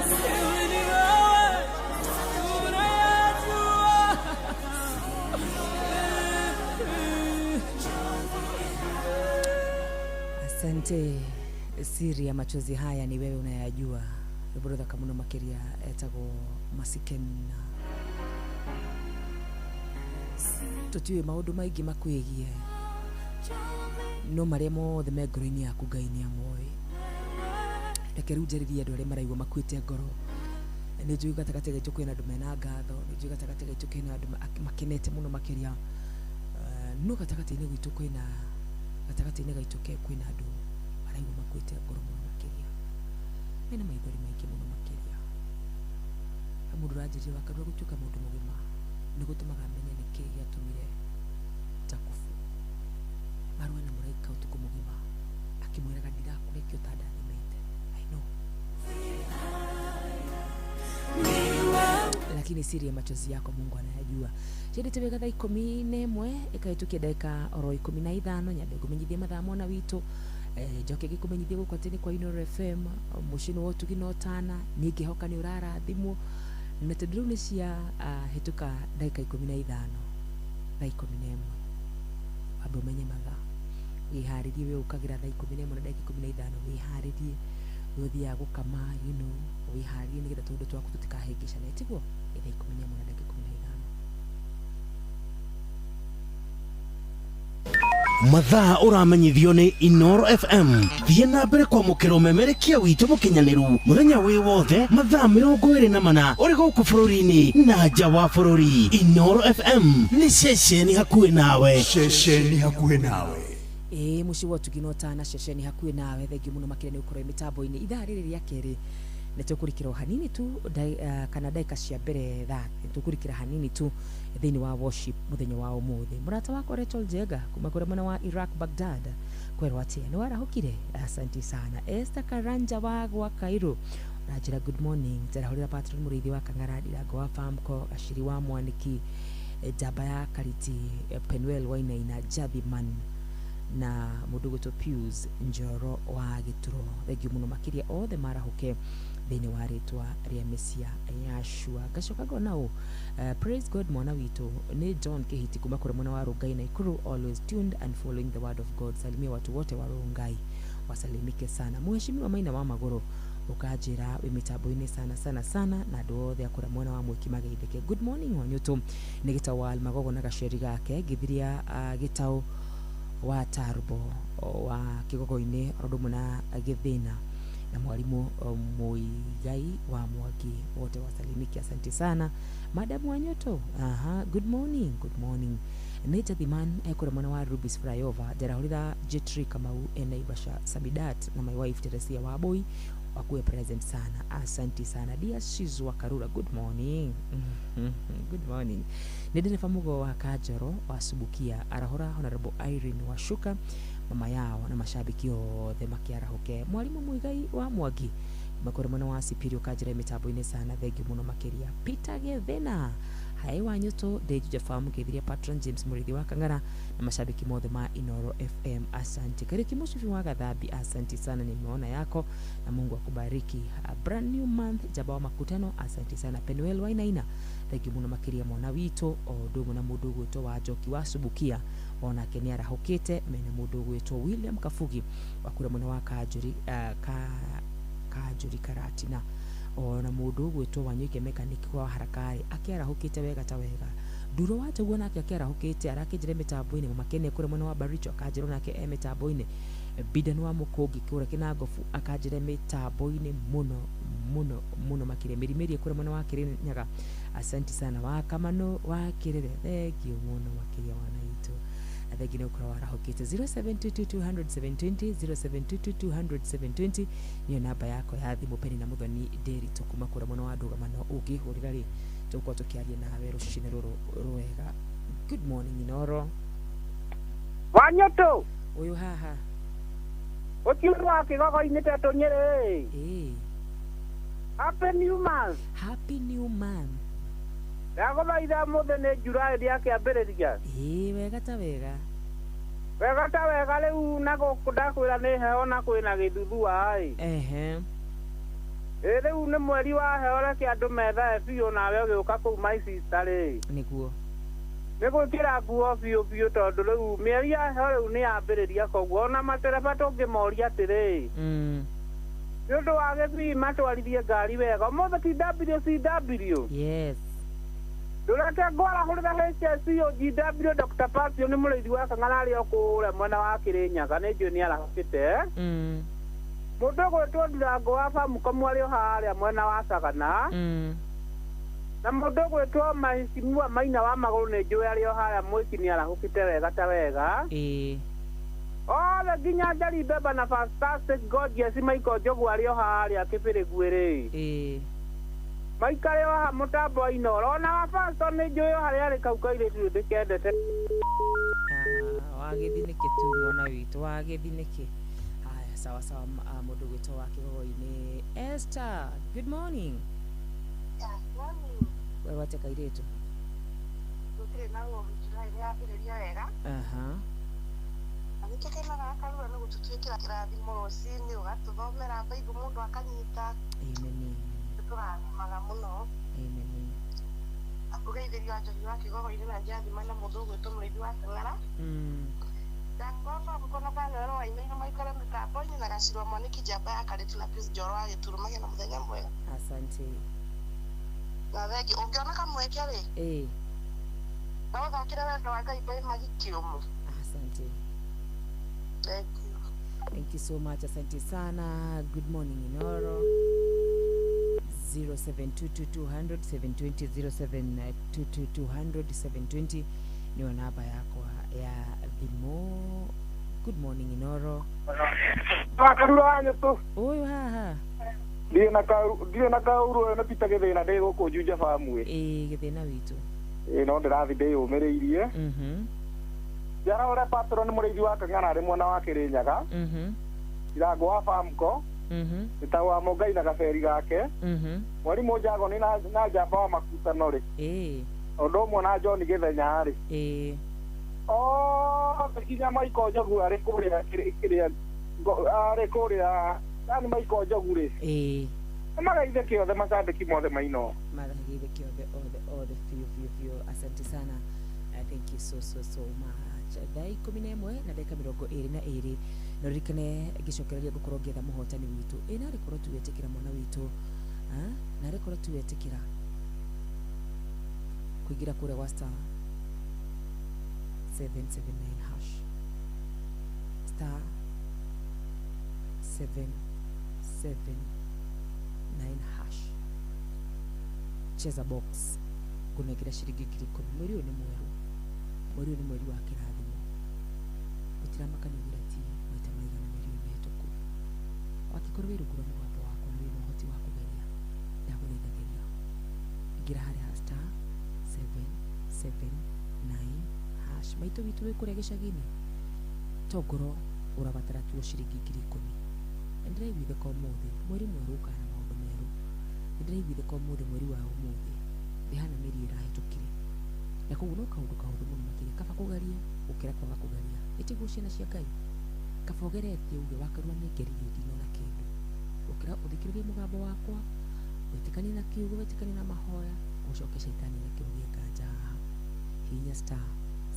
Siri ni wewe, unayajua. Asante. Siri ya machozi haya ni wewe unayajua. Rwĩmbo rũthaka mũno makĩria etagwo Masikena. Tũtiũĩ maũndũ maingĩ makwĩgiĩ, no marĩa mothe me ngoro-inĩ yaku Ngai nĩ amoĩ. Reke rĩu njarĩrie andũ arĩa maraigua makuĩte ngoro. Nĩ njũĩ gatagatĩ gaitũ kwĩna andũ mena ngatho, nĩ njũĩ gatagatĩ gaitũ kwĩna andũ makenete mũno makĩria. No gatagatĩ-inĩ gwitũ kwĩna gatagatĩ-inĩ gaitũ kwĩna andũ maraigua makuĩte ngoro mũno makĩria, mena maithori maingĩ mũno makĩria. He mũndũ ũranjĩrire wakarua gũtuĩka mũndũ mũgima nĩ gũtũmaga menye nĩkĩĩ gĩatũmire Jakubu marũe na mũraika ũtukũ mũgima akĩmwĩraga ndirakũrekia ũtandathimĩte. I know. Lakini siri ya machozi yako Mungu anayajua. Ciendete wega thaa 11 ĩkahĩtũkia ndagĩka oro 15. Nyambe ngũmenyithie mathaa mwana witũ, njoke ngĩkũmenyithie gũkũ atĩ nĩ kwa Inooro FM mũciĩ nĩ wa ũtugi na ũtana. Niĩ ngĩhoka nĩ ũrarathimwo, na tondũ rĩu nĩ cia hĩtũka ndagĩka 15 thaa 11, wambe ũmenye mathaa, wĩharĩrie. We ũkagĩra thaa 11 na ndagĩka 15, wĩharĩrie we ũthiaga gũkama, you know, wĩharĩrie nĩgetha tũũndũ twaku tũtikahĩngĩcane, tiguo? Nĩ thaa 11 na ndagĩka 15. Mathaa ũramenyithio nĩ Inooro FM. Thiĩ na mbere kwamũkĩra ũmemerekia witũ mũkinyanĩru mũthenya wĩ wothe mathaa 24 ũrĩ gũkũ bũrũri-inĩ na nja wa bũrũri. Inooro FM nĩ ceceni hakuhĩ nawe. Ceceni hakuhĩ nawe. Ĩĩ mũciĩ wa ũtugi na ũtana, ceceni hakuhĩ nawe. Thengiũ mũno makĩria nĩ gũkorwo mĩtambo-inĩ. Ithaa rĩrĩ rĩa kerĩ nĩ tũkũrikĩra o hanini tu, kana ndagĩka cia mbere thaa nĩ tũkũrikĩra hanini tu thĩinĩ wa worship mũthenya wa ũmũthĩ. Mũrata wakwa Rachel Njenga kuma kũrĩa mwena wa Iraq Baghdad, kwerwo atĩa nĩ warahũkire? Asanti sana. Esther Karanja wa gwa Cairo ũranjĩra good morning. Njarahũrĩra patron mũrĩithi wa Kang'ara, Ndirango wa Famco, Gaciri wa Mwaniki, Njamba ya Kariti, Penuel Wainaina, Jathiman na mũndũ gwĩtwo Pius Njoro wa Gĩturo. Thengiũ mũno makĩria othe marahũke thĩinĩ wa rĩtwa rĩa Mesia Yashua. Ngacoka ngona ũ praise God mwana witũ nĩ John Kĩhiti kuma kũrĩa mwena wa Rongai Nakuru, always tuned and following the word of God. Salimia watu wote wa Rongai, wasalimike sana. Mheshimiwa Maina wa Magũrũ ũkanjĩra wĩ mĩtambo-inĩ sana sana sana, na andũ othe a kũrĩa mwena wa Mwĩki mageithĩke. Good morning Wanyũtũ, nĩ Gĩtaũ wa Almagogo na gaceri gake ngĩthiria Gĩtaũ wa Tarbo wa Kĩgogo-inĩ oro ũndũ na Gĩthĩna na mwalimu Muigai wa Mwangi, wote wasalimike, asante sana. Madam Wanyoto, aha, good morning, good morning. Nĩ Jathiman ekũrĩa mwena wa Rubis Flyover, njarahũrĩra Jetri Kamau e Naivasha, Samidat na my wife Teresia Waboi wakuwe present sana, asanti sana. Dear Shizwa Karura, good morning. Good morning. Nĩ ndereba Mugo wa Kanjoro wa Subukia, arahũra Honorable Irene Washuka, mama yao na mashabiki othe makiarahũke. Mwalimu Muigai wa Mwangi makore mwena wa Sipirio kanjĩra mĩtambo-inĩ sana, thengiũ mũno makĩria. Peter Gethena hae wa Nyũtũ, ndĩ Juja Farm ngĩthiria patron James Mũrĩithi wa Kang'ara na mashabiki mothe ma Inooro FM, asante. Kariuki Mũcibi wa Gathambi, asante sana, nimeona yako na Mungu akubariki. A brand new month Jaba wa Makutano, asante sana. Penuel Wainaina, thengiũ mũno makĩria mwana witũ o ũndũ ũmwe na mũndũ ũgwĩtwo wa Njoki wa Subukia onake nĩ arahũkĩte, mena mũndũ ũgwĩtwo William Kabugi wa kũrĩa mwena wa Kanjũri, Kanjũri Karatina, ona mũndũ ũgwĩtwo Wanyũike mechanic wa Harakari akĩarahũkĩte wega ta wega. Nduro wa Njogu onake akĩarahũkĩte, arakĩnjĩra mĩtambo-inĩ. Mama Kene kũrĩa mwena wa Baricho akanjĩra onake e mĩtambo-inĩ. Bidan wa Mũkũngi kũrĩa Kĩnangobu akanjĩre mĩtambo-inĩ mũno mũno mũno makĩria mĩrimĩrie kũrĩa mwena wa Kĩrĩnyaga. Asante sana wa Kamano wa Kĩrĩre, thengiũ mũno makĩria wana witũ, na thengiũ nĩ gũkorwo warahũkĩte. 0722200720 0722200720 niyo namba yakwa ya thimũ. Peni na Mũthoni Ndĩritũ kuma kũrĩa mwena wa Ndũgamano, ũngĩhũrĩra rĩ tũgũkorwo tũkĩaria nawe rũcinĩ rũrũ rwega. Good morning Inoro. Wanyoto ũyũ haha ũcio wa kĩgogo-inĩ tetũ Nyĩrĩ. Ĩĩ. Happy new month. Happy new month. Ndagũthaitha mũthĩ nĩ July rĩakĩambĩrĩria. Ĩĩ, wega ta wega. Wega ta wega rĩu na gũkũ ndakwĩra nĩ heho na kwĩna gĩthuthua ĩ. Ehe. Ĩ rĩu nĩ mweri wa heho, reke andũ methae biũ, nawe ũgĩũka kũu my sister rĩ. Nĩguo. Nĩ gwĩkĩra nguo biũ biũ tondũ rĩu mĩeri ya heho rĩu nĩ yambĩrĩria, koguo ona matereba tũngĩmoria atĩrĩ nĩ ũndũ wa gĩthii matwarithie ngari wega ũmũthĩ ti WCW. Yes. Ndũreke ngwarahũrĩra HSC OGW Dr. Patio nĩ mũrĩithi wa Kang'ara arĩ o kũrĩa mwena wa Kĩrĩnyaga, nĩ njũĩ nĩ arahũkĩte. Mũndũ ũgwĩtwo Ndirango wa Bamukomu arĩ o harĩa mwena wa Sagana. Na mũndũ ũgwĩtwo Mahicimua Maina wa Magũrũ nĩ njũĩ arĩ o harĩa Mwĩki nĩ arahũkĩte wega ta wega. Ĩĩ. Othe nginya Njeri Mbemba na Fantastic Gorgeous Michael Njogu arĩ o harĩa Kĩbĩrĩguĩ rĩ. Ĩĩ. Maikare o haha mũtambo wa Inoro, ona wa Pastor nĩ njũĩ o harĩa arĩ kau kairĩtu ndĩkendete. Wagĩthi nĩkĩ tu mwana witũ, wagĩthi nĩkĩ? Haya, sawa sawa. Mũndũ gwĩtwo wa kĩgogo-inĩ Esther, good morning. We wate kairĩtu. Gũtirĩ na ũru, July nĩ yambĩrĩria wega. Aha. Na nĩtũkenaga Karura nĩ gũtũtuĩkĩra kĩrathimo rũcinĩ, ũgatũthomera Bible mũndũ akanyita. Amen. Nĩtũrathimaga mũno. Amen. Ũgeithĩrio Njohi wa kĩgogo-inĩ na Njathima na mũndũ ũgwĩtwo mũrĩithi wa Kang'ara. Ndakwamba mũkono Banwero wa Imaino maikare mĩtambo-inĩ na Gacirwa Mwaniki njamba ya Karĩtu na Peace Njoro wa Gĩturu magĩe na mũthenya mwega. Asante. Na thengiũ ũngĩona kamweke rĩ. Ĩĩ. No ũthakĩre wendo wa Ngai by Maggie Kĩũmũ. Asante. Thank you. Thank you so much. Asante sana. Good morning Inoro. 0722200720 0722200720 niyo namba yakwa ya thimũ. Good morning Inoro. Wakarura wa nyũtũ. Ũyũ haha. Ndirĩ na kauru na Peter Gĩthĩna ndĩ gũkũ Juja Farm ĩ. Ĩĩ, Gĩthĩna witũ. Ĩĩ, no ndĩrathiĩ ndĩyũmĩrĩirie. Njara ũrĩa patron mũrĩithi wa Kang'ara arĩ mwena wa Kĩrĩnyaga. Ndirango wa Famco. Ĩtagwo wa Mũngai na gaberi gake. Mwarimũ Njagoni na njamba wa makutano rĩ. Ĩĩ. Ũndũ ũmwe na John Gĩthenya rĩ. Ĩĩ. Othe nginya Michael Njogu arĩ kũrĩa kĩrĩa arĩ kũrĩa yani Michael Njogu rĩ. Ĩĩ. Magaithe kĩothe macambĩki mothe maino. Magaithe kĩothe othe othe biũ biũ biũ. Asante sana. Thank you so so so much. Thaa 11 na ndagĩka 22 na ririkane ngĩcokereria ngũkorwo ngĩetha mũhotani witũ. Ĩ narĩ korwo tuwetĩkĩra mwana witũ, narĩ korwo tuwetĩkĩra kũingĩra kũrĩa gwa star 779 hash star 779 hash cheza box ngũnengera ciringi 10,000. Mweri ũyũ nĩ mwerũ, mweri ũyũ nĩ mweri wa kĩrathimo, gũtiramaka nĩ ũgeretie maita maigana mĩeri ĩyo mĩhĩtũku. Wakĩkorwo wĩ rungu rwa mũgambo wakwa na wĩna ũhoti wa kũgeria, ndagũthaitha geria, ingĩra harĩa ha star 779 hash. Maitũ witũ wĩ kũrĩa gĩcagi-inĩ, tongoro ũrabatara tuo ciringi 10,000. Na ndĩraiguithĩka ũmũthĩ, mweri mwerũ ũkaga na maũndũ merũ. Nĩndĩraiguithĩka ũmũthĩ, mweri wa ũmũthĩ ndĩhana mĩeri ĩrahĩtũkire, na koguo no kaũndũ kahũthũ mũno makĩria, kaba kũgeria gũkĩra kwaga kũgeria. Ĩtiguo ciana cia Ngai, kaba ũgeretie uge wakarua nĩ ngeririe ndinona kĩndũ, gũkĩra ũthikĩrĩrie mũgambo wakwa wĩtĩkanie na kiugo, wĩtĩkanie na mahoya, ũcoke caitani na kĩũgie nganja haha. Hihinya star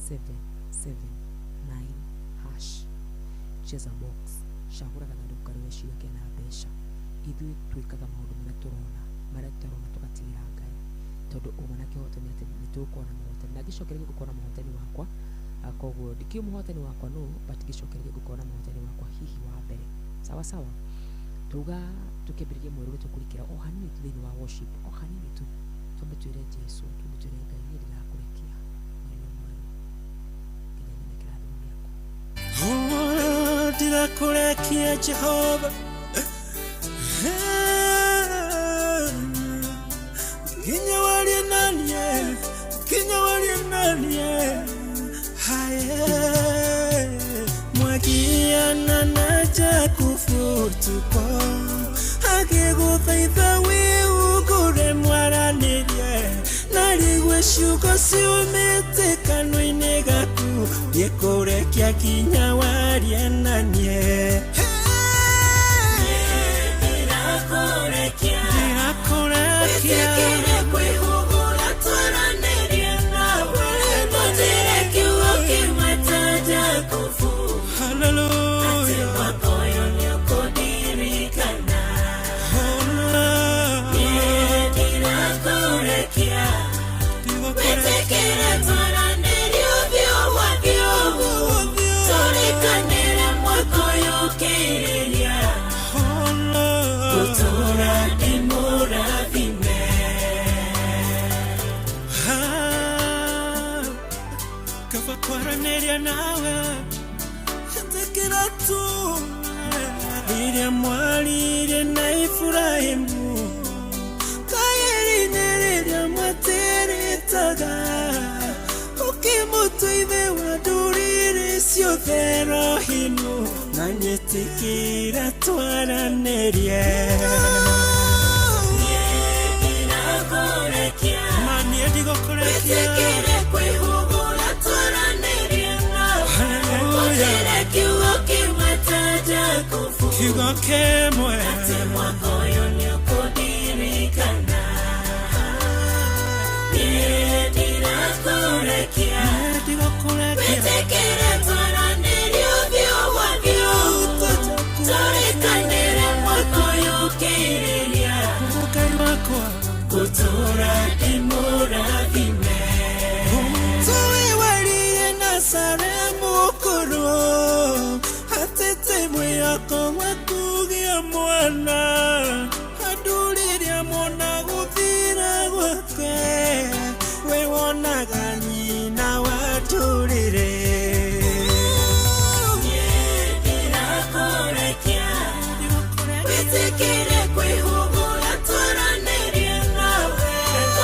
779 hash cheza box, cagũra gathandũkũ karĩa ũreciria kena mbeca. Ithuĩ twĩkaga maũndũ marĩa tũrona, marĩa tũtarona tũgatigĩra Ngai, tondũ ũma na kĩhoto nĩ atĩ nĩ tũgũkorwo na mũhotani. Na ngĩcokereria gũkorwo na mũhotani wakwa Koguo ndikĩũĩ mũhotani wakwa nũ, but ngĩcokereria ngũkorwo na mũhotani wakwa hihi wa mbere. Sawa sawa, tuga tukĩambĩrĩria mweri ũrĩa tũkũrikĩra o hanini tu thĩinĩ wa worship, o hanini tu twambe twĩre Jesu, twambe twĩre Ngai, niĩ ndĩrakũrekia mweri ũyũ mwerũ nginya nyone kĩrathimo gĩaku. Oh, ndĩrakũrekia Jehova, nginya warie nanie, nginya warie nanie. Haye mwagiana na Jakubu tuko agĩgũthaitha wĩhungure mwaranĩrie, na rĩgwe ciugo ciumĩte kanua-inĩ gaku, ndĩkũrekia nginya warie na niĩ. Ndĩrakũrekia. Ndĩrakũrekia. Wĩtĩkĩre kwĩhũgũra twaranĩrie nawe, tũnjĩre kiugo kĩmwe ta Jakubu. Hallelujah. Atĩ mwaka ũyũ nĩũkũndirikana. Niĩ ndĩrakũrekia. Wĩtĩkĩre twaranĩrie ũthiũ kwa ũthiũ, tũrĩkanĩre mwaka ũyũ ũkĩrĩria, gũtũũra ndĩmũrathime. Ah, kaba kwaranĩria nawe, ĩtĩkĩra tu rĩrĩa mwaririe na Iburahĩmu kaĩri-inĩ rĩrĩa mwatĩrĩtaga, ũkĩmũtua ithe wa ndũrĩrĩ ciothe Elohimu, na nyĩtĩkĩra twaranĩrie. Niĩ ndĩrakũrekia. Ma niĩ ndigũkũrekia. Wĩtĩkĩre kwĩhũgũra twaranĩrie nawe, Hallelujah. ũnjĩre kiugo kĩmwe ta Jakubu, Kiugo kĩmwe. Atĩ mwaka ũyũ nĩũkũndirikana. Niĩ ndĩrakũrekia. Ndigũkũrekia. Wĩtĩkĩre twaranĩrie ũthiũ kwa ũthiũ, tũrĩkanĩre mwaka ũyũ ũkĩrĩria, Ngai wakwa, gũtũũra ndĩmũrathime. Tũĩ waririe na Sara mũkũrũ atĩte mwĩhoko wa kũgĩa mwana, andũ rĩrĩa mona gũthira gwake, we wonaga nyina wa ndũrĩrĩ. Niĩ ndĩrakũrekia. Wĩtĩkĩre kwĩhũgũra twaranĩrie nawe,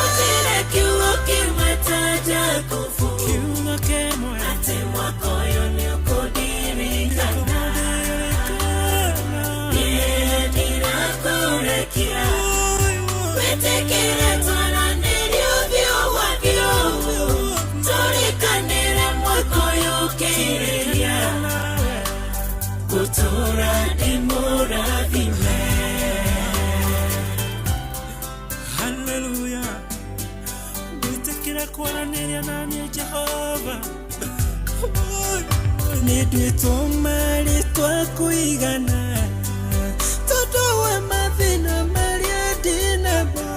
ũnjĩre kiugo kĩmwe ta Jakubu, Kiugo kĩmwe. Atĩ mwaka ũyũ nĩũkũndirikana. Niĩ ndĩrakũrekia. Wĩtĩkĩre twaranĩrie ũthiũ kwa ũthiũ, tũrĩkanĩre mwaka ũyũ ũkĩrĩria, gũtũũra ndĩmũrathime. Haleluya, wĩtĩkĩre kwaranĩria na niĩ Jehova, nĩ nduĩtwo marĩtwa kũigana tondũ wa mathĩna marĩa ndĩnamo,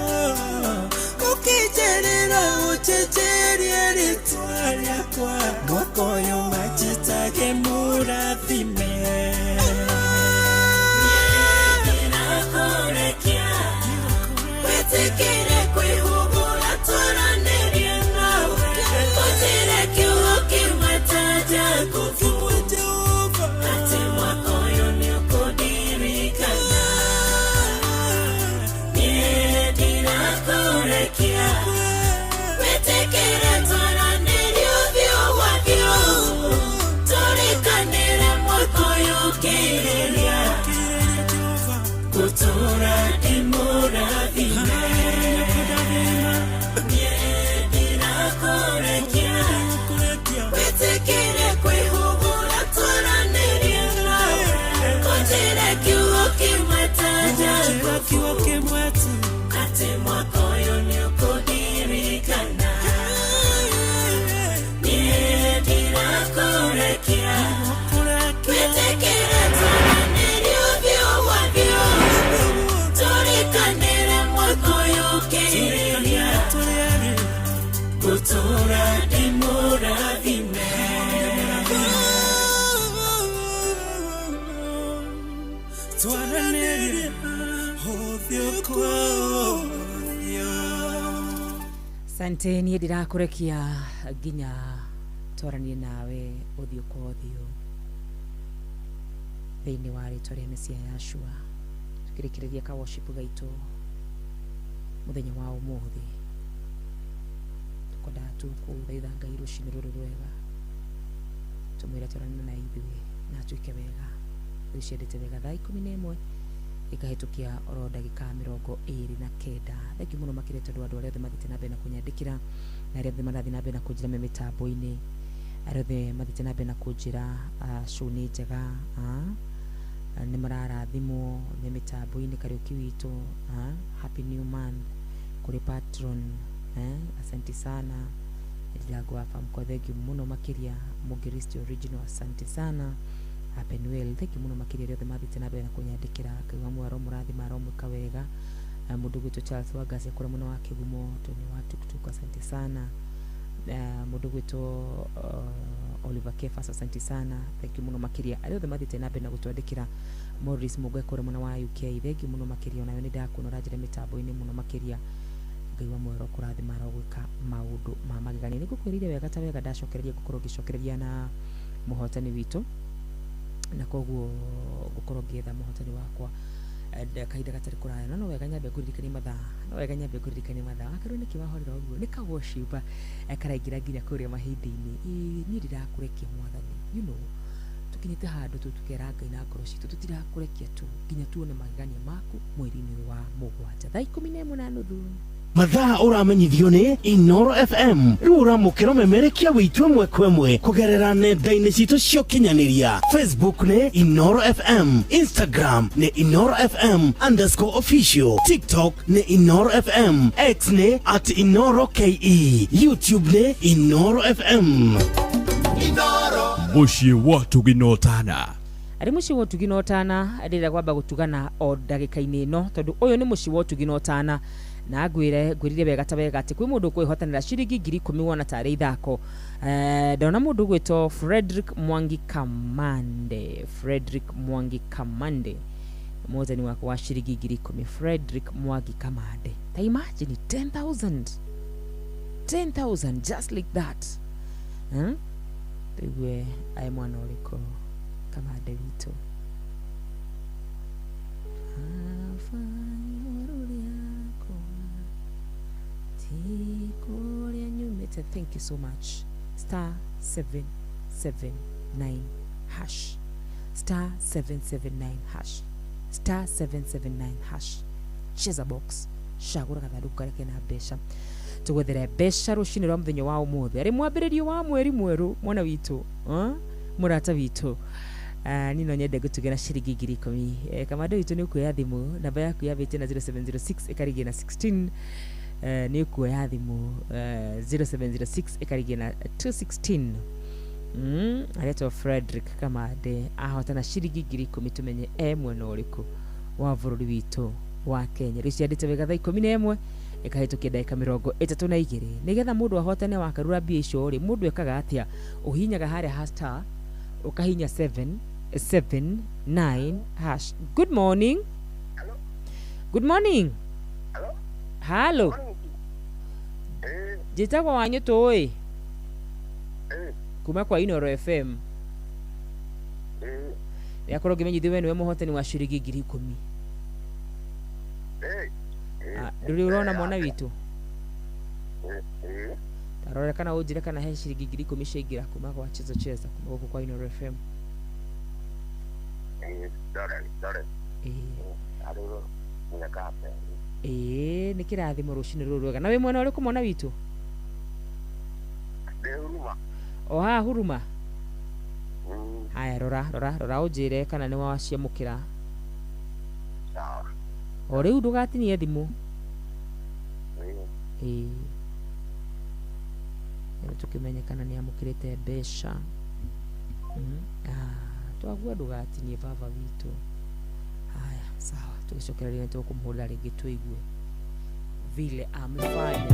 ũkĩnjerĩra ũnjenjerie rĩtwa rĩakwa, mwaka ũyũ manjĩtage mũrathime. Ndĩrakũrekia. Wĩtĩkĩre kwĩhũgũra twaranĩrie nawe, ũnjĩre kiugo kĩmwe ta Jakubu, atĩ mwaka ũyũ nĩũkũndirikana. Niĩ ndĩrakũrekia. Wĩtĩkĩre twaranĩrie ũthiũ kwa ũthiũ, tũrĩkanĩre mwaka ũyũ ũkĩrĩria, gũtũũra ndĩmũrathime. Niĩ ndĩrakũrekia. Wĩtĩkĩre kwĩhũgũra twaranĩrie nawe, ũnjĩre kiugo kĩmwe ta Kiugo Jakubu, kĩmwe tu. Atĩ mwaka ũyũ nĩũkũndirikana. Niĩ ndĩrakũrekia. Wĩtĩkĩre twaranĩrie ũthiũ kwa ũthiũ, tũrĩkanĩre mwaka ũyũ ũkĩrĩria, gũtũũra ndĩmũrathime. Ũthiũ kwa ũthiũ. Sante, niĩ ndĩrakũrekia nginya twaranie nawe ũthiũ kwa ũthiũ thĩinĩ wa rĩtwa rĩa Mesia Yashua, tukĩrĩkĩrĩria ka worship gaitũ mũthenya wa ũmũthĩ. Tukwendaga tu kũthaitha Ngai rũcinĩ rũrũ rwega, tũmwĩre twaranie na ithuĩ na atuĩke wega. Rĩu ciendete wega thaa 11 ikahĩtũkia oro ndagĩka 29. Thengiũ mũno makĩria tondũ andũ arĩa othe mathiĩte na mbere na kũnyandĩkĩra, na arĩa othe marathiĩ na mbere na kũnjĩra me mĩtambo-inĩ, arĩa othe mathiĩte na mbere na kũnjĩra show nĩ njega, nĩ mararathimwo me mĩtambo-inĩ. Kariũki witũ, happy new month kũrĩ patron, asante sana. Ndirango wa Famco, thengiũ mũno makĩria. Mũngiristi original, asante sana. Happy Noel, thengiũ mũno makĩria arĩa othe mathiĩte na mbere na kũnyandĩkĩra. Ngai wa muoyo aromũrathima, aromwĩka wega. Mũndũ gwĩtwo Charles Wangasi akũrĩa mwena wa Kĩgumo, Tony wa Tuktuk, asante sana. Mũndũ gwĩtwo Oliver Kefas, asante sana, thengiũ mũno makĩria arĩa othe mathiĩte na mbere na gũtwandĩkĩra. Morris Mũgwe kũrĩa mwena wa UK, thengiũ mũno makĩria, onawe nĩ ndakuona ũranjĩra mĩtambo-inĩ mũno makĩria. Ngai wa muoyo arokũrathima, arogwĩka maũndũ ma magegania. Nĩngũkwĩrire wega ta wega ndacokereria, ngũkorwo ngĩcokereria na mũhotani witũ, na koguo ngũkorwo ngĩetha mũhotani wakwa kahinda gatarĩ kũraya. No wega nyambe ngũririkanie mathaa, no wega nyambe ngũririkanie mathaa. Wakerwo nĩkĩ wahorera ũguo? Nĩ ka worship karaingĩra nginya kũrĩa mahĩndĩ-inĩ. Niĩ ndirakũrekia mwathani, you know, tũkinyĩte handũ tu tukera Ngai na ngoro citũ tũtirakũrekia tu nginya tuone magegania maku mweri-inĩ ũyũ wa mũgwanja thaa 11:30. Mathaa ũramenyithio nĩ Inoro FM. Rĩu ũramũkĩra ũmemerekia wĩitũ ĩmwe kwa ĩmwe kũgerera nenda-inĩ citũ cia ũkinyanĩria. Facebook nĩ Inoro FM, Instagram nĩ Inoro FM underscore official, TikTok nĩ Inoro FM, X nĩ at Inoro KE, YouTube nĩ Inoro FM. Mũciĩ wa ũtugi na ũtana. Arĩ mũciĩ wa ũtugi na ũtana, ndĩrenda kwamba gũtugana o ndagĩka-inĩ ĩno, tondũ ũyũ nĩ mũciĩ wa ũtugi na ũtana, na ngwĩre ngwĩrire wega ta wega atĩ kwĩ mũndũ ũkwĩhotanĩra ciringi 10,000 wona tarĩ ithako. Ndona mũndũ ũgwĩtwo Frederick Mwangi Kamande, Frederick Mwangi Kamande, mũhotani wakwa wa ciringi 10,000, Frederick Mwangi Kamande. Ta imagine 10,000, 10,000 just like that. Tũigue aĩ mwana ũrĩkũ Kamande witũ. Thank you so much. Star 779 hash. Star 779 hash. Star 779 hash. Cheza box. Shagura gathandũkũ karĩa kena mbeca. Tũgwethere mbeca rũcinĩ rwa mũthenya wa ũmũthĩ. Arĩ mwambĩrĩrio wa mweri mwerũ, mwana witũ, mũrata witũ. Niĩ no nyende ngũtugĩra ciringi 10,000. Kamande witũ nĩ ũkuoya thimũ, namba yaku yambĩtie na 0706 ĩkarigia na 16. Nĩ ũkuoya thimũ 0706 ĩkarigia na 216. Aretwo Frederick Kamande ahotana ciringi 10,000, tũmenye e mwena ũrĩkũ wa bũrũri witũ wa Kenya. Rĩu ciandĩte wega thaa 11 ĩkahĩtũkia ndagĩka 32. Nĩgetha mũndũ ahotane wakarura mbia icio rĩ, mũndũ ekaga atĩa? Ũhihinyaga harĩa ha star, ũkahihinya 779 hash. Good morning. Good morning. Hello. Njĩtagwo Wanyũtũ ĩ, kuma kwa Inoro FM. Rĩakorwo ngĩmenyithio we nĩwe mũhotani wa ciringi 10,000. Ndũrĩ ũrona mwana witũ? Tarora kana ũnjĩre kana he ciringi 10,000 ciaingĩra kuma gwa Cheza Cheza, kuma gũkũ kwa Inoro FM. Ĩĩ, nĩ kĩrathimo rũcinĩ rũrũ rwega. Na wĩ mwena ũrĩkũ mwana witũ? O haha Huruma? Haya, rora rora rora ũnjĩre kana nĩ waciamũkĩra. O rĩu ndũgatinie thimũ. Ĩĩ, rĩu tũkĩmenye kana nĩ amũkĩrĩte mbeca. Twagua ndũgatinie baba witũ. Haya, sawa, tũgĩcokereria nĩ tũkũmũhũrĩra rĩngĩ tũigue vile amefanya.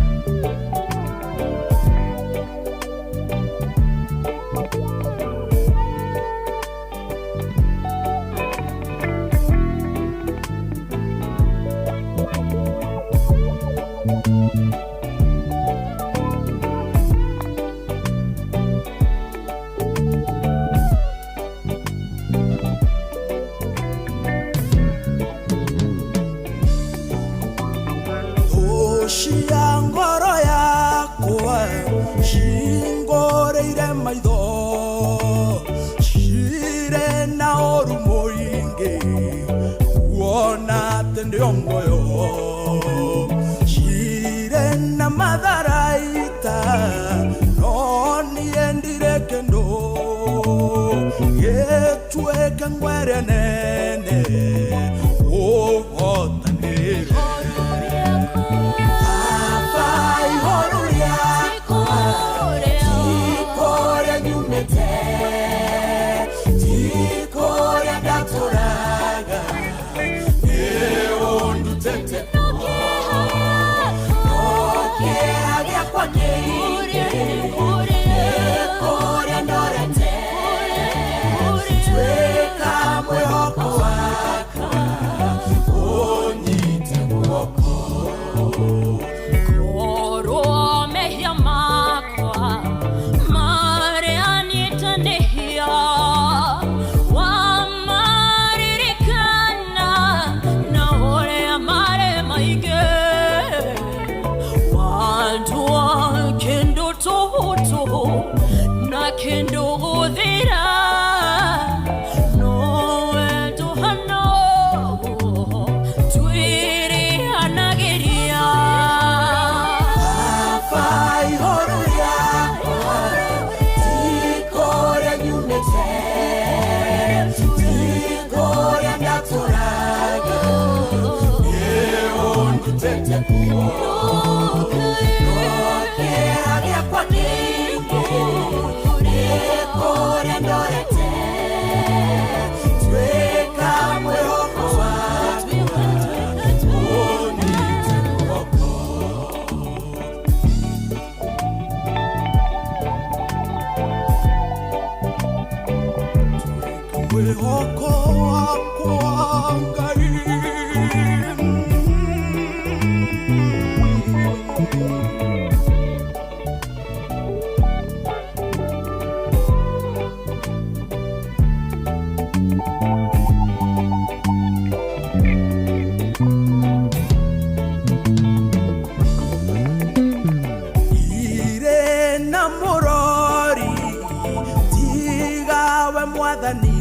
Cingũrĩire maitho cirĩ na ũru mũingĩ kuona atĩ nĩo muoyo cirĩ na matharaita no niĩ ndirĩ kĩndũ gĩtuĩke ngwere nene ũhotanĩre. Baba ihoro rĩakwa ti kũrĩa nyumĩte, ti kũrĩa ndatũraga, nĩ ũndutĩte kuo. No kĩeha gĩakwa kĩingĩ nĩ kũrĩa ndorete, tuĩka mwĩhoko wakwa, ũnyite guoko. Korwo mehia makwa marĩa nyitanĩhia wamaririkana na ũrĩa marĩ maingĩ wandua kĩndũ tũhũ na kĩndũ gũthira nowe tũhana ũguo twĩrĩhanagĩria. Baba ihoro rĩakwa ti kũrĩa nyumĩte, ti kũrĩa ndatũraga, nĩ ũndutĩte kuo. No kĩeha gĩakwa kĩingĩ nĩ kũrĩa ndorete, tuĩka mwĩhoko wakwa, ũnyite guoko. Mwĩhoko wakwa Ngai. Irĩ na mũrori tigawe mwathani,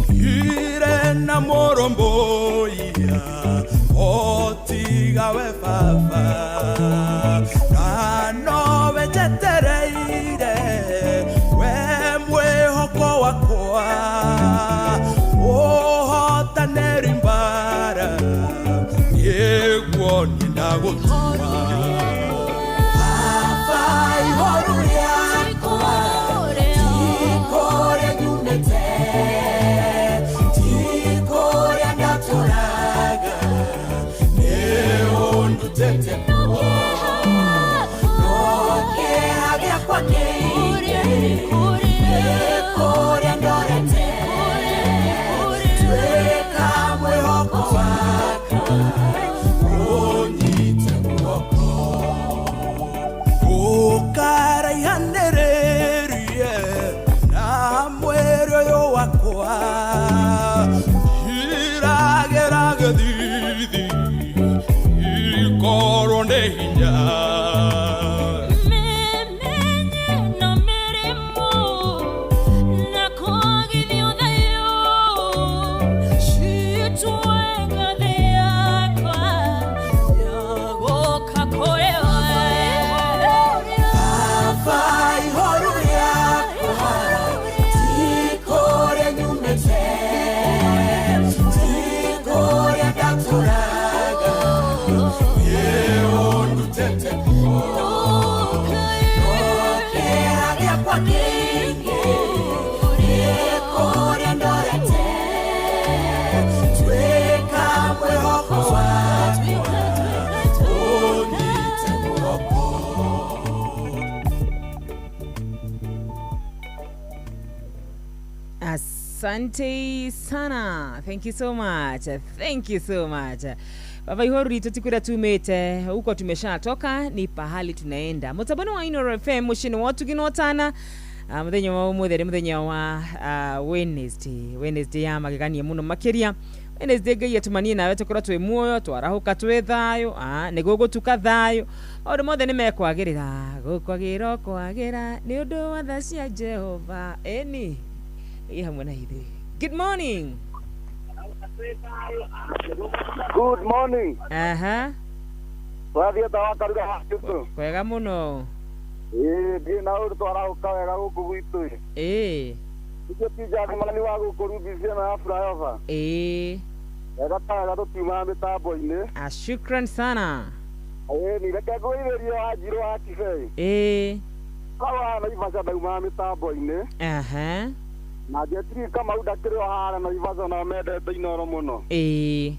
irĩ na mũrũmbũiya o tigawe baba, na nowe njetereire we mwĩhoko wakwa, ũhotanĩri mbara nĩguo niĩ ndagũtua. Baba ihoro rĩakwa ti kũrĩa nyumĩte, ti kũrĩa ndatũraga, nĩ ũndutĩte kuo. No kĩeha gĩakwa kĩingĩ nĩ kũrĩa ndorete, tuĩka mwĩhoko wakwa, ũnyite guoko. Ũkaraihanĩrĩrie na mwĩrĩ ũyũ wakwa, njiragĩra gĩthithi ikorwo nĩ hinya. Mĩmenye na mĩrimũ na kwagithio thayũ citue ngathĩ yakwa ya gũka kũrĩ we. Baba ihoro rĩakwa ti kũrĩa nyumĩte, ti kũrĩa ndatũraga, nĩ ũndutĩte kuo. No kĩeha gĩakwa kĩingĩ nĩ kũrĩa ndorete, tuĩka mwĩhoko wakwa, ũnyite guoko. Asante sana. Thank you so much. Thank you so much. Baba ihoru ritũ ti kũrĩa tumĩte huko tumeshatoka ni pahali tunaenda. Mutabani wa Inooro FM mucini wa ũtugi na ũtana. Muthenya wa ũmũthĩ nĩ mũthenya wa Wednesday. Wednesday ya magegania mũno makĩria. Wednesday Ngai atumanie nawe tukorwo twĩ muoyo twarahuka twĩ thayũ nĩguo gũtuka thayũ maũndũ mothe nĩ mekwagĩrĩra gũkwagĩra kwagĩra nĩ ũndũ wa tha cia Jehova ĩni ĩ hamwe na ithuĩ. Good morning. Good morning. Aha. Wathiĩ ta wakaruga hakitu. Kwega mũno. Ĩĩ ndiĩ na ũndũ twarahuka wega gũkũ gwitũ. Ĩĩ. Ithuĩ ti Njathimani wa gũkũ Rubisi ĩno ya flyover. Ĩĩ. Wega ta wega tũtiumaga mĩtambo-inĩ. Shukran sana. Ĩĩ ni reke ngũithĩrie Wanjirũ wa Kibei. Ĩĩ. Hau haha Naivasha ndaumaga mĩtambo-inĩ. Aha. Na Jetri Kamau ndakĩrĩ o harĩa Naivasha nao mendete Inooro mũno. Ĩĩ.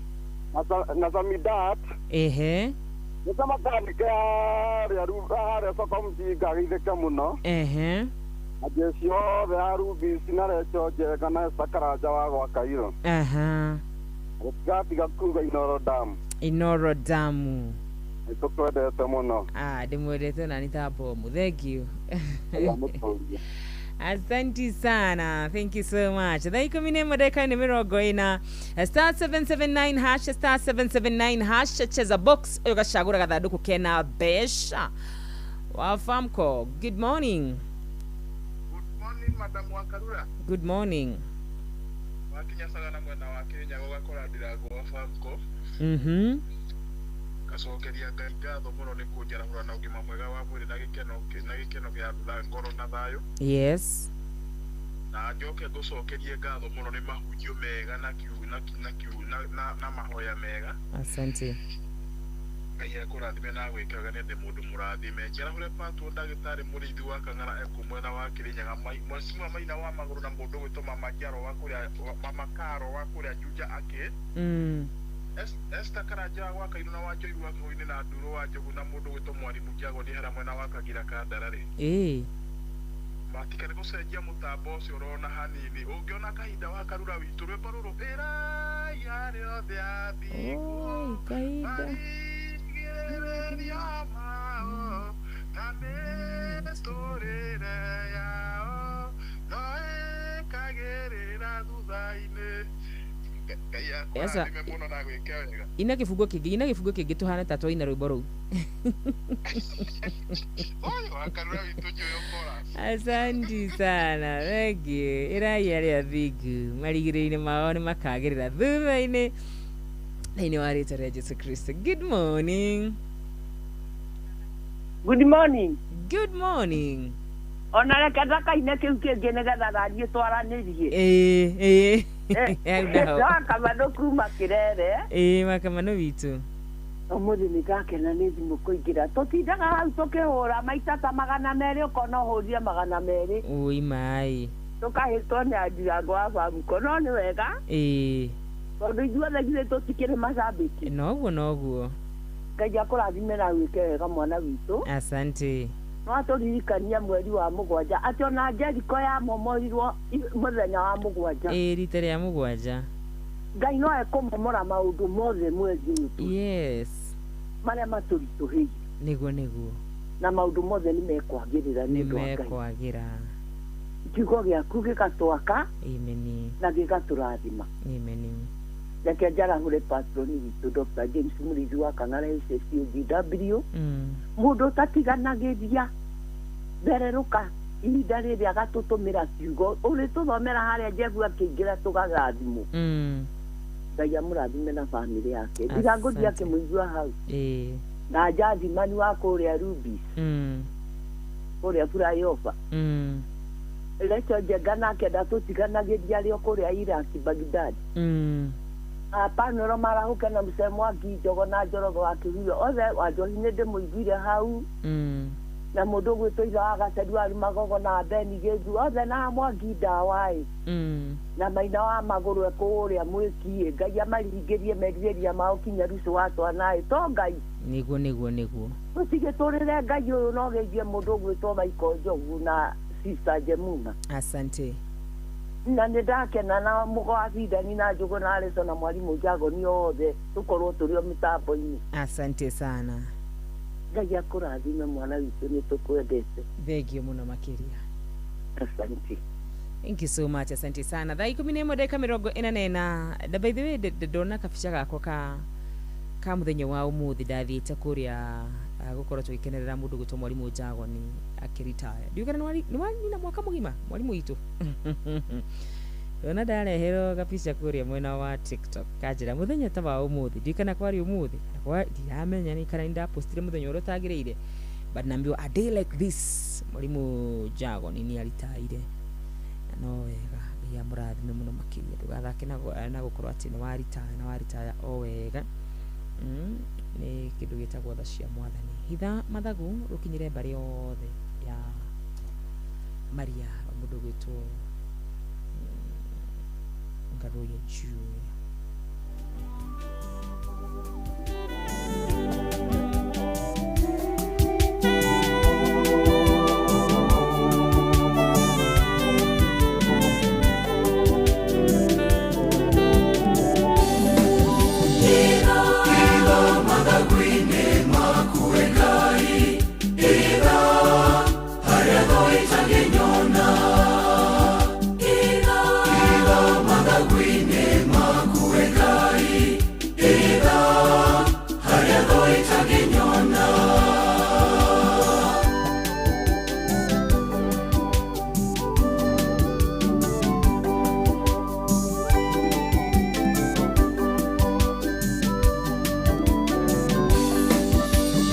Na Samidat. Ehe. Nĩ ta makanike harĩa soko mjinga agĩithĩke mũno. Ehe. Na jeshi yothe ya Rubisi na Recho Njega na Esther Karanja wa gwa Kairo. Aha. Gũtigatiga kuga Inooro Damu. Inooro Damu. Nĩtũkwendete mũno. Ndĩmwendete na nĩ ta bomu. Thank you. Asante sana. Thank you so much. Thaa 11 dakika ni 40. *779 hash *779 hash cheza box ũgacagũra gathandũkũ kena mbeca. Wa Famco. Good morning. Good morning Madam Wakarura. Good morning. Wakinya sagana mwena wa Kenya gũgakora ndirango wa Famco. Gacokeria Ngai ngatho mũno nĩ kũnjarahũra na ũgima mwega wa mwĩrĩ na gĩkeno gĩa ngoro na thayũ. Yes. Na njoke ngũcokerie ngatho mũno nĩ mahunjio mega na na mahoya mega. Asante. Ngai akũrathime na agwĩke wega nĩ ndĩ mũndũ mũrathime. Njarahũre patwo ndagĩtarĩ mũrĩithi wa Kang'ara ekũ mwena wa Kĩrĩnyaga mwacimu wa Maina wa Magũrũ na mũndũ ũgwĩtwo Mama Njaro wa kũrĩa Mama Karo wa kũrĩa Juja akĩ. Esther Karanja wa Kairũ na wa Njoiru wa Kĩhũinĩ na Nduro wa Njogu na mũndũ ũgwĩtwo Mwarimu Njago nĩ harĩa mwena wa Kagira ka Ndararĩ. Ĩĩ. Matikane gũcenjia mũtambo ũcio ũrona hanini ũngĩona kahinda wa Karura witũ rwĩmbo rũrũ ĩrai arĩa othe athingu marigĩrĩrio mao na mĩtũrĩre yao no ĩkagĩrĩra thutha-inĩ. Esa, ina kĩbungo kĩngĩ tũhane ta twaina rwĩmbo rũu. Asante sana. Thank you. Ĩrai arĩa athingu marigĩrĩrio-inĩ mao nĩ makagĩrĩra thutha-inĩ thĩinĩ wa rĩtwa rĩa Jesu Kristo. Good morning. Good morning. Good morning. Ona reke ndakaine kĩu kĩngĩ nĩgetha nathiĩ twaranĩrie. Ĩĩ. Wakamano kuma Kĩrere. Ĩĩ Wakamano witũ. Ũmũthĩ nĩ ndakena nĩ thimũ kũingĩra. Tũtindaga hau tũkĩhũra maita ta 200 ũkona ũhũrire 200. Ũi maĩ. Tũkahĩtwo nĩ Andirango wa Famco no nĩ wega. Ĩĩ. Tondũ ithuothe githĩ tũtikĩrĩ macambĩki. Noguo noguo. Ngai akũrathime na wĩke wega mwana witũ. Asante. No atũririkania mweri wa 7 atĩ ona Jeriko yamomorirwo mũthenya wa 7. Ĩĩ rita rĩa 7. Ngai no ekũmomora maũndũ mothe mweri ũyũ. Yes. Marĩa matũritũhĩire. Nĩguo nĩguo. Na maũndũ mothe nĩ mekwagĩrĩra nĩ ũndũ wa Ngai. Nĩ mekwagĩra. Kiugo gĩaku gĩgatwaka. Amen. Na gĩgatũrathima. Amen. Reke njarahũre patroni witũ Dr. James Mũrĩithi wa Kang'ara SSUGW. Mũndũ ũtatiganagĩria thererũka ihinda rĩrĩa agatũtũmĩra kiugo ũrĩtũthomera harĩa Jehu akĩingĩra tũgarathimwo. Ngai amũrathime na bamĩrĩ yake. Ndigangũthiĩ akĩmũigua hau. Na Njathimani wa kũrĩa Rubis. Kũrĩa Flyover. Recho Njenga nake ndatũtiganagĩria arĩ o kũrĩa Iraq Baghdad. Apanoro marahũke na mũcee Mwangi Njogo na Njorogo wa Kĩhuyo othe Wanjohi nĩ ndĩmũiguire hau. Na mũndũ ũgwĩtwo Ithe wa Gaceri wa Magogo na Beni Gĩthu othe na Mwangi Ndawa-ĩ. Na Maina wa Magũrũ e kũrĩa Mwĩkiĩ. Ngai amarigĩrie merirĩria mao kinya Rucu wa twana-ĩ to Ngai. Nĩguo nĩguo nĩguo. Tũtigĩtũrĩre Ngai ũyũ no geithie mũndũ ũgwĩtwo Michael Njogu na Sister Jemuma. Asante. Na nĩ ndakena na mũgo wa Bindani na Njũgũ na Alison na mwarimũ Njagoni othe tũkorwo tũrĩ o mĩtambo-inĩ. Asante sana. Ngai akũrathime mwana witũ nĩ tũkwendete. Thengio mũno makĩria. Asante. Thank you so much, asante sana. Thaa 11 ndagĩka 44. Na by the way, ndona kabica gakwa ka mũthenya wa ũmũthĩ, ndathiĩte kũrĩa gũkorwo tũgĩkenerera mũndũ gwĩtwo mwarimũ Jagoni akĩritaya. Ndiũĩ kana nĩ wanina mwaka mũgima mwarimũ witũ. Ndona ndareherwo gabica kũrĩa mwena wa TikTok kanjĩra mũthenya ta wa ũmũthĩ, ndiũĩ kana kwarĩ ũmũthĩ kana ndiramenya nĩ kana nĩndapostire mũthenya ũrĩa ũtagĩrĩire, but naambiwa a day like this mwarimũ Jagoni nĩ aritaire. Na no wega, Ngai amũrathime mũno makĩria. Ndũgathake na gũkorwo atĩ nĩ waritaya na waritaya o wega. Nĩ kĩndũ gĩtagwo tha cia mwathani. Hitha mathagu rũkinyĩre mbarĩ yothe ya Maria wa mũndũ gwĩtwo Ngaruiya Junior.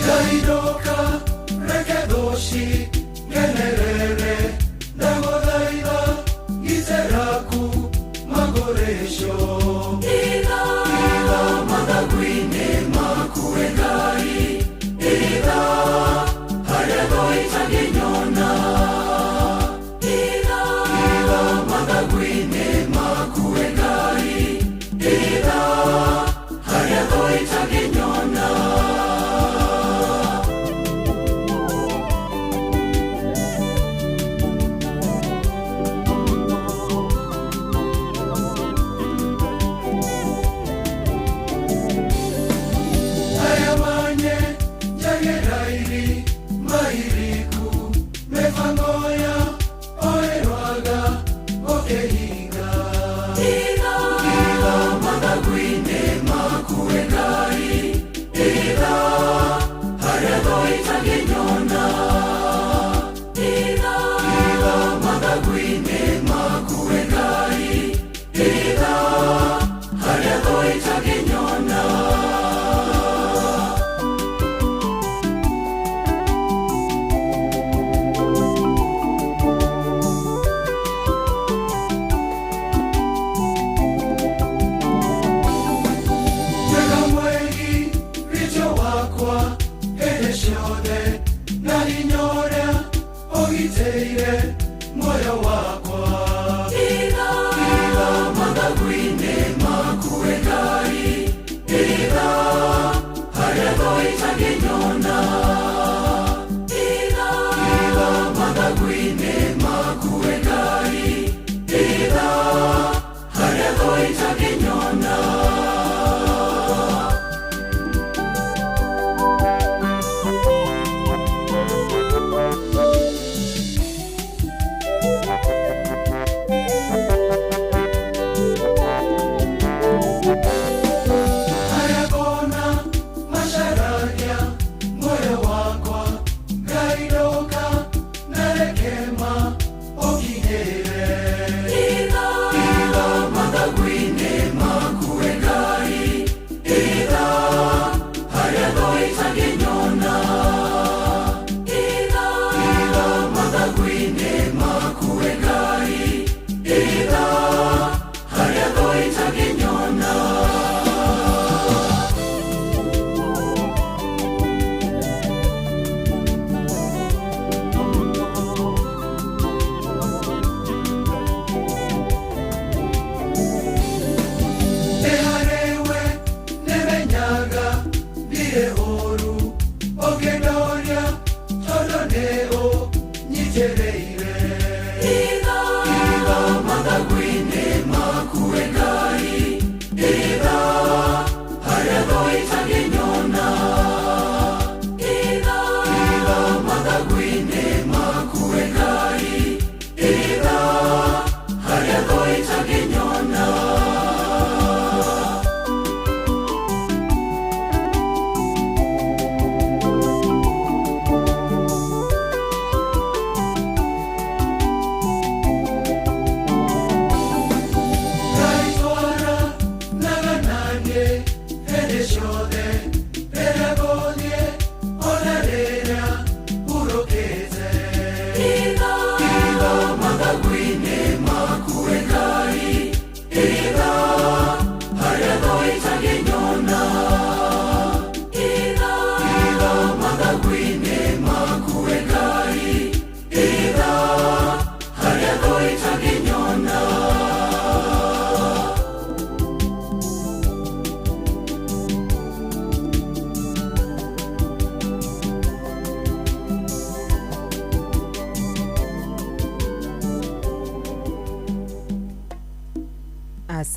Ngai reke thũci ngenerere, ndagũthaitha gitĩraku magũrĩcio. Hitha mathagu-inĩ maku we Ngai, hitha harĩa thũ itangĩnyona. Hitha mathagu-inĩ maku we Ngai, hitha harĩa thũ itangĩnyona.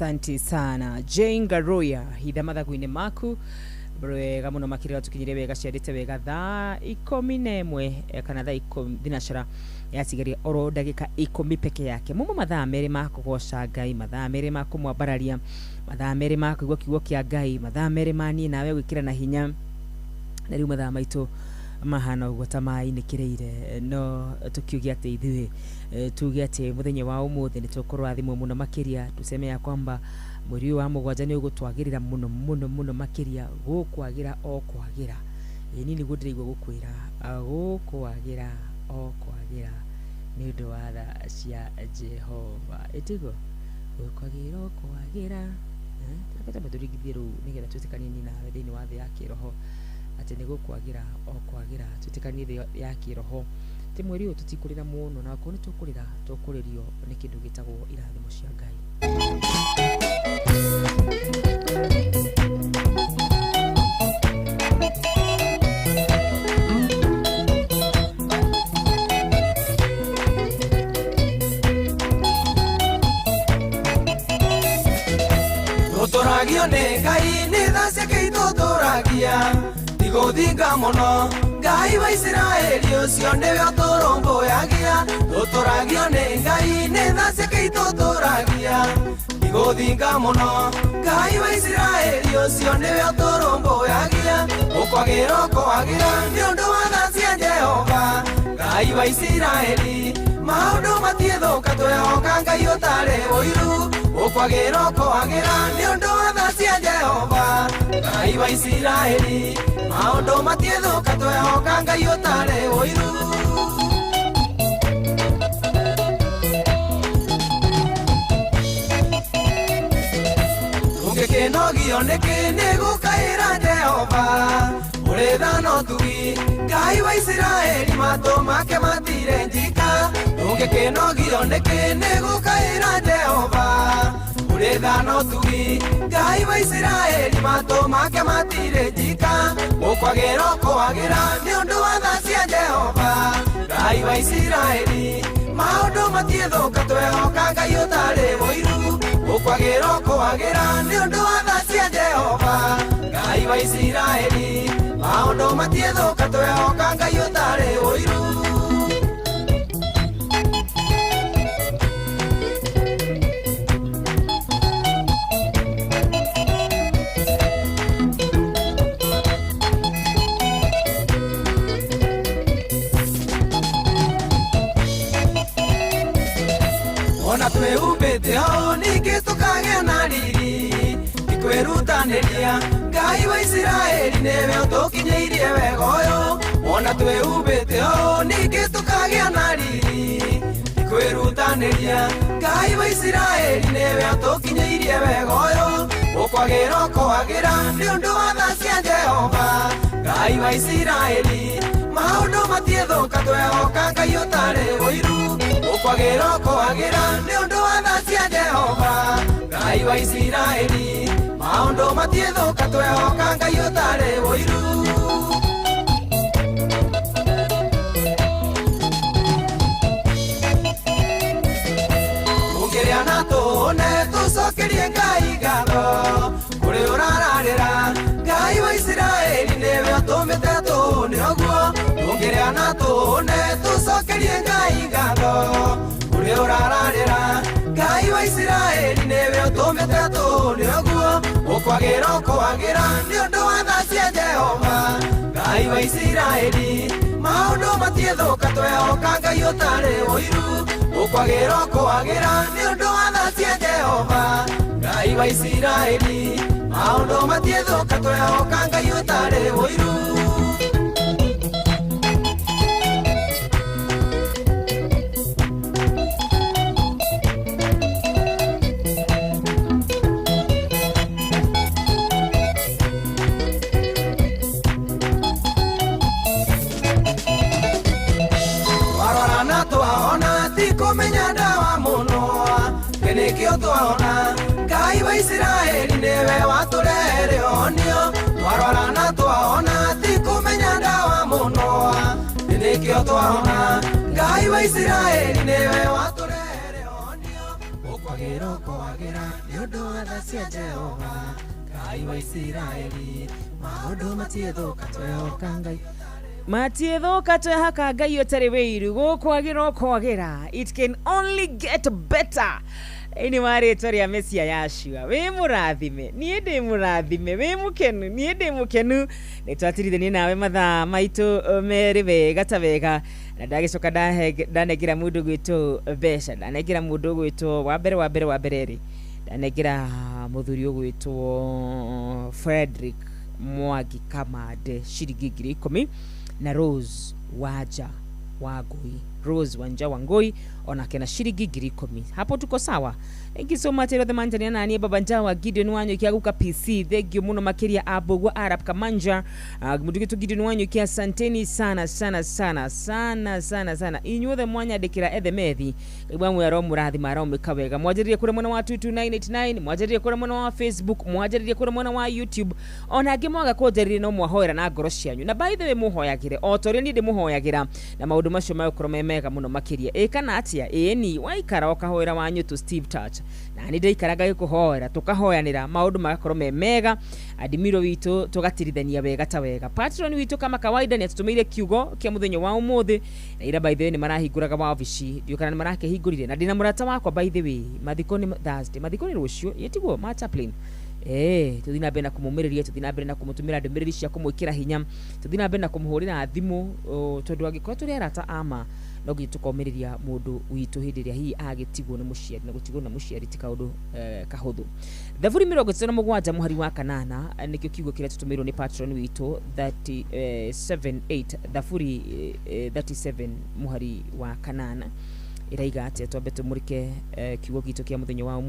Asante sana Jane Garoya, hitha mathagu-inĩ maku wega mũno makĩria tũkinyire wega ciarĩte wega thaa 11 kana thaa ikũmi thinacara yatigaria oro ndagĩka 10 peke yake. Mumo mathaa merĩ ma kũgoca Ngai, mathaa merĩ ma kũmwambararia, mathaa merĩ ma kũigua kiugo kĩa Ngai, mathaa merĩ ma niĩ nawe gwĩkĩra na hinya. Na rĩu mathaa maitũ mahana ũguo ta mainĩkĩrĩire, no tũkiuge atĩ ithuĩ tuge atĩ mũthenya wa ũmũthĩ nĩ tũkũrathimwo mũno makĩria. Tuseme ya kwamba mweri ũyũ wa mũgwanja nĩ ũgũtwagĩrĩra mũno mũno mũno makĩria, gũkwagĩra o kwagĩra. Ĩĩ niĩ nĩguo ndĩraigua gũkwĩra, gũkwagĩra o kwagĩra nĩ ũndũ wa tha cia Jehova. Ĩtiguo gũkwagĩra o kwagĩra. Reke twambe tũringithie rũu nĩgetha twĩtĩkanie niĩ nawe thĩinĩ wa thĩ ya kĩroho atĩ nĩ gũkwagĩra o kwagĩra, twĩtĩkanie thĩ ya kĩroho atĩ mweri ũyũ tũtikũrĩra mũno, na akorwo nĩ tũkũrĩra tũkũrĩrio nĩ kĩndũ gĩtagwo irathimo cia Ngai. Tũtũragio nĩ Ngai nĩ tha ciake itũtũragia, tigũthinga mũno Ngai wa Isiraeli ũcio nĩwe ũtũrũmbũyagia. Tũtũragio nĩ Ngai nĩ tha ciake itũtũragia, tigũthinga mũno Ngai wa Isiraeli ũcio nĩwe ũtũrũmbũyagia. Ũkwagĩra ũkwagĩra nĩ ũndũ wa tha cia Jehova Ngai wa Isiraeli, maũndũ matiĩthũka twehoka Ngai ũtarĩ ũiru. Ũkwagĩra ũkwagĩra nĩ ũndũ wa tha cia Jehova Ngai wa Isiraeli, maũndũ matiĩthũka twehoka Ngai ũtarĩ ũiru. Tũngĩkĩnogio nĩkĩ nĩ gũkaĩra Jehova ũrĩ tha na ũtugi, Ngai wa Isiraeli matũ make matirĩ njika. Tũngĩkĩnogio nĩkĩ nĩ gũkaĩra Jehova ũrĩ tha na ũtugi, Ngai wa Isiraeli matũ make matirĩ njika. Ũkwagĩra ũkwagĩra nĩ ũndũ wa tha cia Jehova Ngai wa Isiraeli, maũndũ matiĩthũka twehoka Ngai ũtarĩ ũiru. Ũkwagĩra ũkwagĩra nĩ ũndũ wa tha cia Jehova Ngai wa Isiraeli, maũndũ matiĩthũka twehoka Ngai ũtarĩ ũiru. Ona twĩhumbĩte o ningĩ tũkagĩa na riri, tikwĩrutanĩria Ngai wa Isiraeli nĩwe ũtũkinyĩirie wega ũyũ. Ona twĩhumbĩte o ningĩ tũkagĩa na riri, tikwĩrutanĩria Ngai wa Isiraeli nĩwe ũtũkinyĩirie wega ũyũ. Ũkwagĩra ũkwagĩra nĩ ũndũ wa tha cia Jehova Ngai wa Isiraeli, maũndũ matiĩthũka twehoka Ngai ũtarĩ ũiru. Ũkwagĩra ũkwagĩra nĩ ũndũ wa tha cia Jehova Ngai wa Isiraeli, maũndũ matiĩthũka twehoka Ngai ũtarĩ ũiru. Tũngĩrĩa na tũhũne tũcokerie Ngai ngatho kũrĩ ũrararĩra, Ngai wa Isiraeli nĩwe ũtũmĩte tũhũne ũguo. Tũngĩrĩa na tũhũne tũcokerie Ngai ngatho kũrĩ ũrararĩra, Ngai wa Isiraeli nĩwe ũtũmĩte tũhũne ũguo. Ũkwagĩra ũkwagĩra nĩ ũndũ wa tha cia Jehova Ngai wa Isiraeli, maũndũ matiĩthũka twehoka Ngai ũtarĩ ũiru. Ũkwagĩra ũkwagĩra nĩ ũndũ wa tha cia Jehova Ngai wa Isiraeli, maũndũ matiĩthũka twehoka Ngai ũtarĩ ũiru. Twarora na twaona tikũmenya ndawa mũno, nĩkĩo twaona Ngai wa Isiraeli nĩwe watũrehere ũhonio. Twarora na twaona tikũmenya ndawa mũno, nĩkĩo twaona Ngai wa Isiraeli nĩwe watũrehere ũhonio. Gũkwagĩra ũkwagĩra nĩ ũndũ wa tha cia Jehova Ngai wa Isiraeli maũndũ matiĩthũka twehoka Ngai matiĩthũka twehoka Ngai ũtarĩ wĩiru gũkwagĩra ũkwagĩra it can only get better ini wa rĩtwa rĩa Mesia Yashua wĩ mũrathime niĩ ndĩ mũrathime wĩ mũkenu niĩ ndĩ mũkenu nĩ twatirithanie nawe mathaa maitũ merĩ wega ta wega na ndagĩcoka ndanengera mũndũ gwĩtwo mbeca ndanengera mũndũ gwĩtwo wa mbere rĩ ndanengera mũthuri ũgwĩtwo Frederick Mwangi Kamande ciringi 10,000 na Rose Wanja Wangui Rose Wanja Wangui onake na ciringi 10,000 hapo tuko sawa. Thank you so much erothe manjania nanie baba njawa Gideon Wanyoike aguka PC thank you muno makiria abogwa Arab Kamanja mundu gitu Gideon Wanyoike asanteni sana sana sana sana sana sana inyuothe mwanyandikira ethe methi igwa mwero murathima aromika wega mwanjiririe kuri mwena wa 22989 mwanjiririe kuri mwena wa Facebook mwanjiririe kuri mwena wa YouTube ona angi mwaga kunjaririe no mwahoera na ngoro cianyu na by the way muhoyagire o toria ni ndimuhoyagira na maundu macio magũkorwo me mega muno makiria ĩ kana atia ĩni waikara ũkahoera wanyu tu Steve Touch na ni ndaikaraga gĩkũhoera tũkahoyanĩra maũndũ magakorwo me mega adimiro witũ tũgatirithania wega ta wega patron witũ kama kawaida nĩ atũtũmĩire kiugo kĩa mũthenya wa ũmũthĩ na ira by the way nĩ marahingũraga wabici ndiũ kana nĩ marakĩhingũrire na ndĩna mũrata wakwa by the way mathiko nĩ Thursday mathiko nĩ rũciũ ĩtiguo ma chaplain tuthi na mbere na kũmũmĩrĩria tuthi na mbere na kũmũtũmĩra ndũmĩrĩri cia kũmwĩkĩra hinya tuthi na mbere na kũmũhũrĩra thimũ tondũ angĩkorwo tũrĩ arata ama no nginya tũkomĩrĩria mũndũ witũ hĩndĩ ĩrĩa hihi agĩtigwo nĩ mũciari na gũtigwo na mũciari ti kaũndũ kahũthũ. Thaburi 67 mũhari wa 8 nĩkĩo kiugo kĩrĩa tũtũmĩirwo nĩ patron witũ 378 Thaburi 37 mũhari wa 8 ĩraiga atĩa twambe tũmũrĩke kiugo gitũ kĩa mũthenya wa